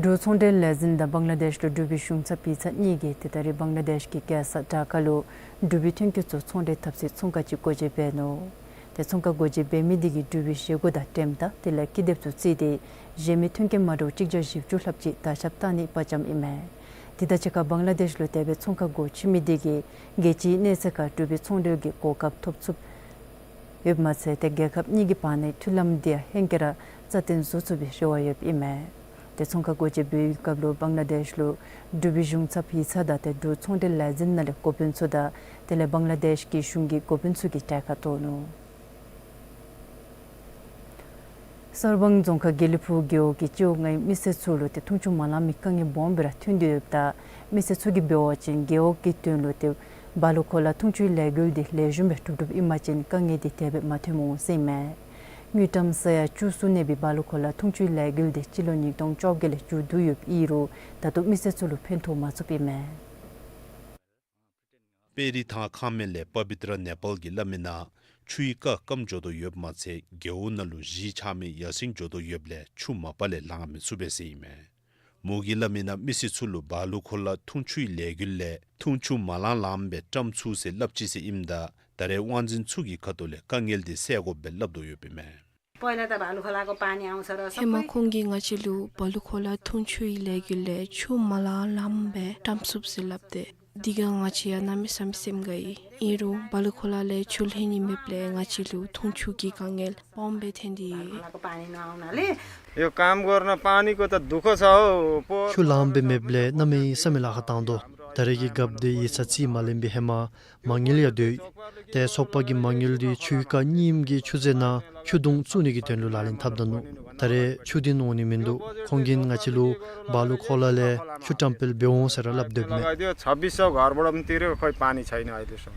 འབྲུག་ཚོང་འབྲེལ་ལས་འཛིན་དང་བང་ལ་དེཤ་ལུ་འབྲུག་པའི་གཞུང་ཚབ་ཡིག་ཚང་གཉིས་ཀྱིས་ཏེ་ད་རེས་བང་ལ་དེཤ་གི་རྒྱལ་ས་ཌ་ཀ་ལུ་འབྲུག་པའི་ཐོན་སྐྱེད་ཚུ་ཚོང་འབྲེལ་འཐབ་སའི་ཚོང་ཁང་ཅིག་སྒོ་འབྱེད་འབད་ནུག། ཏེ་ཚོང་ཁང་སྒོ་འབྱེད་འབད་མི་དེ་གིས་འབྲུག་པའི་བཞེས་སྒོ་དང་འགྲེམས་སྟེགས་དེ་ལས་ཀི་དེབ་ཚུ་བརྩིས་ཏེ་གཞན་མི་ཐོན་སྐྱེད་མ་འདྲཝ་གཅིག་བརྒྱ་བཞི་བཅུ་ལྷགཔ་ཅིག་དར་ཁྱབ་བཏང་ནི་དཔའ་བཅམ་ཨིན་མས། དེ་དང་གཅིག་ཁར་བང་ལ་དེཤ་ལུ་དེ་སྦེ་ཚོང་ཁང་སྒོ་ཕྱེ་མི་དེ་གིས་རྒྱལ་སྤྱིའི་གནས་ཚད་ཁར་འབྲུག་པའི་ཚོང་འབྲེལ་གྱི་གོ་སྐབས་ཐོབ་ཚུགསཔ་ཡོདཔ་མ་ཚད་ཏེ་རྒྱལ་ཁབ་གཉིས་ཀྱི་བར་ནའི་མཐུན་ལམ་དེ་ཡང་ཧེང་སྐལ་ར་རྩ་བརྟན་བཟོ་ཚུགས་པའི་རེ་བ་ཡོདཔ་ཨིན་མས། ཏེ་ཚོང་ཁང་སྒོ་འབྱེད་འབད་བའི་སྐབས་ལུ་བང་ལ་དེཤ་ལུ་འབྲུག་པའི་གཞུང་ཚབ་ཡིག་ཚང་དང་ཏེ་འབྲུག་ཚོང་འབྲེལ་ལས་འཛིན་ནང་ལས་འགོ་དཔོན་ཚུ་དང་དེ་ལས་བང་ལ་དེཤ་གི་གཞུང་གི་འགོ་དཔོན་ཚུ་གིས་གྲལ་ཁར་གཏོགས་ནུག། གསར་སྤང་རྫོང་ཁག་དགེ་ལེགས་ཕུག་རྒེད་འོག་གི་སྤྱི་འོག་ལྔའི་མི་སེར་ཚུ་ལུ་ཏེ་འཐུང་ཆུ་མ་ལང་མི་དཀའ་ངལ་སྦོམ་སྦེ་ར་ཐོན་ཏེ་ཡོདཔ་ད་མི་སེར་ཚུ་གིས་འབད་བ་ཅིན་རྒེད་འོག་གི་དོན་ལུ་ཏེ་སྦ་ལུ་ཁོ་ལ་འཐུང་ཆུའི་ལས་འགུལ་འདི་ལེགས་ཤོམ་སྦེ་གྲུབ་གྲུབཔ་ཨིན་པ་ཅིན་དཀའ་ངལ་འདི་དེ་སྦེ་མ་ཐོནམ་འོང་ཟེར་ཨིན་མས། དངུལ་ཀྲམ་ས་ཡ་བཅུ་གསུམ་གནས་པའི་སྦ་ལུ་ཁོ་ལ་འཐུང་ཆུའི་ལས་འགུལ་འདི་སྤྱི་ལོ་ཉིས་སྟོང་བཅོ་བརྒྱད་ལས་མཇུག་བསྡུ་ཡོདཔ་ཨིན་རུང་ད་ལྟོ་མི་སེར་ཚུ་ལུ་ཕན་ཐོགས་མ་ཚུགསཔ་ཨིན་མས། དཔལ་རི་ཐང་ཁང་མི་ལས་པ་བི་ཏྲ་ནེ་པཱལ་གྱིས་སླབ་མི་ནང་ཆུའི་རྐ་སྐམ་འགྱོ་དོ་ཡོདཔ་མ་ཚད་རྒེད་འོག་ནང་ལུ་གཞིས་ཆགས་མི་ཡར་སེང་འགྱོ་དོ་ཡོདཔ་ལས་ཆུ་མ་པ་ལས་ལང་མི་ཚུགས་པས་ཟེར་ཨིན་མས། མོ་གིས་སླབ་མི་ནང་མི་སེར་ཚུ་ལུ་སྦ་ལུ་ཁོ་ལ་འཐུང་ཆུའི་ལས་འགུལ་ལས་འཐུང་ཆུ་མ་ལང་ལངམ་སྦེ་བཀྲམ་ཚུགས་ཟེར་སླབ་ཅི་ཟེར་ཨིནམ་ད་ད་རེས་དབང་འཛིན་ཚུ་གི་ཁ་ཐུག་ལས་དཀའ་ངལ་འདི་སེལ་དགོཔ་སྦེ་སླབ་དོ་ཡོདཔ་ཨིན་མས། पहिला त भालुखोलाको पानी आउँछ र ཧེ་མ་ཁོང་གིས་ང་བཅས་ལུ་སྦ་ལུ་ཁོ་ལ་འཐུང་ཆུའི་ལས་འགུལ་ལས་ཆུ་མ་ལང་ལངམ་སྦེ་བཀྲམ་ཚུགས་ཟེར་སླབ་སྟེ་དེ་སྒང་ང་བཅས་ཡང་གནམ་མེད་ས་མེད་སེམས་དགའ་ཡི། ཨིན་རུང་སྦ་ལུ་ཁོ་ལ་ལས་ཆུ་ལེན་ནི་མེདཔ་ལས་ང་བཅས་ལུ་འཐུང་ཆུ་གི་དཀའ་ངལ་སྦོམ་སྦེ་ཐོན་ཏེ་ཡོད། यो काम गर्न पानीको त दुःख छ हौ। पोहोर ཆུ་ལངམ་སྦེ་མེདཔ་ལས་གནམ་མེད་ས་མེད་ལཱ་ཁག་བཏང་དོ། ད་རེས་ཀྱི་རྒཔོ་འདི་ཡིག་ཚང་རྩིས་མ་ལེན་པའི་ཧེ་མ་མ་དངུལ་ཡང་སྡོད་ཡི། ཏེ་ཚོགས་པ་གི་མ་དངུལ་འདི་ཆུའི་རྐ་གཉིསམ་གི་ཆུ་རྫས་ནང་ཆུ་དུང་བཙུགས་ནི་གི་དོན་ལུ་ལག་ལེན་འཐབ་ད་ནུག། ད་རེས་ཆུ་འདི་འོང་ནི་མིན་འདུག། ཁོང་གིས་ང་བཅས་ལུ་སྦ་ལུ་ཁོ་ལ་ལས་ཆུ་བཀྲམ་སྤེལ་འབད་འོང་ཟེར་ར་སླབ་སྡོདཔ་མས། लगाइदियो, छब्बिस सौ घरबाट पनि तिरेको, खोइ पानी छैन अहिलेसम्म।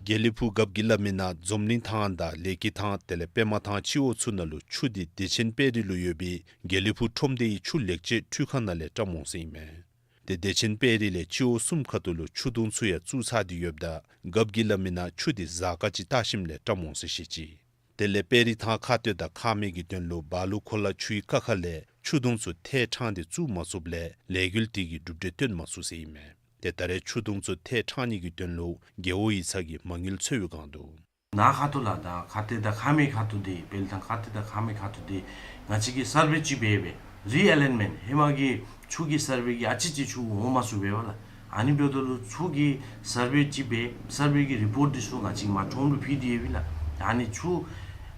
དགེ་ལེགས་ཕུག་རྒཔོ་གིས་སླབ་མི་ནང་འཛོམས་གླིང་ཐང་དང་ལེགས་སྐྱིད་ཐང་དེ་ལས་པདྨ་ཐང་སྤྱི་འོག་ཚུ་ནང་ལུ་ཆུ་འདི་བདེ་ཆེན་དཔལ་རི་ལུ་ཡོད་པའི་དགེ་ལེགས་ཕུག་ཁྲོམ་སྡེའི་ཆུ་ལེགས་བཅོས་འཕྲུལ་ཁང་ནང་ལས་བཀྲམ་འོང་ཟེར་ཨིན་མས། ཏེ་བདེ་ཆེན་དཔལ་རི་ལས་སྤྱི་འོག་གསུམ་ཁ་ཐུག་ལུ་ཆུ་དུང་ཚུ་ཡང་བཙུགས་ཚར་ཏེ་ཡོདཔ་ད་རྒཔོ་གིས་སླབ་མི་ནང་ཆུ་འདི་གཟའ་སྐར་ཅིག་བལྟ་ཞིནམ་ལས་བཀྲམ་འོང་ཟེར་བཤད་ཅི། དེ་ལས་དཔལ་རི་ཐང་ཁ་སྟོད་དང་ཁ་སྨད་ཀྱི་དོན་ལུ་སྦ་ལུ་ཁོ་ལ་ཆུའི་རྐ་ཁ་ལས་ཆུ་དུང་ཚུ་ཐད་ཕྲང་སྟེ་བཙུགས་མ་ཚུགསཔ་ལས་ལས་འགུལ་དེ་གིས་གྲུབ་འབྲས་སྟོན་མ་ཚུགས་ཟེར་ཨིན་མས། ཏེ་ད་རེས་ཆུ་དུང་ཚུ་ཐལ་དྲགས་ནི་གི་དོན་ལུ་རྒེད་འོག་ཡིག་ཚང་གིས་མ་དངུལ་འཚོལ་བའི་བསྒང་འདུག། ནཱ་ཁ་ཐུག་ལས་ད་ཁ་གཏད་དང་ཁ་མེད་ཁ་ཐུག་འདི་དཔལ་ཐང་ཁ་གཏད་དང་ཁ་མེད་ཁ་ཐུག་འདི་ང་བཅས་ཀྱིས་སར་ཝེ་ཅིག་འབད་སྦེ་རི་ཨེ་ལའིན་མེནཊ་ཧེ་མ་གི་ཆུ་གི་སར་ཝེ་གིས་ཨ་ཙི་ཅིག་ཆུ་འོང་མ་ཚུགས་པས་པ་ལགས། ཨ་ནི་འབདཝ་ད་ལུ་ཆུ་གི་སར་ཝེ་ཅིག་འབད་སར་ཝེ་གི་རི་པོརཊ་འདི་ཚུ་ང་བཅས་མ་ཁྲོམ་ལུ་ཕུལ་ཏེ་ཡོད་པས་ལགས། ཨ་ནི་ཆུ་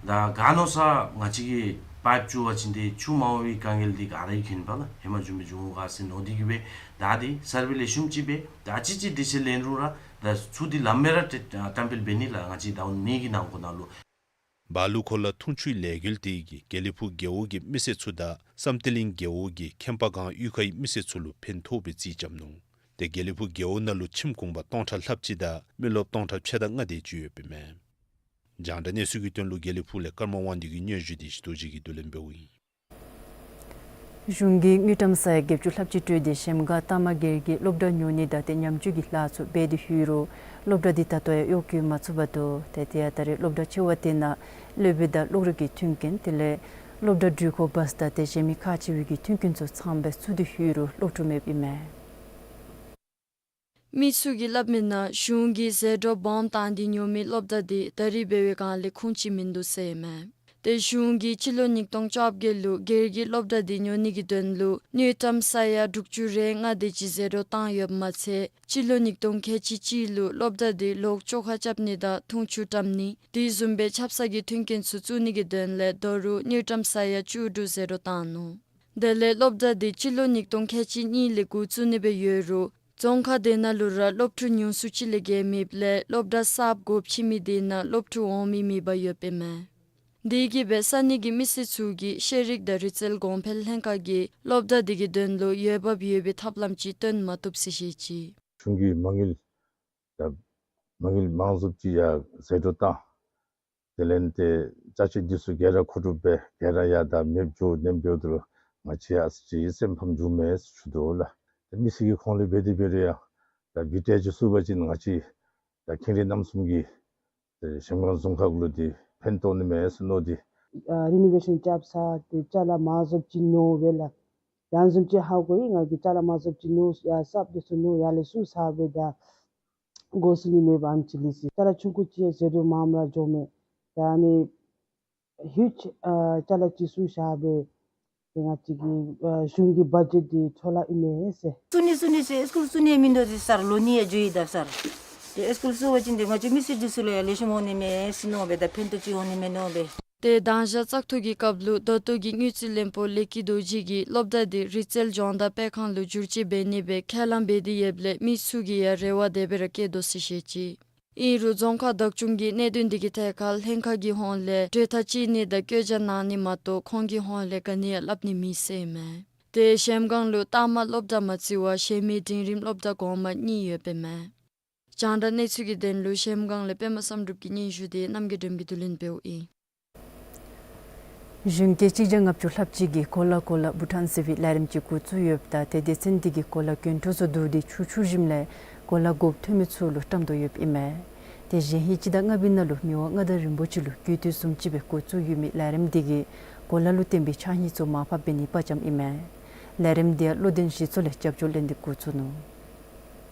ད་ག་མནོ་ས་ང་བཅས་ཀྱིས་པའིཔ་བཙུགས་པ་ཅིན་ཏེ་ཆུ་མ་འོང་བའི་དཀའ་ངལ་འདི་ག་ར་མཁྱེན་པས་ལགས། ཧེ་མ་བྱུང་མི་བྱུང་ག་ཟེར་མནོ་སྟེ་གིས་སྦེ་ད་འདི་སར་ཝེ་ལེགས་ཤོམ་ཅིག་འབད་ད་ཨ་ཙི་ཅིག་དྲག་ཤོས་ལེན་རུང་ར་ད་ཆུ་འདི་ལམ་སྦེ་ར་ཏེ་བཀྲམ་སྤེལ་འབད་ནི་ལགས། ང་བཅས་ད་ནི་གི་ནང་འཁོད་ནང་ལུ། བ་ལུ་ཁོ་ལ་འཐུང་ཆུའི་ལས་འགུལ་དེ་གིས་དགེ་ལེགས་ཕུག་རྒེད་འོག་གི་མི་སེར་ཚུ་དང་བསམ་གཏན་གླིང་རྒེད་འོག་གི་ཁྱེམ་པ་སྒང་གཡུས་ཁའི་མི་སེར་ཚུ་ལུ་ཕན་ཐོགས་པའི་རྩིས་རྐྱབ་ནུག། ཏེ་དགེ་ལེགས་ཕུག་རྒེད་འོག་ནང་ལུ་ཁྱིམ་གུང་པ་སྟོང་ཕྲག་ལྷགཔ་ཅིག་དང་མི་རློབས་སྟོང་ཕྲག་ཕྱེད་དང་ལྔ་དེ་ཅིག་ཡོདཔ་ཨིན་མས། རྒྱང་བསྒྲགས་གནས་ཚུལ་གྱི་དོན་ལུ་དགེ་ལེགས་ཕུག་ལས་ཀརྨ་དབང་འདུས་ཀྱི་སྙན་ཞུ་དེ་ཞི་རྡོ་རྗེ་གིས་བསྡུ་ལེན་འབདཝ་ཨིན། གཞུང་གིས་དངུལ་ཀྲམ་ས་ཡ་བརྒྱད་ཅུ་ལྷགཔ་ཅིག་སྤྲོད་དེ་གཞལམ་སྒང་ལྟག་མ་སྒེར་གྱི་སློབ་གྲྭ་ཉོ་ནི་དང་ཏེ་ཉམས་བཅོས་ཀྱི་ལཱ་ཚུ་འབད་དེ་ཡོད་རུང་སློབ་གྲྭ་འདི་ད་ལྟོ་ཡང་གཡོག་བཀོལ་མ་ཚུགས་པར་འདུག། ཏེ་དེ་ཡང་ད་རེས་སློབ་གྲྭ་ཆེ་བ་དེ་ནང་སློབ་དཔོན་དང་སློབ་རིགས་ཀྱི་མཐུན་རྐྱེན་དེ་ལས་སློབ་གྲྭ་འགྲུལ་འཁོར་བཱས་དང་ཏེ་གཞན་མི་ཁག་ཆེ་བའི་གི་མཐུན་རྐྱེན་ཚུ་ཚངམ་སྦེ་ཚུད་དེ་ཡོད་རུང་སློབ་ཕྲུག་མེདཔ་ཨིན་མས། མི་ཚུ་གིས་སླབ་མིའི་ནང་གཞུང་གིས་ཟད་འགྲོ་སྦོམ་བཏང་སྟེ་ཉོ་མི་སློབ་གྲྭ་འདི་ད་རིས་འབད་བའི་སྒང་ལས་ཁུངས་ཅིག་མིན་འདུག་ཟེར་ཨིན་མས། ཏེ་གཞུང་གིས་སྤྱི་ལོ་ཉིས་སྟོང་བཅོ་བརྒྱད་ལུ་སྒེར་གྱི་སློབ་གྲྭ་འདི་ཉོ་ནི་གི་དོན་ལུ་དངུལ་ཀྲམ་ས་ཡ་དྲུག་ཅུ་རེ་ལྔ་དེ་ཅིག་ཟད་འགྲོ་བཏང་ཡོདཔ་མ་ཚད་སྤྱི་ལོ་ཉིས་སྟོང་ཁལ་གཅིག་གཅིག་ལུ་སློབ་གྲྭ་འདི་ལོག་བཅོ་ཁ་རྐྱབ་ནི་དང་འཐུང་ཆུ་བཀྲམ་ནི་དེ་བཟུམ་སྦེ་ཆབ་གསང་གི་མཐུན་རྐྱེན་ཚུ་བཙུགས་ནི་གི་དོན་ལས་ད་རུང་དངུལ་ཀྲམ་ས་ཡ་བཅུ་དྲུག་ཟད་འགྲོ་བཏང་ནུག། དེ་ལས་སློབ་གྲྭ་འདི་སྤྱི་ལོ་ཉིས་སྟོང་ཁལ་གཅིག་གཉིས་ལས་འགོ་བཙུགས་ནི་སྦེ་ཡོད་རུང་རྫོང་ཁག་དེ་ནང་ལུ་ར་སློབ་ཕྲུག་ཉུང་སུ་ཅིག་ལས་བརྒལ་མེདཔ་ལས་སློབ་གྲྭ་གསརཔ་སྒོ་ཕྱེ་མི་དེ་ནང་སློབ་ཕྲུག་འོང་མི་མེད་པར་ཡོདཔ་ཨིན་མས། དེ་གིས་སྦེ་ས་གནས་ཀྱི་མི་སེར་ཚུ་གིས་ཤེས་རིག་དང་རིག་རྩལ་གོང་འཕེལ་ལྷན་ཁག་གིས་སློབ་གྲྭ་དེ་གི་དོན་ལུ་འོས་འབབ་ཡོད་པའི་ཐབས་ལམ་ཅིག་སྟོན་མ་བཏུབ་ཟེར་བཤད་ཅི། གཞུང་གིས་མ་དངུལ་ཡང་མ་དངུལ་མང་སུ་ཅིག་ཡང་ཟད་འགྲོ་བཏང་། དེ་ལས་ཏེ་ཅ་ཆས་འདི་ཚུ་ག་ར་མཁོ་སྒྲུབ་འབད་ག་ར་ཡང་ད་མེདཔ་འགྱོ་ནེམ་འབདཝ་ད་ལུ་ང་བཅས་ཡང་ཨ་ཙི་ཅིག་སེམས་ཕམ་འགྱོཝ་མས་ཟེར་ཞུ་དོ་ལགས། ཏེ་མི་སེར་གྱི་ཁོངས་ལས་འབད་དེ་འབད་རུང་ཡང་ད་བི་ཊི་ཨེཆ་ཚུགས་པ་ཅིན་ང་བཅས་ད་ཁེངས་དྲེགས་རྣམ་གསུམ་གྱིས་ཏེ་གཞལམ་སྒང་རྫོང་ཁག་ལུ་འདི་ཕན་ཐོགས་ནི་མས་ཟེར་མནོ་སྟེ། ཨ་རི་ནོ་ཝེ་ཤཱན་རྐྱབ་ས་ཏེ་ཅ་ལ་མང་སུ་ཅིག་ནོར་བས་ལགས། ཡང་བཟུམ་ཅིག་ཧ་གོ་ཡི། ང་གིས་ཅ་ལ་མང་སུ་ཅིག་ནོར་ཡར་གསརཔ་འདི་ཚུ་ནོར་ཡར་ལས་བཙུགས་ཚར་སྦེ་ད་འགོ་བཙུགས་ནི་མེདཔ་ཨ་ནེམ་ཅིག་ལུས་ཅི། ཅ་ལ་ཆུང་ཀུ་ཅིག་ཟད་འགྲོ་མངམ་ར་འགྱོཝ་མས། ད་ཨ་ནི་ཧིའུཇ་ཨ་ཅ་ལ་ཅིག་བཙུགས་བཞག་སྦེ་ཏེ་ང་བཅས་ཀྱི་ཨ་གཞུང་གི་བ་ཇེཊ་འདི་འཕྲོ་བརླག་ཨིན་མས་ཟེར། བཙུགས་ནི་བཙུགས་ནི་ཟེར་སི་ཀུལ་བཙུགས་ནི་མིན་འདུག་ཟེར་སར། ལོ་གཉིས་ཡང་འགྱོ་ཡི་ད་སར། ཏེ་སི་ཀུལ་བཙུགས་པ་ཅིན་ཏེ་ང་བཅས་མི་སེར་འདི་ཚུ་ལུ་ཡང་ལེགས་ཤོམ་འོང་ནི་མས་ཟེར་མནོ་སྦེ་ད་ཕན་ཐོགས་ཅིག་འོང་ནི་མས་མནོ་སྦེ། ཏེ་མདང་ཞག་བཙག་འཐུ་གི་སྐབས་ལུ་ད་ལྟོ་གི་དངུལ་རྩིས་བློན་པོ་ལེགས་སྐྱིད་རྡོ་རྗེ་གིས་སློབ་གྲྭ་འདི་རིག་རྩལ་སྦྱོང་བརྡར་སྤེལ་ཁང་ལུ་བསྒྱུར་བཅོས་འབད་ནི་སྦེ་ཁས་བླངས་འབད་དེ་ཡོདཔ་ལས་མི་ཚུ་གིས་ཡང་རེ་བ་དེ་སྦེ་ར་བསྐྱེད་དོ་ཟེར་བཤད་ཅི། ཨིན་རུང་རྫོང་ཁག་བདག་སྐྱོང་གིས་གནད་དོན་འདི་གི་ཐད་ཁར་ལྷན་ཁག་གི་ཧོངས་ལས་གྲོས་ཐག་བཅད་ནི་དང་བཀོད་རྒྱ་གནང་ནི་མ་གཏོགས་ཁོང་གི་ཧོངས་ལས་ག་ནི་ཡང་སླབ་ནི་མེད་ཟེར་ཨིན་མས། ཏེ་གཞལམ་སྒང་ལུ་ལྟག་མ་སློབ་གྲྭ་མ་བརྩི་བར་གཞན་མི་འབྲིང་རིམ་སློབ་གྲྭ་གོང་མ་གཉིས་ཡོདཔ་ཨིན་མས། རྒྱང་བསྒྲགས་གནས་ཚུལ་གྱི་དོན་ལུ་གཞལམ་སྒང་ལས་པདྨ་བསམ་གྲུབ་ཀྱི་སྙན་ཞུ་དེ་རྣམ་རྒྱལ་སྒྲོལམ་གྱིས་བསྡུ་ལེན་འབདཝ་ཨིན། གཞོན་སྐྱེས་གཅིག་བརྒྱ་ལྔ་བཅུ་ལྷགཔ་ཅིག་གིས་གོ་ལ་གོ་ལ་བྷུ་ཊཱན་ཟེར་བའི་ལས་རིམ་ཅིག་འགོ་བཙུགས་ཡོདཔ་ད་ཏེ་སྡེ་ཚན་འདི་གིས་གོ་ལ་གྱོན་ཐོག་ཚུ་བསྡུ་སྟེ་ཆུ་འཁྱུ་ཞིནམ་ལས་གོ་ལ་དགོཔ་ཐོན་མི་ཚུ་ལུ་བཀྲམ་དོ་ཡོདཔ་ཨིན་མས། ཏེ་གཞེས་ཧིང་སྤྱི་ཟླ་ལྔ་པའི་ནང་ལུ་མི་དབང་མངའ་བདག་རིན་པོ་ཆེ་ལུ་གུས་བཏུད་བཟུམ་ཅིག་སྦེ་འགོ་བཙུགས་ཡོད་མི་ལས་རིམ་འདི་གིས་གོ་ལ་ལུ་བརྟེན་པའི་ཕྱགས་སྙིགས་ཚུ་མར་ཕབ་འབད་ནི་དཔའ་བཅམ་ཨིན་མས། ལས་རིམ་འདི་ཡང་བློ་ལྡན་གཞི་ཚོགས་ལས་རྒྱབ་སྐྱོར་ལེན་ཏེ་འགོ་བཙུགས་ནུག།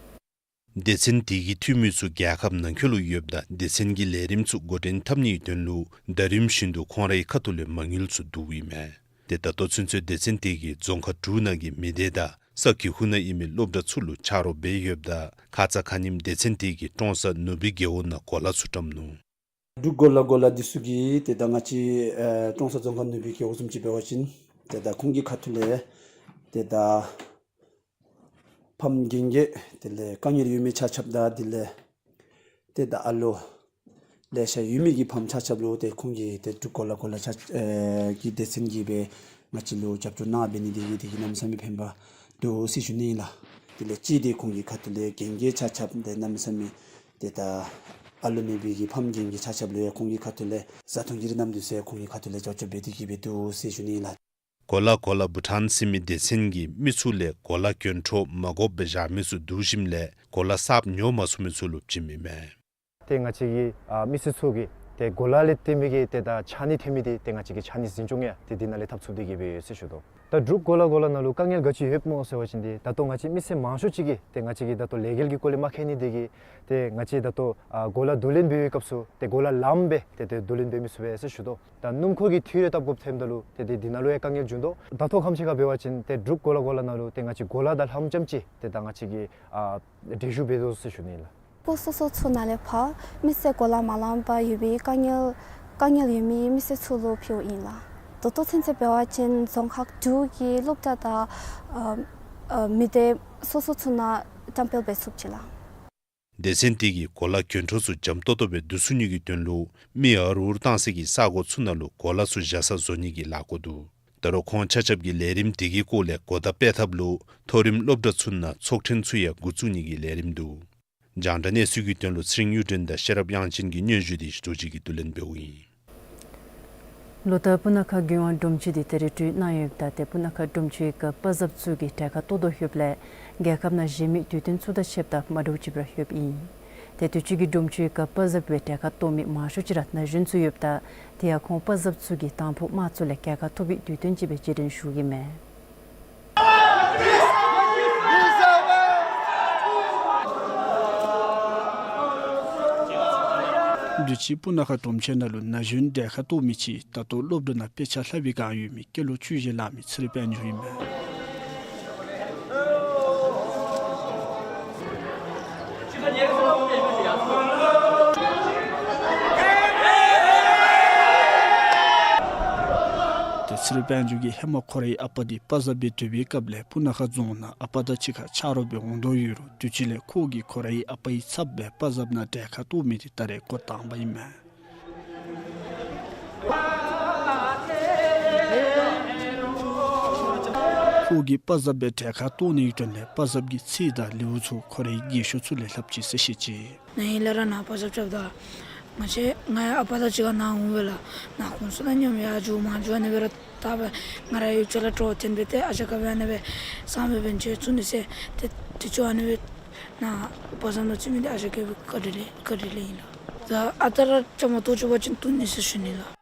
སྡེ་ཚན་དེ་གི་འཐུས་མི་ཚུ་རྒྱལ་ཁབ་ནང་འཁོད་ལུ་ཡོདཔ་ད་སྡེ་ཚན་གྱི་ལས་རིམ་ཚུ་འགོ་འདྲེན་འཐབ་ནིའི་དོན་ལུ་ཟླ་རིམ་བཞིན་དུ་ཁོང་རའི་ཁ་ཐུག་ལས་མ་དངུལ་ཚུ་བསྡུཝ་ཨིན་མས། ཏེ་ད་ལྟོ་ཚུན་ཚོད་སྡེ་ཚན་དེ་གིས་རྫོང་ཁག་དྲུག་ནང་གི་མི་སྡེ་དང་ས་ཁུལ་ཁུག་ནང་ཨིན་མི་སློབ་གྲྭ་ཚུ་ལུ་ཆ་རོགས་འབད་ཡོདཔ་ད་ཁ་ཙ་ཁ་ཉིནམ་སྡེ་ཚན་དེ་གིས་ཀྲོང་གསར་ནུབ་སྦིས་རྒེད་འོག་ནང་གོ་ལ་ཚུ་བཀྲམ་ནུག། འབྲུག་གོ་ལ་གོ་ལ་འདི་ཚུ་གིས་ཏེ་ད་ང་བཅས་ཨེ་ཀྲོང་གསར་རྫོང་ཁག་ནུབ་སྦིས་རྒེད་འོག་བཟུམ་ཅིག་འབད་བ་ཅིན་ཏེ་ད་ཁོང་གི་ཁ་ཐུག་ལས་ཏེ་ད་ཕམ་རྒན་རྒས་དེ་ལས་དཀའ་ངལ་ཡོད་མི་ཆ་ཁྱབ་དང་དེ་ལས་ཏེ་ད་ཨ་ལོ་ལེ་ཤ་ཡོད་མི་གི་ཕམ་ཆ་ཁྱབ་ལུ་ཏེ་ཁོང་གིས་ཏེ་འབྲུག་གོ་ལ་གོ་ལ་ཆ་ཨེ་གི་སྡེ་ཚན་གྱིས་སྦེ་ང་བཅས་ལུ་རྒྱབ་སྐྱོར་གནང་འབད་ནི་དེ་གིས་དེ་གིས་གནམ་མེད་ས་མེད་ཕན་པ་འདུག་ཟེར་ཞུ་ནི་ཨིན་ལགས། དེ་ལས་གཅིག་དེ་ཁོང་གི་ཁ་ཐུག་ལས་རྒན་རྒས་ཆ་ཁྱབ་ཏེ་གནམ་མེད་ས་མེད་ཏེ་ད་ཨ་ལོ་མེད་པའི་གི་ཕམ་རྒན་རྒས་ཆ་ཁྱབ་ལུ་ཡང་ཁོང་གི་ཁ་ཐུག་ལས་བཟའ་འཐུང་གི་རིགས་ནང་འདུག་ཟེར་ཁོང་གི་ཁ་ཐུག་ལས་རྒྱབ་སྐྱོར་འབད་དེ་གིས་སྦེ་འདུག་ཟེར་ཞུ་ནི་ཨིན་ལགས། གོ་ལ་གོ་ལ་བྷུ་ཊཱན་ཟེར་མི་སྡེ་ཚན་གྱིས་མི་ཚུ་ལས་གོ་ལ་གྱོན་ཐོག་མ་དགོཔ་སྦེ་བཞག་མི་ཚུ་བསྡུ་ཞིནམ་ལས་གོ་ལ་གསརཔ་ཉོ་མ་ཚུགས་མི་ཚུ་ལུ་བྱིནམ་ཨིན་མས། ཏེ་ང་བཅས་ཀྱི་ཨ་མི་སེར་ཚུ་གིས་ཏེ་གོ་ལ་ལས་བརྟེན་མི་གི་ཏེ་ད་ཕྱགས་སྙིགས་ཐོན་མི་འདི་ཏེ་ང་བཅས་ཀྱིས་ཕྱགས་སྙིགས་འཛིན་སྐྱོང་ཡང་ཏེ་འདི་ནང་ལས་འཐབ་ཚུགས་ཏེ་གིས་སྦེ་ཡོད་ཟེར་ཞུ་དོ། ད་ འབྲུག་གོ་ལ་གོ་ལ་ནང་ལུ་དཀའ་ངལ་ག་ཅི་ཡོདཔ་སྨོ་ཟེར་བ་ཅིན་ཏེ་ད་ལྟོ་ང་བཅས་མི་སེར་མང་ཤོས་ཅིག་གིས་ཏེ་ང་བཅས་ཀྱི་ད་ལྟོ་ལས་འགུལ་གྱི་སྐོར་ལས་མ་མཁྱེན་ནི་དེ་གིས་ཏེ་ང་བཅས་ད་ལྟོ་ཨ་གོ་ལ་བསྡུ་ལེན་འབད་བའི་སྐབས་སུ་ཏེ་གོ་ལ་ལངམ་སྦེ་ཏེ་ཏེ་བསྡུ་ལེན་འབད་མི་ཚུགས་པས་ཟེར་ཞུ་དོ། ད་སྣུམ་འཁོར་གྱི་འཐུས་རེ་བཏབ་དགོཔ་ཐོནམ་ད་ལུ་ཏེ་ཏེ་འདི་ནང་ལུ་ཡང་དཀའ་ངལ་འབྱུང་དོ། ད་ལྟོ་ཁམས་ཅིག་ཁར་འབད་བ་ཅིན་ཏེ་འབྲུག་གོ་ལ་གོ་ལ་ནང་ལུ་ཏེ་ང་བཅས་གོ་ལ་དང་ལྷམ་ཙམ་ཅིག་ཏེ་ད་ང་བཅས་ཀྱིས་ཨ་འགྲན་ཞུགས་འབད་དོ་ཟེར་ཞུ་ནི་ལགས། སྤུ་སོ་སོ་ཚུ་ནང་ལས་ཕར་མི་སེར་གོ་ལ་མ་ལངམ་པར་ཡོད་པའི་དཀའ་ངལ་དཀའ་ངལ་ཡོད་མི་མི་སེར་ཚུ་ལུ་ཕུལཝ་ཨིན་ལགས། ད་ལྟོ་ཚུན་ཚོད་འབད་བ་ཅིན་རྫོང་ཁག་དྲུག་གི་སློབ་གྲྭ་དང་ཨ་ཨ་མི་སྡེ་སོ་སོ་ཚུ་ནང་བཀྲམ་སྤེལ་འབད་ཚུགས་ཅི་ལགས། སྡེ་ཚན་དེ་གིས་གོ་ལ་གྱོན་འཕྲོ་ཚུ་འཇམ་ཏོག་ཏོ་སྦེ་བསྡུ་ཚུགས་ནི་གི་དོན་ལུ་མི་ཨར་འུར་བཏང་སའི་གི་ས་གོ་ཚུ་ནང་ལུ་གོ་ལ་ཚུ་བཞག་ས་བཟོ་ནི་གི་ལས་འགུལ་འདུག། ད་རུང་ཁོང་ཆ་ཁྱབ་ཀྱིས་ལས་རིམ་དེ་གི་སྐོར་ལས་གོ་བརྡ་སྤེལ་ཐབས་ལུ་མཐོ་རིམ་སློབ་གྲྭ་ཚུ་ནང་ཚོགས་ཐེངས་ཚུ་ཡང་འགོ་བཙུགས་ནི་གི་ལས་རིམ་འདུག། རྒྱང་བསྒྲགས་གནས་ཚུལ་གྱི་དོན་ལུ་ཚེ་རིང་གཡུ་སྒྲོན་དང་ཤེས་རབ་དབྱངས་ཅན་གྱི་སྙན་ཞུ་དེ་རྡོ་རྗེ་གིས་བསྡུ་ལེན་འབདཝ་ཨིན། ལོ་ལྟར་སྤུ་ན་ཁ་དགོན་པ་སྒྲོམ་ཆེན་དེ་ད་རིས་གྲོལ་གནང་ཡོདཔ་ད་ཏེ་སྤུ་ན་ཁ་སྒྲོམ་ཆེན་གྱི་པ་གཟབ་ཚུ་གིས་གྲལ་ཁར་གཏོགས་དོ་ཡོདཔ་ལས་རྒྱལ་ཁབ་ནང་གཞན་མི་དུས་སྟོན་ཚུ་དང་ཕྱདཔ་ད་མ་འདྲཝ་ཅིག་སྦེ་ར་ཡོདཔ་ཨིན། ཏེ་དུས་ཅི་གི་སྒྲོམ་ཆེན་གྱི་པ་གཟབ་སྦེ་གྲལ་ཁར་གཏོགས་མི་མང་ཤོས་ཅིག་ར་ན་གཞོན་ཚུ་ཡོདཔ་ད་དེ་ཡང་ཁོང་པ་གཟབ་ཚུ་གིས་དང་ཕུ་དམངས་གཙོ་ལས་རྒྱལ་ཁ་ཐོབ་པའི་དུས་སྟོན་ཅིག་སྦེ་རྗེས་དྲན་ཞུ་གེ་མས། དུས་ཅི་སྤུ་ན་ཁ་སྒྲོམ་ཆེན་ནང་ལུ་ན་གཞོན་གྲལ་ཁར་གཏོགས་མི་ཅིག་ད་ལྟོ་སློབ་གྲྭ་ནང་དཔེ་ཆ་ལྷབ་པའི་སྒང་ཡོད་མི་སྐྱེས་ལོ་བཅུ་བཞི་ལང་མི་ཚེ་རིང་དཔལ་འབྱོར་ཨིན་མས། ཏེ་ཚེ་རིང་དཔལ་འབྱོར་གྱིས་ཧེ་མ་ཁོ་རའི་ཨ་པ་དེ་པ་གཟབ་སྦེ་སྡོད་པའི་སྐབས་ལས་སྤུ་ན་ཁ་རྫོང་ནང་ཨ་པ་དང་གཅིག་ཁར་ཆ་རོགས་སྦེ་འོང་དོ་ཡོད་རུང་དུས་ཅི་ལས་ཁོ་གིས་ཁོ་རའི་ཨ་པའི་ཚབ་སྦེ་པ་གཟབ་ནང་གྲལ་ཁར་གཏོགས་མི་དེ་ད་རེས་འགོ་དང་པ་ཨིན་མས། ཁོ་གིས་པ་གཟབ་སྦེ་གྲལ་ཁར་གཏོགས་ནིའི་དོན་ལས་པ་གཟབ་ཀྱི་ཚིག་དང་ལེའུ་ཚུ་ཁོ་རའི་རྒས་ཤོས་ཚུ་ལས་ལྷགཔ་ཅིག་གསལ་བཤད་ཅི། ནཱ་ཨིན་ལས་ར་ནཱ་པ་གཟབ་རྐྱབ་ད་ང་བཅས་ང་ཡང་ཨ་པ་དང་གཅིག་ཁར་ནཱ་འོང་སྦེ་ལགས། ནཱ་ཁོང་ཚུ་དང་མཉམ་ཡར་འགྱོ་མར་འགྱོ་ཨ་ནི་སྦེ་ར་ད་སྦེ་ང་ར་ཡུལ་ཕྱོགས་ལས་སྤྲོ་བ་བཏོན་སྦེ་ཏེ་ཨ་ཞང་ག་སྦེ་ཨ་ནི་སྦེ་བསམ་སྦེ་འབད་བྱོན་ཚུགས་ནི་ཟེར་ཏེ་དུས་ཚོད་ཨ་ནི་སྦེ་ནཱ་པ་གཟབ་ནང་བཙུགས་མི་འདི་ཨ་ཞང་ག་སྦེ་བཀའ་དྲིན་ལས་བཀའ་དྲིན་ལས་ཨིན་ལགས། ད་ཨ་རྟག་ར་བཅའ་མར་གཏོགས་ཚུགས་པ་ཅིན་བཏུབ་ནི་ཟེར་ཞུ་ནི་ལགས།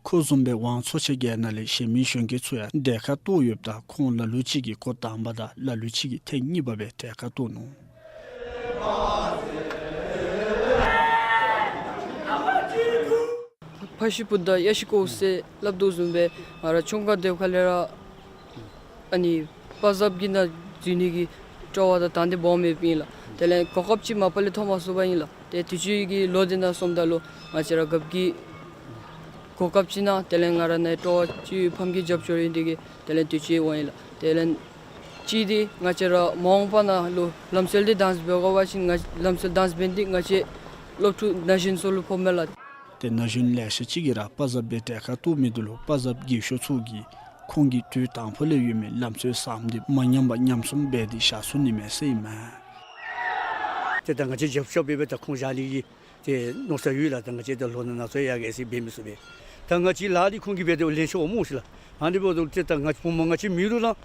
ཁོ་བཟུམ་སྦེ་ཝང་ཚོ་ཆེན་བརྒྱད་ནང་ལས་གཞན་མི་གཞོན་སྐྱེས་ཚུ་ཡང་གྲལ་ཁར་གཏོགས་ཡོདཔ་ད་ཁོང་ལ་ལུ་ཅིག་གིས་འགོ་དང་པ་དང་ལ་ལུ་ཅིག་གིས་ཐེངས་གཉིས་པ་སྦེ་གྲལ་ཁར་གཏོགས་ནུག། ཕ་ཤུལ་བུ་དང་གཡས་ཤུལ་ཀོཝ་ཟེར་སླབ་དོ་བཟུམ་སྦེ་ང་ར་ཆུང་ཀ་སྡོདཔ་ཁ་ལས་ར་ཨ་ནི་པ་གཟབ་ཀྱི་ནང་འཛུལ་ནི་གི་སྤྲོ་བ་དང་དང་འདོད་སྦོམ་ཡོདཔ་ཨིན་ལགས། དེ་ལས་གོ་སྐབས་ཅིག་མ་པ་ལས་ཐོབ་མ་ཚུགས་པ་ཨིན་ལགས། ཏེ་དུས་ཅི་གི་ལོ་དེ་ནང་སོངམ་ད་ལུ་ང་བཅས་ར་རྒཔོ་གི་གོ་སྐབས་ཅིག་གནང་། དེ་ལས་ང་ར་ནཱ་སྤྲོ་བ་ཅིག་ཕམ་གི་རྒྱབ་སྐྱོར་ཨིན་དེ་གིས་དེ་ལས་དུས་ཅི་འོང་ཡི་ལགས། དེ་ལས་ཅིག་འདི་ང་བཅས་ར་མ་འོངས་པ་ནང་ལུ་ལམ་སྲོལ་འདི་དམ་འཛིན་འབད་དགོ་པ་ཅིན་ང་ལམ་སྲོལ་དམ་འཛིན་འབད་ནི་འདི་ང་བཅས་སློབ་ཕྲུག་ན་གཞོན་ཚུ་ལུ་ཕོགཔ་མས་ལགས། ཏེ་ན་གཞོན་ལེ་ཤ་ཅིག་གིས་ར་པ་གཟབ་སྦེ་གྲལ་ཁར་གཏོགས་མི་དེ་ལུ་པ་གཟབ་རྒས་ཤོས་ཚུ་གིས་ཁོང་གི་དུས་དང་ཕུ་ལས་ཡོད་མི་ལམ་སྲོལ་བཟང་འདི་མ་ཉམས་པར་ཉམས་སྲུང་འབད་དེ་བཞག་ཚུགས་ནི་མས་ཟེར་ཨིན་མས། ཏེ་ད་ང་བཅས་རྒྱབ་སྐྱོར་འབད་སྦེ་ད་ཁོང་བཞག་ནི་གི་ཏེ་མནོ་བསམ་ཡོད་ལགས། ད་ང་བཅས་ད་ལོ་ན་ན་ཚོད་ཡར་རྒས་སི་འབད་མི་ཚུགས་པས། ད་ང་བཅས་ལཱ་འདི་ཁོང་གིས་འབད་དེ་ལེན་ཆོག་སྨོ་ཤི་ལགས། ཨ་ནི་འབདཝ་ད་ཏེ་ད་ང་བུམོ་ང་བཅས་མི་རུ་ལགས།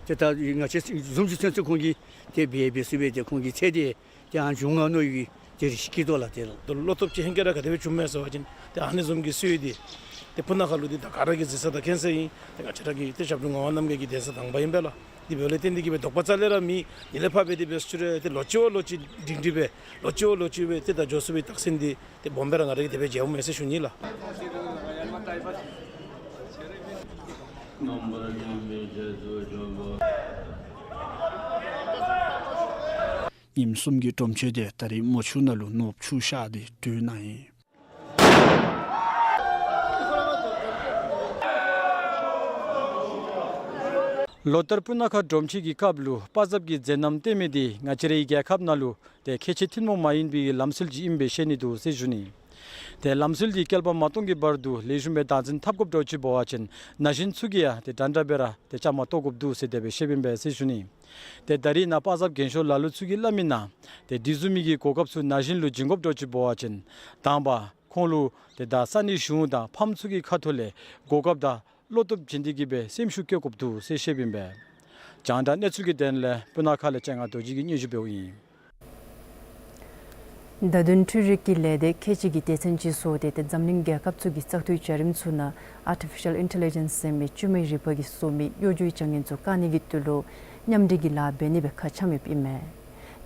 ཏེ་ད་ང་བཅས་བཟུམ་ཅིག་ཚུན་ཚོད་ཁོང་གིས་ཏེ་འབད་འབད་ཚུགས་པས། ཏེ་ཁོང་གི་ཚེ་འདི་ཏེ་ཨ་ནི་བྱུང་ང་མནོ་ཡི་ཏེ་རེ་ཞིག་སྐྱིད་དོ་ལགས། ཏེ་ད་བློ་སྟོབས་ཅིག་ཧེང་སྐལ་ར་ག་དེ་སྦེ་བྱུངམ་མས་ཟེར་བ་ཅིན་ཏེ་ཨ་ནི་བཟུམ་གྱི་སྲོལ་འདི་ཏེ་སྤུ་ན་ཁ་ལུ་འདི་ད་ག་ར་གིས་གཟིགས་ས་དང་མཁྱེན་ས་ཨིན། ཏེ་ང་བཅས་ར་གི་ཏེ་ཞབས་དྲུང་ངག་དབང་རྣམ་རྒྱལ་གྱི་གདན་ས་དང་པ་ཨིན་པས་ལགས། དེ་འབདཝ་ལས་བརྟེན་ཏེ་གིས་སྦེ་དོགས་པ་རྩ་ལས་ར་མེད། ཉིན་ལས་ཕར་འབད་དེ་འབད་ཚུགས་རུང་ཏེ་ལོ་གཅིག་བ་ལོ་གཅིག་སྒྲིང་སྒྲིང་སྦེ་ལོ་གཅིག་བ་ལོ་གཅིག་སྦེ་ཏེ་ད་འགྱོ་ཚུགས་པའི་རྟགས་མཚན་འདི་ཏེ་སྦོམ་སྦེ་ར་ང་ར་གིས་དེ་སྦེ་མཇལཝ་མས་ཟེར་ཞུ་ནི་ལགས། ཉིནམ་གསུམ་གྱི་སྒྲོམ་ཆེན་དེ་ད་རིས་མོ་ཆུ་ནང་ལུ་ནོརབུ་ཆུ་བཞག་སྟེ་གྲོལ་གནང་ཡི། ལོ་ལྟར་སྤུ་ན་ཁ་སྒྲོམ་ཆེན་གྱི་སྐབས་ལུ་པ་གཟབ་ཀྱི་མཛད་རྣམ་སྟོན་མི་འདི་ང་བཅས་རའི་རྒྱལ་ཁབ་ནང་ལུ་ཏེ་ཁེ་ཆེ་ཐུན་མོང་མ་ཡིན་པའི་ལམ་སྲོལ་ཅིག་ཨིནམ་སྦེ་ཤེས་ནི་འདུག་ཟེར་ཞུ་ནི། ཏེ་ལམ་སྲོལ་འདི་བསྐལ་པ་མ་སྟོང་གི་བར་དུ་ལེགས་ཤོམ་སྦེ་བདག་འཛིན་འཐབ་དགོཔ་འདྲཝ་ཅིག་འབད་བ་ཅིན་ན་གཞོན་ཚུ་གིས་ཡང་ཏེ་འདྲན་འདྲ་སྦེ་ར་ཏེ་བཅའ་མར་གཏོགས་དགོཔ་འདུག་ཟེར་དེ་སྦེ་བཤདཔ་ཨིན་པས་ཟེར་ཞུ་ནི། ཏེ་ད་རིས་ནཱ་པ་གཟབ་རྒན་ཤོས་ལ་ལུ་ཚུ་གིས་སླབ་མི་ནང་ཏེ་དེ་བཟུམ་མའི་གི་གོ་སྐབས་ཚུ་ན་གཞོན་ལུ་བྱིན་དགོཔ་འདྲཝ་ཅིག་འབད་བ་ཅིན་དང་པ་ཁོང་ལུ་ཏེ་ད་ས་གནས་གཞུང་དང་ཕམ་ཚུ་གི་ཁ་ཐུག་ལས་གོ་སྐབས་དང་བློ་སྟོབས་བྱིན་ཏེ་གིས་སྦེ་སེམས་ཤུགས་བསྐྱེད་དགོཔ་འདུག་ཟེར་བཤདཔ་ཨིན་པས། རྒྱང་བསྒྲགས་གནས་ཚུལ་གྱི་དོན་ལས་སྤུ་ན་ཁ་ལས་ལྕང་ང་རྡོ་རྗེ་གིས་སྙན་ཞུ་འབདཝ་ཨིན། བརྡ་དོན་འཕྲུལ་རིག་གི་ལས་སྡེ་ཁལ་གཅིག་གིས་སྡེ་ཚན་ཅིག་བཟོ་སྟེ་ཏེ་འཛམ་གླིང་རྒྱལ་ཁབ་ཚུ་གི་བཙག་འཐུའི་བྱ་རིམ་ཚུ་ནང་ཨར་ཊི་ཕི་ཤཱལ་ཨིན་ཊེ་ལི་ཇེནསི་ཟེར་མི་བཅོས་མའི་རིག་པ་གིས་བཟོ་མི་གཡོ་སྒྱུའི་བྱ་ངན་ཚུ་བཀག་ནི་གི་དོན་ལུ་མཉམ་འབྲེལ་གྱི་ལཱ་འབད་ནི་སྦེ་ཁ་འཆམ་ཡོདཔ་ཨིན་མས།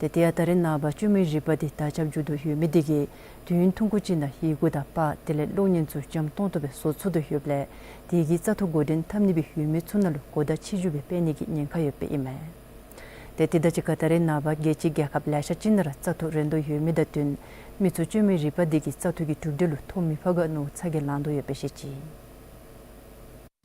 ཏེ་དེ་ཡང་ད་རེས་ནངས་པ་བཅོས་མའི་རིག་པ་འདི་དར་ཁྱབ་འགྱོ་དོ་ཡོད་མི་འདི་གིས་དུས་ཡུན་ཐུང་ཀུ་ཅིག་ནང་ཡི་གུ་དང་པར་དེ་ལས་གློག་བརྙན་ཚུ་འཇམ་ཏོང་ཏོ་སྦེ་བཟོ་ཚུགས་དོ་ཡོདཔ་ལས་དེ་གིས་བཙག་འཐུ་འགོ་འདྲེན་འཐབ་ནི་སྦེ་ཡོད་མི་ཚུ་ནང་ལུ་གོ་བརྡ་ཆེ་ཇུས་སྦེ་སྤེལ་ནི་གི་ཉེན་ཁ་ཡོདཔ་ཨིན་མས། ཏེ་དེ་དང་གཅིག་ཁར་ད་རེས་ནངས་པ་རྒྱལ་སྤྱིའི་རྒྱལ་ཁབ་ལེ་ཤ་ཅིག་ནང་ར་བཙག་འཐུ་རན་དོ་ཡོད་མི་དང་བསྟུན་མི་ཚུ་བཅོས་མའི་རིག་པ་འདི་གིས་བཙག་འཐུ་གི་གྲུབ་འབྲས་ལུ་ཐོ་མི་ཕོག་ག་མནོ་ཚ་གྱང་ལང་དོ་ཡོདཔ་སྦེ་བཤད་ཅི།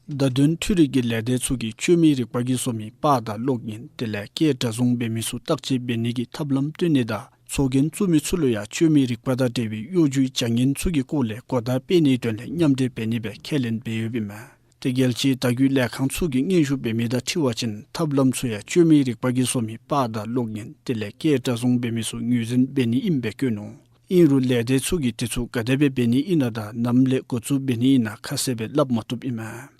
བརྡ་དོན་འཕྲུལ་རིག་གི་ལས་སྡེ་ཚུ་གིས་བཅོས་མའི་རིག་པ་གིས་བཟོ་མི་པར་དང་གློག་བརྙན་དེ་ལས་སྐད་སྒྲ་བཟུང་འབད་མི་ཚུ་བརྟག་དཔྱད་འབད་ནི་གི་ཐབས་ལམ་སྟོན་ནི་དང་ཚོགས་རྒྱན་བཙུགས་མི་ཚུ་ལུ་ཡང་བཅོས་མའི་རིག་པ་དང་འབྲེལ་བའི་གཡོ་སྒྱུའི་བྱ་ངན་ཚུ་གི་སྐོར་ལས་གོ་བརྡ་སྤེལ་ནིའི་དོན་ལས་མཉམ་འབྲེལ་འབད་ནི་སྦེ་ཁས་ལེན་འབད་ཡོདཔ་ཨིན་མས། ཏེ་རྒྱལ་སྤྱིའི་བརྡ་བརྒྱུད་ལས་ཁང་ཚུ་གིས་སྙན་ཞུ་འབད་མི་དང་འཁྲིལ་བ་ཅིན་ཐབས་ལམ་ཚུ་ཡང་བཅོས་མའི་རིག་པ་གིས་བཟོ་མི་པར་དང་གློག་བརྙན་དེ་ལས་སྐད་སྒྲ་བཟུང་འབད་མི་ཚུ་ངོས་འཛིན་འབད་ནི་ཨིནམ་སྦེ་བཀོད་ནུག། ཨིན་རུང་ལས་སྡེ་ཚུ་གིས་དེ་ཚུ་ག་དེ་སྦེ་འབད་ནི་ཨིན་ན་དང་ནམ་ལས་འགོ་བཙུགས་འབད་ནི་ཨིན་ན་ཁ་གསལ་སྦེ་སླབ་མ་བཏུབ་ཨིན་མས།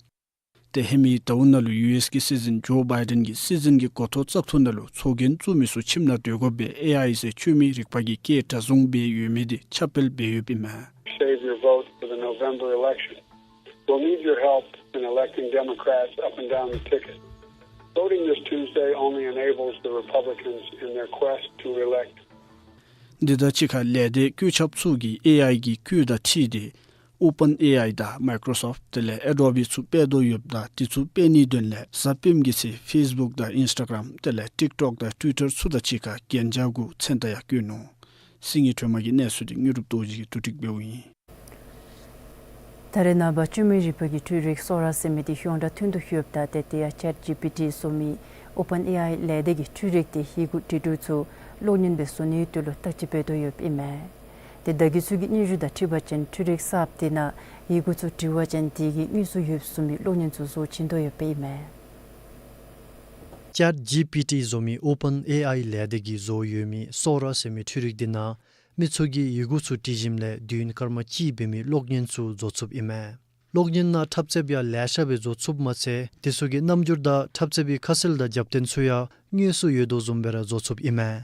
ཏེ་ཧེ་མའི་ཟླཝ་ནང་ལུ་ཡུ་ཨེསི་གི་སྲིད་འཛིན་ཇོ་བའི་ཌེན་གྱིས་སྲིད་འཛིན་གྱི་འགོ་ཐོག་བཙག་འཐུ་ནང་ལུ་ཚོགས་རྒྱན་བཙུགས་མི་ཚུ་ཁྱིམ་ནང་སྡོད་དགོཔ་སྦེ་ཨེ་ཨའི་ཟེར་བཅོས་མའི་རིག་པ་གིས་སྐད་སྒྲ་བཟུང་འབད་ཡོད་མི་འདི་ཁྱབ་སྤེལ་འབད་ཡོདཔ་ཨིན་མས། Save your vote for the November election. We'll need your help in electing Democrats up and down the ticket. Voting this Tuesday only enables the Republicans in their quest to reelect. འདི་དང་གཅིག་ཁར་ལས་སྡེ་བཀོད་ཁྱབ་ཚུ་གིས་ཨེ་ཨའི་གི་བཀོད་དང་འཁྲིལ་ཏེ་ཨོ་པཱན་ཨེ་ཨའི་དང་མའི་ཀོརོ་སོཕཊ་དེ་ལས་ཨེ་ཌོ་བི་ཚུ་སྤེལ་དོ་ཡོདཔ་ད་དེ་ཚུ་སྤེལ་ནིའི་དོན་ལས་གཟའ་སྤེནམ་གི་ཚེས་ཕེསི་བུཀ་དང་ཨིནསི་ཊ་གརམ་དེ་ལས་ཊིཀ་ཊོཀ་དང་ཊུའི་ཊར་ཚུ་དང་གཅིག་ཁར་གན་རྒྱ་གུ་མཚན་རྟགས་ཡང་བཀོད་ནུག། སིལ་ངེ་ཁྲོས་མ་གི་གནས་ཚུལ་འདི་དངོས་གྲུབ་རྡོ་རྗེ་གིས་བསྡུ་སྒྲིག་འབདཝ་ཨིན། ད་རེས་ནངས་པ་བཅོས་མའི་རིག་པ་གི་འཕྲུལ་རིག་སོ་ར་ཟེར་མི་འདི་ཡོངས་གྲགས་ཐོན་དོ་ཡོདཔ་ད་ཏེ་དེ་ཡང་ཅེཊ་ཇི་པི་ཊི་བཟོ་མི་ཨོ་པཱན་ཨེ་ཨའི་ལས་སྡེ་གིས་འཕྲུལ་རིག་འདི་ཡི་གུ་འབྲི་འབྲུ་ཚུ་གློག་བརྙན་སྦེ་བཟོ་ནིའི་དོན་ལུ་བརྟག་དཔྱད་འབད་དོ་ཡོདཔ་ཨིན་མས། ཏེ་བརྡ་བརྒྱུད་ཚུ་གི་སྙན་ཞུ་དང་འཁྲིལ་བ་ཅིན་འཕྲུལ་རིག་གསརཔ་འདི་ནང་ཡི་གུ་ཚུ་འབྲི་བ་ཅིན་དེ་གིས་དངོས་སུ་ཡོདཔ་བཟུམ་མའི་གློག་བརྙན་ཚུ་བཟོ་བྱིན་དོ་ཡོདཔ་ཨིན་མས། ཅེཊ་ཇི་པི་ཊི་བཟོ་མི་ཨོ་པཱན་ཨེ་ཨའི་ལས་སྡེ་གིས་བཟོ་ཡོད་མི་སོ་ར་ཟེར་མི་འཕྲུལ་རིག་འདི་ནང་མི་ཚུ་གིས་ཡི་གུ་ཚུ་བྲི་ཞིནམ་ལས་དུས་ཡུན་སྐར་མ་གཅིག་འབད་མི་གློག་བརྙན་ཚུ་བཟོ་ཚུགསཔ་ཨིན་མས། གློག་བརྙན་ནང་འཁྲབ་རྩེདཔ་ཡང་ལེ་ཤ་སྦེ་བཟོ་ཚུགསཔ་མ་ཚད་དེ་ཚུ་གི་རྣམ་འགྱུར་དང་འཁྲབ་རྩེདཔ་གི་ཁ་གསལ་དང་རྒྱབ་རྟེན་ཚུ་ཡང་དངོས་སུ་ཡོད་དོ་བཟུམ་སྦེ་ར་བཟོ་ཚུགསཔ་ཨིན་མས།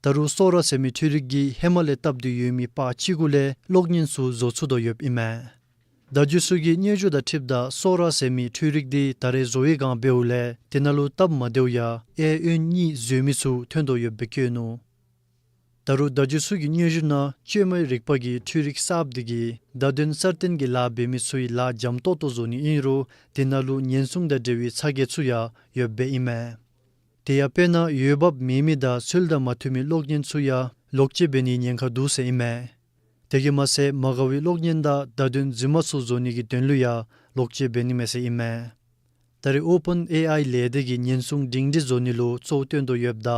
ད་རུང་སོ་ར་ཟེར་མི་འཕྲུལ་རིག་གིས་ཧེ་མ་ལས་བཏབ་སྟེ་ཡོད་མི་པར་གཅིག་གུ་ལས་གློག་བརྙན་ཚུ་བཟོ་ཚུགས་དོ་ཡོདཔ་ཨིན་མས། བརྡ་བརྒྱུད་ཚུ་གི་སྙན་ཞུ་དང་འཁྲིལཝ་ད་སོ་ར་ཟེར་མི་འཕྲུལ་རིག་འདི་ད་རེས་བཟོ་བའི་སྒང་འབདཝ་ལས་དེ་ནང་ལུ་སྟབས་མ་བདེཝ་ཡང་གཡས་གཡོན་གཉིས་འཛོལ་མི་ཚུ་ཐོན་དོ་ཡོདཔ་སྦེ་བཀོད་ནུག། ད་རུང་བརྡ་བརྒྱུད་ཚུ་གི་སྙན་ཞུ་ནང་བཅོས་མའི་རིག་པ་གི་འཕྲུལ་རིག་གསརཔ་འདི་གིས་བརྡ་དོན་གསར་བཏོན་གྱི་ལཱ་འབད་མི་ཚུའི་ལཱ་འཇམ་ཏོག་ཏོ་བཟོ་ནི་ཨིན་རུང་དེ་ནང་ལུ་ཉེན་སྲུང་དང་འབྲེལ་བའི་ཚ་གྱང་ཚུ་ཡང་ཡོདཔ་སྦེ་ཨིན་མས། དེ་ཡང་དཔེར་ན་འོས་འབབ་མེད་མི་དང་ཚུལ་དང་མ་མཐུན་མི་གློག་བརྙན་ཚུ་ཡང་ལོག་སྤྱོད་འབད་ནིའི་ཉེན་ཁ་འདུག་ཟེར་ཨིན་མས། དེ་གིས་མ་ཚད་མ་དགའ་བའི་གློག་བརྙན་དང་བརྡ་དོན་རྫུན་མ་ཚུ་བཟོ་ནི་གི་དོན་ལུ་ཡང་ལོག་སྤྱོད་འབད་ནི་མས་ཟེར་ཨིན་མས། ད་རེས་ཨོ་པཱན་ཨེ་ཨའི་ལས་སྡེ་གིས་ཉེན་སྲུང་སྒྲིང་སྒྲི་བཟོ་ནི་ལུ་གཙོ་བོ་བཏོན་དོ་ཡོདཔ་ད་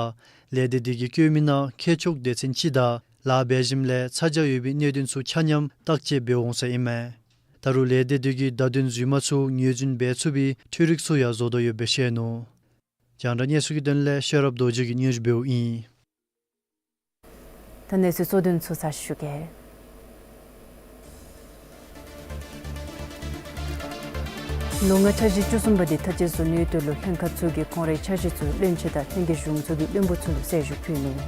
ལས་སྡེ་འདི་གིས་བཀོད་མི་ནང་མཁས་མཆོག་སྡེ་ཚན་ཅིག་དང་ལཱ་འབད་ཞིནམ་ལས་ཚ་གྱང་ཡོད་པའི་གནད་དོན་ཚུ་ཆ་མཉམ་བརྟག་དཔྱད་འབད་འོང་ཟེར་ཨིན་མས། ད་རུང་ལས་སྡེ་འདི་གིས་བརྡ་དོན་རྫུན་མ་ཚུ་ངོས་འཛིན་འབད་ཚུགས་པའི་འཕྲུལ་རིག་ཚུ་ཡང་བཟོ་དོ་ཡོདཔ་སྦེ་བཤད་ནུག། རྒྱང་བསྒྲགས་གནས་ཚུལ་གྱི་དོན་ལས་ཤེས་རབ་རྡོ་རྗེ་གིས་སྙན་ཞུ་འབདཝ་ཨིན། ད་གནས་ཚུལ་གཙོ་དོན་ཚུ་ཚར་ཞུ་གེ། ལོ་ལྔའི་འཆར་གཞི་བཅུ་གསུམ་པ་འདི་མཐའ་དཔྱད་བཟོ་ནིའི་དོན་ལུ་ལྷན་ཁག་ཚུ་གིས་ཁོང་རའི་འཆར་གཞི་ཚུ་བློན་ཆེན་དང་ལྷན་རྒྱས་གཞུང་ཚོགས་ཀྱི་བློན་པོ་ཚུ་ལུ་གསལ་ཞུ་ཕུལ་ནུག།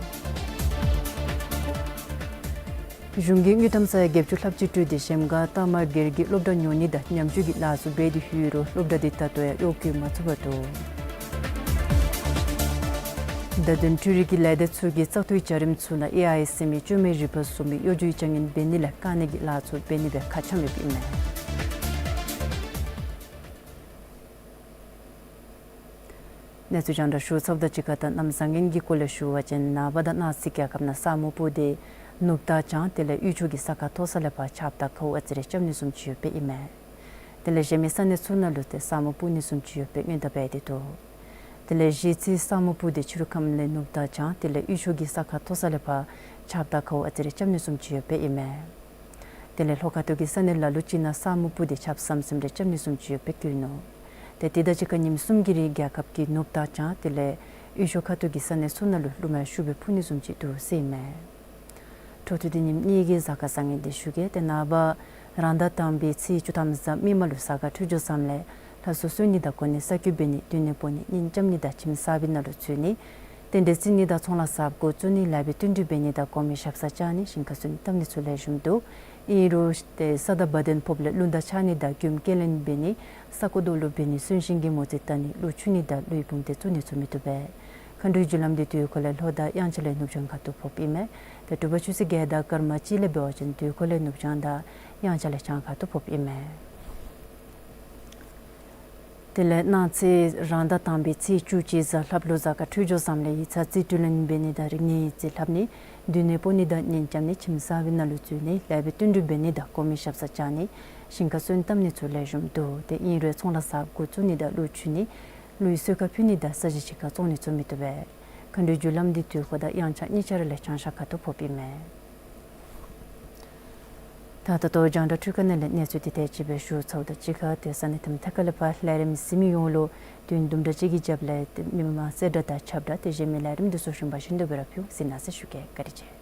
གཞུང་གིས་དངུལ་ཀྲམ་ས་ཡ་བརྒྱད་ཅུ་ལྷགཔ་ཅིག་སྤྲོད་དེ་གཞལམ་སྒང་རྟགས་མ་སྒེར་གྱི་སློབ་གྲྭ་ཉོ་ནི་དང་ཉམས་བཅོས་ཀྱི་ལཱ་ཚུ་འབད་དེ་ཡོད་རུང་སློབ་གྲྭ་འདི་ད་ལྟོ་ཡང་གཡོག་བཀོལ་མ་ཚུགས་པར་འདུག། བརྡ་དོན་འཕྲུལ་རིག་གི་ལས་སྡེ་ཚུ་གིས་བཙག་འཐུའི་བྱ་རིམ་ཚུ་ནང་ཨེ་ཨའི་ཟེར་མི་བཅོས་མའི་རིག་པ་བཟོ་མི་གཡོ་སྒྱུའི་བྱ་ངན་འབད་ནི་ལས་བཀག་ནི་གི་ལཱ་ཚུ་འབད་ནི་སྦེ་ཁ་འཆམ་ཡོདཔ་ཨིན་མས། གནས་ཚུལ་རྒྱང་བསྒྲགས་ཞུ་ཚརཝ་དང་གཅིག་ཁར་ད་གནམ་བཟང་ངན་གྱི་སྐོར་ལས་ཞུ་བ་ཅིན་ནངས་པ་དང་གནངས་ཚེ་རྒྱལ་ཁབ་ནང་ས་སྨུག་སྤུབས་ཏེ་ནུབ་དང་བྱང་དེ་ལས་དབུས་ཕྱོགས་ཀྱི་ས་ཁ་མཐོ་ས་ལས་ཕར་ཆརཔ་དང་ཁཝ་ཨ་ཙི་རེ་རྐྱབ་ནི་བཟུམ་ཅིག་ཡོདཔ་ཨིན་མས། དེ་ལས་གཞན་མི་ས་གནས་ཚུ་ནང་ལུ་ཏེ་ས་སྨུག་སྤུབས་ནི་བཟུམ་ཅིག་ཡོདཔ་སྦེ་སྔོན་བརྡ་འབད་དེ་འདུག། དེ་ལས་གཞེས་ཚེ་ས་སྨུག་སྤུབས་ཏེ་ཕྱི་རུ་ཁམས་ལས་ནུབ་དང་བྱང་དེ་ལས་དབུས་ཕྱོགས་ཀྱི་ས་ཁ་མཐོ་ས་ལས་ཕར་ཆརཔ་དང་ཁཝ་ཨ་ཙི་རེ་རྐྱབ་ནི་བཟུམ་ཅིག་ཡོདཔ་ཨིན་མས། དེ་ལས་ལྷོ་ཁ་ཐུག་གི་ས་གནས་ལ་ལུ་ཅིག་ནང་ས་སྨུག་སྤུབས་ཏེ་ཆརཔ་ཟམ་ཟིམ་རེ་རྐྱབ་ནི་བཟུམ་ཅིག་ཡོདཔ་སྦེ་བཀོད་ནུག། ཏེ་དེ་དང་གཅིག་ཁར་ཉིནམ་གསུམ་གྱི་རིང་རྒྱལ་ཁབ་ཀྱི་ནུབ་དང་བྱང་དེ་ལས་དབུས་ཕྱོགས་ཁ་ཐུག་གི་ས་གནས་ཚུ་ནང་ལུ་རླུང་མེ་ཤུགས་སྦེ་འཕུ་ནི་བཟུམ་ཅིག་འདུག་ཟེར་ཨིན་མས། འཕྲོ་མཐུད་དེ་ཉིནམ་གཉིས་ཀྱི་གཟའ་སྐར་བཟང་ངན་འདི་ཞུ་གེ། ཏེ་ནངས་པ་རང་ཟླ་དང་པའི་ཚེས་བཅུ་ཐམ་གཟའ་མིག་དམར་ལུ་གཟའ་སྐར་འཕྲོད་སྦྱོར་བཟངམ་ལས་ལྷ་སྲུ་གསོལ་ནི་དང་གོ་གནས་གསར་བསྐོ་འབད་ནི་སྡོད་གནས་སྤོ་ནི་གཉེན་རྐྱབ་ནི་དང་ཁྱིམ་གསར་པའི་ནང་ལུ་འཛུལ་ནི་ རྟེན་འབྲེལ་བརྩི་ནི་དང་ཚོང་ལཱ་གསརཔ་འགོ་བཙུགས་ནི་ལཱ་འབད་བསྟུན་གྲོས་འབད་ནི་དང་གོང་མའི་ཞབས་སར་བཅར་ནི་ཞིང་ཁར་སོན་ནི་གཏམ་གནད་ཚུ་ལེགས་ཤོམ་འདུག། ཨིན་རུང་ཏེ་ས་དང་བ་དན་ཕོགཔ་ལས་རླུང་རྟ་འཕྱར་ནི་དང་མགྱོནམ་སྐྱེལ་ལེན་འབད་ནི་ས་རྐོ་རྡོ་ལུ་འབད་ནི་གསོན་གཤིན་གྱི་མོ་རྩིས་བལྟ་ནི་ཀླུ་ཆུ་ནི་དང་ཀླུའི་བུམ་སྡེ་བཙུགས་ནི་ཚུ་མི་བཏུབ་པས། མཁའ་འགྲོའི་རྒྱུ་ལམ་འདི་དུས་འཁོར་ལས་ལྷོ་དང་དབྱངས་འཆར་ལས་ནུབ་བྱང་ཁ་ཐུག་ཕོགཔ་ཨིན་མས། ཏེ་དྲོ་པ་ཆུ་ཚོད་བརྒྱད་དང་སྐར་མ་གཅིག་ལས་འབད་བ་ཅིན་དུས་འཁོར་ལས་ནུབ་བྱང་དང་དབྱངས་འཆར་ལས་བྱང་ཁ་ཐུག་ཕོགཔ་ཨིན་མས། དེ་ལས་གནངས་ཚེ་རང་ཟླ་དང་པའི་ཚེས་བཅུ་གཅིག་གཟའ་ལྷགཔ་ལུ་གཟའ་སྐར་འཕྲོད་སྦྱོར་བཟངམ་ལས་ཡིག་ཚང་རྩིས་སྤྲོད་ལེན་འབད་ནི་དང་རིག་གནས་ཡིག་རྩིས་ལྷབ་ནི་སྡོད་གནས་སྤོ་ནི་དང་གཉེན་རྐྱབ་ནི་ཁྱིམ་གསར་པའི་ནང་ལུ་འཛུལ་ནི་ལཱ་འབད་བསྟུན་གྲོས་འབད་ནི་དང་གོང་མའི་ཞབས་སར་བཅར་ནི་ཞིང་ཁར་སོན་ནི་གཏམ་གནད་ཚུ་ལེགས་ཤོམ་འདུག། ཏེ་ཨིན་རུང་ཚོང་ལཱ་གསརཔ་འགོ་བཙུགས་ནི་དང་ཀླུ་ཆུ་ནི་ཀླུའི་གསོལ་ཁ་ཕུལ་ནི་དང་ས་གཞི་གཅིག་ཁར་བཙོང་ནི་ཚུ་མི་བཏུབ་པས། མཁའ་འགྲོའི་རྒྱུ་ལམ་འདི་དུས་འཁོར་དང་དབྱངས་འཆར་གཉིས་ཆ་ར་ལས་བྱང་ཤར་ཁ་ཐུག་ཕོགཔ་ཨིན་མས། ད་ད་ལྟོ་རྒྱང་བསྒྲགས་འཕྲུལ་ཁང་ནང་ལས་གནས་ཚུལ་འདི་དེ་ཅིག་སྦེ་ཞུ་ཚརཝ་དང་གཅིག་ཁར་ཏེ་ས་གནས་དང་ཐད་ཀར་ལས་ཕར་ལས་རིམ་གཟིགས་མི་ཡོངས་ལུ་དུས་ཡུན་དུམ་གྲ་ཅིག་གི་རྒྱབ་ལས་ཏེ་མི་མང་གསལ་བསྒྲགས་དང་ཁྱབ་བསྒྲགས་ཏེ་གཞན་མི་ལས་རིམ་འདི་ཚུ་གཞན་པ་བཞིན་དུ་སྦེ་ར་ཕུལ་གཟིགས་གནང་ཟེར་ཞུ་གེ། བཀའ་དྲིན་ཆེ།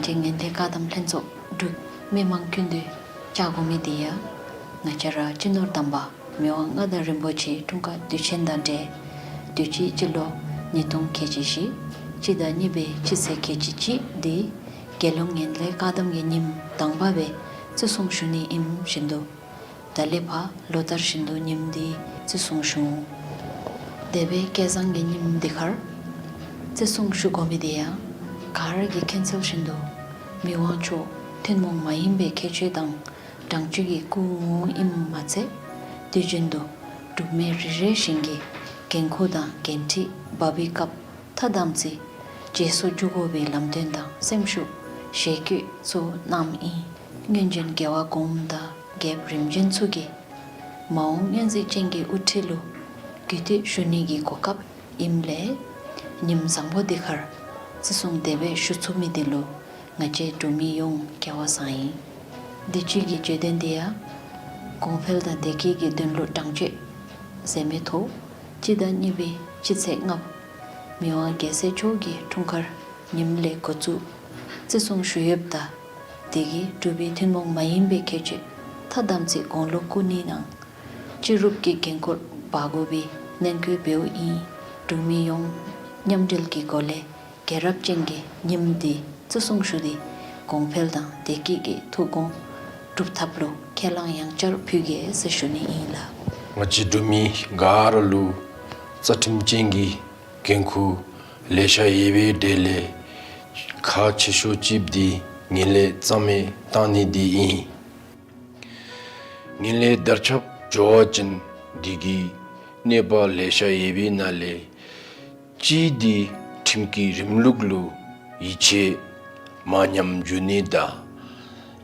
ཏེ་ངན་ལྷད་བཀག་སྡོམ་ལྷན་ཚོགས་འབྲུག་མི་མང་ཀུན་ཏུ་བཅར་དགོ་མི་འདི་ཡང་ང་བཅས་ར་སྤྱི་ནོར་དམ་པ་མི་དབང་མངའ་བདག་རིན་པོ་ཆེའི་འཁྲུངས་སྐར་དུས་ཆེན་དང་འབྲེལ་དུས་ཅི་སྤྱི་ལོ་ཉིས་སྟོང་ཁལ་གཅིག་བཞི་སྤྱི་ཟླ་གཉིས་པའི་སྤྱི་ཚེས་ཁལ་གཅིག་གཅིག་འདི་རྒྱལ་ཡོངས་ངན་ལྷད་བཀག་སྡོམ་གྱི་ཉིནམ་དང་པ་སྦེ་བརྩི་སྲུང་ཞུ་ནི་ཨིནམ་བཞིན་དུ་ད་ལས་ཕར་ལོ་ལྟར་བཞིན་དུ་ཉིནམ་འདི་བརྩི་སྲུང་ཞུ་འོང་། དེ་སྦེ་བསྐལ་བཟང་གི་ཉིནམ་འདི་ཁར་བརྩི་སྲུང་ཞུ་དགོ་མི་འདི་ཡང་ག་ར་གིས་མཁྱེན་གསལ་བཞིན་དུ་མི་དབང་མཆོག་ཐུན་མོང་མ་ཡིན་པའི་ཁྱད་ཆོས་དང་དྲང་སྤྱོད་ཀྱི་སྐུ་ངོ་ཨིནམ་མ་ཚད་དུས་རྒྱུན་དུ་འབྲུག་མི་རེ་རེ་བཞིན་གྱིས་འགན་ཁུར་དང་འགན་འཁྲི་འབག་པའི་སྐབས་ཐ་དམ་ཚིག་བརྗེད་སོར་འགྱོ་དགོ་པའི་ལམ་སྟོན་དང་སེམས་ཤུགས་ཞལ་བཀོད་ཚུ་གནངམ་ཨིན། སྔོན་བྱོན་རྒྱལ་བ་གོངམ་དང་རྒྱལཔོ་རིམ་བྱོན་ཚུ་གིས་མ་འོངས་སྔོན་གཟིགས་ཅན་གྱི་དབུ་ཁྲིད་ལུ་གུས་བཏུད་ཞུ་ནི་གི་གོ་སྐབས་ཨིནམ་ལས་ཉིནམ་བཟང་པོ་འདི་ཁར་བརྩི་སྲུང་དེ་སྦེ་ཞུ་ཚུགས་མི་འདི་ལུ་ང་བཅས་འབྲུག་མི་ཡོངས་སྐལ་བ་བཟང་ཡི། འདི་ཅིག་གི་བརྗོད་དོན་འདི་ཡང་གོང་འཕེལ་དང་བདེ་སྐྱིད་ཀྱི་དོན་ལུ་དྲང་སྤྱོད་ཟེར་མི་ཐོག་སྤྱི་ཟླ་གཉིས་པའི་སྤྱི་ཚེས་ལྔ་པ་མི་དབང་རྒྱལ་སྲས་མཆོག་གི་འཁྲུངས་སྐར་ཉིནམ་ལས་འགོ་བཙུགས་བརྩི་སྲུང་ཞུ་ཡོདཔ་ད་དེ་གིས་འབྲུག་པའི་ཐུན་མོང་མ་ཡིན་པའི་ཁྱད་ཆོས་ཐ་དམ་ཚིག་གོང་ལུ་བཀུར་ནི་དང་སྤྱི་རུབ་ཀྱི་འགན་ཁུར་འབག་དགོ་པའི་ནན་སྐུལ་འབདཝ་ཨིན། འབྲུག་མི་ཡོངས་མཉམ་འབྲེལ་གྱི་སྒོ་ལས་རྒྱལ་རབས་ཅན་གྱི་ཉིནམ་འདི་བརྩི་སྲུང་ཞུ་སྟེ་གོང་འཕེལ་དང་བདེ་སྐྱིད་ཀྱི་ཐུགས་དགོངས་སྒྲུབ་ཐབས་ལུ་ཁས་བླངས་ཡང་བསྐྱར་ཕུལ་གེ་ཟེར་ཞུ་ནི་ཨིན་ལགས། ང་བཅས་འབྲུག་མི་ག་ར་ལུ་རྩ་ཁྲིམས་ཅན་གྱི་འགན་ཁུར་ལེ་ཤ་ཡོད་པའི་གྲས་ལས་ཁག་ཆེ་ཤོས་ཅིག་འདི་ངན་ལྷད་རྩ་མེད་བཏང་ནི་འདི་ཨིན། ངན་ལྷད་དར་ཁྱབ་འགྱོ་བ་ཅིན་འདི་གིས་གནོད་པ་ལེ་ཤ་ཡོད་པའི་ནང་ལས་གཅིག་འདི་ཁྲིམས་ཀྱི་རིམ་ལུགས་ལུ་ཡིད་ཆེས་མ་ཉམས་འགྱོ་ནི་དང་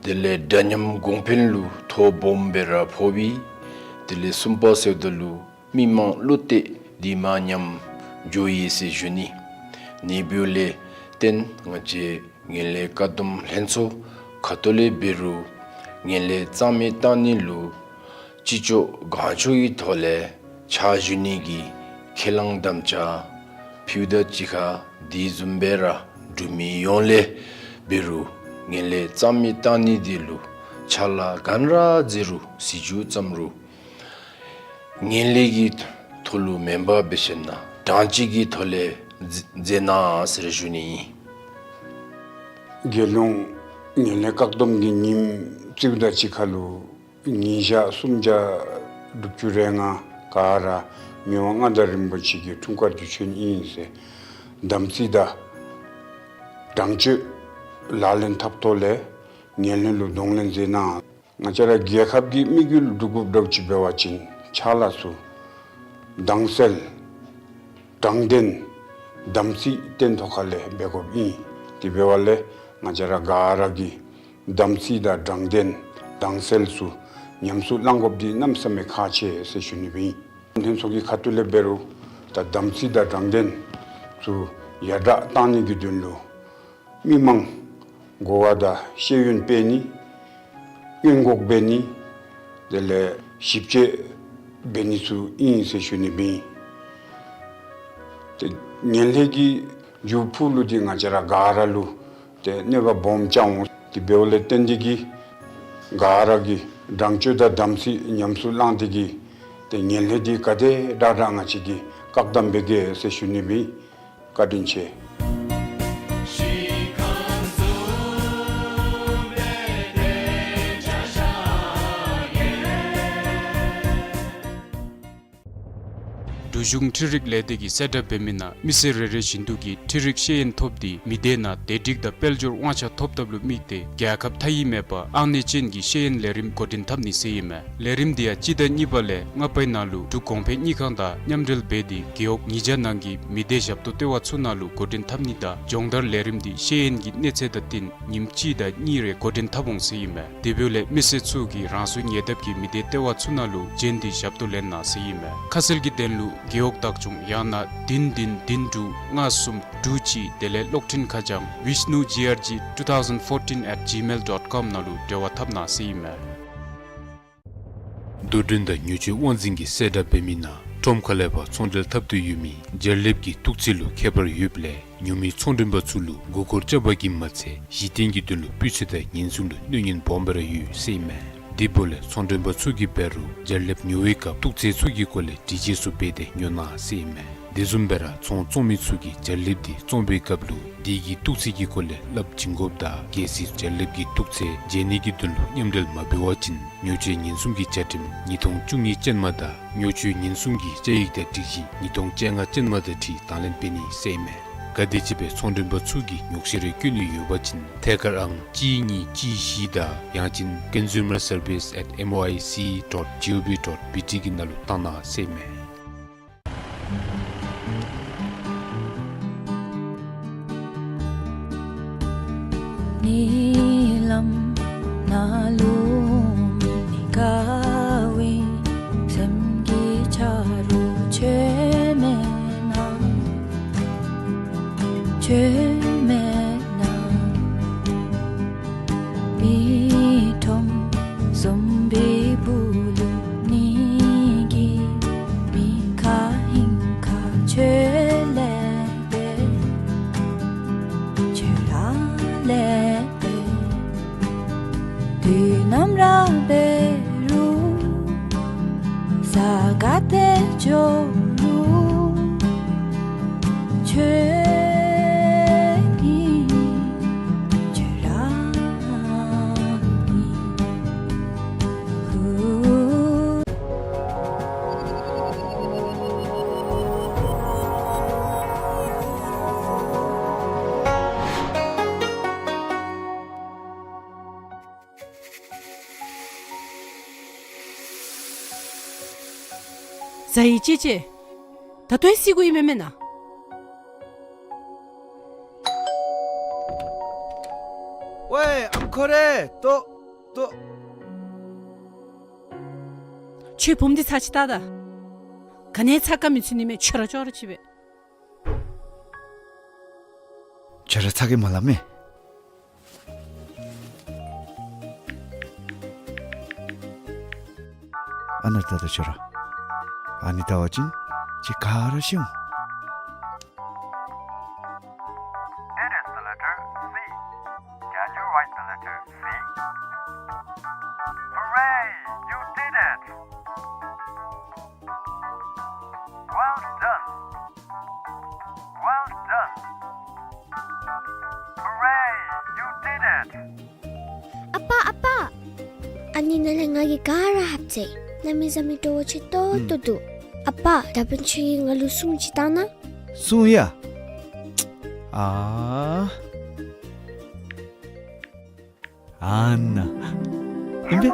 དེ་ལས་འདྲ་མཉམ་གོང་འཕེལ་ལུ་ཐོ་སྦོམ་སྦེ་ར་ཕོག་པས། དེ་ལས་གསུམ་པ་ཟེརཝ་ད་ལུ་མི་མང་བློ་གཏད་འདི་མ་ཉམས་འགྱོ་ཡི་ཟེར་ཞུ་ནི། ཨ་ནི་འབདཝ་ལས་བརྟེན་ང་བཅས་ངན་ལྷད་བཀག་སྡོམ་ལྷན་ཚོགས་ག་ཏེ་ལས་འབད་རུང་ངན་ལྷད་རྩ་མེད་བཏང་ནི་ལུ་ཅི་ལྕོགས་གང་ལྕོགས་ཀྱི་ཐོག་ལས་ཕྱག་ཞུ་ནི་གི་ཁས་བླངས་དམ་བཅའ་ཕུལཝ་ད་གཅིག་ཁར་དེ་བཟུམ་སྦེ་ར་འབྲུག་མི་ཡོངས་ལས་འབད་རུང་ངན་ལྷད་རྩ་མེད་བཏང་ནི་འདི་ལུ་ཕྱག་ལཱ་ག་ར་མཛད་རུང་ཟེར་ཞུ་བརྩམ་རུང་ངན་ལྷད་ཀྱི་ཐོག་ལུ་མེན་པར་འབད་ཞིནམ་དྲང་སྤྱོད་ཀྱི་ཐོག་ལས་མཛད་གནང་ཟེར་ཞུ་ནི་ཨིན། རྒྱལ་ཡོངས་ངན་ལྷད་བཀག་སྡོམ་གྱི་ཉིནམ་བརྩིཝ་ད་གཅིག་ཁར་ལུ་ ཉིས་བརྒྱ་སུམ་བརྒྱ་དྲུག་ཅུ་རེ་ལྔ་ག་ར་མི་དབང་མངའ་བདག་རིན་པོ་ཆེ་གི་འཁྲུངས་སྐར་གྱི་མཆོད་ཡོན་ཨིན་ཟེར་དམ་ཚིག་དང་དྲང་སྤྱོད་ལག་ལེན་འཐབ་ཐོག་ལས་ངན་ལྷད་ལུ་གདོང་ལེན་མཛད་གནང་། ང་བཅས་ར་རྒྱལ་ཁབ་ཀྱི་དམིགས་ཡུལ་སྒྲུབ་དགོཔ་འདྲཝ་ཅིག་འབད་བ་ཅིན་ཕྱག་ལཱ་ཚུ་དྭངས་གསལ་དྲང་བདེན་དམ་ཚིག་བརྟན་ཐོག་ཁ་ལས་འབད་དགོཔ་ཨིན། དེ་འབདཝ་ལས་ང་བཅས་ར་ག་ར་གིས་དམ་ཚིག་དང་དྲང་བདེན་དྭངས་གསལ་ཚུ་ཉམས་སུ་བླང་དགོཔ་འདི་གནམ་མེད་ས་མེད་ཁག་ཆེ་ཟེར་ཞུ་ནི་ཨིན། ལྷན་ཚོགས་ཀྱི་ཁ་ཐུག་ལས་འབད་རུང་ད་དམ་ཚིག་དང་དྲང་བདེན་ཚུ་ཡར་དྲག་བཏང་ནི་གི་དོན་ལུ་མི་མང་གོ་བ་དང་ཤེས་ཡོན་སྤེལ་ནི་སྔོན་འགོག་འབད་ནི་དེ་ལས་ཞིབ་དཔྱད་འབད་ནི་ཚུ་ཨིན་ཟེར་ཞུ་ནི་ཨིན། ཏེ་ངན་ལྷད་ཀྱི་འགྱུར་ཕུག་ལུ་འདི་ང་བཅས་ར་ག་ར་ལུ་ཏེ་གནོད་པ་སྦོམ་རྐྱབ་འོང་། དེ་འབདཝ་ལས་བརྟེན་ཏེ་གིས་ག་ར་གིས་དྲང་སྤྱོད་དང་དམ་ཚིག་ཉམས་སུ་བླངས་ཏེ་གིས་ཏེ་ངན་ལྷད་འདི་ག་དེ་དྲག་དྲག་ང་བཅས་ཀྱིས་བཀག་སྡོམ་འབད་གེ་ཟེར་ཞུ་ནི་ཨིན། བཀའ་དྲིན་ཆེ། འབྲུག་གཞུང་འཕྲུལ་རིག་ལས་སྡེ་གིས་གསལ་བསྒྲགས་འབད་མི་ནང་མི་སེར་རེ་རེ་བཞིན་དུ་གིས་འཕྲུལ་རིག་ཤེས་ཡོན་ཐོབ་སྟེ་མི་སྡེ་ནང་བདེ་སྒྲིག་དང་དཔལ་འབྱོར་དབང་ཆ་ཐོབ་ཐབས་ལུ་དམིགས་ཏེ་རྒྱལ་ཁབ་མཐའ་དབྱེ་མེད་པར་ཨང་གནས་ཅན་གྱི་ཤེས་ཡོན་ལས་རིམ་འགོ་འདྲེན་འཐབ་ནི་ཟེར་ཨིན་མས། ལས་རིམ་འདི་ཡང་སྤྱི་ཟླ་གཉིས་པ་ལས་ལྔ་པའི་ནང་ལུ་འབྲུག་གོང་འཕེལ་དངུལ་ཁང་དང་མཉམ་འབྲེལ་འབད་དེ་རྒེད་འོག་ཉིས་བརྒྱ་ནང་གི་མི་སྡེ་ཞབས་ཏོག་ལྟེ་བ་ཚུ་ནང་ལུ་འགོ་འདྲེན་འཐབ་ནི་དང་སྦྱོང་བརྡར་ལས་རིམ་འདི་ཤེས་ཡོན་གྱི་གནས་ཚད་དང་བསྟུན་ཉིནམ་གཅིག་དང་གཉིས་རེ་འགོ་འདྲེན་འཐབ་འོང་ཟེར་ཨིན་མས། དེ་འབདཝ་ལས་མི་སེར་ཚུ་གིས་རང་སོའི་ཉེ་འདབས་ཀྱི་མི་སྡེ་ལྟེ་བ་ཚུ་ནང་ལུ་བྱོན་ཏེ་ཞབས་ཏོག་ལེན་གནང་ཟེར་ཨིན་མས། ཁ་གསལ་གྱི་དོན་ལུ་རྒེད་འོག་བདག་སྐྱོང་ཡང་ན་བདུན་བདུན་བདུན་དྲུག་ལྔ་གསུམ་དྲུག་གཅིག་དེ་ལས་གློག་འཕྲིན་ཁ་བྱང་vishnu G R G two thousand fourteen at gmail dot com ནང་ལུ་འབྲེལ་བ་འཐབ་གནང་ཟེར་ཨིན་མས། རྡོ་སྒྲོན་དང་ཉོ་སྤྱོད་དབང་འཛིན་གྱིས་གསལ་བསྒྲགས་འབད་མི་ནང་ཁྲོམ་ཁ་ལས་ཕར་ཚོང་འབྲེལ་འཐབ་དོ་ཡོད་མི་རྒྱ་གླིང་གི་བཏུག་ཚད་ལུ་ཁྱད་པར་ཡོདཔ་ལས་ཉོ་མི་ཚོང་མགྲོན་པ་ཚུ་ལུ་མགུ་སྐོར་རྐྱབ་པ་གིས་མ་ཚད་གཞི་རྟེན་གྱི་དོན་ལུ་སྤུས་ཚད་དང་ཉེན་སྲུང་ལུ་གནོད་ཉེན་སྦོམ་སྦེ་ར་ཡོད་ཟེར་ཨིན་མས། དེ་འབདཝ་ལས་ཚོང་མགྲོན་པ་ཚུ་གིས་འབད་རུང་རྒྱ་གླིང་ཉོ་བའི་སྐབས་བཏུག་ཚད་ཚུ་གི་སྐོར་ལས་དྲི་དཔྱད་ཚུ་འབད་དེ་ཉོ་གནང་ཟེར་ཨིན་མས། དེ་བཟུམ་སྦེ་ར་ཚོང་བཙོང་མི་ཚུ་གིས་རྒྱ་གླིང་འདི་བཙོང་བའི་སྐབས་ལུ་དེ་གི་བཏུག་ཚད་ཀྱི་སྐོར་ལས་སླབ་བྱིན་དགོཔ་དང་གལ་སྲིད་རྒྱ་གླིང་གི་བཏུག་ཚད་འཇལ་ནི་གི་དོན་ལུ་མཉམ་འབྲེལ་མ་འབད་བ་ཅིན་ཉོ་སྤྱོད་ཉེན་སྲུང་གི་བཅའ་ཁྲིམས་ཉིས་སྟོང་བཅུ་གཉིས་ཅན་མ་དང་ཉོ་སྤྱོད་ཉེན་སྲུང་གི་བཅའ་ཡིག་དང་སྒྲིག་གཞི་ཉིས་སྟོང་བཅོ་ལྔ་ཅན་མ་དང་འཁྲིལ་དང་ལེན་འབད་ནི་ཟེར་ཨིན་མས། ག་དེམ་ཅིག་སྦེ་ཚོང་མགྲོན་པ་ཚུ་གིས་ཉོག་བཤད་རེ་བཀོད་ནི་ཡོད་པ་ཅིན་ཐད་ཀར་ཨང་གཅིག་གཉིས་གཅིག་བཞི་དང་ཡང་ཅིན་consumer service at M O I C dot G O V dot B T གི་ནང་ལུ་བཏང་གནང་ཟེར་ཨིན་མས། ཉི་ལམ་ནང་ལུ་མི་དགའ་བའི་སེམས་ཀྱི་ཆ་རོགས་ཁྱོད་མེད་ན། ཁྱོད་མེད་ན། མི་ཁྲོམ་བཟུམ་པའི་སྦུག་ལུ་ནི་གི་མི་ཁ་ཧིང་ཁ་ཁྱོད་ལས་འབད། ཁྱོད་ར་ལས་འབད། དུས་ནམ་ར་འབད་རུང་ས་ག་ཏེ་འགྱོ་རུང་ཁྱོད་ནི་ཁྱོད་ར་ནི། ཧུ། ཟ་ཡི་ཅེ་ཅེ། ད་ལྟོ་ཡང་བསད་དགོ་ཡི་མེན་མེན་ན། ཝེ་ཨམ་ཁོ་རེ་ལྟོ་ལྟོ། ཁྱོད་བུམོ་འདི་ཚར་ཅིག་བལྟ་ད། ག་ནི་ཚ་ག་མི་ཚུད་ནི་མས། ཁྱོད་ར་ཅོག་ར་ཅིག་སྦེ། ཁྱོད་ར་ཚ་གི་མ་སླབ་མས། ཨ་ནཱ་བལྟ་ད་ཁྱོད་ར། ཨ་ནི་བལྟ་བ་ཅིན་ཁྱོད་ག་ར་ཤེས་འོང་། It is the letter C. Can you write the letter C? Hooray! You did it! Well done! Well done! Hooray! You did it! ཨ་པ་ཨ་པ། ཨ་ནི་ ནཱ་ལས་ང་གིས་ག་ར་ཧབ་ཙེ། གནམ་མེད་ས་མེད་སྤྲོ་བོ་ཆེ་ཏོག་ཏོ་འདུག། ཨ་པ་ད་འབདན་ཁྱོད་ཀྱིས་ང་ལུ་སྲུང་ཅིག་བཏང་ན། སྲུང་ཡ། ཨ། ཨ་ན། ཨིན་པས།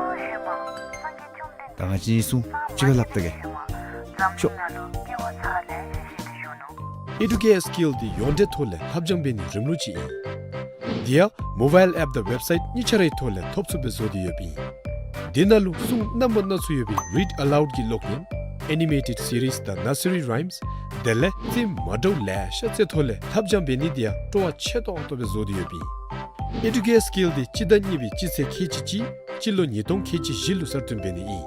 ད་ང་བཅས་གཉིས་སྲུང་གཅིག་ཁར་ལྷབ་ད་གེ། ཤོག། Educare Skill འདི་ཡོངས་འབྲེལ་ཐོག་ལས་ལྷབ་སྦྱང་འབད་ནིའི་རིམ་ལུགས་ཅིག་ཨིན། དེ་ཡང་མོ་བཱའིལ་ཨེཔ་དང་ཝེབ་སའིཊ་གཉིས་ཆ་རའི་ཐོག་ལས་ཐོབ་ཚུགསཔ་སྦེ་བཟོ་སྟེ་ཡོདཔ་ཨིན། དེ་ནང་ལུ་སྲུང་རྣམ་པ་སྣ་ཚོགས་ཡོད་པའི་Read Aloud གི་གློག་བརྙན། Animated Series དང་Nursery Rhymes དེ་ལས་རྩེདམོ་འདྲཝ་ལེ་ཤ་རྩེ་ཐོག་ལས་ལྷབ་སྦྱང་འབད་ནི་དེ་ཡང་སྤྲོ་བ་ཆེ་ཏོག་ཏོ་སྦེ་བཟོ་སྟེ་ཡོདཔ་ཨིན། Educare Skill འདི་སྤྱི་ཟླ་གཉིས་པའི་སྤྱི་ཚེས་ཁལ་གཅིག་གཅིག་སྤྱི་ལོ་ཉིས་སྟོང་ཁལ་གཅིག་བཞི་ལུ་གསར་བཏོན་འབད་ནི་ཨིན།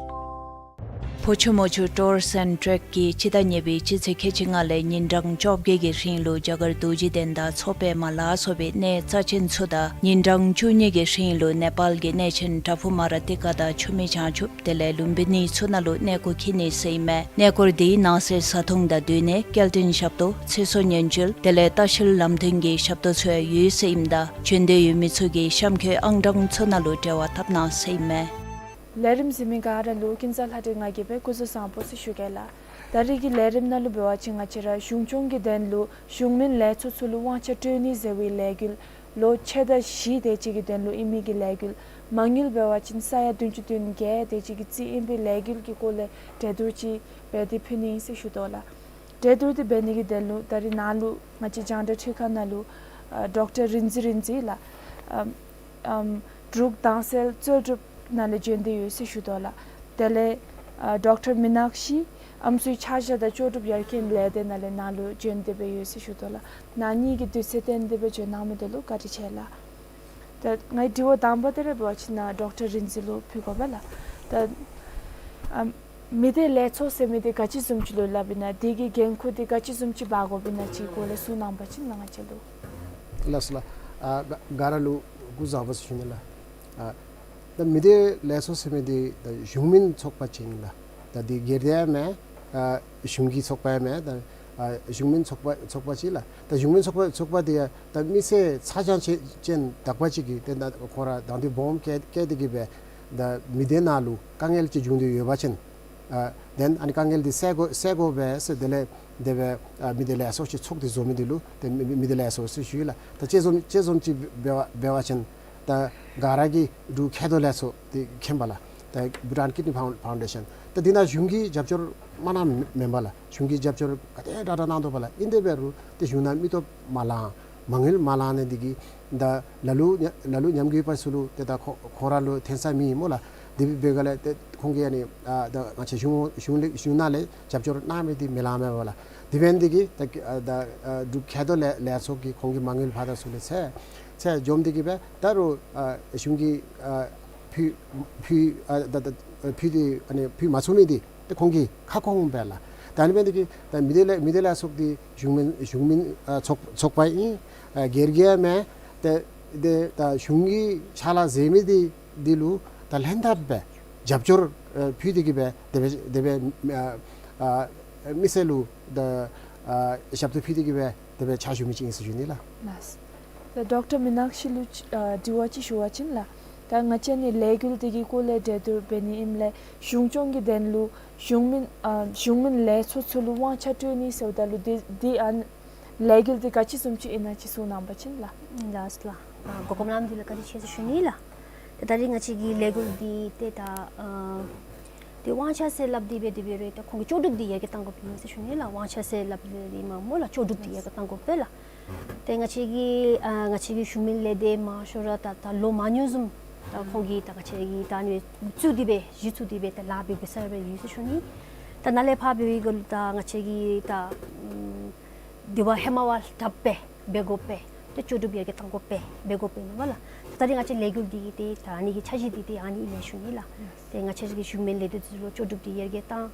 ཕོ་ཆུ་མོ་ཆུ་Tours and Trek གིས་སྤྱི་ཟླ་གཉིས་པའི་སྤྱི་ཚེས་ཁལ་གཅིག་ལྔ་ལས་ཉིན་གྲངས་བཅོ་བརྒྱད་ཀྱི་རིང་ལུ་རྒྱ་གར་རྡོ་རྗེ་གདན་དང་མཚོ་པདྨ་ལ་སོགས་པའི་གནས་རྩ་ཆེན་ཚུ་དང་ཉིན་གྲངས་བཅུ་གཉིས་ཀྱི་རིང་ལུ་ནེ་པཱལ་གྱི་གནས་ཆེན་ཊ་ཕུ་མ་ར་ཏི་ཀ་དང་ཆུ་མིག་བྱང་ཆུབ་དེ་ལས་ལུམ་བི་ནི་ཚུ་ནང་ལུ་གནས་སྐོར་འཁྱིད་ནི་ཟེར་ཨིན་མས། གནས་སྐོར་དེའི་ནང་གསེས་བཟའ་འཐུང་དང་སྡོད་གནས་སྐྱེལ་འདྲེན་ཞབས་ཏོག་ཚེ་སྲོག་ཉེན་བཅོལ་དེ་ལས་ལྟ་བཤལ་ལམ་སྟོན་གྱི་ཞབས་ཏོག་ཚུ་ཡང་ཡོད་ཟེར་ཨིནམ་ད་བྱོན་འདོད་ཡོད་མི་ཚུ་གིས་གཤམ་འཁོད་ཨང་གྲངས་ཚུ་ནང་ལུ་འབྲེལ་བ་འཐབ་གནང་ཟེར་ཨིན་མས། ལས་རིམ་གཟིགས་མི་ག་ར་ལུ་ཀུན་བཟང་ལྷ་སྒྲོན་ང་གིས་སྦེ་སྐུ་གཟུགས་བཟང་པོ་ཟེར་ཞུ་གེ་ལགས། ད་རེས་ཀྱི་ལས་རིམ་ནང་ལུ་འབད་བ་ཅིན་ང་བཅས་ར་གཞུང་སྐྱོང་གི་དོན་ལུ་གཞུང་མིན་ལས་ཚོགས་ཚུ་ལུ་དབང་ཆ་སྤྲོད་ནི་ཟེར་བའི་ལས་འགུལ། ལོ་ཕྱེད་དང་བཞི་དེ་ཅིག་གི་དོན་ལུ་ཨིན་མི་གི་ལས་འགུལ། མ་དངུལ་འབད་བ་ཅིན་ས་ཡ་བདུན་ཅུ་དོན་བརྒྱད་དེ་ཅིག་གི་རྩིས་ཨིན་པའི་ལས་འགུལ་གྱི་སྐོར་ལས་གྲོས་བསྡུར་ཅིག་འབད་དེ་ཕུལ་ནི་ཨིན་ཟེར་ཞུ་དོ་ལགས། གྲོས་བསྡུར་དེ་འབད་ནི་གི་དོན་ལུ་ད་རེས་ནཱ་ལུ་ང་བཅས་རྒྱང་བསྒྲགས་འཕྲུལ་ཁང་ནང་ལུ་ཨ་ཌོག་ཊར་རིག་འཛིན་རིག་འཛིན་ལགས། ཨམ་ཨམ་འབྲུག་དྭངས་གསལ་རྩོལ་སྒྲུབ་ནང་ལས་བྱོན་ཏེ་ཡོད་ཟེར་ཞུ་དོ་ལགས། དེ་ལས་ཨ་ཌོག་ཊར་མི་ནག་ཤི་ཨམ་སྲུའི་ཆ་བཞག་དང་ལྕོགས་གྲུབ་ཡར་རྒྱས་ལས་སྡེ་ནང་ལས་ནཱ་ལུ་བྱོན་ཏེ་སྦེ་ཡོད་ཟེར་ཞུ་དོ་ལགས། ནཱ་གཉིས་ཀྱིས་དུས་ཚོད་བཏོན་ཏེ་སྦེ་བྱོན་གནང་མི་དེ་ལུ་བཀའ་དྲིན་ཆེ་ལགས། ད་ངེའི་དྲི་བ་དང་པ་དེ་ར་འབད་བ་ཅིན་ནཱ་ཌོག་ཊར་རིག་འཛིན་ལུ་ཕུལ་དགོ་པས་ལགས། ད་ཨམ་མི་སྡེ་ལས་ཚོགས་ཟེར་མི་འདི་ག་ཅི་བཟུམ་ཅིག་ལུ་སླབ་ཨིན་ན་དེ་གི་འགན་ཁུར་འདི་ག་ཅི་བཟུམ་ཅིག་འབག་དགོཔ་ཨིན་ན་ཅིག་སྐོར་ལས་གསུང་གནང་བ་ཅིན་ལགས་ང་བཅས་ལུ། ལགས་སོ་ལགས། ཨ་ག་ག་ར་ལུ་སྐུ་གཟུགས་བཟང་པོ་ཟེར་ཞུ་ནི་ལགས། ཨ་ད་མི་སྡེ་ལས་ཚོགས་ཟེར་མི་འདི་ད་གཞུང་མིན་ཚོགས་པ་ཅིག་ཨིན་ལགས། ད་འདི་སྒེར་སྡེ་ཡང་མེན། ཨ་གཞུང་གི་ཚོགས་པ་ཡང་མེན། ད་ཨ་གཞུང་མིན་ཚོགས་པ་ཚོགས་པ་ཅིག་ལགས། ད་གཞུང་མིན་ཚོགས་པ་ཚོགས་པ་འདི་ཡང་ད་མི་སེར་ཚ་གྱང་ཅན་ཅན་དག་པ་ཅིག་གིས་ཏེ་ད་ཁོང་ར་དང་འདོད་སྦོམ་བསྐྱེད་བསྐྱེད་དེ་གིས་སྦེ་ད་མི་སྡེ་ནང་ལུ་དཀའ་ངལ་ཅིག་བྱུང་སྟེ་ཡོད་པ་ཅིན་ཨ་དེ་ཨ་ནི་དཀའ་ངལ་འདི་སེལ་དགོ་སེལ་དགོ་པས་ཟེར་དེ་ལས་དེ་སྦེ་ཨ་མི་སྡེ་ལས་ཚོགས་ཅིག་ཚོགས་ཏེ་བཟོ་མི་འདི་ལུ་ཏེ་མི་མི་མི་སྡེ་ལས་ཚོགས་ཟེར་ཞུ་ཡི་ལགས། ད་དཔྱེ་བཟུམ་དཔྱེ་བཟུམ་ཅིག་འབད་བ་འབད་བ་ཅིན་ད་ག་ར་གིས་འབྲུག་མཁལ་རྡོག་ལས་ཚོགས་འདི་མཁྱེན་པས་ལགས། ད་Bhutan Kidney Found- Foundation ད་འདི་ནང་གཞུང་གི་རྒྱབ་སྐྱོར་མ་གནངམ་མེན་པས་ལགས། གཞུང་གི་རྒྱབ་སྐྱོར་ག་དེ་དྲག་དྲག་གནང་དོ་པས་ལགས། ཨིན་དེ་འབད་རུང་ཏེ་གཞུང་ནང་མི་སྟོབས་མ་ལང་མ་དངུལ་མ་ལང་ནི་འདི་གིས་ད་ལ་ལུ་ཉམས་ལ་ལུ་ཉམས་རྒུད་པ་ཚུ་ལུ་ཏེ་ད་ཁོ་ཁོང་ར་ལུ་འཐོན་ས་མེད་སྨོ་ལགས། དེ་འབད་ག་ལས་ཏེ་ཁོང་གིས་ཨ་ནི་ཨ་ད་ང་བཅས་གཞུང་གཞུང་ལས་གཞུང་ནང་ལས་རྒྱབ་སྐྱོར་གནང་མི་འདི་མི་ལང་མས་པ་ལགས། དེ་འབད་ནི་འདི་གིས་ད་ཨ་ད་ཨ་འབྲུག་མཁལ་རྡོག་ལས་ལས་ཚོགས་ཀྱིས་ཁོང་གི་མ་དངུལ་ཕར་དང་ཚུར་ལས་ཚད་ཚད་འཇོམས་ཏེ་གིས་སྦེ་ད་རུང་ཨ་གཞུང་གིས་ཨ་ཕུལ་ཕུལ་ཨ་ད་ད་ཕུལ་ཏེ་ཨ་ནི་ཕུལ་མ་ཚུགས་མི་འདི་ཏེ་ཁོང་གི་ཁ་སྐོང་པས་ལགས། ད་ཨ་ནི་འབད་ནི་འདི་གིས་ད་མི་སྡེ་ལས་མི་སྡེ་ལས་ཚོགས་འདི་གཞུང་མིན་གཞུང་མིན་ཨ་ཚོགས་ཚོགས་པ་ཨིན། ཨ་སྒེར་གྱི་ཡང་མེན། ཏེ་ཏེ་ད་གཞུང་གིས་ཕྱག་ལཱ་མཛད་མི་འདི་འདི་ལུ་ད་ལྷན་ཐབས་སྦེ་རྒྱབ་སྐྱོར་ཨ་ཕུལ་ཏེ་གིས་སྦེ་དེ་སྦེ་དེ་སྦེ་ཨ་ཨ་མི་སེར་ལུ་ད་ཨ་ཞབས་ཏོག་ཕུལ་ཏེ་གིས་སྦེ་དེ་སྦེ་ཕྱག་ཞུ་མི་ཅིག་ཨིན་ཟེར་ཞུ་ནི་ལགས། ལགས། ད་ཌོག་ཊར་མི་ནག་ཤི་ལུ་ཨ་དྲི་བ་ཅིག་ཞུ་བ་ཅིན་ལགས། ད་ང་བཅས་ནི་ལས་འགུལ་འདི་གི་སྐོར་ལས་གྲོས་བསྡུར་འབད་ནི་ཨིནམ་ལས་གཞུང་སྐྱོང་གི་དོན་ལུ་གཞུང་མིན་ཨ་གཞུང་མིན་ལས་ཚོགས་ཚུ་ལུ་དབང་ཆ་སྤྲོད་ནི་ཟེརཝ་ད་ལུ་འདི་འདི་ཨ་ལས་འགུལ་འདི་ག་ཅི་བཟུམ་ཅིག་ཨིན་ན་ཅིག་གསུང་གནང་བ་ཅིན་ལགས། ལགས་ལགས། ཨ་གོ་སྐབས་གནང་མི་འདི་ལུ་བཀའ་དྲིན་ཆེ་ཟེར་ཞུ་ནི་ལགས། ཏེ་ད་རེས་ང་བཅས་ཀྱི་ལས་འགུལ་འདི་ཏེ་ད་ཨ་ཏེ་དབང་ཆ་ཟེར་སླབ་སྟེ་འབད་དེ་འབད་རུང་ཏེ་ཁོང་གི་ལྕོགས་གྲུབ་འདི་ཡར་རྒྱས་གཏང་དགོཔ་ཨིན་ཟེར་ཞུ་ནི་ལགས། དབང་ཆ་ཟེར་སླབ་སྟེ་འབད་དེ་མ་སྨོ་ལགས། ལྕོགས་གྲུབ་འདི་ཡར་རྒྱས་གཏང་དགོ་པས་ལགས། ཏེ་ང་བཅས་ཀྱི་ཨ་ང་བཅས་ཀྱི་གཞུང་མིན་ལས་སྡེ་མང་ཤོས་ར་ད་ད་ལོ་མང་ཉུང་བཟུམ་ད་ཁོང་གིས་ད་ང་བཅས་ཀྱི་ད་ཨ་ནི་བཙུགས་ཏེ་སྦེ་གཞི་བཙུགས་ཏེ་སྦེ་ད་ལཱ་འབད་འབད་ས་ར་སྦེ་ཡོད་ཟེར་ཞུ་ནི། ད་ནཱ་ལས་ཕར་འབད་བའི་སྒང་ལུ་ད་ང་བཅས་ཀྱིས་ད་ཨམ་དེ་བ་ཧེ་མ་བ་དྲགཔ་སྦེ་འབད་དགོ་པས། ཏེ་ལྕོགས་གྲུབ་ཡར་རྒྱས་གཏང་དགོ་པས། འབད་དགོ་པས་ཨིན་པ་ལགས། ད་ད་རེས་ང་བཅས་ལས་འགུལ་འདི་གི་ཏེ་ད་ཨ་ནི་གི་འཆར་གཞི་འདི་ཏེ་ཨ་ནི་ཨིན་ཟེར་ཞུ་ནི་ལགས། ཏེ་ང་བཅས་ཀྱི་གཞུང་མིན་ལས་སྡེ་ཚུ་ལུ་ལྕོགས་གྲུབ་འདི་ཡར་རྒྱས་གཏང་།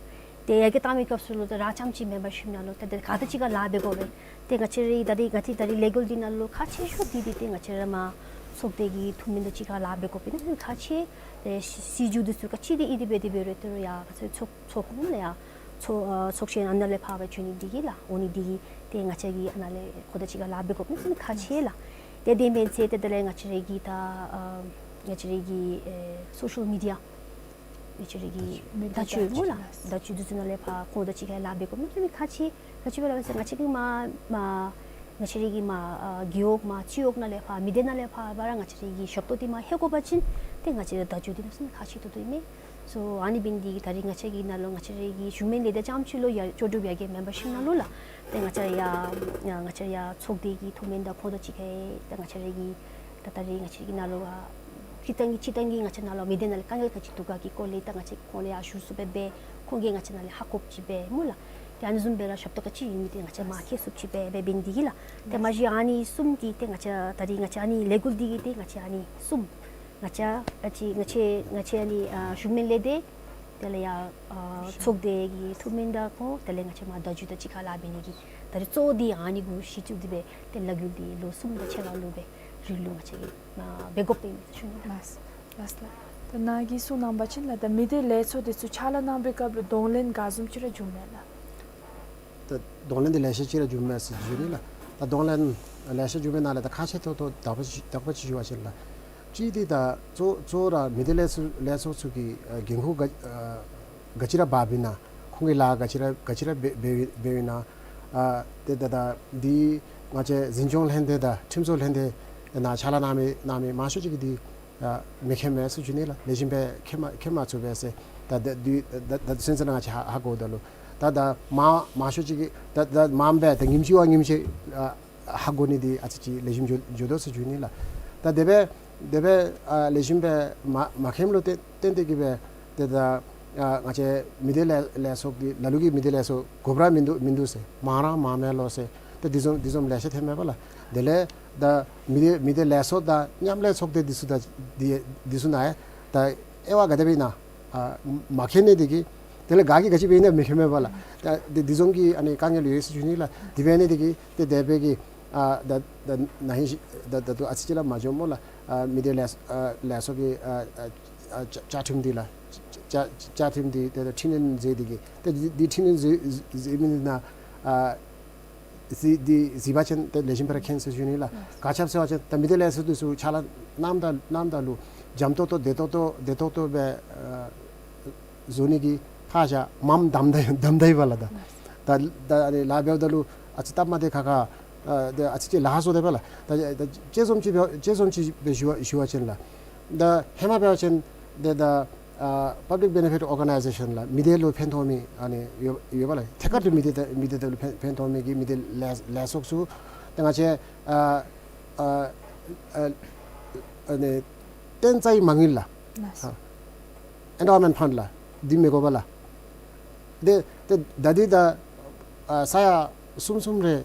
ཏེ་ཡར་རྒྱས་གཏང་བའི་སྐབས་སུ་ལུ་ཏེ་རང་རྐྱངམ་ཅིག་མེན་པར་གཞུང་ནང་ལུ་ཏེ་ཏེ་ག་ཏེ་ཅིག་ཁར་ལཱ་འབད་དགོ་པས། ཏེ་ང་བཅས་ར་ད་རེས་ང་བཅས་ད་རེས་ལས་འགུལ་འདི་ནང་ལུ་ཁག་ཆེ་ཤོས་འདི་འདི་ཏེ་ང་བཅས་ར་མར་ཚོགས་སྡེ་གི་འཐུས་མི་དང་གཅིག་ཁར་ལཱ་འབད་དགོ་པས་ན་ཁག་ཆེ། ཏེ་སྲིད་སྲིད་བྱུས་འདི་ཚུ་ག་ཅི་འདི་ཨིན་ཏེ་འབད་དེ་འབད་རུང་ཏེ་རུང་ཡང་ང་བཅས་ཚོགས་ཚོགས་ནང་ལས་ཡང་ཚོགས་ཨ་ཚོགས་ཆེན་ཨ་ནཱ་ལས་ཕར་སྦེ་བྱོན་ནི་འདི་གིས་ལགས། འོང་ནི་འདི་གིས་ཏེ་ང་བཅས་ཀྱིས་ཨ་ནཱ་ལས་ཁོང་དང་གཅིག་ཁར་ལཱ་འབད་དགོ་པས་ན་ཁག་ཆེ་ལགས། ཏེ་དེ་མེན་ཚེ་ཏེ་དེ་ལས་ང་བཅས་ར་གི་ད་ཨ་ང་བཅས་ར་གི་ཨེ་སོ་ཤལ་མི་ཌི་ཡ་ ང་བཅས་ར་གི་མི་བརྡ་བརྡ་བརྒྱུད་སྨོ་ལགས། བརྡ་བརྒྱུད་འདི་ཚུ་ནང་ལས་ཕར་ཁོང་དང་གཅིག་ཁར་ལཱ་འབད་དགོཔ་ཨིན་མས། ད་མི་ཁག་ཆེ་ག་ཅི་སྦེ་ར་འབད་ཟེར་ང་བཅས་ཀྱི་མར་མར་ང་བཅས་ར་གི་མར་ཨ་རྒེད་འོག་མར་སྤྱི་འོག་ནང་ལས་ཕར་མི་སྡེ་ནང་ལས་ཕར་ཕར་ར་ང་བཅས་ར་གི་ཞབས་ཏོག་འདི་མར་ལྷོད་དགོ་པ་ཅིན་ཏེ་ང་བཅས་ར་བརྡ་བརྒྱུད་འདི་གནམ་མེད་ས་མེད་ཁག་ཆེ་ཏོག་ཏོ་ཨིན་མས། སོ་ཨ་ནི་འབད་ནི་འདི་གིས་ད་རིས་ང་བཅས་ཀྱི་ནང་ལུ་ང་བཅས་ར་གི་བཞུགས་མི་ལས་སྡེ་རྐྱངམ་ཅིག་ལུ་ཡར་ལྕོགས་གྲུབ་ཡར་རྒྱས་མེམ་བར་ཤིབ་ནང་ལུ་ལགས། ཏེ་ང་བཅས་ར་ཡར་ང་བཅས་ར་ཡར་ཚོགས་སྡེ་གི་ཐུགས་སྨོན་དང་ཁོང་དང་གཅིག་ཁར་ད་ང་བཅས་ར་གི་ད་ད་རིས་ང་བཅས་ཀྱི་ནང་ལུ་ཨ་སྤྱིར་བཏང་གི་སྤྱིར་བཏང་གི་ང་བཅས་ནང་ལུ་མི་སྡེ་ནང་ལུ་དཀའ་ངལ་ག་ཅི་འདུག་ག་གི་སྐོར་ལས་ད་ང་བཅས་ཁོང་ལུ་ཡར་ཞུ་ཚུགསཔ་སྦེ་ཁོང་གིས་ང་བཅས་ནང་ལས་ཧ་གོཝ་ཅིག་སྦེ་སྨོ་ལགས། ཏེ་ཨ་ནི་བཟུམ་སྦེ་ར་ཞབས་ཏོག་ག་ཅི་ཡོད་མི་འདི་ང་བཅས་མར་ཁྱེར་ཚུགསཔ་ཅིག་སྦེ་འབད་འབད་ནི་འདི་གིས་ལགས། ཏེ་མ་གཞི་ཨ་ནི་གསུམ་འདི་ཏེ་ང་བཅས་ད་རིས་ང་བཅས་ཨ་ནི་ལས་འགུལ་འདི་གི་ཏེ་ང་བཅས་ཨ་ནི་གསུམ་ང་བཅས་ཨ་ཙི་ང་བཅས་ང་བཅས་ཨ་ནི་ཨ་བཞུགས་མི་ལས་སྡེ་དེ་ལས་ཡར་ཨ་ཚོགས་སྡེ་གི་ཐུགས་སྨོན་དང་ཁོང་དེ་ལས་ང་བཅས་མར་བརྡ་བརྒྱུད་དང་གཅིག་ཁར་ལཱ་འབད་ནི་གི་ད་རིས་གཙོ་བོ་འདི་ཨ་ནི་གུ་གཞི་བཙུགས་ཏེ་སྦེ་ཏེ་ལས་འགུལ་འདི་ལོ་གསུམ་དང་ཕྱེད་ཀ་ལུ་སྦེ་རིང་ལུ་ང་བཅས་ཀྱིས་ཨ་འབད་དགོཔ་ཨིན་ཟེར་ཞུ་ནི་ལགས། ལགས་ལགས་ལགས། ད་ནཱ་གིས་གསུངས་གནང་བ་ཅིན་ལགས་ད་མི་སྡེ་ལས་ཚོགས་འདི་ཚུ་ཕྱག་ལཱ་གནང་བའི་སྐབས་ལུ་གདོང་ལེན་ག་བཟུམ་ཅིག་ར་བྱུངམ་མས་ལགས། ད་གདོང་ལེན་འདི་ལེ་ཤ་ཅིག་ར་བྱུངམ་མས་ཟེར་ཞུ་ནི་ལགས། ད་གདོང་ལེན་ལེ་ཤ་བྱུངམ་མའི་ནང་ལས་ད་ཁག་ཆེ་ཏོག་ཏོ་དག་པ་ཅིག་དག་པ་ཅིག་ཞུ་བ་ཅིན་ལགས། གཅིག་འདི་ད་གཙོ་གཙོ་བོ་ར་མི་སྡེ་ལས་ཚོགས་ལས་ཚོགས་ཚུ་གིས་ཨ་འགན་ཁུར་ག་ཨ་ག་ཅི་ར་འབགཔ་ཨིན་ན། ཁོང་གིས་ལཱ་ག་ཅི་ར་ག་ཅི་ར་འབད་འབདཝ་འབདཝ་ཨིན་ན། ཨ་ཏེ་ད་ད་འདི་ང་བཅས་འཛིན་སྐྱོང་ལྷན་སྡེ་དང་ཁྲིམས་བཟོ་ལྷན་སྡེ་ནང་ཕྱག་ལཱ་གནང་མི་གནང་མི་མང་ཤོས་ཅིག་གིས་འདི་ཨ་མི་མཁྱེནམ་མས་ཟེར་ཞུ་ནི་ལགས། ལེགས་ཤོམ་སྦེ་མཁྱེན་མ་མཁྱེན་མ་ཚུགས་པས་ཟེར། ད་ད་འདི་ད་ད་སེམས་ཅན་ང་བཅས་ཧ་ཧ་གོཝ་ད་ལུ་ད་ད་མང་མང་ཤོས་ཅིག་གིས་ད་ད་མངམ་སྦེ་ད་ཉིནམ་གཅིག་བ་ཉིནམ་གཅིག་ཨ་ཧ་གོ་ནི་འདི་ཨ་ཙི་ཅིག་ལེགས་ཤོམ་འགྱོ་འགྱོ་དོ་ཟེར་ཞུ་ནི་ལགས། ད་དེ་སྦེ་དེ་སྦེ་ཨ་ལེགས་ཤོམ་སྦེ་མ་མ་མཁྱེནམ་ལུ་བརྟེན་བརྟེན་ཏེ་གིས་སྦེ་ཏེ་ད་ཨ་ང་བཅས་མི་སྡེ་ལས་ལས་ཚོགས་འདི་ལ་ལུ་གིས་མི་སྡེ་ལས་ཚོགས་དགོཔ་ར་མིན་འདུག་མིན་འདུག་ཟེར། མང་ར་མང་མས་ལོ་ཟེར། ཏེ་འདི་བཟུམ་འདི་བཟུམ་ལེ་ཤ་ཐོནམ་མས་པ་ལགས། དེ་ལས་ད་མི་སྡེ་མི་སྡེ་ལས་ཚོགས་དང་མཉམ་ལས་ཚོགས་སྡེ་འདི་ཚུ་དང་འདི་འདི་ཚུ་ནང་ཡང་ད་དབྱེ་བ་ག་དེ་སྦེ་ཨིན་ན། ཨ་མ་མཁྱེན་ནི་འདི་གིས་དེ་ལས་ག་གིས་ག་ཅི་འབད་ཨིན་ན་མི་མཁྱེནམ་མས་པ་ལགས། ད་འདི་འདི་བཟུམ་གྱི་ཨ་ནི་དཀའ་ངལ་ཡོད་ཟེར་ཞུ་ནི་ལགས། དེ་འབད་ནི་འདི་གིས་ཏེ་དེ་སྦེ་གི་ཨ་ད་ད་ན་ཧིང་ཤི་ད་ད་ལྟོ་ཨ་ཙི་ཅིག་ར་མ་འགྱོཝ་སྨོ་ལགས། ཨ་མི་སྡེ་ལས་ཨ་ལས་ཚོགས་ཀྱི་ཨ་ཨ་ཨ་བཅའ་བཅའ་ཁྲིམས་འདི་ལགས། བཅའ་བཅའ་ཁྲིམས་འདི་ཏེ་ད་འཕྲི་སྣོན་མཛད་འདི་གིས་ཏེ་འདི་འདི་འཕྲི་སྣོན་མཛད་མཛད་མི་འདི་ནང་ཨ་གཟིགས་འདི་གཟིགས་པ་ཅིན་ཏེ་ལེགས་ཤོམ་སྦེ་ར་མཁྱེན་ཟེར་ཞུ་ནི་ལགས། ག་ཅི་སྦེ་ཟེར་བ་ཅིན་ད་མི་སྡེ་ལས་ཚོགས་འདི་ཚུ་ཕྱག་ལཱ་གནངམ་ད་གནངམ་ད་ལུ་འཇམ་ཏོག་ཏོ་བདེ་ཏོག་ཏོ་བདེ་ཏོག་ཏོ་སྦེ་ཨ་བཟོ་ནི་གི་ཕར་བཞག་མངམ་དམ་ད་དམ་ད་ཡི་པ་ལགས། ད་ད་ད་ཨ་ནི་ལཱ་འབདཝ་ད་ལུ་ཨ་ཙི་སྟབས་མ་བདེ་ཁག་ཁ་ཨ་ད་ཨ་ཙི་ཅིག་ལཱ་བཟོ་དེས་པ་ལགས། ད་ད་དཔྱེ་བཟུམ་ཅིག་འབད་དཔྱེ་བཟུམ་ཅིག་འབད་ཞུ་བ་ཞུ་བ་ཅིན་ལགས། ད་ཧེ་མ་འབད་བ་ཅིན་ཏེ་ད་ཨ་པབ་ལིཀ་བེ་ནེ་ཕིཊ་ཨོར་ག་ནའི་ཟེ་ཤཱན་ལགས། མི་སྡེ་ལུ་ཕན་ཐོགས་མི་ཨ་ནི་ཡོད་ཡོད་པ་ལགས། ཐད་ཀར་དུ་མི་སྡེ་དང་མི་སྡེ་དང་ལུ་ཕན་ཕན་ཐོགས་མི་གི་མི་སྡེ་ལས་ལས་ཚོགས་ཚུ་ཏེ་ང་བཅས་ཨ་ཨ་ཨ་ཨ་ནི་བརྟན་རྩ་གི་མ་དངུལ་ལགས། ལགས། ཨ་ཨེན་ཌོ་ཝར་མེནཊ་ཕཱནཌ་ལགས། འདི་མི་དགོ་པ་ལགས། ཏེ་ཏེ་ད་འདི་ད་ཨ་ས་ཡ་གསུམ་གསུམ་རེ་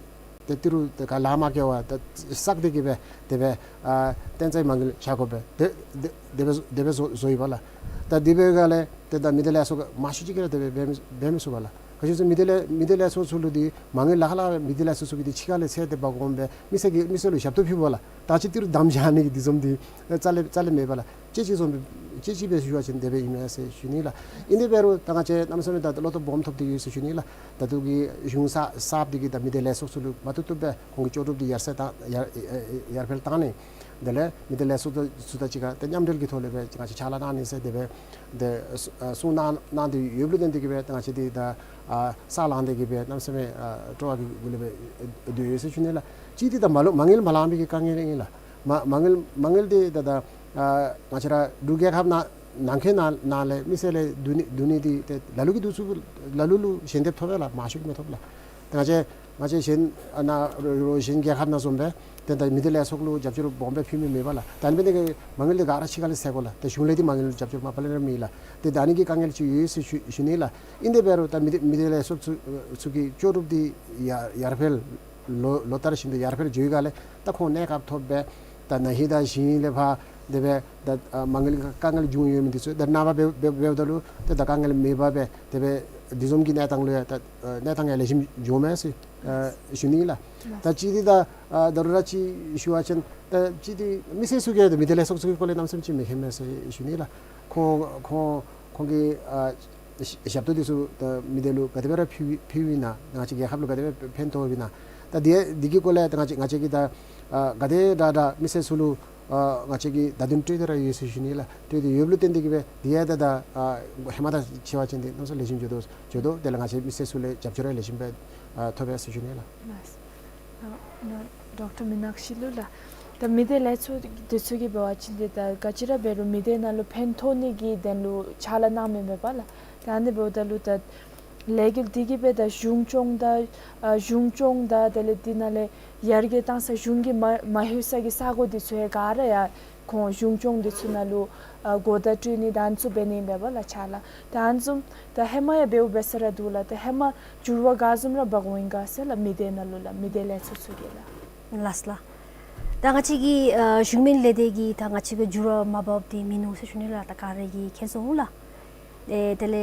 ཏེ་ཏི་རུ་ཏེ་ག་ལཱ་མ་བཀལ་བར་ཏེ་བསགས་ཏེ་གིས་སྦེ་དེ་སྦེ་ཨ་བརྟན་རྩ་གི་མ་དངུལ་བཞག་དགོ་པས། དེ་དེ་དེ་སྦེ་དེ་སྦེ་བཟོ་བཟོ་ཡི་པ་ལགས། ད་དེ་སྦེ་ག་ལས་ཏེ་ད་མི་སྡེ་ལས་ཚོགས་མང་ཤོས་ཅིག་གིས་ར་དེ་སྦེ་འབད་མི་འབད་མི་ཚུགས་པ་ལགས། ག་ཅི་ཟེར་མི་སྡེ་ལས་མི་སྡེ་ལས་ཚོགས་ཚུ་ལུ་འདི་མ་དངུལ་ལཱ་ཁག་ལཱ་མི་སྡེ་ལས་ཚོགས་ཚུ་གིས་འདི་ཕྱི་ཁ་ལས་ཚད་དེ་འབག་འོང་སྦེ་མི་སེར་གྱི་མི་སེར་ལུ་ཞབས་ཏོག་ཕུལ་བ་ལགས། ད་ཅི་ཏི་རུ་དམ་བཞག་ནི་གི་འདི་བཟུམ་འདི་རྩ་ལས་རྩ་ལས་མེད་པ་ལགས། དཔྱེ་ཅིག་བཟུམ་དཔྱེ་ཅིག་སྦེ་ཞུ་བ་ཅིན་དེ་སྦེ་ཨིན་མས་ཟེར་ཞུ་ནི་ལགས། ཨིན་དེ་འབད་རུང་ད་ང་བཅས་གནམ་མེད་ས་མེད་ད་བློ་སྟོབས་སྦོམ་ཐོབ་སྟེ་ཡོད་ཟེར་ཞུ་ནི་ལགས། ད་ལྟོ་གི་གཞུང་གསར་གསརཔ་འདི་གིས་ད་མི་སྡེ་ལས་ཚོགས་ཚུ་ལུ་མ་བཏུབ་བཏུབ་སྦེ་ཁོང་གི་ལྕོགས་གྲུབ་འདི་ཡར་སེང་བཏང་ཡར་ཡར་འཕེལ་བཏང་ནི། དེ་ལས་མི་སྡེ་ལས་ཚོགས་ཚུ་དང་གཅིག་ཁར་ད་མཉམ་འབྲེལ་གྱི་ཐོག་ལས་སྦེ་ང་བཅས་ཕྱག་ལཱ་གནང་ནི་ཟེར་དེ་སྦེ་ཏེ་གསུང་གནང་གནང་སྟེ་ཡོདཔ་ལུ་བརྟེན་ཏེ་གིས་སྦེ་ད་ང་བཅས་འདི་ད་ཨ་ས་ལངས་ཏེ་གིས་སྦེ་གནམ་མེད་ས་མེད་ཨ་སྤྲོ་བ་གི་སྒོ་ལས་སྦེ་སྡོད་ཡོད་ཟེར་ཞུ་ནི་ལགས། གཅིག་འདི་ད་མ་ལོ་མ་དངུལ་མ་ལང་པའི་གི་དཀའ་ངལ་ཨིན་ལགས། མ་མ་དངུལ་མ་དངུལ་འདི་ད་ད་ཨ་ང་བཅས་ར་འབྲུག་རྒྱལ་ཁབ་ནང་ནང་འཁོད་ནང་ནང་ལས་མི་སེར་ལས་བསྡུ་ནི་བསྡུ་ནི་འདི་ཏེ་ལ་ལུ་གིས་བསྡུ་ཚུགས། ལ་ལུ་ལུ་ཞལ་འདེབས་ཐོབ་པས་ལགས། མང་ཤོས་ཀྱིས་མི་ཐོབ་ལགས། ཏེ་ང་བཅས་ང་བཅས་གཞན་ཨ་ནཱ་རོགས་རོགས་གཞན་རྒྱལ་ཁབ་ནང་བཟུམ་སྦེ་ཏེ་ད་མི་སྡེ་ལས་ཚོགས་ལུ་རྒྱབ་སྐྱོར་སྦོམ་སྦེ་ཕུལ་མི་མེད་པ་ལགས། ད་ཨ་ནི་འབད་ནི་དེ་གིས་མ་དངུལ་འདི་ག་ར་ཕྱི་ཁ་ལས་སེལ་དགོ་ལགས། ཏེ་གཞུང་ལས་འདི་མ་དངུལ་རྒྱབ་སྐྱོར་མ་པ་ལས་ར་མེད་ལགས། ཏེ་ད་ཨ་ནི་གི་དཀའ་ངལ་ཅིག་ཡོད་ཟེར་ཞུ་ཞུ་ནི་ལགས། ཨིན་དེ་འབད་རུང་ད་མི་སྡེ་མི་སྡེ་ལས་ཚོགས་ཚུ་ཚུ་གི་ལྕོགས་གྲུབ་འདི་ཡར་ཡར་འཕེལ་ལོ་ལོ་ལྟར་བཞིན་དུ་ཡར་འཕེལ་འགྱོ་ཡི་ག་ལས་ད་ཁོང་གནས་སྐབས་ཐོབ་སྦེ་ད་ན་ཧིང་དང་ཞིང་ལས་ཕར་དེ་སྦེ་ད་ཨ་མ་དངུལ་དཀའ་ངལ་བྱུང་ཡོད་མི་འདི་ཚུ་ད་ནངས་པ་འབད་འབད་འབདཝ་ད་ལུ་ད་ད་དཀའ་ངལ་མེད་པར་སྦེ་དེ་སྦེ་འདི་བཟུམ་གྱི་གནས་སྟངས་ལུ་ཡང་ད་ཨ་གནས་སྟངས་ཡང་ལེགས་ཤོམ་འགྱོཝ་མས་ཟེར་ཨ་ཞུ་ནི་ལགས། ད་གཅིག་འདི་ད་ཨ་ད་རུང་ར་ཅིག་ཞུ་བ་ཅིན་ད་གཅིག་འདི་མི་སེར་ཚུ་གིས་ད་མི་སྡེ་ལས་ཚོགས་ཚུ་གི་སྐོར་ལས་གནམ་མེད་ས་མེད་ཅིག་མི་མཁྱེན་མས་ཟེར་ཞུ་ནི་ལགས། ཁོང་ཁོང་ཁོང་གིས་ཨ་ཞབས་ཞབས་ཏོག་འདི་ཚུ་ད་མི་སྡེ་ལུ་ག་དེ་སྦེ་ར་ཕུལ་ཕུལཝ་ཨིན་ན། ང་བཅས་རྒྱལ་ཁབ་ལུ་ག་དེ་སྦེ་ཕན་ཐོགས་ཨིན་ན། ད་འདི་འདི་གི་སྐོར་ལས་ད་ང་བཅས་ང་བཅས་ཀྱིས་ད་ཨ་ག་དེ་དྲག་དྲག་མི་སེར་ཚུ་ལུ་ ཨ་ང་བཅས་ཀྱིས་བརྡ་དོན་སྤྲོད་དེ་ར་ཡོད་ཟེར་ཞུ་ནི་ལགས། སྤྲོད་དེ་ཡོདཔ་ལུ་བརྟེན་ཏེ་གིས་སྦེ་དེ་ཡང་ད་ད་ཨ་ཧེ་མ་དང་ཕྱད་པ་ཅིན་དེ་གནམ་ས་ལེགས་ཤོམ་འགྱོ་དོ་འགྱོ་དོ། དེ་ལས་ང་བཅས་མི་སེར་ཚུ་ལས་རྒྱབ་སྐྱོར་ཡང་ལེགས་ཤོམ་སྦེ་ཨ་ཐོབ་ཡི་ཟེར་ཞུ་ནི་ལགས། ལགས། ཨ་ན་ཌོག་ཊར་མི་ནག་ཤི་ལུ་ལགས། ད་མི་སྡེ་ལས་ཚོགས་དེ་ཚུ་གིས་འབད་བ་ཅིན་དེ་ད་ག་ཅི་ར་འབད་རུང་མི་སྡེ་ནང་ལུ་ཕན་ཐོགས་ནི་གི་དོན་ལུ་ཕྱག་ལཱ་གནང་མི་མེན་པ་ལགས། ད་ཨ་ནི་འབདཝ་ད་ལུ་ད་ལས་འགུལ་འདི་གིས་སྦེ་ད་གཞུང་སྐྱོང་དང་ཨ་གཞུང་སྐྱོང་དང་དེ་ལས་འདི་ནང་ལས་ཡར་རྒྱས་བཏང་ས་གཞུང་གིས་མ་མ་ལྷོད་ས་གི་ས་གོ་འདི་ཚུ་ཡང་ག་ར་ཡང་ཁོང་གཞུང་སྐྱོང་འདི་ཚུ་ནང་ལུ་ཨ་གོ་བརྡ་སྤྲོད་ནི་ད་ཨ་ནི་ཚུ་འབད་ནི་ཨིན་པས་ལགས་ཕྱག་ལཱ། ད་ཨ་ནི་བཟུམ་ད་ཧེ་མ་ཡང་འབདཝ་འབད་ས་ར་འདུག་ལགས། ད་ཧེ་མ་འགྱུར་བ་ག་བཟུམ་ར་འབག་འོང་ཡི་ག་ཟེར་ལགས། མི་སྡེ་ནང་ལུ་ལགས། མི་སྡེ་ལས་ཚོགས་ཚུ་གིས་ལགས། ལགས་ལགས། ད་ང་བཅས་ཀྱི་ཨ་གཞུང་མིན་ལས་སྡེ་གིས་ད་ང་བཅས་ཀྱི་འགྱུར་བ་མ་འབགཔ་འདི་མིན་ནུག་ཟེར་ཞུ་ནི་ལགས། ད་ག་ར་གིས་མཁྱེན་སོང་ལགས། ཨེ་དེ་ལས་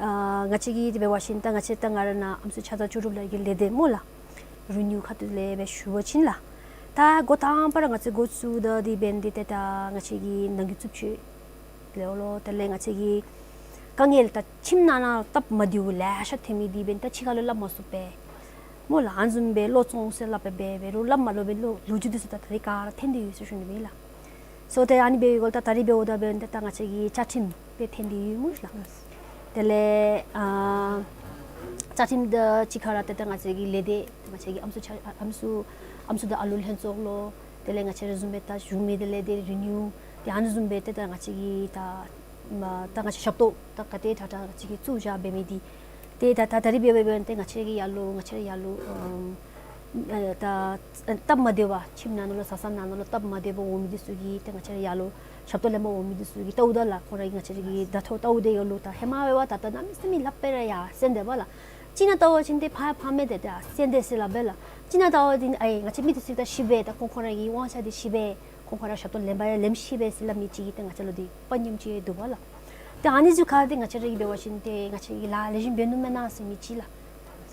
ཨ་ང་བཅས་ཀྱིས་དེ་འབད་བ་ཅིན་ད་ང་བཅས་ད་ང་ར་ནཱ་ཨམ་སྲུ་ཆ་ཚང་ལྕོགས་གྲུབ་ལགས་ཀྱི་ལས་སྡེ་སྨོ་ལགས། རི་ནིའུ་ཁ་ཐུག་ལས་སྦེ་ཞུ་བ་ཅིན་ལགས། ད་འགོ་དང་པ་ར་ང་བཅས་འགོ་བཙུགས་ད་འདི་འབདན་འདི་ཏེ་ད་ང་བཅས་ཀྱི་ནང་འགན་རྩུབ་སྤྱོད་ལས་འོང་ལོ། དེ་ལས་ང་བཅས་ཀྱི་དཀའ་ངལ་ད་ཁྱིམ་ནང་ན་སྟབས་མ་བདེཝ་ལེ་ཤ་ཐོན་མི་འདི་འབདན་ད་ཕྱི་ཁ་ལུ་སླབ་མ་ཚུགས་པས་སྨོ་ལགས། ཨ་ནི་བཟུམ་སྦེ་བློ་བཙོང་ཟེར་སླབ་སྦེ་འབད་རུང་སླབ་མ་ལོ་སྦེ་ལོ་ལོ་རྒྱུས་འདི་ཚུ་ད་ད་རིས་ག་ར་ཐོན་ཏེ་ཡོད་ཟེར་ཞུ་ནི་ཨིན་ལགས། སོ་ཏེ་ཨ་ནི་འབད་བའི་སྒང་ལས་ད་ད་རིས་འབདཝ་ད་འབདན་ཏེ་ད་ང་བཅས་ཀྱི་བཅའ་ཁྲིམས་སྦེ་ཐོན་ཏེ་ཡོད་སྨོ་ལགས། དེ་ལས་ཨ་བཅའ་ཁྲིམས་དང་གཅིག་ཁར་ཏེ་ད་ང་བཅས་ཀྱི་ལས་སྡེ་ང་བཅས་ཀྱི་ཨམ་སྲུ་ཆ་ཨམ་སྲུ་ཨམ་སྲུ་དང་ཨ་ལོ་ལྷན་ཚོགས་ལོ། དེ་ལས་ང་བཅས་ར་བཟུམ་སྦེ་ད་གཞུང་མིན་སྡེ་ལས་སྡེ་རི་ནིའུ་ཏེ་ཨ་ནི་བཟུམ་སྦེ་ཏེ་ད་ང་བཅས་ཀྱི་ད་མ་ད་ང་བཅས་ཞབས་ཏོག་ད་ག་དེ་དྲག་དྲག་ང་བཅས་ཀྱིས་བཙུགས་བཞག་འབད་མི་འདི་ཏེ་ད་ད་ད་རིས་འབད་བ་འབདན་ཏེ་ང་བཅས་ཀྱི་ཡར་ལུ་ང་བཅས་ར་ཡར་ལུ་ཨམ་ཨ་ད་སྟབས་མ་བདེ་བར་ཁྱིམ་ནང་ན་ལུ་བཟའ་ཚང་ནང་ན་ལུ་སྟབས་མ་བདེ་བར་འོང་མི་འདི་ཚུ་གིས་ཏེ་ང་བཅས་ར་ཡར་ལུ་ཞབས་ཏོག་ལེན་པར་འོང་མི་འདི་ཚུ་གིས་ལྟཝ་ད་ལགས། ཁོང་ར་གིས་ང་བཅས་ར་གི་བརྡ་ཐོ་ལྟཝ་ད་ཡར་ལུ་ད་ཧེ་མ་འབད་བ་ད་ད་གནམ་མེད་ས་མེད་ལྷག་སྦེ་ར་ཡར་སེང་སྟེ་འབད་ལགས། ཅིག་ནང་ལྟ་བ་ཅིན་ཏེ་ཕར་ཕར་མེད་དེ་ད་སེང་སྟེ་ཟེར་སླབ་སྦེ་ལགས། ཅིག་ནང་ལྟ་བ་ཅིན་ཨེ་ང་བཅས་མི་འདི་ཚུ་ད་ཤི་སྦེ་ད་ཁོང་ཁོང་ར་གི་དབང་ཆ་འདི་ཤི་སྦེ་ཁོང་ཁོང་ར་ཞབས་ཏོག་ལེན་པར་ཡང་ལེནམ་ཤེས་པས་ཟེར་སླབ་མི་ཅིག་གིས་ཏེ་ང་བཅས་ལུ་འདི་དཔའ་ཉམས་ཅིག་འདུག་པ་ལགས། ཏེ་ཨ་ནི་ཚུ་ཁར་ཏེ་ང་བཅས་ར་གིས་འབད་བ་ཅིན་ཏེ་ང་བཅས་ཀྱིས་ལཱ་ལེགས་ཤོམ་འབད་ནུག་མེན་ན་ཟེར་མི་ཅིག་ལགས།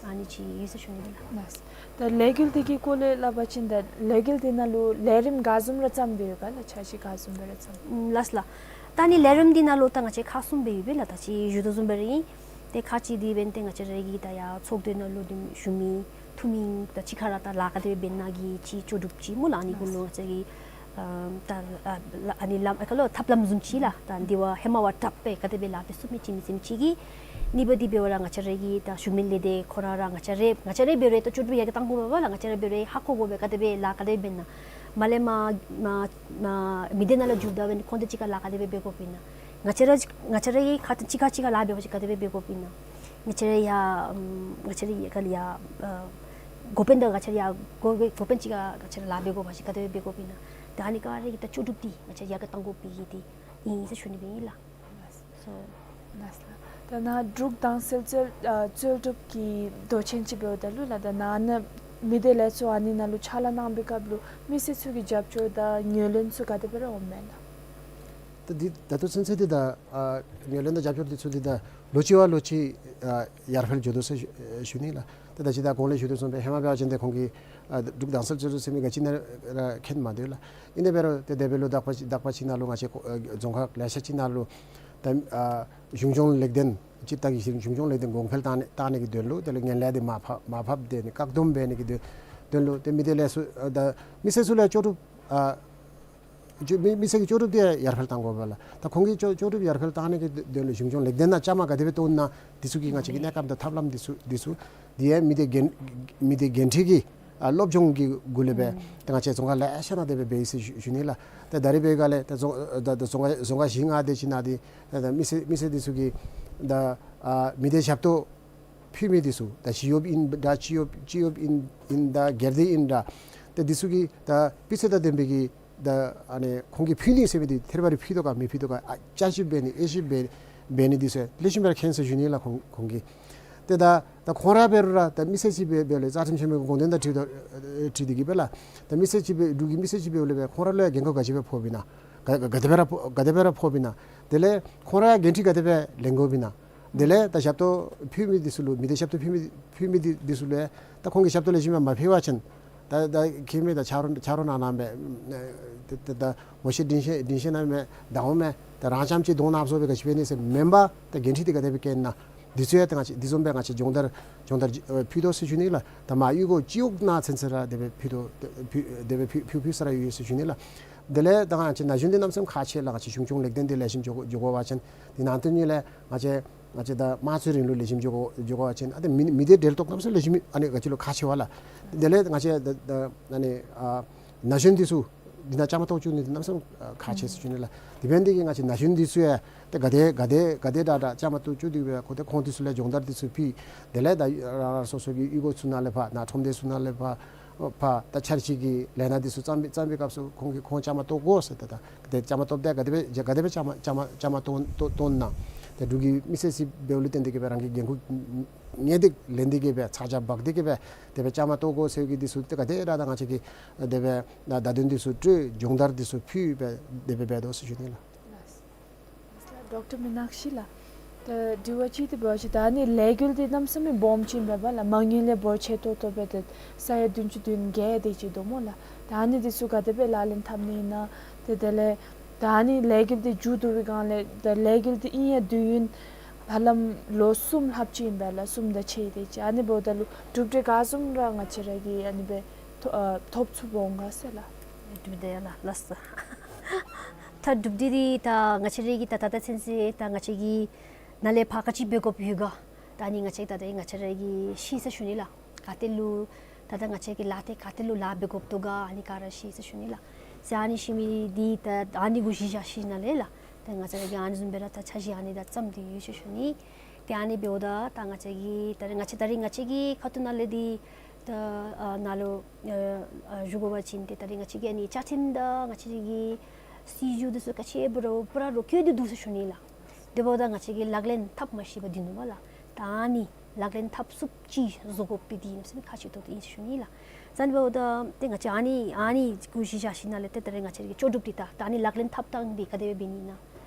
ཨ་ནི་ཅིག་ཡོད་ཟེར་ཞུ་ནི་ཨིན་ལགས། ལགས། ད་ལས་འགུལ་འདི་གི་སྐོར་ལས་སླབ་པ་ཅིན་ད་ལས་འགུལ་འདི་ནང་ལུ་ལས་རིམ་ག་བཟུམ་ར་བརྩམས་ཏེ་ཡོད་ག་ལགས། འཆར་གཞི་ག་བཟུམ་སྦེ་ར་བརྩམས། ཨམ་ལགས་ལགས། ད་ཨ་ནི་ལས་རིམ་འདི་ནང་ལུ་ད་ང་བཅས་ཁག་གསུམ་སྦེ་ཡོད་པས་ལགས། ད་ཅི་ཞུ་དོ་བཟུམ་སྦེ་ར་ཨིན། ཏེ་ཁག་གཅིག་འདི་འབདན་ཏེ་ང་བཅས་ར་གི་ད་ཡར་ཚོགས་སྡེ་ནང་ལུ་འདི་ཞུ་མི་འཐུས་མི་དང་གཅིག་ཁར་ར་ད་ལཱ་ག་དེ་སྦེ་འབད་ནི་གི་ཅིག་ལྕོགས་གྲུབ་ཅིག་སྨོ་ལགས། ཨ་ནི་གུ་ལུ་ང་བཅས་ཀྱིས་ཨམ་ད་ཨ་ལ་ཨ་ནི་ལམ་ཨ་ཁ་ལོ་ཐབས་ལམ་བཟུམ་ཅིག་ལགས། ད་འདི་བ་ཧེ་མ་བ་དྲག་སྦེ་ག་དེ་སྦེ་ལཱ་འབད་ཚུགས་མི་ཅིག་མི་ཚུགས་མི་ཅིག་གི་གཉིས་པ་འདི་འབད་བ་ར་ང་བཅས་ར་གི་ད་གཞུང་མིན་ལས་སྡེ་ཁོ་ར་ར་ང་བཅས་ར་ང་བཅས་ར་འབད་རུང་ད་ལྕོགས་གྲུབ་ཡང་ག་བཏང་དགོ་པས་ལགས། ང་བཅས་ར་འབད་རུང་ཧ་གོ་དགོ་པས་ག་དེ་སྦེ་ལཱ་ག་དེ་སྦེ་འབད་ན། མར་ལས་མར་མར་མར་མི་སྡེ་ནང་ལུ་འགྱོཝ་ད་འབདན་ཁོང་དང་གཅིག་ཁར་ལཱ་ག་དེ་སྦེ་འབད་དགོཔ་ཨིན་ན། ང་བཅས་ར་ང་བཅས་ར་གིས་ཁ་ཐུག་གཅིག་ཁར་གཅིག་ཁར་ལཱ་འབད་བ་ཅིན་ག་དེ་སྦེ་འབད་དགོཔ་ཨིན་ན། ང་བཅས་ར་ཡར་ཨམ་ང་བཅས་ར་ཡར་ག་ལས་ཡར་ཨ་འགོ་དཔོན་དང་ང་བཅས་ར་ཡར་འགོ་འགོ་དཔོན་གཅིག་ཁར་ང་བཅས་ར་ལཱ་འབད་དགོ་པ་ཅིན་ག་དེ་སྦེ་འབད་དགོཔ་ཨིན་ན། ད་ཨ་ནི་ག་ར་གི་ད་ལྕོགས་གྲུབ་འདི་ང་བཅས་ཡར་ག་བཏང་དགོ་པའི་གི་འདི་ཨིན་ཟེར་ཞུ་ནི་སྦེ་ཨིན་ལགས། སོ། ལགས་ལགས། ད་ནཱ་འབྲུག་དྭངས་གསལ་རྩོད་ཨ་རྩོད་སྒྲུབ་ཀྱི་མདོ་ཆེན་ཅིག་འབདཝ་ད་ལུ་ལགས། ད་ནཱ་ནཱ་མི་སྡེ་ལས་ཚོགས་ཨ་ནི་ནང་ལུ་ཕྱག་ལཱ་གནང་བའི་སྐབས་ལུ་མི་སེར་ཚུ་གི་རྒྱབ་སྐྱོར་དང་ངོས་ལེན་ཚུ་ག་དེ་སྦེ་ར་འོངམ་མས་ལགས། ད་འདི་ད་ལྟོ་ཚུན་ཚོད་འདི་ད་ཨ་ངོས་ལེན་དང་རྒྱབ་སྐྱོར་འདི་ཚུ་འདི་ད་ལོ་གཅིག་བ་ལོ་གཅིག་ཨ་ཡར་འཕེལ་འགྱོ་དོ་ཟེར་ཞུ་ནི་ལགས། ད་ད་ཅི་ད་གོང་ལས་ཞུ་དོ་བཟུམ་སྦེ་ཧེ་མ་འབད་བ་ཅིན་ཏེ་ཁོང་གིས་ཨ་འབྲུག་དྭངས་གསལ་རྩོད་སྒྲུབ་ཟེར་མི་ག་ཅི་ནང་ར་མཁྱེན་མ་དོ་ལགས། ཨིན་ཏེ་འབད་རུང་ཏེ་འདས་པའི་ལོ་དག་པ་ཅིག་དག་པ་ཅིག་ནང་ལུ་ང་བཅས་ཨ་རྫོང་ཁག་ལེ་ཤ་ཅིག་ནང་ལུ་ད་ཨ་གཞུང་སྐྱོང་ལེགས་ལྡན་སྤྱིར་བཏང་གི་གཞུང་སྐྱོང་ལེགས་ལྡན་གོང་འཕེལ་བཏང་ནི་བཏང་ནི་གི་དོན་ལུ་དེ་ལས་ངན་ལྷད་འདི་མར་ཕབ་མར་ཕབ་སྡོད་ནི་བཀག་སྡོམ་འབད་ནི་གི་དོན་དོན་ལུ་ཏེ་མི་སྡེ་ལས་ཚོགས་ཨ་ད་མི་སེར་ཚུ་ལས་ལྕོགས་གྲུབ་ཨ་ལྕོགས་མི་མི་སེར་གྱི་ལྕོགས་གྲུབ་འདི་ཡར་འཕེལ་བཏང་དགོ་པས་ལགས། ད་ཁོང་གི་ལྕོགས་ལྕོགས་གྲུབ་ཡར་འཕེལ་བཏང་ནི་གི་དོན་ལུ་གཞུང་སྐྱོང་ལེགས་ལྡན་ནང་བཅའ་མར་ག་དེ་སྦེ་གཏོགས་ན་འདི་ཚུ་གི་ང་བཅས་ཀྱི་གནས་སྐབས་དང་ཐབས་ལམ་འདི་ཚུ་འདི་ཚུ་འདི་ཡང་མི་སྡེ་འགན་མི་སྡེ་འགན་འཁྲི་གི་ཨ་སློབ་སྦྱོང་གི་སྒོ་ལས་སྦེ་ཨུམ་ད་ང་བཅས་རྫོང་ཁག་ལེ་ཤ་ནང་དེ་སྦེ་འབད་ཡི་ཟེར་ཞུ་ཞུ་ནི་ལགས། ད་ད་རིས་འབད་ག་ལས་ད་རྫོང་ད་ད་རྫོང་ཁག་རྫོང་ཁག་བཞི་ལྔ་དེ་ཅིག་ནང་འདི་ད་ད་མི་སེར་མི་སེར་འདི་ཚུ་གིས་ད་ཨ་མི་སྡེ་ཞབས་ཏོག་ཕུལ་མི་འདི་ཚུ་ད་ཞི་གཡོགཔ་ཨིན་ད་སྤྱི་གཡོགཔ་སྤྱི་གཡོགཔ་ཨིན་ཨིན་ད་སྒེར་སྡེ་ཨིན་ད་ཏེ་འདི་ཚུ་གིས་ད་སྤུས་ཚད་དང་ལྡན་པའི་གི་ད་ཨ་ནི་ཁོང་གིས་ཕུལ་ནི་ཟེར་མི་འདི་ཐད་རི་བ་རི་ཕུལ་དོ་ག་མི་ཕུལ་དོ་ག་ཨ་བསྐྱར་ཞིབ་འབད་ནི་དབྱེ་ཞིབ་འབད་འབད་ནི་འདི་ཚུ་ལེགས་ཤོམ་སྦེ་ར་མཁྱེན་ཟེར་ཞུ་ནི་ལགས། ཁོང་ཁོང་གིས་ཏེ་ད་ད་ཁོང་ར་འབད་རུང་ར་ད་མི་སེར་ཅིག་འབད་འབདཝ་ལས་རྩ་ཁྲིམས་ཆེན་མོའི་དགོངས་དོན་དང་འཁྲིལ་ཏེ་འཁྲིལ་ཏེ་གིས་སྦེ་ལགས། ད་མི་སེར་ཅིག་འབད་འབྲུག་གི་མི་སེར་ཅིག་འབདཝ་ལས་སྦེ་ཁོང་ར་ལུ་ཡང་འགན་ཁུར་ག་ཅི་སྦེ་ཕོགཔ་ཨིན་ན་ག་ག་དེ་སྦེ་ར་ཕོག་ག་དེ་སྦེ་ར་ཕོགཔ་ཨིན་ན་དེ་ལས་ཁོང་ར་ཡང་འགན་འཁྲི་ག་དེ་སྦེ་ལེན་དགོཔ་ཨིན་ན། དེ་ལས་ད་ཞབས་ཏོག་ཕུལ་མི་འདི་ཚུ་ལུ་མི་སྡེ་ཞབས་ཏོག་ཕུལ་མི་ཕུལ་མི་འདི་འདི་ཚུ་ལུ་ཡང་ད་ཁོང་གིས་ཞབས་ཏོག་ལེགས་ཤོམ་སྦེ་མ་ཕུལ་བ་ཅིན་ད་ད་ཁྱེད་མི་ད་ཆ་རོགས་ཆ་རོགས་གནང་གནང་སྦེ་ད་ད་ད་ངོ་ཤེས་འདྲིས་ཤེས་འདྲིས་ཤེས་ནང་མི་ད་འོང་མི་ད་རང་རྐྱངམ་གཅིག་གདོང་ནགཔོ་བཟོ་སྦེ་ག་ཅི་འབད་ནི་ཟེར་མེན་པར་ད་འགན་འཁྲི་འདི་ག་དེ་སྦེ་བཀལ་ན་འདི་ཚུ་ཡང་ད་ང་བཅས་འདི་བཟུམ་སྦེ་ང་བཅས་སྦྱོང་བརྡར་སྦྱོང་བརྡར་ཨ་ཕུལ་དོ་ཟེར་ཞུ་ནི་ལགས། ད་མར་གཡུས་སྒོ་སྤྱི་འོག་ནང་ཚུན་ཚོད་ར་དེ་སྦེ་ཕུལ་དོ་ཕུལ་དེ་སྦེ་ཕུལ་ཕུལ་ཕུལ་ས་ར་ཡོད་ཟེར་ཞུ་ནི་ལགས། དེ་ལས་ད་ང་བཅས་ན་གཞོན་འདི་གནམ་མེད་ས་མེད་ཁག་ཆེ་ལགས། ང་བཅས་གཞུང་སྐྱོང་ལེགས་ལྡན་འདི་ལེགས་ཤོམ་འགྱོ་འགྱོ་དགོ་པ་ཅིན། དེ་ནང་དོན་ཉིད་ལས་ང་བཅས་ང་བཅས་ད་དམངས་གཙོའི་རིང་ལུགས་ལེགས་ཤོམ་འགྱོ་འགྱོ་དགོ་པ་ཅིན། ཨ་ད་མི་མི་སྡེ་འབྲེལ་གཏོགས་གནམ་མེད་ས་མེད་ལེགས་ཤོམ་ཨ་ནི་ང་བཅས་ལུ་ཁག་ཆེ་བས་ལགས། དེ་ལས་ང་བཅས་ད་ད་ཨ་ནི་ཨ་ན་གཞོན་འདི་ཚུ་འདི་ནང་བཅའ་མར་གཏོགས་བཅུག་ནི་འདི་གནམ་མེད་ས་མེད་ཁག་ཆེ་ཟེར་ཞུ་ནི་ལགས། དེ་འབད་ནི་འདི་གིས་ང་བཅས་ན་གཞོན་འདི་ཚུ་ཡང་ཏེ་ག་དེ་ག་དེ་ག་དེ་དྲག་དྲག་བཅའ་མར་གཏོགས་བཅུག་སྟེ་སྦེ་ཁོང་ཏེ་ཁོང་འདི་ཚུ་ལས་སྦྱོང་བརྡར་འདི་ཚུ་ཕུལ། དེ་ལས་ད་རང་རང་སོ་སོ་གི་གཡུས་སྒོ་ཚུ་ནང་ལས་ཕར་ནཱ་ཁྲོམ་སྡེ་ཚུ་ནང་ལས་ཕར་ཕར་ད་འཆར་གཞི་གི་ལས་སྣ་འདི་ཚུ་བརྩམས་པའི་བརྩམས་པའི་སྐབས་སུ་ཁོང་གིས་ཁོང་བཅའ་མར་གཏོགས་དགོ་ཟེར། ཏེ་ད་ཏེ་བཅའ་མར་གཏོགསཔ་ད་ག་དེ་སྦེ་ག་དེ་སྦེ་བཅའ་མར་བཅའ་མར་བཅའ་མར་གཏོགས་གཏོགས་གཏོགས་ན། ཏེ་འབྲུག་གི་མི་སེར་ཅིག་འབདཝ་ལས་བརྟེན་ཏེ་གིས་སྦེ་རང་གི་འགན་ཁུར་ངེས་ཏིག་ལེན་ཏེ་གིས་སྦེ་ཚ་གྱང་འབག་སྟེ་གིས་སྦེ་དེ་སྦེ་བཅའ་མར་གཏོགས་དགོ་ཟེར་གི་འདི་ཚུ་ཏེ་ག་དེ་དྲག་དྲག་ང་བཅས་ཀྱིས་དེ་སྦེ་ད་བརྡ་དོན་འདི་ཚུ་སྤྲོད། སྦྱོང་བརྡར་འདི་ཚུ་ཕུལ་སྦེ་དེ་སྦེ་འབད་དོ་ཟེར་ཞུ་ནི་ལགས། ལགས་སོ་ལགས། ཌོག་ཊར་མི་ནག་ཤི་ལགས། ད་དྲི་བ་ཅིག་འདི་འབད་བ་ཅིན་ད་ཨ་ནི་ལས་འགུལ་འདི་གནམ་མེད་ས་མེད་སྦོམ་ཅིག་ཨིན་པས་ལགས། མ་དངུལ་ལས་འབོར་ཆེ་ཏོག་ཏོ་སྦེ་ཏེ་ས་ཡ་བདུན་ཅུ་དོན་བརྒྱད་དེ་ཅིག་འདུག་སྨོ་ལགས། ད་ཨ་ནི་འདི་ཚུ་ག་དེ་སྦེ་ལག་ལེན་འཐབ་ནི་ཨིན་ན། ཏེ་དེ་ལས་ད་ཨ་ནི་ལས་འགུལ་འདི་མཇུག་བསྡུ་བའི་སྒང་ལས་ད་ལས་འགུལ་འདི་ཨིན་ཡང་དུས་ཡུན་ཧ་ལམ་ལོ་གསུམ་ལྷགཔ་ཅིག་ཨིན་པས་ལགས། གསུམ་དང་ཕྱེད་དེ་ཅིག། ཨ་ནི་འབདཝ་ད་ལུ་གྲུབ་འབྲས་ག་བཟུམ་ར་ང་བཅས་ར་གིས་ཨ་ནི་སྦེ་ཐོ་ཨ་ཐོབ་ཚུགསཔ་འོང་ག་ཟེར་ལགས། གྲུབ་འབྲས་ལགས། ལགས་སོ། ད་གྲུབ་འབྲས་འདི་ད་ང་བཅས་ར་གིས་ད་ད་ལྟོ་ཚུན་ཚོད་ད་ང་བཅས་ཀྱིས་ནཱ་ལས་ཕར་ག་ཅི་འབད་དགོཔ་ཡོད་ག། ད་ཨ་ནི་ང་བཅས་ད་ད་ང་བཅས་ར་གིས་ཤེས་ཟེར་ཞུ་ནི་ལགས། ག་ཏེ་ལུ་ད་ད་ང་བཅས་ཀྱིས་ལཱ་འདི་ག་ཏེ་ལུ་ལཱ་འབད་དགོཔ་འདུག་ག། ཨ་ནི་ག་ར་ཤེས་ཟེར་ཞུ་ནི་ལགས། ཟེར་ཨ་ནི་ཤེས་མི་འདི་ད་ཨ་ནི་གུ་གཞི་བཞག་ཞིནམ་ལས་ལགས། ད་ང་བཅས་ར་གིས་ཨ་ནི་བཟུམ་སྦེ་ར་ད་འཆར་གཞི་ཨ་ནི་ད་བརྩམས་ཏེ་ཡོད་ཟེར་ཞུ་ནི། ཏེ་ཨ་ནི་འབདཝ་ད་ད་ང་བཅས་ཀྱིས་ད་རེས་ང་བཅས་ད་རེས་ང་བཅས་ཀྱི་ཁ་ཐུག་ནང་ལས་འདི་ད་ཨ་ནཱ་ལུ་ཨ་ཨ་ཞུ་དགོ་པ་ཅིན་ཏེ་ད་རེས་ང་བཅས་ཀྱི་ཨ་ནི་བཅའ་ཁྲིམས་དང་ང་བཅས་ཀྱི་སྲིད་བྱུས་འདི་ཚུ་ག་ཅི་འབད་རུང་པུ་ར་རོ་བཀོད་དེ་འདུག་ཟེར་ཞུ་ནི་ལགས། དེ་འབདཝ་ད་ང་བཅས་ཀྱིས་ལག་ལེན་འཐབ་མ་ཤེས་པར་སྡོད་ནུག་པ་ལགས། ད་ཨ་ནི་ལག་ལེན་འཐབ་ཚུགསཔ་ཅིག་བཟོ་དགོཔ་འདི་གནམ་མེད་ས་མེད་ཁག་ཆེ་ཏོག་ཏོ་ཨིན་ཟེར་ཞུ་ནི་ལགས། ཟེར་ཨ་ནི་འབདཝ་ད་ཏེ་ང་བཅས་ཨ་ནི་ཨ་ནི་གུ་གཞི་བཞག་ཞིནམ་ལས་ཏེ་ད་རེས་ང་བཅས་ཀྱི་ལྕོགས་གྲུབ་འདི་ད་ད་ཨ་ནི་ལག་ལེན་འཐབ་ཐངས་འདི་ག་དེ་སྦེ་འབད་ནི་ཨིན་ན།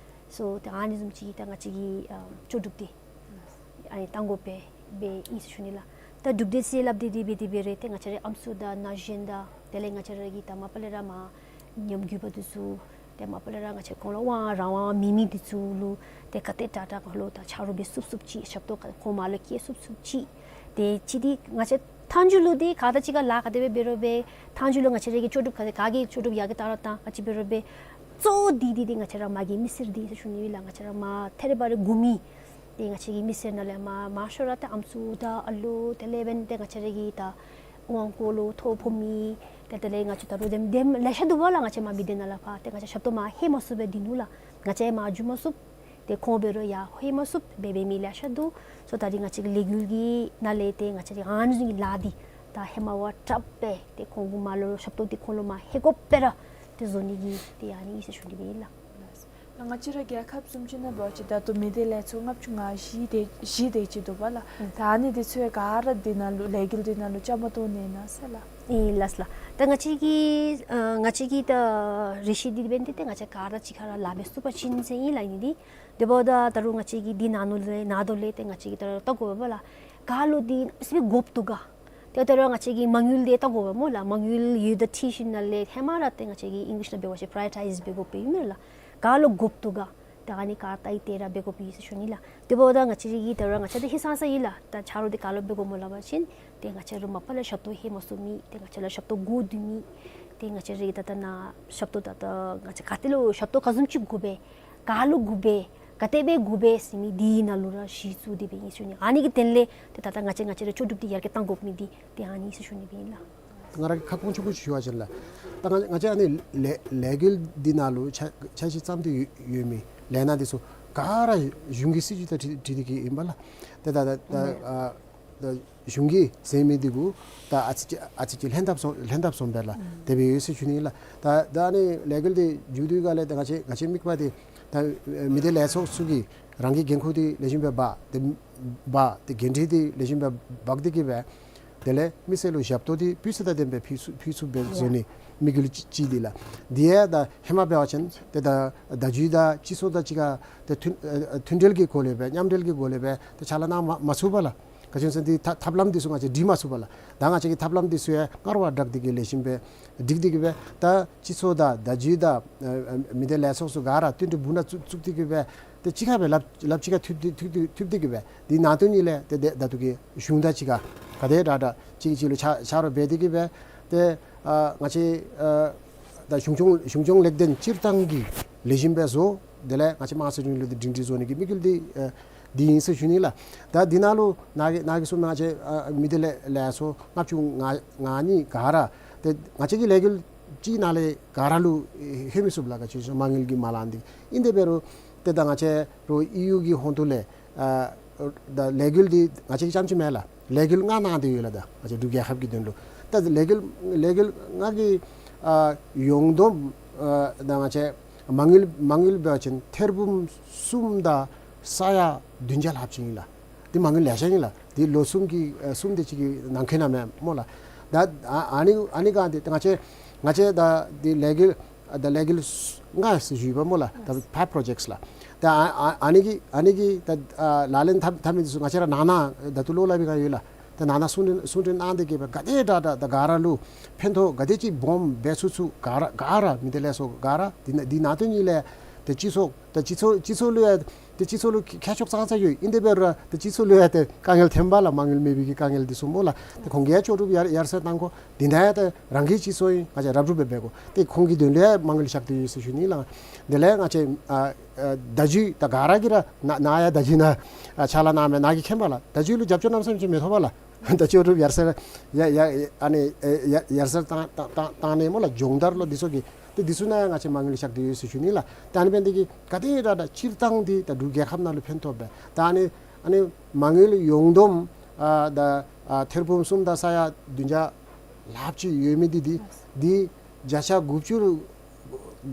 སོ་ཏེ་ཨ་ནི་བཟུམ་ཅིག་ད་ང་བཅས་ཀྱི་ཨ་ལྕོགས་གྲུབ་འདི་ཨ་ནི་གཏང་དགོཔ་སྦེ་ཨིན་ཟེར་ཞུ་ནི་ལགས། ད་གྲུབ་འབྲས་ཟེར་སླབ་སྟེ་འདི་འབད་དེ་འབད་རུང་ཏེ་ང་བཅས་རའི་ཨམ་སྲུ་དང་ན་གཞོན་དང་དེ་ལས་ང་བཅས་ར་གི་ད་མ་པ་ལས་ར་མར་ཉམས་རྒུད་པ་འདི་ཚུ་ཏེ་མ་པ་ལས་ར་ང་བཅས་ཁོང་ལུ་དབང་རང་དབང་མེད་མི་འདི་ཚུ་ལུ་ཏེ་ག་དེ་དྲག་དྲག་ཁོང་ལུ་ད་ཆ་རོགས་འབད་ཚུགས་ཚུགསཔ་ཅིག་ཞབས་ཏོག་ཁོང་མར་ལུ་བསྐྱལ་ཚུགས་ཚུགསཔ་ཅིག། ཏེ་ཅིག་འདི་ང་བཅས་མཐའ་མཇུག་ལུ་འདི་ག་དང་གཅིག་ཁར་ལཱ་ག་དེ་སྦེ་འབད་རུང་སྦེ་མཐའ་མཇུག་ལུ་ང་བཅས་ར་གི་ལྕོགས་གྲུབ་ག་དེ་ག་གི་ལྕོགས་གྲུབ་ཡར་རྒྱས་བཏང་རུང་བཏང་ག་ཅི་འབད་རུང་སྦེ་གཙོ་བོ་འདི་འདི་འདི་ང་བཅས་ར་མ་གི་མི་སེར་འདི་ཟེར་ཞུ་ནི་ལགས། ང་བཅས་ར་མར་ཐད་རི་བ་རི་སྒུག་མི་ཏེ་ང་བཅས་ཀྱི་མི་སེར་ནང་ལས་མར་མང་ཤོས་ར་ཏེ་ཨམ་སྲུ་དང་ཨ་ལོ་དེ་ལས་འབདན་ཏེ་ང་བཅས་ར་གི་ད་དབང་བསྐུར་ལུ་ཐོ་ཕོག་མི་ཏེ་དེ་ལས་ང་བཅས་ད་རུང་དེམ་དེམ་ལེ་ཤ་འདུག་པ་ལགས། ང་བཅས་མར་མི་སྡེ་ནང་ལས་ཕར་ཏེ་ང་བཅས་ཞབས་ཏོག་མར་ལྷོད་མ་ཚུགསཔ་སྦེ་སྡོད་ནུག་ལགས། ང་བཅས་མར་འགྱོ་མ་ཚུགས། ཏེ་ཁོང་འབད་རུང་ཡར་ལྷོད་མ་ཚུགསཔ་སྦེ་འབད་མི་ལེ་ཤ་འདུག། སོ་ད་རེས་ང་བཅས་ཀྱི་ལས་འགུལ་གྱི་ནང་ལས་ཏེ་ང་བཅས་ར་ཨ་ནི་བཟུམ་གྱི་ལཱ་འདི་ད་ཧེ་མ་བ་དྲགཔ་སྦེ་ཏེ་ཁོང་གུ་མར་ལུ་ཞབས་ཏོག་འདི་ཁོང་ལུ་མར་ལྷོད་དགོཔ་སྦེ་ར་ཏེ་བཟོ་ནི་གི་ཏེ་ཨ་ནི་ཨིན་ཟེར་ཞུ་ནི་སྦེ་ཨིན་ལགས། ད་ང་བཅས་ར་རྒྱལ་ཁབ་བཟུམ་ཅིག་ནང་འབད་བ་ཅིན་ད་ལྟོ་མི་སྡེ་ལས་ཚོགས་ལྔ་བཅུ་ང་བཞི་དེ་བཞི་དེ་ཅིག་འདུག་པ་ལགས། ཨུམ། ད་ཨ་ནི་འདི་ཚུ་ག་ར་འདི་ནང་ལུ་ལས་འགུལ་འདི་ནང་ལུ་བཅའ་མར་གཏོགས་ནི་ཨིན་ན་ཟེར་ལགས། ཨིན་ལགས་ལགས། ད་ང་བཅས་ཀྱི་ཨ་ང་བཅས་ཀྱི་ད་རེ་ཞིག་འདི་འབདན་འདི་ཏེ་ང་བཅས་ག་ར་གཅིག་ཁར་ར་ལཱ་འབད་ཚུགས་པ་ཅིན་ཟེར་ཨིན་ལགས་ཨིན་འདི། དེ་འབདཝ་ད་ད་རུང་ང་བཅས་ཀྱིས་འདི་ནང་ལུ་ལས་ནང་དོ་ལས་ཏེ་ང་བཅས་ཀྱིས་ད་རུང་བལྟ་དགོ་པས་ལགས། ག་ལུ་འདི་ཟེར་དགོཔ་འདུག་ག། ཏེ་ད་རུང་ང་བཅས་ཀྱིས་མ་དངུལ་འདི་བལྟ་དགོ་པས་སྨོ་ལགས། མ་དངུལ་ཡོད་དང་འཁྲིལ་ཞིནམ་ལས་ཧེ་མ་ར་ཏེ་ང་བཅས་ཀྱིས་ཨིང་ལིཤ་ནང་འབད་བ་ཅིན་པ་རའི་ཡོ་ཊའིཛ་འབད་དགོཔ་ཨིན་མས་ལགས། ག་ལུ་དགོཔ་འདུག་ག། ད་ཨ་ནི་ག་བལྟ་སྟེ་ར་འབད་དགོཔ་ཨིན་ཟེར་ཞུ་ནི་ལགས། དེ་འབདཝ་ད་ང་བཅས་ར་གིས་ད་རུང་ང་བཅས་འདི་ཧིང་སངས་ས་ཨིན་ལགས། ད་ཆ་རོགས་འདི་ག་ལུ་འབད་དགོཔ་སྨོ་སླབ་པ་ཅིན་ཏེ་ང་བཅས་ར་མ་པ་ལས་ཞབས་ཏོག་ལྷོད་མ་ཚུགས་མི་ཏེ་ང་བཅས་ལུ་ཞབས་ཏོག་དགོ་སྡོད་མི་ཏེ་ང་བཅས་ར་གི་ད་ལྟོ་ནཱ་ཞབས་ཏོག་ད་ལྟོ་ང་བཅས་ག་ཏེ་ལུ་ཞབས་ཏོག་ག་བཟུམ་ཅིག་དགོ་པས། ག་ལུ་དགོ་པས། ག་དེ་སྦེ་དགོ་པས་ཟེར་མི་འདི་ནང་ལུ་ར་གཞི་བཙུགས་ཏེ་འབད་ཨིན་ཟེར་ཞུ་ནི། ཨ་ནི་གི་དོན་ལས་ཏེ་ད་ལྟོ་ང་བཅས་ང་བཅས་ར་ལྕོགས་གྲུབ་འདི་ཡར་རྒྱས་གཏང་དགོ་མི་འདི་ཏེ་ཨ་ནི་ཟེར་ཞུ་ནི་སྦེ་ཨིན་ལགས། ང་ར་གི་ཁ་སྐོང་ཆུང་ཀུ་ཞུ་བ་ཅིན་ལགས། ད་ང་ང་བཅས་ཨ་ནི་ལས་ལས་འགུལ་འདི་ནང་ལུ་འཆར་འཆར་གཞི་བརྩམས་ཏེ་ཡོད་ཡོད་མི་ལས་སྣ་འདི་ཚུ་ག་ར་གཞུང་གི་སྲིད་བྱུས་དང་འཁྲིལ་འཁྲིལ་ཏེ་གི་ཨིན་པས་ལགས། ཏེ་ད་ད་ད་ཨ་ད་གཞུང་གིས་ཟེར་མི་འདི་གུ་ད་ཨ་ཙི་ཅིག་ཨ་ཙི་ཅིག་ལྷན་ཐབས་སོང་ལྷན་ཐབས་སོང་པས་ལགས། དེ་སྦེ་ཡོད་ཟེར་ཞུ་ནི་ལགས། ད་ད་ཨ་ནི་ལས་འགུལ་འདི་མཇུག་བསྡུ་ག་ལས་ད་ང་བཅས་ང་བཅས་དམིགས་པ་འདི་ད་མི་སྡེ་ལས་ཚོགས་ཚུ་གིས་རང་གི་འགན་ཁུར་འདི་ལེགས་ཤོམ་སྦེ་འབག་སྟེ་འབག་སྟེ་འགན་འཁྲི་འདི་ལེགས་ཤོམ་སྦེ་འབག་སྟེ་གི་སྦེ་དེ་ལས་མི་སེར་ལུ་ཞབས་ཏོག་འདི་སྤུས་ཚད་དང་ལྡན་པའི་ཕུལ་ཚུགས་ཕུལ་ཚུགས་པའི་བཟོ་ནི་དམིགས་ཡུལ་ཅིག་ཅིག་འདི་ལགས། འདི་ཡང་ད་ཧེ་མ་འབད་བ་ཅིན་ཏེ་ད་བརྡ་བརྒྱུད་དང་སྤྱི་ཚོགས་དང་གཅིག་ཁར་ཏེ་མཐུན་ཨ་ཨ་མཐུན་འབྲེལ་གྱི་སྒོ་ལས་སྦེ་མཉམ་འབྲེལ་གྱི་སྒོ་ལས་སྦེ་ཏེ་ཕྱག་ལཱ་གནང་མ་མ་ཚུགས་པས་ལགས། ག་ཅི་སྨོ་ཟེར་ན་འདི་ཐབས་ཐབས་ལམ་འདི་ཚུ་ང་བཅས་སྒྲིག་མ་ཚུགས་པས་ལགས། ད་ང་བཅས་ཀྱི་ཐབས་ལམ་འདི་ཚུ་ཡང་སྔར་བ་དྲག་སྟེ་གི་ལེགས་ཤོམ་སྦེ་སྒྲིག་སྟེ་གི་སྦེ་ད་སྤྱི་ཚོགས་དང་བརྡ་བརྒྱུད་དང་ཨ་ཨ་མི་སྡེ་ལས་ཚོགས་ཚུ་ག་ར་མཐུན་སྒྲིལ་སྦུག་ན་བཙུགས་བཙུགས་ཏེ་གི་སྦེ་ཏེ་གཅིག་ཁར་སྦེ་ལགཔ་ལགཔ་གཅིག་ཁར་མཐུད་དེ་མཐུད་དེ་མཐུད་དེ་གི་སྦེ་འདི་ནང་དོན་ཉིད་ལས་ཏེ་ཏེ་ད་ལྟོ་གི་གཞུང་དང་གཅིག་ཁར་ག་དེ་དྲག་དྲག་གཅིག་གིས་གཅིག་ལུ་ཕྱག་ཕྱག་རོགས་འབད་དེ་གི་སྦེ་ཏེ་ཨ་ང་བཅས་ཨ་ ད་གཞུང་སྐྱོང་གཞུང་སྐྱོང་ལེགས་ལྡན་སྤྱིར་བཏང་གི་ལེགས་ཤོམ་སྦེ་བཟོ། དེ་ལས་ང་བཅས་དམངས་སྲིད་རིང་ལུགས་འདི་སྒྲིང་སྒྲི་བཟོ་ནི་གི་དམིགས་ཡུལ་འདི་ཨ་འདི་ཨིན་ཟེར་ཞུ་ནི་ལགས། ད་འདི་ནང་ལུ་ནཱ་གི་ནཱ་གི་གསུངམ་ནང་བཅས་ཨ་མི་སྡེ་ལས་ལས་ཚོགས་ལྔ་བཅུ་ང་ང་གཉིས་ག་ར་ཏེ་ང་བཅས་ཀྱི་ལས་འགུལ་གཅིག་ནང་ལས་ག་ར་ལུ་ལྷོད་མི་ཚུགས་ལགས། ག་ཅི་ཞུ་མ་དངུལ་གྱི་མ་ལང་འདི་ཨིན། དེ་འབད་རུང་ཏེ་ད་ང་བཅས་ར་ཨི་ཡུ་གི་ཧོངས་ཏོ་ལས་ཨ་ད་ལས་འགུལ་འདི་ང་བཅས་ཀྱིས་རྐྱངམ་ཅིག་མེན་ལགས། ལས་འགུལ་ལྔ་གནང་སྟེ་ཡོད་ལགས། ད་ང་བཅས་འབྲུག་རྒྱལ་ཁབ་ཀྱི་དོན་ལུ་ད་ལས་འགུལ་ལས་འགུལ་ལྔ་གི་ཨ་ཡོངས་བསྡོམས་ཨ་ད་ང་བཅས་མ་དངུལ་མ་དངུལ་འབད་བ་ཅིན་ཐེར་འབུམ་གསུམ་དང་ས་ཡ་བདུན་བརྒྱ་ལྷགཔ་ཅིག་ཨིན་ལགས། འདི་མ་དངུལ་ལེ་ཤ་ཨིན་ལགས། འདི་ལོ་གསུམ་གྱི་ཨ་གསུམ་དེ་ཅིག་གི་ནང་འཁོད་ནང་མས་སྨོ་ལགས། ད་ཨ་ཨ་ནི་ཨ་ནི་ག་འདི་ང་བཅས་ང་བཅས་ད་འདི་ལས་འགུལ་ཨ་ད་ལས་འགུལ་ལྔ་ཟེར་ཞུ་ཡི་པ་སྨོ་ལགས། ད་ཕའིབ་པྲོ་ཇེཀཊསི་ལགས། ད་ཨ་ཨ་ཨ་ནི་གི་ཨ་ནི་གི་ད་ཨ་ལག་ལེན་འཐབ་འཐབ་མི་འདི་ཚུ་ང་བཅས་ར་ནང་ན་ད་ལྟོ་ལོག་ལས་འབད་ག་ཡོད་ལགས། ད་ནང་ན་གསུང་གྲོས་གསུང་གྲོས་གནང་སྟེ་གི་སྦེ་ག་དེ་དྲག་དྲག་ད་ག་ར་ལུ་ཕན་ཐོགས་ག་དེ་ཅིག་སྦོམ་འབད་ཚུགས་ཚུགས་ག་ར་ག་ར་མི་སྡེ་ལས་ཚོགས་ག་ར་འདི་ནང་འདི་ནང་དོན་གཉིས་ལས་ཏེ་སྤྱི་ཚོགས་ད་སྤྱི་ཚོགས་སྤྱི་ཚོགས་ལུ་ཡང་ཏེ་སྤྱི་ཚོགས་ལུ་ཁྱད་ཆོས་ཙང་ཙང་ཡོད། ཨིན་དེ་འབད་རུང་ཏེ་སྤྱི་ཚོགས་ལུ་ཡང་ཏེ་དཀའ་ངལ་ཐོན་པས་ལགས། མ་དངུལ་མེད་པའི་གི་དཀའ་ངལ་འདི་ཚུ་སྨོ་ལགས། ཏེ་ཁོང་གིས་ཡང་ལྕོགས་གྲུབ་ཡར་ཡར་སེང་གཏང་དགོ། འདི་ནང་ཡང་ཏེ་རང་གི་སྤྱི་ཚོགས་ཨིན། ང་བཅས་རབ་རུབ་སྦེ་འབད་དགོ། ཏེ་ཁོང་གི་དོན་ལུ་ཡང་མ་དངུལ་བཞག་སྟེ་ཡོད་ཟེར་ཞུ་ནི་ལགས། དེ་ལས་ང་བཅས་ཨ་ཨ་བརྡ་བརྒྱུད་ད་ག་ར་གིས་ར་ནཱ་ནཱ་ཡང་བརྡ་བརྒྱུད་ནང་ཨ་ཕྱག་ལཱ་གནང་མས། ནཱ་གིས་མཁྱེན་པས་ལགས། བརྡ་བརྒྱུད་ལུ་རྒྱབ་སྐྱོར་གནམ་མེད་ས་མེད་ཅིག་མི་ཐོབ་པས་ལགས། ད་ལྕོགས་གྲུབ་ཡར་སེང་ཡ་ཡ་ཨ་ནི་ཨེ་ཡ་ཡར་སེང་གཏང་གཏང་གཏང་གཏང་ནི་སྨོ་ལགས། སྦྱོང་བརྡར་ལོ་འདི་ཚུ་གི་ཏེ་འདི་ཚུ་ནང་ཡང་ང་བཅས་མ་དངུལ་བཞག་སྟེ་ཡོད་ཟེར་ཞུ་ནི་ལགས། ད་ཨ་ནི་འབད་ནི་དེ་གིས་ག་དེ་དྲག་དྲག་སྤྱིར་བཏང་འདི་ད་འབྲུག་རྒྱལ་ཁབ་ནང་ལུ་ཕན་ཐོགས་པས། ད་ཨ་ནི་ཨ་ནི་མ་དངུལ་ཡོངས་བསྡོམས་ཨ་ད་ཨ་ཐེར་འབུམ་གསུམ་དང་ས་ཡ་བདུན་བརྒྱ་ལྷགཔ་ཅིག་ཡོད་མི་འདི་འདི་འདི་བརྒྱ་ཆ་དགུ་བཅུ་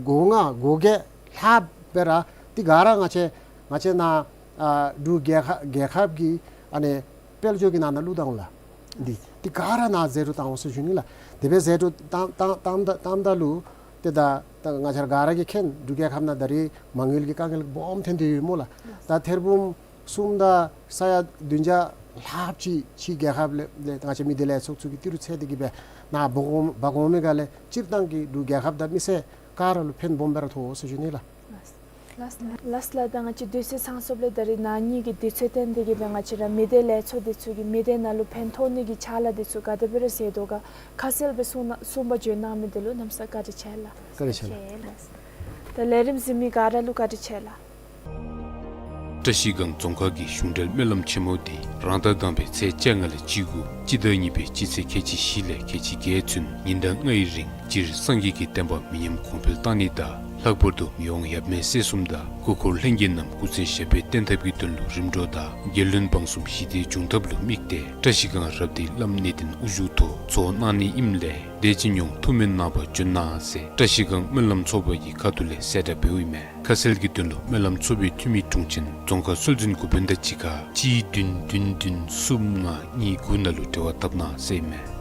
གོ་ལྔ་གོ་བརྒྱད་ལྷགཔ་སྦེ་ར་འདི་ག་ར་ང་བཅས་ང་བཅས་ནཱ་ཨ་འབྲུག་རྒྱལ་ཁབ་རྒྱལ་ཁབ་ཀྱི་ཨ་ནི་དཔལ་འབྱོར་གྱི་ནང་ན་བླུགས་བཏང་ལགས། འདི་འདི་ག་ར་ནཱ་ཟད་འགྲོ་བཏང་འོང་ཟེར་ཞུ་ནི་ལགས། དེ་སྦེ་ཟད་འགྲོ་བཏང་བཏང་བཏངམ་ད་བཏངམ་ད་ལུ་ཏེ་ད་ད་ང་བཅས་ར་ག་ར་གིས་མཁྱེན། འབྲུག་རྒྱལ་ཁབ་ནང་ད་རེས་མ་དངུལ་གྱི་དཀའ་ངལ་སྦོམ་ཐོན་ཏེ་ཡོད་སྨོ་ལགས། ད་ཐེར་འབུམ་གསུམ་དང་ས་ཡ་བདུན་བརྒྱ་ལྷགཔ་ཅིག་ཕྱི་རྒྱལ་ཁབ་ལས་ལས་ང་བཅས་མི་སྡེ་ལས་ཚོགས་ཚུ་གིས་ཏི་རུ་འཚོལ་ཏེ་གི་སྦེ་ནཱ་འབག་འོང་འབག་འོང་མི་ག་ལས་སྤྱིར་བཏང་གི་འབྲུག་རྒྱལ་ཁབ་དང་མི་སེར་ག་ར་ལུ་ཕན་སྦོམ་སྦེ་ར་ཐོགས་ཟེར་ཞུ་ནི་ལགས། ལགས་ལགས་ལགས། ད་ང་བཅས་དུས་ཚོད་ཚང་སོངམ་ལས་ད་རེས་ནཱ་ཉིད་ཀྱི་དུས་ཚོད་བཏོན་ཏེ་གི་སྦེ་ང་བཅས་ར་མི་སྡེ་ལས་ཚོགས་འདི་ཚུ་གིས་མི་སྡེ་ནང་ལུ་ཕན་ཐོགས་ནི་གི་ཕྱག་ལཱ་འདི་ཚུ་ག་དེ་སྦེ་ར་མཛད་དོ་ག་ཁ་གསལ་སྦེ་གསུང་གནང་གསུངས་པ་བརྗོད་གནང་མི་འདི་ལུ་གནམ་ས་བཀའ་དྲིན་ཆེ་ལགས། བཀའ་དྲིན་ཆེ་ལགས། ད་ལས་རིམ་གཟིགས་མི་ག་ར་ལུ་བཀའ་དྲིན་ཆེ་ལགས། བཀྲ་ཤིས་སྒང་རྫོང་ཁག་གི་གཞུང་འབྲེལ་སྨོན་ལམ་ཆེན་མོ་འདི་རང་ཟླ་དང་པའི་ཚེས་བཅོ་ལྔ་ལས་བཅུ་དགུ་སྤྱི་ཟླ་གཉིས་པའི་སྤྱི་ཚེས་ཁལ་གཅིག་བཞི་ལས་ཁལ་གཅིག་བརྒྱད་ཚུན་ཉིན་གྲངས་ལྔའི་རིང་སྤྱིར་སངས་རྒྱས་ཀྱི་བསྟན་པ་མི་ཉམས་གོང་འཕེལ་གཏང་ནི་དང་ལྷག་པར་དུ་མི་དབང་ཡབ་མེས་སྲས་གསུམ་དང་སྐུ་འཁོར་ལྷན་རྒྱས་རྣམས་སྐུ་ཚེ་ཞབས་པད་བརྟན་ཐབས་ཀྱི་དོན་ལུ་རིམ་གྲོ་དང་རྒྱལ་བློན་འབངས་གསུམ་ཞི་བདེ་འབྱུང་ཐབས་ལུ་དམིགས་ཏེ་བཀྲ་ཤིས་སྒང་རབ་སྡེའི་བླམ་གནས་བརྟན་དབུ་བཞུགས་ཐོག་ཚོགས་གནང་ནི་ཨིནམ་ལས་དེ་ཅིག་ཉོག་ཐུགས་སྨོན་གནང་བར་འབྱོན་གནང་ཟེར་བཀྲ་ཤིས་སྒང་སྨོན་ལམ་ཚོགས་པ་གི་ཁ་ཐུག་ལས་གསལ་བསྒྲགས་འབདཝ་ཨིན་མས། ཁ་གསལ་གྱི་དོན་ལུ་སྨོན་ལམ་ཚོགས་པའི་འཐུས་མི་དྲུང་ཆེན་རྫོང་ཁག་སྲོལ་འཛིན་འགོ་དཔོན་དང་གཅིག་ཁར་གཅིག་བདུན་བདུན་བདུན་གསུམ་ལྔ་གཉིས་དགུ་ནང་ལུ་འབྲེལ་བ་འཐབ་གནང་ཟེར་ཨིན་མས།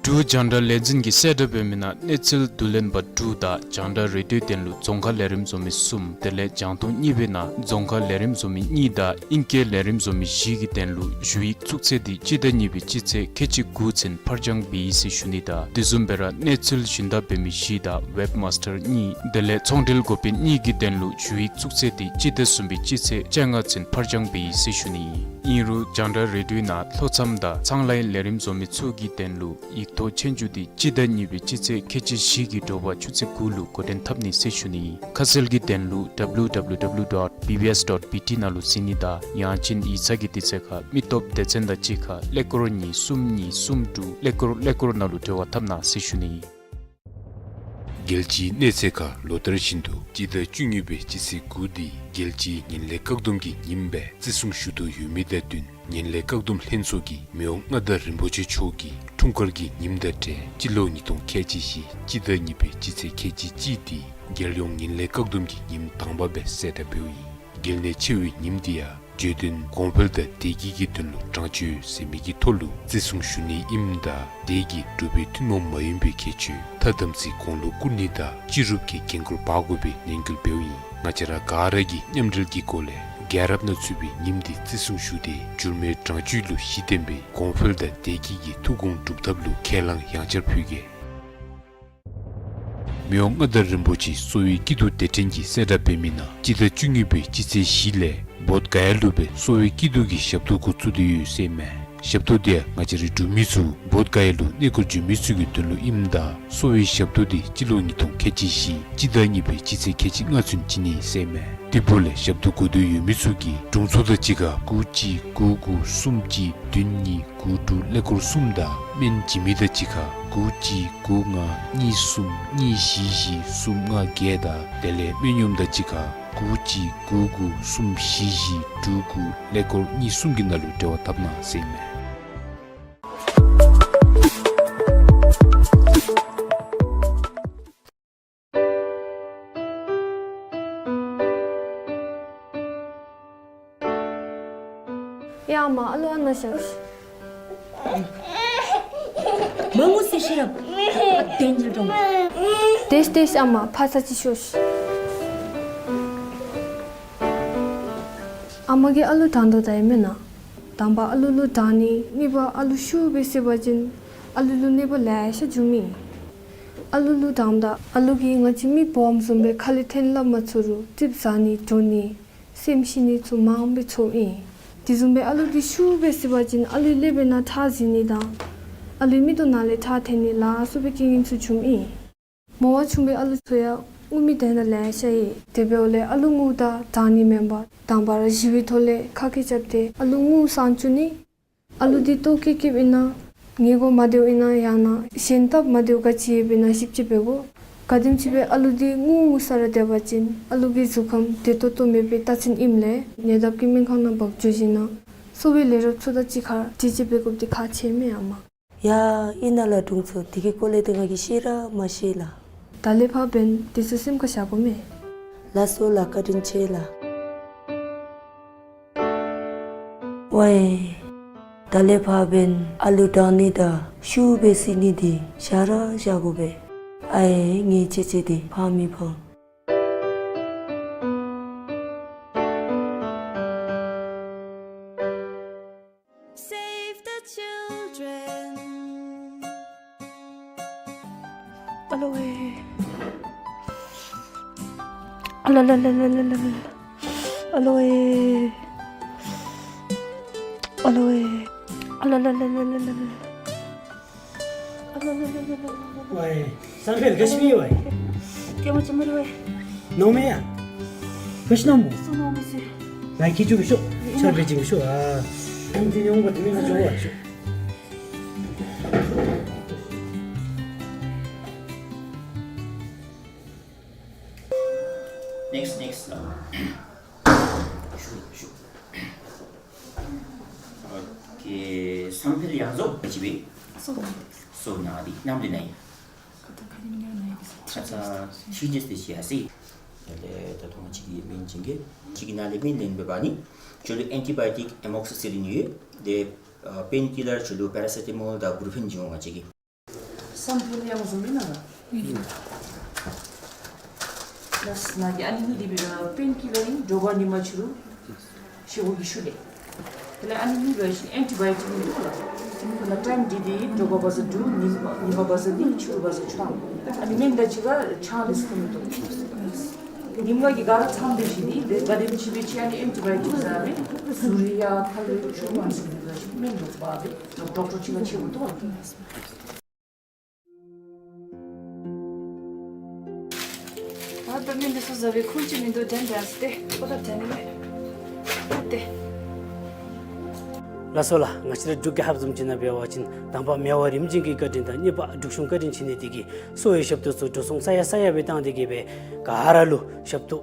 འབྲུག་རྒྱང་བསྒྲགས་ལས་འཛིན་གྱིས་གསལ་བསྒྲགས་འབད་མི་ནང་གནས་ཚུལ་བསྡུ་ལེན་པ་དྲུག་དང་རྒྱང་བསྒྲགས་རེ་ཌིའོ་དོན་ལུ་རྫོང་ཁ་ལས་རིམ་བཟོ་མི་གསུམ་དེ་ལས་རྒྱང་མཐོང་གཉིས་པའི་ནང་རྫོང་ཁ་ལས་རིམ་བཟོ་མི་གཉིས་དང་ཨིང་སྐད་ལས་རིམ་བཟོ་མི་བཞི་གི་དོན་ལུ་ཞུ་ཡིག་བཙུགས་ཚེས་འདི་སྤྱི་ཟླ་གཉིས་པའི་སྤྱི་ཚེས་ཁལ་གཅིག་དགུ་ཚུན་ཕར་འགྱངས་འབད་ཡི་ཟེར་ཞུ་ནི་དང་དེ་བཟུམ་སྦེ་ར་གནས་ཚུལ་ཞུན་དག་འབད་མི་བཞི་དང་ཝེབ་མཱས་ཊར་གཉིས་དེ་ལས་ཚོང་འབྲེལ་འགོ་དཔོན་གཉིས་ཀྱི་དོན་ལུ་ཞུ་ཡིག་བཙུགས་ཚེས་འདི་སྤྱི་ཟླ་གསུམ་པའི་སྤྱི་ཚེས་བཅོ་ལྔ་ཚུན་ཕར་འགྱངས་འབད་ཡི་ཟེར་ཞུ་ནི་ཨིན། ཨིན་རུང་རྒྱང་བསྒྲགས་རེ་ཌིའོའི་ནང་ལྷོ་མཚམས་དང་ཚངས་ལའི་ལས་རིམ་བཟོ་མི་ཚུ་གི་དོན་ལུ་ཡིག་ཐོག་ཆོས་རྒྱུགས་འདི་སྤྱི་ཟླ་གཉིས་པའི་སྤྱི་ཚེས་ཁལ་གཅིག་བཞི་གི་དྲོ་པ་ཆུ་ཚོད་དགུ་ལུ་འགོ་འདྲེན་འཐབ་ནི་ཟེར་ཞུ་ནི་ཨིན། ཁ་གསལ་གྱི་དོན་ལུ་ཌབ་ལིའུ་ཌབ་ལིའུ་ཌབལིའུ་ཌོཊ་བི་བི་ཨེསི་ཌོཊ་བི་ཊི་ནང་ལུ་གཟིགས་ནི་དང་ཡང་ཅིན་ཡིག་ཚང་གི་དུས་ཚོད་ཁར་མི་སྟོབས་སྡེ་ཚན་དང་གཅིག་ཁར་ཀླད་ཀོར་གཉིས་གསུམ་གཉིས་གསུམ་དྲུག་ཀླད་ཀོར་ཀླད་ཀོར་ནང་ལུ་འབྲེལ་བ་འཐབ་གནང་ཟེར་ཞུ་ནི་ཨིན། རྒྱལ་སྤྱིའི་གནས་ཚད་ཁར་ལོ་ལྟར་བཞིན་དུ་སྤྱི་ཟླ་བཅུ་གཉིས་པའི་སྤྱི་ཚེས་དགུ་འདི་རྒྱལ་སྤྱིའི་ངན་ལྷད་བཀག་སྡོམ་གྱི་ཉིནམ་སྦེ་བརྩི་སྲུང་ཞུ་དོ་ཡོད་མི་དང་བསྟུན་ངན་ལྷད་བཀག་སྡོམ་ལྷན་ཚོགས་ཀྱིས་མི་དབང་མངའ་བདག་རིན་པོ་ཆེ་མཆོག་གི་འཁྲུངས་སྐར་གྱི་ཉིནམ་དང་འབྲེལ་སྤྱི་ལོ་ཉིས་སྟོང་ཁལ་གཅིག་བཞི་སྤྱི་ཟླ་གཉིས་པའི་སྤྱི་ཚེས་ཁལ་གཅིག་གཅིག་འདི་རྒྱལ་ཡོངས་ངན་ལྷད་བཀག་སྡོམ་གྱི་ཉིནམ་དང་པ་སྦེ་གསལ་བསྒྲགས་འབདཝ་ཨིན། གལ་གནད་ཆེ་བའི་ཉིནམ་འདི་ཡང་བརྗོད་དོན་གོང་འཕེལ་དང་བདེ་སྐྱིད་ཀྱི་དོན་ལུ་དྲང་སྤྱོད་ཟེར་མི་གི་ཐོག་ལུ་བརྩི་སྲུང་ཞུ་ནི་ཨིནམ་ད་དེ་གིས་འབྲུག་པའི་ཐུན་མོང་མ་ཡིན་པའི་ཁྱད་ཆོས་མཐའ་དམ་ཚིག་གོང་ལུ་བཀུར་ནི་དང་སྤྱི་རུབ་ཀྱི་འགན་ཁུར་འབག་དགོ་པའི་ནན་སྐུལ་འབདཝ་ཨིན། ང་བཅས་ར་ག་ར་གིས་མཉམ་འབྲེལ་གྱི་སྒོ་ལས་རྒྱལ་རབས་ནང་ཚུད་པའི་ཉིནམ་འདི་བརྩི་སྲུང་ཞུ་སྟེ་འགྱུར་མེད་དྲང་སྤྱོད་ལུ་གཞི་བརྟེན་པའི་གོང་འཕེལ་དང་བདེ་སྐྱིད་ཀྱི་ཐུགས་དགོངས་སྒྲུབ་ཐབས་ལུ་ཁས་བླངས་ཡང་བསྐྱར་ཕུལ་གེ། མི་དབང་མངའ་བདག་རིན་པོ་ཆེའི་གསོ་བའི་སྐྱིད་སྡུག་དེ་འཕྲིན་གྱིས་གསལ་བསྒྲགས་འབད་མི་ནང་སྤྱི་ཟླ་བཅུ་གཉིས་པའི་སྤྱི་ཚེས་བཞི་ལས་བོདྷ་ག་ཡ་ལུ་སྦེ་གསོ་བའི་སྐྱིད་སྡུག་གི་ཞབས་ཏོག་འགོ་བཙུགས་ཏེ་ཡོད་ཟེར་ཨིན་མས། ཞབས་ཏོག་འདི་ང་བཅས་རའི་འབྲུག་མི་ཚུ་བོདྷ་ག་ཡ་ལུ་གནས་སྐོར་འབྱོན་མི་ཚུ་གི་དོན་ལུ་ཨིནམ་ད་གསོ་བའི་ཞབས་ཏོག་འདི་སྤྱི་ལོ་ཉིས་སྟོང་ཁལ་གཅིག་བཞི་སྤྱི་ཟླ་གཉིས་པའི་སྤྱི་ཚེས་ཁལ་གཅིག་ལྔ་ཚུན་བྱིན་ནི་ཟེར་མས། དེ་འབདཝ་ལས་ཞབས་ཏོག་དགོ་འདོད་ཡོད་མི་ཚུ་གིས་དྲུང་འཚོ་དང་གཅིག་ཁར་དགུ་གཅིག་དགུ་དགུ་གསུམ་གཅིག་བདུན་གཉིས་དགུ་དྲུག་ཀླད་ཀོར་གསུམ་དང་སྨན་བྱིན་མི་དང་གཅིག་ཁར་དགུ་གཅིག་དགུ་ལྔ་གཉིས་གསུམ་གཉིས་བཞི་བཞི་གསུམ་ལྔ་བརྒྱད་དང་དེ་ལས་སྨན་གཡོགམ་དང་གཅིག་ཁར་དགུ་གཅིག་དགུ་དགུ་གསུམ་བཞི་བཞི་དྲུག་དགུ་ཀླད་ཀོར་གཉིས་གསུམ་གྱི་ནང་ལུ་འབྲེལ་བ་འཐབ་གནང་ཟེར་མས། ཡ་མ་ཨ་ལུ་ཨ་ནཱ་བཞག་ཤིག། མ་ངུ་ཟེར་ཤེས་རབ། ཨ་བདེན་ཉིལ་འགྲོ། ཏེས་ཏེས་ཨ་མ་ཕར་ཚུར་ཅིག་ཤོག་ཤིག། ཨ་མ་གིས་ཨ་ལུ་དྲང་དོ་ད་ཡོད་མེན་ན། དང་པ་ཨ་ལུ་ལུ་དྲང་ནི། གཉིས་པ་ཨ་ལུ་ཤུགས་སྦེ་བསད་པ་ཅིན་ཨ་ལུ་ལུ་གནོད་པ་ལེ་ཤ་འབྱུངམ་ཨིན། ཨ་ལུ་ལུ་དྲངམ་ད་ཨ་ལུ་གིས་ང་བཅས་མི་སྦོམ་བཟུམ་སྦེ་ཁ་ལས་འཐེན་སླབ་མ་ཚུགས་རུང་ཙིགཔ་ཟ་ནི་འགྲོ་ནི་སེམས་ཤི་ནི་ཚུ་མངམ་སྦེ་ཚོརཝ་ཨིན། དེ་བཟུམ་སྦེ་ཨ་ལུ་འདི་ཤུགས་སྦེ་བསད་པ་ཅིན་ཨ་ལུའི་ཀླད་པའི་ནང་ཁྲག་འཛིང་ནི་དང་ཨ་ལུའི་མིག་ཏོ་ནང་ལས་ཁྲག་འཐོན་ནི་ལ་སོགས་པའི་རྐྱེན་ངན་ཚུ་འབྱུངམ་ཨིན། མོ་བ་ཆུང་བའི་ཨ་ལུ་ཚུ་ཡང་ངུ་མི་དེ་ནང་ལེ་ཤ་ཡོད། དེ་འབདཝ་ལས་ཨ་ལུ་ངུཝ་ད་དྲང་ནི་མེན་པར་དང་པ་ར་ཞི་བའི་ཐོག་ལས་ཁ་སྐད་རྐྱབ་སྟེ་ཨ་ལུ་ངུ་སངས་བཅུག་ནི། ཨ་ལུ་འདི་ལྟོཝ་བཀྱེས་བཀྱེསཔ་ཨིན་ན་ཉལ་གོ་མ་བདེཝ་ཨིན་ན་ཡང་ན་གཞན་སྟབས་མ་བདེཝ་ག་ཅི་ཡོདཔ་ཨིན་ན་ཞིབ་དཔྱད་འབད་དགོ། ག་དེམ་ཅིག་སྦེ་ཨ་ལུ་འདི་ངུ་ངུ་ས་ར་སྡོད་པ་ཅིན་ཨ་ལུ་གི་གཟུགས་ཁམས་བདེ་ཏོག་ཏོ་མེད་པའི་རྟགས་མཚན་ཨིནམ་ལས་ཉེ་འདབས་ཀྱི་སྨན་ཁང་ནང་འབག་འགྱོ་ཞིནམ་ལས་གསོ་བའི་ལས་རོགསཔ་ཚུ་དང་གཅིག་ཁར་དྲི་དཔྱད་འབད་དགོཔ་འདི་ཁག་ཆེ་མས་ཨ་མ། ཡ་ཨིན་ན་ལགས་དྲུང་འཚོ། དེ་གི་སྐོར་ལས་ཏེ་ང་གིས་ཤེས་ར་མ་ཤེས་ལགས། ད་ལས་ཕར་འབདན་དེ་ཚུ་སེམས་ཁར་བཞག་དགོ་མས། ལགས་སོ་ལགས། བཀའ་དྲིན་ཆེ་ལགས། ཝའེ། ད་ལས་ཕར་འབདན་ཨ་ལུ་དྲང་ནི་དང་ཤུགས་སྦེ་བསད་ནི་འདི་བཞག་ར་བཞག་དགོ་པས། ཨའེ་ངེའི་ཅེ་ཅེ་འདི་ཕངས་མི་ཕངས། Save the children. ཨ་ལོ་ཝེ། ཨ་ལ་ལ་ལ། ཨ་ལོ་ཝེ། ཨ་ལོ་ཝེ། ཨ་ལ་ལ་ལ། ཝའེ། སང་ཕེལ་ག་ཅི་སྨེ་ཝའེ། ཀྱེ་མ་ཅི་སྨེ་རེ་ཝའེ། ནོ་མེ་ཡ། ག་ཅི་ནོ་མེ། སུ་ནོ་མེ་ཟེར། ང་ཁྱེད་ཚུ་གི་ཤོག། ཆར་པའི་ཅིག་གི་ཤོག་ཨ། ཨིན་ཏེ་ཡོང་བ་དེ་མིན་ན་ཅོག་ཝའེ་ཤོག། Next, next. ཨ། ཤུག་ཤུག། ཨོ་ཁེ། སང་ཕེལ་ཡང་རྫོགས་པ་ཅིན་སྦེ། སོ་ན་སོ་ན་འདི་ནམ་འདི་ན་ཡི། ཁ་ཚ་ཁ་ཉིམ་ཉམ་ན་ཡི། ཁ་ཚ་ཐི་རི་ཌེས་འདི་ཅིག་ཡར་སོ་ཡི། དེ་ལས་ད་ལྟོ་ང་བཅས་ཀྱི་སྨན་བྱིན་གེ་གཅིག་གི་ནང་ལས་སྨན་ལེན་འབད་བ་ནི་ཁྱོད་ལུ་ཨེན་ཊི་བའི་ཊིཀ་ཨེ་མོག་སི་སི་ལིན་ཡོད། དེ་ཨ་པེན་ཀི་ལར་ཁྱོད་ལུ་པེ་ར་སེ་ཊ་མོལ་དང་བུ་རུ་ཕེན་བྱིན་འོང་། ང་བཅས་ཀྱིས་སང་ཕེལ་ཡང་བཟུམ་ཨིན་ན་ལགས། ཨིན། ལགས་ནཱ་གི་ཨ་ནི་གཉིས་འདི་འབད་ར་པེན་ཀི་ལར་ཨིན། དྲོ་པ་ཉིན་མ་ཕྱི་རུ་ཤི་བོ་གི་ཤུལ་ལས། དེ་ལས་ཨ་ནི་གཉིས་འབད་བ་ཅིན་ཨེན་ཊི་བའི་ཊིཀ་ཨིན་འདུག་ལགས། ཁོང་ལུ་ཊའིམ་འདི་འདི་དྲོ་པ་བ་ཟ་དྲུག། ཉིན་མ་ཉིན་མ་བ་ཟ་གཉིས། ཕྱི་རུ་བ་ཟ་བཅུ། ཨ་ནི་སྨན་དང་གཅིག་ཁར་ཆང་ལས་བསྐུམ་མི་འདུག། ཉིནམ་གི་ག་ར་ཚང་སྡོད་ཞིནམ་འདི་དེ་ག་དེམ་ཅིག་སྦེ་ཅིག་ཨ་ནི་ཨེན་ཊི་བའི་ཊིཀ་ཟ་སྦེ་གཟུགས་རིང་ཡར་འཕར་བའི་ཤུགས་མང་སུ་འདུག་ཟེར་སྨན་འདུག་པ་སྦེ་ཌོག་ཊར་ཅིག་ལས་ཤེས་འོང་འདུག་ལགས། ད་ལྟོ་སྨན་འདི་ཚུ་ཟ་བའི་ཁུངས་ཅིག་མིན་འདུག། དྲན་དྲན་སྟེ་ཁོ་ད་དྲན་ནི་མས། ད་ཏེ། ལགས་སོ་ལགས། ང་བཅས་ར་འབྲུག་རྒྱལ་ཁབ་བཟུམ་ཅིག་ནང་འབད་བ་ཅིན་དང་པ་མེ་དབོན་རིམ་བྱོན་གྱི་བཀའ་དྲིན་དང་གཉིས་པ་འབྲུག་གཞུང་བཀའ་དྲིན་བྱིན་ནི་འདི་གིས་གསོ་བའི་ཞབས་ཏོག་ཚུ་འགྲོ་སོང་ས་ཡ་ས་ཡ་སྦེ་བཏང་སྟེ་གི་སྦེ་ག་ར་ལུ་ཞབས་ཏོག་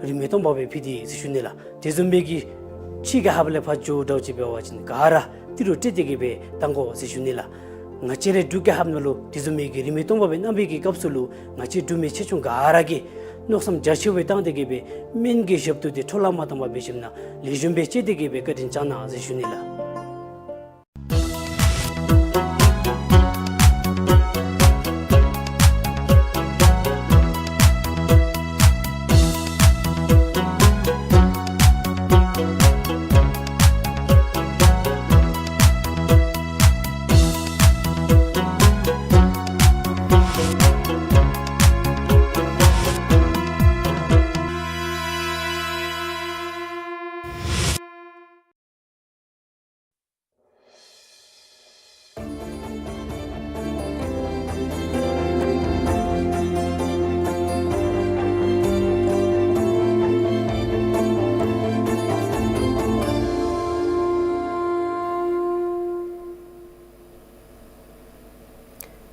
རིན་མེད་སྟོང་པ་སྦེ་ཕུལ་ཏེ་ཟེར་ཞུ་ནི་ལགས། དེ་བཟུམ་སྦེ་གི་ཕྱི་རྒྱལ་ཁབ་ལས་ཕར་འགྱོཝ་འདྲཝ་ཅིག་འབད་བ་ཅིན་ག་ར་ཏི་རུ་སྤྲོད་དེ་གི་སྦེ་བཏང་དགོ་ཟེར་ཞུ་ནི་ལགས། ང་བཅས་རའི་འབྲུག་རྒྱལ་ཁབ་ནང་ལུ་དེ་བཟུམ་མའི་གི་རིན་མེད་སྟོང་པ་སྦེ་གནང་བའི་གི་སྐབས་སུ་ལུ་ང་བཅས་འབྲུག་མི་ཆེ་ཆུང་ག་ར་གིས་མནོ་བསམ་རྒྱ་ཆེ་བའི་བཏང་སྟེ་གི་སྦེ་སྨན་གྱི་ཞབས་ཏོག་འདི་འཕྲོ་བརླག་མ་བཏང་པར་འབད་ཞིནམ་ལས་ལེགས་ཤོམ་སྦེ་སྤྱོད་དེ་གི་སྦེ་བཀའ་དྲིན་བསྐྱང་གནང་ཟེར་ཞུ་ནི་ལགས།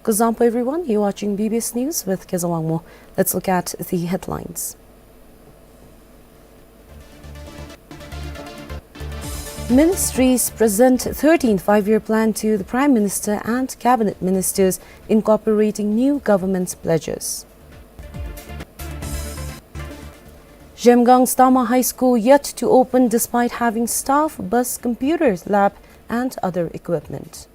Kuzuzangpo everyone, you're watching B B S News with Kezawangmo. Let's look at the headlines. Ministries present thirteenth Five-Year Plan to the Prime Minister and Cabinet Ministers, incorporating new government's pledges. Zhemgang Stama High School yet to open despite having staff, bus, computers, lab and other equipment.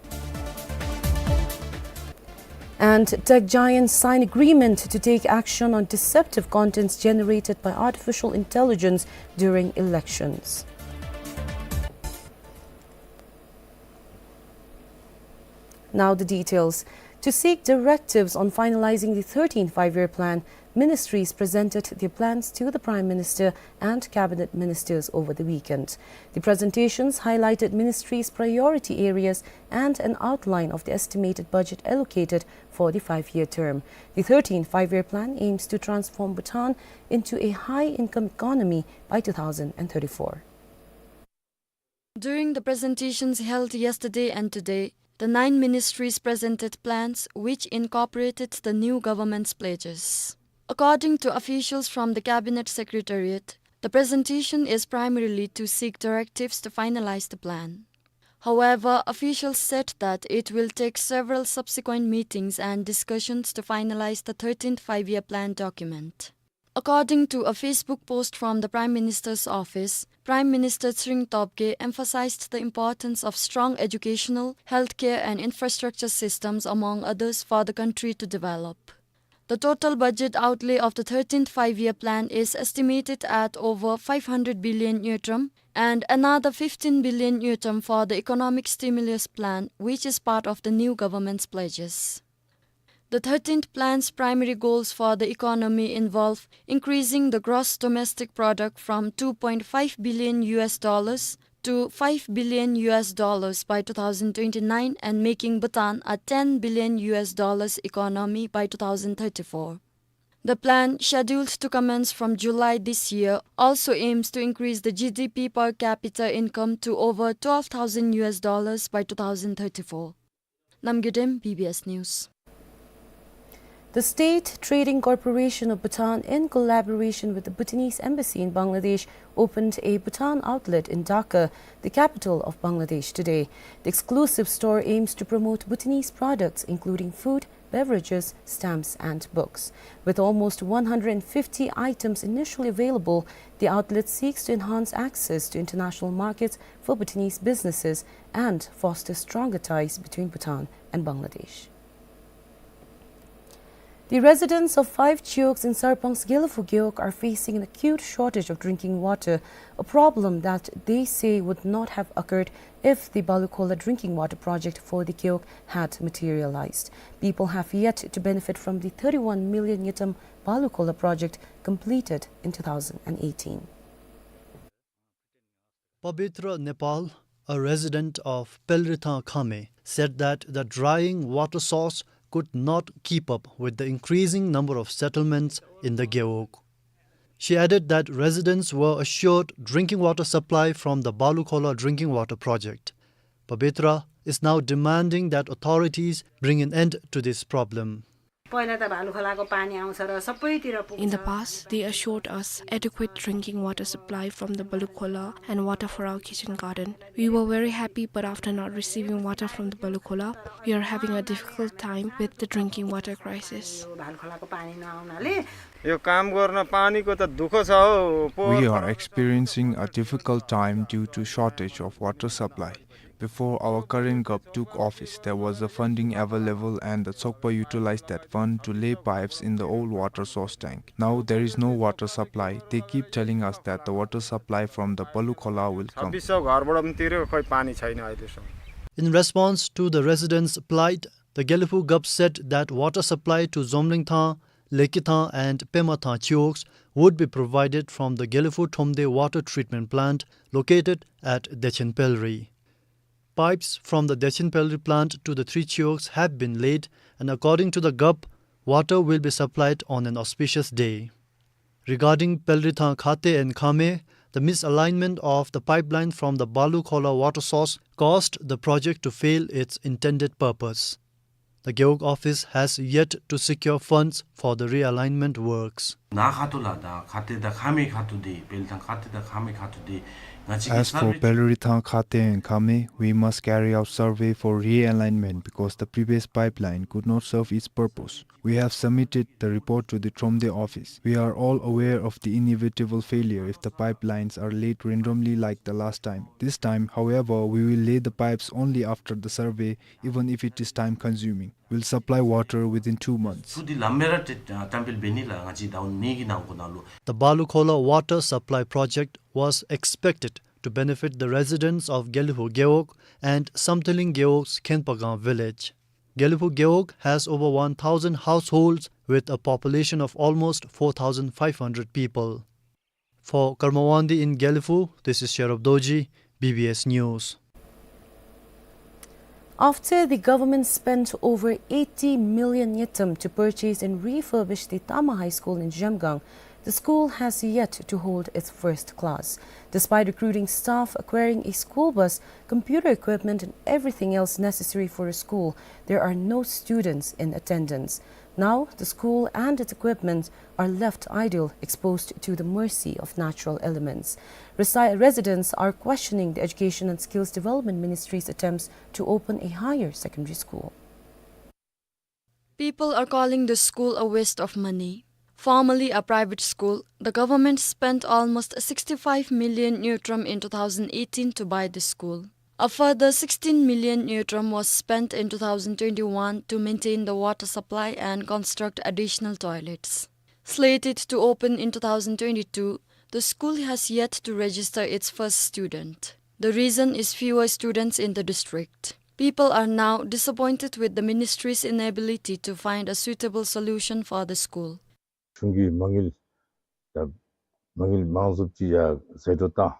And tech giants sign agreement to take action on deceptive contents generated by artificial intelligence during elections. Now the details. To seek directives on finalizing the thirteenth Five-Year Plan, ministries presented their plans to the Prime Minister and Cabinet Ministers over the weekend. The presentations highlighted ministries' priority areas and an outline of the estimated budget allocated for the five-year term. The thirteenth Five-Year Plan aims to transform Bhutan into a high-income economy by two thousand and thirty-four. During the presentations held yesterday and today, the nine ministries presented plans which incorporated the new government's pledges. According to officials from the Cabinet Secretariat, the presentation is primarily to seek directives to finalize the plan. However, officials said that it will take several subsequent meetings and discussions to finalize the thirteenth Five-Year Plan document. According to a Facebook post from the Prime Minister's office, Prime Minister Tshering Tobgay emphasized the importance of strong educational, healthcare and infrastructure systems, among others, for the country to develop. The total budget outlay of the thirteenth Five-Year Plan is estimated at over five hundred billion ngultrum and another fifteen billion ngultrum for the economic stimulus plan, which is part of the new government's pledges. The thirteenth plan's primary goals for the economy involve increasing the gross domestic product from two point five billion U S dollars to five billion U S dollars by two thousand twenty-nine and making Bhutan a ten billion U S dollars economy by two thousand thirty-four. The plan, scheduled to commence from July this year, also aims to increase the G D P per capita income to over twelve thousand U S dollars by two thousand thirty-four. Namgay Dem, B B S News. The State Trading Corporation of Bhutan, in collaboration with the Bhutanese Embassy in Bangladesh, opened a Bhutan outlet in Dhaka, the capital of Bangladesh, today. The exclusive store aims to promote Bhutanese products, including food, beverages, stamps, and books. With almost one hundred fifty items initially available, the outlet seeks to enhance access to international markets for Bhutanese businesses and foster stronger ties between Bhutan and Bangladesh. The residents of five chiyoks in Sarpang's Gelephu Gewog are facing an acute shortage of drinking water, a problem that they say would not have occurred if the Balukhola drinking water project for the Gewog had materialized. People have yet to benefit from the thirty-one million ngultrum Balukhola project completed in two thousand and eighteen. Pabitra Nepal, a resident of Pelritha Khame, said that the drying water source could not keep up with the increasing number of settlements in the Gewog. She added that residents were assured drinking water supply from the Balukhola drinking water project. Pabitra is now demanding that authorities bring an end to this problem. पहिला त भालुखोलाको पानी आउँछ र सबैतिर पुग्छ। In the past, they assured us adequate drinking water supply from the Balukhola and water for our kitchen garden. We were very happy, but after not receiving water from the Balukhola, we are having a difficult time with the drinking water crisis. यो भालुखोलाको पानी नआउनाले यो काम गर्न पानीको त दुःख छ हौ, पोहोर We are experiencing a difficult time due to shortage of water supply. Before our current gov took office, there was the funding available and the Chokpa utilized that fund to lay pipes in the old water source tank. Now there is no water supply. They keep telling us that the water supply from the Balukhola will come. छब्बिस सौ घरबाट पनि तिर्यो, खोइ पानी छैन अहिलेसम्म। In response to the residents' plight, the Gelephu gov said that water supply to Zomlingthang, Lekitha and Pemathang chiyoks would be provided from the Gelephu Thromde water treatment plant located at Dechen Pelri. Pipes from the Dechen Pelri plant to the three chiyoks have been laid, and according to the gov, water will be supplied on an auspicious day. Regarding Pelritha Khate and Khame, the misalignment of the pipeline from the Balukhola water source caused the project to fail its intended purpose. The Gewog office has yet to secure funds for the realignment works. ནཱ་ཁ་ཐུག་ལས་ད་ཁ་གཏད་དང་ཁ་མེད་ཁ་ཐུག་འདི་བལ་ཐང་ཁ་གཏད་དང་ཁ་མེད་ཁ་ཐུག་འདི་ང་བཅས་ཀྱི། As for Pelurithang, Khate and Khame, we must carry out survey for realignment because the previous pipeline could not serve its purpose. We have submitted the report to the Thromde office. We are all aware of the inevitable failure if the pipelines are laid randomly like the last time. This time, however, we will lay the pipes only after the survey, even if it is time consuming. Will supply water within two months. ཚུ་འདི་ལམ་མེ་ར་ཏེ་བཀྲམ་སྤེལ་འབད་ནི་ལགས། ང་བཅས་ཟླཝ་གཉིས་ཀྱི་ནང་འཁོད་ནང་ལུ། The Balukhola water supply project was expected to benefit the residents of Gelephu Gewog and Samthiling Gewog's Khenpagang village. Gelephu Gewog has over one thousand households with a population of almost four thousand five hundred people. For Karma Wangdi in Gelephu, this is Sherab Dorji, B B S News. After the government spent over eighty million ngultrum to purchase and refurbish the Tama High School in Zhemgang, the school has yet to hold its first class. Despite recruiting staff, acquiring a school bus, computer equipment, and everything else necessary for a school, there are no students in attendance. Now, the school and its equipment are left idle, exposed to the mercy of natural elements. Resi-, residents are questioning the Education and Skills Development Ministry's attempts to open a higher secondary school. People are calling the school a waste of money. Formerly a private school, the government spent almost sixty-five million ngultrum in two thousand eighteen to buy the school. A further sixteen million ngultrum was spent in two thousand twenty-one to maintain the water supply and construct additional toilets. Slated to open in two thousand twenty-two, the school has yet to register its first student. The reason is fewer students in the district. People are now disappointed with the ministry's inability to find a suitable solution for the school. གཞུང་གིས་མ་དངུལ་ད་མ་དངུལ་མང་སུ་ཅིག་ཡར་ཟད་འགྲོ་བཏང་།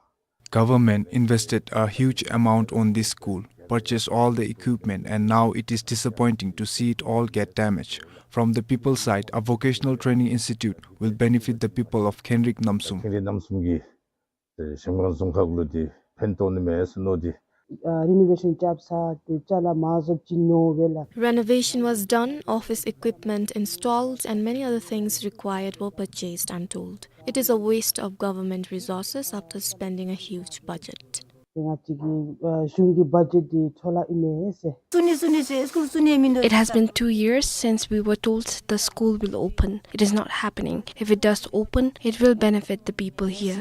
Government invested a huge amount on this school, purchased all the equipment, and now it is disappointing to see it all get damaged. From the people's side, a vocational training institute will benefit the people of Khenrik Namsum. ཁེངས་རིགས་རྣམ་གསུམ་གྱི་ཨེ་གཞལམ་སྒང་རྫོང་ཁག་ལུ་འདི་ཕན་ཐོགས་ནི་མས་ཟེར་མནོ་སྟེ། ཨ་རི་ནོ་ཝེ་ཤཱན་རྐྱབ་ས་དེ་ཅ་ལ་མང་སུ་ཅིག་ནོར་བས་ལགས། Renovation was done, office equipment installed, and many other things required were purchased, I'm told. It is a waste of government resources after spending a huge budget. ང་བཅས་ཀྱི་ཨ་གཞུང་གི་བ་ཇེཊ་འདི་འཕྲོ་བརླག་ཨིན་མས་ཟེར། It has been two years since we were told the school will open. It is not happening. If it does open, it will benefit the people here.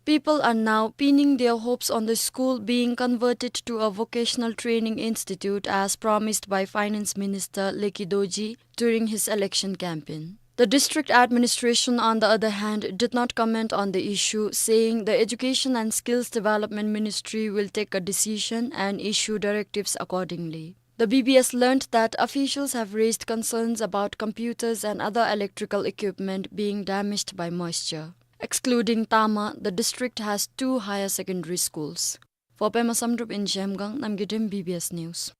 People are now pinning their hopes on the school being converted to a vocational training institute as promised by Finance Minister Lekhi Dorji during his election campaign. The district administration, on the other hand, did not comment on the issue, saying the Education and Skills Development Ministry will take a decision and issue directives accordingly. The B B S learnt that officials have raised concerns about computers and other electrical equipment being damaged by moisture. Excluding Tama, the district has two higher secondary schools. For Pema Samdrup in Zhemgang, Namgay Dem, B B S News.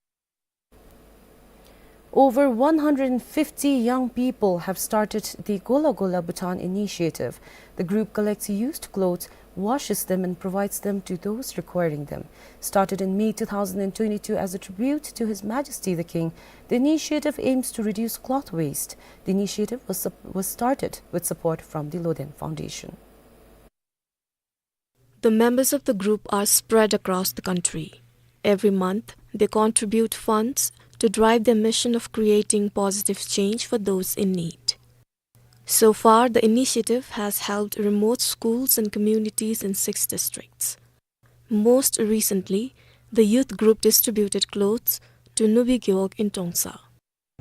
Over one hundred fifty young people have started the Gola Gola Bhutan initiative. The group collects used clothes, washes them and provides them to those requiring them. Started in May two thousand twenty-two as a tribute to His Majesty the King, the initiative aims to reduce cloth waste. The initiative was sup-, was started with support from the Loden Foundation. The members of the group are spread across the country. Every month, they contribute funds to drive their mission of creating positive change for those in need. So far, the initiative has helped remote schools and communities in six districts. Most recently, the youth group distributed clothes to Nubi Gewog in Trongsa.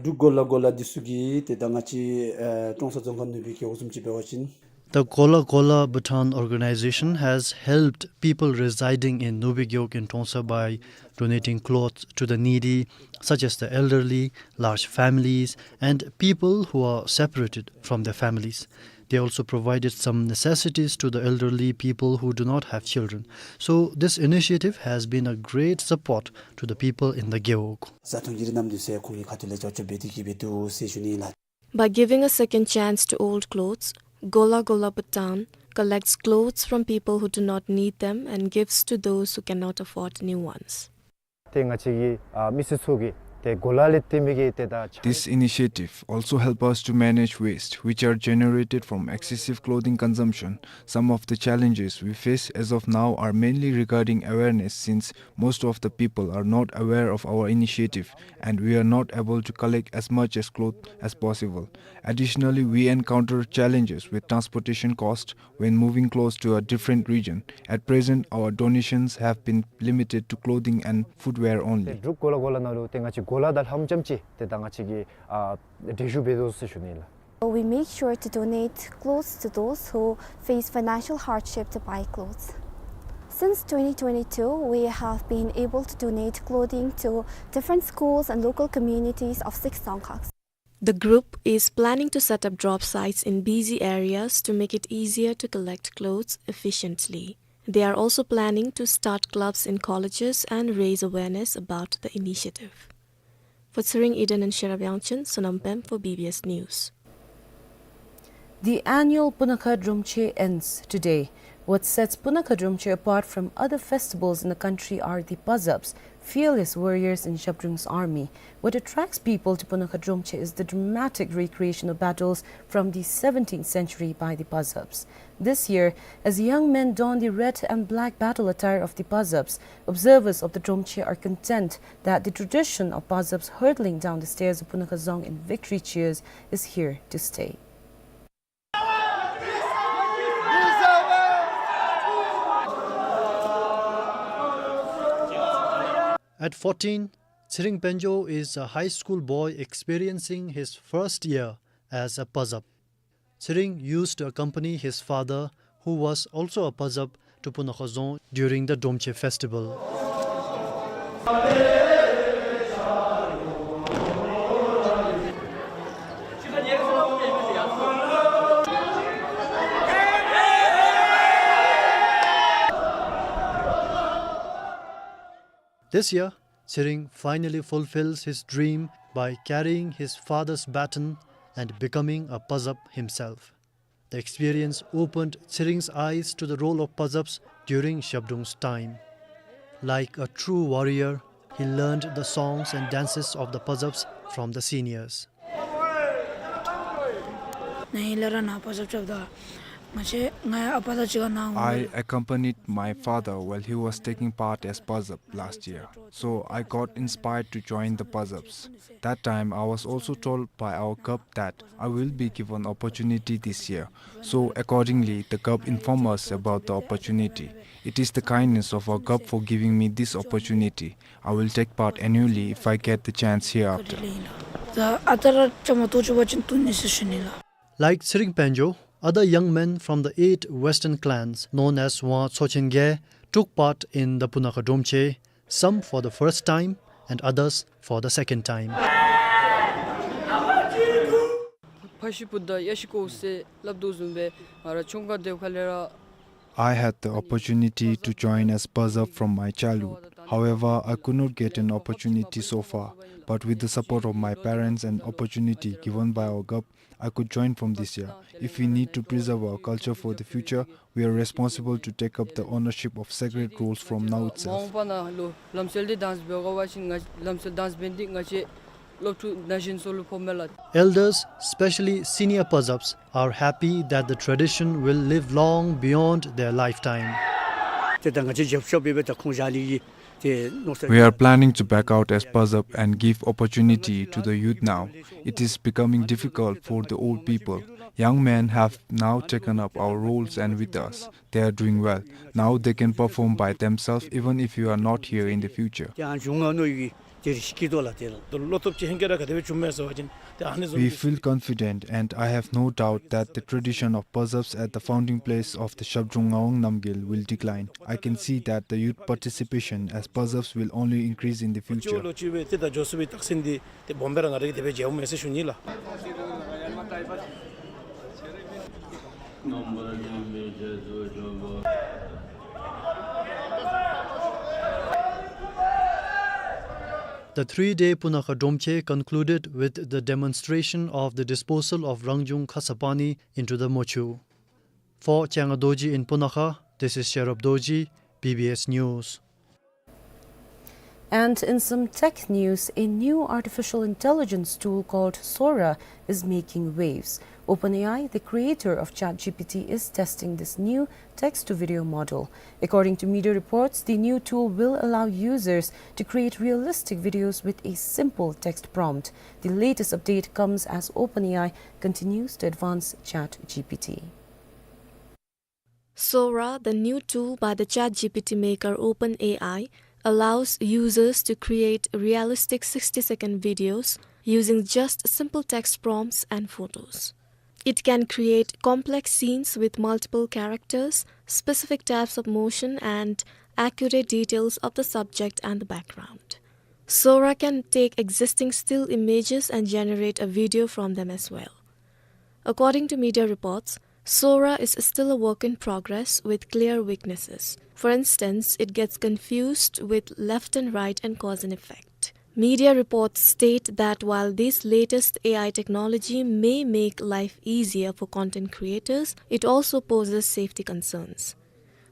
འབྲུག་གོ་ལ་གོ་ལ་འདི་ཚུ་གིས་ཏེ་ད་ང་བཅས་ཨེ་ཀྲོང་གསར་རྫོང་ཁག་ནུབ་སྦིས་རྒེད་འོག་བཟུམ་ཅིག་འབད་བ་ཅིན། The Gola Gola Bhutan organization has helped people residing in Nubi Gewog in Trongsa by donating clothes to the needy, such as the elderly, large families, and people who are separated from their families. They also provided some necessities to the elderly people who do not have children. So this initiative has been a great support to the people in the Gewog. བཟའ་འཐུང་གི་རིགས་རྣམས་འདི་ཚུ་ཁོང་གི་ཁ་ཐུག་ལས་ཆོག་ཆོག་འབད་དེ་གི་འབད་དོ་ཟེར་ཞུ་ནི་ལགས། By giving a second chance to old clothes, Gola Gola Bhutan collects clothes from people who do not need them and gives to those who cannot afford new ones. ཏེ་ང་བཅས་ཀྱི་ཨ་མི་སེར་ཚུ་གིས་ཏེ་གོ་ལ་ལས་བཏོན་མི་གི་ཏེ་ད་ཆ། This initiative also help us to manage waste which are generated from excessive clothing consumption. Some of the challenges we face as of now are mainly regarding awareness, since most of the people are not aware of our initiative and we are not able to collect as much as cloth as possible. Additionally, we encounter challenges with transportation cost when moving clothes to a different region. At present, our donations have been limited to clothing and footwear only. ཏེ་འབྲུག་གོ་ལ་གོ་ལ་ནང་ལུ་ཏེ་ང་བཅས་གོ་ལ་དང་ལྷམ་ཙམ་ཅིག་ཏེ་ད་ང་བཅས་ཀྱིས་ཨ་འགྲན་ཞུགས་འབད་དོ་ཟེར་ཞུ་ནི་ལགས། We make sure to donate clothes to those who face financial hardship to buy clothes. Since twenty twenty-two, we have been able to donate clothing to different schools and local communities of six Dzongkhags. The group is planning to set up drop sites in busy areas to make it easier to collect clothes efficiently. They are also planning to start clubs in colleges and raise awareness about the initiative. For Tshering Eden and Sherab Yangchen, Sonam Pem for B B S News. The annual Punakha Dromche ends today. What sets Punakha Dromche apart from other festivals in the country are the Pazabs, fearless warriors in Zhabdrung's army. What attracts people to Punakha Dromche is the dramatic recreation of battles from the seventeenth century by the Pazabs. This year, as young men don the red and black battle attire of the Pazabs, observers of the Dromche are content that the tradition of Pazabs hurtling down the stairs of Punakha Dzong in victory cheers is here to stay. At fourteen, Tshering Penjo is a high school boy experiencing his first year as a Pazab. Tshering used to accompany his father, who was also a Pazab, to Punakha Dzong during the Dromche festival. This year, Tshering finally fulfills his dream by carrying his father's baton and becoming a Pazab himself. The experience opened Tshering's eyes to the role of Pazabs during Zhabdrung's time. Like a true warrior, he learned the songs and dances of the Pazabs from the seniors. ང་ཡང་ལས་ར་ནཱ་པ་ཛབ་རྐྱབ་ད། ང་བཅས་ང་ཡང་ཨ་པ་དང་གཅིག་ཁར་ནཱ་འོང་། I accompanied my father while he was taking part as Pazab last year, so I got inspired to join the Pazabs. That time, I was also told by our Gab that I will be given opportunity this year. So accordingly, the Gab informed us about the opportunity. It is the kindness of our Gab for giving me this opportunity. I will take part annually if I get the chance hereafter. ད་ཨ་རྟག་ར་བཅའ་མར་གཏོགས་བཅུག་པ་ཅིན་བཏུབ་ནི་ཟེར་ཞུ་ནི་ལགས། Like Tshering Penjo, other young men from the eight western clans known as Wang Tsochen Ge took part in the Punakha Dromche, some for the first time and others for the second time. ཕ་ཤུལ་བུ་དང་གཡས་ཤུལ་ཀོ་ཟེར་སླབ་དོ་བཟུམ་སྦེ་ང་ར་ཆུང་ཀ་དེ་ཁ་ལས་ར། I had the opportunity to join as Pazab from my childhood. However, I could not get an opportunity so far, but with the support of my parents and opportunity given by our Gab, I could join from this year. If we need to preserve our culture for the future, we are responsible to take up the ownership of sacred roles from now itself. མ་འོངས་པ་ནང་ལུ་ལམ་སྲོལ་འདི་དང་འབད་དགོ་པ་ཅིན་ང་ལམ་སྲོལ་དང་འབད་ནི་འདི་ང་བཅས་སློབ་ཕྲུག་ན་གཞོན་ཚུ་ལུ་ཕོགཔ་མས་ལགས། Elders, especially senior Pazabs, are happy that the tradition will live long beyond their lifetime. ཏེ་ད་ང་བཅས་རྒྱབ་སྐྱོར་འབད་སྦེ་ད་ཁུངས་བཞག་ནི་གི་ཏེ་མནོ་བསམ། We are planning to back out as Pazab and give opportunity to the youth now. It is becoming difficult for the old people. Young men have now taken up our roles and with us, they are doing well. Now they can perform by themselves even if you are not here in the future. ཏེ་ཨ་ནི་བྱུང་ང་མནོ་ཡི་གི་ཏེ་རེ་ཤི་སྐྱིད་དོ་ལགས། ཏེ་ལོ་ཏོག་ཅིག་ཧེང་སྐལ་ར་ག་དེ་སྦེ་བྱུངམ་མས་ཟེར་བ་ཅིན་ཏེ་ཨ་ནི་བཟུམ། We feel confident and I have no doubt that the tradition of Pazabs at the founding place of the Zhabdrung Ngawang Namgyal will decline. I can see that the youth participation as Pazabs will only increase in the future. ལོ་ཅིག་སྦེ་ཏེ་ད་འགྱོ་ཚུགས་པའི་རྟགས་མཚན་འདི་ཏེ་སྦོམ་སྦེ་ར་ང་ར་གིས་དེ་སྦེ་མཇལཝ་མས་ཟེར་ཞུ་ནི་ལགས། The three-day Punakha Dromche concluded with the demonstration of the disposal of Rangjung Khasapani into the Mochu. For Changa Dorji in Punakha, this is Sherab Dorji, B B S News. And in some tech news, a new artificial intelligence tool called Sora is making waves. OpenAI, the creator of ChatGPT, is testing this new text-to-video model. According to media reports, the new tool will allow users to create realistic videos with a simple text prompt. The latest update comes as OpenAI continues to advance ChatGPT. Sora, the new tool by the ChatGPT maker OpenAI, allows users to create realistic sixty-second videos using just simple text prompts and photos. It can create complex scenes with multiple characters, specific types of motion, and accurate details of the subject and the background. Sora can take existing still images and generate a video from them as well. According to media reports, Sora is still a work in progress with clear weaknesses. For instance, it gets confused with left and right and cause an effect. Media reports state that while this latest A I technology may make life easier for content creators, it also poses safety concerns.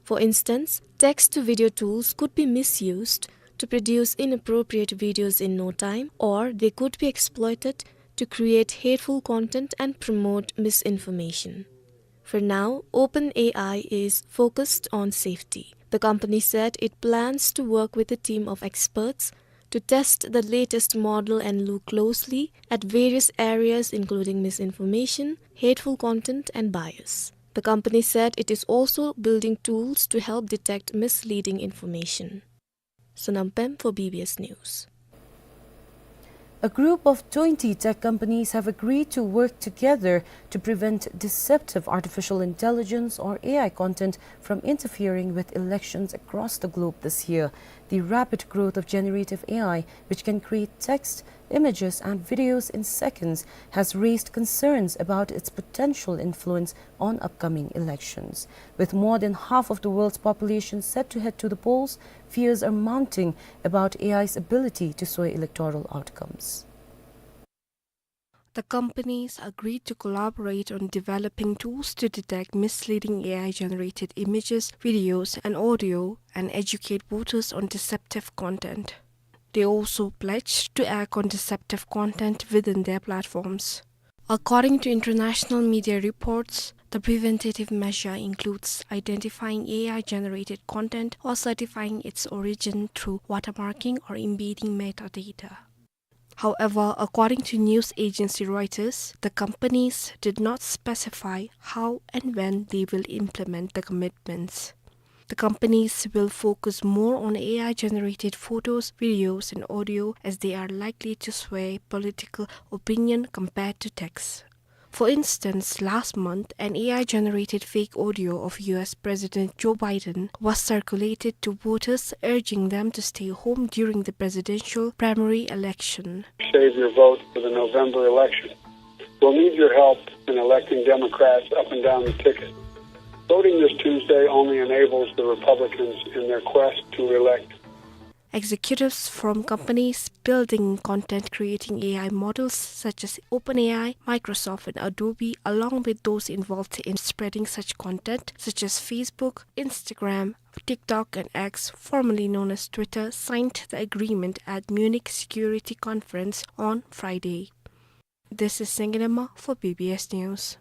For instance, text-to-video tools could be misused to produce inappropriate videos in no time, or they could be exploited to create hateful content and promote misinformation. For now, OpenAI is focused on safety. The company said it plans to work with a team of experts to test the latest model and look closely at various areas, including misinformation, hateful content, and bias. The company said it is also building tools to help detect misleading information. Sonam Pem for B B S News. A group of twenty tech companies have agreed to work together to prevent deceptive artificial intelligence, or A I, content from interfering with elections across the globe this year. The rapid growth of generative A I, which can create text, images, and videos in seconds, has raised concerns about its potential influence on upcoming elections. With more than half of the world's population set to head to the polls, fears are mounting about A I's ability to sway electoral outcomes. The companies agreed to collaborate on developing tools to detect misleading A I-generated images, videos, and audio, and educate voters on deceptive content. They also pledged to act on deceptive content within their platforms. According to international media reports, the preventative measure includes identifying A I-generated content or certifying its origin through watermarking or embedding metadata. However, according to news agency Reuters, the companies did not specify how and when they will implement the commitments. The companies will focus more on A I-generated photos, videos, and audio, as they are likely to sway political opinion compared to text. For instance, last month, an A I-generated fake audio of U S President Joe Biden was circulated to voters, urging them to stay home during the presidential primary election. Save your vote for the November election. We'll need your help in electing Democrats up and down the ticket. Voting this Tuesday only enables the Republicans in their quest to elect. Executives from companies building content creating A I models such as OpenAI, Microsoft, and Adobe, along with those involved in spreading such content such as Facebook, Instagram, TikTok, and X, formerly known as Twitter, signed the agreement at Munich Security Conference on Friday. This is Sengilema for B B S News.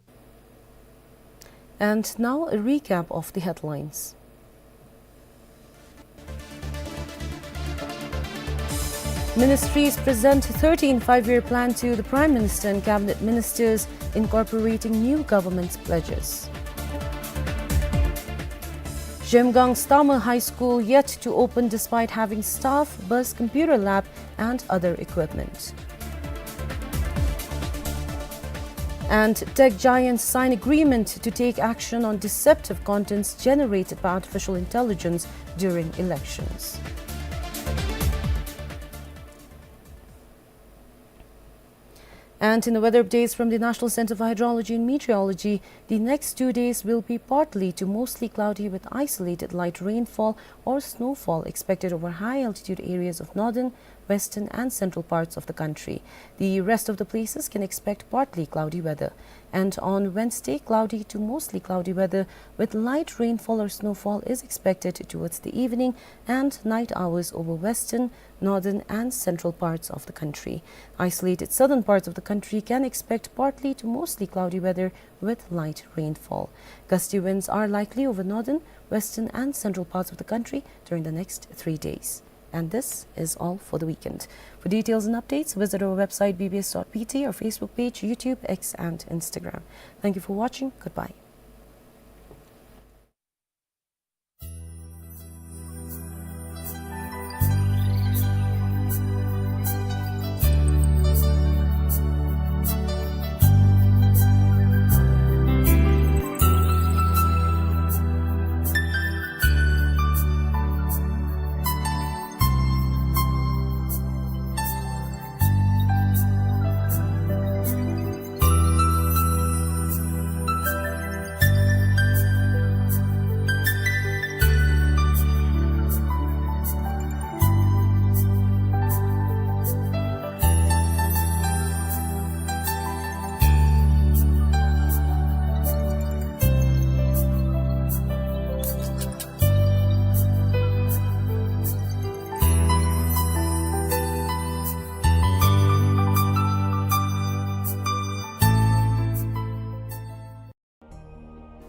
And now a recap of the headlines. Ministries present thirteenth Five-Year Plan to the Prime Minister and Cabinet Ministers, incorporating new government's pledges. Zhemgang Stamer High School yet to open despite having staff, bus, computer lab, and other equipment. And tech giants sign agreement to take action on deceptive contents generated by artificial intelligence during elections. And in the weather updates from the National Center for Hydrology and Meteorology, the next two days will be partly to mostly cloudy with isolated light rainfall or snowfall expected over high-altitude areas of northern, western and central parts of the country. The rest of the places can expect partly cloudy weather. And on Wednesday, cloudy to mostly cloudy weather with light rainfall or snowfall is expected towards the evening and night hours over western, northern, and central parts of the country. Isolated southern parts of the country can expect partly to mostly cloudy weather with light rainfall. Gusty winds are likely over northern, western, and central parts of the country during the next three days. And this is all for the weekend. For details and updates, visit our website B B S dot B T, our Facebook page, YouTube, X, and Instagram. Thank you for watching. Goodbye.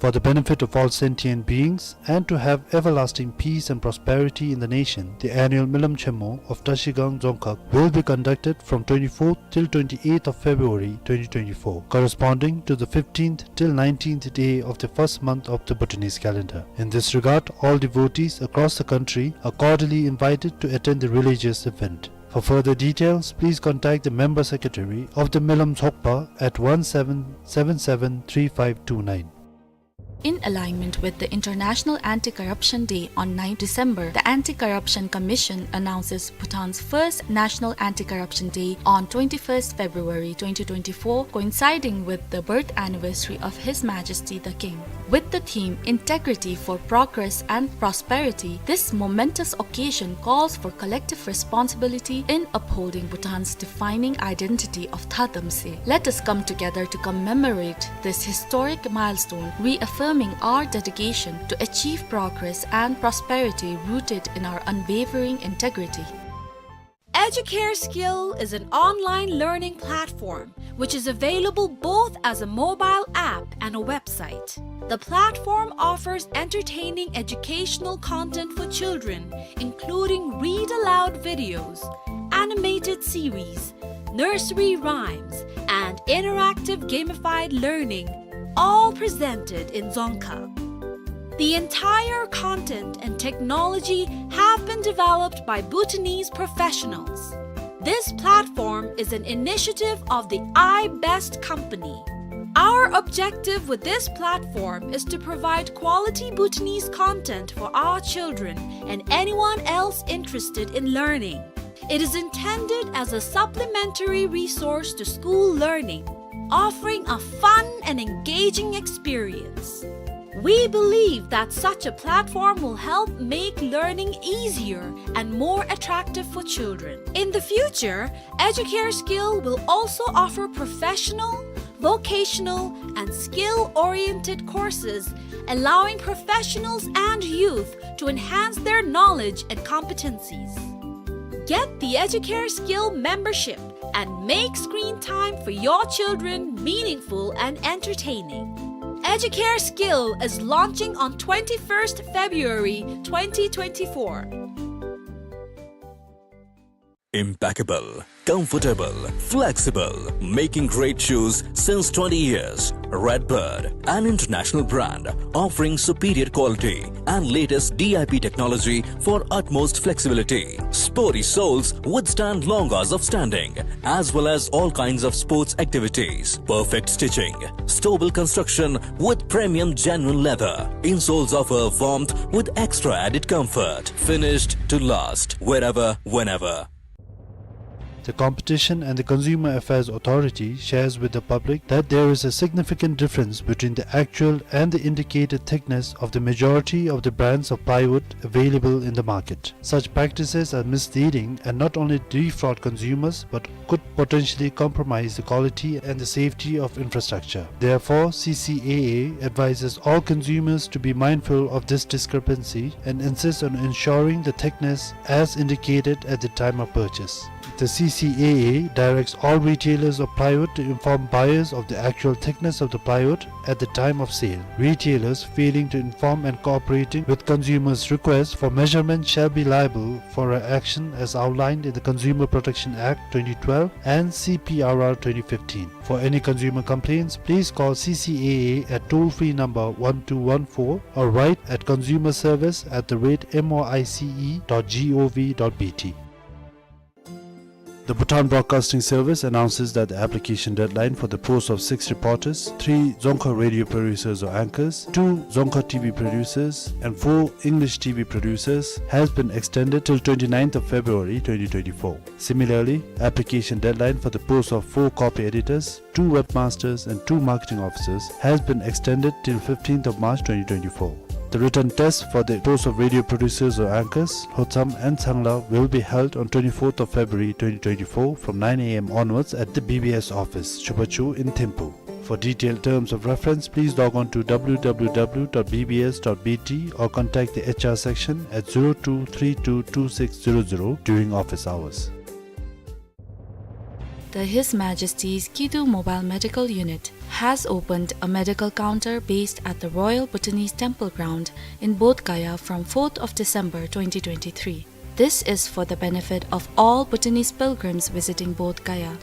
For the benefit of all sentient beings and to have everlasting peace and prosperity in the nation, the annual Milam Chemo of Trashigang Dzongkhag will be conducted from twenty-fourth till twenty-eighth of February twenty twenty-four, corresponding to the fifteenth till nineteenth day of the first month of the Bhutanese calendar. In this regard, all devotees across the country are cordially invited to attend the religious event. For further details, please contact the member secretary of the Milam Dzogpa at one seven seven seven three five two nine. In alignment with the International Anti-Corruption Day on ninth December, the Anti-Corruption Commission announces Bhutan's first National Anti-Corruption Day on twenty-first February twenty twenty-four, coinciding with the birth anniversary of His Majesty the King. With the theme Integrity for Progress and Prosperity, this momentous occasion calls for collective responsibility in upholding Bhutan's defining identity of Thadamse. Let us come together to commemorate this historic milestone, reaffirming our dedication to achieve progress and prosperity rooted in our unwavering integrity. Educare Skill is an online learning platform which is available both as a mobile app and a website. The platform offers entertaining educational content for children, including read aloud videos, animated series, nursery rhymes, and interactive gamified learning, all presented in Dzongkha. The entire content and technology have been developed by Bhutanese professionals. This platform is an initiative of the iBest company. Our objective with this platform is to provide quality Bhutanese content for our children and anyone else interested in learning. It is intended as a supplementary resource to school learning, offering a fun and engaging experience. We believe that such a platform will help make learning easier and more attractive for children. In the future, Educare Skill will also offer professional, vocational, and skill-oriented courses, allowing professionals and youth to enhance their knowledge and competencies. Get the Educare Skill membership and make screen time for your children meaningful and entertaining. Educare Skill is launching on twenty-first February twenty twenty-four. Impeccable, comfortable, flexible, making great shoes since twenty years. Redbird, an international brand offering superior quality and latest D I P technology for utmost flexibility. Sporty soles withstand long hours of standing, as well as all kinds of sports activities. Perfect stitching, stable construction with premium genuine leather. Insoles offer warmth with extra added comfort. Finished to last, wherever, whenever. The Competition and the Consumer Affairs Authority shares with the public that there is a significant difference between the actual and the indicated thickness of the majority of the brands of plywood available in the market. Such practices are misleading and not only defraud consumers but could potentially compromise the quality and the safety of infrastructure. Therefore, C C A A advises all consumers to be mindful of this discrepancy and insists on ensuring the thickness as indicated at the time of purchase. The C C A A directs all retailers of plywood to inform buyers of the actual thickness of the plywood at the time of sale. Retailers failing to inform and cooperating with consumers' requests for measurement shall be liable for an action as outlined in the Consumer Protection Act twenty twelve and C P R R twenty fifteen. For any consumer complaints, please call C C A A at toll-free number one two one four or write at consumer service at the rate M O I C E dot G O V dot B T. The Bhutan Broadcasting Service announces that the application deadline for the post of six reporters, three Dzongkha radio producers or anchors, two Dzongkha T V producers, and four English T V producers has been extended till twenty-ninth of February twenty twenty-four. Similarly, application deadline for the post of four copy editors, two webmasters, and two marketing officers has been extended till fifteenth of March twenty twenty-four. The written test for the post of radio producers or anchors, Lhotsam and Changla, will be held on twenty-fourth of February twenty twenty-four from nine A M onwards at the B B S office, Chubachu in Thimphu. For detailed terms of reference, please log on to W W W dot B B S dot B T or contact the H R section at zero two three two two six zero zero during office hours. The His Majesty's Kidu Mobile Medical Unit has opened a medical counter based at the Royal Bhutanese Temple Ground in Bodh Gaya from fourth of December twenty twenty-three. This is for the benefit of all Bhutanese pilgrims visiting Bodh Gaya.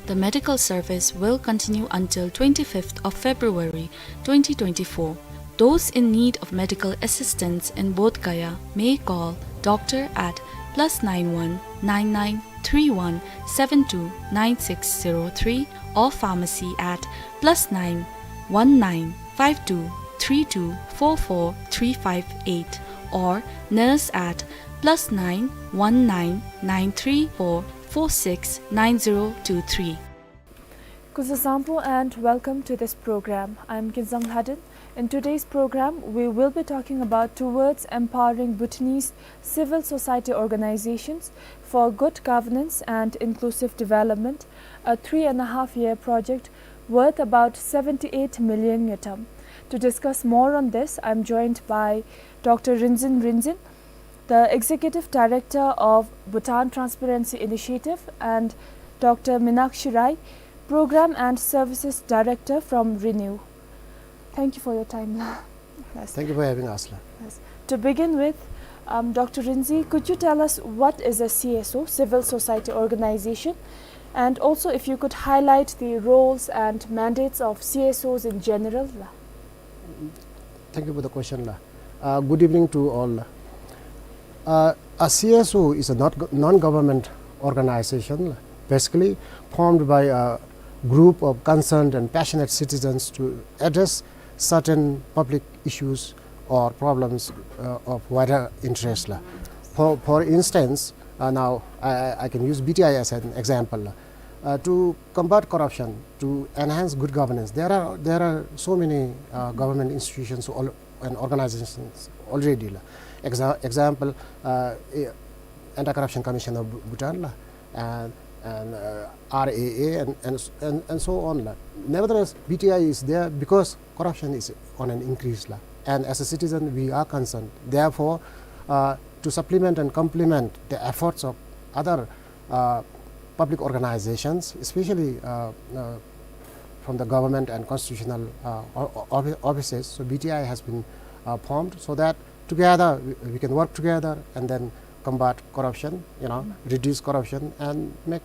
The medical service will continue until twenty-fifth of February twenty twenty-four. Those in need of medical assistance in Bodh Gaya may call doctor at plus nine one nine nine three one seven two nine six zero three or pharmacy at plus nine one nine five two three two four four three five eight or nurse at plus nine one nine nine three four four six nine zero two three. Kuzo Sangpo and welcome to this program. I'm Kinzang Lhaden. In today's program, we will be talking about towards empowering Bhutanese civil society organizations for good governance and inclusive development, a three and a half year project worth about seventy-eight million ngultrum. To discuss more on this, I'm joined by Doctor Rinzin Rinzin, the Executive Director of Bhutan Transparency Initiative, and Doctor Minakshi Rai, Program and Services Director from Renew. Thank you for your time, la. Yes. Thank you for having us, la. Yes. To begin with, um, Doctor Rinzin, could you tell us what is a C S O, civil society organization, and also if you could highlight the roles and mandates of C S Os in general, la? Thank you for the question, la. Uh, good evening to all. Uh, a C S O is a not, non-government organization, basically formed by a group of concerned and passionate citizens to address certain public issues or problems, uh, of wider interest, la. For, for instance, uh, now I, I I can use B T I as an example, la. Uh, to combat corruption, to enhance good governance, there are, there are so many, uh, government institutions al-, and organizations already, la. Exa-, example, uh, eh, Anti-Corruption Commission of Bhu-, Bhutan, la, and, and, uh, R A A, and, and, and, and so on, la. Nevertheless, B T I is there because corruption is on an increase, la. And as a citizen, we are concerned. Therefore, uh, to supplement and complement the efforts of other uh, public organizations, especially, uh, uh, from the government and constitutional, uh, o-, o-, offi-, offices. So B T I has been, uh, formed so that together we, we can work together and then combat corruption, you know, reduce corruption and make,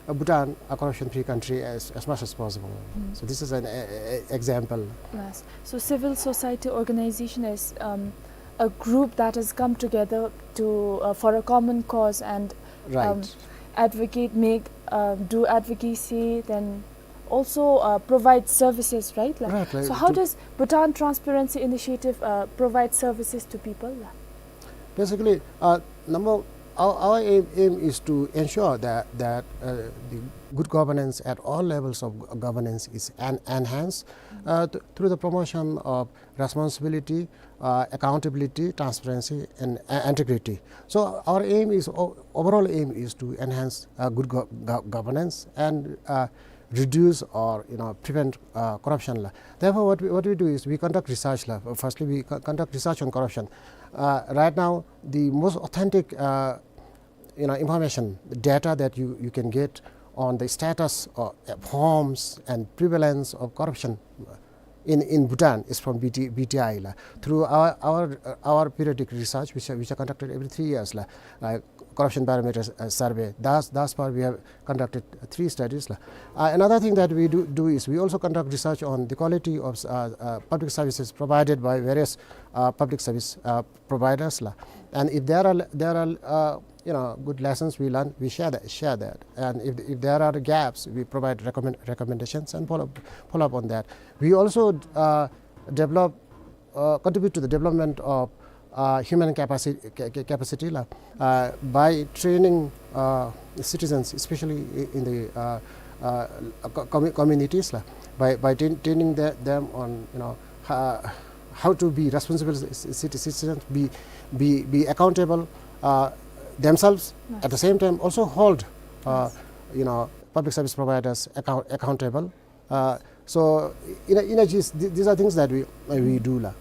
uh, Bhutan a corruption-free country as, as much as possible. So this is an e-, e-, e-, example. Yes. So civil society organization is, um, a group that has come together to, uh, for a common cause and, um, advocate, make, uh, do advocacy, then also, uh, provide services, right? Like, right, right. So how does Bhutan Transparency Initiative, uh, provide services to people? Basically, uh, number, our, our aim, aim is to ensure that, that, uh, the good governance at all levels of g-, governance is en-, enhanced, uh, th-, through the promotion of responsibility, uh, accountability, transparency, and, uh, integrity. So our aim is, o-, overall aim is to enhance, uh, good go-, go-, governance and, uh, reduce or, you know, prevent, uh, corruption la. Therefore, what we, what we do is we conduct research la. Firstly, we co-, conduct research on corruption. Uh, right now, the most authentic, uh, you know, information, data that you, you can get on the status of, uh, forms and prevalence of corruption in, in Bhutan is from B T, B T I la. Through our, our, uh, our periodic research, which are, which are conducted every three years la, uh, corruption barometer, uh, survey. Thus, thus far we have conducted three studies la. Uh, another thing that we do, do is we also conduct research on the quality of, uh, uh, public services provided by various, uh, public service, uh, providers la. And if there are, there are, uh, you know, good lessons we learn, we share that, share that. And if, if there are gaps, we provide recommend, recommendations and follow, follow up on that. We also, uh, develop, uh, contribute to the development of, uh, human capacity, ca-, ca-, capacity la, uh, by training, uh, citizens, especially i-, in the, uh, uh, co-, commu-, communities la, by, by train-, training the, them on, you know, ho-, how to be responsible ci-, citi-, citizens, be, be, be accountable, uh, themselves. At the same time, also hold, uh, you know, public service providers account-, accountable. Uh, so, in a, in a gist, th-, these are things that we, uh, we do la.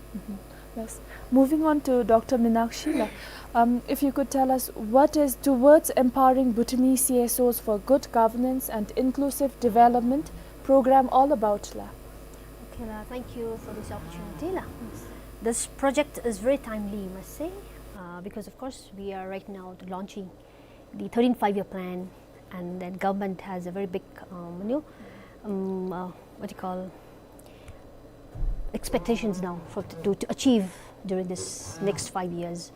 Yes. Moving on to Doctor Minakshi la. Um, if you could tell us what is Towards Empowering Bhutanese C S Os for Good Governance and Inclusive Development program all about la. Okay la, thank you for this opportunity la. This project is very timely, I must say, uh, because of course we are right now launching the thirteenth five-year plan, and then government has a very big, um, you know, um, uh, what do you call, expectations now for to, to achieve during this next five years.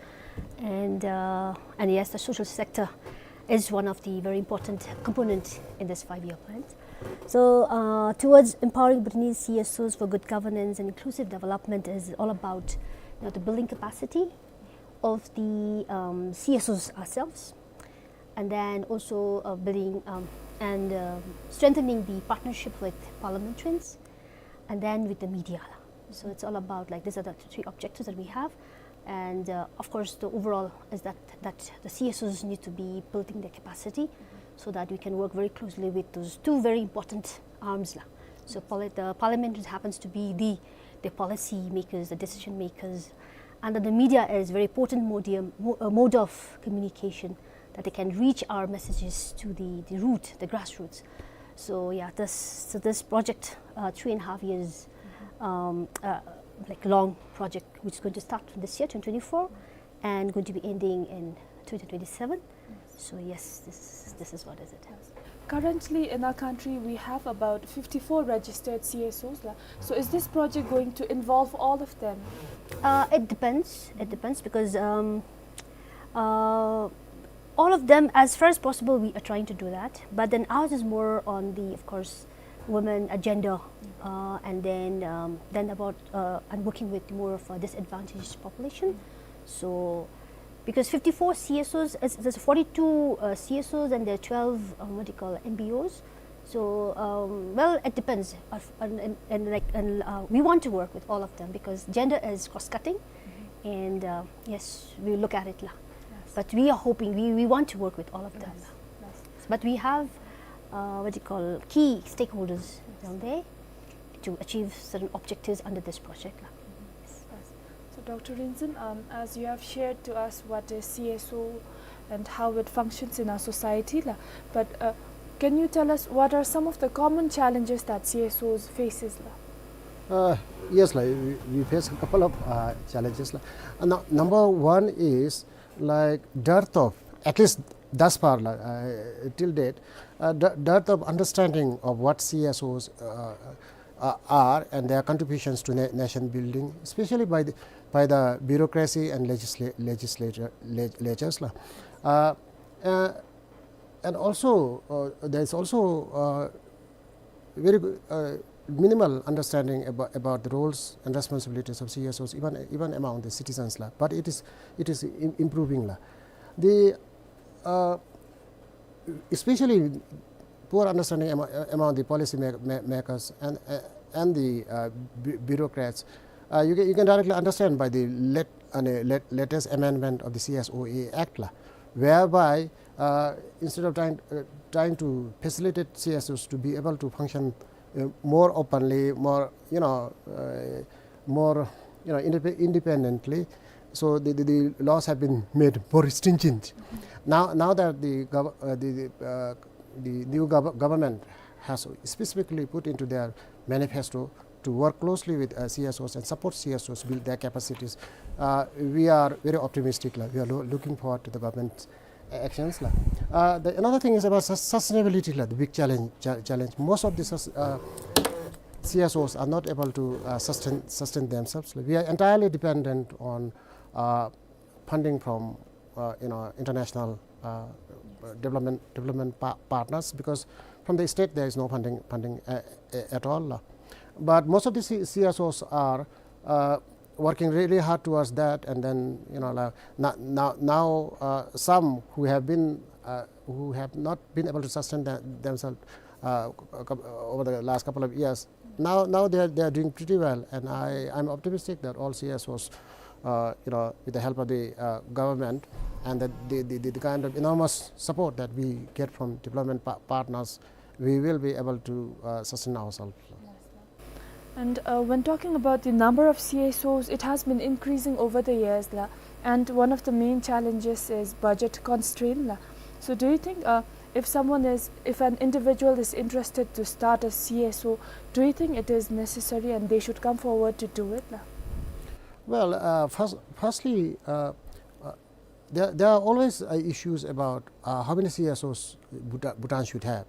And, uh, and yes, the social sector is one of the very important component in this five-year plan. So, uh, Towards Empowering Bhutanese C S Os for Good Governance and Inclusive Development is all about, you know, the building capacity of the, um, C S Os ourselves, and then also, uh, building, um, and, um, strengthening the partnership with parliamentarians, and then with the media. So it's all about, like, these are the three objectives that we have. And, uh, of course, the overall is that, that the C S Os need to be building their capacity so that we can work very closely with those two very important arms la. So parli-, the parliamentarians happens to be the, the policy makers, the decision makers, and then the media is very potent modium, mo-, uh, mode of communication that they can reach our messages to the, the root, the grassroots. So yeah, this, so this project, uh, three and a half years, um, uh, like, long project, which is going to start from this year, twenty twenty-four, and going to be ending in twenty twenty-seven. So yes, this, this is what is it. Currently in our country, we have about fifty-four registered C S Os la. So is this project going to involve all of them? Uh, it depends. It depends because, um, uh, all of them, as far as possible, we are trying to do that. But then ours is more on the, of course, women agenda, uh, and then, um, then about, uh, and working with more of a disadvantaged population. So, because fifty-four C S Os, is, there's forty-two, uh, C S Os and there are twelve, um, what do you call, N P Os. So, um, well, it depends. Uh, and, and, and, like, and, uh, we want to work with all of them because gender is cross-cutting, and, uh, yes, we look at it la. But we are hoping, we, we want to work with all of them la. But we have, uh, what do you call, key stakeholders down there to achieve certain objectives under this project la. So, Doctor Rinzin, um, as you have shared to us what is C S O and how it functions in our society la, but, uh, can you tell us what are some of the common challenges that C S Os faces la? Uh, yes la, we, we face a couple of, uh, challenges la. Uh, nu-, number one is, like, dearth of, at least thus far la, uh, till date, uh, de-, dearth of understanding of what C S Os, uh, uh, are and their contributions to na-, nation building, especially by the, by the bureaucracy and legisla-, legislature, leg-, legislatures la. Uh, uh, and also, uh, there is also, uh, very, uh, minimal understanding about, about the roles and responsibilities of C S Os, even, even among the citizens la. But it is, it is im-, improving la. The Uh, especially poor understanding amo-, among the policy ma-, ma-, makers and, uh, and the, uh, bu-, bureaucrats. Uh, you can, you can directly understand by the lat-, uh, lat-, latest amendment of the C S O A Act la, whereby, uh, instead of trying, uh, trying to facilitate C S Os to be able to function, uh, more openly, more, you know, uh, more, you know, indep-, independently, so the, the, the laws have been made more stringent. Now, now that the gov-, uh, the, the, uh, the new gov-, government has specifically put into their manifesto to work closely with, uh, C S Os and support C S Os build their capacities, uh, we are very optimistic la. We are loo-, looking forward to the government's actions la. Uh, the, another thing is about sus-, sustainability la, the big challenge, cha-, challenge. Most of the sus-, uh, C S Os are not able to, uh, sustain, sustain themselves. We are entirely dependent on, uh, funding from, uh, you know, international, uh, development, development pa-, partners, because from the state there is no funding, funding, uh, uh, at all la. But most of the C-, C S Os are, uh, working really hard towards that, and then, you know, la-, na-, now, now, uh, some who have been, uh, who have not been able to sustain the-, themselves, uh, over the last couple of years, now, now they are, they are doing pretty well, and I, I'm optimistic that all C S Os, uh, you know, with the help of the, uh, government and the, the, the, the kind of enormous support that we get from development pa-, partners, we will be able to, uh, sustain ourselves. And, uh, when talking about the number of C S Os, it has been increasing over the years la, and one of the main challenges is budget constraint la. So do you think, uh, if someone is, if an individual is interested to start a C S O, do you think it is necessary and they should come forward to do it la? Well, uh, first, firstly, uh, uh, there, there are always, uh, issues about, uh, how many C S Os Bhuta-, Bhutan should have.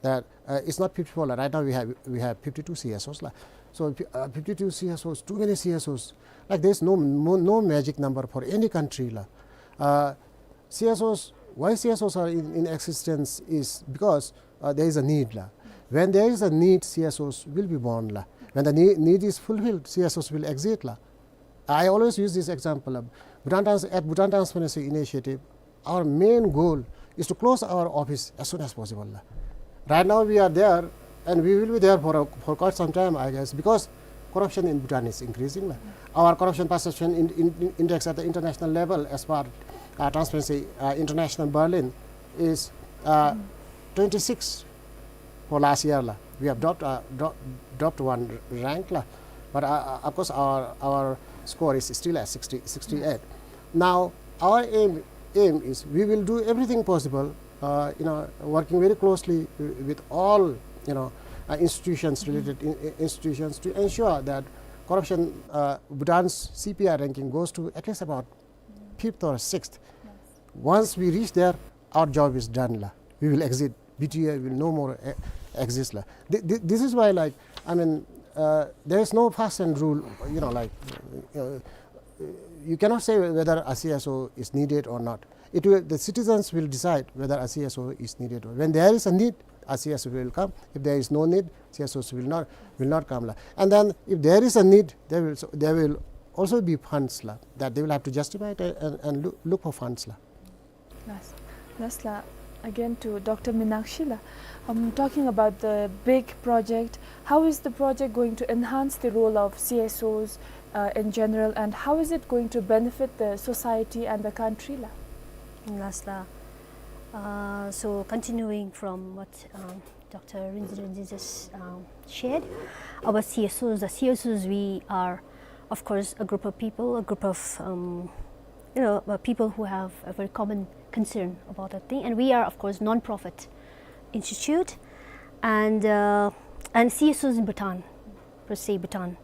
That, uh, it's not fifty-four la. Right now we have, we have fifty-two C S Os la. So, uh, fifty-two C S Os, too many C S Os. Like, there's no, no, no magic number for any country la. Uh, C S Os, why C S Os are in, in existence is because, uh, there is a need la. When there is a need, C S Os will be born la. When the need, need is fulfilled, C S Os will exist la. I always use this example of Bhutan Trans-, at Bhutan Transparency Initiative, our main goal is to close our office as soon as possible la. Right now we are there, and we will be there for a, for quite some time, I guess, because corruption in Bhutan is increasing la. Our corruption perception in, in, in index at the international level, as per, uh, Transparency, uh, International Berlin, is, uh, twenty-six for last year la. We have dropped, uh, dro-, dropped one rank la. But, uh, uh, of course, our, our score is still at sixty, sixty-eight. Now, our aim, aim is we will do everything possible, uh, you know, working very closely wi-, with all, you know, uh, institutions, related in-, in-, institutions, to ensure that corruption, uh, Bhutan's C P I ranking goes to at least about fifth or sixth. Once we reach there, our job is done la. We will exit. B T A will no more, eh, exist la. Thi-, thi-, this is why, like, I mean, uh, there is no fast and rule, you know, like, uh, you cannot say whether a C S O is needed or not. It will, the citizens will decide whether a C S O is needed or, when there is a need, a C S O will come. If there is no need, C S Os will not, will not come la. And then if there is a need, there will, there will also be funds la, that they will have to justify it and, and look, look for funds la. Last, last la, again to Doctor Minakshi la. Um, talking about the big project, how is the project going to enhance the role of C S Os, uh, in general, and how is it going to benefit the society and the country la? Last la. Uh, so continuing from what, um, Doctor Rinzin Rinzin just, um, shared, our C S Os, the C S Os, we are, of course, a group of people, a group of, um, you know, uh, people who have a very common concern about that thing. And we are, of course, non-profit institute, and, uh, and C S Os in Bhutan, per se Bhutan,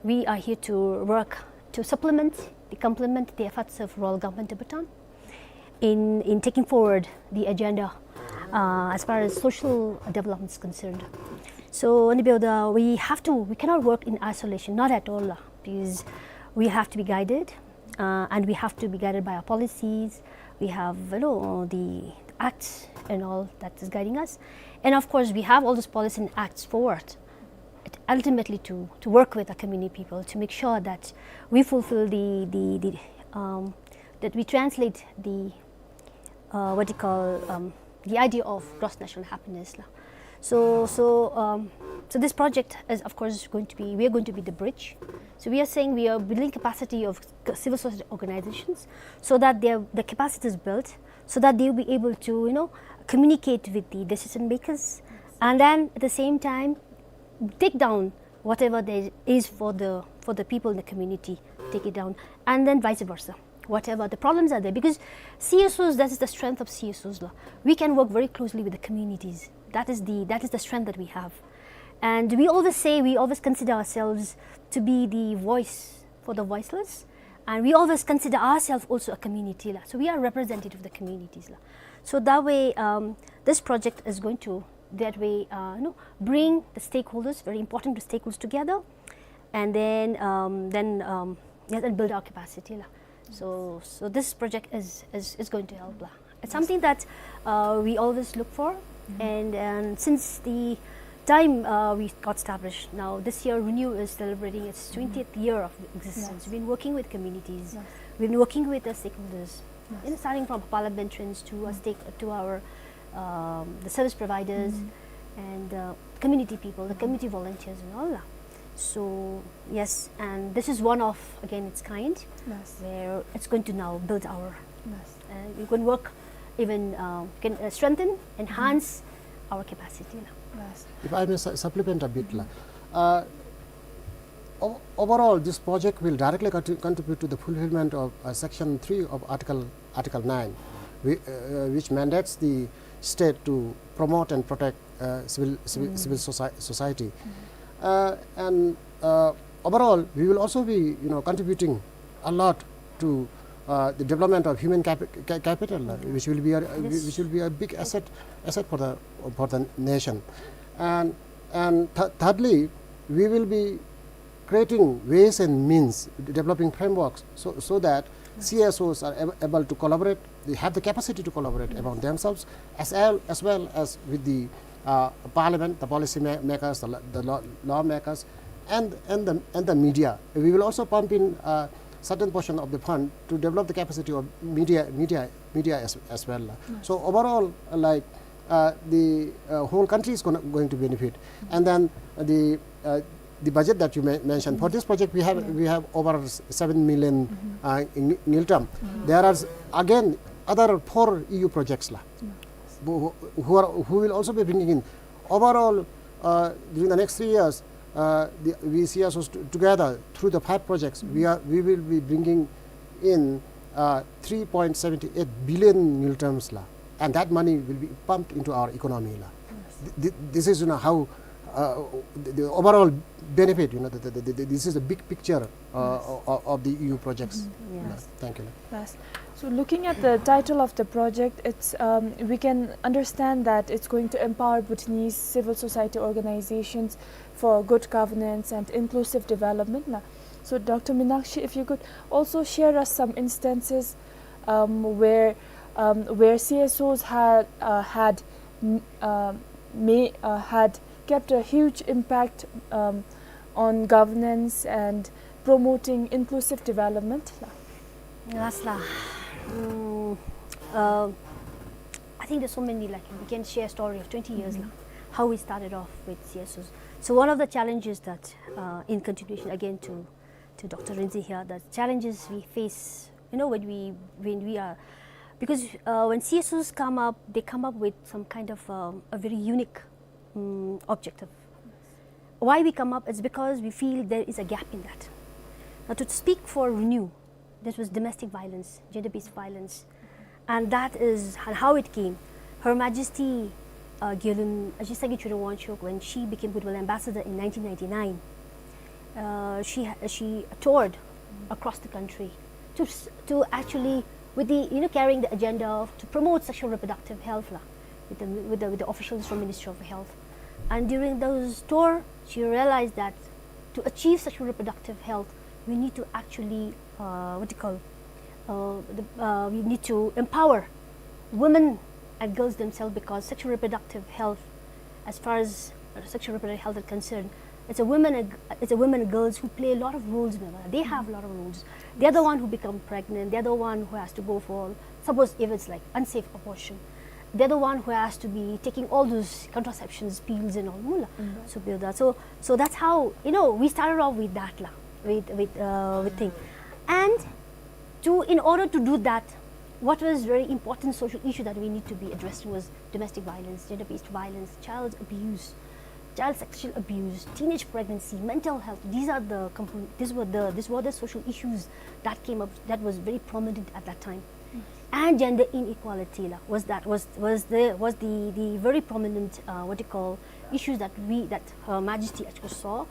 we are here to work to supplement, to complement the efforts of Royal Government of Bhutan in, in taking forward the agenda, uh, as far as social development is concerned. So, Honorable, we have to, we cannot work in isolation, not at all, uh, because we have to be guided, uh, and we have to be guided by our policies. We have, you know, the acts and all that is guiding us. And of course, we have all those policies and acts for what? Ultimately to, to work with the community people to make sure that we fulfill the, the, the, um, that we translate the, uh, what do you call, um, the idea of gross national happiness la. So, so, um, so this project is, of course, going to be, we are going to be the bridge. So we are saying we are building capacity of c-, civil society organizations so that their, the capacity is built, so that they will be able to, you know, communicate with the decision makers, and then at the same time take down whatever there is for the, for the people in the community, take it down, and then vice versa. Whatever the problems are there, because C S Os, that is the strength of C S Os la. We can work very closely with the communities. That is the, that is the strength that we have. And we always say, we always consider ourselves to be the voice for the voiceless, and we always consider ourselves also a community la. So we are representative of the communities la. So that way, um, this project is going to, that way, uh, you know, bring the stakeholders, very important stakeholders together, and then, um, then, um, yes, and build our capacity la. So, so this project is, is, is going to help la. It's something that, uh, we always look for, and, and since the time, uh, we got established, now this year Renew is celebrating its twentieth year of existence. Yes. We've been working with communities. Yes. We've been working with the stakeholders. Yes. You know, starting from parliamentarians to our stake, to our, um, the service providers and, uh, community people, the community volunteers and all la. So, yes, and this is one of, again, its kind, yes, where it's going to now build our, yes, uh, you can work even, uh, can, uh, strengthen, enhance our capacity la. Yes. If I may su-, supplement a bit la. Uh, o-, overall, this project will directly contri-, contribute to the fulfillment of, uh, Section three of Article, Article nine, whi-, uh, which mandates the state to promote and protect, uh, civil, civil, civil soci-, society. Uh, and, uh, overall, we will also be, you know, contributing a lot to, uh, the development of human capi-, ca-, capital, uh, which will be a, uh, which will be a big asset, asset for the, for the nation. And, and th-, thirdly, we will be creating ways and means, developing frameworks so, so that C S Os are ab-, able to collaborate, they have the capacity to collaborate among themselves, as well, as well as with the, uh, parliament, the policy ma-, makers, the, la-, the law, lawmakers, and, and the, and the media. We will also pump in, uh, certain portion of the fund to develop the capacity of media, media, media as, as well. Yes. So overall, uh, like, uh, the, uh, whole country is gonna, going to benefit. And then the, uh, the budget that you men-, mentioned, for this project, we have, we have over s-, seven million, uh, ng-, ngultrum. There are s-, again, other four E U projects la, who, who are, who will also be bringing in. Overall, uh, during the next three years, uh, the, we C S Os t-, together through the five projects, we are, we will be bringing in, uh, three point seven eight billion ngultrums la, and that money will be pumped into our economy la. Th-, th-, this is, you know, how, uh, the, the overall benefit, you know, the, the, the, the, this is the big picture, uh, o-, o-, of the E U projects. Yes. Thank you. Yes. So looking at the title of the project, it's, um, we can understand that it's going to empower Bhutanese civil society organizations for good governance and inclusive development la. So Doctor Minakshi, if you could also share us some instances, um, where, um, where C S Os had, uh, had, mm, uh, may, uh, had kept a huge impact, um, on governance and promoting inclusive development la. Yes la. Mm, uh, I think there's so many, like, we can share a story of twenty years la, how we started off with C S Os. So one of the challenges that, uh, in continuation again to, to Doctor Rinzin here, the challenges we face, you know, when we, when we are, because, uh, when C S Os come up, they come up with some kind of, um, a very unique, um, objective. Why we come up is because we feel there is a gap in that. Now, to speak for Renew, this was domestic violence, gender-based violence. And that is, and how it came. Her Majesty, uh, Gyalun Ajit Sangay Chöden Wangchuck, when she became Goodwill Ambassador in nineteen ninety-nine, uh, she ha-, she toured across the country to s-, to actually, with the, you know, carrying the agenda to promote sexual reproductive health la, with the, with the, with the officials from Ministry of Health. And during those tour, she realized that to achieve sexual reproductive health, we need to actually, uh, what do you call, uh, the, uh, we need to empower women and girls themselves, because sexual reproductive health, as far as, uh, sexual reproductive health is concerned, It's a women, it's a women and girls who play a lot of roles, remember. They have a lot of roles. They're the one who become pregnant. They're the one who has to go for, suppose if it's like unsafe abortion, they're the one who has to be taking all those contraceptions, pills and all, mula. So, so, so that's how, you know, we started off with that, la, with, with, uh, with thing. And to, in order to do that, what was very important social issue that we need to be addressing was domestic violence, gender-based violence, child abuse, child sexual abuse, teenage pregnancy, mental health. These are the compon-, these were the, these were the social issues that came up that was very prominent at that time. And gender inequality, la, was that, was, was the, was the, the very prominent, uh, what you call, issues that we, that Her Majesty actually saw.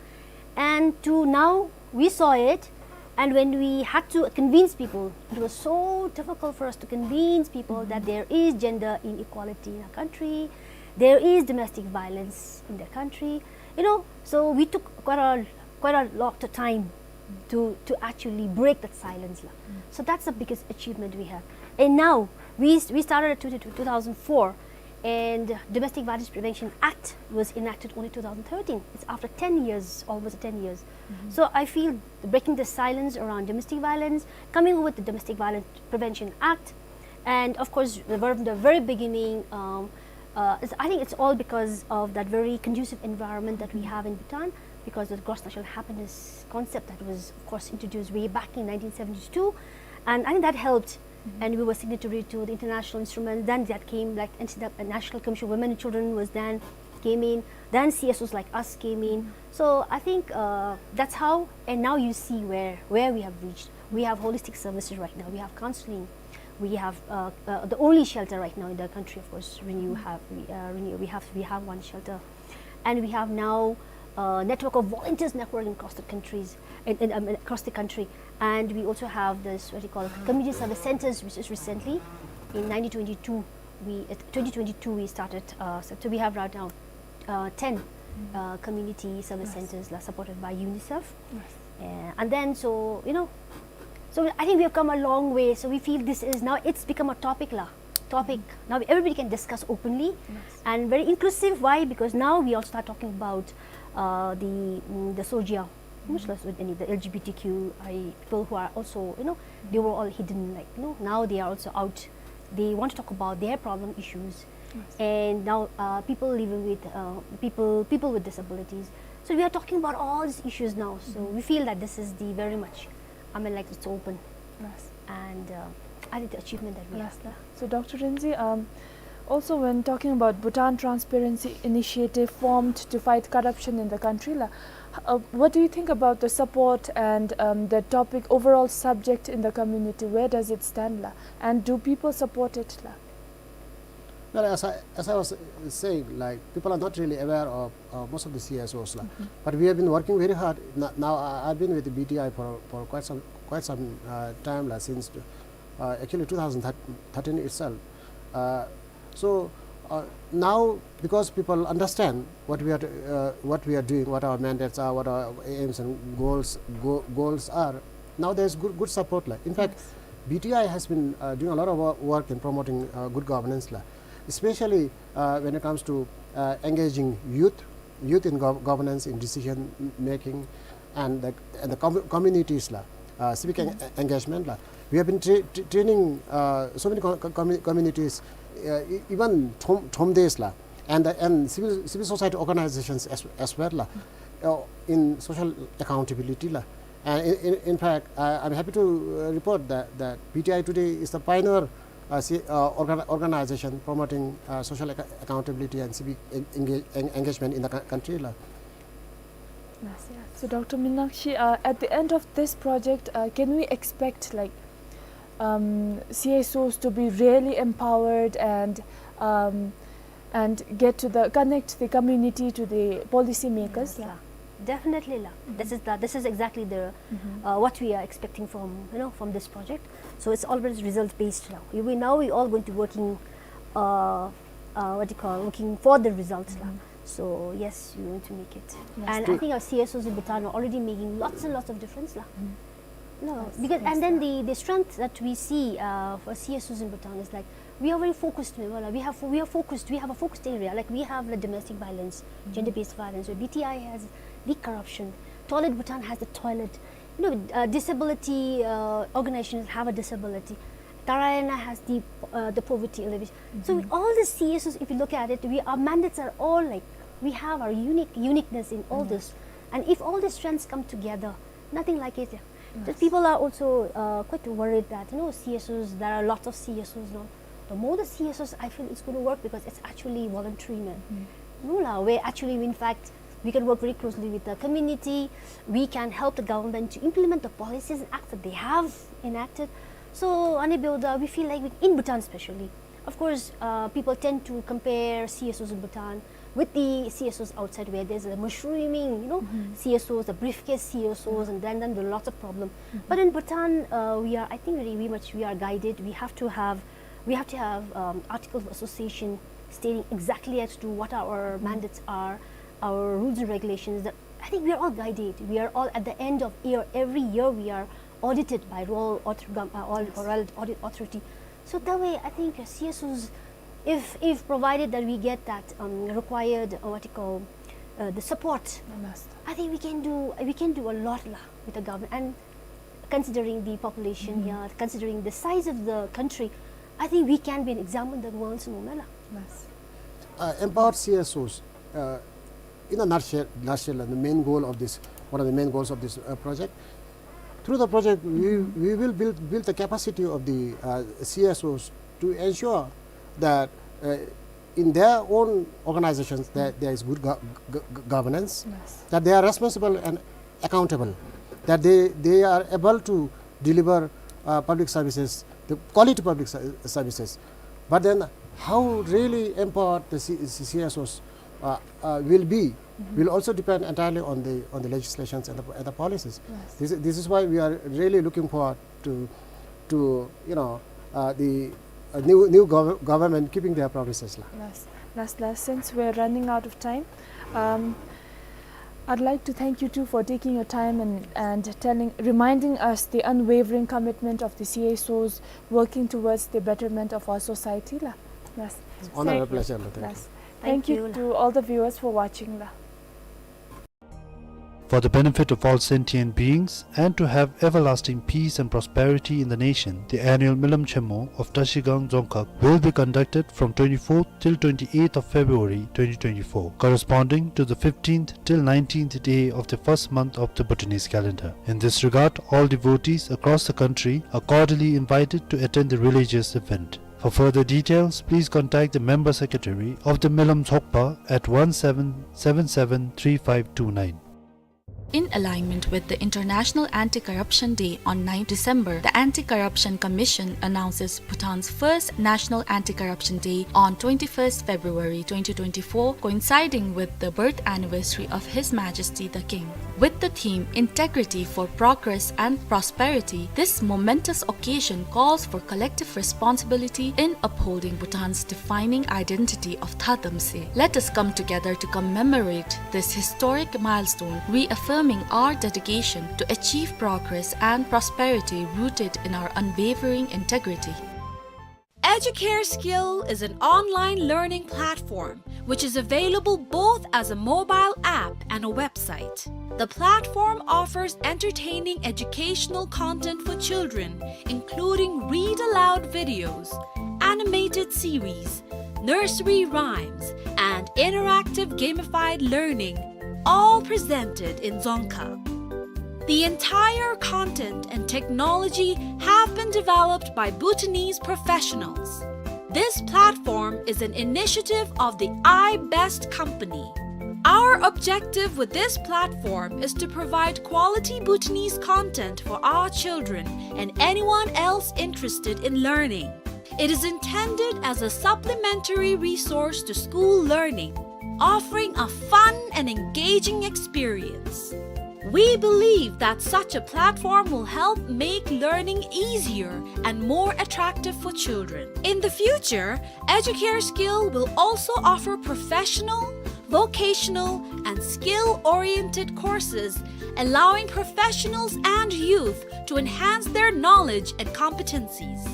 And to now, we saw it, and when we had to convince people, it was so difficult for us to convince people that there is gender inequality in our country, there is domestic violence in the country, you know, so we took quite a, quite a lot of time to, to actually break that silence, la. So that's the biggest achievement we have. And now, we, we started at two, two thousand four, and Domestic Violence Prevention Act was enacted only two thousand thirteen. It's after ten years, almost ten years. So I feel breaking the silence around domestic violence, coming with the Domestic Violence Prevention Act, and of course, the ver-, the very beginning, um, uh, it's, I think it's all because of that very conducive environment that we have in Bhutan, because of the gross national happiness concept that was, of course, introduced way back in nineteen seventy-two, and I think that helped. And we were signatory to the international instrument. Then that came, like, N C W, National Commission on Women and Children was then came in. Then C S Os like us came in. So I think, uh, that's how. And now you see where, where we have reached. We have holistic services right now. We have counseling. We have, uh, uh, the only shelter right now in the country, of course, Renew have, we, uh, Renew, we have, we have one shelter. And we have now a network of volunteers networking across the countries, in, in, um, across the country. And we also have this, what you call, community service centers, which is recently, in nineteen twenty-two, we, uh, twenty twenty-two, we started, uh, so, so we have right now, uh, ten, uh, community service centers, la, supported by UNICEF. Uh, and then, so, you know, so I think we have come a long way. So we feel this is now, it's become a topic, la, topic. Now everybody can discuss openly and very inclusive. Why? Because now we also start talking about, uh, the, mm, the SOGIA, which was with any, the L G B T Q I people who are also, you know, they were all hidden, like, you know, now they are also out. They want to talk about their problem issues. And now, uh, people living with, uh, people, people with disabilities. So we are talking about all these issues now. So we feel that this is the very much, I mean, like, it's open. And, uh, I think the achievement that we have. So, Doctor Rinzin, um, also when talking about Bhutan Transparency Initiative formed to fight corruption in the country, la, uh, what do you think about the support and, um, the topic, overall subject in the community? Where does it stand, la? And do people support it, la? Well, as I, as I was, uh, saying, like, people are not really aware of, uh, most of the C S Os, la. But we have been working very hard. N-, now I, I've been with the B T I for, for quite some, quite some, uh, time, la, since, uh, actually two thousand thirteen itself. Uh, so, uh, now because people understand what we are, uh, what we are doing, what our mandates are, what our aims and goals, go-, goals are, now there is good, good support, la. In fact, B T I has been, uh, doing a lot of wo-, work in promoting, uh, good governance, la. Especially, uh, when it comes to, uh, engaging youth, youth in gov-, governance, in decision making, and the, and the com-, communities, la, uh, civic en-, engagement, la. We have been tra-, tra-, training, uh, so many co-, co-, commu-, communities, uh, e-, even Thom-, Thomdes, la, and the, and civil, civil society organizations as, as well, la, uh, in social accountability, la. And in, in, in fact, I, I'm happy to, uh, report that, that B T I today is the pioneer, uh, ci-, uh, organ-, organization promoting, uh, social acco-, accountability and civic en-, enga-, en-, engagement in the cou-, country, la. Yes, yeah. So, Doctor Minakshi, uh, at the end of this project, uh, can we expect, like, um, C S Os to be really empowered and, um, and get to the, connect the community to the policy makers, la? Definitely, la. This is the, this is exactly the, uh, what we are expecting from, you know, from this project. So it's always result based now. We, we, now we all going to working, uh, uh, what do you call, working for the results, la. So yes, we want to make it. And I think our C S Os in Bhutan are already making lots and lots of difference, la. No, because, and then the, the strength that we see, uh, for C S Os in Bhutan is, like, we are very focused, we have, we have, we are focused, we have a focused area, like, we have the domestic violence, gender-based violence, where B T I has, the corruption. Toilet Bhutan has the toilet. You know, uh, disability, uh, organizations have a disability. Tarayana has the, uh, the poverty alleviation. So with all the C S Os, if you look at it, we, our mandates are all like, we have our unique, uniqueness in all this. And if all the strengths come together, nothing like it. Just people are also, uh, quite worried that, you know, C S Os, there are lots of C S Os now. The more the C S Os, I feel it's gonna work because it's actually voluntary, man. No la, where actually, in fact, we can work very closely with the community. We can help the government to implement the policies and acts that they have enacted. So, ani beuda, we feel like we, in Bhutan especially, of course, uh, people tend to compare C S Os in Bhutan with the C S Os outside, where there's a mushrooming, you know, C S Os, the briefcase C S Os, and then, then there are lots of problems. But in Bhutan, uh, we are, I think, very, very much we are guided. We have to have, we have to have, um, articles of association stating exactly as to what our mandates are, our rules and regulations. That, I think we are all guided. We are all, at the end of year, every year we are audited by Royal Author-, Gov-, uh, Royal, Royal Audit Authority. So that way, I think, uh, C S Os, if, if provided that we get that, um, required, uh, what you call, uh, the support, I think we can do, we can do a lot la with the government. And considering the population here, considering the size of the country, I think we can be an example in the world, no la. Uh, empower C S Os, uh, in a nutshell, nutshell, the main goal of this, one of the main goals of this, uh, project. Through the project, we, we will build, build the capacity of the, uh, C S Os to ensure that, uh, in their own organizations, that there is good go-, go-, go-, governance, that they are responsible and accountable, that they, they are able to deliver, uh, public services, the quality public ser-, services. But then, how really empowered the C-, C-, C S Os, uh, uh, will be, will also depend entirely on the, on the legislations and the, and the policies. This, this is why we are really looking forward to, to, you know, uh, the, uh, new, new gov-, government keeping their promises la. Last, last, last, since we're running out of time, um, I'd like to thank you two for taking your time and, and telling, reminding us the unwavering commitment of the C S Os working towards the betterment of our society la. Last, honor and pleasure la. Thank you. Thank you to all the viewers for watching la. For the benefit of all sentient beings and to have everlasting peace and prosperity in the nation, the annual Milam Chemo of Trashigang Dzongkhag will be conducted from twenty-fourth till twenty-eighth of February twenty twenty-four, corresponding to the fifteenth till nineteenth day of the first month of the Bhutanese calendar. In this regard, all devotees across the country are cordially invited to attend the religious event. For further details, please contact the member secretary of the Milam Dzongkhag at one seven seven seven three five two nine. In alignment with the International Anti-Corruption Day on ninth December, the Anti-Corruption Commission announces Bhutan's first National Anti-Corruption Day on twenty-first February twenty twenty-four, coinciding with the birth anniversary of His Majesty the King. With the theme Integrity for Progress and Prosperity, this momentous occasion calls for collective responsibility in upholding Bhutan's defining identity of Thadamse. Let us come together to commemorate this historic milestone, reaffirming our dedication to achieve progress and prosperity rooted in our unwavering integrity. Educare Skill is an online learning platform which is available both as a mobile app and a website. The platform offers entertaining educational content for children, including read aloud videos, animated series, nursery rhymes, and interactive gamified learning, all presented in Dzongkha. The entire content and technology have been developed by Bhutanese professionals. This platform is an initiative of the iBest company. Our objective with this platform is to provide quality Bhutanese content for our children and anyone else interested in learning. It is intended as a supplementary resource to school learning, offering a fun and engaging experience. We believe that such a platform will help make learning easier and more attractive for children. In the future, Educare Skill will also offer professional, vocational, and skill-oriented courses, allowing professionals and youth to enhance their knowledge and competencies.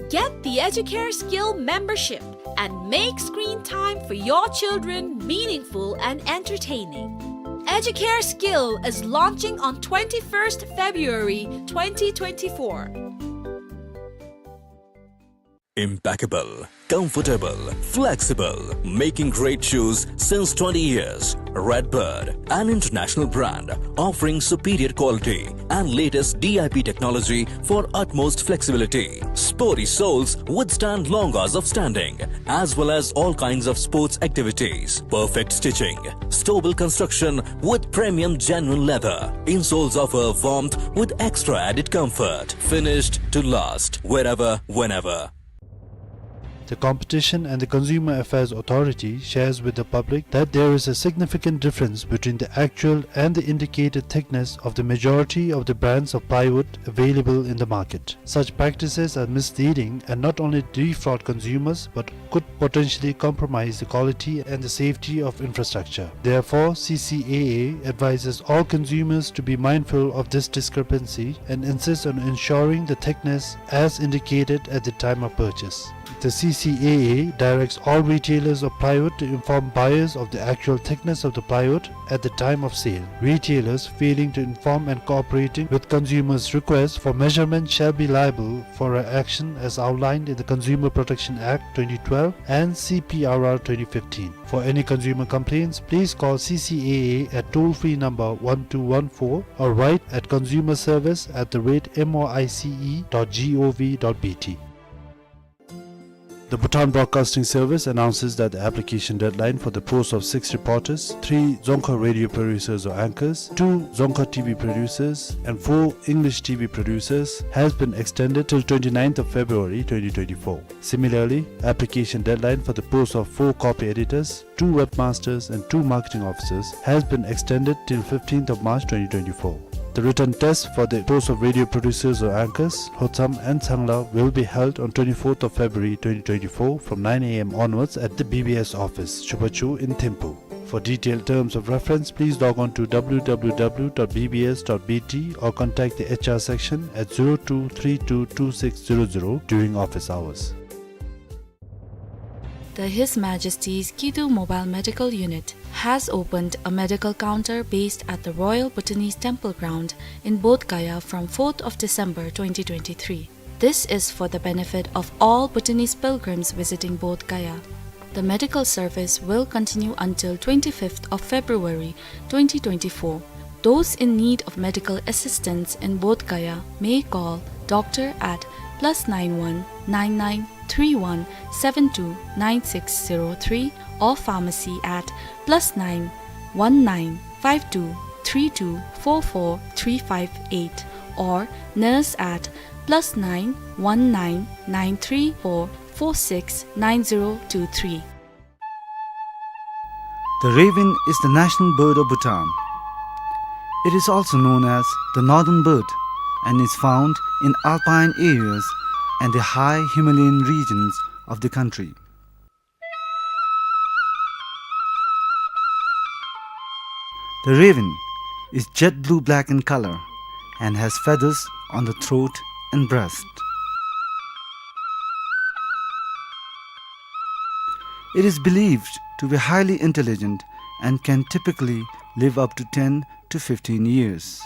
Get the Educare Skill membership and make screen time for your children meaningful and entertaining. Educare Skill is launching on twenty-first February twenty twenty-four. Impeccable, comfortable, flexible, making great shoes since twenty years. Redbird, an international brand offering superior quality and latest D I P technology for utmost flexibility. Sporty soles withstand long hours of standing, as well as all kinds of sports activities. Perfect stitching, stable construction with premium genuine leather. Insoles offer warmth with extra added comfort. Finished to last, wherever, whenever. The Competition and the Consumer Affairs Authority shares with the public that there is a significant difference between the actual and the indicated thickness of the majority of the brands of plywood available in the market. Such practices are misleading and not only defraud consumers but could potentially compromise the quality and the safety of infrastructure. Therefore, C C A A advises all consumers to be mindful of this discrepancy and insists on ensuring the thickness as indicated at the time of purchase. The C C A A directs all retailers of plywood to inform buyers of the actual thickness of the plywood at the time of sale. Retailers failing to inform and cooperating with consumers' requests for measurement shall be liable for an action as outlined in the Consumer Protection Act twenty twelve and C P R R twenty fifteen. For any consumer complaints, please call C C A A at toll-free number one two one four or write at consumer service at the rate M O I C E dot G O V dot B T. The Bhutan Broadcasting Service announces that the application deadline for the post of six reporters, three Dzongkha radio producers or anchors, two Dzongkha T V producers, and four English T V producers has been extended till twenty-ninth of February twenty twenty-four. Similarly, application deadline for the post of four copy editors, two webmasters, and two marketing officers has been extended till fifteenth of March twenty twenty-four. The written test for the post of radio producers or anchors, Hotsam and Tsangla, will be held on twenty-fourth of February twenty twenty-four from nine A M onwards at the B B S office, Chubachu in Thimphu. For detailed terms of reference, please log on to W W W dot B B S dot B T or contact the H R section at zero two three two two six zero zero during office hours. The His Majesty's Kidu Mobile Medical Unit has opened a medical counter based at the Royal Bhutanese Temple Ground in Bodh Gaya from fourth of December twenty twenty-three. This is for the benefit of all Bhutanese pilgrims visiting Bodh Gaya. The medical service will continue until twenty-fifth of February twenty twenty-four. Those in need of medical assistance in Bodh Gaya may call doctor at plus nine one nine nine three one seven two nine six zero three or pharmacy at plus nine one nine five two three two four four three five eight or nurse at plus nine one nine nine three four four six nine zero two three. The raven is the national bird of Bhutan. It is also known as the northern bird and is found in alpine areas and the high Himalayan regions of the country. The raven is jet blue-black in color and has feathers on the throat and breast. It is believed to be highly intelligent and can typically live up to ten to fifteen years.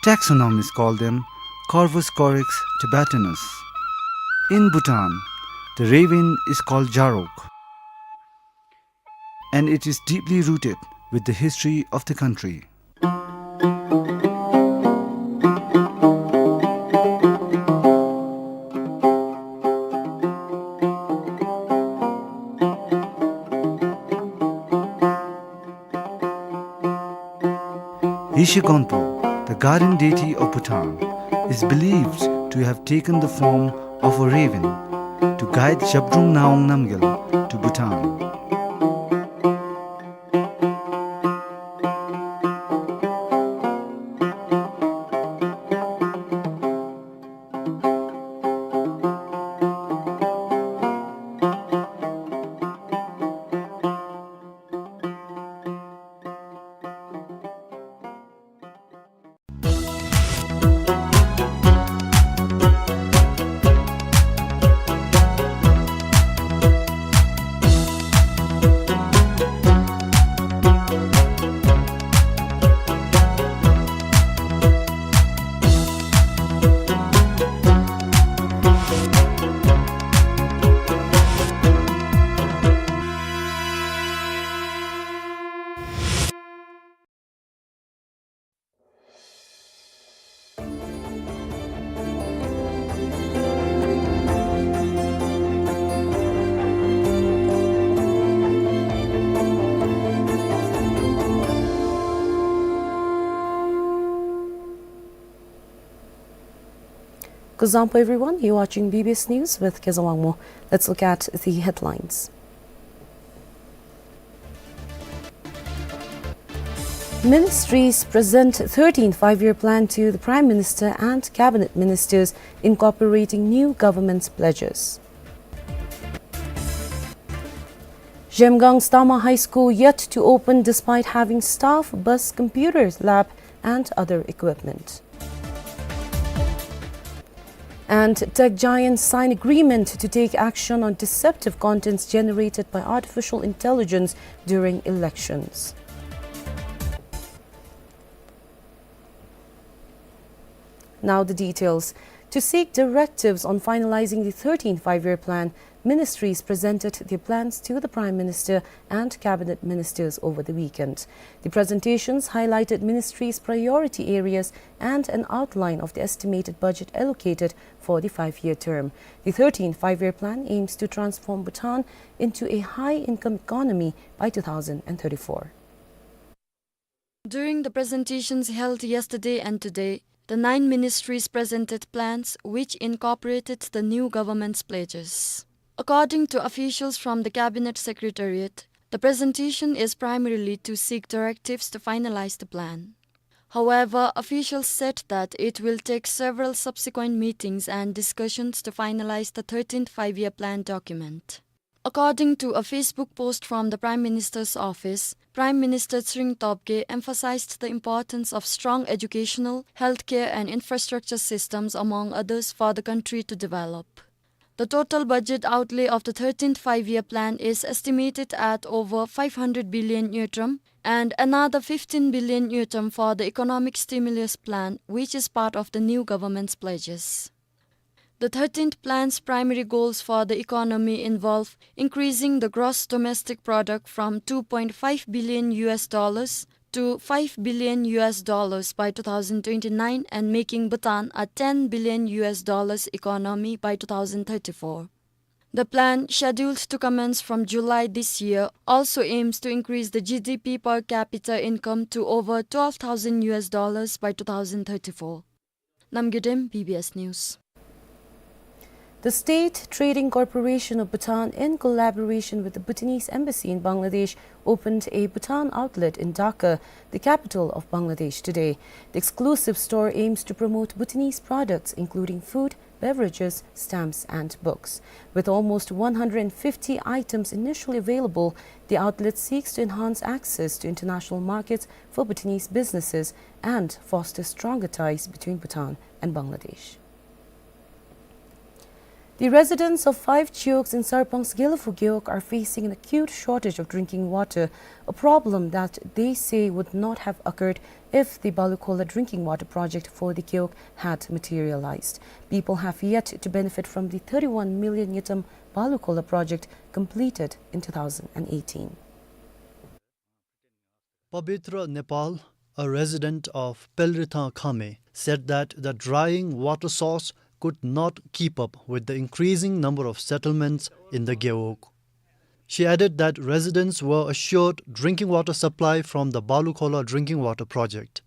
Taxonomists call them Corvus corax tibetanus. In Bhutan, the raven is called Jarok, and it is deeply rooted with the history of the country. Yeshe Gonpo, the guardian deity of Bhutan, is believed to have taken the form of a raven to guide Zhabdrung Ngawang Namgyal to Bhutan. Kuzuzangpo everyone, you're watching B B S News with Kezawangmo. Let's look at the headlines. Ministries present thirteenth Five-Year Plan to the Prime Minister and Cabinet Ministers, incorporating new government's pledges. Zhemgang Stama High School yet to open despite having staff, bus, computers, lab, and other equipment. And tech giants sign agreement to take action on deceptive contents generated by artificial intelligence during elections. Now the details. To seek directives on finalizing the thirteenth Five-Year Plan, ministries presented their plans to the Prime Minister and Cabinet Ministers over the weekend. The presentations highlighted ministries' priority areas and an outline of the estimated budget allocated for the five-year term. The thirteenth Five-Year Plan aims to transform Bhutan into a high-income economy by two thousand and thirty-four. During the presentations held yesterday and today, the nine ministries presented plans which incorporated the new government's pledges. According to officials from the Cabinet Secretariat, the presentation is primarily to seek directives to finalize the plan. However, officials said that it will take several subsequent meetings and discussions to finalize the thirteenth Five-Year Plan document. According to a Facebook post from the Prime Minister's office, Prime Minister Tshering Tobgay emphasized the importance of strong educational, healthcare and infrastructure systems, among others, for the country to develop. The total budget outlay of the thirteenth Five-Year Plan is estimated at over five hundred billion ngultrum and another fifteen billion ngultrum for the economic stimulus plan, which is part of the new government's pledges. The thirteenth plan's primary goals for the economy involve increasing the gross domestic product from two point five billion U S dollars to five billion U S dollars by two thousand twenty-nine and making Bhutan a ten billion U S dollars economy by two thousand thirty-four. The plan, scheduled to commence from July this year, also aims to increase the G D P per capita income to over twelve thousand U S dollars by two thousand thirty-four. Namgay Dem, B B S News. The State Trading Corporation of Bhutan, in collaboration with the Bhutanese Embassy in Bangladesh, opened a Bhutan outlet in Dhaka, the capital of Bangladesh, today. The exclusive store aims to promote Bhutanese products, including food, beverages, stamps, and books. With almost one hundred fifty items initially available, the outlet seeks to enhance access to international markets for Bhutanese businesses and foster stronger ties between Bhutan and Bangladesh. The residents of five chiyoks in Sarpang's Gelephu Gewog are facing an acute shortage of drinking water, a problem that they say would not have occurred if the Balukhola drinking water project for the Gewog had materialized. People have yet to benefit from the thirty-one million ngultrum Balukhola project completed in two thousand and eighteen. Pabitra Nepal, a resident of Pelrithang Khame, said that the drying water source could not keep up with the increasing number of settlements in the Gewog. She added that residents were assured drinking water supply from the Balukhola drinking water project.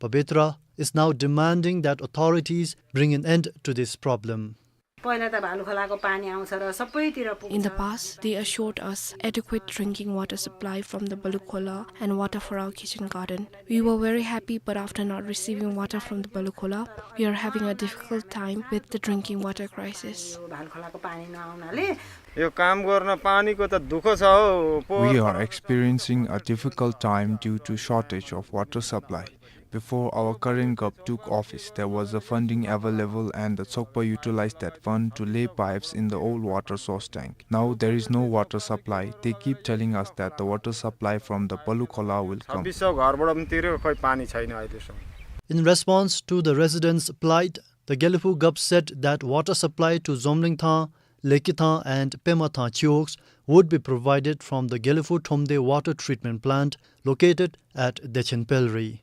Pabitra is now demanding that authorities bring an end to this problem. पहिला त भालुखोलाको पानी आउँछ र सबैतिर पुग्छ। In the past, they assured us adequate drinking water supply from the Balukhola and water for our kitchen garden. We were very happy, but after not receiving water from the Balukhola, we are having a difficult time with the drinking water crisis. यो भालुखोलाको पानी नआउनाले यो काम गर्न पानीको त दुःख छ हौ, पोहोर We are experiencing a difficult time due to shortage of water supply. Before our current gup took office, there was a funding available and the Chokpa utilized that fund to lay pipes in the old water source tank. Now there is no water supply. They keep telling us that the water supply from the Balukhola will come. छब्बिस सौ घरबाट पनि तिर्यो, खोइ पानी छैन अहिलेसम्म। In response to the residents' plight, the Gelephu gup said that water supply to Zomlingthang, Lekithang and Pemathang chiyoks would be provided from the Gelephu Thromde water treatment plant located at Dechen Pelri.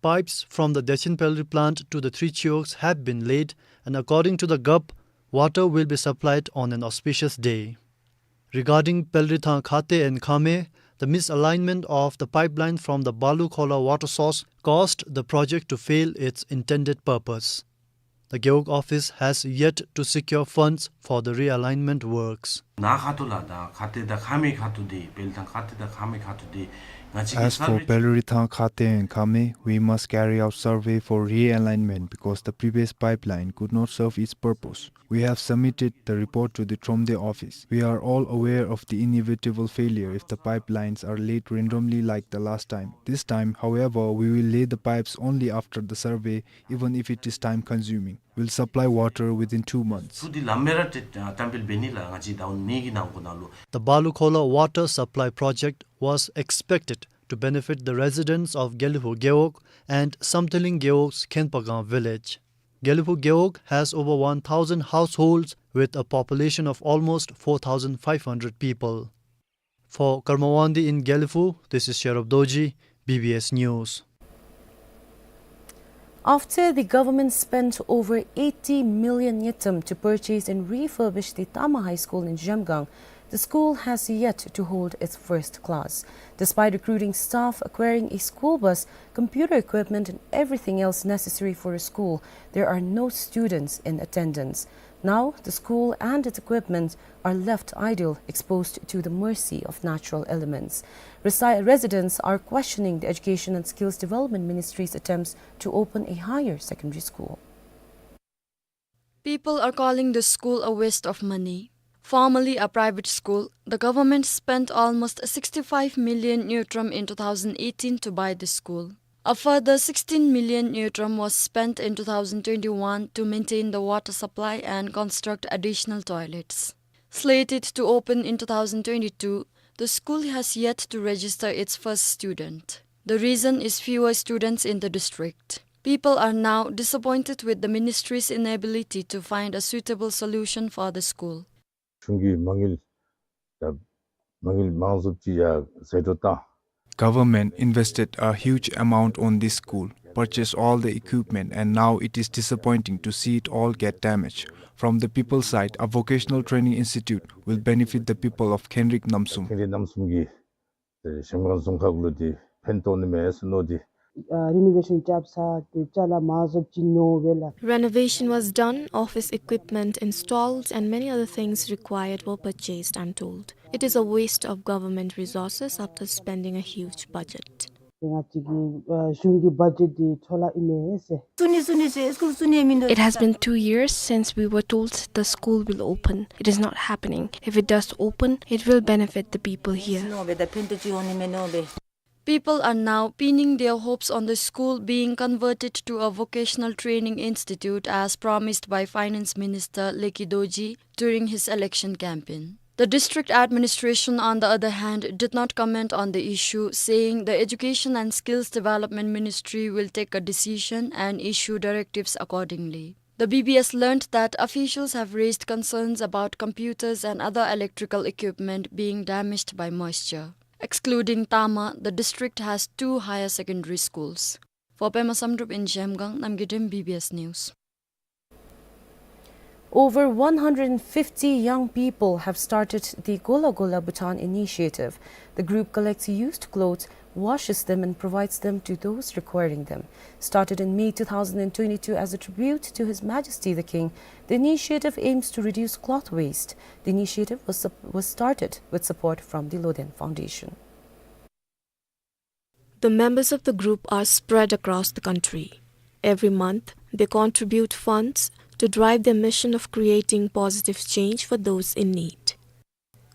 Pipes from the Dechen Pelri plant to the three chiyoks have been laid, and according to the gup, water will be supplied on an auspicious day. Regarding Pelrithang Khate and Khame, the misalignment of the pipeline from the Balukhola water source caused the project to fail its intended purpose. The Gewog office has yet to secure funds for the realignment works. ནཱ་ཁ་ཐུག་ལགས་དང་ཁ་གཏད་དང་ཁ་མེད་ཁ་ཐུག་འདི་དཔལ་ཐང་ཁ་གཏད་དང་ཁ་མེད་ཁ་ཐུག་འདི་ང་བཅས་ཀྱི་As for Pelritang, Khate and Khame, we must carry out survey for realignment because the previous pipeline could not serve its purpose. We have submitted the report to the Thromde office. We are all aware of the inevitable failure if the pipelines are laid randomly like the last time. This time, however, we will lay the pipes only after the survey, even if it is time consuming. Will supply water within two months. ཚུ་འདི་ལམ་མེ་ར་ཏེ་བཀྲམ་སྤེལ་འབད་ནི་ལགས་ང་བཅས་ཟླཝ་གཉིས་ཀྱི་ནང་འཁོད་ནང་ལུ། The Balukhola water supply project was expected to benefit the residents of Gelephu Gewog and Samthiling Gewog's Khenpagang village. Gelephu Gewog has over one thousand households with a population of almost four thousand five hundred people. For Karma Wangdi in Gelephu, this is Sherab Dorji, B B S News. After the government spent over eighty million ngultrum to purchase and refurbish the Tama High School in Zhemgang, the school has yet to hold its first class. Despite recruiting staff, acquiring a school bus, computer equipment, and everything else necessary for a school, there are no students in attendance. Now, the school and its equipment are left idle, exposed to the mercy of natural elements. Resi-, residents are questioning the Education and Skills Development Ministry's attempts to open a higher secondary school. People are calling the school a waste of money. Formerly a private school, the government spent almost sixty-five million ngultrum in two thousand eighteen to buy the school. A further sixteen million ngultrum was spent in two thousand twenty-one to maintain the water supply and construct additional toilets. Slated to open in two thousand twenty-two, the school has yet to register its first student. The reason is fewer students in the district. People are now disappointed with the ministry's inability to find a suitable solution for the school. གཞུང་གིས་མ་དངུལ་ད་མ་དངུལ་མང་སུ་ཅིག་ཡར་ཟད་འགྲོ་བཏང་། Government invested a huge amount on this school, purchased all the equipment, and now it is disappointing to see it all get damaged. From the people's side, a vocational training institute will benefit the people of Khenrik Namsum. ཁེངས་རིགས་རྣམ་གསུམ་གྱི་ཨེ་གཞལམ་སྒང་རྫོང་ཁག་ལུ་འདི་ཕན་ཐོགས་ནི་མས་ཟེར་མནོ་སྟེ། ཨ་རི་ནོ་ཝེ་ཤཱན་རྐྱབ་ས་དེ་ཅ་ལ་མང་སུ་ཅིག་ནོར་བས་ལགས། Renovation was done, office equipment installed, and many other things required were purchased, I'm told. It is a waste of government resources after spending a huge budget. ང་བཅས་ཀྱི་ཨ་གཞུང་གི་བ་ཇེཊ་འདི་འཕྲོ་བརླག་ཨིན་མས་ཟེར། It has been two years since we were told the school will open. It is not happening. If it does open, it will benefit the people here. People are now pinning their hopes on the school being converted to a vocational training institute as promised by Finance Minister Lekhi Dorji during his election campaign. The district administration, on the other hand, did not comment on the issue, saying the Education and Skills Development Ministry will take a decision and issue directives accordingly. The B B S learnt that officials have raised concerns about computers and other electrical equipment being damaged by moisture. Excluding Tama, the district has two higher secondary schools. For Pema Samdrup in Zhemgang, Namgay Dem, B B S News. Over one hundred fifty young people have started the Gola Gola Bhutan initiative. The group collects used clothes, washes them and provides them to those requiring them. Started in May two thousand twenty-two as a tribute to His Majesty the King, the initiative aims to reduce cloth waste. The initiative was sup-, was started with support from the Loden Foundation. The members of the group are spread across the country. Every month, they contribute funds to drive their mission of creating positive change for those in need.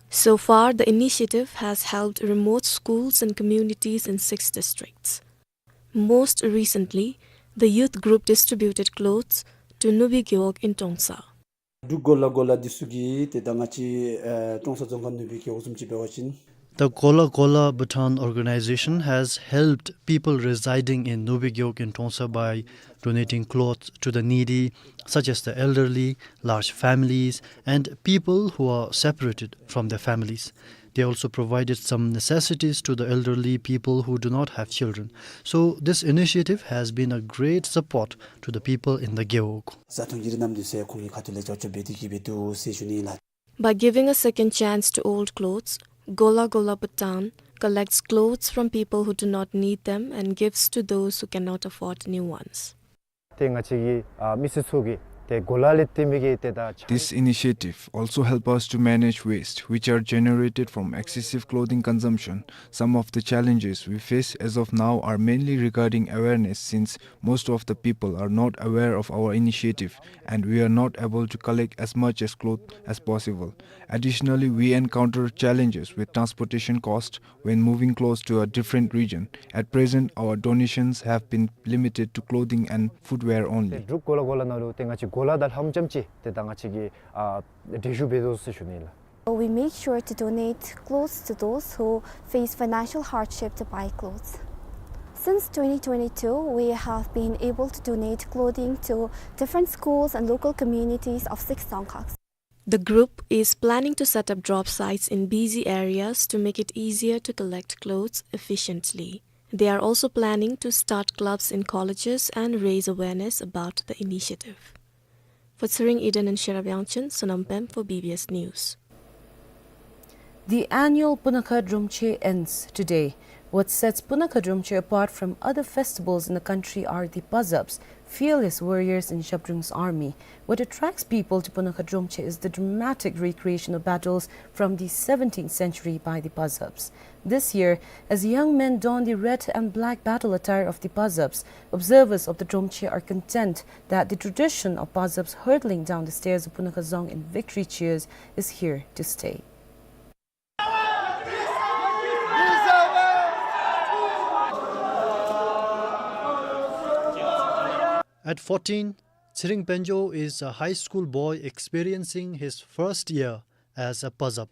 So far, the initiative has helped remote schools and communities in six districts. Most recently, the youth group distributed clothes to Nubi Gewog in Trongsa. འབྲུག་གོ་ལ་གོ་ལ་འདི་ཚུ་གིས་ཏེ་ད་ང་བཅས་ཨེ་ཀྲོང་གསར་རྫོང་ཁག་ནུབ་སྦིས་རྒེད་འོག་བཟུམ་ཅིག་འབད་བ་ཅིན། The Gola Gola Bhutan organization has helped people residing in Nubi Gewog in Trongsa by donating clothes to the needy, such as the elderly, large families, and people who are separated from their families. They also provided some necessities to the elderly people who do not have children. So this initiative has been a great support to the people in the Gewog. བཟའ་འཐུང་གི་རིགས་རྣམས་འདི་ཚུ་ཡང་ཁོང་གི་ཁ་ཐུག་ལས་རྒྱབ་སྐྱོར་འབད་དེ་གི་སྦེ་འདུག་ཟེར་ཞུ་ནི་ལགས། By giving a second chance to old clothes, Gola Gola Bhutan collects clothes from people who do not need them and gives to those who cannot afford new ones. ཏེ་ང་བཅས་ཀྱི་ཨ་མི་སེར་ཚུ་གིས་ཏེ་གོ་ལ་ལས་བརྟེན་མི་གི་ཏེ་ད་ཆ- This initiative also help us to manage waste which are generated from excessive clothing consumption. Some of the challenges we face as of now are mainly regarding awareness, since most of the people are not aware of our initiative and we are not able to collect as much as cloth as possible. Additionally, we encounter challenges with transportation cost when moving clothes to a different region. At present, our donations have been limited to clothing and footwear only. འབྲུག་གོ་ལ་གོ་ལ་ནང་ལུ་ཏེ་ང་བཅས་གོ་ལ་དང་ལྷམ་ཙམ་ཅིག་ཏེ་ད་ང་བཅས་ཀྱིས་ཨ་འགྲན་ཞུགས་འབད་དོ་ཟེར་ཞུ་ནི་ལགས། We make sure to donate clothes to those who face financial hardship to buy clothes. Since twenty twenty-two, we have been able to donate clothing to different schools and local communities of six Dzongkhags. The group is planning to set up drop sites in busy areas to make it easier to collect clothes efficiently. They are also planning to start clubs in colleges and raise awareness about the initiative. For Tsering Eden and Sherab Yangchen, Sonam Pem for B B S News. The annual Punakha Dromche ends today. What sets Punakha Dromche apart from other festivals in the country are the Pazabs, fearless warriors in Zhabdrung's army. What attracts people to Punakha Dromche is the dramatic recreation of battles from the seventeenth century by the Pazabs. This year, as young men don the red and black battle attire of the Pazabs, observers of the Dromche are content that the tradition of Pazabs hurtling down the stairs of Punakha Dzong in victory cheers is here to stay. At fourteen, Tsering Penjo is a high school boy experiencing his first year as a Pazab.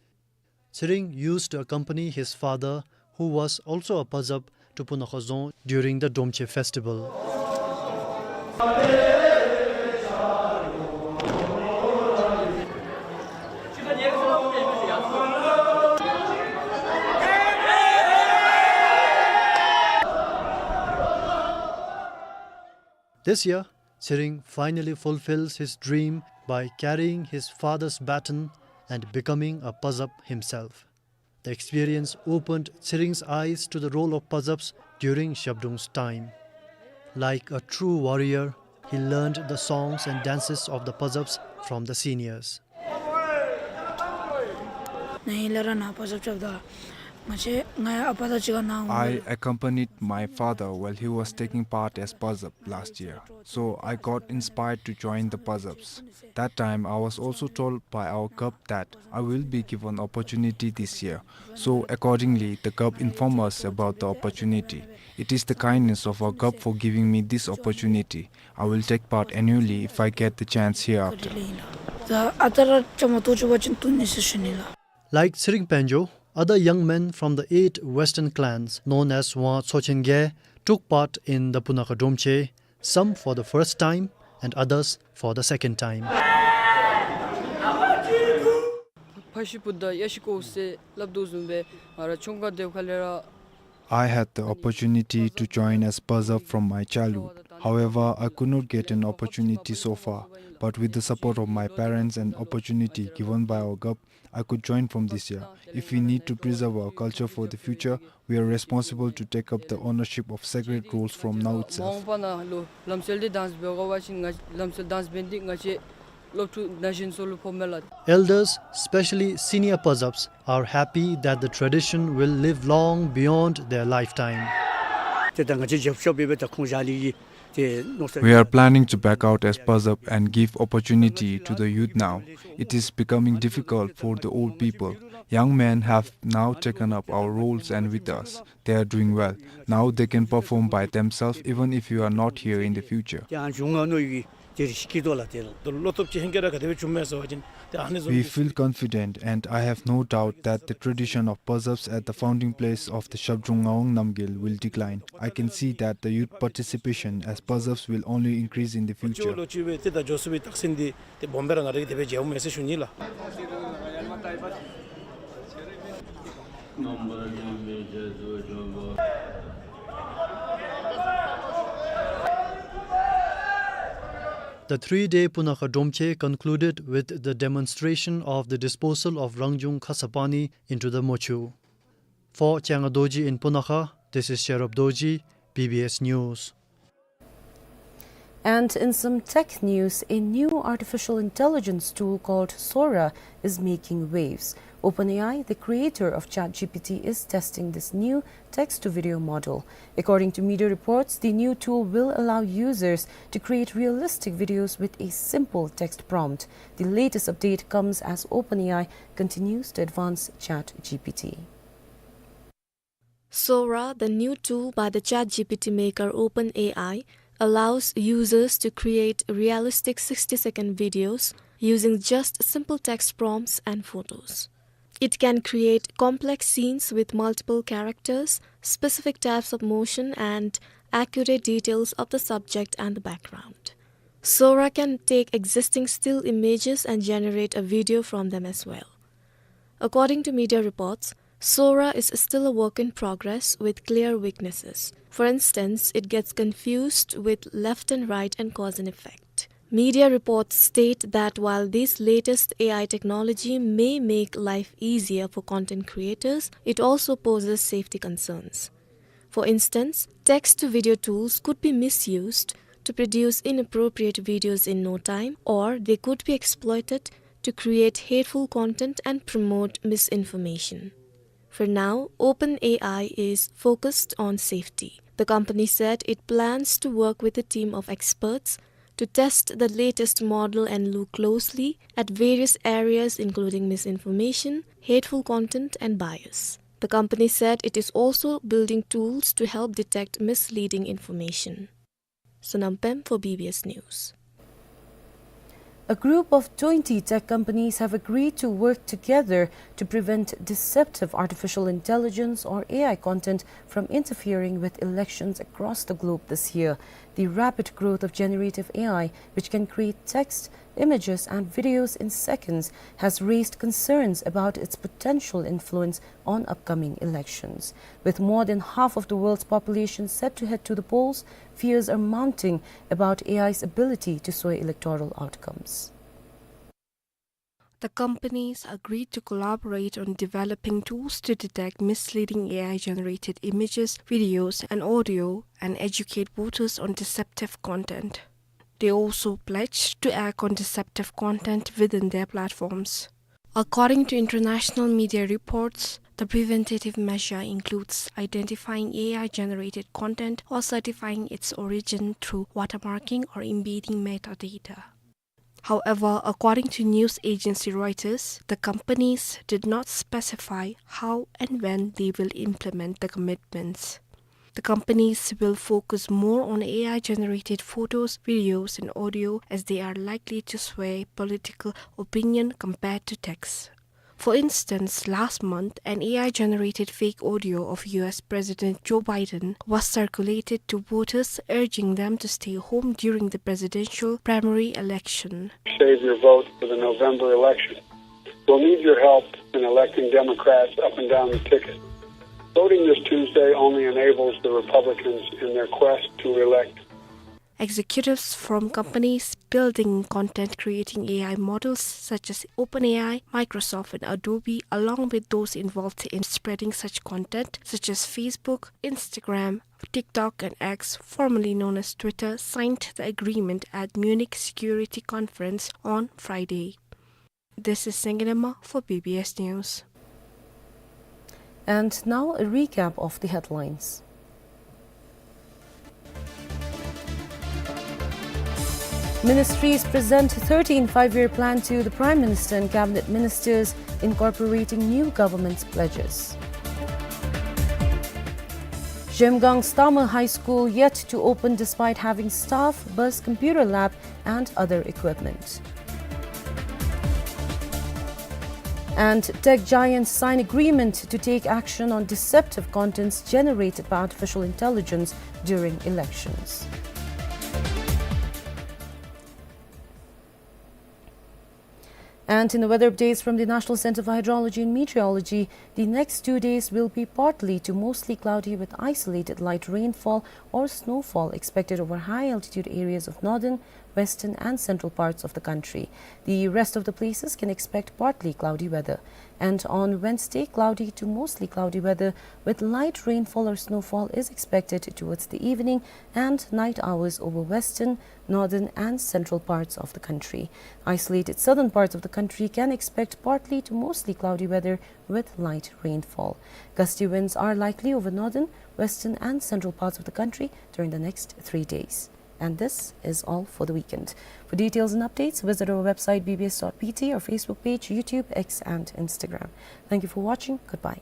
Tsering used to accompany his father, who was also a Pazab, to Punakha Dzong during the Dromche festival. This year, Tsering finally fulfills his dream by carrying his father's baton and becoming a Pazab himself. The experience opened Tsering's eyes to the role of Pazabs during Zhabdrung's time. Like a true warrior, he learned the songs and dances of the Pazabs from the seniors. ང་ཡང་ལས་ར་ནཱ་པ་ཛབ་རྐྱབ་ད། ང་བཅས་ང་ཡང་ཨ་པ་དང་གཅིག་ཁར་ནཱ་འོང་། I accompanied my father while he was taking part as Pazab last year, so I got inspired to join the Pazabs. That time, I was also told by our gub that I will be given opportunity this year. So accordingly, the gub informed us about the opportunity. It is the kindness of our gub for giving me this opportunity. I will take part annually if I get the chance hereafter. ད་ཨ་རྟག་ར་བཅའ་མར་གཏོགས་བཅུག་པ་ཅིན་བཏུབ་ནི་ཟེར་ཞུ་ནི་ལགས། Like Tsering Penjo, other young men from the eight western clans, known as Wang Tsochen Ge, took part in the Punakha Dromche, some for the first time and others for the second time. ཕ་ཤུལ་བུ་དང་གཡས་ཤུལ་ཀོ་ཟེར་སླབ་དོ་བཟུམ་སྦེ་ང་ར་ཆུང་ཀ་དེ་ཁ་ལས་ར། I had the opportunity to join as Pazab from my childhood. However, I could not get an opportunity so far, but with the support of my parents and opportunity given by our gub, I could join from this year. If we need to preserve our culture for the future, we are responsible to take up the ownership of sacred roles from now itself. མ་འོངས་པ་ནང་ལུ་ལམ་སྲོལ་འདི་དང་འབད་དགོ་པ་ཅིན་ང་ལམ་སྲོལ་དང་འབད་ནི་འདི་ང་བཅས་སློབ་ཕྲུག་ན་གཞོན་ཚུ་ལུ་ཕོགཔ་མས་ལགས། Elders, especially senior Pazabs, are happy that the tradition will live long beyond their lifetime. ཏེ་ད་ང་བཅས་རྒྱབ་སྐྱོར་འབད་བའི་ད་ཁུངས་བཞག་ནི་གི་ཏེ་མནོ་བསམ། We are planning to back out as Pazab and give opportunity to the youth now. It is becoming difficult for the old people. Young men have now taken up our roles and with us. They are doing well. Now they can perform by themselves even if you are not here in the future. ཏེ་ཨ་ནི་བྱུང་ང་མནོ་ཡི་ཏེ་རེ་སྐྱིད་དོ་ལགས། ཏེ་ལོ་ཐོབ་ཅིག་ཧེང་སྐལ་ར་ག་དེ་སྦེ་བྱུངམ་མས་ཟེར་བ་ཅིན་ཏེ་ཨ་ནི་བཟུམ། We feel confident and I have no doubt that the tradition of Pazabs at the founding place of the Zhabdrung Ngawang Namgyal will decline. I can see that the youth participation as Pazabs will only increase in the future. ལོ་ཅིག་སྦེ་ཏེ་ད་འགྱོ་ཚུགས་པའི་རྟགས་མཚན་འདི་ཏེ་སྦོམ་སྦེ་ར་ང་ར་གིས་དེ་སྦེ་མཇལཝ་མས་ཟེར་ཞུ་ནི་ལགས། The three-day Punakha Dromche concluded with the demonstration of the disposal of Rangjung Khasapani into the Mochu. For Changa Dorji in Punakha, this is Sherab Dorji, B B S News. And in some tech news, a new artificial intelligence tool called Sora is making waves. OpenAI, the creator of ChatGPT, is testing this new text-to-video model. According to media reports, the new tool will allow users to create realistic videos with a simple text prompt. The latest update comes as OpenAI continues to advance ChatGPT. Sora, the new tool by the ChatGPT maker OpenAI, allows users to create realistic sixty-second videos using just simple text prompts and photos. It can create complex scenes with multiple characters, specific types of motion, and accurate details of the subject and the background. Sora can take existing still images and generate a video from them as well. According to media reports, Sora is still a work in progress with clear weaknesses. For instance, it gets confused with left and right and cause an effect. Media reports state that while this latest A I technology may make life easier for content creators, it also poses safety concerns. For instance, text-to-video tools could be misused to produce inappropriate videos in no time, or they could be exploited to create hateful content and promote misinformation. For now, OpenAI is focused on safety. The company said it plans to work with a team of experts to test the latest model and look closely at various areas, including misinformation, hateful content, and bias. The company said it is also building tools to help detect misleading information. Sonam Pem for B B S News. A group of twenty tech companies have agreed to work together to prevent deceptive artificial intelligence, or A I, content from interfering with elections across the globe this year. The rapid growth of generative A I, which can create text, images, and videos in seconds, has raised concerns about its potential influence on upcoming elections. With more than half of the world's population set to head to the polls, fears are mounting about A I's ability to sway electoral outcomes. The companies agreed to collaborate on developing tools to detect misleading A I-generated images, videos, and audio, and educate voters on deceptive content. They also pledged to act on deceptive content within their platforms. According to international media reports, the preventative measure includes identifying A I-generated content or certifying its origin through watermarking or embedding metadata. However, according to news agency Reuters, the companies did not specify how and when they will implement the commitments. The companies will focus more on A I-generated photos, videos, and audio, as they are likely to sway political opinion compared to text. For instance, last month, an A I-generated fake audio of U S President Joe Biden was circulated to voters, urging them to stay home during the presidential primary election. Save your vote for the November election. We'll need your help in electing Democrats up and down the ticket. Voting this Tuesday only enables the Republicans in their quest to reelect. Executives from companies building content creating A I models such as OpenAI, Microsoft, and Adobe, along with those involved in spreading such content such as Facebook, Instagram, TikTok, and X, formerly known as Twitter, signed the agreement at Munich Security Conference on Friday. This is Sengenema for B B S News. And now a recap of the headlines. Ministries present thirteenth five-year plan to the Prime Minister and Cabinet Ministers, incorporating new government's pledges. Zhemgang Starmer High School yet to open despite having staff, bus, computer lab, and other equipment. And tech giants sign agreement to take action on deceptive contents generated by artificial intelligence during elections. And in the weather updates from the National Center for Hydrology and Meteorology, the next two days will be partly to mostly cloudy with isolated light rainfall or snowfall expected over high-altitude areas of northern, western and central parts of the country. The rest of the places can expect partly cloudy weather. And on Wednesday, cloudy to mostly cloudy weather with light rainfall or snowfall is expected towards the evening and night hours over western, northern and central parts of the country. Isolated southern parts of the country can expect partly to mostly cloudy weather with light rainfall. Gusty winds are likely over northern, western and central parts of the country during the next three days. And this is all for the weekend. For details and updates, visit our website B B S dot B T, our Facebook page, YouTube, X and Instagram. Thank you for watching. Goodbye.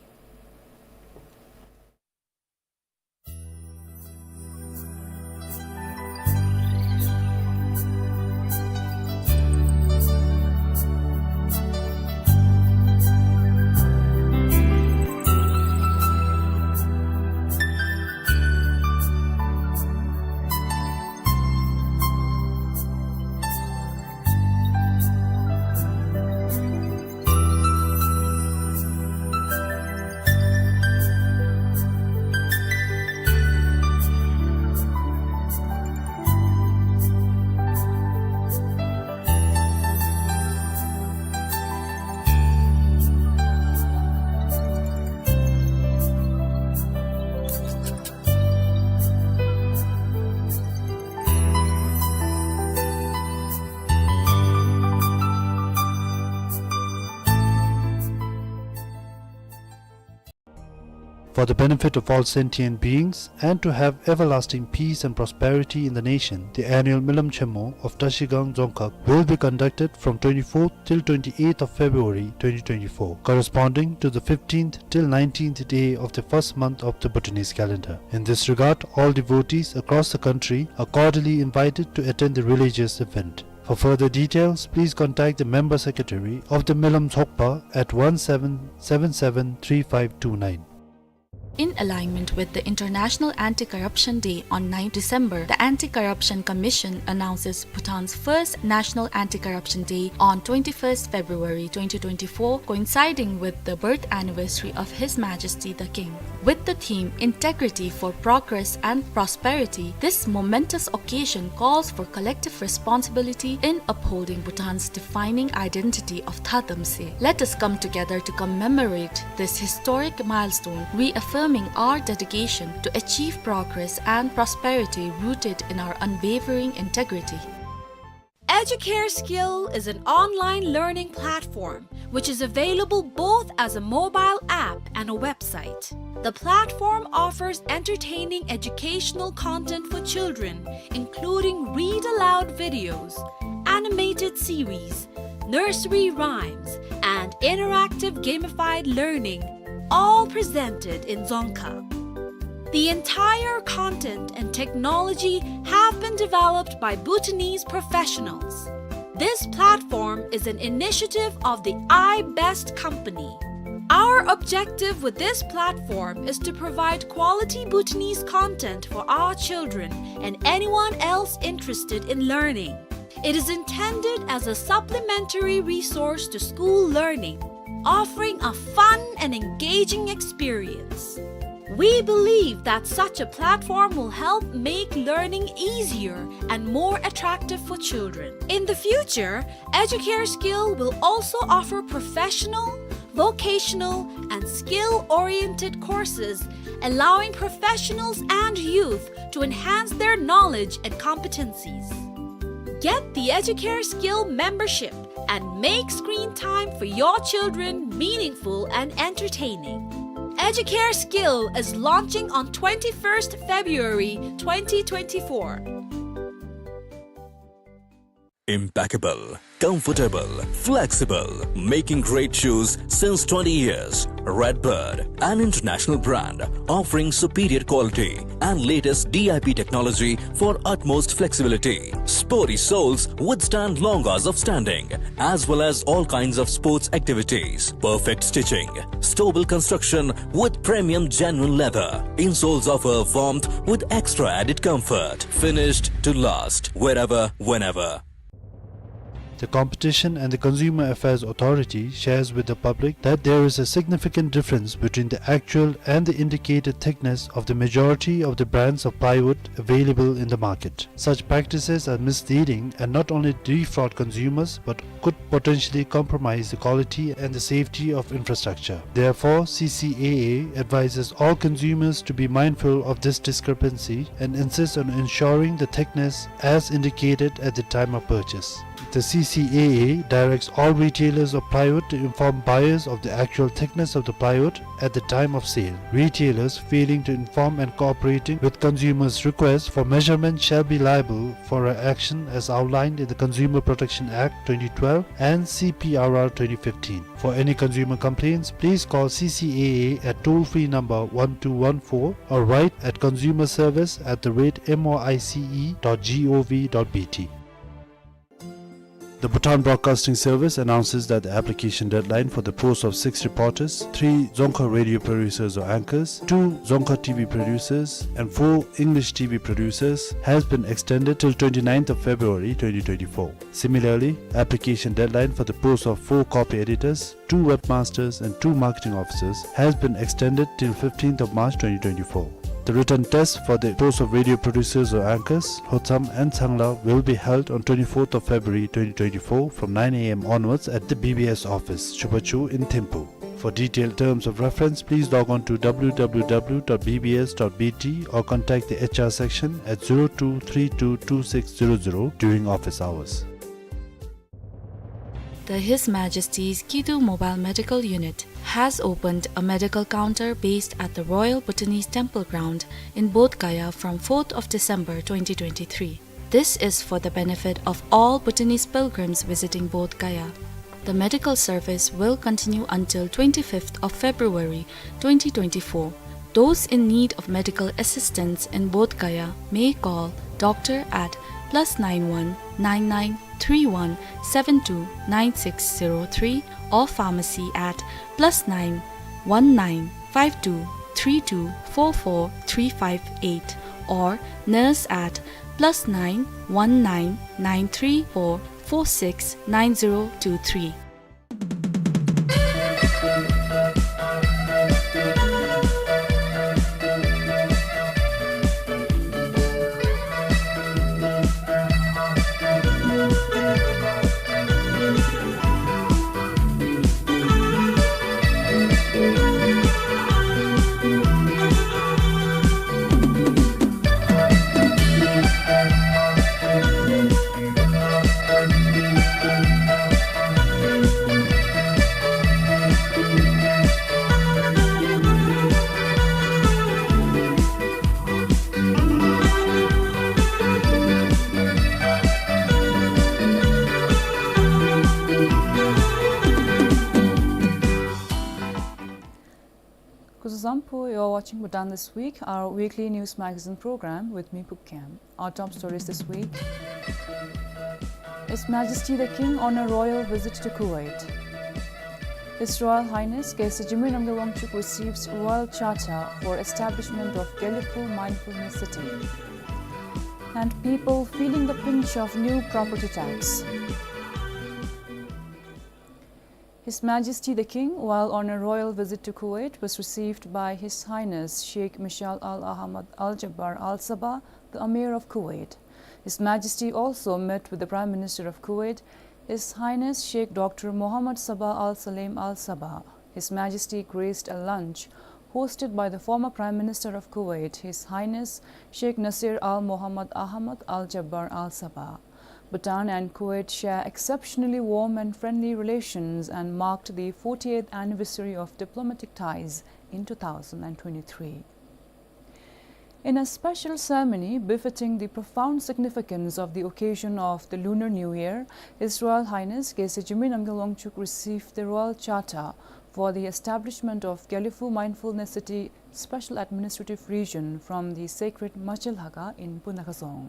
For the benefit of all sentient beings and to have everlasting peace and prosperity in the nation, the annual Milam Chemo of Trashigang Dzongkhag will be conducted from twenty-fourth till twenty-eighth of February twenty twenty-four, corresponding to the fifteenth till nineteenth day of the first month of the Bhutanese calendar. In this regard, all devotees across the country are cordially invited to attend the religious event. For further details, please contact the member secretary of the Milam Dzongkhag at one seven seven seven three five two nine. In alignment with the International Anti-Corruption Day on ninth December, the Anti-Corruption Commission announces Bhutan's first National Anti-Corruption Day on twenty-first February twenty twenty-four, coinciding with the birth anniversary of His Majesty the King. With the theme Integrity for Progress and Prosperity, this momentous occasion calls for collective responsibility in upholding Bhutan's defining identity of Thadamse. Let us come together to commemorate this historic milestone, reaffirming our dedication to achieve progress and prosperity rooted in our unwavering integrity. Educare Skill is an online learning platform which is available both as a mobile app and a website. The platform offers entertaining educational content for children, including read aloud videos, animated series, nursery rhymes, and interactive gamified learning, all presented in Dzongkha. The entire content and technology have been developed by Bhutanese professionals. This platform is an initiative of the iBest company. Our objective with this platform is to provide quality Bhutanese content for our children and anyone else interested in learning. It is intended as a supplementary resource to school learning, offering a fun and engaging experience. We believe that such a platform will help make learning easier and more attractive for children. In the future, Educare Skill will also offer professional, vocational, and skill-oriented courses, allowing professionals and youth to enhance their knowledge and competencies. Get the Educare Skill membership and make screen time for your children meaningful and entertaining. Educare Skill is launching on twenty-first February twenty twenty-four. Impeccable, comfortable, flexible, making great shoes since twenty years. Redbird, an international brand offering superior quality and latest D I P technology for utmost flexibility. Sporty soles withstand long hours of standing, as well as all kinds of sports activities. Perfect stitching, stable construction with premium genuine leather. Insoles offer warmth with extra added comfort. Finished to last, wherever, whenever. The Competition and the Consumer Affairs Authority shares with the public that there is a significant difference between the actual and the indicated thickness of the majority of the brands of plywood available in the market. Such practices are misleading and not only defraud consumers but could potentially compromise the quality and the safety of infrastructure. Therefore, C C A A advises all consumers to be mindful of this discrepancy and insists on ensuring the thickness as indicated at the time of purchase. The C C A A directs all retailers of plywood to inform buyers of the actual thickness of the plywood at the time of sale. Retailers failing to inform and cooperating with consumers' requests for measurement shall be liable for an action as outlined in the Consumer Protection Act twenty twelve and C P R R twenty fifteen. For any consumer complaints, please call C C A A at toll-free number one two one four or write at consumer service at the rate M O I C E dot G O V dot B T. The Bhutan Broadcasting Service announces that the application deadline for the post of six reporters, three Dzongkha radio producers or anchors, two Dzongkha T V producers, and four English T V producers has been extended till twenty-ninth of February twenty twenty-four. Similarly, application deadline for the post of four copy editors, two webmasters, and two marketing officers has been extended till fifteenth of March twenty twenty-four. The written test for the post of radio producers or anchors, Lhotsam and Tsangla, will be held on twenty-fourth of February twenty twenty-four from nine A M onwards at the B B S office, Chubachu in Thimphu. For detailed terms of reference, please log on to W W W dot B B S dot B T or contact the H R section at zero two three two two six zero zero during office hours. The His Majesty's Kidu Mobile Medical Unit has opened a medical counter based at the Royal Bhutanese Temple Ground in Bodh Gaya from fourth of December twenty twenty-three. This is for the benefit of all Bhutanese pilgrims visiting Bodh Gaya. The medical service will continue until twenty-fifth of February twenty twenty-four. Those in need of medical assistance in Bodh Gaya may call doctor at plus nine one nine nine three one seven two nine six zero three or pharmacy at plus nine one nine five two three two four four three five eight or nurse at plus nine one nine nine three four four six nine zero two three. Kuzuzangpo, you are watching Bhutan This Week, our weekly news magazine program with me, Pukkem. Our top stories this week. His Majesty the King on a royal visit to Kuwait. His Royal Highness Geshe Jigme Namgyel Wangchuck receives Royal Charter for establishment of Gelephu Mindfulness City. And people feeling the pinch of new property tax. His Majesty the King, while on a royal visit to Kuwait, was received by His Highness Sheikh Mishal Al Ahmad Al Jabbar Al Sabah, the Amir of Kuwait. His Majesty also met with the Prime Minister of Kuwait, His Highness Sheikh Doctor Mohammad Sabah Al Saleem Al Sabah. His Majesty graced a lunch hosted by the former Prime Minister of Kuwait, His Highness Sheikh Nasir Al Mohammad Ahmad Al Jabbar Al Sabah. Bhutan and Kuwait share exceptionally warm and friendly relations and marked the forty-eighth anniversary of diplomatic ties in two thousand and twenty-three. In a special ceremony befitting the profound significance of the occasion of the Lunar New Year, His Royal Highness Geshe Jigme Namgyel Wangchuck received the Royal Charter for the establishment of Gelephu Mindfulness City Special Administrative Region from the sacred Machel Haga in Punakha Dzong.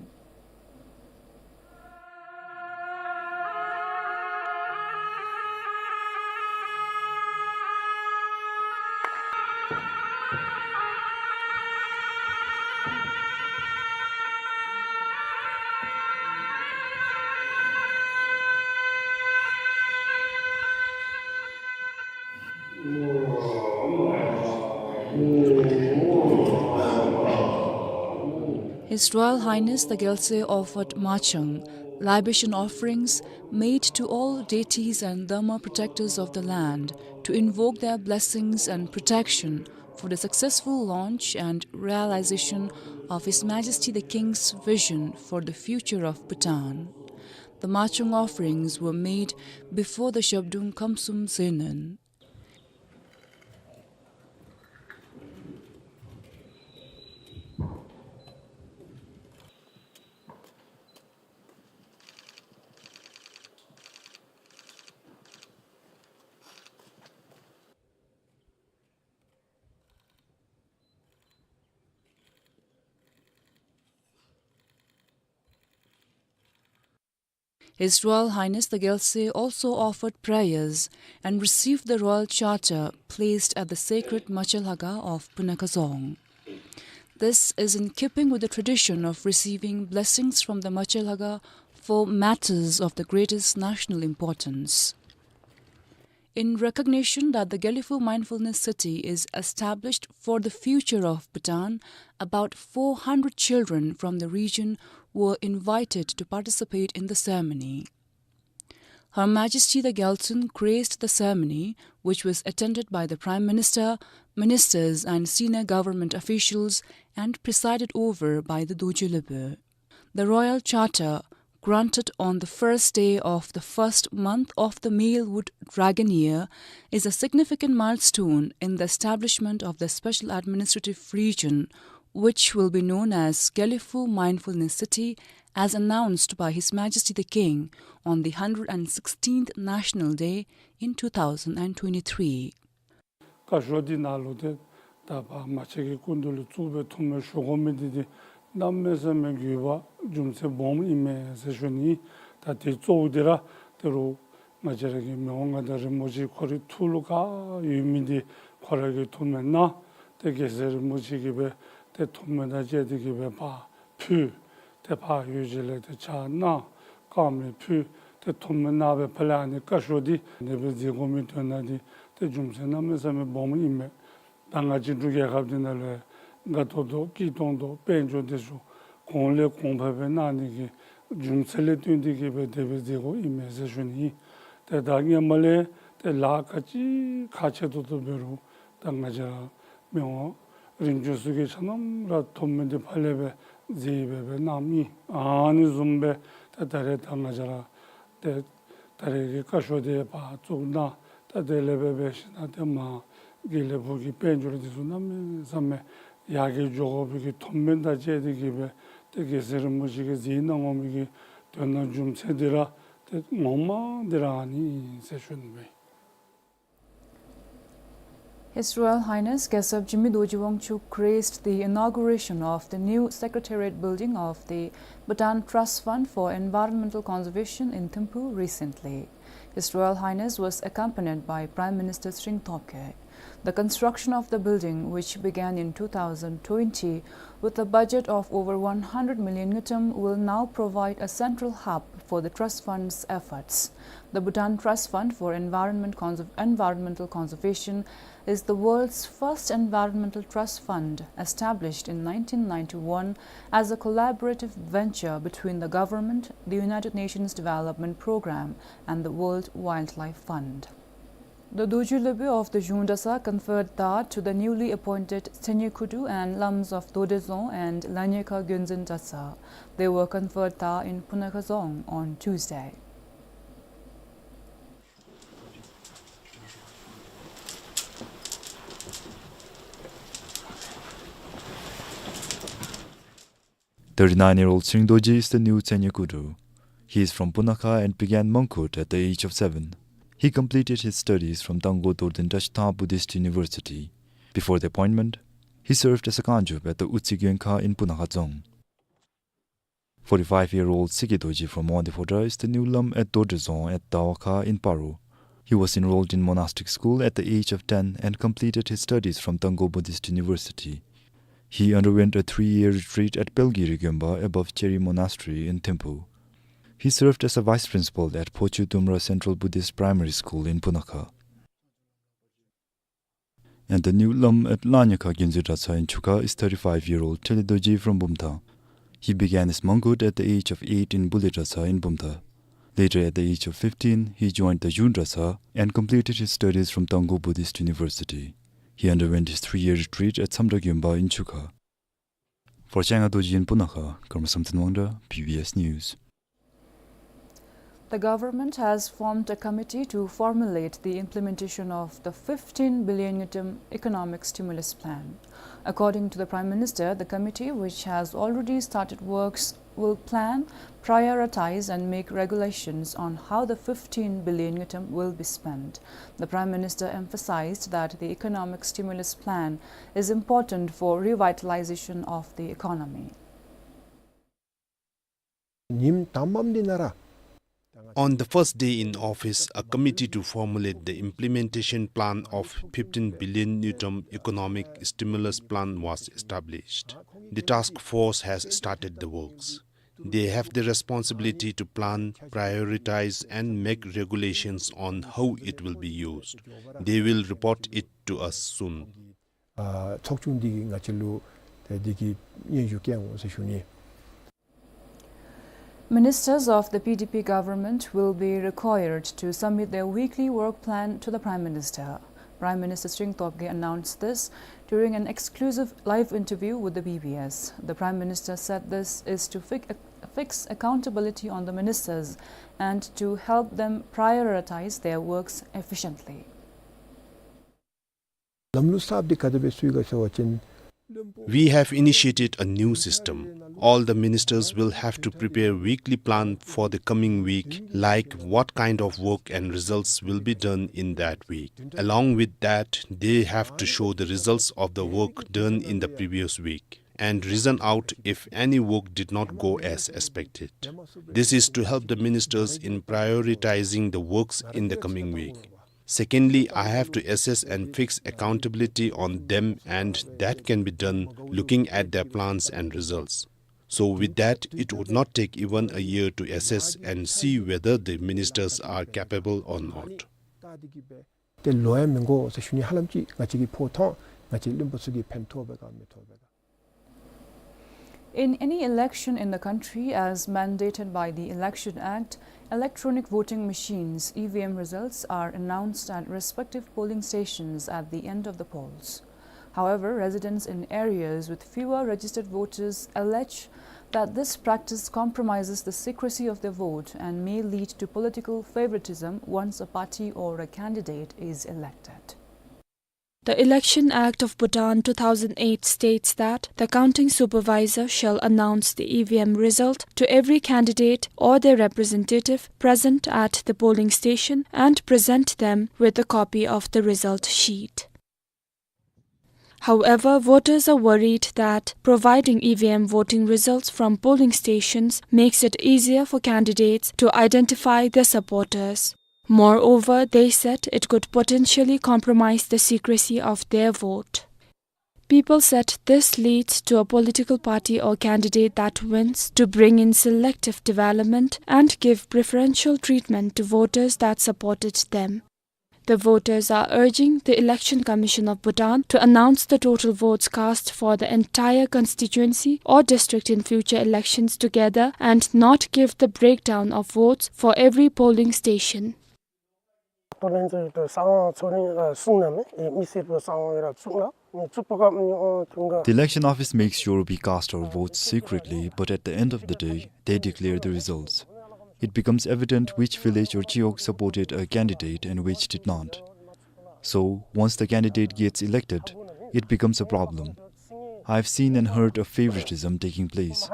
His Royal Highness the Gyaltsuen offered machang, libation offerings made to all deities and dharma protectors of the land, to invoke their blessings and protection for the successful launch and realization of His Majesty the King's vision for the future of Bhutan. The machang offerings were made before the Zhabdrung Khamsum Zenan. His Royal Highness the Gyaltsuen also offered prayers and received the royal charter placed at the sacred Macha Lhaga of Punakha Dzong. This is in keeping with the tradition of receiving blessings from the Macha Lhaga for matters of the greatest national importance. In recognition that the Gelephu Mindfulness City is established for the future of Bhutan, about four hundred children from the region were invited to participate in the ceremony. Her Majesty the Gyaltsuen graced the ceremony, which was attended by the Prime Minister, ministers and senior government officials, and presided over by the Dorje Lhobe. The royal charter, granted on the first day of the first month of the male wood dragon year, is a significant milestone in the establishment of the special administrative region, which will be known as Gelephu Mindfulness City, as announced by His Majesty the King on the hundred and sixteenth National Day in two thousand and twenty-three. བཀའ་ཤོག་འདི་ནང་ལུ་ཏེ་ད་ཕར་མ་ཆེན་གྱི་སྐུ་མདུན་ལུ་བཙུགས་སྦེ་ཐུགས་སྨོན་ཞུ་དགོ་མི་འདི་ཏེ་གནམ་མེད་ས་མེད་དགོས་པ་རྒྱུ་མཚན་སྦོམ་ཨིན་མས་ཟེར་ཞུ་ནི། ད་དེ་གཙོ་བོ་འདི་ར་ཏེ་རུང་ང་བཅས་ར་གི་མི་དབང་མངའ་བདག་རིན་པོ་ཆེ་ཁོ་རའི་ཐུགས་ལུ་ག་ཡོད་མི་འདི་ཁོ་ར་གིས་ཐུགས་སྨོན་གནང་། ཏེ་རྒྱལ་སྲས་རིན་པོ་ཆེ་གིས་སྦེ་ཏེ་ཐུགས་སྨོན་དང་བཅས་ཏེ་གིས་སྦེ་ཕར་ཕུལ། ཏེ་ཕར་ཡུལ་གཞན་ལས་ཏེ་ཕྱག་གནང་། དཀར་མེ་ཕུལ། ཏེ་ཐུགས་སྨོན་གནང་སྦེ་ཕར་ལས་ཨ་ནི་བཀའ་ཤོག་འདི་ནེ་སྦེ་མཛད་དགོ་མི་དོན་དག་འདི་ཏེ་རྒྱུ་མཚན་གནམ་མེད་ས་མེད་སྦོམ་ཨིན་མས། ད་ང་བཅས་འབྲུག་རྒྱལ་ཁབ་འདི་ནང་ལུ་དགའ་ཏོག་ཏོ་སྐྱིད་ཏོང་ཏོ་དཔལ་འབྱོར་འདི་ཚུ་གོང་ལས་གོང་འཕེལ་སྦེ་གནང་ནི་གི་རྒྱུ་མཚན་ལས་བརྟེན་ཏེ་གིས་སྦེ་དེ་སྦེ་མཛད་དགོཔ་ཨིན་མས་ཟེར་ཞུ་ནི། ཏེ་ད་སྔོན་མ་ལས་ཏེ་ལཱ་ག་ཅི་ཁག་ཆེ་ཏོག་ཏོ་འབད་རུང་ད་ང་བཅས་ར་མི་དབང་རིམ་བྱོན་ཚུ་གིས་ཆ་མཉམ་ར་ཐུགས་སྨོན་འདི་ཕར་ལས་སྦེ་མཛད་སྦེ་སྦེ་གནངམ་ཨིན། ཨ་ནི་བཟུམ་སྦེ་ཏེ་ད་རེས་ད་ང་བཅས་ར་ཏེ་ད་རེས་ཀྱི་བཀའ་ཤོག་འདི་ཕར་བཙུགས་གནང་། ད་དེ་ལས་སྦེ་འབད་ཞིནམ་ཏེ་མར་དགེ་ལེགས་ཕུག་གི་དཔལ་འབྱོར་འདི་ཚུ་གནམ་མེད་ས་མེད་ཡར་རྒྱས་འགྱོ་དགོ་པའི་གི་ཐུགས་སྨོན་དང་བཅས་ཏེ་གིས་སྦེ་ཏེ་རྒྱལ་སྲས་རིན་པོ་ཆེ་གིས་མཛད་གནང་དགོ་མི་གི་དོན་དག་རྒྱུ་མཚན་འདི་ར་ཏེ་ངོ་མ་འདི་ར་ཨ་ནི་ཨིན་ཟེར་ཞུ་ནི་མས། His Royal Highness Gyaltsuen Jigme Dorji Wangchuck graced the inauguration of the new Secretariat building of the Bhutan Trust Fund for Environmental Conservation in Thimphu recently. His Royal Highness was accompanied by Prime Minister Tshering Tobgay. The construction of the building, which began in two thousand twenty with a budget of over one hundred million ngultrum, will now provide a central hub for the trust fund's efforts. The Bhutan Trust Fund for Environment Conserv-, Environmental Conservation is the world's first environmental trust fund, established in nineteen ninety-one as a collaborative venture between the government, the United Nations Development Programme, and the World Wildlife Fund. The Dorje Lhobe of the Zhung Dratshang conferred dha to the newly appointed Tsenye Kudu and Lams of Dodezong and Lanyekha Gyondzin Dratshang. They were conferred dha in Punakha Dzong on Tuesday. Thirty-nine-year-old Tshering Dorji is the new Tsenye Kudu. He is from Punakha and began monk hood at the age of seven. He completed his studies from Tangkhul Dorten Drashitha Buddhist University. Before the appointment, he served as a kanjop at the Utsi Gyonkha in Punakha Dzong. Forty-five-year-old Sikhe Dorji from Wangdue Phodrang is the new Lam at Dodezong at Dawakha in Paro. He was enrolled in monastic school at the age of ten and completed his studies from Tangkhul Buddhist University. He underwent a three-year retreat at Pelgiri Gyonpa above Cheri Monastery in Thimphu. He served as a vice principal at Phochu Tumra Central Buddhist Primary School in Punakha. And the new Lam at Lanyekha Gyondzin Dratshang in Chukha is thirty-five-year-old Thele Dorji from Bumthang. He began his མོན་གྷོ་at the age of eight in བུ་ལེགས་གྲྭ་ཚང་ཨིན་སྦོམ་ཐང་། Later, at the age of fifteen, he joined the གཞུང་གྲྭ་ཚང and completed his studies from Tangkhul Buddhist University. He underwent his three-year retreat at མཚམས་བྲག་དགོན་པ་ཨིན་ཆུ་ཁ། ཧྥོར་ཤང་ང་རྡོ་རྗེ་ཨིན་སྤུ་ན་ཁ། ཀརྨ་བསམ་གཏན་དབང་གྲགས། བི་བི་ཨེསི་ནིའུསི། The government has formed a committee to formulate the implementation of the fifteen billion ngultrum economic stimulus plan. According to the Prime Minister, the committee, which has already started works, will plan, prioritize and make regulations on how the fifteen billion ngultrum will be spent. The Prime Minister emphasized that the economic stimulus plan is important for revitalization of the economy. ཉིནམ་དང་པམ་འདི་ནང་ར། On the first day in office, a committee to formulate the implementation plan of fifteen billion ngultrum economic stimulus plan was established. The task force has started the works. They have the responsibility to plan, prioritize, and make regulations on how it will be used. They will report it to us soon. ཨ་ཚོགས་ཆུང་འདི་གིས་ང་བཅས་ལུ་ཏེ་འདི་གི་སྙན་ཞུ་བསྐྱལ་འོང་ཟེར་ཞུ་ནི། Ministers of the P D P government will be required to submit their weekly work plan to the Prime Minister. Prime Minister Tshering Tobgay announced this during an exclusive live interview with the B B S. The Prime Minister said this is to fix, fix accountability on the ministers and to help them prioritize their works efficiently. ལམ་ལུགས་གསརཔ་འདི་ག་དེ་སྦེ་བཙུགས་ཡི་ག་ཟེར་བ་ཅིན། We have initiated a new system. All the ministers will have to prepare weekly plan for the coming week, like what kind of work and results will be done in that week. Along with that, they have to show the results of the work done in the previous week and reason out if any work did not go as expected. This is to help the ministers in prioritizing the works in the coming week. Secondly, I have to assess and fix accountability on them, and that can be done looking at their plans and results. So with that, it would not take even a year to assess and see whether the ministers are capable or not. ཏེ་ལོ་ཡང་མི་འགོར་ཟེར་ཞུ་ནི། ཧ་ལམ་ཅིག་ང་བཅས་ཀྱིས་ཕོག་ཐོགས་ང་བཅས་བློན་པོ་ཚུ་གིས་ཕན་ཐོགས་པས་ག་མི་ཐོགས་པས་ག། In any election in the country as mandated by the Election Act, electronic voting machines, E V M, results are announced at respective polling stations at the end of the polls. However, residents in areas with fewer registered voters allege that this practice compromises the secrecy of their vote and may lead to political favoritism once a party or a candidate is elected. The Election Act of Bhutan two thousand eight states that the counting supervisor shall announce the E V M result to every candidate or their representative present at the polling station and present them with a copy of the result sheet. However, voters are worried that providing E V M voting results from polling stations makes it easier for candidates to identify their supporters. Moreover, they said it could potentially compromise the secrecy of their vote. People said this leads to a political party or candidate that wins to bring in selective development and give preferential treatment to voters that supported them. The voters are urging the Election Commission of Bhutan to announce the total votes cast for the entire constituency or district in future elections together and not give the breakdown of votes for every polling station. The election office makes sure we cast our votes secretly, but at the end of the day, they declare the results. It becomes evident which village or chiwog supported a candidate and which did not. So, once the candidate gets elected, it becomes a problem. I've seen and heard of favoritism taking place.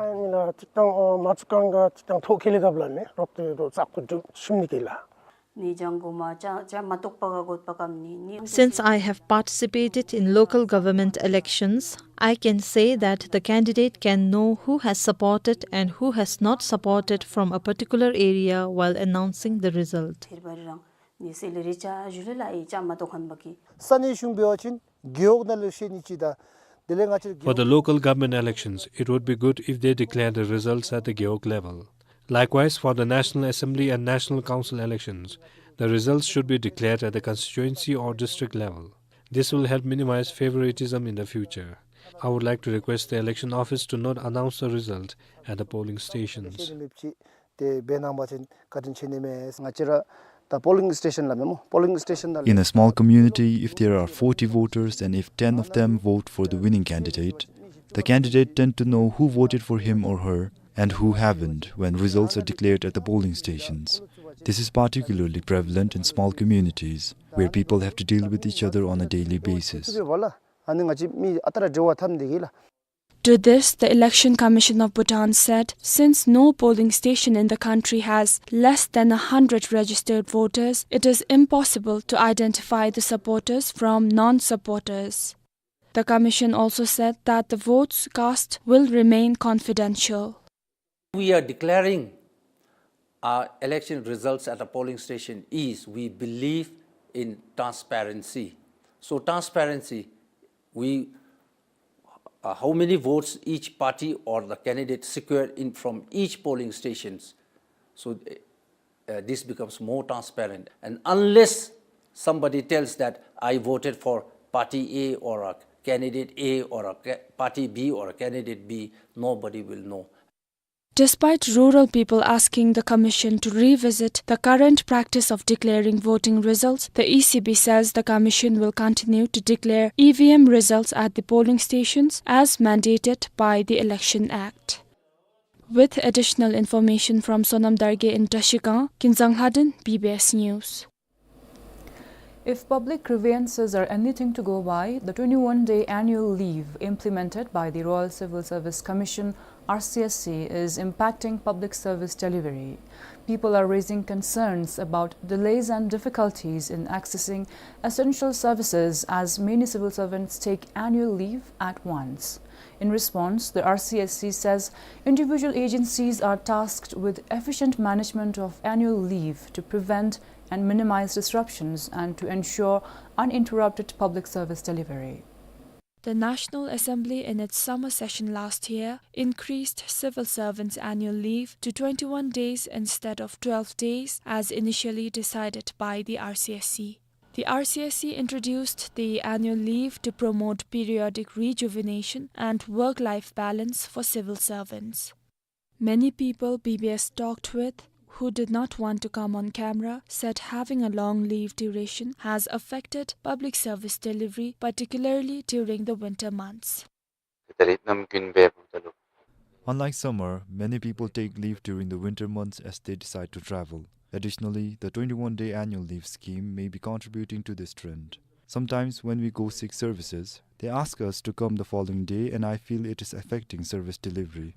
Since I have participated in local government elections, I can say that the candidate can know who has supported and who has not supported from a particular area while announcing the result. ས་གནས་གཞུང་འབད་བ་ཅིན་རྒེད་འོག་ནང་ལུ་ཤེས་ནི་ཅིག་དང་དེ་ལས་ང་བཅས་For the local government elections, it would be good if they declare the results at the gewog level. Likewise, for the National Assembly and National Council elections, the results should be declared at the constituency or district level. This will help minimize favoritism in the future. I would like to request the election office to not announce the result at the polling stations. ཏེ་འབད་གནང་བ་ཅིན་བཀའ་དྲིན་ཆེ་ནི་མས། ང་བཅས་ར་ད་པོ་ལིང་སི་ཊེ་ཤཱན་ལགས་མེན་མོ། པོ་ལིང་སི་ཊེ་ཤཱན་ནང་ལས། In a small community, if there are forty voters and if ten of them vote for the winning candidate, the candidate tend to know who voted for him or her and who haven't when results are declared at the polling stations. This is particularly prevalent in small communities where people have to deal with each other on a daily basis. ཨ་ནི་ང་བཅས་མི་ཨ་རྟག་ར་འབྲེལ་བ་འཐབ་ནི་འདི་གིས་ལགས། To this, the Election Commission of Bhutan said, since no polling station in the country has less than a hundred registered voters, it is impossible to identify the supporters from non-supporters. The commission also said that the votes cast will remain confidential. We are declaring our election results at a polling station is we believe in transparency. So transparency, we, uh, how many votes each party or the candidate secured in from each polling stations. So, uh, this becomes more transparent. And unless somebody tells that I voted for party A or a candidate A or a ca-, party B or a candidate B, nobody will know. Despite rural people asking the commission to revisit the current practice of declaring voting results, the E C B says the commission will continue to declare E V M results at the polling stations as mandated by the Election Act. With additional information from Sonam Dargay in Trashigang, Kinzang Lhaden, B B S News. If public grievances are anything to go by, the twenty-one-day annual leave implemented by the Royal Civil Service Commission, R C S C, is impacting public service delivery. People are raising concerns about delays and difficulties in accessing essential services as many civil servants take annual leave at once. In response, the R C S C says individual agencies are tasked with efficient management of annual leave to prevent and minimize disruptions and to ensure uninterrupted public service delivery. The National Assembly, in its summer session last year, increased civil servants' annual leave to twenty-one days instead of twelve days, as initially decided by the R C S C. The R C S C introduced the annual leave to promote periodic rejuvenation and work-life balance for civil servants. Many people B B S talked with who did not want to come on camera said having a long leave duration has affected public service delivery, particularly during the winter months. Unlike summer, many people take leave during the winter months as they decide to travel. Additionally, the twenty-one-day annual leave scheme may be contributing to this trend. Sometimes when we go seek services, they ask us to come the following day, and I feel it is affecting service delivery.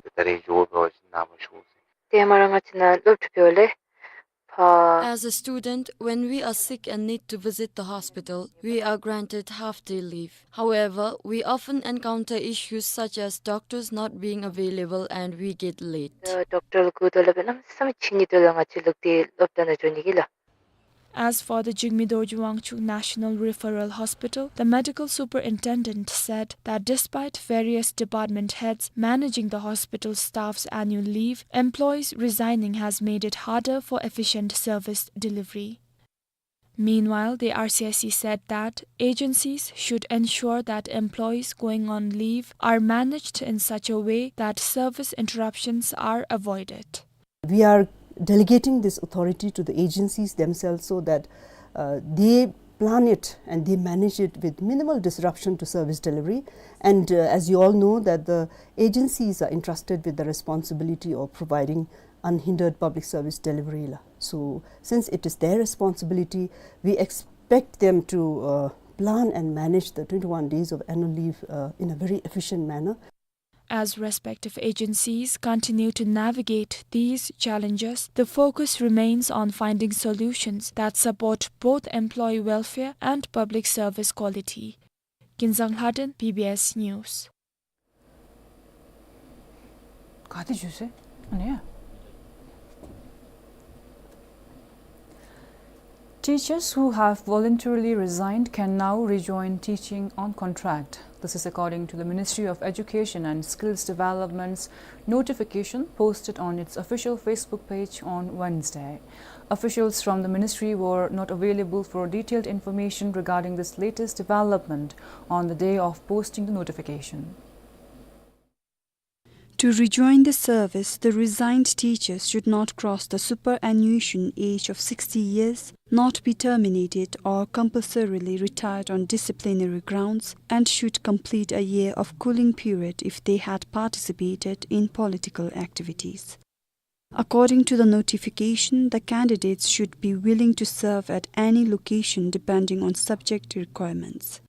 ཏེ་མ་ར་ང་བཅས་ནཱ་སློབ་ཕྲུག་ཡོད་ལས་ཕར། As a student, when we are sick and need to visit the hospital, we are granted half-day leave. However, we often encounter issues such as doctors not being available and we get late. ཌོག་ཊར་ལུ་འགྱོ་དོ་ལགས་སྦེ་གནམ་མེད་ས་མེད་ཕྱི་ནི་དོ་ལགས། ང་བཅས་ལུ་ཏེ་སློབ་གྲྭ་ནང་འགྱོ་ནི་གི་ལགས། As for the Jigme Dorji Wangchuk National Referral Hospital, the medical superintendent said that despite various department heads managing the hospital staff's annual leave, employees resigning has made it harder for efficient service delivery. Meanwhile, the R C S C said that agencies should ensure that employees going on leave are managed in such a way that service interruptions are avoided. We are delegating this authority to the agencies themselves so that, uh, they plan it and they manage it with minimal disruption to service delivery. And, uh, as you all know that the agencies are entrusted with the responsibility of providing unhindered public service delivery la. So, since it is their responsibility, we expect them to, uh, plan and manage the twenty-one days of annual leave, uh, in a very efficient manner. As respective agencies continue to navigate these challenges, the focus remains on finding solutions that support both employee welfare and public service quality. Kinzang Lhaden, B B S News. ག་དེ་བྱོས་ཟེར། ཨ་ནི་ཡ། Teachers who have voluntarily resigned can now rejoin teaching on contract. This is according to the Ministry of Education and Skills Development's notification posted on its official Facebook page on Wednesday. Officials from the ministry were not available for detailed information regarding this latest development on the day of posting the notification. To rejoin the service, the resigned teachers should not cross the superannuation age of sixty years, not be terminated or compulsorily retired on disciplinary grounds, and should complete a year of cooling period if they had participated in political activities. According to the notification, the candidates should be willing to serve at any location depending on subject requirements.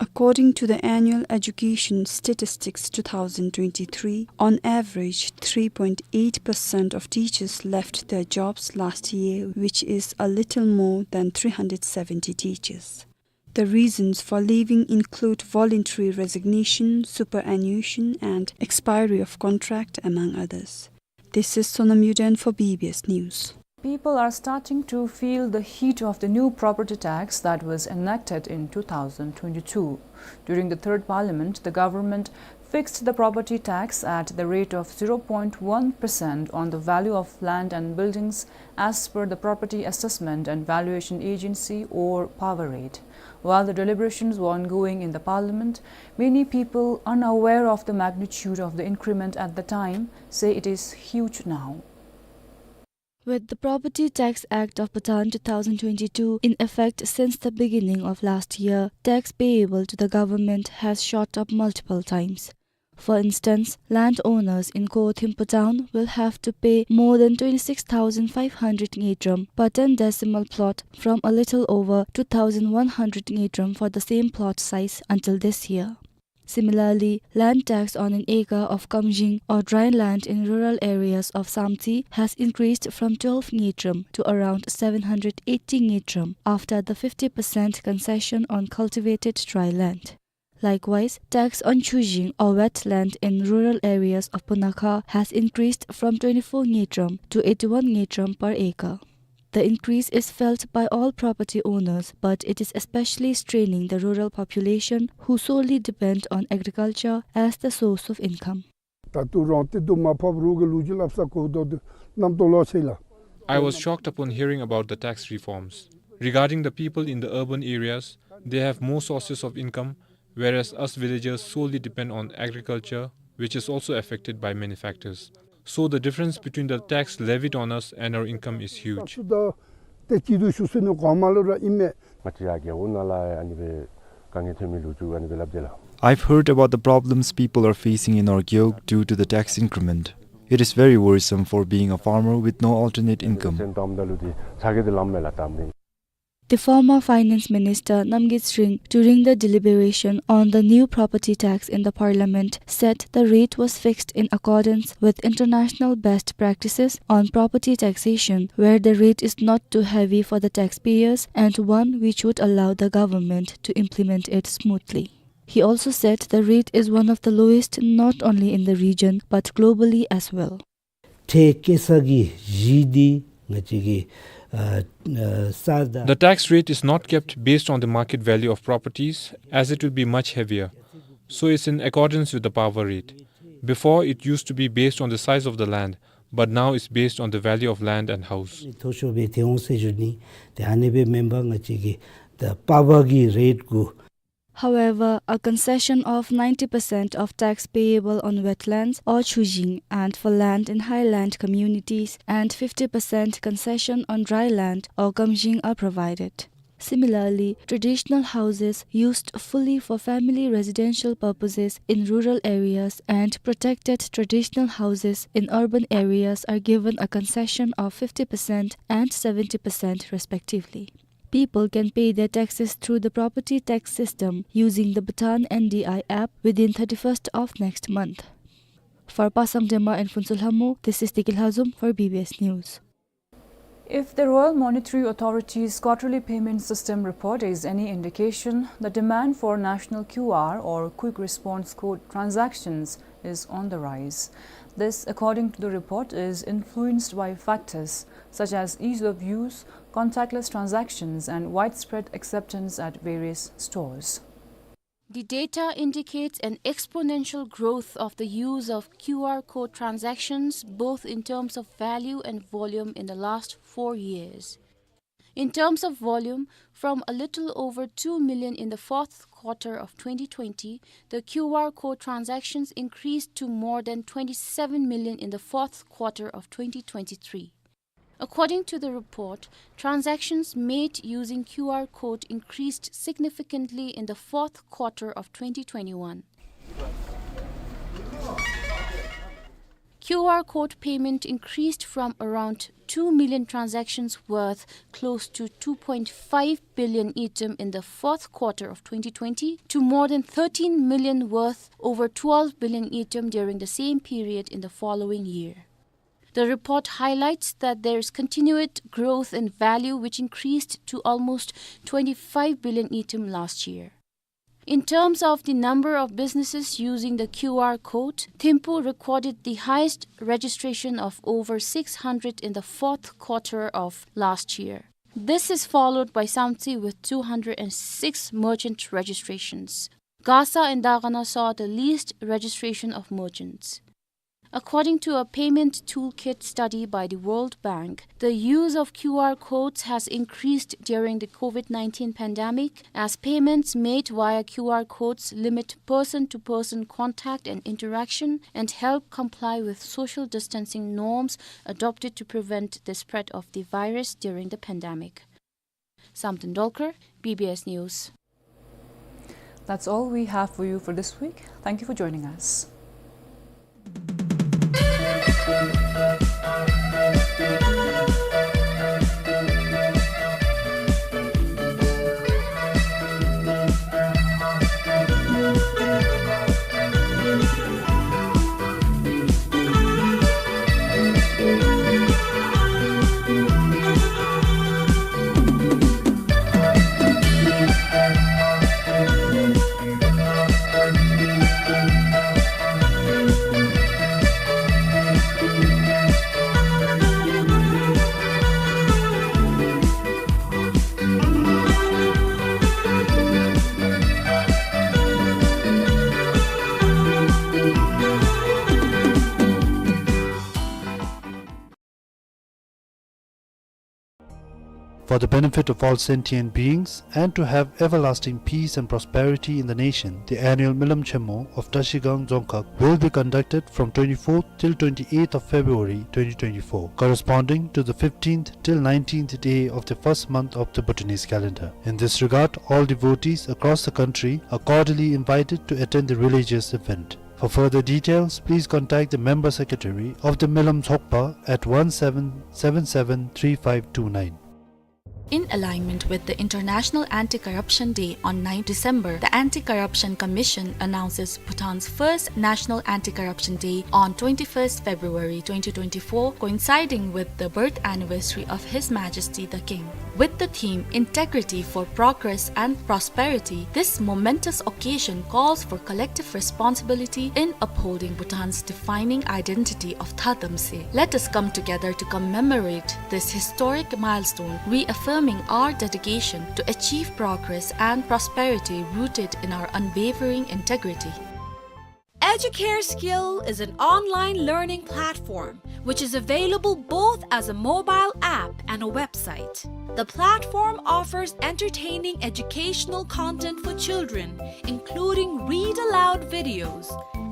According to the Annual Education Statistics two thousand twenty-three, on average, three point eight percent of teachers left their jobs last year, which is a little more than three hundred seventy teachers. The reasons for leaving include voluntary resignation, superannuation, and expiry of contract, among others. This is Sonam Yuden for B B S News. People are starting to feel the heat of the new property tax that was enacted in two thousand twenty-two. During the third parliament, the government fixed the property tax at the rate of zero point one percent on the value of land and buildings as per the Property Assessment and Valuation Agency, or PAVA rate. While the deliberations were ongoing in the parliament, many people unaware of the magnitude of the increment at the time say it is huge now. With the Property Tax Act of Bhutan two thousand twenty-two in effect since the beginning of last year, tax payable to the government has shot up multiple times. For instance, landowners in Kho Thimphu town will have to pay more than twenty-six thousand five hundred ngultrum per ten decimal plot from a little over two thousand one hundred ngultrum for the same plot size until this year. Similarly, land tax on an acre of kamjing or dry land in rural areas of Samtse has increased from twelve ngultrum to around seven hundred eighty ngultrum after the fifty percent concession on cultivated dry land. Likewise, tax on chujing or wet land in rural areas of Punakha has increased from twenty-four ngultrum to eighty-one ngultrum per acre. The increase is felt by all property owners, but it is especially straining the rural population who solely depend on agriculture as the source of income. ད་ལྟོ་རང་བདེ་སྡུག་མར་ཕབ་རོགས་ཀྱི་ལོ་རྒྱུས་སླབ་ས་གོ་དོ་དུ་རྣམ་རྟོག་ལོག་ཆེ་ལགས། I was shocked upon hearing about the tax reforms. Regarding the people in the urban areas, they have more sources of income, whereas us villagers solely depend on agriculture, which is also affected by many factors. So the difference between the tax levied on us and our income is huge. ད་ལྟོ་ད་ཏེ་སྐྱིད་སྡུག་ཞུ་ས་ནི་གོང་མ་ལུ་ར་ཨིན་མས། ང་བཅས་ར་རྒེད་འོག་ནང་ལུ་ཨ་ནི་སྦེ་དཀའ་ངལ་ཐོན་མི་ལོ་རྒྱུས་ཨ་ནི་སྦེ་སླབ་དེས་ལགས། I've heard about the problems people are facing in our gewog due to the tax increment. It is very worrisome for being a farmer with no alternate income. སེམས་གཏམ་ད་ལུ་དེ་ཚ་གྱང་དེ་ལངམ་མས་ལགས་གཏམ་དེ། The former Finance Minister Namgyitsring, during the deliberation on the new property tax in the parliament, said the rate was fixed in accordance with international best practices on property taxation, where the rate is not too heavy for the taxpayers and one which would allow the government to implement it smoothly. He also said the rate is one of the lowest not only in the region but globally as well. ཁྲལ་བཀལ་ས་གི་གཞི་འདི་ང་བཅས་ཀྱི་ཨ་ཨ་ས་དང་། The tax rate is not kept based on the market value of properties, as it will be much heavier. So it's in accordance with the PAVA rate. Before, it used to be based on the size of the land, but now it's based on the value of land and house. མཐོ་ཤོས་སྦེ་ཐལ་འོང་ཟེར་ཞུ་ནི། ཏེ་ཨ་ནི་སྦེ་མེན་པར་ང་བཅས་ཀྱི་ད་པ་བ་གི་རེཊ་གུ། However, a concession of ninety percent of tax payable on wetlands or chujing and for land in highland communities and fifty percent concession on dry land or kamjing are provided. Similarly, traditional houses used fully for family residential purposes in rural areas and protected traditional houses in urban areas are given a concession of fifty percent and seventy percent respectively. People can pay their taxes through the property tax system using the Bhutan N D I app within thirty-first of next month. For Pasang Dema and Phuntsholhamo, this is Deki Lhazom for B B S News. If the Royal Monetary Authority's quarterly payment system report is any indication, the demand for national Q R or quick response code transactions is on the rise. This, according to the report, is influenced by factors such as ease of use, contactless transactions, and widespread acceptance at various stores. The data indicates an exponential growth of the use of Q R code transactions, both in terms of value and volume, in the last four years. In terms of volume, from a little over two million in the fourth quarter of twenty twenty, the Q R code transactions increased to more than twenty-seven million in the fourth quarter of twenty twenty-three. According to the report, transactions made using Q R code increased significantly in the fourth quarter of twenty twenty-one. Q R code payment increased from around two million transactions worth close to two point five billion ngultrum in the fourth quarter of twenty twenty to more than thirteen million worth over twelve billion ngultrum during the same period in the following year. The report highlights that there is continued growth in value, which increased to almost twenty-five billion ngultrum last year. In terms of the number of businesses using the Q R code, Thimphu recorded the highest registration of over six hundred in the fourth quarter of last year. This is followed by Samtse with two hundred and six merchant registrations. Gasa and Dagana saw the least registration of merchants. According to a payment toolkit study by the World Bank, the use of Q R codes has increased during the COVID nineteen pandemic, as payments made via Q R codes limit person-to-person contact and interaction and help comply with social distancing norms adopted to prevent the spread of the virus during the pandemic. Samten Dolkar, B B S News. That's all we have for you for this week. Thank you for joining us. For the benefit of all sentient beings and to have everlasting peace and prosperity in the nation, the annual Milam Chemo of Trashigang Dzongkhag will be conducted from twenty-fourth till twenty-eighth of February twenty twenty-four, corresponding to the fifteenth till nineteenth day of the first month of the Bhutanese calendar. In this regard, all devotees across the country are cordially invited to attend the religious event. For further details, please contact the member secretary of the Milam Tshogpa at one seven seven seven three five two nine. In alignment with the International Anti-Corruption Day on ninth December, the Anti-Corruption Commission announces Bhutan's first National Anti-Corruption Day on twenty-first February twenty twenty-four, coinciding with the birth anniversary of His Majesty the King. With the theme Integrity for Progress and Prosperity, this momentous occasion calls for collective responsibility in upholding Bhutan's defining identity of Thatamse. Let us come together to commemorate this historic milestone, reaffirming our dedication to achieve progress and prosperity rooted in our unwavering integrity. Educare Skill is an online learning platform which is available both as a mobile app and a website. The platform offers entertaining educational content for children, including read aloud videos,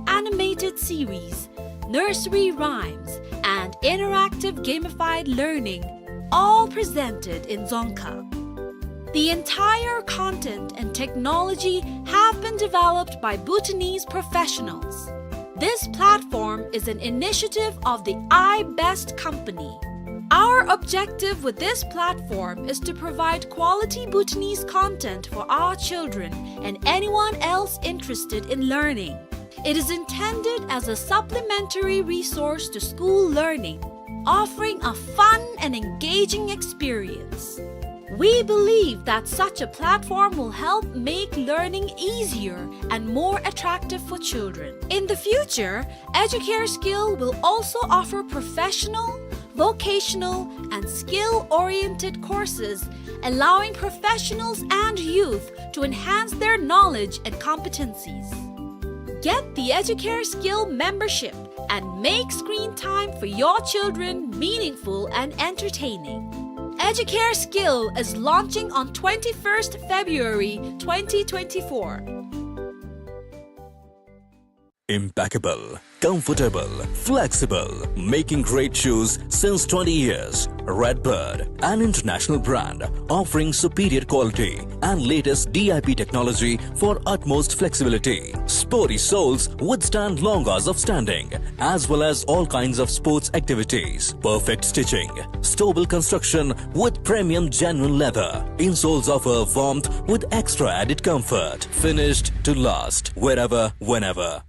animated series, nursery rhymes, and interactive gamified learning, all presented in Dzongkha. The entire content and technology have been developed by Bhutanese professionals. This platform is an initiative of the iBest company. Our objective with this platform is to provide quality Bhutanese content for our children and anyone else interested in learning. It is intended as a supplementary resource to school learning, offering a fun and engaging experience. We believe that such a platform will help make learning easier and more attractive for children. In the future, Educare Skill will also offer professional, vocational, and skill-oriented courses, allowing professionals and youth to enhance their knowledge and competencies. Get the Educare Skill membership and make screen time for your children meaningful and entertaining. Educare Skill is launching on twenty-first February twenty twenty-four. Impeccable, comfortable, flexible, making great shoes since twenty years. Redbird, an international brand offering superior quality and latest D I P technology for utmost flexibility. Sporty soles withstand long hours of standing, as well as all kinds of sports activities. Perfect stitching, stable construction with premium genuine leather. Insoles offer warmth with extra added comfort. Finished to last, wherever, whenever.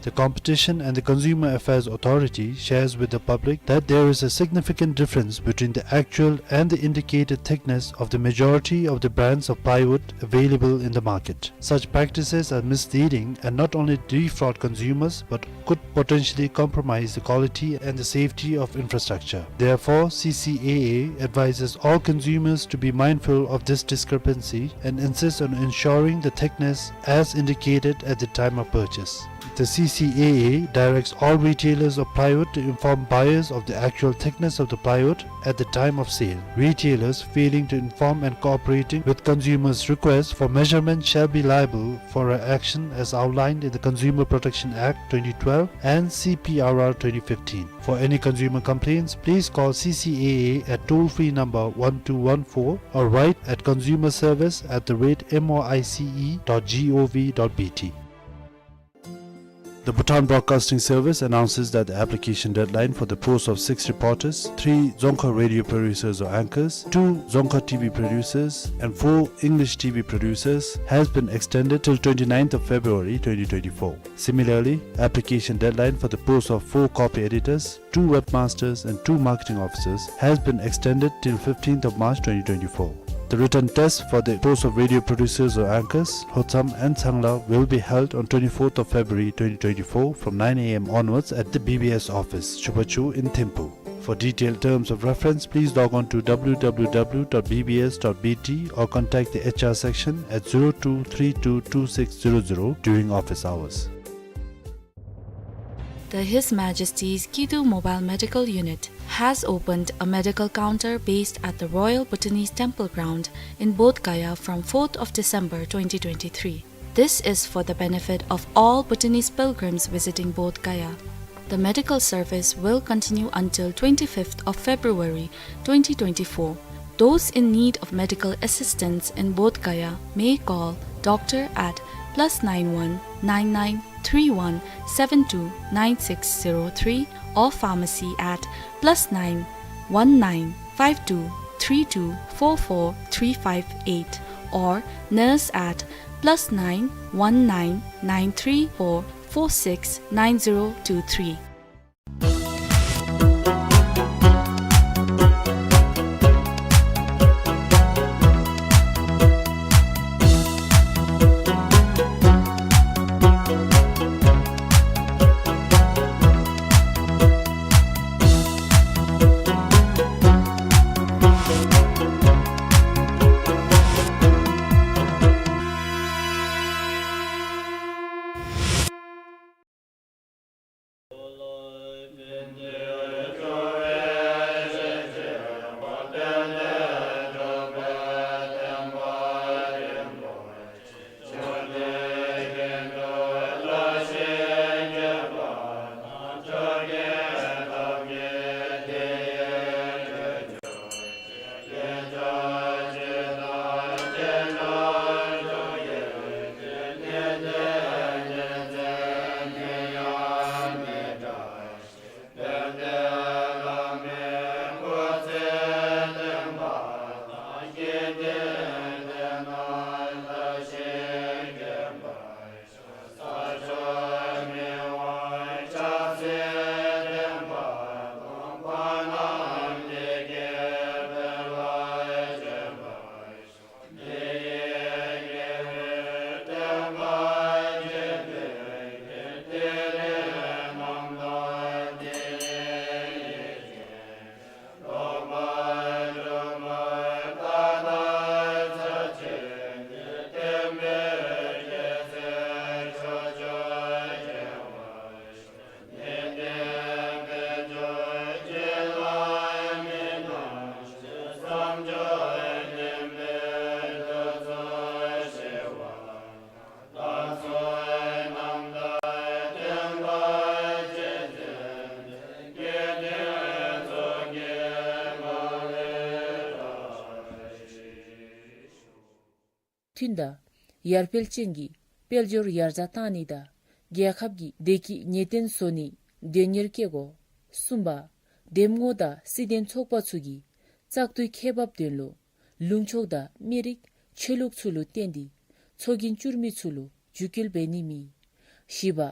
The Competition and the Consumer Affairs Authority shares with the public that there is a significant difference between the actual and the indicated thickness of the majority of the brands of plywood available in the market. Such practices are misleading and not only defraud consumers but could potentially compromise the quality and the safety of infrastructure. Therefore, C C A A advises all consumers to be mindful of this discrepancy and insists on ensuring the thickness as indicated at the time of purchase. The C C A A directs all retailers of plywood to inform buyers of the actual thickness of the plywood at the time of sale. Retailers failing to inform and cooperating with consumers' requests for measurement shall be liable for an action as outlined in the Consumer Protection Act twenty twelve and C P R R twenty fifteen. For any consumer complaints, please call C C A A at toll-free number one two one four or write at consumer service at the rate M O I C E dot G O V dot B T. The Bhutan Broadcasting Service announces that the application deadline for the post of six reporters, three Dzongkha radio producers or anchors, two Dzongkha T V producers, and four English T V producers has been extended till twenty-ninth of February twenty twenty-four. Similarly, application deadline for the post of four copy editors, two webmasters and two marketing officers has been extended till fifteenth of March twenty twenty-four. The written test for the post of radio producers or anchors, Hotsam and Tsangla, will be held on twenty-fourth of February twenty twenty-four from nine A M onwards at the B B S office, Chubachu in Thimphu. For detailed terms of reference, please log on to W W W dot B B S dot B T or contact the H R section at zero two three two two six zero zero during office hours. The His Majesty's Kidu Mobile Medical Unit has opened a medical counter based at the Royal Bhutanese Temple Ground in Bodh Gaya from fourth of December twenty twenty-three. This is for the benefit of all Bhutanese pilgrims visiting Bodh Gaya. The medical service will continue until twenty-fifth of February twenty twenty-four. Those in need of medical assistance in Bodh Gaya may call doctor at plus nine one nine nine three one seven two nine six zero three or pharmacy at plus nine one nine five two three two four four three five eight or nurse at plus nine one nine nine three four four six nine zero two three. ཀུན་དང་ཡར་འཕེལ་ཅན་གྱི་དཔལ་འབྱོར་ཡར་རྒྱས་བཏང་ནི་དང་རྒྱལ་ཁབ་ཀྱི་བདེ་སྐྱིད་ངེས་གཏན་བཟོ་ནི་དོན་གཉེར་བསྐྱེད་དགོ། གསུམ་པ། འདེམས་ངོ་དང་སྲིད་དོན་ཚོགས་པ་ཚུ་གིས་བཙག་འཐུའི་ཁེ་འབབ་དོན་ལུ་ལུང་ཕྱོགས་དང་མི་རིགས་ཆོས་ལུགས་ཚུ་ལུ་བརྟེན་ཏེ་ཚོགས་རྒྱན་བསྐྱུར་མི་ཚུ་ལུ་འཇིགས་སྐུལ་འབད་ནི་མེད། བཞི་པ།